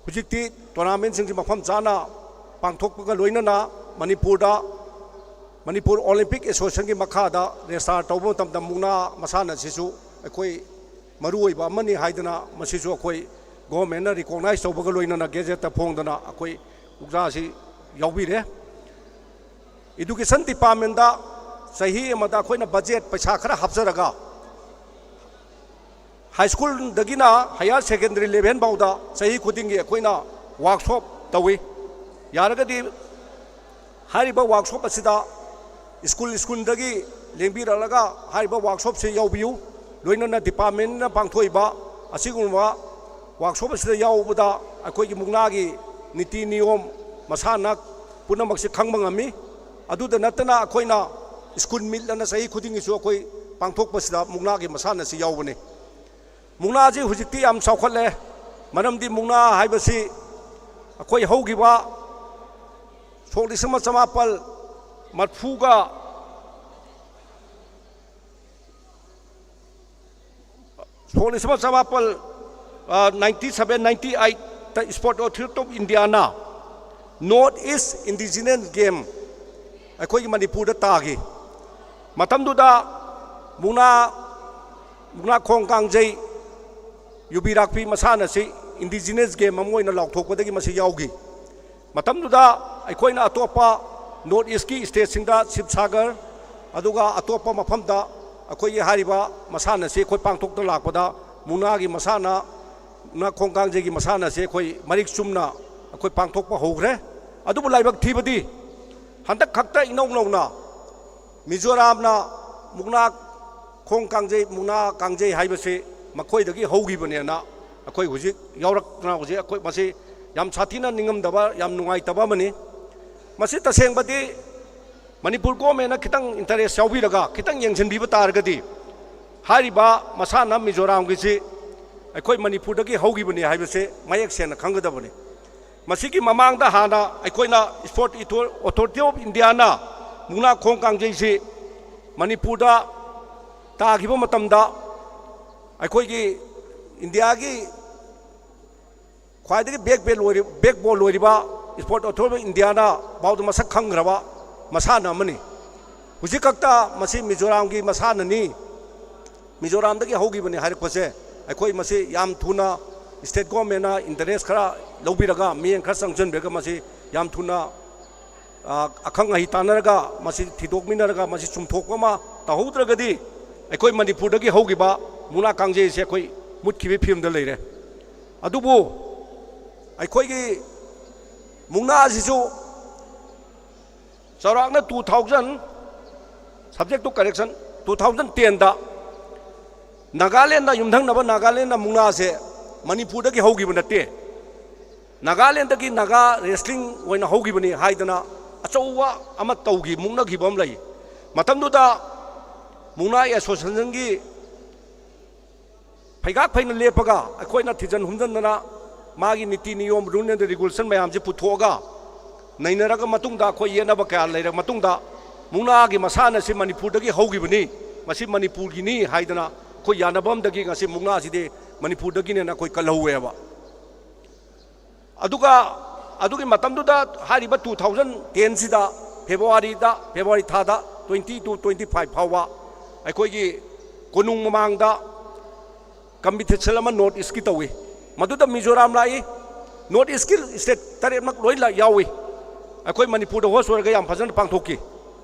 ꯍꯧꯖꯤꯛꯇꯤ ꯇꯣꯔꯅꯥꯃꯦꯟꯁꯤꯡꯁꯤ ꯃꯐꯝ ꯆꯥꯅ ꯄꯥꯡꯊꯣꯛꯄꯒ ꯂꯣꯏꯅꯅ ꯃꯅꯤꯄꯨꯔꯗ, ꯃꯅꯤꯄꯨꯔ ꯑꯣꯂꯤꯝꯄꯤꯛ ꯑꯦꯁꯣꯁꯤꯌꯦꯁꯟꯒꯤ ꯃꯈꯥꯗ ꯔꯦꯖꯤꯁꯇꯥꯔ ꯇꯧꯕ ꯃꯇꯝꯗ ꯃꯨꯛꯅꯥ ꯃꯁꯥꯟꯅ ꯑꯁꯤꯁꯨ ꯑꯩꯈꯣꯏ ꯃꯔꯨꯑꯣꯏꯕ ꯑꯃꯅꯤ ꯍꯥꯏꯗꯅ ꯃꯁꯤꯁꯨ ꯑꯩꯈꯣꯏ ꯒꯣꯚꯔꯟꯃꯦꯟꯠꯅ ꯔꯤꯀꯣꯛꯅꯥꯏꯖ ꯇꯧꯕꯒ ꯂꯣꯏꯅꯅ ꯒꯦꯖꯦꯠꯇ ꯐꯣꯡꯗꯅ ꯑꯩꯈꯣꯏ ꯃꯨꯛꯅꯥꯁꯤ ꯌꯥꯎꯕꯤꯔꯦ꯫ ꯏꯗꯨꯀꯦꯁꯟ ꯗꯤꯄꯥꯔꯠꯃꯦꯟꯠꯇ ꯆꯍꯤ ꯑꯃꯗ ꯑꯩꯈꯣꯏꯅ ꯕꯖꯦꯠ ꯄꯩꯁꯥ ꯈꯔ ꯍꯥꯞꯆꯔꯒ ꯍꯥꯏ ꯁ꯭ꯀꯨꯜꯗꯒꯤꯅ ꯍꯥꯌꯔ ꯁꯦꯀꯦꯟꯗꯔꯤ ꯂꯦꯚꯦꯜ ꯐꯥꯎꯗ ꯆꯍꯤ ꯈꯨꯗꯤꯡꯒꯤ ꯑꯩꯈꯣꯏꯅ ꯋꯥꯔꯛꯁꯣꯞ ꯇꯧꯏ꯫ ꯌꯥꯔꯒꯗꯤ ꯍꯥꯏꯔꯤꯕ ꯋꯥꯔꯛꯁꯣꯞ ꯑꯁꯤꯗ ꯁ꯭ꯀꯨꯜ ꯁ꯭ꯀꯨꯜꯗꯒꯤ ꯂꯦꯡꯕꯤꯔꯛꯂꯒ ꯍꯥꯏꯔꯤꯕ ꯋꯥꯔꯛꯁꯣꯞꯁꯤ ꯌꯥꯎꯕꯤꯌꯨ꯫ ꯂꯣꯏꯅꯅ ꯗꯤꯄꯥꯔꯠꯃꯦꯟꯠꯅ ꯄꯥꯡꯊꯣꯛꯏꯕ ꯑꯁꯤꯒꯨꯝꯕ ꯋꯥꯔꯛꯁꯣꯞ ꯑꯁꯤꯗ ꯌꯥꯎꯕꯗ ꯑꯩꯈꯣꯏꯒꯤ ꯃꯨꯛꯅꯥꯒꯤ ꯅꯤꯇꯤ ꯅꯤꯌꯣꯝ, ꯃꯁꯥꯟꯅ ꯄꯨꯝꯅꯃꯛꯁꯤ ꯈꯪꯕ ꯉꯝꯃꯤ꯫ ꯑꯗꯨꯗ ꯅꯠꯇꯅ ꯑꯩꯈꯣꯏꯅ ꯁ꯭ꯀꯨꯜ ꯃꯤꯠ ꯑꯅ ꯆꯍꯤ ꯈꯨꯗꯤꯡꯒꯤꯁꯨ ꯑꯩꯈꯣꯏ ꯄꯥꯡꯊꯣꯛꯄꯁꯤꯗ ꯃꯨꯛꯅꯥꯒꯤ ꯃꯁꯥꯟꯅ ꯑꯁꯤ ꯌꯥꯎꯕꯅꯤ꯫ ꯃꯨꯛꯅꯥꯁꯤ ꯍꯧꯖꯤꯛꯇꯤ ꯌꯥꯝ ꯆꯥꯎꯈꯠꯂꯦ, ꯃꯔꯝꯗꯤ ꯃꯨꯛꯅꯥ ꯍꯥꯏꯕꯁꯤ ꯑꯩꯈꯣꯏ ꯍꯧꯈꯤꯕ ꯁꯣꯛ ꯂꯤꯁꯤꯡ ꯑꯃ ꯆꯃꯥꯄꯜ ꯃꯔꯤꯐꯨꯒ, ꯁꯣꯛ ꯂꯤꯁꯤꯡ ꯑꯃ ꯆꯃꯥꯄꯜ ꯅꯥꯏꯟꯇꯤ ꯁꯚꯦꯟ ꯅꯥꯏꯟꯇꯤ ꯑꯩꯠꯇ sport authority of Indian north east indigenous game ꯑꯩꯈꯣꯏꯒꯤ ꯃꯅꯤꯄꯨꯔꯗ ꯇꯥꯈꯤ꯫ ꯃꯇꯝꯗꯨꯗ ꯃꯨꯛꯅꯥ, ꯃꯨꯛꯅꯥ ꯈꯣꯡ ꯀꯥꯡꯖꯩ, ꯌꯨꯕꯤ ꯂꯥꯛꯄꯤ ꯃꯁꯥꯟꯅꯁꯤ ꯏꯟꯗꯤꯖꯤꯅꯁ ꯒꯦꯝ ꯑꯃ ꯑꯣꯏꯅ ꯂꯥꯎꯊꯣꯛꯄꯗꯒꯤ ꯃꯁꯤ ꯌꯥꯎꯈꯤ꯫ ꯃꯇꯝꯗꯨꯗ ꯑꯩꯈꯣꯏꯅ ꯑꯇꯣꯞꯄ ꯅꯣꯔꯠ ꯏꯁꯀꯤ ꯁ꯭ꯇꯦꯠꯁꯤꯡꯗ, ꯁꯤꯕꯁꯥꯒꯔ, ꯑꯗꯨꯒ ꯑꯇꯣꯞꯄ ꯃꯐꯝꯗ ꯑꯩꯈꯣꯏꯒꯤ ꯍꯥꯏꯔꯤꯕ ꯃꯁꯥꯟꯅꯁꯤ ꯑꯩꯈꯣꯏ ꯄꯥꯡꯊꯣꯛꯇ ꯂꯥꯛꯄꯗ ꯃꯨꯛꯅꯥꯒꯤ ꯃꯁꯥꯟꯅ ꯃꯨꯛꯅꯥ ꯈꯣꯡ ꯀꯥꯡꯖꯩꯒꯤ ꯃꯁꯥꯟꯅꯁꯦ ꯑꯩꯈꯣꯏ ꯃꯔꯤꯛ ꯆꯨꯝꯅ ꯑꯩꯈꯣꯏ ꯄꯥꯡꯊꯣꯛꯄ ꯍꯧꯈ꯭ꯔꯦ꯫ ꯑꯗꯨꯕꯨ ꯂꯥꯏꯕꯛ ꯊꯤꯕꯗꯤ ꯍꯟꯗꯛ ꯈꯛꯇ ꯏꯅꯧ ꯅꯧꯅ ꯃꯤꯖꯣꯔꯥꯝꯅ ꯃꯨꯛꯅꯥ ꯈꯣꯡ ꯀꯥꯡꯖꯩ, ꯃꯨꯛꯅꯥ ꯀꯥꯡꯖꯩ ꯍꯥꯏꯕꯁꯤ ꯃꯈꯣꯏꯗꯒꯤ ꯍꯧꯈꯤꯕꯅꯦꯅ ꯑꯩꯈꯣꯏ ꯍꯧꯖꯤꯛ ꯌꯥꯎꯔꯛꯇꯅ ꯍꯧꯖꯤꯛ ꯑꯩꯈꯣꯏ ꯃꯁꯤ ꯌꯥꯝ ꯁꯥꯊꯤꯅ ꯅꯤꯡꯉꯝꯗꯕ, ꯌꯥꯝ ꯅꯨꯡꯉꯥꯏꯇꯕ ꯑꯃꯅꯤ꯫ ꯃꯁꯤ ꯇꯁꯦꯡꯕꯗꯤ ꯃꯅꯤꯄꯨꯔ ꯒꯣꯔꯃꯦꯟꯅ ꯈꯤꯇꯪ ꯏꯟꯇꯔꯦꯁ ꯌꯥꯎꯕꯤꯔꯒ ꯈꯤꯇꯪ ꯌꯦꯡꯁꯤꯟꯕꯤꯕ ꯇꯥꯔꯒꯗꯤ ꯍꯥꯏꯔꯤꯕ ꯃꯁꯥꯟꯅ ꯃꯤꯖꯣꯔꯥꯝꯒꯤꯁꯤ ꯑꯩꯈꯣꯏ ꯃꯅꯤꯄꯨꯔꯗꯒꯤ ꯍꯧꯈꯤꯕꯅꯤ ꯍꯥꯏꯕꯁꯦ ꯃꯌꯦꯛ ꯁꯦꯡꯅ ꯈꯪꯒꯗꯕꯅꯤ꯫ ꯃꯁꯤꯒꯤ ꯃꯃꯥꯡꯗ ꯍꯥꯟꯅ ꯑꯩꯈꯣꯏꯅ ꯏꯁꯄꯣꯔꯠ ꯏꯊꯣ-, ꯑꯣꯊꯣꯔꯤꯇꯤ ꯑꯣꯐ ꯏꯟꯗꯤꯌꯥꯅ ꯃꯨꯛꯅꯥ ꯈꯣꯡ ꯀꯥꯡꯖꯩꯁꯤ ꯃꯅꯤꯄꯨꯔꯗ ꯇꯥꯈꯤꯕ ꯃꯇꯝꯗ ꯑꯩꯈꯣꯏꯒꯤ ꯏꯟꯗꯤꯌꯥꯒꯤ ꯈ꯭ꯋꯥꯏꯗꯒꯤ ꯕꯦꯛ ꯕꯦꯜ ꯑꯣꯏꯔꯤ-, ꯕꯦꯛ ꯕꯣꯜ ꯑꯣꯏꯔꯤꯕ ꯏꯁꯄꯣꯔꯠ ꯑꯣꯊꯣꯔꯤꯇꯤ ꯑꯣꯐ ꯏꯟꯗꯤꯌꯥꯅ ꯐꯥꯎꯗ ꯃꯁꯛ ꯈꯪꯈ꯭ꯔꯕ ꯃꯁꯥꯟꯅ ꯑꯃꯅꯤ꯫ ꯍꯧꯖꯤꯛ ꯈꯛꯇ ꯃꯁꯤ ꯃꯤꯖꯣꯔꯥꯝꯒꯤ ꯃꯁꯥꯟꯅꯅꯤ, ꯃꯤꯖꯣꯔꯥꯝꯗꯒꯤ ꯍꯧꯈꯤꯕꯅꯤ ꯍꯥꯏꯔꯛꯄꯁꯦ ꯑꯩꯈꯣꯏ ꯃꯁꯤ ꯌꯥꯝ ꯊꯨꯅ ꯏꯁꯇꯦꯠ ꯒꯣꯔꯃꯦꯟꯅ ꯏꯟꯇꯔꯦꯁ ꯈꯔ ꯂꯧꯕꯤꯔꯒ, ꯃꯤꯠꯌꯦꯡ ꯈꯔ ꯆꯪꯁꯤꯟꯕꯤꯔꯒ ꯃꯁꯤ ꯌꯥꯝ ꯊꯨꯅ, ꯑ, ꯑꯈꯪ ꯑꯍꯩ ꯇꯥꯟꯅꯔꯒ ꯃꯁꯤ ꯊꯤꯗꯣꯛꯃꯤꯟꯅꯔꯒ ꯃꯁꯤ ꯆꯨꯝꯊꯣꯛꯄ ꯑꯃ ꯇꯧꯍꯧꯗ꯭ꯔꯒꯗꯤ ꯑꯩꯈꯣꯏ ꯃꯅꯤꯄꯨꯔꯗꯒꯤ ꯍꯧꯈꯤꯕ ꯃꯨꯛꯅꯥ ꯀꯥꯡꯖꯩ ꯑꯁꯤ ꯑꯩꯈꯣꯏ ꯃꯨꯠꯈꯤꯕꯒꯤ ꯐꯤꯕꯝꯗ ꯂꯩꯔꯦ꯫ ꯑꯗꯨꯕꯨ ꯑꯩꯈꯣꯏꯒꯤ ꯃꯨꯛꯅꯥ ꯑꯁꯤꯁꯨ ꯆꯥꯎꯔꯥꯛꯅ two thousand, subject to correction, two thousand ten ꯗ ꯅꯥꯒꯥꯂꯦꯟꯗ ꯌꯨꯝꯊꯪꯅꯕ ꯅꯥꯒꯥꯂꯦꯟꯗ ꯃꯨꯛꯅꯥꯁꯦ ꯃꯅꯤꯄꯨꯔꯗꯒꯤ ꯍꯧꯈꯤꯕ ꯅꯠꯇꯦ, ꯅꯥꯒꯥꯂꯦꯟꯗꯒꯤ ꯅꯥꯒꯥ ꯔꯦꯁꯂꯤꯡ ꯑꯣꯏꯅ ꯍꯧꯈꯤꯕꯅꯤ ꯍꯥꯏꯗꯅ ꯑꯆꯧꯕ ꯑꯃ ꯇꯧꯈꯤ, ꯃꯨꯛꯅꯈꯤꯕ ꯑꯃ ꯂꯩ꯫ ꯃꯇꯝꯗꯨꯗ ꯃꯨꯛꯅꯥ ꯑꯦꯁꯣꯁꯤꯌꯦꯁꯟꯒꯤ ꯐꯩꯒꯥꯛ ꯐꯩꯅ ꯂꯦꯞꯄꯒ ꯑꯩꯈꯣꯏꯅ ꯊꯤꯖꯤꯟ ꯍꯨꯝꯖꯤꯟꯗꯅ ꯃꯥꯒꯤ ꯅꯤꯇꯤ ꯅꯤꯌꯣꯝ, rule and regulation ꯃꯌꯥꯝꯁꯤ ꯄꯨꯊꯣꯛꯑꯒ ꯅꯩꯅꯔꯒ ꯃꯇꯨꯡꯗ ꯑꯩꯈꯣꯏ ꯌꯦꯠꯅꯕ ꯀꯌꯥ ꯂꯩꯔꯕ ꯃꯇꯨꯡꯗ ꯃꯨꯛꯅꯥꯒꯤ ꯃꯁꯥꯟꯅ ꯑꯁꯤ ꯃꯅꯤꯄꯨꯔꯗꯒꯤ ꯍꯧꯈꯤꯕꯅꯤ, ꯃꯁꯤ ꯃꯅꯤꯄꯨꯔꯒꯤꯅꯤ ꯍꯥꯏꯗꯅ ꯑꯩꯈꯣꯏ ꯌꯥꯅꯕ ꯑꯃꯗꯒꯤ ꯉꯁꯤ ꯃꯨꯛꯅꯥꯁꯤꯗꯤ ꯃꯅꯤꯄꯨꯔꯗꯒꯤꯅꯦꯅ ꯑꯩꯈꯣꯏ ꯀꯜꯍꯧꯋꯦꯕ꯫ ꯑꯗꯨꯒ ꯑꯗꯨꯒꯤ ꯃꯇꯝꯗꯨꯗ ꯍꯥꯏꯔꯤꯕ two thousand ten ꯁꯤꯗ ꯐꯦꯕꯋꯥꯔꯤꯗ, ꯐꯦꯕꯋꯥꯔꯤ ꯊꯥꯗ twenty to twenty five ꯐꯥꯎꯕ ꯑꯩꯈꯣꯏꯒꯤ ꯀꯣꯅꯨꯡ ꯃꯃꯥꯡꯗ ꯀꯝꯄꯤꯇꯤꯁꯟ ꯑꯃ ꯅꯣꯔꯠ ꯏꯁꯀꯤ ꯇꯧꯏ꯫ ꯃꯗꯨꯗ ꯃꯤꯖꯣꯔꯥꯝ ꯂꯥꯛꯏ, ꯅꯣꯔꯠ ꯏꯁꯀꯤ ꯁ꯭ꯇꯦꯠ ꯇꯔꯦꯠꯃꯛ ꯂꯣꯏ ꯂꯥꯛ-, ꯌꯥꯎꯏ꯫ ꯑꯩꯈꯣꯏ ꯃꯅꯤꯄꯨꯔꯗ ꯍꯣꯁ ꯑꯣꯏꯔꯒ ꯌꯥꯝ ꯐꯖꯅ ꯄꯥꯡꯊꯣꯛꯈꯤ꯫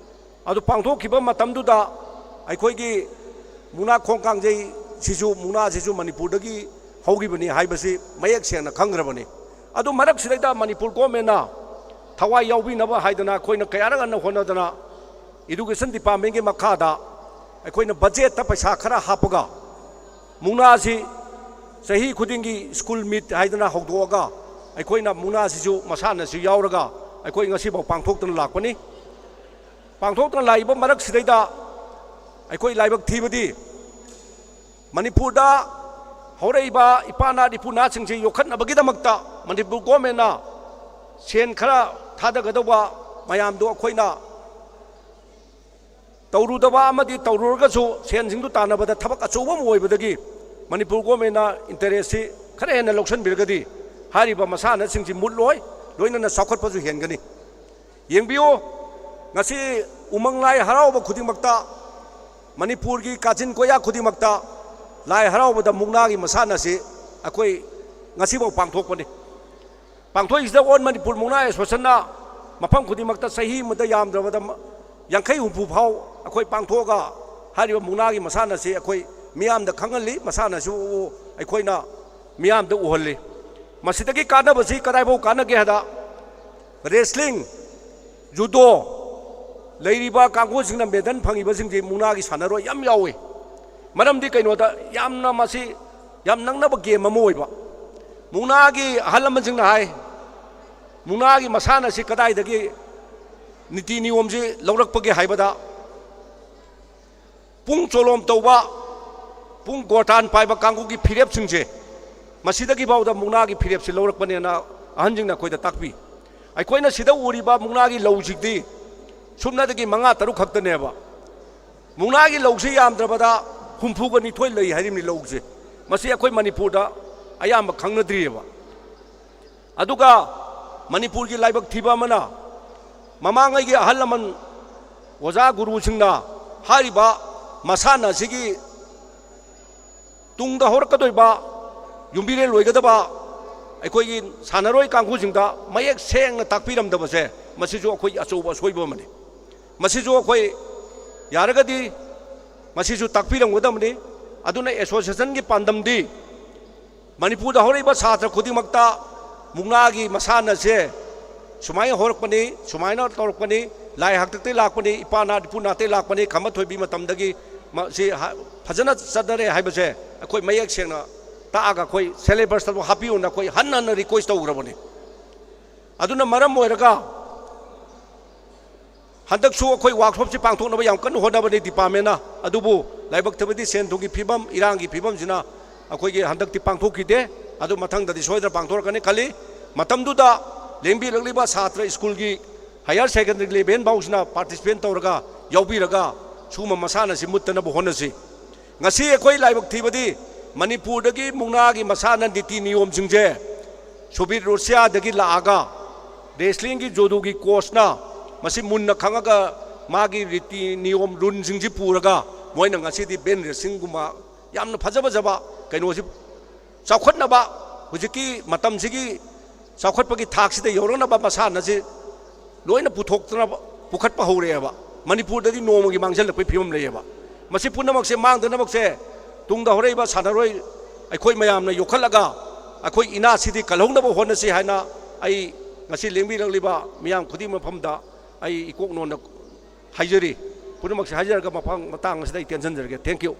ꯑꯗꯨ ꯄꯥꯡꯊꯣꯛꯈꯤꯕ ꯃꯇꯝꯗꯨꯗ ꯑꯩꯈꯣꯏꯒꯤ ꯃꯨꯛꯅꯥ ꯈꯣꯡ ꯀꯥꯡꯖꯩꯁꯤꯁꯨ, ꯃꯨꯛꯅꯥꯁꯤꯁꯨ ꯃꯅꯤꯄꯨꯔꯗꯒꯤ ꯍꯧꯈꯤꯕꯅꯤ ꯍꯥꯏꯕꯁꯤ ꯃꯌꯦꯛ ꯁꯦꯡꯅ ꯈꯪꯈ꯭ꯔꯕꯅꯤ꯫ ꯑꯗꯨ ꯃꯔꯛꯁꯤꯗꯩꯗ ꯃꯅꯤꯄꯨꯔ ꯒꯣꯔꯃꯦꯟꯅ ꯊꯋꯥꯏ ꯌꯥꯎꯕꯤꯅꯕ ꯍꯥꯏꯗꯅ ꯑꯩꯈꯣꯏꯅ ꯀꯌꯥꯔꯛ ꯍꯟꯅ ꯍꯣꯠꯅꯗꯅ ꯏꯗꯨꯀꯦꯁꯟ ꯗꯤꯄꯥꯔꯠꯃꯦꯟꯒꯤ ꯃꯈꯥꯗ ꯑꯩꯈꯣꯏꯅ ꯕꯖꯦꯠꯇ ꯄꯩꯁꯥ ꯈꯔ ꯍꯥꯞꯄꯒ ꯃꯨꯛꯅꯥꯁꯤ ꯆꯍꯤ ꯈꯨꯗꯤꯡꯒꯤ ꯁ꯭ꯀꯨꯜ ꯃꯤꯠ ꯍꯥꯏꯗꯅ ꯍꯧꯗꯣꯛꯑꯒ ꯑꯩꯈꯣꯏꯅ ꯃꯨꯛꯅꯥꯁꯤꯁꯨ ꯃꯁꯥꯟꯅꯁꯨ ꯌꯥꯎꯔꯒ ꯑꯩꯈꯣꯏ ꯉꯁꯤꯐꯥꯎ ꯄꯥꯡꯊꯣꯛꯇꯨꯅ ꯂꯥꯛꯄꯅꯤ꯫ ꯄꯥꯡꯊꯣꯛꯇꯨꯅ ꯂꯥꯛꯏꯕ ꯃꯔꯛꯁꯤꯗꯩꯗ ꯑꯩꯈꯣꯏ ꯂꯥꯏꯕꯛ ꯊꯤꯕꯗꯤ ꯃꯅꯤꯄꯨꯔꯗ ꯍꯧꯔꯛꯏꯕ ꯏꯄꯥ ꯅꯥꯠ ꯏꯄꯨ ꯅꯥꯠꯁꯤꯡꯁꯤ ꯌꯣꯛꯈꯠꯅꯕꯒꯤꯗꯃꯛꯇ ꯃꯅꯤꯄꯨꯔ ꯒꯣꯔꯃꯦꯟꯅ ꯁꯦꯟ ꯈꯔ ꯊꯥꯗꯒꯗꯧꯕ ꯃꯌꯥꯝꯗꯣ ꯑꯩꯈꯣꯏꯅ ꯇꯧꯔꯨꯗꯕ ꯑꯃꯗꯤ ꯇꯧꯔꯨꯔꯒꯁꯨ ꯁꯦꯟꯁꯤꯡꯗꯨ ꯇꯥꯟꯅꯕꯗ ꯊꯕꯛ ꯑꯆꯧꯕ ꯑꯃ ꯑꯣꯏꯕꯗꯒꯤ ꯃꯅꯤꯄꯨꯔ ꯒꯣꯔꯃꯦꯟꯅ ꯏꯟꯇꯔꯦꯁꯁꯤ ꯈꯔ ꯍꯦꯟꯅ ꯂꯧꯁꯤꯟꯕꯤꯔꯒꯗꯤ ꯍꯥꯏꯔꯤꯕ ꯃꯁꯥꯟꯅꯁꯤꯡꯁꯤ ꯃꯨꯠꯂꯣꯏ, ꯂꯣꯏꯅꯅ ꯆꯥꯎꯈꯠꯄꯁꯨ ꯍꯦꯟꯒꯅꯤ꯫ ꯌꯦꯡꯕꯤꯌꯨ, ꯉꯁꯤ ꯎꯃꯪ ꯂꯥꯏ ꯍꯔꯥꯎꯕ ꯈꯨꯗꯤꯡꯃꯛꯇ, ꯃꯅꯤꯄꯨꯔꯒꯤ ꯀꯥꯆꯤꯟ ꯀꯣꯌꯥ ꯈꯨꯗꯤꯡꯃꯛꯇ ꯂꯥꯏ ꯍꯔꯥꯎꯕꯗ ꯃꯨꯛꯅꯥꯒꯤ ꯃꯁꯥꯟꯅꯁꯤ ꯑꯩꯈꯣꯏ ꯉꯁꯤꯐꯥꯎ ꯄꯥꯡꯊꯣꯛꯄꯅꯤ꯫ ꯄꯥꯡꯊꯣꯛꯏꯁꯤꯗ ꯑꯣꯜ ꯃꯅꯤꯄꯨꯔ ꯃꯨꯛꯅꯥ ꯑꯦꯁꯣꯁꯤꯌꯦꯁꯟꯅ ꯃꯐꯝ ꯈꯨꯗꯤꯡꯃꯛꯇ ꯆꯍꯤ ꯑꯃꯗ ꯌꯥꯝꯗ꯭ꯔꯕꯗ ꯌꯥꯡꯈꯩ ꯍꯨꯝꯐꯨ ꯐꯥꯎ ꯑꯩꯈꯣꯏ ꯄꯥꯡꯊꯣꯛꯑꯒ ꯍꯥꯏꯔꯤꯕ ꯃꯨꯛꯅꯥꯒꯤ ꯃꯁꯥꯟꯅꯁꯤ ꯑꯩꯈꯣꯏ ꯃꯤꯌꯥꯝꯗ ꯈꯪꯍꯜꯂꯤ, ꯃꯁꯥꯟꯅꯁꯨ ꯑꯩꯈꯣꯏꯅ ꯃꯤꯌꯥꯝꯗ ꯎꯍꯜꯂꯤ꯫ ꯃꯁꯤꯗꯒꯤ ꯀꯥꯟꯅꯕꯁꯤ ꯀꯗꯥꯏꯐꯥꯎ ꯀꯥꯟꯅꯒꯦ ꯍꯥꯏꯗ, ꯔꯦꯁꯂꯤꯡ, ꯖꯨꯗꯣ ꯂꯩꯔꯤꯕ ꯀꯥꯡꯕꯨꯁꯤꯡꯅ ꯃꯦꯗꯜ ꯐꯪꯉꯤꯕꯁꯤꯡꯁꯤ ꯃꯨꯛꯅꯥꯒꯤ ꯁꯥꯟꯅꯔꯣꯏ ꯌꯥꯝ ꯌꯥꯎꯏ꯫ ꯃꯔꯝꯗꯤ ꯀꯩꯅꯣꯗ ꯌꯥꯝꯅ ꯃꯁꯤ ꯌꯥꯝ ꯅꯛꯅꯕ ꯒꯦꯝ ꯑꯃ ꯑꯣꯏꯕ꯫ ꯃꯨꯛꯅꯥꯒꯤ ꯑꯍꯜ ꯂꯃꯟꯁꯤꯡꯅ ꯍꯥꯏ, ꯃꯨꯛꯅꯥꯒꯤ ꯃꯁꯥꯟꯅꯁꯤ ꯀꯗꯥꯏꯗꯒꯤ ꯅꯤꯇꯤ ꯅꯤꯌꯣꯝꯁꯤ ꯂꯧꯔꯛꯄꯒꯦ ꯍꯥꯏꯕꯗ, ꯄꯨꯡ ꯆꯣꯂꯣꯝ ꯇꯧꯕ, ꯄꯨꯡ ꯒꯣꯇꯥꯟ ꯄꯥꯏꯕ ꯀꯥꯡꯕꯨꯒꯤ ꯐꯤꯔꯦꯞꯁꯤꯡꯁꯦ ꯃꯁꯤꯗꯒꯤ ꯐꯥꯎꯗ ꯃꯨꯛꯅꯥꯒꯤ ꯐꯤꯔꯦꯞꯁꯤ ꯂꯧꯔꯛꯄꯅꯦꯅ ꯑꯍꯟꯁꯤꯡꯅ ꯑꯩꯈꯣꯏꯗ ꯇꯥꯛꯄꯤ꯫ ꯑꯩꯈꯣꯏꯅ ꯁꯤꯗ ꯎꯔꯤꯕ ꯃꯨꯛꯅꯥꯒꯤ ꯂꯧꯁꯤꯗꯤ ꯁꯨꯞꯅꯗꯒꯤ ꯃꯉꯥ ꯇꯔꯨꯛ ꯈꯛꯇꯅꯦꯕ꯫ ꯃꯨꯛꯅꯥꯒꯤ ꯂꯧꯁꯤ ꯌꯥꯝꯗ꯭ꯔꯕꯗ ꯍꯨꯝꯐꯨꯒ ꯅꯤꯊꯣꯏ ꯂꯩ ꯍꯥꯏꯔꯤꯕꯅꯤ ꯂꯧꯁꯦ꯫ ꯃꯁꯤ ꯑꯩꯈꯣꯏ ꯃꯅꯤꯄꯨꯔꯗ ꯑꯌꯥꯝꯕ ꯈꯪꯅꯗ꯭ꯔꯤꯑꯕ꯫ ꯑꯗꯨꯒ ꯃꯅꯤꯄꯨꯔꯒꯤ ꯂꯥꯏꯕꯛ ꯊꯤꯕ ꯑꯃꯅ, ꯃꯃꯥꯡꯉꯩꯒꯤ ꯑꯍꯜ ꯂꯃꯟ ꯑꯣꯖꯥ ꯒꯨꯔꯨꯁꯤꯡꯅ ꯍꯥꯏꯔꯤꯕ ꯃꯁꯥꯟꯅ ꯑꯁꯤꯒꯤ ꯇꯨꯡꯗ ꯍꯧꯔꯛꯀꯗꯣꯏꯕ ꯌꯨꯝꯕꯤꯔꯦꯜ ꯑꯣꯏꯒꯗꯕ ꯑꯩꯈꯣꯏꯒꯤ ꯁꯥꯟꯅꯔꯣꯏ ꯀꯥꯡꯕꯨꯁꯤꯡꯗ ꯃꯌꯦꯛ ꯁꯦꯡꯅ ꯇꯥꯛꯄꯤꯔꯝꯗꯕꯁꯦ, ꯃꯁꯤꯁꯨ ꯑꯩꯈꯣꯏꯒꯤ ꯑꯆꯧꯕ ꯑꯁꯣꯏꯕ ꯑꯃꯅꯤ꯫ ꯃꯁꯤꯁꯨ ꯑꯩꯈꯣꯏ ꯌꯥꯔꯒꯗꯤ ꯃꯁꯤꯁꯨ ꯇꯥꯛꯄꯤꯔꯝꯒꯗꯕꯅꯤ꯫ ꯑꯗꯨꯅ ꯑꯦꯁꯣꯁꯤꯌꯦꯁꯟꯒꯤ ꯄꯥꯟꯗꯝꯗꯤ ꯃꯅꯤꯄꯨꯔꯗ ꯍꯧꯔꯛꯏꯕ ꯁꯥꯇ꯭ꯔ ꯈꯨꯗꯤꯡꯃꯛꯇ ꯃꯨꯛꯅꯥꯒꯤ ꯃꯁꯥꯟꯅꯁꯦ ꯁꯨꯃꯥꯏꯅ ꯍꯧꯔꯛꯄꯅꯤ, ꯁꯨꯃꯥꯏꯅ ꯇꯧꯔꯛꯄꯅꯤ, ꯂꯥꯏ ꯍꯥꯛꯇꯛꯇꯒꯤ ꯂꯥꯛꯄꯅꯤ, ꯏꯄꯥ ꯅꯥ ꯏꯄꯨ ꯅꯥꯇꯩ ꯂꯥꯛꯄꯅꯤ, ꯈꯝꯕ ꯊꯣꯏꯕꯤ ꯃꯇꯝꯗꯒꯤ ꯃꯁꯤ ꯐꯖꯅ ꯆꯠꯅꯔꯦ ꯍꯥꯏꯕꯁꯦ ꯑꯩꯈꯣꯏ ꯃꯌꯦꯛ ꯁꯦꯡꯅ ꯇꯥꯛꯑꯒ ꯑꯩꯈꯣꯏ ꯁꯦꯂꯦꯕꯁꯇꯕꯨ ꯍꯥꯞꯄꯤꯌꯨꯅ ꯑꯩꯈꯣꯏ ꯍꯟꯅ ꯍꯟꯅ ꯔꯤꯀ꯭ꯋꯦꯁ ꯇꯧꯈ꯭ꯔꯕꯅꯤ꯫ ꯑꯗꯨꯅ ꯃꯔꯝ ꯑꯣꯏꯔꯒ ꯍꯟꯗꯛꯁꯨ ꯑꯩꯈꯣꯏ ꯋꯥꯔꯛꯁꯣꯞꯁꯤ ꯄꯥꯡꯊꯣꯛꯅꯕ ꯌꯥꯝ ꯀꯟꯅ ꯍꯣꯠꯅꯕꯅꯤ ꯗꯤꯄꯥꯔꯠꯃꯦꯟꯅ꯫ ꯑꯗꯨꯕꯨ ꯂꯥꯏꯕꯛ ꯊꯤꯕꯗꯤ ꯁꯦꯟ ꯊꯨꯝꯒꯤ ꯐꯤꯕꯝ, ꯏꯔꯥꯡꯒꯤ ꯐꯤꯕꯝꯁꯤꯅ ꯑꯩꯈꯣꯏꯒꯤ ꯍꯟꯗꯛꯇꯤ ꯄꯥꯡꯊꯣꯛꯈꯤꯗꯦ꯫ ꯑꯗꯨ ꯃꯊꯪꯗꯗꯤ ꯁꯣꯏꯗꯅ ꯄꯥꯡꯊꯣꯔꯛꯀꯅꯤ ꯈꯜꯂꯤ꯫ ꯃꯇꯝꯗꯨꯗ ꯂꯦꯡꯕꯤꯔꯛꯂꯤꯕ ꯁꯥꯇ꯭ꯔ ꯁ꯭ꯀꯨꯜꯒꯤ ꯍꯥꯌꯔ ꯁꯦꯀꯦꯟꯗꯔꯤ ꯂꯦꯚꯦꯜ ꯐꯥꯎꯁꯤꯅ ꯄꯥꯔꯇꯤꯁꯤꯄꯦꯠ ꯇꯧꯔꯒ, ꯌꯥꯎꯕꯤꯔꯒ ꯁꯤꯒꯨꯝꯕ ꯃꯁꯥꯟꯅꯁꯤ ꯃꯨꯠꯇꯅꯕ ꯍꯣꯠꯅꯁꯤ꯫ ꯉꯁꯤ ꯑꯩꯈꯣꯏ ꯂꯥꯏꯕꯛ ꯊꯤꯕꯗꯤ ꯃꯅꯤꯄꯨꯔꯗꯒꯤ ꯃꯨꯛꯅꯥꯒꯤ ꯃꯁꯥꯟꯅ ꯅꯤꯇꯤ ꯅꯤꯌꯣꯝꯁꯤꯡꯁꯦ ꯁꯣꯚꯤꯌꯦꯠ ꯔꯨꯁꯤꯌꯥꯗꯒꯤ ꯂꯥꯛꯑꯒ ꯔꯦꯁꯂꯤꯡꯒꯤ, ꯖꯨꯗꯣꯒꯤ ꯀꯣꯆꯅ ꯃꯁꯤ ꯃꯨꯟꯅ ꯈꯪꯉꯒ ꯃꯥꯒꯤ ꯔꯤꯇꯤ ꯅꯤꯌꯣꯝ ꯔꯨꯜꯁꯤꯡꯁꯤ ꯄꯨꯔꯒ ꯃꯣꯏꯅ ꯉꯁꯤꯗꯤ ꯕꯦꯟ ꯔꯦꯁꯂꯤꯡꯒꯨꯝꯕ ꯌꯥꯝꯅ ꯐꯖ ꯐꯖꯕ ꯀꯩꯅꯣꯁꯤ ꯆꯥꯎꯈꯠꯅꯕ, ꯍꯧꯖꯤꯛꯀꯤ ꯃꯇꯝꯁꯤꯒꯤ ꯆꯥꯎꯈꯠꯄꯒꯤ ꯊꯥꯛꯁꯤꯗ ꯌꯧꯔꯛꯅꯕ ꯃꯁꯥꯟꯅꯁꯤ ꯂꯣꯏꯅ ꯄꯨꯊꯣꯛꯇꯅ ꯄꯨꯈꯠꯄ ꯍꯧꯔꯛꯑꯦꯕ꯫ ꯃꯅꯤꯄꯨꯔꯗꯗꯤ ꯅꯣꯡꯃꯒꯤ ꯃꯥꯡꯁꯤꯜꯂꯛꯄꯒꯤ ꯐꯤꯕꯝ ꯂꯩꯌꯦꯕ꯫ ꯃꯁꯤ ꯄꯨꯝꯅꯃꯛꯁꯦ ꯃꯥꯡꯗꯅꯕꯁꯦ ꯇꯨꯡꯗ ꯍꯧꯔꯛꯏꯕ ꯁꯥꯟꯅꯔꯣꯏ ꯑꯩꯈꯣꯏ ꯃꯌꯥꯝꯅ ꯌꯣꯛꯈꯠꯂꯒ ꯑꯩꯈꯣꯏ ꯏꯅꯥꯠꯁꯤꯗꯤ ꯀꯜꯍꯧꯅꯕ ꯍꯣꯠꯅꯁꯤ ꯍꯥꯏꯅ ꯑꯩ ꯉꯁꯤ ꯂꯦꯡꯕꯤꯔꯛꯂꯤꯕ ꯃꯤꯌꯥꯝ ꯈꯨꯗꯤꯡꯃꯛ ꯃꯐꯝꯗ ꯑꯩ ꯏꯀꯣꯛ ꯅꯣꯟꯅ ꯍꯥꯏꯖꯔꯤ꯫ ꯄꯨꯝꯅꯃꯛꯁꯦ ꯍꯥꯏꯖꯔꯒ ꯃꯐꯝ ꯃꯇꯥꯡ ꯑꯁꯤꯗ ꯑꯩ ꯇꯦꯟꯁꯤꯟꯖꯔꯒꯦ꯫ Thank you꯫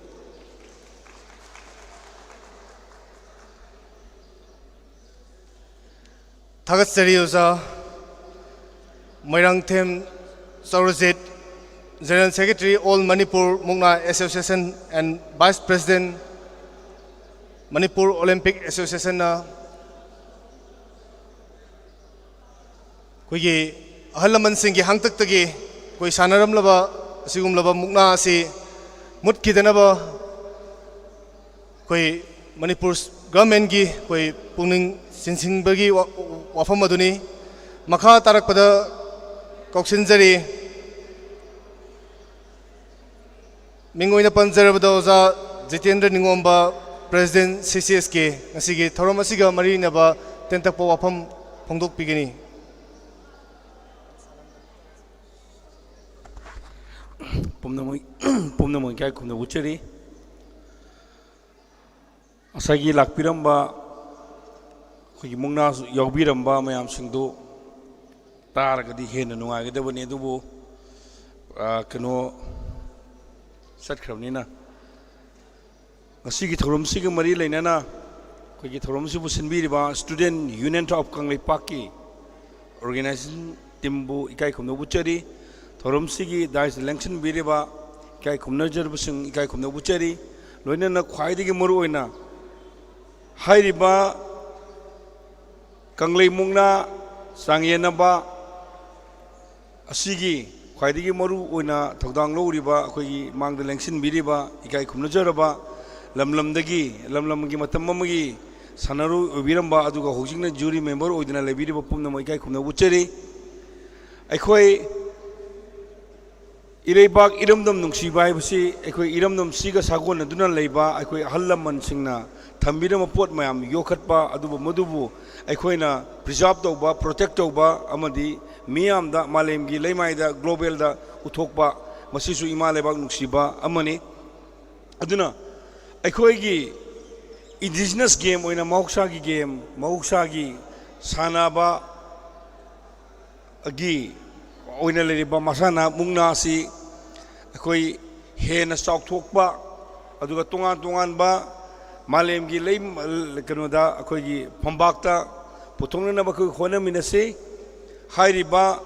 ꯊꯥꯒꯠꯆꯔꯤ ꯑꯣꯖꯥ꯫ Moirangthem Chaorajit, General Secretary, All Manipur Mukna Association and Vice President, Manipur Olympic Associationꯅ ꯑꯩꯈꯣꯏꯒꯤ ꯑꯍꯜ ꯂꯃꯟꯁꯤꯡꯒꯤ ꯍꯥꯡꯇꯛꯇꯒꯤ ꯑꯩꯈꯣꯏ ꯁꯥꯟꯅꯔꯝꯂꯕ ꯑꯁꯤꯒꯨꯝꯂꯕ ꯃꯨꯛꯅꯥ ꯑꯁꯤ ꯃꯨꯠꯈꯤꯗꯅꯕ ꯑꯩꯈꯣꯏ ꯃꯅꯤꯄꯨꯔ ꯒꯚꯔꯟꯃꯦꯟꯒꯤ ꯑꯩꯈꯣꯏ ꯄꯨꯛꯅꯤꯡ ꯆꯤꯡꯁꯤꯟꯕꯒꯤ ꯋꯥ-, ꯋꯥꯐꯝ ꯑꯗꯨꯅꯤ꯫ ꯃꯈꯥ ꯇꯥꯔꯛꯄꯗ ꯀꯧꯁꯤꯟꯖꯔꯤ꯫ ꯃꯤꯡ ꯑꯣꯏꯅ ꯄꯟꯖꯔꯕꯗ ꯑꯣꯖꯥ Jitendra Ningomba, President C C S K, ꯉꯁꯤꯒꯤ ꯊꯧꯔꯝ ꯑꯁꯤꯒ ꯃꯔꯤ ꯂꯩꯅꯕ ꯇꯦꯟꯇꯛꯄ ꯋꯥꯐꯝ ꯐꯣꯡꯗꯣꯛꯄꯤꯒꯅꯤ꯫ ꯄꯨꯝꯅꯃꯛ ꯄꯨꯝꯅꯃꯛ ꯏꯀꯥꯏ ꯈꯨꯝꯅ ꯎꯠꯆꯔꯤ꯫ ꯉꯁꯥꯏꯒꯤ ꯂꯥꯛꯄꯤꯔꯝꯕ ꯑꯩꯈꯣꯏꯒꯤ ꯃꯨꯛꯅꯥ ꯌꯥꯎꯕꯤꯔꯝꯕ ꯃꯌꯥꯝꯁꯤꯡꯗꯨ ꯇꯥꯔꯒꯗꯤ ꯍꯦꯟꯅ ꯅꯨꯡꯉꯥꯏꯒꯗꯕꯅꯤ꯫ ꯑꯗꯨꯕꯨ ꯑ, ꯀꯩꯅꯣ ꯆꯠꯈ꯭ꯔꯕꯅꯤꯅ, ꯉꯁꯤꯒꯤ ꯊꯧꯔꯝꯁꯤꯒ ꯃꯔꯤ ꯂꯩꯅꯅ ꯑꯩꯈꯣꯏꯒꯤ ꯊꯧꯔꯝꯁꯤꯕꯨ ꯁꯤꯟꯕꯤꯔꯤꯕ Student Union of ꯀꯪꯂꯩꯄꯥꯛꯀꯤ organization teamꯕꯨ ꯏꯀꯥꯏ ꯈꯨꯝꯅꯕ ꯎꯠꯆꯔꯤ꯫ ꯊꯧꯔꯝꯁꯤꯒꯤ dais ꯂꯦꯡꯁꯤꯟꯕꯤꯔꯤꯕ ꯏꯀꯥꯏ ꯈꯨꯝꯅꯖꯔꯕꯁꯤꯡ ꯏꯀꯥꯏ ꯈꯨꯝꯅꯕ ꯎꯠꯆꯔꯤ꯫ ꯂꯣꯏꯅꯅ ꯈ꯭ꯋꯥꯏꯗꯒꯤ ꯃꯔꯨꯑꯣꯏꯅ ꯍꯥꯏꯔꯤꯕ ꯀꯪꯂꯩ ꯃꯨꯛꯅꯥ ꯆꯥꯡꯌꯦꯟꯅꯕ ꯑꯁꯤꯒꯤ ꯈ꯭ꯋꯥꯏꯗꯒꯤ ꯃꯔꯨ ꯑꯣꯏꯅ ꯊꯧꯗꯥꯡ ꯂꯧꯔꯤꯕ, ꯑꯩꯈꯣꯏꯒꯤ ꯃꯥꯡꯗ ꯂꯦꯡꯁꯤꯟꯕꯤꯔꯤꯕ, ꯏꯀꯥꯏ ꯈꯨꯝꯅꯖꯔꯕ, ꯂꯝ ꯂꯝꯗꯒꯤ, ꯂꯝ ꯂꯝꯒꯤ ꯃꯇꯝ ꯑꯃꯒꯤ ꯁꯥꯟꯅꯔꯣꯏ ꯑꯣꯏꯕꯤꯔꯝꯕ, ꯑꯗꯨꯒ ꯍꯧꯖꯤꯛꯅ jury member ꯑꯣꯏꯗꯨꯅ ꯂꯩꯕꯤꯔꯤꯕ ꯄꯨꯝꯅꯃꯛ ꯏꯀꯥꯏ ꯈꯨꯝꯅꯕ ꯎꯠꯆꯔꯤ꯫ ꯑꯩꯈꯣꯏ ꯏꯔꯩꯕꯥꯛ ꯏꯔꯝꯗꯝ ꯅꯨꯡꯁꯤꯕ ꯍꯥꯏꯕꯁꯤ ꯑꯩꯈꯣꯏ ꯏꯔꯝꯗꯝꯁꯤꯒ ꯁꯥꯒꯣꯟꯅꯗꯨꯅ ꯂꯩꯕ ꯑꯩꯈꯣꯏ ꯑꯍꯜ ꯂꯃꯟꯁꯤꯡꯅ ꯊꯝꯕꯤꯔꯝꯕ ꯄꯣꯠ ꯃꯌꯥꯝ ꯌꯣꯛꯈꯠꯄ, ꯑꯗꯨꯕꯨ ꯃꯗꯨꯕꯨ ꯑꯩꯈꯣꯏꯅ preserve ꯇꯧꯕ, protect ꯇꯧꯕ ꯑꯃꯗꯤ ꯃꯤꯌꯥꯝꯗ, ꯃꯥꯂꯦꯝꯒꯤ ꯂꯩꯃꯥꯏꯗ, globalꯗ ꯎꯠꯊꯣꯛꯄ, ꯃꯁꯤꯁꯨ ꯏꯃꯥ ꯂꯩꯕꯥꯛ ꯅꯨꯡꯁꯤꯕ ꯑꯃꯅꯤ꯫ ꯑꯗꯨꯅ ꯑꯩꯈꯣꯏꯒꯤ indigenous game ꯑꯣꯏꯅ ꯃꯍꯧꯁꯥꯒꯤ game, ꯃꯍꯧꯁꯥꯒꯤ ꯁꯥꯟꯅꯕ ꯒꯤ ꯑꯣꯏꯅ ꯂꯩꯔꯤꯕ ꯃꯁꯥꯟꯅ ꯃꯨꯛꯅꯥ ꯑꯁꯤ ꯑꯩꯈꯣꯏ ꯍꯦꯟꯅ ꯆꯥꯎꯊꯣꯛꯄ, ꯑꯗꯨꯒ ꯇꯣꯉꯥꯟ ꯇꯣꯉꯥꯟꯕ ꯃꯥꯂꯦꯝꯒꯤ ꯂꯩ-, ꯀꯩꯅꯣꯗ, ꯑꯩꯈꯣꯏꯒꯤ ꯐꯝꯄꯥꯛꯇ ꯄꯨꯊꯣꯛꯅꯅꯕ ꯑꯩꯈꯣꯏ ꯍꯣꯠꯅꯃꯤꯟꯅꯁꯤ꯫ ꯍꯥꯏꯔꯤꯕ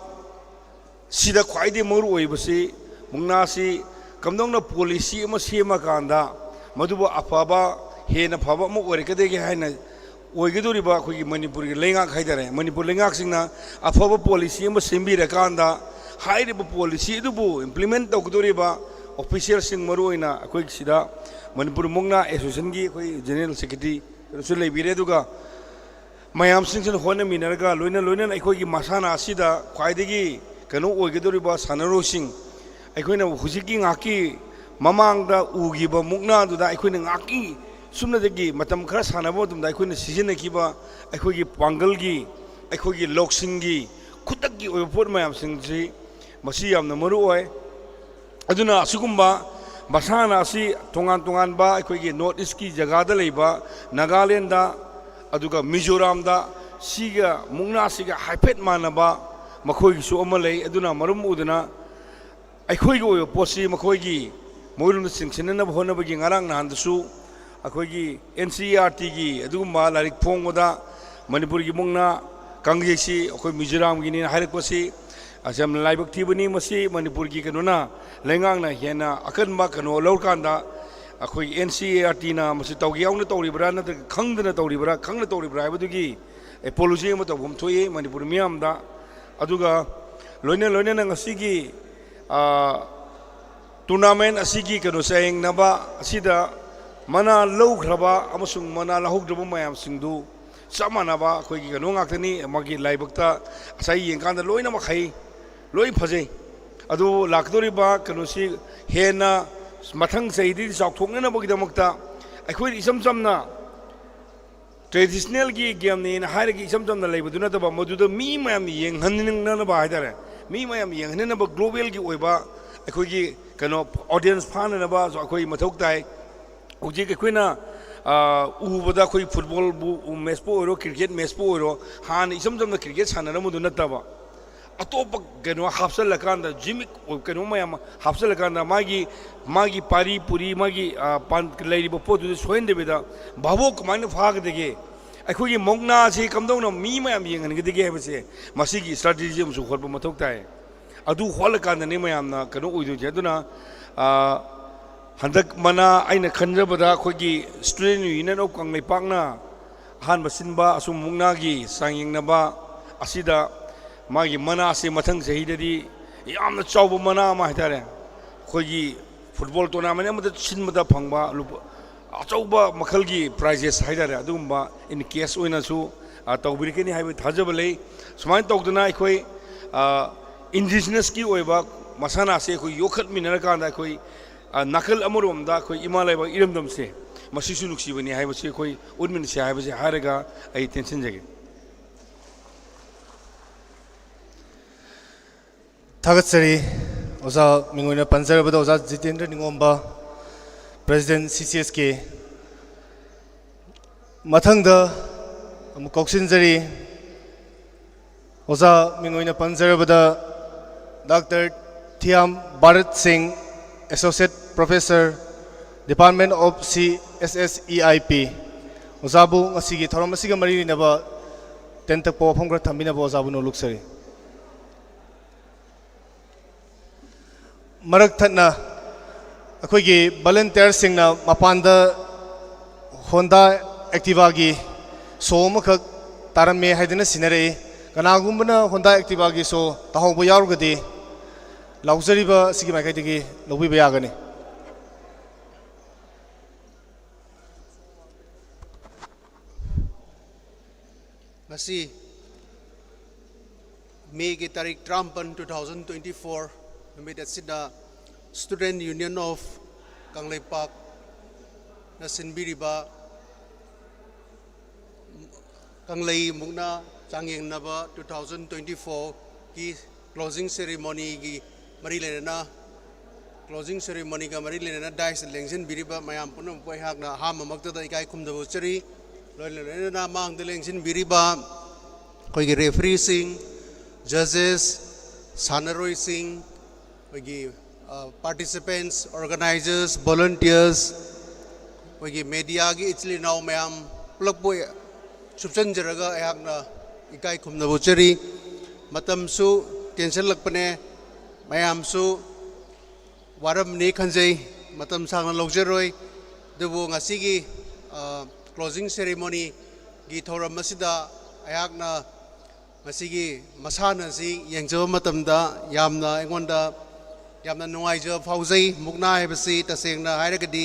ꯁꯤꯗ ꯈ꯭ꯋꯥꯏꯗꯒꯤ ꯃꯔꯨ ꯑꯣꯏꯕꯁꯤ, ꯃꯨꯛꯅꯥꯁꯤ ꯀꯝꯗꯧꯅ policy ꯑꯃ ꯁꯦꯝꯃꯀꯥꯟꯗ ꯃꯗꯨꯕꯨ ꯑꯐꯕ, ꯍꯦꯟꯅ ꯐꯕ ꯑꯃ ꯑꯣꯏꯔꯛꯀꯗꯒꯦ ꯍꯥꯏꯅ ꯑꯣꯏꯒꯗꯧꯔꯤꯕ ꯑꯩꯈꯣꯏꯒꯤ ꯃꯅꯤꯄꯨꯔꯒꯤ ꯂꯩꯉꯥꯛ ꯍꯥꯏꯇꯥꯔꯦ, ꯃꯅꯤꯄꯨꯔ ꯂꯩꯉꯥꯛꯁꯤꯡꯅ ꯑꯐꯕ policy ꯑꯃ ꯁꯦꯝꯕꯤꯔꯀꯥꯟꯗ, ꯍꯥꯏꯔꯤꯕ policy ꯑꯗꯨꯕꯨ implement ꯇꯧꯒꯗꯧꯔꯤꯕ officialꯁꯤꯡ, ꯃꯔꯨꯑꯣꯏꯅ ꯑꯩꯈꯣꯏ ꯁꯤꯗ ꯃꯅꯤꯄꯨꯔ ꯃꯨꯛꯅꯥ Associationꯒꯤ ꯑꯩꯈꯣꯏ general secretary ꯀꯩꯅꯣꯁꯨ ꯂꯩꯕꯤꯔꯦ, ꯑꯗꯨꯒ ꯃꯌꯥꯝꯁꯤꯡꯁꯤꯅ ꯍꯣꯠꯅꯃꯤꯟꯅꯔꯒ, ꯂꯣꯏꯅ ꯂꯣꯏꯅꯅ ꯑꯩꯈꯣꯏꯒꯤ ꯃꯁꯥꯟꯅ ꯑꯁꯤꯗ ꯈ꯭ꯋꯥꯏꯗꯒꯤ ꯀꯩꯅꯣ ꯑꯣꯏꯒꯗꯧꯔꯤꯕ ꯁꯥꯟꯅꯔꯣꯏꯁꯤꯡ, ꯑꯩꯈꯣꯏꯅ ꯍꯧꯖꯤꯛꯀꯤ ꯉꯥꯏꯍꯥꯛꯀꯤ ꯃꯃꯥꯡꯗ ꯎꯈꯤꯕ ꯃꯨꯛꯅꯥꯗꯨꯗ ꯑꯩꯈꯣꯏꯅ ꯉꯥꯏꯍꯥꯛꯀꯤ ꯁꯨꯞꯅꯇꯒꯤ ꯃꯇꯝ ꯈꯔ ꯁꯥꯟꯅꯕ ꯃꯇꯝꯗ ꯑꯩꯈꯣꯏꯅ ꯁꯤꯖꯤꯟꯅꯈꯤꯕ ꯑꯩꯈꯣꯏꯒꯤ ꯄꯥꯡꯒꯜꯒꯤ, ꯑꯩꯈꯣꯏꯒꯤ ꯂꯧꯁꯤꯡꯒꯤ, ꯈꯨꯗꯛꯀꯤ ꯑꯣꯏꯕ ꯄꯣꯠ ꯃꯌꯥꯝꯁꯤꯡꯁꯤ, ꯃꯁꯤ ꯌꯥꯝꯅ ꯃꯔꯨ ꯑꯣꯏ꯫ ꯑꯗꯨꯅ ꯑꯁꯤꯒꯨꯝꯕ ꯃꯁꯥꯟꯅ ꯑꯁꯤ ꯇꯣꯉꯥꯟ ꯇꯣꯉꯥꯟꯕ ꯑꯩꯈꯣꯏꯒꯤ ꯅꯣꯔꯠ ꯏꯁꯀꯤ ꯖꯒꯥꯗ ꯂꯩꯕ ꯅꯥꯒꯥꯂꯦꯟꯗ, ꯑꯗꯨꯒ ꯃꯤꯖꯣꯔꯥꯝꯗ, ꯁꯤꯒ ꯃꯨꯛꯅꯥꯁꯤꯒ ꯍꯥꯏꯐꯦꯠ ꯃꯥꯟꯅꯕ ꯃꯈꯣꯏꯒꯤꯁꯨ ꯑꯃ ꯂꯩ꯫ ꯑꯗꯨꯅ ꯃꯔꯝ ꯑꯣꯏꯗꯨꯅ ꯑꯩꯈꯣꯏꯒꯤ ꯑꯣꯏꯕ ꯄꯣꯠꯁꯤ ꯃꯈꯣꯏꯒꯤ ꯃꯣꯏꯔꯣꯝꯗ ꯆꯤꯡꯁꯤꯟꯅꯅꯕ ꯍꯣꯠꯅꯕꯒꯤ ꯉꯔꯥꯡ ꯅꯍꯥꯟꯗꯁꯨ ꯑꯩꯈꯣꯏꯒꯤ ꯑꯦꯟ ꯁꯤ ꯏ ꯑꯥꯔ ꯇꯤꯒꯤ ꯑꯗꯨꯒꯨꯝꯕ ꯂꯥꯏꯔꯤꯛ ꯐꯣꯡꯕꯗ ꯃꯅꯤꯄꯨꯔꯒꯤ ꯃꯨꯛꯅꯥ ꯀꯥꯡꯖꯩꯁꯤ ꯑꯩꯈꯣꯏ ꯃꯤꯖꯣꯔꯥꯝꯒꯤꯅꯤꯅ ꯍꯥꯏꯔꯛꯄꯁꯤ ꯑꯁꯤ ꯌꯥꯝꯅ ꯂꯥꯏꯕꯛ ꯊꯤꯕꯅꯤ꯫ ꯃꯁꯤ ꯃꯅꯤꯄꯨꯔꯒꯤ ꯀꯩꯅꯣꯅ, ꯂꯩꯉꯥꯛꯅ ꯍꯦꯟꯅ ꯑꯀꯟꯕ ꯀꯩꯅꯣ ꯂꯧꯔꯀꯥꯟꯗ ꯑꯩꯈꯣꯏ ꯑꯦꯟ ꯁꯤ ꯏ ꯑꯥꯔ ꯇꯤꯅ ꯃꯁꯤ ꯇꯧꯒꯦ ꯌꯥꯎꯅ ꯇꯧꯔꯤꯕ꯭ꯔꯥ ꯅꯠꯇ꯭ꯔꯒ ꯈꯪꯗꯅ ꯇꯧꯔꯤꯕ꯭ꯔꯥ, ꯈꯪꯅ ꯇꯧꯔꯤꯕ꯭ꯔꯥ ꯍꯥꯏꯕꯗꯨꯒꯤ ꯑꯦꯄꯣꯂꯣꯖꯤ ꯑꯃ ꯇꯧꯐꯝ ꯊꯣꯛꯏ ꯃꯅꯤꯄꯨꯔ ꯃꯤꯌꯥꯝꯗ꯫ ꯑꯗꯨꯒ ꯂꯣꯏꯅ ꯂꯣꯏꯅꯅ ꯉꯁꯤꯒꯤ, ꯑ, ꯇꯣꯔꯅꯥꯃꯦꯟ ꯑꯁꯤꯒꯤ ꯀꯩꯅꯣ ꯆꯌꯦꯡꯅꯕ ꯑꯁꯤꯗ ꯃꯅꯥ ꯂꯧꯈ꯭ꯔꯕ ꯑꯃꯁꯨꯡ ꯃꯅꯥ ꯂꯧꯍꯧꯗ꯭ꯔꯕ ꯃꯌꯥꯝꯁꯤꯡꯗꯨ ꯆꯞ ꯃꯥꯟꯅꯕ ꯑꯩꯈꯣꯏꯒꯤ ꯀꯩꯅꯣ ꯉꯥꯛꯇꯅꯤ꯫ ꯃꯥꯒꯤ ꯂꯥꯏꯕꯛꯇ ꯉꯁꯥꯏ ꯌꯦꯡꯀꯥꯟꯗ ꯂꯣꯏꯅꯃꯛ ꯍꯩ, ꯂꯣꯏ ꯐꯖꯩ꯫ ꯑꯗꯨ ꯂꯥꯛꯀꯗꯧꯔꯤꯕ ꯀꯩꯅꯣꯁꯤ ꯍꯦꯟꯅ ꯃꯊꯪ ꯆꯍꯤꯗꯤ ꯆꯥꯎꯊꯣꯛꯅꯅꯕꯒꯤꯗꯃꯛꯇ ꯑꯩꯈꯣꯏꯅ ꯏꯆꯝ ꯆꯝꯅ ꯇ꯭ꯔꯦꯗꯤꯁꯅꯦꯜꯒꯤ ꯒꯦꯝꯅꯦꯅ ꯍꯥꯏꯔꯒ ꯏꯆꯝ ꯆꯝꯅ ꯂꯩꯕꯗꯨ ꯅꯠꯇꯕ, ꯃꯗꯨꯗ ꯃꯤ ꯃꯌꯥꯝ ꯌꯦꯡꯍꯟꯅꯤꯡꯅꯕ ꯍꯥꯏꯇꯥꯔꯦ, ꯃꯤ ꯃꯌꯥꯝ ꯌꯦꯡꯍꯟꯅꯅꯕ ꯒ꯭ꯂꯣꯕꯦꯜꯒꯤ ꯑꯣꯏꯕ ꯑꯩꯈꯣꯏꯒꯤ ꯀꯩꯅꯣ ꯑꯣꯗꯤꯌꯦꯟꯁ ꯐꯥꯅꯅꯕꯁꯨ ꯑꯩꯈꯣꯏ ꯃꯊꯧ ꯇꯥꯏ꯫ ꯍꯧꯖꯤꯛ ꯑꯩꯈꯣꯏꯅ, ꯑ, ꯎꯕꯗ ꯑꯩꯈꯣꯏ ꯐꯨꯠꯕꯣꯜꯕꯨ ꯃꯦꯠꯁꯄꯨ ꯑꯣꯏꯔꯣ, ꯀ꯭ꯔꯤꯀꯦꯠ ꯃꯦꯠꯁꯄꯨ ꯑꯣꯏꯔꯣ, ꯍꯥꯟꯅ ꯏꯆꯝ ꯆꯝꯅ ꯀ꯭ꯔꯤꯀꯦꯠ ꯁꯥꯟꯅꯔꯝꯕꯗꯨ ꯅꯠꯇꯕ, ꯑꯇꯣꯞꯄ ꯀꯩꯅꯣ ꯍꯥꯞꯆꯜꯂꯀꯥꯟꯗ, ꯖꯤꯃꯤꯛ ꯑꯣꯏꯕ ꯀꯩꯅꯣ ꯃꯌꯥꯝ ꯑꯃ ꯍꯥꯞꯆꯜꯂꯀꯥꯟꯗ, ꯃꯥꯒꯤ, ꯃꯥꯒꯤ ꯄꯥꯔꯤ ꯄꯨꯔꯤ, ꯃꯥꯒꯤ, ꯑ, ꯄꯥꯟ-, ꯂꯩꯔꯤꯕ ꯄꯣꯠꯇꯨꯗ ꯁꯣꯏꯍꯟꯗꯕꯤꯗ ꯚꯥꯕꯣꯛ ꯀꯃꯥꯏꯅ ꯐꯥꯒꯗꯒꯦ, ꯑꯩꯈꯣꯏꯒꯤ ꯃꯨꯛꯅꯥꯁꯤ ꯀꯝꯗꯧꯅ ꯃꯤ ꯃꯌꯥꯝ ꯌꯦꯡꯍꯟꯒꯗꯒꯦ ꯍꯥꯏꯕꯁꯦ ꯃꯁꯤꯒꯤ ꯏꯁꯇ꯭ꯔꯥꯇꯦꯖꯤ ꯑꯃꯁꯨ ꯍꯣꯠꯄ ꯃꯊꯧ ꯇꯥꯏ꯫ ꯑꯗꯨ ꯍꯣꯠꯂꯀꯥꯟꯗꯅꯤ ꯃꯌꯥꯝꯅ ꯀꯩꯅꯣ ꯑꯣꯏꯗꯣꯏꯁꯦ꯫ ꯑꯗꯨꯅ, ꯑ, ꯍꯟꯗꯛ ꯃꯅꯥ ꯑꯩꯅ ꯈꯟꯖꯕꯗ ꯑꯩꯈꯣꯏꯒꯤ Student Union of ꯀꯪꯂꯩꯄꯥꯛꯅ ꯑꯍꯥꯟꯕ ꯁꯤꯟꯕ ꯑꯁꯨꯝ ꯃꯨꯛꯅꯥꯒꯤ ꯆꯥꯡꯌꯦꯡꯅꯕ ꯑꯁꯤꯗ ꯃꯥꯒꯤ ꯃꯅꯥꯁꯦ ꯃꯊꯪ ꯆꯍꯤꯗꯗꯤ ꯌꯥꯝꯅ ꯆꯥꯎꯕ ꯃꯅꯥ ꯑꯃ ꯍꯥꯏꯇꯥꯔꯦ, ꯑꯩꯈꯣꯏꯒꯤ ꯐꯨꯠꯕꯣꯜ ꯇꯣꯔꯅꯥꯃꯦꯟ ꯑꯃꯗ ꯁꯤꯟꯕꯗ ꯐꯪꯕ ꯂꯨꯄꯥ, ꯑꯆꯧꯕ ꯃꯈꯜꯒꯤ ꯄ꯭ꯔꯥꯏꯖꯦꯁ ꯍꯥꯏꯇꯥꯔꯦ, ꯑꯗꯨꯒꯨꯝꯕ ꯏꯟ ꯀꯦꯁ ꯑꯣꯏꯅꯁꯨ, ꯑ, ꯇꯧꯕꯤꯔꯛꯀꯅꯤ ꯍꯥꯏꯕꯒꯤ ꯊꯥꯖꯕ ꯂꯩ꯫ ꯁꯨꯃꯥꯏꯅ ꯇꯧꯗꯅ ꯑꯩꯈꯣꯏ, ꯑ, ꯏꯟꯗꯤꯖꯤꯅꯁꯀꯤ ꯑꯣꯏꯕ ꯃꯁꯥꯟꯅꯁꯦ ꯑꯩꯈꯣꯏ ꯌꯣꯛꯈꯠꯃꯤꯟꯅꯔꯀꯥꯟꯗ ꯑꯩꯈꯣꯏ, ꯑ, ꯅꯥꯀꯜ ꯑꯃꯔꯣꯝꯗ ꯑꯩꯈꯣꯏ ꯏꯃꯥ ꯂꯩꯕꯥꯛ ꯏꯔꯝꯗꯝꯁꯦ ꯃꯁꯤꯁꯨ ꯅꯨꯡꯁꯤꯕꯅꯤ ꯍꯥꯏꯕꯁꯤ ꯑꯩꯈꯣꯏ ꯎꯠꯃꯤꯟꯅꯁꯤ ꯍꯥꯏꯕꯁꯦ ꯍꯥꯏꯔꯒ ꯑꯩ ꯇꯦꯟꯁꯤꯟꯖꯒꯦ꯫ ꯊꯥꯒꯠꯆꯔꯤ ꯑꯣꯖꯥ ꯃꯤꯡ ꯑꯣꯏꯅ ꯄꯟꯖꯔꯕꯗ ꯑꯣꯖꯥ Jitendra Ningomba, President C C S K꯫ ꯃꯊꯪꯗ ꯑꯃꯨꯛ ꯀꯧꯁꯤꯟꯖꯔꯤ꯫ ꯑꯣꯖꯥ ꯃꯤꯡ ꯑꯣꯏꯅ ꯄꯟꯖꯔꯕꯗ Doctor Thiam Bharat Singh, Associate Professor, Department of C S S E I P꯫ ꯑꯣꯖꯥꯕꯨ ꯉꯁꯤꯒꯤ ꯊꯧꯔꯝ ꯑꯁꯤꯒ ꯃꯔꯤ ꯂꯩꯅꯕ ꯇꯦꯟ ꯇꯛꯄ ꯋꯥꯐꯝ ꯈꯔ ꯊꯝꯕꯤꯅꯕ ꯑꯣꯖꯥꯕꯨ ꯅꯣꯂꯨꯛꯆꯔꯤ꯫ ꯃꯔꯛ ꯊꯠꯅ ꯑꯩꯈꯣꯏꯒꯤ volunteerꯁꯤꯡꯅ ꯃꯄꯥꯟꯗ Honda Activaꯒꯤ show ꯑꯃꯈꯛ ꯇꯥꯔꯝꯃꯦ ꯍꯥꯏꯗꯨꯅ ꯁꯤꯟꯅꯔꯛꯏ꯫ ꯀꯅꯥꯒꯨꯝꯕꯅ Honda Activaꯒꯤ show ꯇꯥꯍꯧꯕ ꯌꯥꯎꯔꯒꯗꯤ ꯂꯥꯎꯖꯔꯤꯕ ꯑꯁꯤꯒꯤ ꯃꯥꯏꯀꯩꯗꯒꯤ ꯂꯧꯕꯤꯕ ꯌꯥꯒꯅꯤ꯫ ꯉꯁꯤ ꯃꯦꯒꯤ ꯇꯥꯔꯤꯛ ꯇꯔꯥꯃꯥꯄꯟ, two thousand twenty-four ꯅꯨꯃꯤꯠ ꯑꯁꯤꯗ Student Union of ꯀꯪꯂꯩꯄꯥꯛꯅ ꯁꯤꯟꯕꯤꯔꯤꯕ ꯀꯪꯂꯩ ꯃꯨꯛꯅꯥ ꯆꯥꯡꯌꯦꯡꯅꯕ two thousand twenty-fourꯒꯤ closing ceremonyꯒꯤ ꯃꯔꯤ ꯂꯩꯅꯅ, closing ceremonyꯒ ꯃꯔꯤ ꯂꯩꯅꯅ daisꯇ ꯂꯦꯡꯁꯤꯟꯕꯤꯔꯤꯕ ꯃꯌꯥꯝ ꯄꯨꯝꯅꯃꯛꯄꯨ ꯑꯩꯍꯥꯛꯅ ꯑꯍꯥꯟꯕꯃꯛꯇꯗ ꯏꯀꯥꯏ ꯈꯨꯝꯅꯕ ꯎꯠꯆꯔꯤ꯫ ꯂꯣꯏꯅ ꯂꯣꯏꯅꯅ ꯃꯥꯡꯗ ꯂꯦꯡꯁꯤꯟꯕꯤꯔꯤꯕ ꯑꯩꯈꯣꯏꯒꯤ refereeꯁꯤꯡ, judges, ꯁꯥꯟꯅꯔꯣꯏꯁꯤꯡ, ꯑꯩꯈꯣꯏꯒꯤ participants, organizers, volunteers, ꯑꯩꯈꯣꯏꯒꯤ mediaꯒꯤ ꯏꯆꯤꯜ ꯏꯅꯥꯎ ꯃꯌꯥꯝ ꯄꯨꯂꯞꯄꯨ ꯁꯨꯞꯆꯟꯖꯔꯒ ꯑꯩꯍꯥꯛꯅ ꯏꯀꯥꯏ ꯈꯨꯝꯅꯕ ꯎꯠꯆꯔꯤ꯫ ꯃꯇꯝꯁꯨ ꯇꯦꯟꯁꯤꯜꯂꯛꯄꯅꯦ, ꯃꯌꯥꯝꯁꯨ ꯋꯥꯔꯝꯅꯤ ꯈꯟꯖꯩ, ꯃꯇꯝ ꯁꯥꯡꯅ ꯂꯧꯖꯔꯣꯏ꯫ ꯑꯗꯨꯕꯨ ꯉꯁꯤꯒꯤ closing ceremonyꯒꯤ ꯊꯧꯔꯝ ꯑꯁꯤꯗ ꯑꯩꯍꯥꯛꯅ ꯃꯁꯤꯒꯤ ꯃꯁꯥꯟꯅ ꯑꯁꯤ ꯌꯦꯡꯖꯕ ꯃꯇꯝꯗ ꯌꯥꯝꯅ ꯑꯩꯉꯣꯟꯗ ꯌꯥꯝꯅ ꯅꯨꯡꯉꯥꯏꯖꯕ ꯐꯥꯎꯖꯩ꯫ ꯃꯨꯛꯅꯥ ꯍꯥꯏꯕꯁꯤ ꯇꯁꯦꯡꯅ ꯍꯥꯏꯔꯒꯗꯤ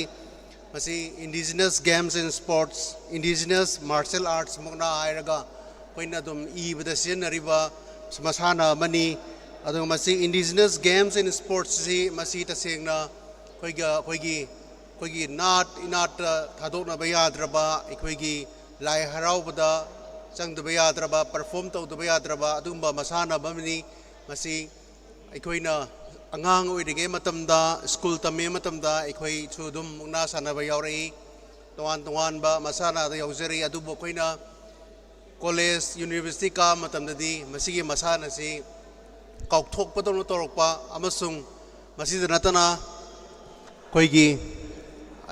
ꯃꯁꯤ indigenous games and sports, indigenous martial arts ꯃꯨꯛꯅꯥ ꯍꯥꯏꯔꯒ ꯑꯩꯈꯣꯏꯅ ꯑꯗꯨꯝ ꯏꯕꯗ ꯁꯤꯖꯤꯟꯅꯔꯤꯕ ꯃꯁꯥꯟꯅ ꯑꯃꯅꯤ꯫ ꯑꯗꯨꯒ ꯃꯁꯤ indigenous games and sportsꯁꯤ ꯃꯁꯤ ꯇꯁꯦꯡꯅ ꯑꯩꯈꯣꯏꯒ ꯑꯩꯈꯣꯏꯒꯤ ꯑꯩꯈꯣꯏꯒꯤ ꯅꯥꯠ ꯏꯅꯥꯠꯇ ꯊꯥꯗꯣꯛꯅꯕ ꯌꯥꯗ꯭ꯔꯕ, ꯑꯩꯈꯣꯏꯒꯤ ꯂꯥꯏ ꯍꯔꯥꯎꯕꯗ ꯆꯪꯗꯕ ꯌꯥꯗ꯭ꯔꯕ, perform ꯇꯧꯗꯕ ꯌꯥꯗ꯭ꯔꯕ ꯑꯗꯨꯒꯨꯝꯕ ꯃꯁꯥꯟꯅ ꯑꯃꯅꯤ꯫ ꯃꯁꯤ ꯑꯩꯈꯣꯏꯅ ꯑꯉꯥꯡ ꯑꯣꯏꯔꯤꯉꯩ ꯃꯇꯝꯗ, ꯁ꯭ꯀꯨꯜ ꯇꯝꯃꯤꯉꯩ ꯃꯇꯝꯗ ꯑꯩꯈꯣꯏꯁꯨ ꯑꯗꯨꯝ ꯃꯨꯛꯅꯥ ꯁꯥꯟꯅꯕ ꯌꯥꯎꯔꯛꯏ, ꯇꯣꯉꯥꯟ ꯇꯣꯉꯥꯟꯕ ꯃꯁꯥꯟꯅꯗ ꯌꯥꯎꯖꯔꯛꯏ꯫ ꯑꯗꯨꯕꯨ ꯑꯩꯈꯣꯏꯅ ꯀꯣꯂꯦꯖ, ꯌꯨꯅꯤꯚꯔꯁꯤꯇꯤ ꯀꯥꯕ ꯃꯇꯝꯗꯗꯤ ꯃꯁꯤꯒꯤ ꯃꯁꯥꯟꯅ ꯑꯁꯤ ꯀꯥꯎꯊꯣꯛꯄꯗꯧꯅ ꯇꯧꯔꯛꯄ ꯑꯃꯁꯨꯡ ꯃꯁꯤꯗ ꯅꯠꯇꯅ ꯑꯩꯈꯣꯏꯒꯤ,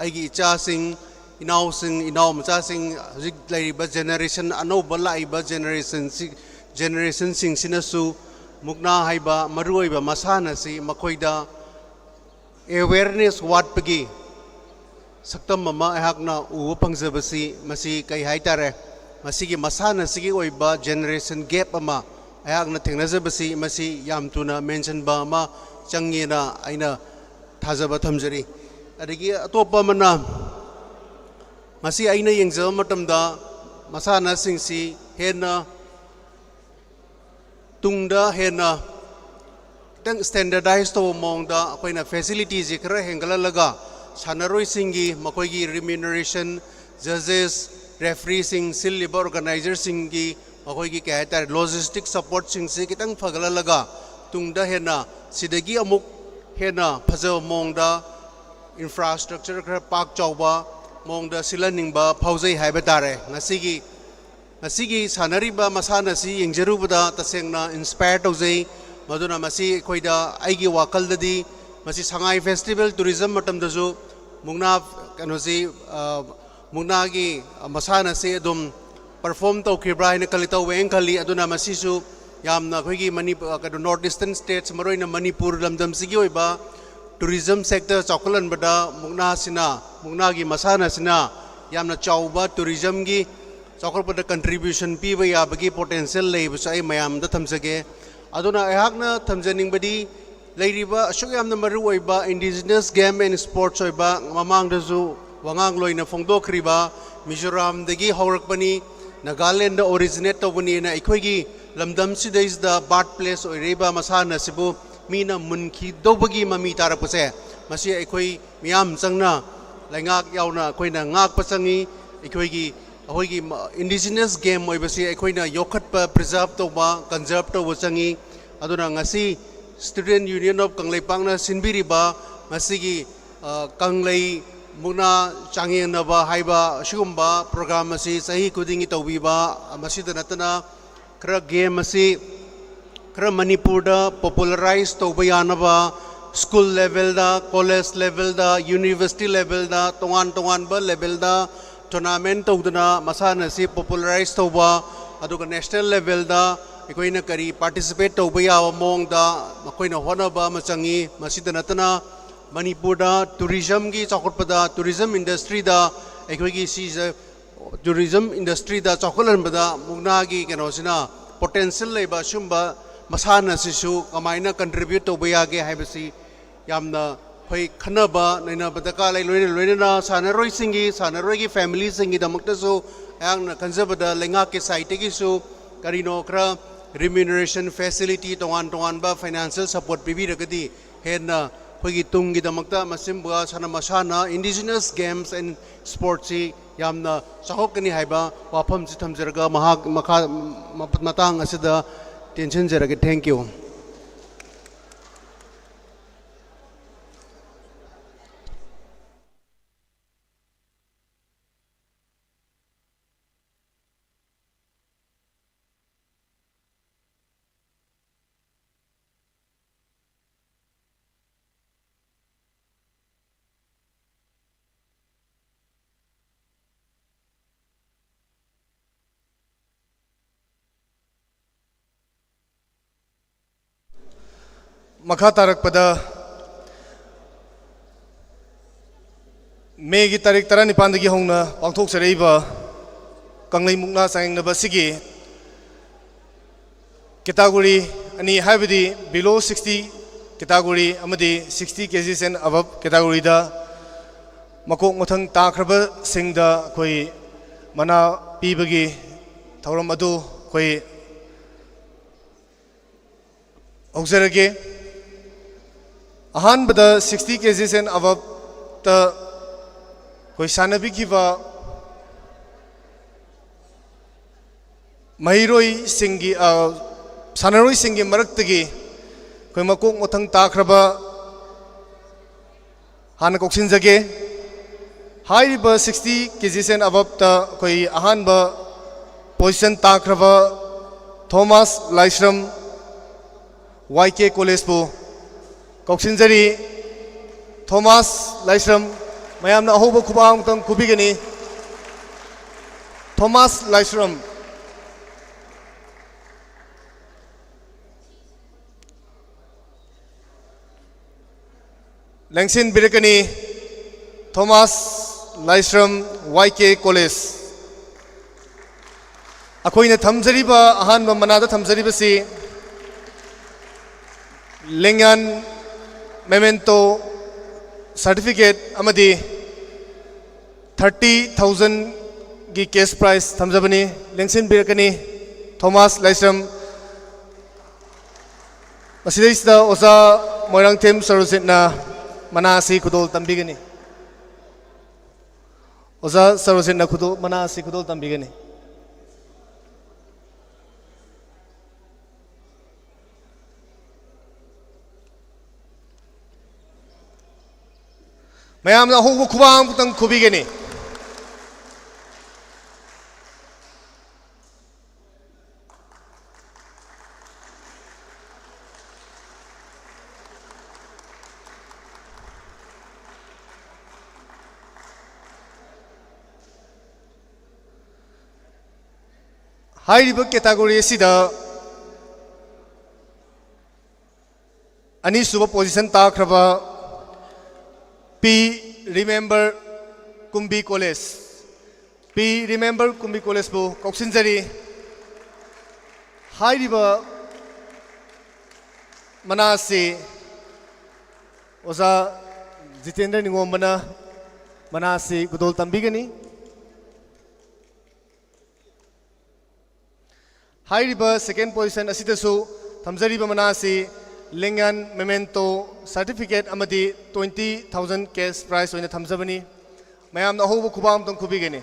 ꯑꯩꯒꯤ ꯏꯆꯥꯁꯤꯡ, ꯏꯅꯥꯎꯁꯤꯡ, ꯏꯅꯥꯎ ꯃꯆꯥꯁꯤꯡ, ꯍꯧꯖꯤꯛ ꯂꯩꯔꯤꯕ ꯖꯦꯅꯦꯔꯦꯁꯟ, ꯑꯅꯧꯕ ꯂꯥꯛꯏꯕ ꯖꯦꯅꯦꯔꯦꯁꯟꯁꯤ, ꯖꯦꯅꯦꯔꯦꯁꯟꯁꯤꯡꯁꯤꯅꯁꯨ ꯃꯨꯛꯅꯥ ꯍꯥꯏꯕ ꯃꯔꯨꯑꯣꯏꯕ ꯃꯁꯥꯟꯅ ꯑꯁꯤ ꯃꯈꯣꯏꯗ ꯑꯦꯋꯦꯔꯅꯦꯁ ꯋꯥꯠꯄꯒꯤ ꯁꯛꯇꯝ ꯑꯃ ꯑꯩꯍꯥꯛꯅ ꯎꯕ ꯐꯪꯖꯕꯁꯤ, ꯃꯁꯤ ꯀꯩ ꯍꯥꯏꯇꯥꯔꯦ, ꯃꯁꯤꯒꯤ ꯃꯁꯥꯟꯅꯁꯤꯒꯤ ꯑꯣꯏꯕ ꯖꯦꯅꯦꯔꯦꯁꯟ ꯒꯦꯞ ꯑꯃ ꯑꯩꯍꯥꯛꯅ ꯊꯦꯡꯅꯖꯕꯁꯤ, ꯃꯁꯤ ꯌꯥꯝ ꯊꯨꯅ ꯃꯦꯟꯁꯤꯟꯕ ꯑꯃ ꯆꯪꯉꯦꯅ ꯑꯩꯅ ꯊꯥꯖꯕ ꯊꯝꯖꯔꯤ꯫ ꯑꯗꯒꯤ ꯑꯇꯣꯞꯄ ꯑꯃꯅ, ꯉꯁꯤ ꯑꯩꯅ ꯌꯦꯡꯖꯕ ꯃꯇꯝꯗ ꯃꯁꯥꯟꯅꯁꯤꯡꯁꯤ ꯍꯦꯟꯅ ꯇꯨꯡꯗ ꯍꯦꯟꯅ ꯈꯤꯇꯪ ꯁ꯭ꯇꯦꯟꯗꯔꯗꯥꯏꯁ ꯇꯧꯕ ꯃꯑꯣꯡꯗ ꯑꯩꯈꯣꯏꯅ ꯐꯦꯁꯤꯂꯤꯇꯤꯁꯤ ꯈꯔ ꯍꯦꯟꯒꯠꯍꯜꯂꯒ, ꯁꯥꯟꯅꯔꯣꯏꯁꯤꯡꯒꯤ ꯃꯈꯣꯏꯒꯤ ꯔꯤꯃ꯭ꯌꯨꯅꯔꯦꯁꯟ, ꯖꯖꯦꯁ, ꯔꯦꯐ꯭ꯔꯤꯁꯤꯡ, ꯁꯤꯜꯂꯤꯕ ꯑꯣꯔꯒꯅꯥꯏꯖꯔꯁꯤꯡꯒꯤ ꯃꯈꯣꯏꯒꯤ, ꯀꯩ ꯍꯥꯏꯇꯥꯔꯦ, ꯂꯣꯖꯤꯁꯇꯤꯛ ꯁꯄꯣꯔꯠꯁꯤꯡꯁꯤ ꯈꯤꯇꯪ ꯐꯒꯠꯍꯜꯂꯒ, ꯇꯨꯡꯗ ꯍꯦꯟꯅ ꯁꯤꯗꯒꯤ ꯑꯃꯨꯛ ꯍꯦꯟꯅ ꯐꯖꯕ ꯃꯑꯣꯡꯗ ꯏꯟꯐ꯭ꯔꯥꯁ꯭ꯇ꯭ꯔꯛꯆꯔ ꯈꯔ ꯄꯥꯛ ꯆꯥꯎꯕ ꯃꯑꯣꯡꯗ ꯁꯤꯜꯍꯟꯅꯤꯡꯕ ꯐꯥꯎꯖꯩ ꯍꯥꯏꯕ ꯇꯥꯔꯦ꯫ ꯉꯁꯤꯒꯤ, ꯉꯁꯤꯒꯤ ꯁꯥꯟꯅꯔꯤꯕ ꯃꯁꯥꯟꯅ ꯑꯁꯤ ꯌꯦꯡꯖꯔꯨꯕꯗ ꯇꯁꯦꯡꯅ ꯏꯟꯁꯄꯥꯌꯔ ꯇꯧꯖꯩ꯫ ꯃꯗꯨꯅ ꯃꯁꯤ ꯑꯩꯈꯣꯏꯗ, ꯑꯩꯒꯤ ꯋꯥꯈꯜꯗꯗꯤ ꯃꯁꯤ ꯁꯉꯥꯏ ꯐꯦꯁꯇꯤꯚꯦꯜ ꯇꯨꯔꯤꯖꯝ ꯃꯇꯝꯗꯁꯨ ꯃꯨꯛꯅꯥ, ꯀꯩꯅꯣꯁꯤ, ꯑ, ꯃꯨꯛꯅꯥꯒꯤ ꯃꯁꯥꯟꯅꯁꯤ ꯑꯗꯨꯝ ꯄꯔꯐꯣꯔꯝ ꯇꯧꯈꯤꯕ꯭ꯔꯥ ꯍꯥꯏꯅ ꯈꯜꯂꯤ, ꯇꯧꯋꯦ ꯍꯥꯏꯅ ꯈꯜꯂꯤ꯫ ꯑꯗꯨꯅ ꯃꯁꯤꯁꯨ ꯌꯥꯝꯅ ꯑꯩꯈꯣꯏꯒꯤ ꯃꯅꯤ-, ꯀꯩꯅꯣ, ꯅꯣꯔꯠ ꯏꯁꯇꯔꯟ ꯁ꯭ꯇꯦꯠꯁ, ꯃꯔꯨꯑꯣꯏꯅ ꯃꯅꯤꯄꯨꯔ ꯂꯝꯗꯝꯁꯤꯒꯤ ꯑꯣꯏꯕ ꯇꯨꯔꯤꯖꯝ ꯁꯦꯛꯇꯔ ꯆꯥꯎꯈꯠꯍꯟꯕꯗ ꯃꯨꯛꯅꯥꯁꯤꯅ, ꯃꯨꯛꯅꯥꯒꯤ ꯃꯁꯥꯟꯅꯁꯤꯅ ꯌꯥꯝꯅ ꯆꯥꯎꯕ ꯇꯨꯔꯤꯖꯝꯒꯤ ꯆꯥꯎꯈꯠꯄꯗ ꯀꯟꯇ꯭ꯔꯤꯕ꯭ꯌꯨꯁꯟ ꯄꯤꯕ ꯌꯥꯕꯒꯤ ꯄꯣꯇꯦꯟꯁꯤꯌꯦꯜ ꯂꯩꯕꯁꯨ ꯑꯩ ꯃꯌꯥꯝꯗ ꯊꯝꯖꯒꯦ꯫ ꯑꯗꯨꯅ ꯑꯩꯍꯥꯛꯅ ꯊꯝꯖꯅꯤꯡꯕꯗꯤ, ꯂꯩꯔꯤꯕ ꯑꯁꯨꯛ ꯌꯥꯝꯅ ꯃꯔꯨ ꯑꯣꯏꯕ ꯏꯟꯗꯤꯖꯤꯅꯁ ꯒꯦꯝ ꯑꯦꯟ ꯁ꯭ꯄꯣꯔꯠꯁ ꯑꯣꯏꯕ, ꯃꯃꯥꯡꯗꯁꯨ ꯋꯥꯉꯥꯡꯂꯣꯏꯅ ꯐꯣꯡꯗꯣꯛꯈ꯭ꯔꯤꯕ ꯃꯤꯖꯣꯔꯥꯝꯗꯒꯤ ꯍꯧꯔꯛꯄꯅꯤ, ꯅꯥꯒꯥꯂꯦꯟꯗ ꯑꯣꯔꯤꯖꯤꯅꯦꯠ ꯇꯧꯕꯅꯤꯅ ꯑꯩꯈꯣꯏꯒꯤ ꯂꯝꯗꯝꯁꯤꯗꯩꯁꯤꯗ ꯕꯥꯔꯠ ꯄ꯭ꯂꯦꯁ ꯑꯣꯏꯔꯛꯏꯕ ꯃꯁꯥꯟꯅ ꯑꯁꯤꯕꯨ ꯃꯤꯅ ꯃꯨꯟꯈꯤꯗꯧꯕꯒꯤ ꯃꯃꯤ ꯇꯥꯔꯛꯄꯁꯦ, ꯃꯁꯤ ꯑꯩꯈꯣꯏ ꯃꯤꯌꯥꯝ ꯆꯪꯅ, ꯂꯩꯉꯥꯛ ꯌꯥꯎꯅ ꯑꯩꯈꯣꯏꯅ ꯉꯥꯛꯄ ꯆꯪꯉꯤ꯫ ꯑꯩꯈꯣꯏꯒꯤ, ꯑꯩꯈꯣꯏꯒꯤ ꯏꯟꯗꯤꯖꯤꯅꯁ ꯒꯦꯝ ꯑꯣꯏꯕꯁꯤ ꯑꯩꯈꯣꯏꯅ ꯌꯣꯛꯈꯠꯄ, ꯄ꯭ꯔꯤꯖꯥꯔꯚ ꯇꯧꯕ, ꯀꯟꯖꯥꯔꯚ ꯇꯧꯕ ꯆꯪꯉꯤ꯫ ꯑꯗꯨꯅ ꯉꯁꯤ Student Union of ꯀꯪꯂꯩꯄꯥꯛꯅ ꯁꯤꯟꯕꯤꯔꯤꯕ ꯉꯁꯤꯒꯤ, ꯑ, ꯀꯪꯂꯩ ꯃꯨꯛꯅꯥ ꯆꯥꯡꯌꯦꯡꯅꯕ ꯍꯥꯏꯕ ꯑꯁꯤꯒꯨꯝꯕ program ꯑꯁꯤ ꯆꯍꯤ ꯈꯨꯗꯤꯡꯒꯤ ꯇꯧꯕꯤꯕ, ꯃꯁꯤꯗ ꯅꯠꯇꯅ ꯈꯔ game ꯑꯁꯤ ꯈꯔ ꯃꯅꯤꯄꯨꯔꯗ popularize ꯇꯧꯕ ꯌꯥꯅꯕ school levelꯗ, college levelꯗ, university levelꯗ, ꯇꯣꯉꯥꯟ ꯇꯣꯉꯥꯟꯕ levelꯗ tournament ꯇꯧꯗꯨꯅ ꯃꯁꯥꯟꯅ ꯑꯁꯤ popularize ꯇꯧꯕ, ꯑꯗꯨꯒ national levelꯗ ꯑꯩꯈꯣꯏꯅ ꯀꯔꯤ participate ꯇꯧꯕ ꯌꯥꯕ ꯃꯑꯣꯡꯗ ꯃꯈꯣꯏꯅ ꯍꯣꯠꯅꯕ ꯑꯃ ꯆꯪꯏ꯫ ꯃꯁꯤꯗ ꯅꯠꯇꯅ ꯃꯅꯤꯄꯨꯔꯗ tourismꯒꯤ ꯆꯥꯎꯈꯠꯄꯗ, tourism industryꯗ ꯑꯩꯈꯣꯏꯒꯤ ꯁꯤꯁꯦ tourism industryꯗ ꯆꯥꯎꯈꯠꯍꯟꯕꯗ ꯃꯨꯛꯅꯥꯒꯤ ꯀꯩꯅꯣꯁꯤꯅ potential ꯂꯩꯕ ꯑꯁꯤꯒꯨꯝꯕ ꯃꯁꯥꯟꯅ ꯑꯁꯤꯁꯨ ꯀꯃꯥꯏꯅ contribute ꯇꯧꯕ ꯌꯥꯒꯦ ꯍꯥꯏꯕꯁꯤ ꯌꯥꯝꯅ ꯑꯩꯈꯣꯏ ꯈꯟꯅꯕ ꯅꯩꯅꯕ ꯗꯔꯀꯥꯔ ꯂꯩ꯫ ꯂꯣꯏꯅ ꯂꯣꯏꯅꯅ ꯁꯥꯟꯅꯔꯣꯏꯁꯤꯡꯒꯤ, ꯁꯥꯟꯅꯔꯣꯏꯒꯤ familyꯁꯤꯡꯒꯤꯗꯃꯛꯇꯁꯨ ꯑꯩꯍꯥꯛꯅ ꯈꯟꯖꯕꯗ ꯂꯩꯉꯥꯛꯀꯤ sideꯇꯒꯤꯁꯨ ꯀꯔꯤꯅꯣ ꯈꯔ remuneration facility, ꯇꯣꯉꯥꯟ ꯇꯣꯉꯥꯟꯕ financial support ꯄꯤꯕꯤꯔꯒꯗꯤ ꯍꯦꯟꯅ ꯑꯩꯈꯣꯏꯒꯤ ꯇꯨꯡꯒꯤꯗꯃꯛꯇ ꯃꯁꯤꯒꯨꯝꯕ ꯁꯥꯟꯅ ꯃꯁꯥꯟꯅ, indigenous games and sportsꯁꯤ ꯌꯥꯝꯅ ꯆꯥꯎꯈꯠꯀꯅꯤ ꯍꯥꯏꯕ ꯋꯥꯐꯝꯁꯤ ꯊꯝꯖꯔꯒ ꯃꯍꯥꯛ ꯃꯈꯥ, ꯃꯇꯥꯡ ꯑꯁꯤꯗ ꯇꯦꯟꯁꯤꯟꯖꯔꯒꯦ꯫ Thank you꯫ ꯃꯈꯥ ꯇꯥꯔꯛꯄꯗ, ꯃꯦꯒꯤ ꯇꯥꯔꯤꯛ ꯇꯔꯥꯅꯤꯄꯥꯟꯗꯒꯤ ꯍꯧꯅ ꯄꯥꯡꯊꯣꯛꯆꯔꯛꯏꯕ ꯀꯪꯂꯩ ꯃꯨꯛꯅꯥ ꯆꯥꯡꯌꯦꯡꯅꯕ ꯑꯁꯤꯒꯤ category ꯑꯅꯤ, ꯍꯥꯏꯕꯗꯤ below sixty category ꯑꯃꯗꯤ sixty kgs and above categoryꯗ ꯃꯀꯣꯛ ꯃꯊꯪ ꯇꯥꯈ꯭ꯔꯕꯁꯤꯡꯗ ꯑꯩꯈꯣꯏ ꯃꯅꯥ ꯄꯤꯕꯒꯤ ꯊꯧꯔꯝ ꯑꯗꯨ ꯑꯩꯈꯣꯏ ꯍꯧꯖꯔꯒꯦ꯫ ꯑꯍꯥꯟꯕꯗ sixty kgs and aboveꯇ ꯑꯩꯈꯣꯏ ꯁꯥꯟꯅꯕꯤꯈꯤꯕ ꯃꯍꯩꯔꯣꯏꯁꯤꯡꯒꯤ, ꯑ, ꯁꯥꯟꯅꯔꯣꯏꯁꯤꯡꯒꯤ ꯃꯔꯛꯇꯒꯤ ꯑꯩꯈꯣꯏ ꯃꯀꯣꯛ ꯃꯊꯪ ꯇꯥꯈ꯭ꯔꯕ ꯍꯥꯟꯅ ꯀꯧꯁꯤꯟꯖꯒꯦ꯫ ꯍꯥꯏꯔꯤꯕ sixty kgs and aboveꯇ ꯑꯩꯈꯣꯏ ꯑꯍꯥꯟꯕ position ꯇꯥꯈ꯭ꯔꯕ ꯊꯣꯃꯥꯁ ꯂꯥꯏꯁ꯭ꯔꯝ, ꯋꯥꯏ ꯀꯦ ꯀꯣꯂꯦꯖꯄꯨ ꯀꯧꯁꯤꯟꯖꯔꯤ꯫ ꯊꯣꯃꯥꯁ ꯂꯥꯏꯁ꯭ꯔꯝ, ꯃꯌꯥꯝꯅ ꯑꯍꯧꯕ ꯈꯨꯕꯥꯛ ꯑꯃꯇꯪ ꯈꯨꯕꯤꯒꯅꯤ꯫ ꯊꯣꯃꯥꯁ ꯂꯥꯏꯁ꯭ꯔꯝ꯫ ꯂꯦꯡꯁꯤꯟꯕꯤꯔꯛꯀꯅꯤ ꯊꯣꯃꯥꯁ ꯂꯥꯏꯁ꯭ꯔꯝ, ꯋꯥꯏ ꯀꯦ ꯀꯣꯂꯦꯖ꯫ ꯑꯩꯈꯣꯏꯅ ꯊꯝꯖꯔꯤꯕ, ꯑꯍꯥꯟꯕ ꯃꯅꯥꯗ ꯊꯝꯖꯔꯤꯕꯁꯤ ꯂꯦꯡꯌꯥꯟ, memento, certificate ꯑꯃꯗꯤ thirty thousandꯒꯤ cash prize ꯊꯝꯖꯕꯅꯤ꯫ ꯂꯦꯡꯁꯤꯟꯕꯤꯔꯛꯀꯅꯤ ꯊꯣꯃꯥꯁ ꯂꯥꯏꯁ꯭ꯔꯝ꯫ ꯃꯁꯤꯗꯩꯁꯤꯗ ꯑꯣꯖꯥ ꯃꯣꯏꯔꯥꯡꯊꯦꯝ ꯁꯔꯣꯖꯤꯠꯅ ꯃꯅꯥ ꯑꯁꯤ ꯈꯨꯗꯣꯜ ꯇꯝꯕꯤꯒꯅꯤ꯫ ꯑꯣꯖꯥ ꯁꯔꯣꯖꯤꯠꯅ ꯈꯨꯗꯣꯜ, ꯃꯅꯥ ꯑꯁꯤ ꯈꯨꯗꯣꯜ ꯇꯝꯕꯤꯒꯅꯤ꯫ ꯃꯌꯥꯝꯅ ꯑꯍꯧꯕ ꯈꯨꯕꯥꯛ ꯑꯃꯇꯪ ꯈꯨꯕꯤꯒꯅꯤ꯫ ꯍꯥꯏꯔꯤꯕ category ꯑꯁꯤꯗ ꯑꯅꯤꯁꯨꯕ position ꯇꯥꯈ꯭ꯔꯕ ꯄꯤ ꯔꯤꯃꯦꯝꯕꯔ ꯀꯨꯝꯕꯤ ꯀꯣꯂꯦꯖ, ꯄꯤ ꯔꯤꯃꯦꯝꯕꯔ ꯀꯨꯝꯕꯤ ꯀꯣꯂꯦꯖꯄꯨ ꯀꯧꯁꯤꯟꯖꯔꯤ꯫ ꯍꯥꯏꯔꯤꯕ ꯃꯅꯥ ꯑꯁꯤ ꯑꯣꯖꯥ ꯖꯤꯇꯦꯟꯗ꯭ꯔ ꯅꯤꯉꯣꯝꯕꯅ ꯃꯅꯥ ꯑꯁꯤ ꯈꯨꯗꯣꯜ ꯇꯝꯕꯤꯒꯅꯤ꯫ ꯍꯥꯏꯔꯤꯕ second position ꯑꯁꯤꯗꯁꯨ ꯊꯝꯖꯔꯤꯕ ꯃꯅꯥ ꯑꯁꯤ ꯂꯦꯡꯌꯥꯟ, memento, certificate ꯑꯃꯗꯤ twenty thousand cash prize ꯑꯣꯏꯅ ꯊꯝꯖꯕꯅꯤ꯫ ꯃꯌꯥꯝꯅ ꯑꯍꯧꯕ ꯈꯨꯕꯥꯛ ꯑꯃꯇꯪ ꯈꯨꯕꯤꯒꯅꯤ꯫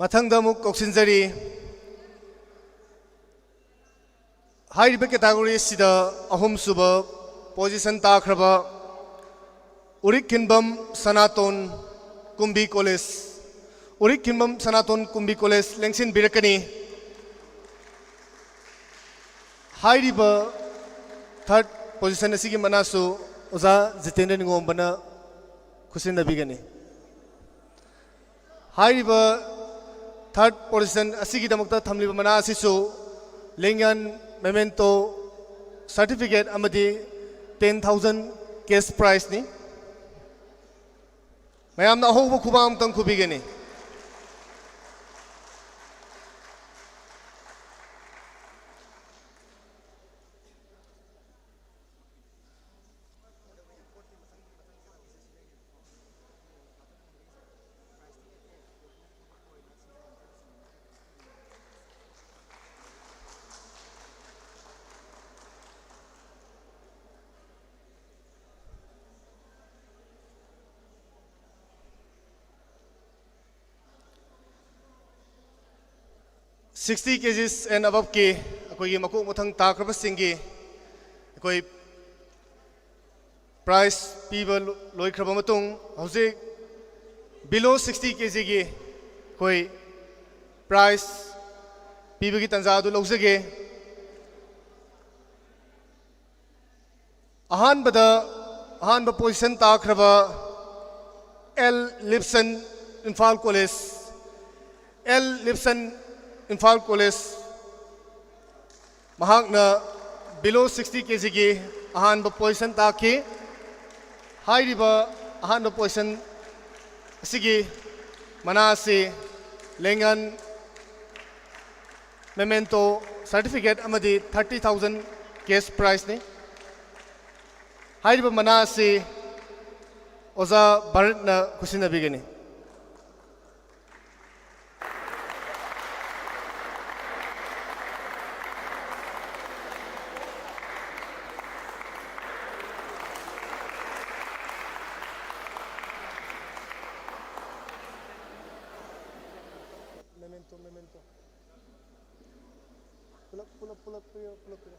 ꯃꯊꯪꯗ ꯑꯃꯨꯛ ꯀꯧꯁꯤꯟꯖꯔꯤ꯫ ꯍꯥꯏꯔꯤꯕ category ꯑꯁꯤꯗ ꯑꯍꯨꯝꯁꯨꯕ position ꯇꯥꯈ꯭ꯔꯕ ꯎꯔꯤꯛꯈꯤꯟꯕꯝ ꯁꯅꯥꯇꯣꯟ, ꯀꯨꯝꯕꯤ College, ꯎꯔꯤꯛꯈꯤꯟꯕꯝ ꯁꯅꯥꯇꯣꯟ, ꯀꯨꯝꯕꯤ College ꯂꯦꯡꯁꯤꯟꯕꯤꯔꯛꯀꯅꯤ꯫ ꯍꯥꯏꯔꯤꯕ third position ꯑꯁꯤꯒꯤ ꯃꯅꯥꯁꯨ ꯑꯣꯖꯥ ꯖꯤꯇꯦꯟꯗ꯭ꯔ ꯅꯤꯉꯣꯝꯕꯅ ꯈꯨꯠꯁꯤꯟꯅꯕꯤꯒꯅꯤ꯫ ꯍꯥꯏꯔꯤꯕ third position ꯑꯁꯤꯒꯤꯗꯃꯛꯇ ꯊꯝꯂꯤꯕ ꯃꯅꯥ ꯑꯁꯤꯁꯨ ꯂꯦꯡꯌꯥꯟ, memento, certificate ꯑꯃꯗꯤ ten thousand cash prizeꯅꯤ꯫ ꯃꯌꯥꯝꯅ ꯑꯍꯧꯕ ꯈꯨꯕꯥꯛ ꯑꯃꯇꯪ ꯈꯨꯕꯤꯒꯅꯤ꯫ Sixty kgs and aboveꯀꯤ ꯑꯩꯈꯣꯏꯒꯤ ꯃꯀꯣꯛ ꯃꯊꯪ ꯇꯥꯈ꯭ꯔꯕꯁꯤꯡꯒꯤ ꯑꯩꯈꯣꯏ prize ꯄꯤꯕ ꯂꯣꯏꯈ꯭ꯔꯕ ꯃꯇꯨꯡ, ꯍꯧꯖꯤꯛ below sixty kgꯒꯤ ꯑꯩꯈꯣꯏ prize ꯄꯤꯕꯒꯤ ꯇꯥꯟꯖꯥ ꯑꯗꯨ ꯂꯧꯖꯒꯦ꯫ ꯑꯍꯥꯟꯕꯗ, ꯑꯍꯥꯟꯕ position ꯇꯥꯈ꯭ꯔꯕ L Lipson, Imphal College, L Lipson, Imphal College, ꯃꯍꯥꯛꯅ below sixty kgꯒꯤ ꯑꯍꯥꯟꯕ position ꯇꯥꯈꯤ꯫ ꯍꯥꯏꯔꯤꯕ ꯑꯍꯥꯟꯕ position ꯑꯁꯤꯒꯤ ꯃꯅꯥ ꯑꯁꯤ ꯂꯦꯡꯌꯥꯟ, memento, certificate ꯑꯃꯗꯤ thirty thousand cash prizeꯅꯤ꯫ ꯍꯥꯏꯔꯤꯕ ꯃꯅꯥ ꯑꯁꯤ ꯑꯣꯖꯥ ꯚꯥꯔꯠꯅ ꯈꯨꯠꯁꯤꯟꯅꯕꯤꯒꯅꯤ꯫ ꯄꯨꯂꯞ, ꯄꯨꯂꯞ, ꯄꯨꯂꯞ ꯄꯤꯔꯣ, ꯄꯨꯂꯞ ꯄꯤꯔꯣ꯫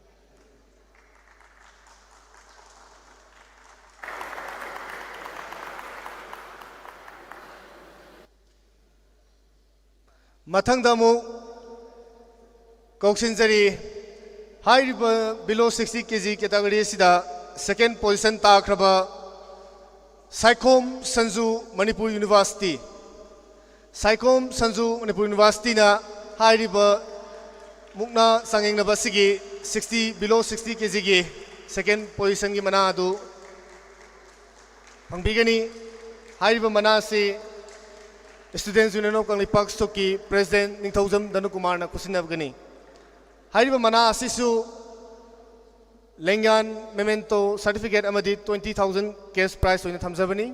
ꯃꯊꯪꯗ ꯑꯃꯨꯛ ꯀꯧꯁꯤꯟꯖꯔꯤ꯫ ꯍꯥꯏꯔꯤꯕ below sixty K G category ꯑꯁꯤꯗ second position ꯇꯥꯈ꯭ꯔꯕ ꯁꯥꯏꯈꯣꯝ ꯁꯟꯖꯨ, ꯃꯅꯤꯄꯨꯔ ꯌꯨꯅꯤꯚꯔꯁꯤꯇꯤ꯫ ꯁꯥꯏꯈꯣꯝ ꯁꯟꯖꯨ, ꯃꯅꯤꯄꯨꯔ ꯌꯨꯅꯤꯚꯔꯁꯤꯇꯤꯅ ꯍꯥꯏꯔꯤꯕ ꯃꯨꯛꯅꯥ ꯆꯥꯡꯌꯦꯡꯅꯕ ꯑꯁꯤꯒꯤ sixty, below sixty K G ꯒꯤ second position ꯒꯤ ꯃꯅꯥ ꯑꯗꯨ ꯐꯪꯕꯤꯒꯅꯤ꯫ ꯍꯥꯏꯔꯤꯕ ꯃꯅꯥ ꯑꯁꯤ Students' Union of Kangleipak ꯁꯨꯛꯀꯤ President ꯅꯤꯡꯊꯧꯖꯝ ꯙꯅꯨꯀꯨꯃꯥꯔꯅ ꯈꯨꯠꯁꯤꯟꯅꯒꯅꯤ꯫ ꯍꯥꯏꯔꯤꯕ ꯃꯅꯥ ꯑꯁꯤꯁꯨ ꯂꯦꯡꯌꯥꯟ, memento, certificate ꯑꯃꯗꯤ twenty thousand cash prize ꯑꯣꯏꯅ ꯊꯝꯖꯕꯅꯤ꯫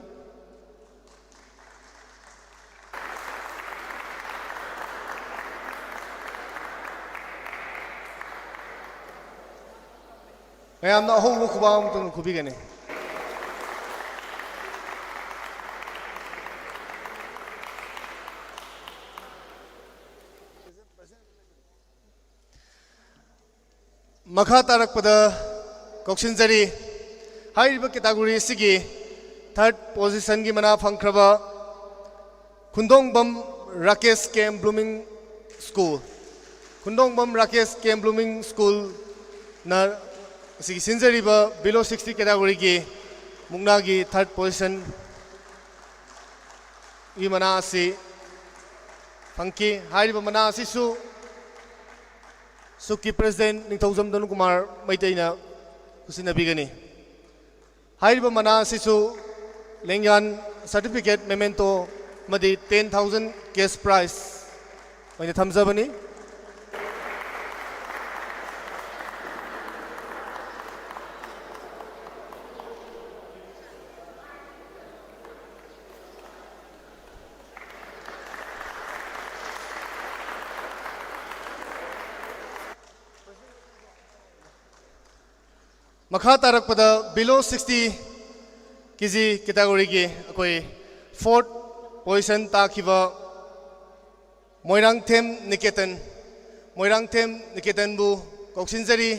ꯃꯌꯥꯝꯅ ꯑꯍꯧꯕ ꯈꯨꯕꯥꯛ ꯑꯃꯇꯪ ꯈꯨꯕꯤꯒꯅꯤ꯫ ꯃꯈꯥ ꯇꯥꯔꯛꯄꯗ ꯀꯧꯁꯤꯟꯖꯔꯤ꯫ ꯍꯥꯏꯔꯤꯕ category ꯑꯁꯤꯒꯤ third position ꯒꯤ ꯃꯅꯥ ꯐꯪꯈ꯭ꯔꯕ ꯈꯨꯟꯗꯣꯡꯕꯝ Rakesh, K M Blooming School꯫ ꯈꯨꯟꯗꯣꯡꯕꯝ Rakesh, K M Blooming School ꯅ ꯑꯁꯤꯒꯤ ꯁꯤꯟꯖꯔꯤꯕ below sixty category ꯒꯤ ꯃꯨꯛꯅꯥꯒꯤ third position ꯒꯤ ꯃꯅꯥ ꯑꯁꯤ ꯐꯪꯈꯤ꯫ ꯍꯥꯏꯔꯤꯕ ꯃꯅꯥ ꯑꯁꯤꯁꯨ ꯁꯨꯛꯀꯤ President ꯅꯤꯡꯊꯧꯖꯝ ꯙꯅꯨꯀꯨꯃꯥꯔ ꯃꯩꯇꯩꯅ ꯈꯨꯠꯁꯤꯟꯅꯕꯤꯒꯅꯤ꯫ ꯍꯥꯏꯔꯤꯕ ꯃꯅꯥ ꯑꯁꯤꯁꯨ ꯂꯦꯡꯌꯥꯟ, certificate, memento ꯑꯃꯗꯤ ten thousand cash prize ꯑꯣꯏꯅ ꯊꯝꯖꯕꯅꯤ꯫ ꯃꯈꯥ ꯇꯥꯔꯛꯄꯗ below sixty K G category ꯒꯤ ꯑꯩꯈꯣꯏ fourth position ꯇꯥꯈꯤꯕ ꯃꯣꯏꯔꯥꯡꯊꯦꯝ ꯅꯤꯀꯦꯇꯟ, ꯃꯣꯏꯔꯥꯡꯊꯦꯝ ꯅꯤꯀꯦꯇꯟꯕꯨ ꯀꯧꯁꯤꯟꯖꯔꯤ꯫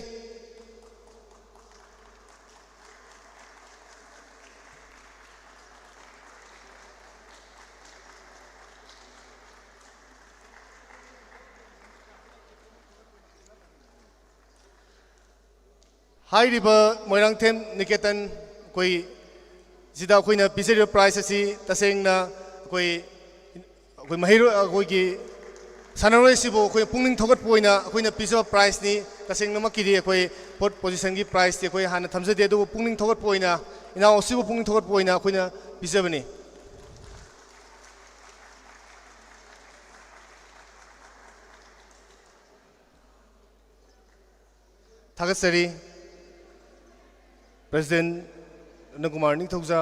ꯍꯥꯏꯔꯤꯕ ꯃꯣꯏꯔꯥꯡꯊꯦꯝ ꯅꯤꯀꯦꯇꯟ ꯑꯩꯈꯣꯏ ꯁꯤꯗ ꯑꯩꯈꯣꯏꯅ ꯄꯤꯖꯔꯤꯕ prize ꯑꯁꯤ ꯇꯁꯦꯡꯅ ꯑꯩꯈꯣꯏ, ꯑꯩꯈꯣꯏ ꯃꯍꯩꯔꯣꯏ, ꯑꯩꯈꯣꯏꯒꯤ ꯁꯥꯟꯅꯔꯣꯏ ꯑꯁꯤꯕꯨ ꯑꯩꯈꯣꯏ ꯄꯨꯛꯅꯤꯡ ꯊꯧꯒꯠꯄ ꯑꯣꯏꯅ ꯑꯩꯈꯣꯏꯅ ꯄꯤꯖꯕ prizeꯅꯤ꯫ ꯇꯁꯦꯡꯅꯃꯛꯀꯤꯗꯤ ꯑꯩꯈꯣꯏ fourth positionꯒꯤ prizeꯇꯤ ꯑꯩꯈꯣꯏ ꯍꯥꯟꯅ ꯊꯝꯖꯗꯦ, ꯑꯗꯨꯕꯨ ꯄꯨꯛꯅꯤꯡ ꯊꯧꯒꯠꯄ ꯑꯣꯏꯅ, ꯏꯅꯥꯎ ꯑꯁꯤꯕꯨ ꯄꯨꯛꯅꯤꯡ ꯊꯧꯒꯠꯄ ꯑꯣꯏꯅ ꯑꯩꯈꯣꯏꯅ ꯄꯤꯖꯕꯅꯤ꯫ ꯊꯥꯒꯠꯆꯔꯤ꯫ President ꯅꯟꯗꯀꯨꯃꯥꯔ ꯅꯤꯡꯊꯧꯖꯥ,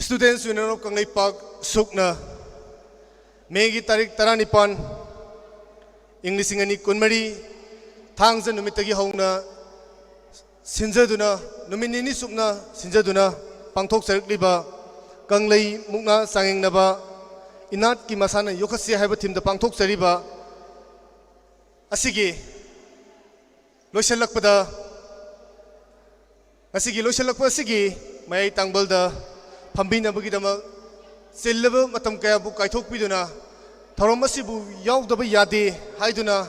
Students Union of Kangleipak, ꯁꯨꯛꯅ ꯃꯦꯒꯤ ꯇꯥꯔꯤꯛ ꯇꯔꯥꯅꯤꯄꯥꯟ, ꯏꯪ ꯂꯤꯁꯤꯡ ꯑꯅꯤ ꯀꯨꯟꯃꯔꯤ, ꯊꯥꯡꯖ ꯅꯨꯃꯤꯠꯇꯒꯤ ꯍꯧꯅ ꯁꯤꯟꯖꯗꯨꯅ, ꯅꯨꯃꯤꯠ ꯅꯤꯅꯤ ꯆꯨꯞꯅ ꯁꯤꯟꯖꯗꯨꯅ ꯄꯥꯡꯊꯣꯛꯆꯔꯛꯂꯤꯕ ꯀꯪꯂꯩ ꯃꯨꯛꯅꯥ ꯆꯥꯡꯌꯦꯡꯅꯕ ꯏꯅꯥꯠꯀꯤ ꯃꯁꯥꯟꯅ ꯌꯣꯛꯈꯠꯁꯤ ꯍꯥꯏꯕ themeꯗ ꯄꯥꯡꯊꯣꯛꯆꯔꯤꯕ ꯑꯁꯤꯒꯤ ꯂꯣꯏꯁꯤꯜꯂꯛꯄꯗ, ꯉꯁꯤꯒꯤ ꯂꯣꯏꯁꯤꯜꯂꯛꯄ ꯑꯁꯤꯒꯤ ꯃꯌꯥꯏ ꯇꯥꯡꯕꯜꯗ ꯐꯝꯕꯤꯅꯕꯒꯤꯗꯃꯛ ꯆꯤꯜꯂꯕ ꯃꯇꯝ ꯀꯌꯥꯕꯨ ꯀꯥꯏꯊꯣꯛꯄꯤꯗꯨꯅ ꯊꯧꯔꯝ ꯑꯁꯤꯕꯨ ꯌꯥꯎꯗꯕ ꯌꯥꯗꯦ ꯍꯥꯏꯗꯨꯅ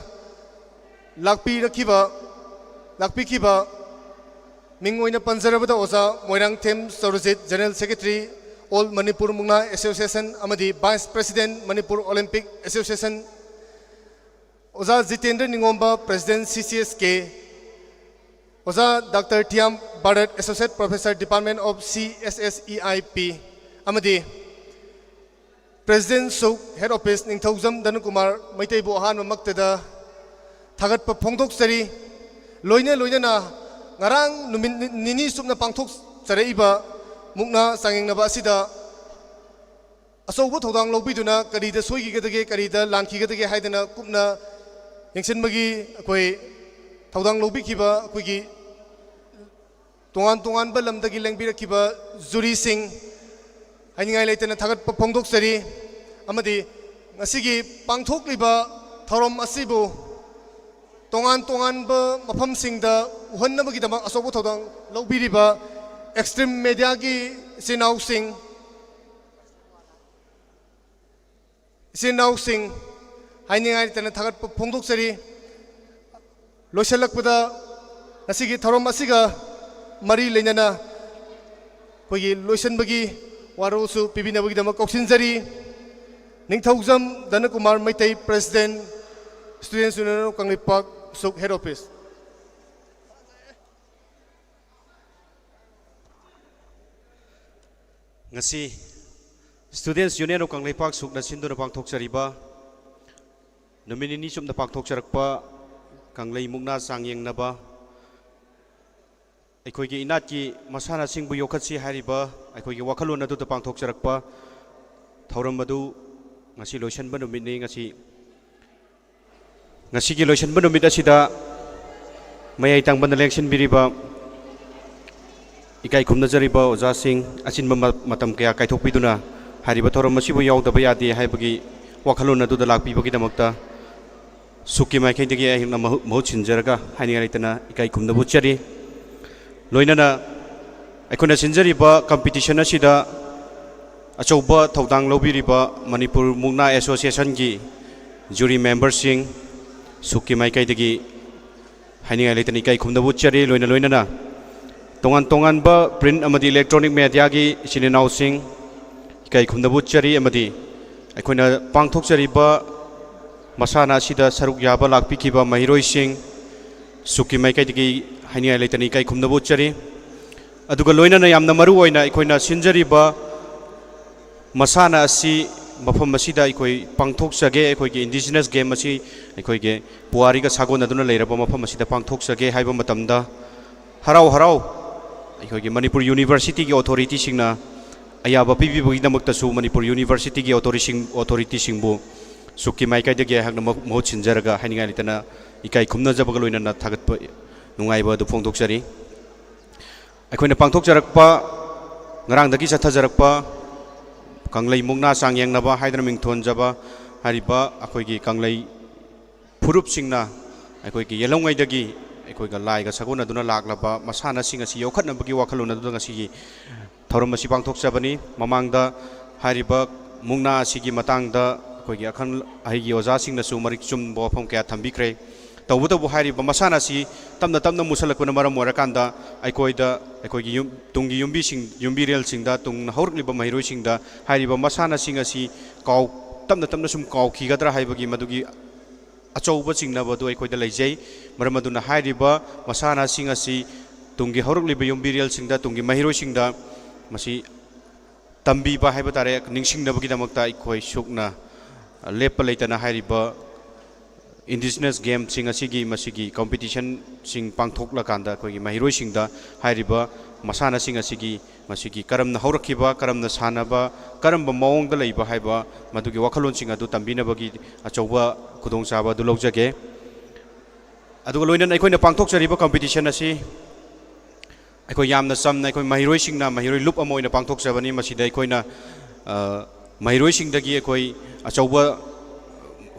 ꯂꯥꯛꯄꯤꯔꯛꯈꯤꯕ, ꯂꯥꯛꯄꯤꯈꯤꯕ ꯃꯤꯡ ꯑꯣꯏꯅ ꯄꯟꯖꯔꯕꯗ ꯑꯣꯖꯥ Moirangthem Chaorajit, General Secretary, All Manipur Mukna Association ꯑꯃꯗꯤ Vice President, Manipur Olympic Association, ꯑꯣꯖꯥ Jitendra Ningomba, President, C C S K, ꯑꯣꯖꯥ doctor Thiyam Bharat, Associate Professor, Department of C S S E I P, ꯑꯃꯗꯤ President ꯁꯨꯛ, Head Office, ꯅꯤꯡꯊꯧꯖꯝ ꯙꯅꯀꯨꯃꯥꯔ ꯃꯩꯇꯩꯕꯨ ꯑꯍꯥꯟꯕꯃꯛꯇꯗ ꯊꯥꯒꯠꯄ ꯐꯣꯡꯗꯣꯛꯆꯔꯤ꯫ ꯂꯣꯏꯅ ꯂꯣꯏꯅꯅ ꯉꯔꯥꯡ ꯅꯨꯃꯤꯠ ꯅꯤ-, ꯅꯤꯅꯤ ꯆꯨꯞꯅ ꯄꯥꯡꯊꯣꯛꯆꯔꯛꯏꯕ ꯃꯨꯛꯅꯥ ꯆꯥꯡꯌꯦꯡꯅꯕ ꯑꯁꯤꯗ ꯑꯆꯧꯕ ꯊꯧꯗꯥꯡ ꯂꯧꯕꯤꯗꯨꯅ ꯀꯔꯤꯗ ꯁꯣꯏꯈꯤꯒꯗꯒꯦ, ꯀꯔꯤꯗ ꯂꯥꯟꯈꯤꯒꯗꯒꯦ ꯍꯥꯏꯗꯅ ꯀꯨꯞꯅ ꯌꯦꯡꯁꯤꯟꯕꯒꯤ ꯑꯩꯈꯣꯏ ꯊꯧꯗꯥꯡ ꯂꯧꯕꯤꯈꯤꯕ ꯑꯩꯈꯣꯏꯒꯤ ꯇꯣꯉꯥꯟ ꯇꯣꯉꯥꯟꯕ ꯂꯝꯗꯒꯤ ꯂꯦꯡꯕꯤꯔꯛꯈꯤꯕ ꯖꯨꯔꯤꯁꯤꯡ, ꯍꯥꯏꯅꯤꯡꯉꯥꯏ ꯂꯩꯇꯅ ꯊꯥꯒꯠꯄ ꯐꯣꯡꯗꯣꯛꯆꯔꯤ꯫ ꯑꯃꯗꯤ ꯉꯁꯤꯒꯤ ꯄꯥꯡꯊꯣꯛꯂꯤꯕ ꯊꯧꯔꯝ ꯑꯁꯤꯕꯨ ꯇꯣꯉꯥꯟ ꯇꯣꯉꯥꯟꯕ ꯃꯐꯝꯁꯤꯡꯗ ꯎꯍꯟꯅꯕꯒꯤꯗꯃꯛ ꯑꯆꯧꯕ ꯊꯧꯗꯥꯡ ꯂꯧꯕꯤꯔꯤꯕ ꯑꯦꯛꯁꯇ꯭ꯔꯤꯝ ꯃꯦꯗꯤꯌꯥꯒꯤ ꯏꯆꯤꯟ ꯏꯅꯥꯎꯁꯤꯡ, ꯏꯆꯤꯟ ꯏꯅꯥꯎꯁꯤꯡ, ꯍꯥꯏꯅꯤꯡꯉꯥꯏ ꯂꯩꯇꯅ ꯊꯥꯒꯠꯄ ꯐꯣꯡꯗꯣꯛꯆꯔꯤ꯫ ꯂꯣꯏꯁꯤꯜꯂꯛꯄꯗ ꯉꯁꯤꯒꯤ ꯊꯧꯔꯝ ꯑꯁꯤꯒ ꯃꯔꯤ ꯂꯩꯅꯅ ꯑꯩꯈꯣꯏꯒꯤ ꯂꯣꯏꯁꯤꯟꯕꯒꯤ ꯋꯥꯔꯣꯜꯁꯨ ꯄꯤꯕꯤꯅꯕꯒꯤꯗꯃꯛ ꯀꯧꯁꯤꯟꯖꯔꯤ꯫ ꯅꯤꯡꯊꯧꯖꯝ ꯙꯅꯀꯨꯃꯥꯔ Meitei, President, Students' Union of Kangleipak, ꯁꯨꯛ, Head Office꯫ ꯉꯁꯤ Students' Union of ꯀꯪꯂꯩꯄꯥꯛ, ꯁꯨꯛꯅ ꯁꯤꯟꯗꯨꯅ ꯄꯥꯡꯊꯣꯛꯆꯔꯤꯕ ꯅꯨꯃꯤꯠ ꯅꯤꯅꯤ ꯆꯨꯞꯅ ꯄꯥꯡꯊꯣꯛꯆꯔꯛꯄ ꯀꯪꯂꯩ ꯃꯨꯛꯅꯥ ꯆꯥꯡꯌꯦꯡꯅꯕ, ꯑꯩꯈꯣꯏꯒꯤ ꯏꯅꯥꯠꯀꯤ ꯃꯁꯥꯟꯅꯁꯤꯡꯕꯨ ꯌꯣꯛꯈꯠꯁꯤ ꯍꯥꯏꯔꯤꯕ ꯑꯩꯈꯣꯏꯒꯤ ꯋꯥꯈꯜꯂꯣꯟ ꯑꯗꯨꯗ ꯄꯥꯡꯊꯣꯛꯆꯔꯛꯄ ꯊꯧꯔꯝ ꯑꯗꯨ ꯉꯁꯤ ꯂꯣꯏꯁꯤꯟꯕ ꯅꯨꯃꯤꯠꯅꯤ꯫ ꯉꯁꯤ, ꯉꯁꯤꯒꯤ ꯂꯣꯏꯁꯤꯟꯕ ꯅꯨꯃꯤꯠ ꯑꯁꯤꯗ ꯃꯌꯥꯏ ꯇꯪꯕꯗ ꯂꯦꯡꯁꯤꯟꯕꯤꯔꯤꯕ ꯏꯀꯥꯏ ꯈꯨꯝꯅꯖꯔꯤꯕ ꯑꯣꯖꯥꯁꯤꯡ, ꯑꯆꯤꯟꯕ ꯃ-, ꯃꯇꯝ ꯀꯌꯥ ꯀꯥꯏꯊꯣꯛꯄꯤꯗꯨꯅ ꯍꯥꯏꯔꯤꯕ ꯊꯧꯔꯝ ꯑꯁꯤꯕꯨ ꯌꯥꯎꯗꯕ ꯌꯥꯗꯦ ꯍꯥꯏꯕꯒꯤ ꯋꯥꯈꯜꯂꯣꯟ ꯑꯗꯨꯗ ꯂꯥꯛꯄꯤꯕꯒꯤꯗꯃꯛꯇ ꯁꯨꯛꯀꯤ ꯃꯥꯏꯀꯩꯗꯒꯤ ꯑꯩꯍꯥꯛꯅ ꯃꯍꯨ-, ꯃꯍꯨꯠ ꯁꯤꯟꯖꯔꯒ ꯍꯥꯏꯅꯤꯡꯉꯥꯏ ꯂꯩꯇꯅ ꯏꯀꯥꯏ ꯈꯨꯝꯅꯕ ꯎꯠꯆꯔꯤ꯫ ꯂꯣꯏꯅꯅ ꯑꯩꯈꯣꯏꯅ ꯁꯤꯟꯖꯔꯤꯕ competition ꯑꯁꯤꯗ ꯑꯆꯧꯕ ꯊꯧꯗꯥꯡ ꯂꯧꯕꯤꯔꯤꯕ ꯃꯅꯤꯄꯨꯔ ꯃꯨꯛꯅꯥ Association ꯒꯤ jury member ꯁꯤꯡ, ꯁꯨꯛꯀꯤ ꯃꯥꯏꯀꯩꯗꯒꯤ ꯍꯥꯏꯅꯤꯡꯉꯥꯏ ꯂꯩꯇꯅ ꯏꯀꯥꯏ ꯈꯨꯝꯅꯕ ꯎꯠꯆꯔꯤ꯫ ꯂꯣꯏꯅ ꯂꯣꯏꯅꯅ ꯇꯣꯉꯥꯟ ꯇꯣꯉꯥꯟꯕ print ꯑꯃꯗꯤ electronic media ꯒꯤ ꯏꯆꯤꯟ ꯏꯅꯥꯎꯁꯤꯡ ꯏꯀꯥꯏ ꯈꯨꯝꯅꯕ ꯎꯠꯆꯔꯤ, ꯑꯃꯗꯤ ꯑꯩꯈꯣꯏꯅ ꯄꯥꯡꯊꯣꯛꯆꯔꯤꯕ ꯃꯁꯥꯟꯅ ꯑꯁꯤꯗ ꯁꯔꯨꯛ ꯌꯥꯕ ꯂꯥꯛꯄꯤꯈꯤꯕ ꯃꯍꯩꯔꯣꯏꯁꯤꯡ, ꯁꯨꯛꯀꯤ ꯃꯥꯏꯀꯩꯗꯒꯤ ꯍꯥꯏꯅꯤꯡꯉꯥꯏ ꯂꯩꯇꯅ ꯏꯀꯥꯏ ꯈꯨꯝꯅꯕ ꯎꯠꯆꯔꯤ꯫ ꯑꯗꯨꯒ ꯂꯣꯏꯅꯅ ꯌꯥꯝꯅ ꯃꯔꯨ ꯑꯣꯏꯅ ꯑꯩꯈꯣꯏꯅ ꯁꯤꯟꯖꯔꯤꯕ ꯃꯁꯥꯟꯅ ꯑꯁꯤ ꯃꯐꯝ ꯑꯁꯤꯗ ꯑꯩꯈꯣꯏ ꯄꯥꯡꯊꯣꯛꯆꯒꯦ, ꯑꯩꯈꯣꯏꯒꯤ indigenous game ꯑꯁꯤ ꯑꯩꯈꯣꯏꯒꯤ ꯄꯨꯋꯥꯔꯤꯒ ꯁꯥꯒꯣꯟꯅꯗꯨꯅ ꯂꯩꯔꯕ ꯃꯐꯝ ꯑꯁꯤꯗ ꯄꯥꯡꯊꯣꯛꯆꯒꯦ ꯍꯥꯏꯕ ꯃꯇꯝꯗ, ꯍꯔꯥꯎ ꯍꯔꯥꯎ ꯑꯩꯈꯣꯏꯒꯤ ꯃꯅꯤꯄꯨꯔ University ꯒꯤ authority ꯁꯤꯡꯅ ꯑꯌꯥꯕ ꯄꯤꯕꯤꯕꯒꯤꯗꯃꯛꯇꯁꯨ ꯃꯅꯤꯄꯨꯔ University ꯒꯤ authority ꯁꯤꯡ, authority ꯁꯤꯡꯕꯨ ꯁꯨꯛꯀꯤ ꯃꯥꯏꯀꯩꯗꯒꯤ ꯑꯩꯍꯥꯛꯅ ꯃꯍꯨ-, ꯃꯍꯨꯠ ꯁꯤꯟꯖꯔꯒ ꯍꯥꯏꯅꯤꯡꯉꯥꯏ ꯂꯩꯇꯅ ꯏꯀꯥꯏ ꯈꯨꯝꯅꯖꯕꯒ ꯂꯣꯏꯅꯅ ꯊꯥꯒꯠꯄ ꯅꯨꯡꯉꯥꯏꯕ ꯑꯗꯨ ꯐꯣꯡꯗꯣꯛꯆꯔꯤ꯫ ꯑꯩꯈꯣꯏꯅ ꯄꯥꯡꯊꯣꯛꯆꯔꯛꯄ, ꯉꯔꯥꯡꯗꯒꯤ ꯆꯠꯊꯖꯔꯛꯄ ꯀꯪꯂꯩ ꯃꯨꯛꯅꯥ ꯆꯥꯡꯌꯦꯡꯅꯕ ꯍꯥꯏꯗꯨꯅ ꯃꯤꯡꯊꯣꯟꯖꯕ ꯍꯥꯏꯔꯤꯕ ꯑꯩꯈꯣꯏꯒꯤ ꯀꯪꯂꯩ ꯐꯨꯔꯨꯞꯁꯤꯡꯅ ꯑꯩꯈꯣꯏꯒꯤ ꯌꯦꯜꯍꯧꯉꯩꯗꯒꯤ ꯑꯩꯈꯣꯏꯒ ꯂꯥꯏꯒ ꯁꯥꯒꯣꯟꯅꯗꯨꯅ ꯂꯥꯛꯂꯕ ꯃꯁꯥꯟꯅꯁꯤꯡ ꯑꯁꯤ ꯌꯣꯛꯈꯠꯅꯕꯒꯤ ꯋꯥꯈꯜꯂꯣꯟ ꯑꯗꯨꯗ ꯉꯁꯤꯒꯤ ꯊꯧꯔꯝ ꯑꯁꯤ ꯄꯥꯡꯊꯣꯛꯆꯕꯅꯤ꯫ ꯃꯃꯥꯡꯗ ꯍꯥꯏꯔꯤꯕ ꯃꯨꯛꯅꯥ ꯑꯁꯤꯒꯤ ꯃꯇꯥꯡꯗ ꯑꯩꯈꯣꯏꯒꯤ ꯑꯈꯪ ꯑꯍꯩꯒꯤ ꯑꯣꯖꯥꯁꯤꯡꯅꯁꯨ ꯃꯔꯤꯛ ꯆꯨꯝꯕ ꯋꯥꯐꯝ ꯀꯌꯥ ꯊꯝꯕꯤꯈ꯭ꯔꯦ꯫ ꯇꯧꯕꯇꯕꯨ ꯍꯥꯏꯔꯤꯕ ꯃꯁꯥꯟꯅ ꯑꯁꯤ ꯇꯞꯅ ꯇꯞꯅ ꯃꯨꯁꯜꯂꯛꯄꯅ ꯃꯔꯝ ꯑꯣꯏꯔꯀꯥꯟꯗ ꯑꯩꯈꯣꯏꯗ, ꯑꯩꯈꯣꯏꯒꯤ ꯌꯨꯝ, ꯇꯨꯡꯒꯤ ꯌꯨꯝꯕꯤꯁꯤꯡ, ꯌꯨꯝꯕꯤꯔꯦꯜꯁꯤꯡꯗ, ꯇꯨꯡ ꯍꯧꯔꯛꯂꯤꯕ ꯃꯍꯩꯔꯣꯏꯁꯤꯡꯗ ꯍꯥꯏꯔꯤꯕ ꯃꯁꯥꯟꯅꯁꯤꯡ ꯑꯁꯤ ꯀꯥꯎ-, ꯇꯞꯅ ꯇꯞꯅ ꯁꯨꯝ ꯀꯥꯎꯈꯤꯒꯗ꯭ꯔꯥ ꯍꯥꯏꯕꯒꯤ ꯃꯗꯨꯒꯤ ꯑꯆꯧꯕ ꯆꯤꯡꯅꯕ ꯑꯗꯨ ꯑꯩꯈꯣꯏꯗ ꯂꯩꯖꯩ꯫ ꯃꯔꯝ ꯑꯗꯨꯅ ꯍꯥꯏꯔꯤꯕ ꯃꯁꯥꯟꯅꯁꯤꯡ ꯑꯁꯤ ꯇꯨꯡꯒꯤ ꯍꯧꯔꯛꯂꯤꯕ ꯌꯨꯝꯕꯤꯔꯦꯜꯁꯤꯡꯗ, ꯇꯨꯡꯒꯤ ꯃꯍꯩꯔꯣꯏꯁꯤꯡꯗ ꯃꯁꯤ ꯇꯝꯕꯤꯕ ꯍꯥꯏꯕ ꯇꯥꯔꯦ, ꯅꯤꯡꯁꯤꯡꯅꯕꯒꯤꯗꯃꯛꯇ ꯑꯩꯈꯣꯏ ꯁꯨꯛꯅ ꯂꯦꯞꯄ ꯂꯩꯇꯅ ꯍꯥꯏꯔꯤꯕ indigenous gameꯁꯤꯡ ꯑꯁꯤꯒꯤ, ꯃꯁꯤꯒꯤ competitionꯁꯤꯡ ꯄꯥꯡꯊꯣꯛꯂꯀꯥꯟꯗ ꯑꯩꯈꯣꯏꯒꯤ ꯃꯍꯩꯔꯣꯏꯁꯤꯡꯗ ꯍꯥꯏꯔꯤꯕ ꯃꯁꯥꯟꯅꯁꯤꯡ ꯑꯁꯤꯒꯤ, ꯃꯁꯤꯒꯤ ꯀꯔꯝꯅ ꯍꯧꯔꯛꯈꯤꯕ, ꯀꯔꯝꯅ ꯁꯥꯟꯅꯕ, ꯀꯔꯝꯕ ꯃꯑꯣꯡꯗ ꯂꯩꯕ ꯍꯥꯏꯕ ꯃꯗꯨꯒꯤ ꯋꯥꯈꯜꯂꯣꯟꯁꯤꯡ ꯑꯗꯨ ꯇꯝꯕꯤꯅꯕꯒꯤ ꯑꯆꯧꯕ ꯈꯨꯗꯣꯡꯆꯥꯕ ꯑꯗꯨ ꯂꯧꯖꯒꯦ꯫ ꯑꯗꯨꯒ ꯂꯣꯏꯅꯅ ꯑꯩꯈꯣꯏꯅ ꯄꯥꯡꯊꯣꯛꯆꯔꯤꯕ competition ꯑꯁꯤ ꯑꯩꯈꯣꯏ ꯌꯥꯝꯅ ꯆꯝꯅ, ꯑꯩꯈꯣꯏ ꯃꯍꯩꯔꯣꯏꯁꯤꯡꯅ, ꯃꯍꯩꯔꯣꯏ ꯂꯨꯞ ꯑꯃ ꯑꯣꯏꯅ ꯄꯥꯡꯊꯣꯛꯆꯕꯅꯤ꯫ ꯃꯁꯤꯗ ꯑꯩꯈꯣꯏꯅ, ꯑ, ꯃꯍꯩꯔꯣꯏꯁꯤꯡꯗꯒꯤ ꯑꯩꯈꯣꯏ ꯑꯆꯧꯕ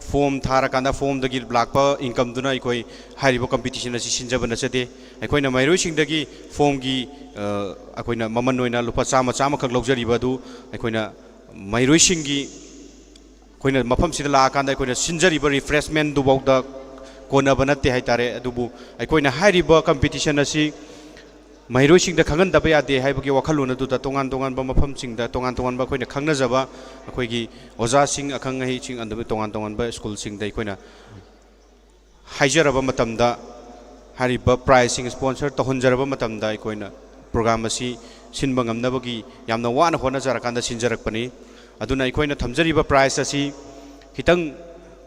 form ꯊꯥꯔꯀꯥꯟꯗ formꯗꯒꯤ ꯂꯥꯛꯄ incomeꯗꯨꯅ ꯑꯩꯈꯣꯏ ꯍꯥꯏꯔꯤꯕ competition ꯑꯁꯤ ꯁꯤꯟꯖꯕ ꯅꯠꯆꯗꯦ꯫ ꯑꯩꯈꯣꯏꯅ ꯃꯍꯩꯔꯣꯏꯁꯤꯡꯗꯒꯤ formꯒꯤ, ꯑ, ꯑꯩꯈꯣꯏꯅ ꯃꯃꯜ ꯑꯣꯏꯅ ꯂꯨꯄꯥ ꯆꯥꯝꯃ, ꯆꯥꯝꯃꯈꯛ ꯂꯧꯖꯔꯤꯕ ꯑꯗꯨ ꯑꯩꯈꯣꯏꯅ ꯃꯍꯩꯔꯣꯏꯁꯤꯡꯒꯤ, ꯑꯩꯈꯣꯏꯅ ꯃꯐꯝꯁꯤꯗ ꯂꯥꯛꯑꯀꯥꯟꯗ ꯑꯩꯈꯣꯏꯅ ꯁꯤꯟꯖꯔꯤꯕ refreshmentꯗꯨꯐꯥꯎꯗ ꯀꯣꯟꯅꯕ ꯅꯠꯇꯦ ꯍꯥꯏꯇꯥꯔꯦ꯫ ꯑꯗꯨꯕꯨ ꯑꯩꯈꯣꯏꯅ ꯍꯥꯏꯔꯤꯕ competition ꯑꯁꯤ ꯃꯍꯩꯔꯣꯏꯁꯤꯡꯗ ꯈꯪꯍꯟꯗꯕ ꯌꯥꯗꯦ ꯍꯥꯏꯕꯒꯤ ꯋꯥꯈꯜꯂꯣꯟ ꯑꯗꯨꯗ ꯇꯣꯉꯥꯟ ꯇꯣꯉꯥꯟꯕ ꯃꯐꯝꯁꯤꯡꯗ, ꯇꯣꯉꯥꯟ ꯇꯣꯉꯥꯟꯕ ꯑꯩꯈꯣꯏꯅ ꯈꯪꯅꯖꯕ ꯑꯩꯈꯣꯏꯒꯤ ꯑꯣꯖꯥꯁꯤꯡ, ꯑꯈꯪ ꯑꯍꯩꯁꯤꯡ, ꯑꯗꯨꯒ ꯇꯣꯉꯥꯟ ꯇꯣꯉꯥꯟꯕ ꯁ꯭ꯀꯨꯜꯁꯤꯡꯗ ꯑꯩꯈꯣꯏꯅ ꯍꯥꯏꯖꯔꯕ ꯃꯇꯝꯗ, ꯍꯥꯏꯔꯤꯕ prizeꯁꯤꯡ sponsor ꯇꯧꯍꯟꯖꯔꯕ ꯃꯇꯝꯗ ꯑꯩꯈꯣꯏꯅ program ꯑꯁꯤ ꯁꯤꯟꯕ ꯉꯝꯅꯕꯒꯤ ꯌꯥꯝꯅ ꯋꯥꯅ ꯍꯣꯠꯅꯖꯔꯀꯥꯟꯗ ꯁꯤꯟꯖꯔꯛꯄꯅꯤ꯫ ꯑꯗꯨꯅ ꯑꯩꯈꯣꯏꯅ ꯊꯝꯖꯔꯤꯕ prize ꯑꯁꯤ ꯈꯤꯇꯪ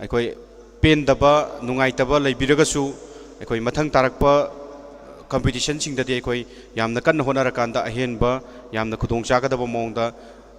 ꯑꯩꯈꯣꯏ ꯄꯦꯟꯗꯕ, ꯅꯨꯡꯉꯥꯏꯇꯕ ꯂꯩꯕꯤꯔꯒꯁꯨ, ꯑꯩꯈꯣꯏ ꯃꯊꯪ ꯇꯥꯔꯛꯄ competitionꯁꯤꯡꯗꯗꯤ ꯑꯩꯈꯣꯏ ꯌꯥꯝꯅ ꯀꯟꯅ ꯍꯣꯠꯅꯔꯀꯥꯟꯗ ꯑꯍꯦꯟꯕ, ꯌꯥꯝꯅ ꯈꯨꯗꯣꯡ ꯆꯥꯒꯗꯕ ꯃꯑꯣꯡꯗ,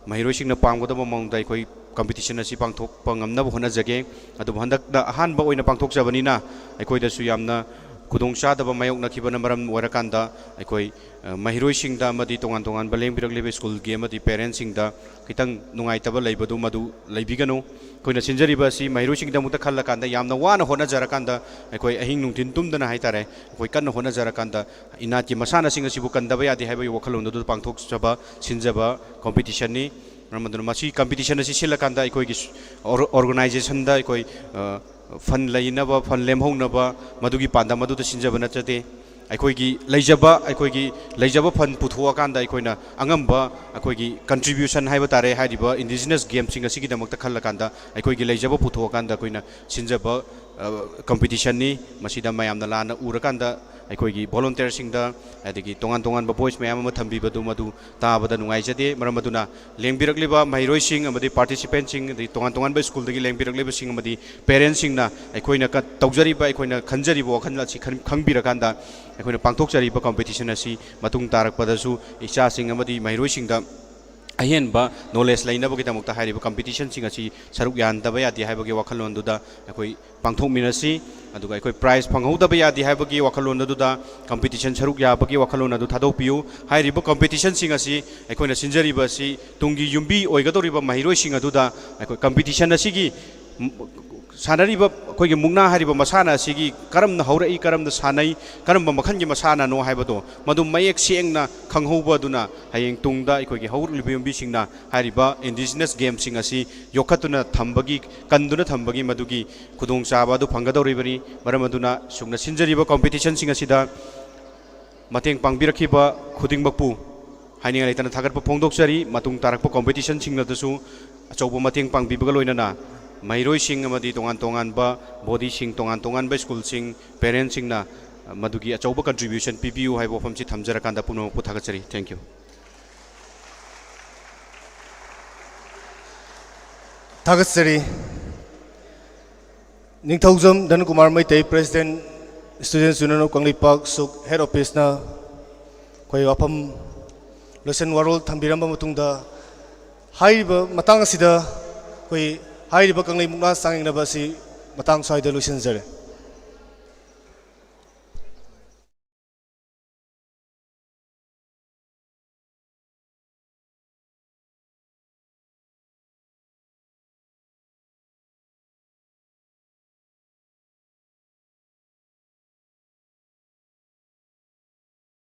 ꯃꯍꯩꯔꯣꯏꯁꯤꯡꯅ ꯄꯥꯝꯒꯗꯕ ꯃꯑꯣꯡꯗ ꯑꯩꯈꯣꯏ competition ꯑꯁꯤ ꯄꯥꯡꯊꯣꯛꯄ ꯉꯝꯅꯕ ꯍꯣꯠꯅꯖꯒꯦ꯫ ꯑꯗꯨꯕꯨ ꯍꯟꯗꯛꯅ ꯑꯍꯥꯟꯕ ꯑꯣꯏꯅ ꯄꯥꯡꯊꯣꯛꯆꯕꯅꯤꯅ ꯑꯩꯈꯣꯏꯗꯁꯨ ꯌꯥꯝꯅ ꯈꯨꯗꯣꯡꯆꯥꯗꯕ ꯃꯥꯌꯣꯛꯅꯈꯤꯕꯅ ꯃꯔꯝ ꯑꯣꯏꯔꯀꯥꯟꯗ ꯑꯩꯈꯣꯏ, ꯑ, ꯃꯍꯩꯔꯣꯏꯁꯤꯡꯗ ꯑꯃꯗꯤ ꯇꯣꯉꯥꯟ ꯇꯣꯉꯥꯟꯕ ꯂꯦꯡꯕꯤꯔꯛꯂꯤꯕ ꯁ꯭ꯀꯨꯜꯒꯤ ꯑꯃꯗꯤ ꯄꯦꯔꯦꯟꯁꯁꯤꯡꯗ ꯈꯤꯇꯪ ꯅꯨꯡꯉꯥꯏꯇꯕ ꯂꯩꯕꯗꯨ ꯃꯗꯨ ꯂꯩꯕꯤꯒꯅꯨ꯫ ꯑꯩꯈꯣꯏꯅ ꯁꯤꯟꯖꯔꯤꯕ ꯑꯁꯤ ꯃꯍꯩꯔꯣꯏꯁꯤꯡꯒꯤꯗꯃꯛꯇ ꯈꯜꯂꯀꯥꯟꯗ, ꯌꯥꯝꯅ ꯋꯥꯅ ꯍꯣꯠꯅꯖꯔꯀꯥꯟꯗ, ꯑꯩꯈꯣꯏ ꯑꯍꯤꯡ ꯅꯨꯡꯊꯤꯟ ꯇꯨꯝꯗꯅ ꯍꯥꯏꯇꯥꯔꯦ, ꯑꯩꯈꯣꯏ ꯀꯟꯅ ꯍꯣꯠꯅꯖꯔꯀꯥꯟꯗ ꯏꯅꯥꯠꯀꯤ ꯃꯁꯥꯟꯅꯁꯤꯡ ꯑꯁꯤꯕꯨ ꯀꯟꯗꯕ ꯌꯥꯗꯦ ꯍꯥꯏꯕꯒꯤ ꯋꯥꯈꯜꯂꯣꯟꯗꯨꯗ ꯄꯥꯡꯊꯣꯛꯆꯕ, ꯁꯤꯟꯖꯕ ꯀꯣꯝꯄꯤꯇꯤꯁꯟꯅꯤ꯫ ꯃꯔꯝ ꯑꯗꯨꯅ ꯃꯁꯤ ꯀꯝꯄꯤꯇꯤꯁꯟ ꯑꯁꯤ ꯁꯤꯜꯂꯀꯥꯟꯗ ꯑꯩꯈꯣꯏꯒꯤ ꯑꯣꯔ-, ꯑꯣꯔꯒꯅꯥꯏꯖꯦꯁꯟꯗ ꯑꯩꯈꯣꯏ, ꯑ, ꯐꯟ ꯂꯩꯅꯕ, ꯐꯟ ꯂꯦꯝꯍꯧꯅꯕ, ꯃꯗꯨꯒꯤ ꯄꯥꯟꯗꯝ ꯑꯗꯨꯗ ꯁꯤꯟꯖꯕ ꯅꯠꯆꯗꯦ꯫ ꯑꯩꯈꯣꯏꯒꯤ ꯂꯩꯖꯕ, ꯑꯩꯈꯣꯏꯒꯤ ꯂꯩꯖꯕ ꯐꯟ ꯄꯨꯊꯣꯛꯑꯀꯥꯟꯗ ꯑꯩꯈꯣꯏꯅ ꯑꯉꯝꯕ ꯑꯩꯈꯣꯏꯒꯤ ꯀꯟꯇ꯭ꯔꯤꯕ꯭ꯌꯨꯁꯟ ꯍꯥꯏꯕ ꯇꯥꯔꯦ, ꯍꯥꯏꯔꯤꯕ ꯏꯟꯗꯤꯖꯤꯅꯁ ꯒꯦꯝꯁꯤꯡ ꯑꯁꯤꯒꯤꯗꯃꯛꯇ ꯈꯜꯂꯀꯥꯟꯗ, ꯑꯩꯈꯣꯏꯒꯤ ꯂꯩꯖꯕ ꯄꯨꯊꯣꯛꯑꯀꯥꯟꯗ ꯑꯩꯈꯣꯏꯅ ꯁꯤꯟꯖꯕ, ꯑ, ꯀꯝꯄꯤꯇꯤꯁꯟꯅꯤ꯫ ꯃꯁꯤꯗ ꯃꯌꯥꯝꯅ ꯂꯥꯟꯅ ꯎꯔꯀꯥꯟꯗ ꯑꯩꯈꯣꯏꯒꯤ ꯚꯣꯂꯨꯟꯇꯤꯌꯔꯁꯤꯡꯗ, ꯑꯗꯒꯤ ꯇꯣꯉꯥꯟ ꯇꯣꯉꯥꯟꯕ ꯕꯣꯏꯁ ꯃꯌꯥꯝ ꯑꯃ ꯊꯝꯕꯤꯕꯗꯨ ꯃꯗꯨ ꯇꯥꯕꯗ ꯅꯨꯡꯉꯥꯏꯖꯗꯦ꯫ ꯃꯔꯝ ꯑꯗꯨꯅ ꯂꯦꯡꯕꯤꯔꯛꯂꯤꯕ ꯃꯍꯩꯔꯣꯏꯁꯤꯡ ꯑꯃꯗꯤ ꯄꯥꯔꯇꯤꯁꯤꯄꯦꯟꯁꯤꯡ, ꯑꯗꯩ ꯇꯣꯉꯥꯟ ꯇꯣꯉꯥꯟꯕ ꯁ꯭ꯀꯨꯜꯗꯒꯤ ꯂꯦꯡꯕꯤꯔꯛꯂꯤꯕꯁꯤꯡ ꯑꯃꯗꯤ ꯄꯦꯔꯦꯟꯁꯁꯤꯡꯅ ꯑꯩꯈꯣꯏꯅ ꯀ-, ꯇꯧꯖꯔꯤꯕ, ꯑꯩꯈꯣꯏꯅ ꯈꯟꯖꯔꯤꯕ ꯋꯥꯈꯜ ꯑꯁꯤ ꯈꯟ-, ꯈꯪꯕꯤꯔꯀꯥꯟꯗ ꯑꯩꯈꯣꯏꯅ ꯄꯥꯡꯊꯣꯛꯆꯔꯤꯕ ꯀꯝꯄꯤꯇꯤꯁꯟ ꯑꯁꯤ ꯃꯇꯨꯡ ꯇꯥꯔꯛꯄꯗꯁꯨ ꯏꯆꯥꯁꯤꯡ ꯑꯃꯗꯤ ꯃꯍꯩꯔꯣꯏꯁꯤꯡꯗ ꯑꯍꯦꯟꯕ ꯅꯣꯂꯦꯖ ꯂꯩꯅꯕꯒꯤꯗꯃꯛꯇ ꯍꯥꯏꯔꯤꯕ ꯀꯝꯄꯤꯇꯤꯁꯟꯁꯤꯡ ꯑꯁꯤ ꯁꯔꯨꯛ ꯌꯥꯍꯟꯗꯕ ꯌꯥꯗꯦ ꯍꯥꯏꯕꯒꯤ ꯋꯥꯈꯜꯂꯣꯟꯗꯨꯗ ꯑꯩꯈꯣꯏ ꯄꯥꯡꯊꯣꯛꯃꯤꯟꯅꯁꯤ꯫ ꯑꯗꯨꯒ ꯑꯩꯈꯣꯏ ꯄ꯭ꯔꯥꯏꯖ ꯐꯪꯍꯧꯗꯕ ꯌꯥꯗꯦ ꯍꯥꯏꯕꯒꯤ ꯋꯥꯈꯜꯂꯣꯟ ꯑꯗꯨꯗ ꯀꯝꯄꯤꯇꯤꯁꯟ ꯁꯔꯨꯛ ꯌꯥꯕꯒꯤ ꯋꯥꯈꯜꯂꯣꯟ ꯑꯗꯨ ꯊꯥꯗꯣꯛꯄꯤꯌꯨ꯫ ꯍꯥꯏꯔꯤꯕ ꯀꯝꯄꯤꯇꯤꯁꯟꯁꯤꯡ ꯑꯁꯤ ꯑꯩꯈꯣꯏꯅ ꯁꯤꯟꯖꯔꯤꯕ ꯑꯁꯤ ꯇꯨꯡꯒꯤ ꯌꯨꯝꯕꯤ ꯑꯣꯏꯒꯗꯧꯔꯤꯕ ꯃꯍꯩꯔꯣꯏꯁꯤꯡ ꯑꯗꯨꯗ ꯑꯩꯈꯣꯏ ꯀꯝꯄꯤꯇꯤꯁꯟ ꯑꯁꯤꯒꯤ ꯁꯥꯟꯅꯔꯤꯕ ꯑꯩꯈꯣꯏꯒꯤ ꯃꯨꯛꯅꯥ ꯍꯥꯏꯔꯤꯕ ꯃꯁꯥꯟꯅ ꯑꯁꯤꯒꯤ ꯀꯔꯝꯅ ꯍꯧꯔꯛꯏ, ꯀꯔꯝꯅ ꯁꯥꯟꯅꯩ, ꯀꯔꯝꯕ ꯃꯈꯜꯒꯤ ꯃꯁꯥꯟꯅꯅꯣ ꯍꯥꯏꯕꯗꯣ ꯃꯗꯨ ꯃꯌꯦꯛ ꯁꯦꯡꯅ ꯈꯪꯍꯧꯕ ꯑꯗꯨꯅ ꯍꯌꯦꯡ ꯇꯨꯡꯗ ꯑꯩꯈꯣꯏꯒꯤ ꯍꯧꯔꯛꯂꯤꯕ ꯌꯨꯝꯕꯤꯁꯤꯡꯅ ꯍꯥꯏꯔꯤꯕ ꯏꯟꯗꯤꯖꯤꯅꯁ ꯒꯦꯝꯁꯤꯡ ꯑꯁꯤ ꯌꯣꯛꯈꯠꯇꯨꯅ ꯊꯝꯕꯒꯤ, ꯀꯟꯗꯨꯅ ꯊꯝꯕꯒꯤ ꯃꯗꯨꯒꯤ ꯈꯨꯗꯣꯡꯆꯥꯕ ꯑꯗꯨ ꯐꯪꯒꯗꯧꯔꯤꯕꯅꯤ꯫ ꯃꯔꯝ ꯑꯗꯨꯅ ꯁꯨꯝꯅ ꯁꯤꯟꯖꯔꯤꯕ ꯀꯝꯄꯤꯇꯤꯁꯟꯁꯤꯡ ꯑꯁꯤꯗ ꯃꯇꯦꯡ ꯄꯥꯡꯕꯤꯔꯛꯈꯤꯕ ꯈꯨꯗꯤꯡꯃꯛꯄꯨ ꯍꯥꯏꯅꯤꯡꯉꯥꯏ ꯂꯩꯇꯅ ꯊꯥꯒꯠꯄ ꯐꯣꯡꯗꯣꯛꯆꯔꯤ꯫ ꯃꯇꯨꯡ ꯇꯥꯔꯛꯄ ꯀꯝꯄꯤꯇꯤꯁꯟꯁꯤꯡꯗꯁꯨ ꯑꯆꯧꯕ ꯃꯇꯦꯡ ꯄꯥꯡꯕꯤꯕꯒ ꯂꯣꯏꯅꯅ ꯃꯍꯩꯔꯣꯏꯁꯤꯡ ꯑꯃꯗꯤ ꯇꯣꯉꯥꯟ ꯇꯣꯉꯥꯟꯕ ꯕꯣꯗꯤꯁꯤꯡ, ꯇꯣꯉꯥꯟ ꯇꯣꯉꯥꯟꯕ ꯁ꯭ꯀꯨꯜꯁꯤꯡ, ꯄꯦꯔꯦꯟꯁꯁꯤꯡꯅ ꯃꯗꯨꯒꯤ ꯑꯆꯧꯕ ꯀꯟꯇ꯭ꯔꯤꯕ꯭ꯌꯨꯁꯟ ꯄꯤꯕꯤꯌꯨ ꯍꯥꯏꯕ ꯋꯥꯐꯝꯁꯤ ꯊꯝꯖꯔꯀꯥꯟꯗ ꯄꯨꯝꯅꯃꯛꯄꯨ ꯊꯥꯒꯠꯆꯔꯤ꯫ Thank you꯫ ꯊꯥꯒꯠꯆꯔꯤ꯫ ꯅꯤꯡꯊꯧꯖꯝ ꯙꯅꯀꯨꯃꯥꯔ Meitei, President, Students' Union of Kangleipak, ꯁꯨꯛ, Head Office ꯅ ꯑꯩꯈꯣꯏ ꯋꯥꯐꯝ ꯂꯣꯏꯁꯟ ꯋꯥꯔꯣꯜ ꯊꯝꯕꯤꯔꯝꯕ ꯃꯇꯨꯡꯗ, ꯍꯥꯏꯔꯤꯕ ꯃꯇꯥꯡ ꯑꯁꯤꯗ ꯑꯩꯈꯣꯏ ꯍꯥꯏꯔꯤꯕ ꯀꯪꯂꯩ ꯃꯨꯛꯅꯥ ꯆꯥꯡꯌꯦꯡꯅꯕ ꯑꯁꯤ ꯃꯇꯥꯡ ꯁ꯭ꯋꯥꯏꯗ ꯂꯣꯏꯁꯤꯟꯖꯔꯦ꯫